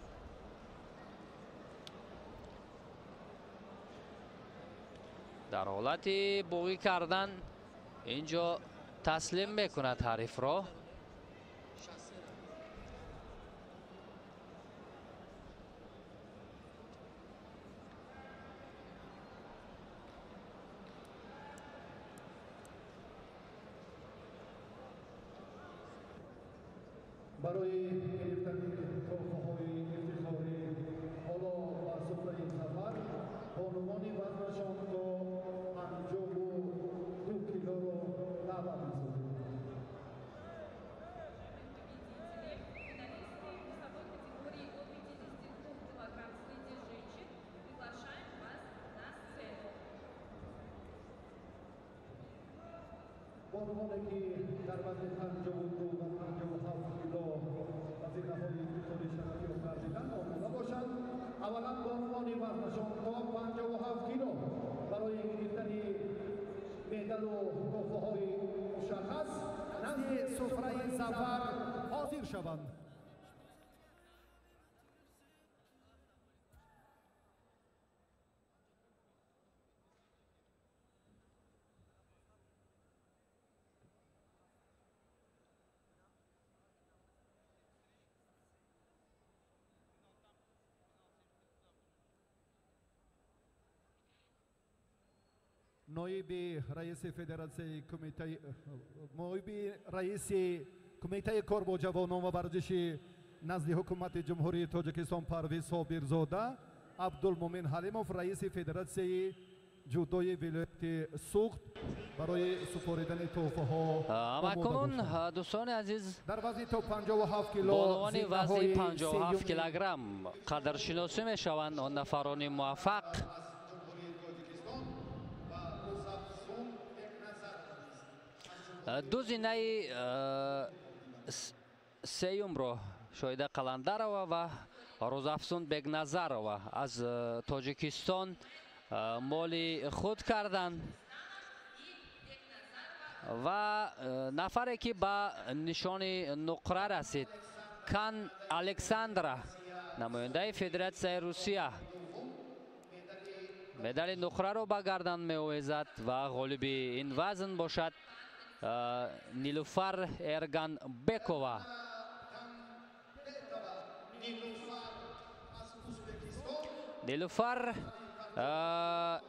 Дар ҳолати буғӣ кардан инҷо таслим мекунад ҳарифро. Барои гирифтани тӯҳфаҳои ифтихорӣ ҳоло ба суфраи зафар бонувони вазнашон то 52 килоро даъват месозем. Бонувоне ки дар вазни 52 ва 57 кило вазифаҳои ифтихорӣ шарафёб гардиданд омода бошанд. Аввалан бонувони вазнашон то 57 кило барои гирифтани медалу тӯҳфаҳои мушаххас назди суфраи зафар ҳозир шаванд. Ноиби раиси федератсияи кумитаи ноиби раиси кумитаи кор бо ҷавонон ва варзиши назди ҳукумати Ҷумҳурии Тоҷикистон Парвиз Собирзода, Абдулмумин Ҳалимов, раиси федератсияи ҷудои вилояти Суғд барои супоридани тӯҳфаҳо. Ҳамакунун, дӯстони азиз, дар вазни то 57 кило бонувони вазни 57 килограмм қадршиносӣ мешаванд он нафарони муваффақ. Ду зинаи сеюмро Шоҳида Қаландарова ва Рӯзафсун Бегназарова аз Тоҷикистон моли худ карданд ва нафаре ки ба нишони нуқра расид, Кан Александра, намояндаи Федератсияи Русия, медали нуқраро ба гардан меовезад ва ғолиби ин вазн бошад Нилуфар Эрганбекова. Нилуфар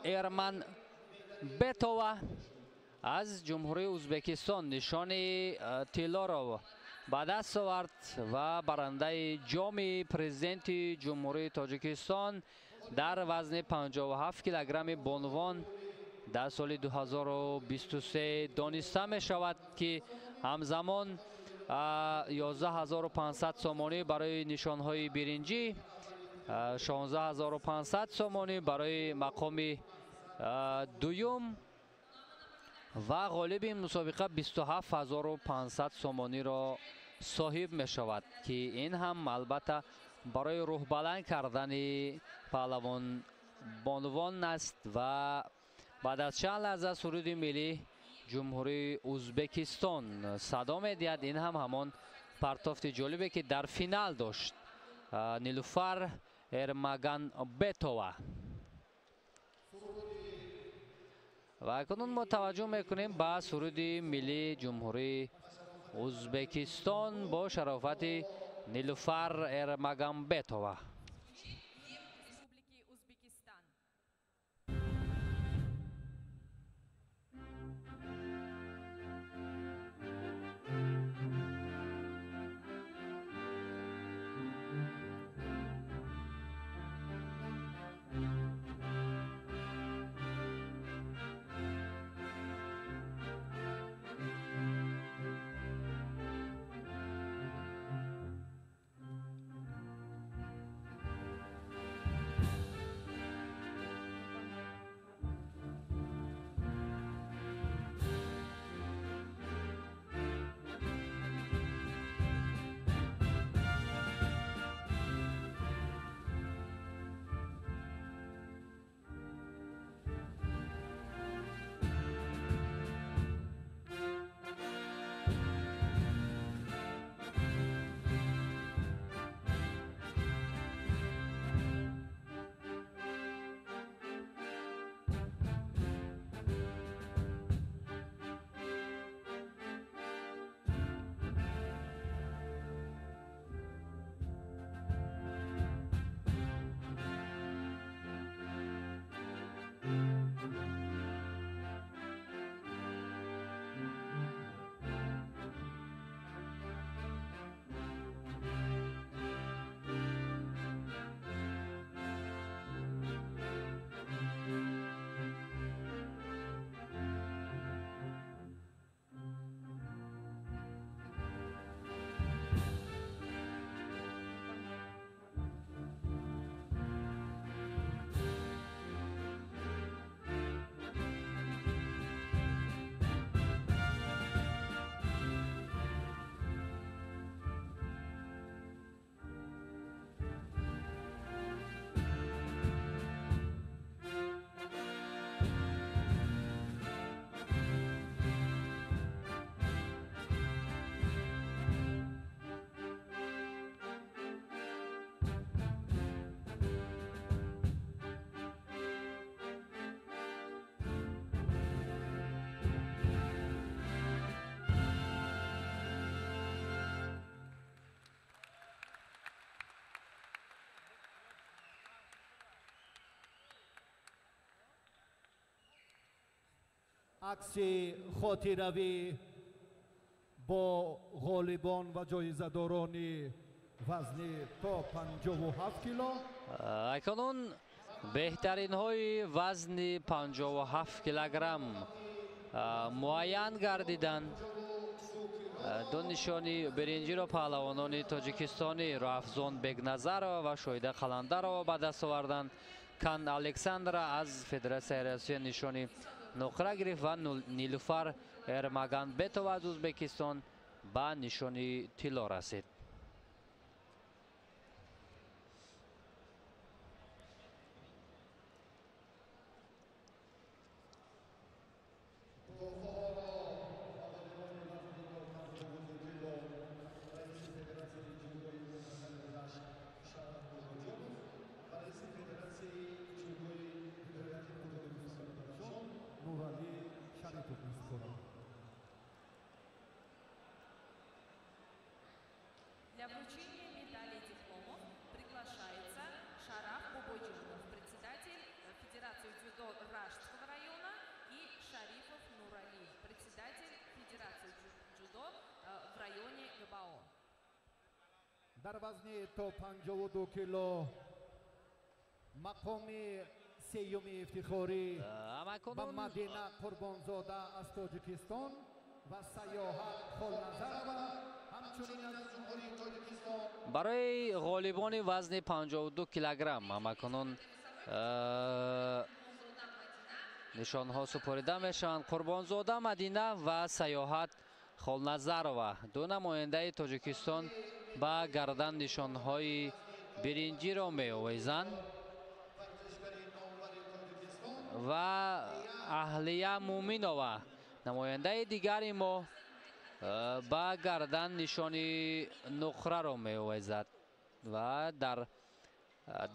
Эрманбетова аз Ҷумҳурии Ӯзбекистон нишони тиллоро ба даст овард ва барандаи ҷоми президенти Ҷумҳурии Тоҷикистон дар вазни 57 килограмми бонувон дар соли 2023 дониста мешавад, ки ҳамзамон 11500 сомонӣ барои нишонҳои биринҷӣ, 16500 сомонӣ барои мақоми дуюм ва ғолиби мусобиқа 27500 сомониро соҳиб мешавад, ки ин ҳам албатта барои рӯҳбаланд кардани паҳлавон бонувон аст. Ва баъд аз чанд лаҳза суруди миллии Ҷумҳурии Ӯзбекистон садо медиҳад. Ин ҳам ҳамон партофти ҷолибе ки дар финал дошт Нилуфар Эрмаганбетова. Ва акнун мо таваҷҷӯҳ мекунем ба суруди миллии Ҷумҳурии Ӯзбекистон бо шарофати Нилуфар Эрмаганбетова. Акси хотиравӣ бо ғолибон ва ҷоизадорони вазни то 57 кило. Акнун беҳтаринҳои вазни 57 килограмм муайян гардиданд. Ду нишони биринҷиро паҳлавонони тоҷикистонӣ Роҳафзон Бегназарова ва Шоҳида Қаландарова ба даст оварданд. Кан Александра аз Федератсияи Россия нишони нуқра гирифт ва Нилуфар Эрмаганбетова аз Ӯзбекистон ба нишони тилло расид. Для вручения медалей и дипломов приглашается Шараф Бободжонов, председатель Федерации дзюдо Раштского района, и Шарифов Нурали, председатель Федерации дзюдо в районе ГБАО. Дар вазни то 52 кило мақоми сеюми ифтихорӣ ба Мадина Қурбонзода аз Тоҷикистон ва Саёҳат Холназарова ҳамчунин аз Ҷумҳурии Тоҷикистон. Барои ғолибони вазни 52 килограмм ҳамакунун нишонҳо супорида мешаванд. Қурбонзода Мадина ва Саёҳат Холназарова, ду намояндаи Тоҷикистон, ба гардан нишонҳои биринҷиро меовезанд ва Аҳлия Муминова, намояндаи дигари мо, ба гардан нишони нуқраро меовезад ва дар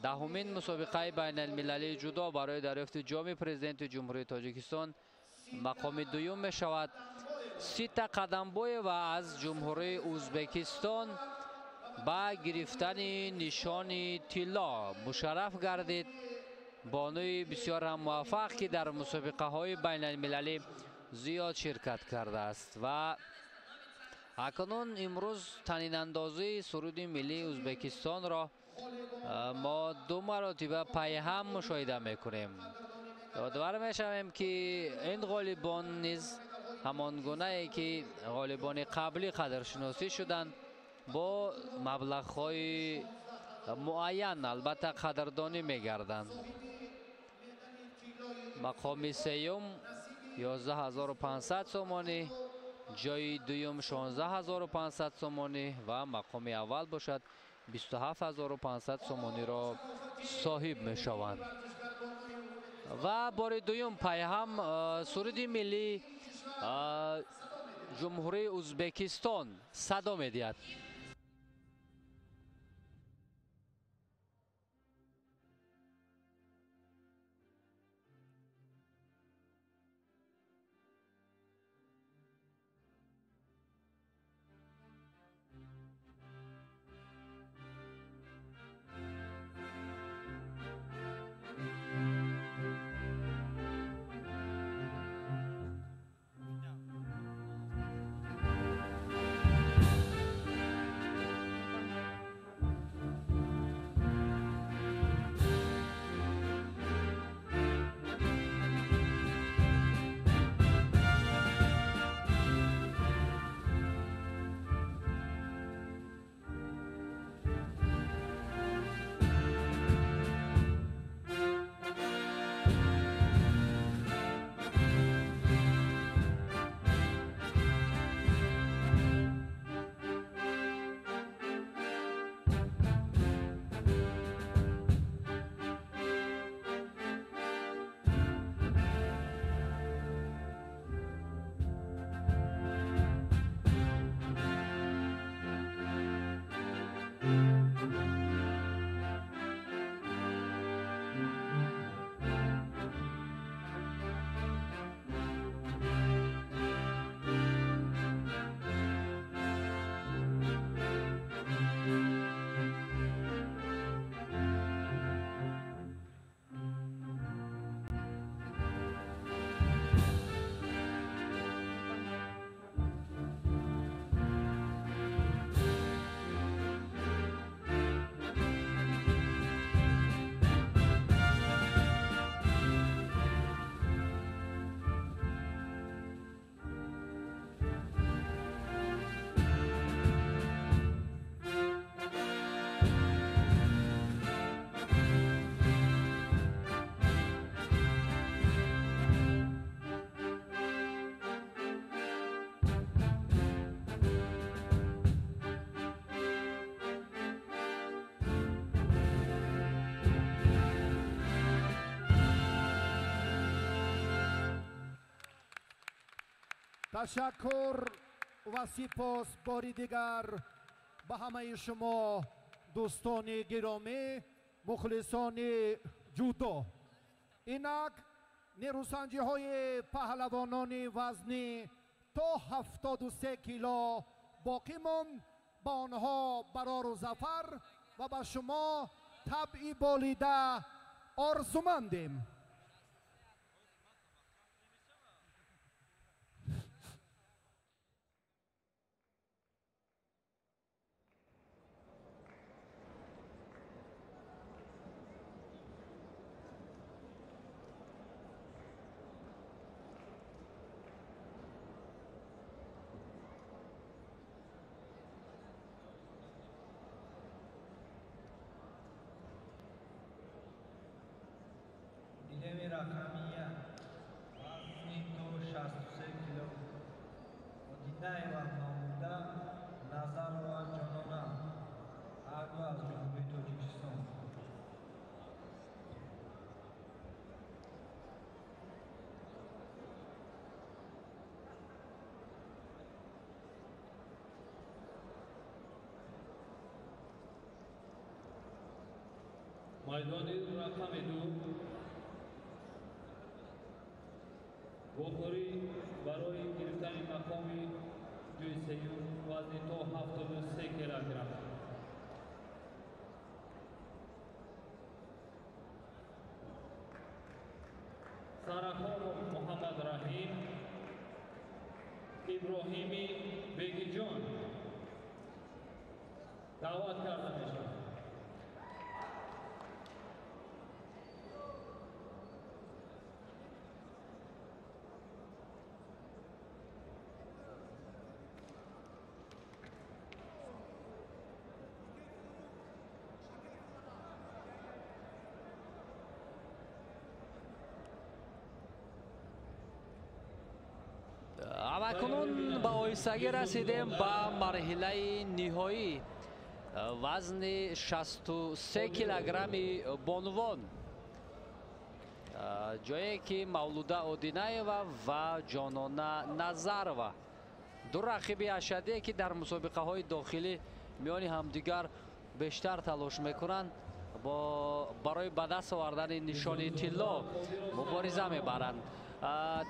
даҳумин мусобиқаи байналмилалии ҷудо барои дарёфти ҷоми президенти Ҷумҳурии Тоҷикистон мақоми дуюм мешавад. Сита Қадамбоева аз Ҷумҳурии Ӯзбекистон ба гирифтани нишони тилло мушарраф гардид. Бонуи бисёр ҳам муваффақ, ки дар мусобиқаҳои байналмилалӣ зиёд ширкат кардааст ва акнун имрӯз танинандозии суруди миллии Ӯзбекистонро мо ду маротиба пайҳам мушоҳида мекунем. Ёдовар мешавем, ки ин ғолибон низ ҳамон гунае ки ғолибони қаблӣ қадршиносӣ шуданд, бо маблағҳои муайян албатта қадрдонӣ мегарданд. Мақоми сеюм 11500 сомонӣ, ҷойи дуюм 16500 сомонӣ ва мақоми аввал бошад 27500 сомониро соҳиб мешаванд. Ва бори дуюм пайҳам суруди миллии Ҷумҳурии Ӯзбекистон садо медиҳад. Ташаккур ва сипос бори дигар ба ҳамаи шумо дӯстони гиромӣ, мухлисони ҷудо. Инак нерӯсанҷиҳои паҳлавонони вазнӣ то 73 кило боқӣ монд. Ба онҳо барору зафар ва ба шумо табъи болида орзумандем. Гилеми рақами 1, вазни то 63 кило, Одинаева Мавлуда, Назарова Ҷонона, ҳар ду аз Ҷумҳурии Тоҷикистон. Майдони рақами 2 вохӯрӣ барои гирифтани мақоми ҷои сеюм вазни то 73 килограмм. Сарахонов Муҳаммад Раҳим, Иброҳими Бегиҷон даъват карда мешавад. Акнун ба оҳистагӣ расидем ба марҳилаи ниҳоӣ вазни 63 килограмми бонувон, ҷое ки Мавлуда Одинаева ва Ҷонона Назарова ду рақиби ашадие ки дар мусобиқаҳои дохилӣ миёни ҳамдигар бештар талош мекунанд, барои ба даст овардани нишони тилло мубориза мебаранд.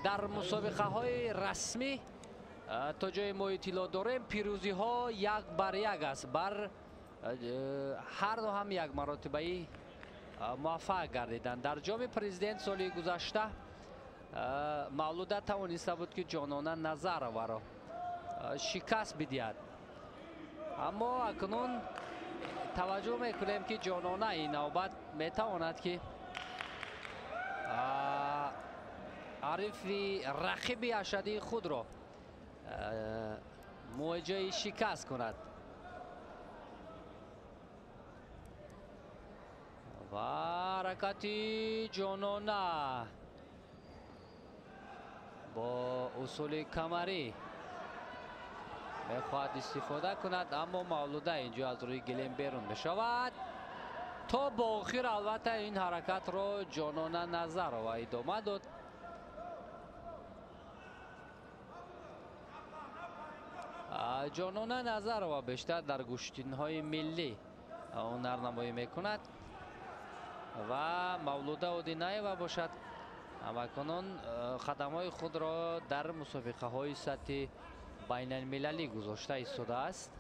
Дар мусобиқаҳои расмӣ то ҷои мо иттилоъ дорем, пирӯзиҳо як бар як аст, бар ҳар ду ҳам як маротибаӣ муваффақ гардиданд. Дар ҷоми президент соли гузашта Мавлуда тавониста буд ки Ҷонона Назароваро шикаст бидиҳад, аммо акнун таваҷҷӯҳ мекунем ки Ҷонона ин навбат метавонад ки ҳарифи рақиби ашадии худро муоҷаи шикаст кунад. Ва ҳаракати Ҷонона бо усули камарӣ мехоҳад истифода кунад, аммо Мавлуда инҷо аз рӯи гилем берун мешавад. То бо охир албатта ин ҳаракатро Ҷонона Назарова идома дод. Ҷонона Назарова бештар дар гӯштинҳои миллӣ ҳунарнамоӣ мекунад ва Мавлуда Одинаева бошад ҳамакунун қадамҳои худро дар мусобиқаҳои сатҳи байналмилалӣ гузошта истодааст.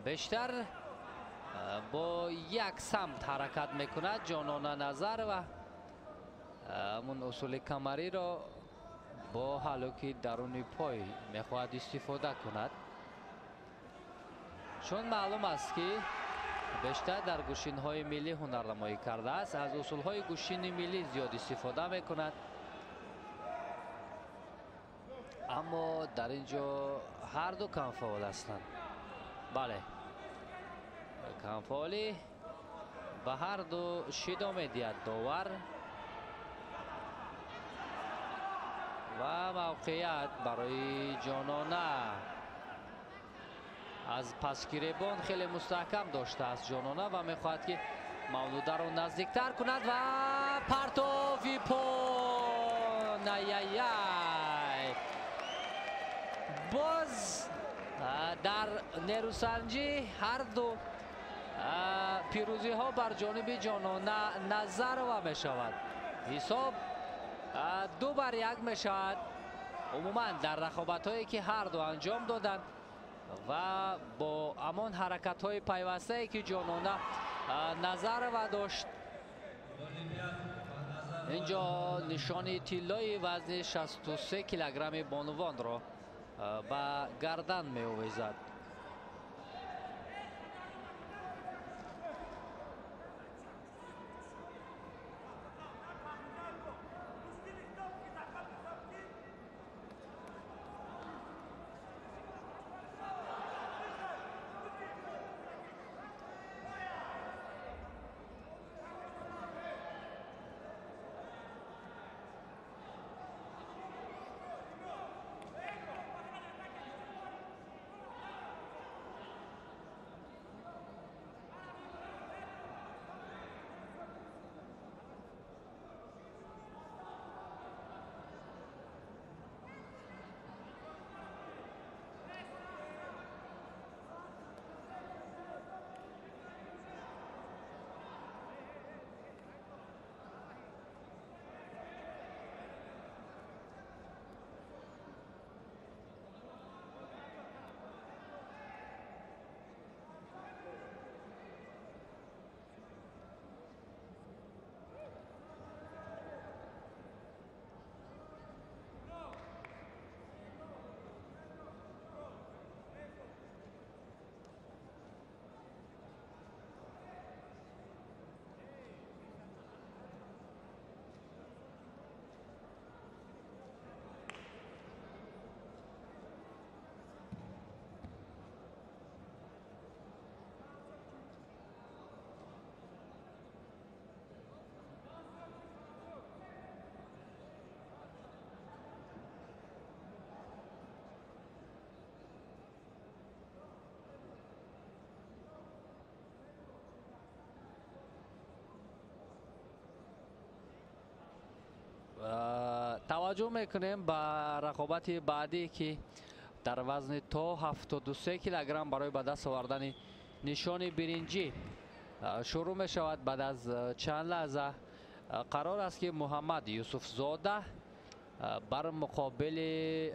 Бештар бо як самт ҳаракат мекунад Ҷонона Назарова. Ҳамун усули камариро бо ҳалуки даруни пой мехоҳад истифода кунад, чун маълум аст ки бештар дар гӯшинҳои миллӣ ҳунарнамоӣ кардааст, аз усулҳои гӯшини миллӣ зиёд истифода мекунад. Аммо дар ин ҷо ҳар ду камфаъол ҳастанд. Бале, камфаъолӣ ба ҳар ду шидо медиҳад довар ва мавқеият барои Ҷонона аз пасгиребон хеле мустаҳкам доштааст Ҷонона ва мехоҳад ки Мавлударо наздиктар кунад ва партови пон. Ай-яй-яй! Боз дар нерӯсанҷӣ ҳар ду пирӯзиҳо бар ҷониби Ҷонона Назарова мешавад. Ҳисоб 2-1 мешавад. Умуман дар рақобатҳое ки ҳар ду анҷом доданд ва бо ҳамон ҳаракатҳои пайвастае ки Ҷонона Назарова дошт, инҷо нишони тиллои вазни 63 килограмми бонувонро ба гардан меовезад. Таваҷҷӯҳ мекунем ба рақобати баъдӣ ки дар вазни то 73 килограмм барои ба даст овардани нишони биринҷӣ шурӯъ мешавад. Баъд аз чанд лаҳза қарор аст ки Муҳаммад Юсуфзода бар муқобили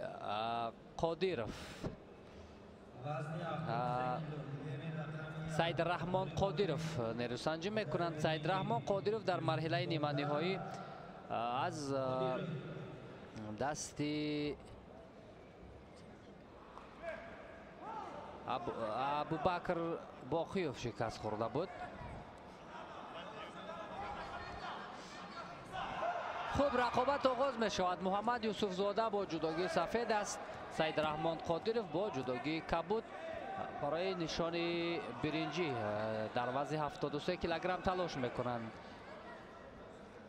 Қодиров, Саидраҳмон Қодиров нерӯсанҷӣ мекунанд. Саидраҳмон Қодиров дар марҳилаи ниманиҳоӣ аз дасти Абубакр Боқиев шикаст хӯрда буд. Хуб, рақобат оғоз мешавад. Муҳаммад Юсуфзода бо ҷудогии сафед аст, Саидраҳмон Қодиров бо ҷудогии кабуд барои нишони биринҷӣ дар вазни 73 килограмм талош мекунанд.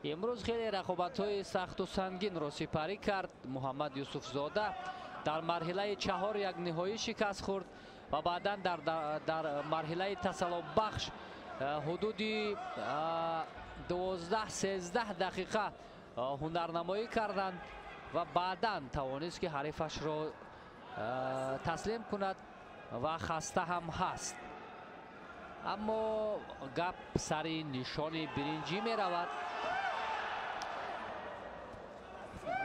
Имрӯз хеле рақобатҳои сахту сангинро сипарӣ кард. Муҳаммад Юсуфзода дар марҳилаи 4-1 ниҳоӣ шикаст хӯрд ва баъдан дар марҳилаи тасаллобахш ҳудуди 12-13 дақиқа ҳунарнамоӣ карданд ва баъдан тавонист ки ҳарифашро таслим кунад ва хаста ҳам ҳаст. Аммо гап сари нишони биринҷӣ меравад.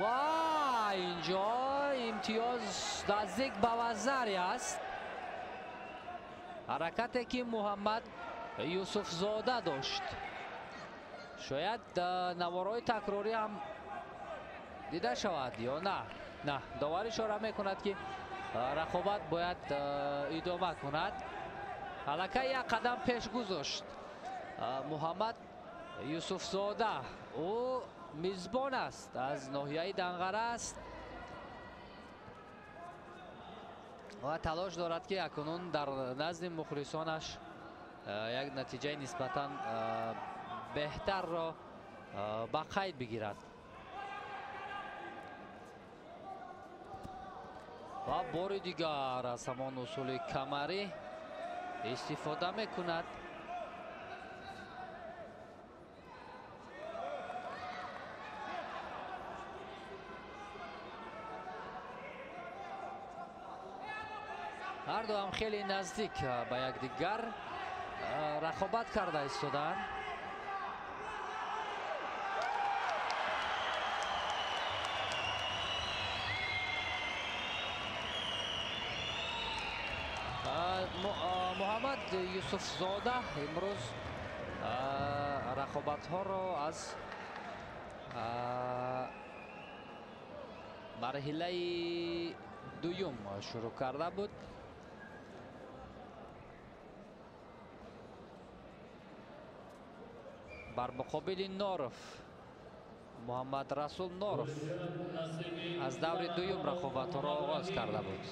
Ва инҷо имтиёз наздик ба вазари аст. Ҳаракате ки Муҳаммад Юсуфзода дошт, шояд наворҳои такрорӣ ҳам дида шавад ё на. На, довар ишора мекунад ки рақобат бояд идома кунад. Аллакай як қадам пеш гузошт Муҳаммад Юсуфзода. Ӯ мизбон аст, аз ноҳияи Данғара аст ва талош дорад ки акнун дар назди мухлисонаш як натиҷаи нисбатан беҳтарро ба қайд бигирад. Ва бори дигар аз ҳамон усули камарӣ истифода мекунад. Ҳар ду ҳам хеле наздик ба якдигар рақобат карда истодаанд. Муҳаммад Юсуфзода имрӯз рақобатҳоро аз марҳилаи дуюм шурӯъ карда буд. Бар муқобили Норов, Муҳаммад Расул Норов аз даври дуюм рақобатҳоро оғоз карда буд.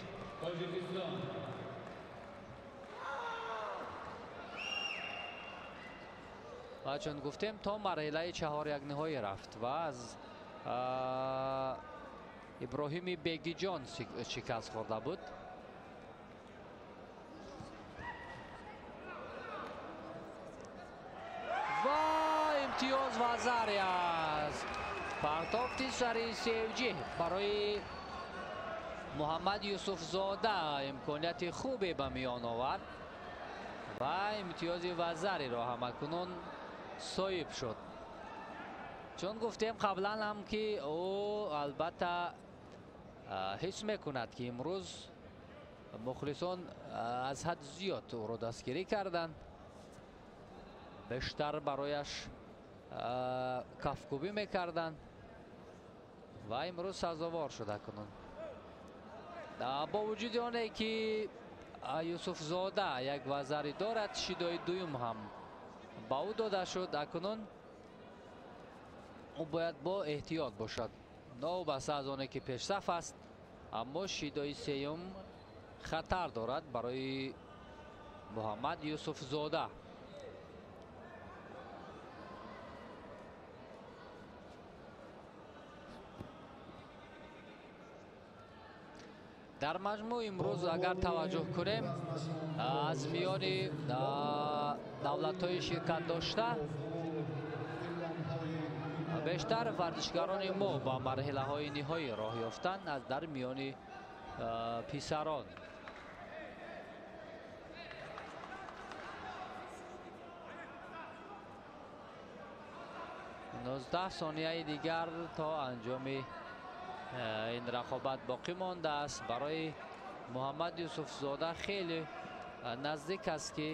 Ва чун гуфтем, то марҳилаи чаҳорякниҳоӣ рафт ва аз Иброҳими Бегиҷон шикаст хӯрда буд. Ва имтиёз вазари аст. Партофти сари севҷӣ барои Муҳаммад Юсуфзода имконияти хубе ба миён овард ва имтиёзи вазариро ҳамакунун соҳиб шуд. Чун гуфтем қаблан ҳам, ки ӯ албатта ҳис мекунад, ки имрӯз мухлисон аз ҳад зиёд ӯро дастгирӣ карданд, бештар барояш кафкӯбӣ мекарданд ва имрӯз сазовор шуда кунун. Бо вуҷуди оне ки Юсуфзода як вазари дорад, шидои дуюм ҳам ба ӯ дода шуд. Акнун ӯ бояд бо эҳтиёт бошад, новобаста аз оне ки пешсаф аст, аммо шидои сеюм хатар дорад барои Муҳаммад Юсуфзода. Дар маҷмӯъ имрӯз агар таваҷҷӯҳ кунем, аз миёни давлатҳои ширкат дошта бештар варзишгарони мо ба марҳилаҳои ниҳоӣ роҳ ёфтанд аз дар миёни писарон. 19 сонияи дигар то анҷоми ин рақобат боқӣ мондааст. Барои Муҳаммад Юсуфзода хеле наздик аст, ки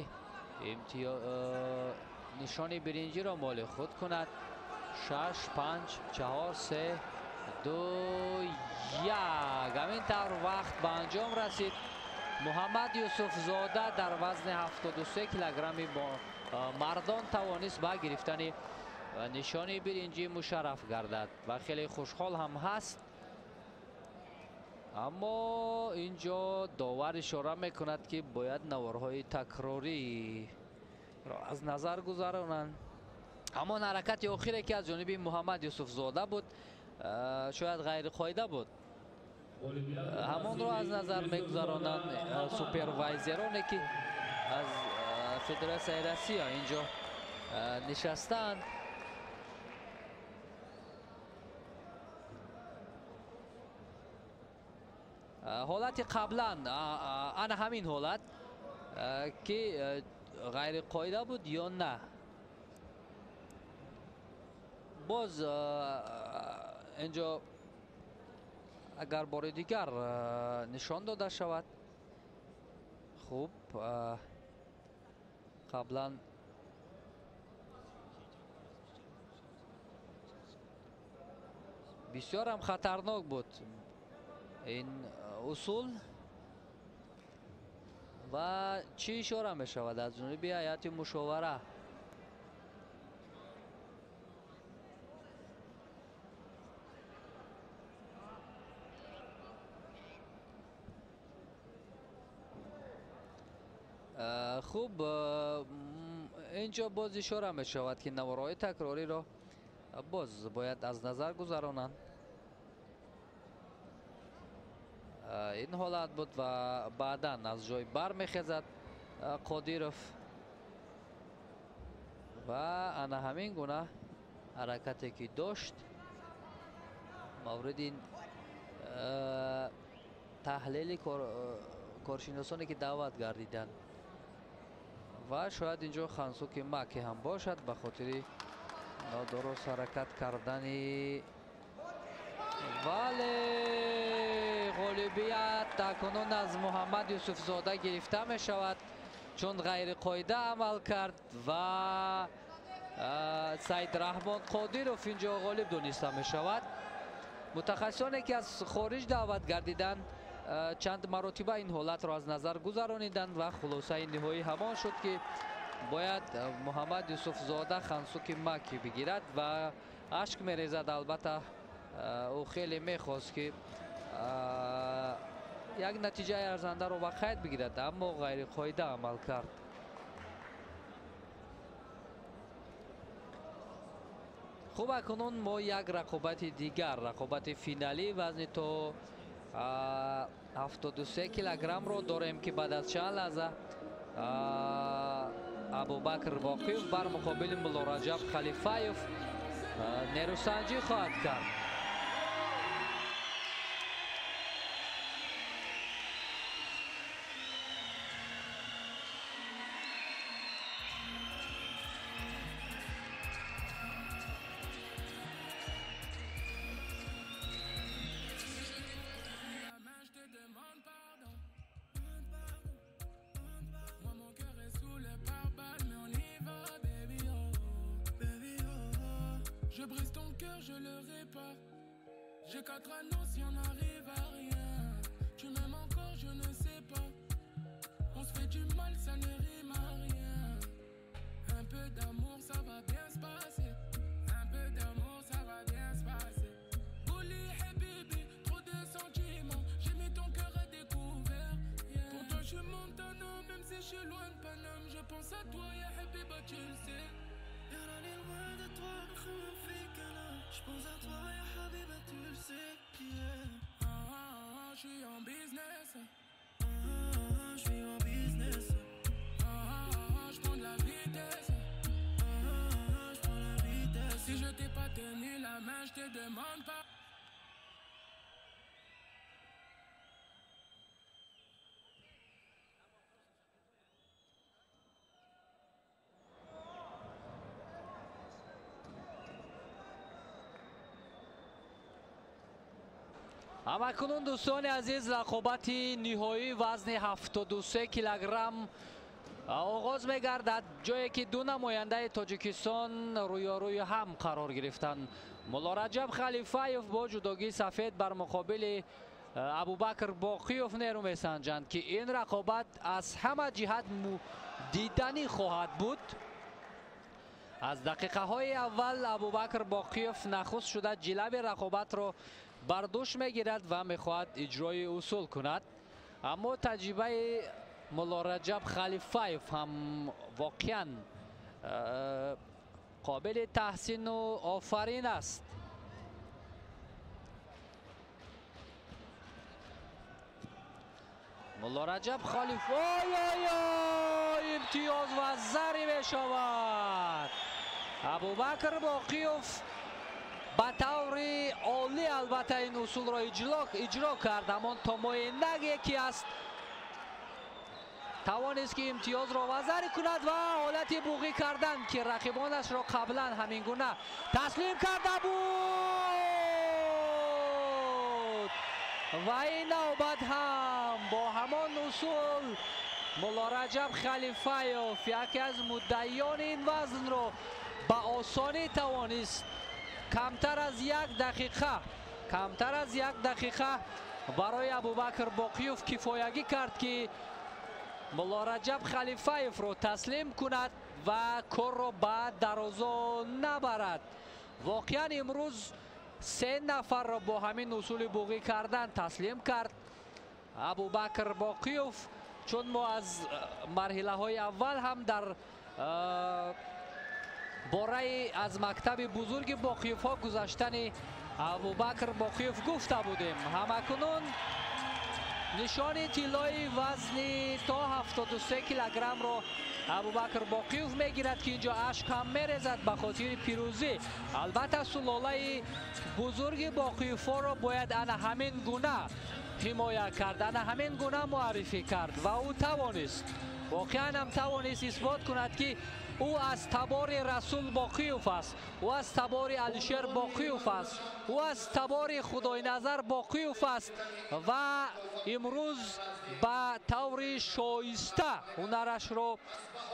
нишони биринҷиро моли худ кунад. 6, 5, 4, 3, 2, 1. Ҳамин тавр вақт ба анҷом расид. Муҳаммад Юсуфзода дар вазни 73 килограмми мардон тавонист ба гирифтани нишони биринҷӣ мушарраф гардад ва хеле хушҳол ҳам ҳаст. Аммо инҷо довар ишора мекунад, ки бояд наворҳои такрориро аз назар гузаронанд. Ҳамон ҳаракати охире, ки аз ҷониби Муҳаммад Юсуфзода буд, шояд ғайриқоида буд, ҳамонро аз назар мегузаронанд супервайзероне, ки аз Федератсияи Россия инҷо нишастаанд. Ҳолати қаблан ана ҳамин ҳолат, ки ғайриқоида буд ё на, боз инҷо агар бори дигар нишон дода шавад. Хуб, қаблан бисёр ҳам хатарнок буд ин усул. Ва чӣ ишора мешавад аз ҷониби ҳайати мушовара? Хуб, инҷо боз ишора мешавад, ки наворҳои такрориро боз бояд аз назар гузаронанд. Ин ҳолат буд ва баъдан аз ҷой бармехезад Қодиров ва ана ҳамин гуна ҳаракате ки дошт мавриди таҳлили Коршиносоне ки даъват гардиданд ва шояд инҷо хансуки маки ҳам бошад ба хотири нодуруст ҳаракат кардани, вале ғолибият акнун аз Муҳаммад Юсуфзода гирифта мешавад, чун ғайриқоида амал кард ва Саид Раҳмон Қодиров инҷо ғолиб дониста мешавад. Мутахассисоне ки аз хориҷ даъват гардиданд чанд маротиба ин ҳолатро аз назар гузарониданд ва хулосаи ниҳоӣ ҳамон шуд ки бояд Муҳаммад Юсуфзода хансуки маки бигирад ва ашк мерезад. Албатта ӯ хеле мехост ки як натиҷаи арзандаро ба қайд бигирад, аммо ғайриқоида амал кард. Хуб, акнун мо як рақобати дигар, рақобати финалӣ вазни то 73 килограммро дорем ки баъд аз чанд лаҳза Абубакр Боқиев бар муқобили Муллораҷаб Халифаев нерӯсанҷӣ хоҳад кард. Je brise ton cœur, je le répare. J'ai 4 anneaux si on n'arrive à rien. Tu m'aimes encore, je ne sais pas. On se fait du mal, ça ne rime à rien. Un peu d'amour, ça va bien se passer. Un peu d'amour, ça va bien se passer. Bouli habibi, trop de sentiments. J'ai mis ton cœur à découvert. Yeah. Pour toi, je suis Montana, même si je suis loin de Paname. Je pense à toi, ya habiba, tu le sais. راني loin de toi, نخمم فيك أنا. Je pense à toi يا حبيبة, tu le sais. Yeah. Ah, ah, ah, je suis en business. Ah, ah, je suis en business. Ah, ah, ah, je prends de la vitesse. Ah, ah, je prends la vitesse. Si je t'ai pas tenu la main, je te demande pas. Ҳамакунун дӯстони азиз, рақобати ниҳоии вазни 73 килограмм оғоз мегардад, ҷое ки ду намояндаи Тоҷикистон рӯёрӯи ҳам қарор гирифтанд. Муллораҷаб Халифаев бо ҷудогии сафед бар муқобили Абубакр Боқиев нерӯ месанҷанд, ки ин рақобат аз ҳама ҷиҳат диданӣ хоҳад буд. Аз дақиқаҳои аввал Абубакр Боқиев нахуст шуда ҷилави рақобатро бар дӯш мегирад ва мехоҳад иҷрои усул кунад, аммо таҷрибаи Муллораҷаб Халифаев ҳам воқеан қобили таҳсину офарин аст. Муллораҷаб Халиф, ой ой ой, имтиёз ва зари мешавад. Абубакр Боқиев ба таври олӣ албатта ин усулро иҷро кард, ҳамон томои наге ки аст тавонист ки имтиёзро вазарӣ кунад ва ҳолати буғӣ кардан ки рақибонашро қаблан ҳамин гуна таслим карда буд ва ин навбат ҳам бо ҳамон усул Муллораҷаб Халифаев яке аз муддаиёни ин вазнро ба осонӣ тавонист камтар аз як дақиқа, камтар аз як дақиқа барои Абубакр Боқиев кифоягӣ кард ки Муллораҷаб Халифаевро таслим кунад ва корро ба дарозо набарад. Воқеан имрӯз се нафарро бо ҳамин усули буғӣ кардан таслим кард Абубакр Боқиев, чун мо аз марҳилаҳои аввал ҳам дар бораи аз мактаби бузурги Боқиевҳо гузаштани Абубакр Боқиев гуфта будем. Ҳамакунун нишони тиллои вазни то 73 килограммро Абубакр Боқиев мегирад, ки инҷо ашк ҳам мерезад ба хотири пирӯзӣ. Албатта сулолаи бузурги Боқиевҳоро бояд ана ҳамин гуна ҳимоя кард. Ана ҳамин гуна муаррифӣ кард ва ӯ тавонист, воқеан ҳам тавонист исбот кунад, ки ӯ аз табори Расул Боқиев аст, ӯ аз табори Алишер Боқиев аст, ӯ аз табори Худойназар Боқиев аст ва имрӯз ба таври шоиста ҳунарашро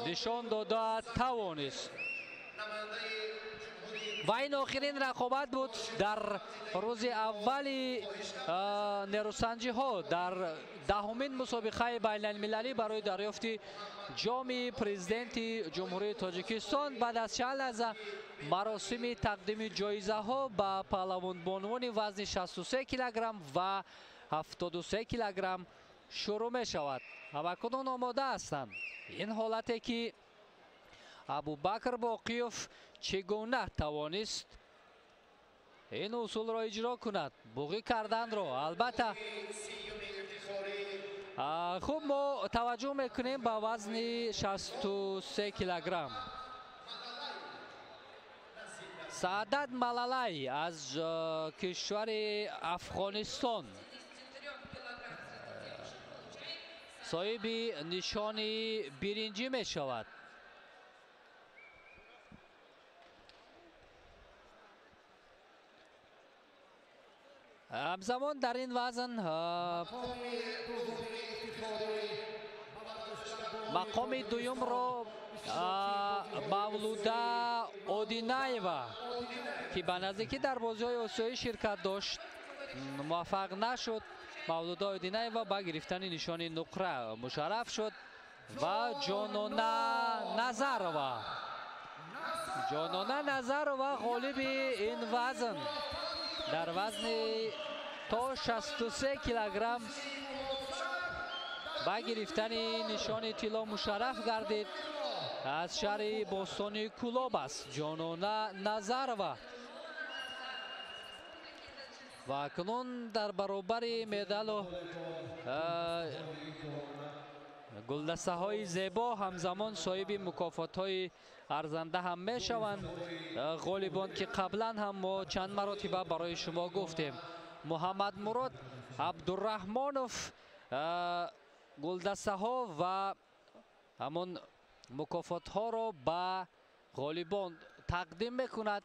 нишон дода тавонист. Ва ин охирин рақобат буд дар рӯзи аввали нерӯсанҷиҳо дар 10-умин мусобиқаи байналмилалӣ барои дарёфти ҷоми президенти Ҷумҳурии Тоҷикистон. Баъд аз чанд лаҳза маросими тақдими ҷоизаҳо ба паҳлавонбонувони вазни 63 килограмм ва 73 килограмм шурӯъ мешавад. Ҳамакунун омода ҳастанд. Ин ҳолате ки Абубакр Боқиев чӣ гуна тавонист ин усулро иҷро кунад, буғӣ карданро. Албатта, хуб, мо таваҷҷӯҳ мекунем ба вазни 63 килограмм. Саадат Малалай аз кишвари Афғонистон соҳиби нишони биринҷӣ мешавад. Ҳамзамон дар ин вазн мақоми дуюмро Мавлуда Одинаева, ки ба наздикӣ дар бозиҳои осиёӣ ширкат дошт, муваффақ нашуд. Мавлуда Одинаева ба гирифтани нишони нуқра мушарраф шуд ва Ҷонона Назарова, Ҷонона Назарова ғолиби ин вазн дар вазни то 63 килограмм ба гирифтани нишони тилло мушарраф гардид. Аз шаҳри бостони Кӯлоб аст Ҷонона Назарова. Ва акнун дар баробари медалу гулдастаҳои зебо ҳамзамон соҳиби мукофотҳои арзанда ҳам мешаванд ғолибон, ки қаблан ҳам мо чанд маротиба барои шумо гуфтем. Муҳаммадмурод Абдураҳмонов гулдастаҳо ва ҳамон мукофотҳоро ба ғолибон тақдим мекунад.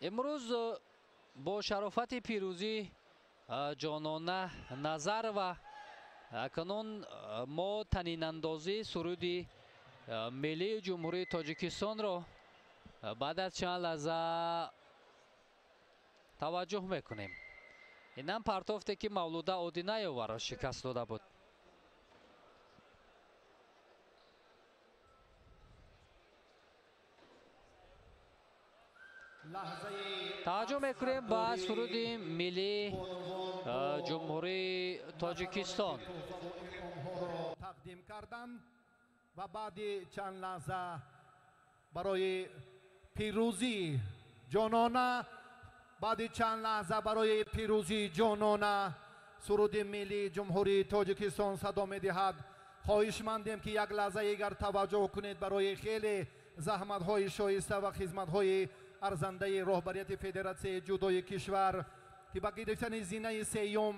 Имрӯз бо шарофати пирӯзӣ Ҷонона Назарова акнун мо танинандозии суруди миллии Ҷумҳурии Тоҷикистонро баъд аз чанд лаҳза таваҷҷӯҳ мекунем. Инам партофте ки Мавлуда Одинаеваро шикаст дода буд. Таваҷҷӯҳ мекунем ба суруди миллии Ҷумҳурии Тоҷикистон. Тақдим кардам ва баъди чанд лаҳза барои пирӯзии ҷонона, баъди чанд лаҳза барои пирӯзии ҷонона суруди миллии Ҷумҳурии Тоҷикистон садо медиҳад. Хоҳишмандем, ки як лаҳзаи игар таваҷҷӯҳ кунед барои хеле заҳматҳои шоиста ва хизматҳои арзандаи роҳбарияти федератсияи ҷудои кишвар, ки ба гирифтани зинаи сеюм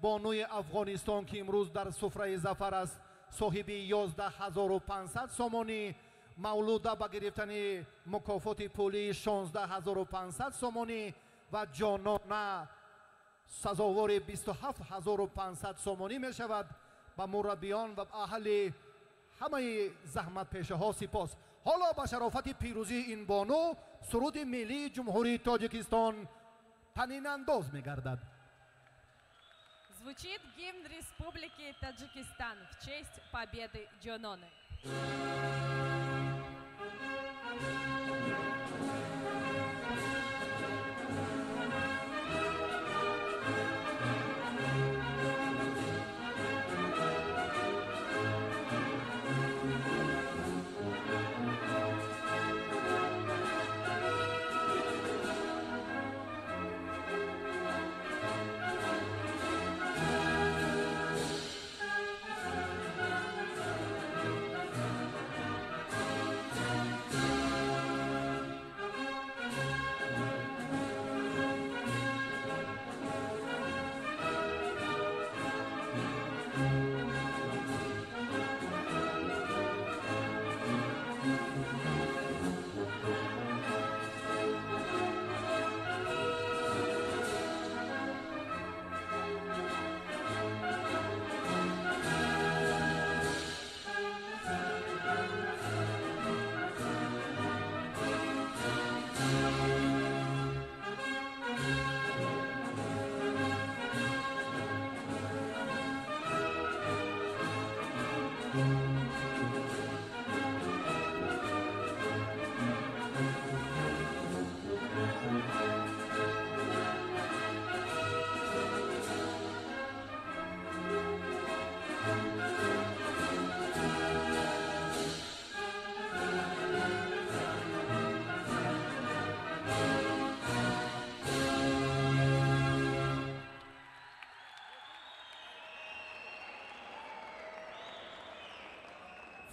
бонуи Афғонистон, ки имрӯз дар суфраи зафар аст, соҳиби 11 500 сомонӣ, Мавлуда ба гирифтани мукофоти пулии 16 500 сомонӣ ва Ҷонона сазовори 27 500 сомонӣ мешавад. Ба мураббиён ва аҳли ҳамаи заҳматпешаҳо сипос. Ҳоло ба шарофати пирӯзии ин бону суруди миллии Ҷумҳурии Тоҷикистон танинандоз мегардад. Звучит гимн Республики Таджикистан в честь победы Джононы.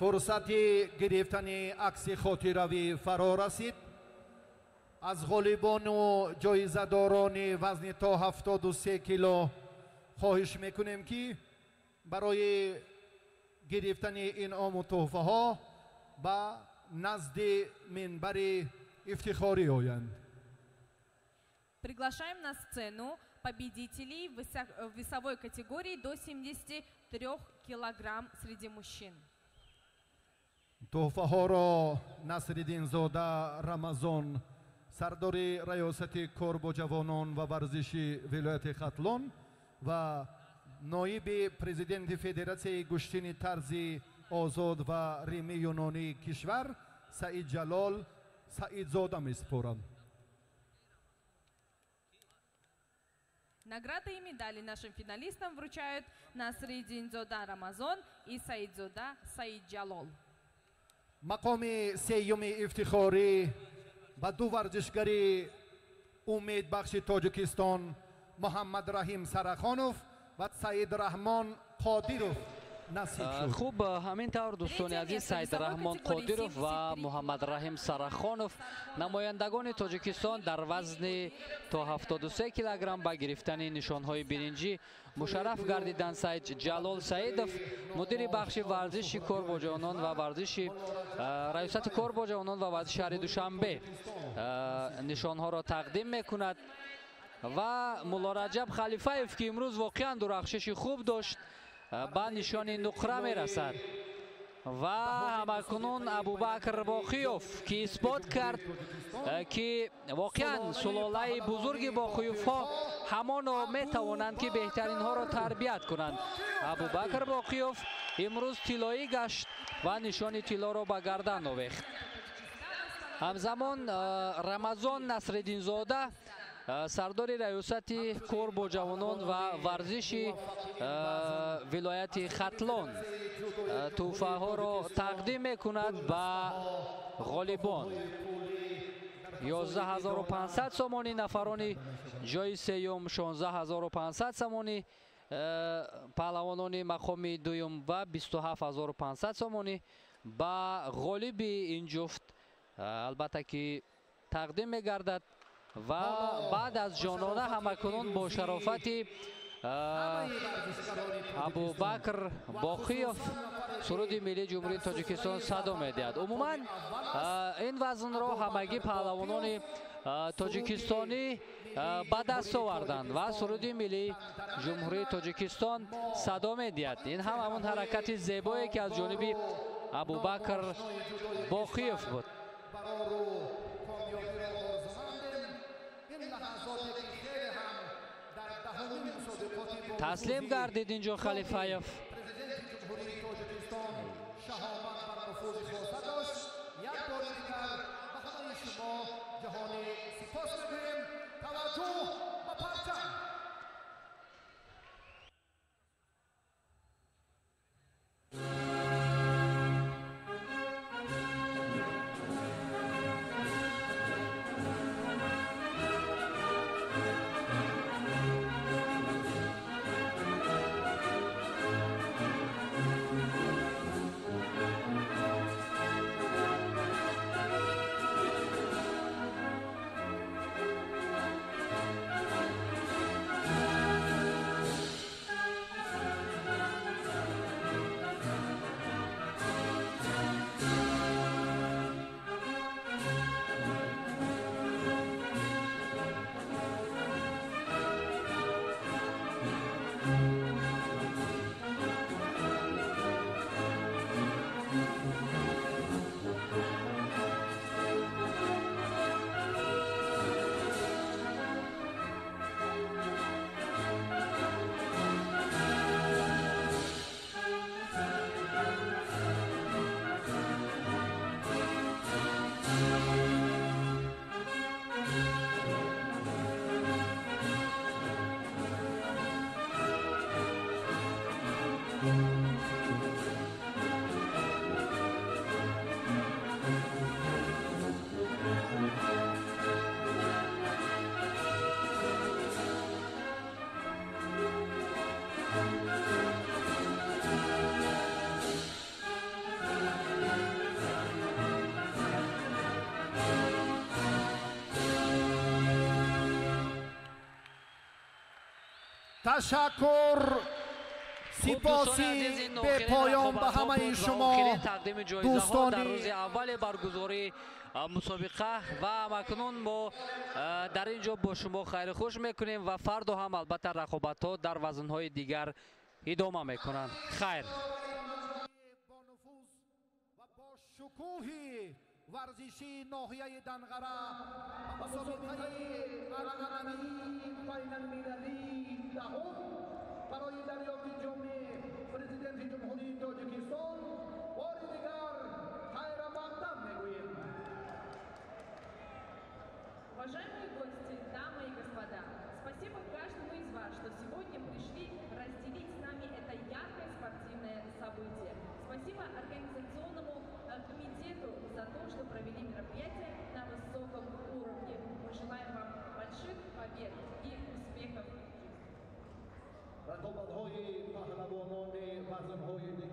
Фурсати гирифтани акси хотиравӣ фаро расид. Аз ғолибону ҷоизадорони вазни то 73 кило хоҳиш мекунем, ки барои гирифтани инъому тӯҳфаҳо ба назди минбари ифтихорӣ оянд. Приглашаем на сцену победителей в весовой категории до 73 килограмм среди мужчин. Тӯҳфаҳоро Насриддинзода Рамазон, сардори раёсати кор бо ҷавонон ва варзиши вилояти Хатлон ва ноиби президенти Федератсияи гӯштини тарзи озод ва римии юнонии кишвар Саид Ҷалол Саидзода месупоранд. Награды и медали нашим финалистам вручают Насриддинзода Рамазон и Саидзода Саид Ҷалол. Мақоми сеюми ифтихорӣ ба ду варзишгари умедбахши Тоҷикистон Муҳаммад Раҳим Сарахонов ва Саид Раҳмон Қодиров насиб шуд. Хуб, ҳамин тавр, дӯстони азиз, Саид Раҳмон Қодиров ва Муҳаммад Раҳим Сарахонов, намояндагони Тоҷикистон дар вазни то 73 килограмм, ба гирифтани нишонҳои биринҷӣ мушарраф гардиданд. Саид Ҷалол Саидов, мудири бахши варзиши кор бо ҷавонон ва варзиши раёсати кор бо ҷавонон ва варзиши шаҳри Душанбе, нишонҳоро тақдим мекунад ва Муллораҷаб Халифаев, ки имрӯз воқеан дурахшиши хуб дошт, ба нишони нуқра мерасад. Ва ҳамакунун Абубакр Боқиёв, ки исбот кард, ки воқеан сулолаи бузурги Боқиёвҳо ҳамоно метавонанд, ки беҳтаринҳоро тарбият кунанд. Абубакр Боқиёв имрӯз тиллоӣ гашт ва нишони тиллоро ба гардан овехт. Ҳамзамон Рамазон Насриддинзода, сардори раёсати кор бо ҷавонон ва варзиши вилояти Хатлон, тӯҳфаҳоро тақдим мекунад ба ғолибон. 11500 сомонӣ нафарони ҷои сеюм, 16500 сомонӣ паҳлавонони мақоми дуюм ва 27500 сомонӣ ба ғолиби ин ҷуфт албатта ки тақдим мегардад. Ва баъд аз ҷонона ҳамакунун бо шарофати Абубакр Боқиёв суруди миллии Ҷумҳурии Тоҷикистон садо медиҳад. Умуман ин вазнро ҳамагӣ паҳлавонони тоҷикистонӣ ба даст оварданд ва суруди миллии Ҷумҳурии Тоҷикистон садо медиҳад. Ин ҳам ҳамон ҳаракати зебое, ки аз ҷониби Абубакр Боқиёв буд. Таслим гардид инҷо Халифаев. Ташаккур, сипоси бепоён ба ҳамаи шумо дӯстони. Дар рӯзи аввали баргузории мусобиқа ва акнун мо дар ин ҷо бо шумо хайру хуш мекунем ва фардо ҳам албатта рақобатҳо дар вазнҳои дигар идома мекунанд. Хайр. Шукӯҳи варзишии ноҳияи Данғара, мусобиқаи анъанавии байналмилалии 10-ум барои дарёфти ҷоми Президенти Ҷумҳурии Тоҷикистон бори дигар хайрамақдам мегӯем. Уважаемые гости, дамы и господа, спасибо каждому из вас, что сегодня пришли разделить с нами это яркое спортивное событие. Спасибо организационному комитету за то, что провели мероприятие на высоком уровне. Мы желаем вам больших побед и успехов в жизни. Рақобатҳои паҳлавонони вазнҳои дигар.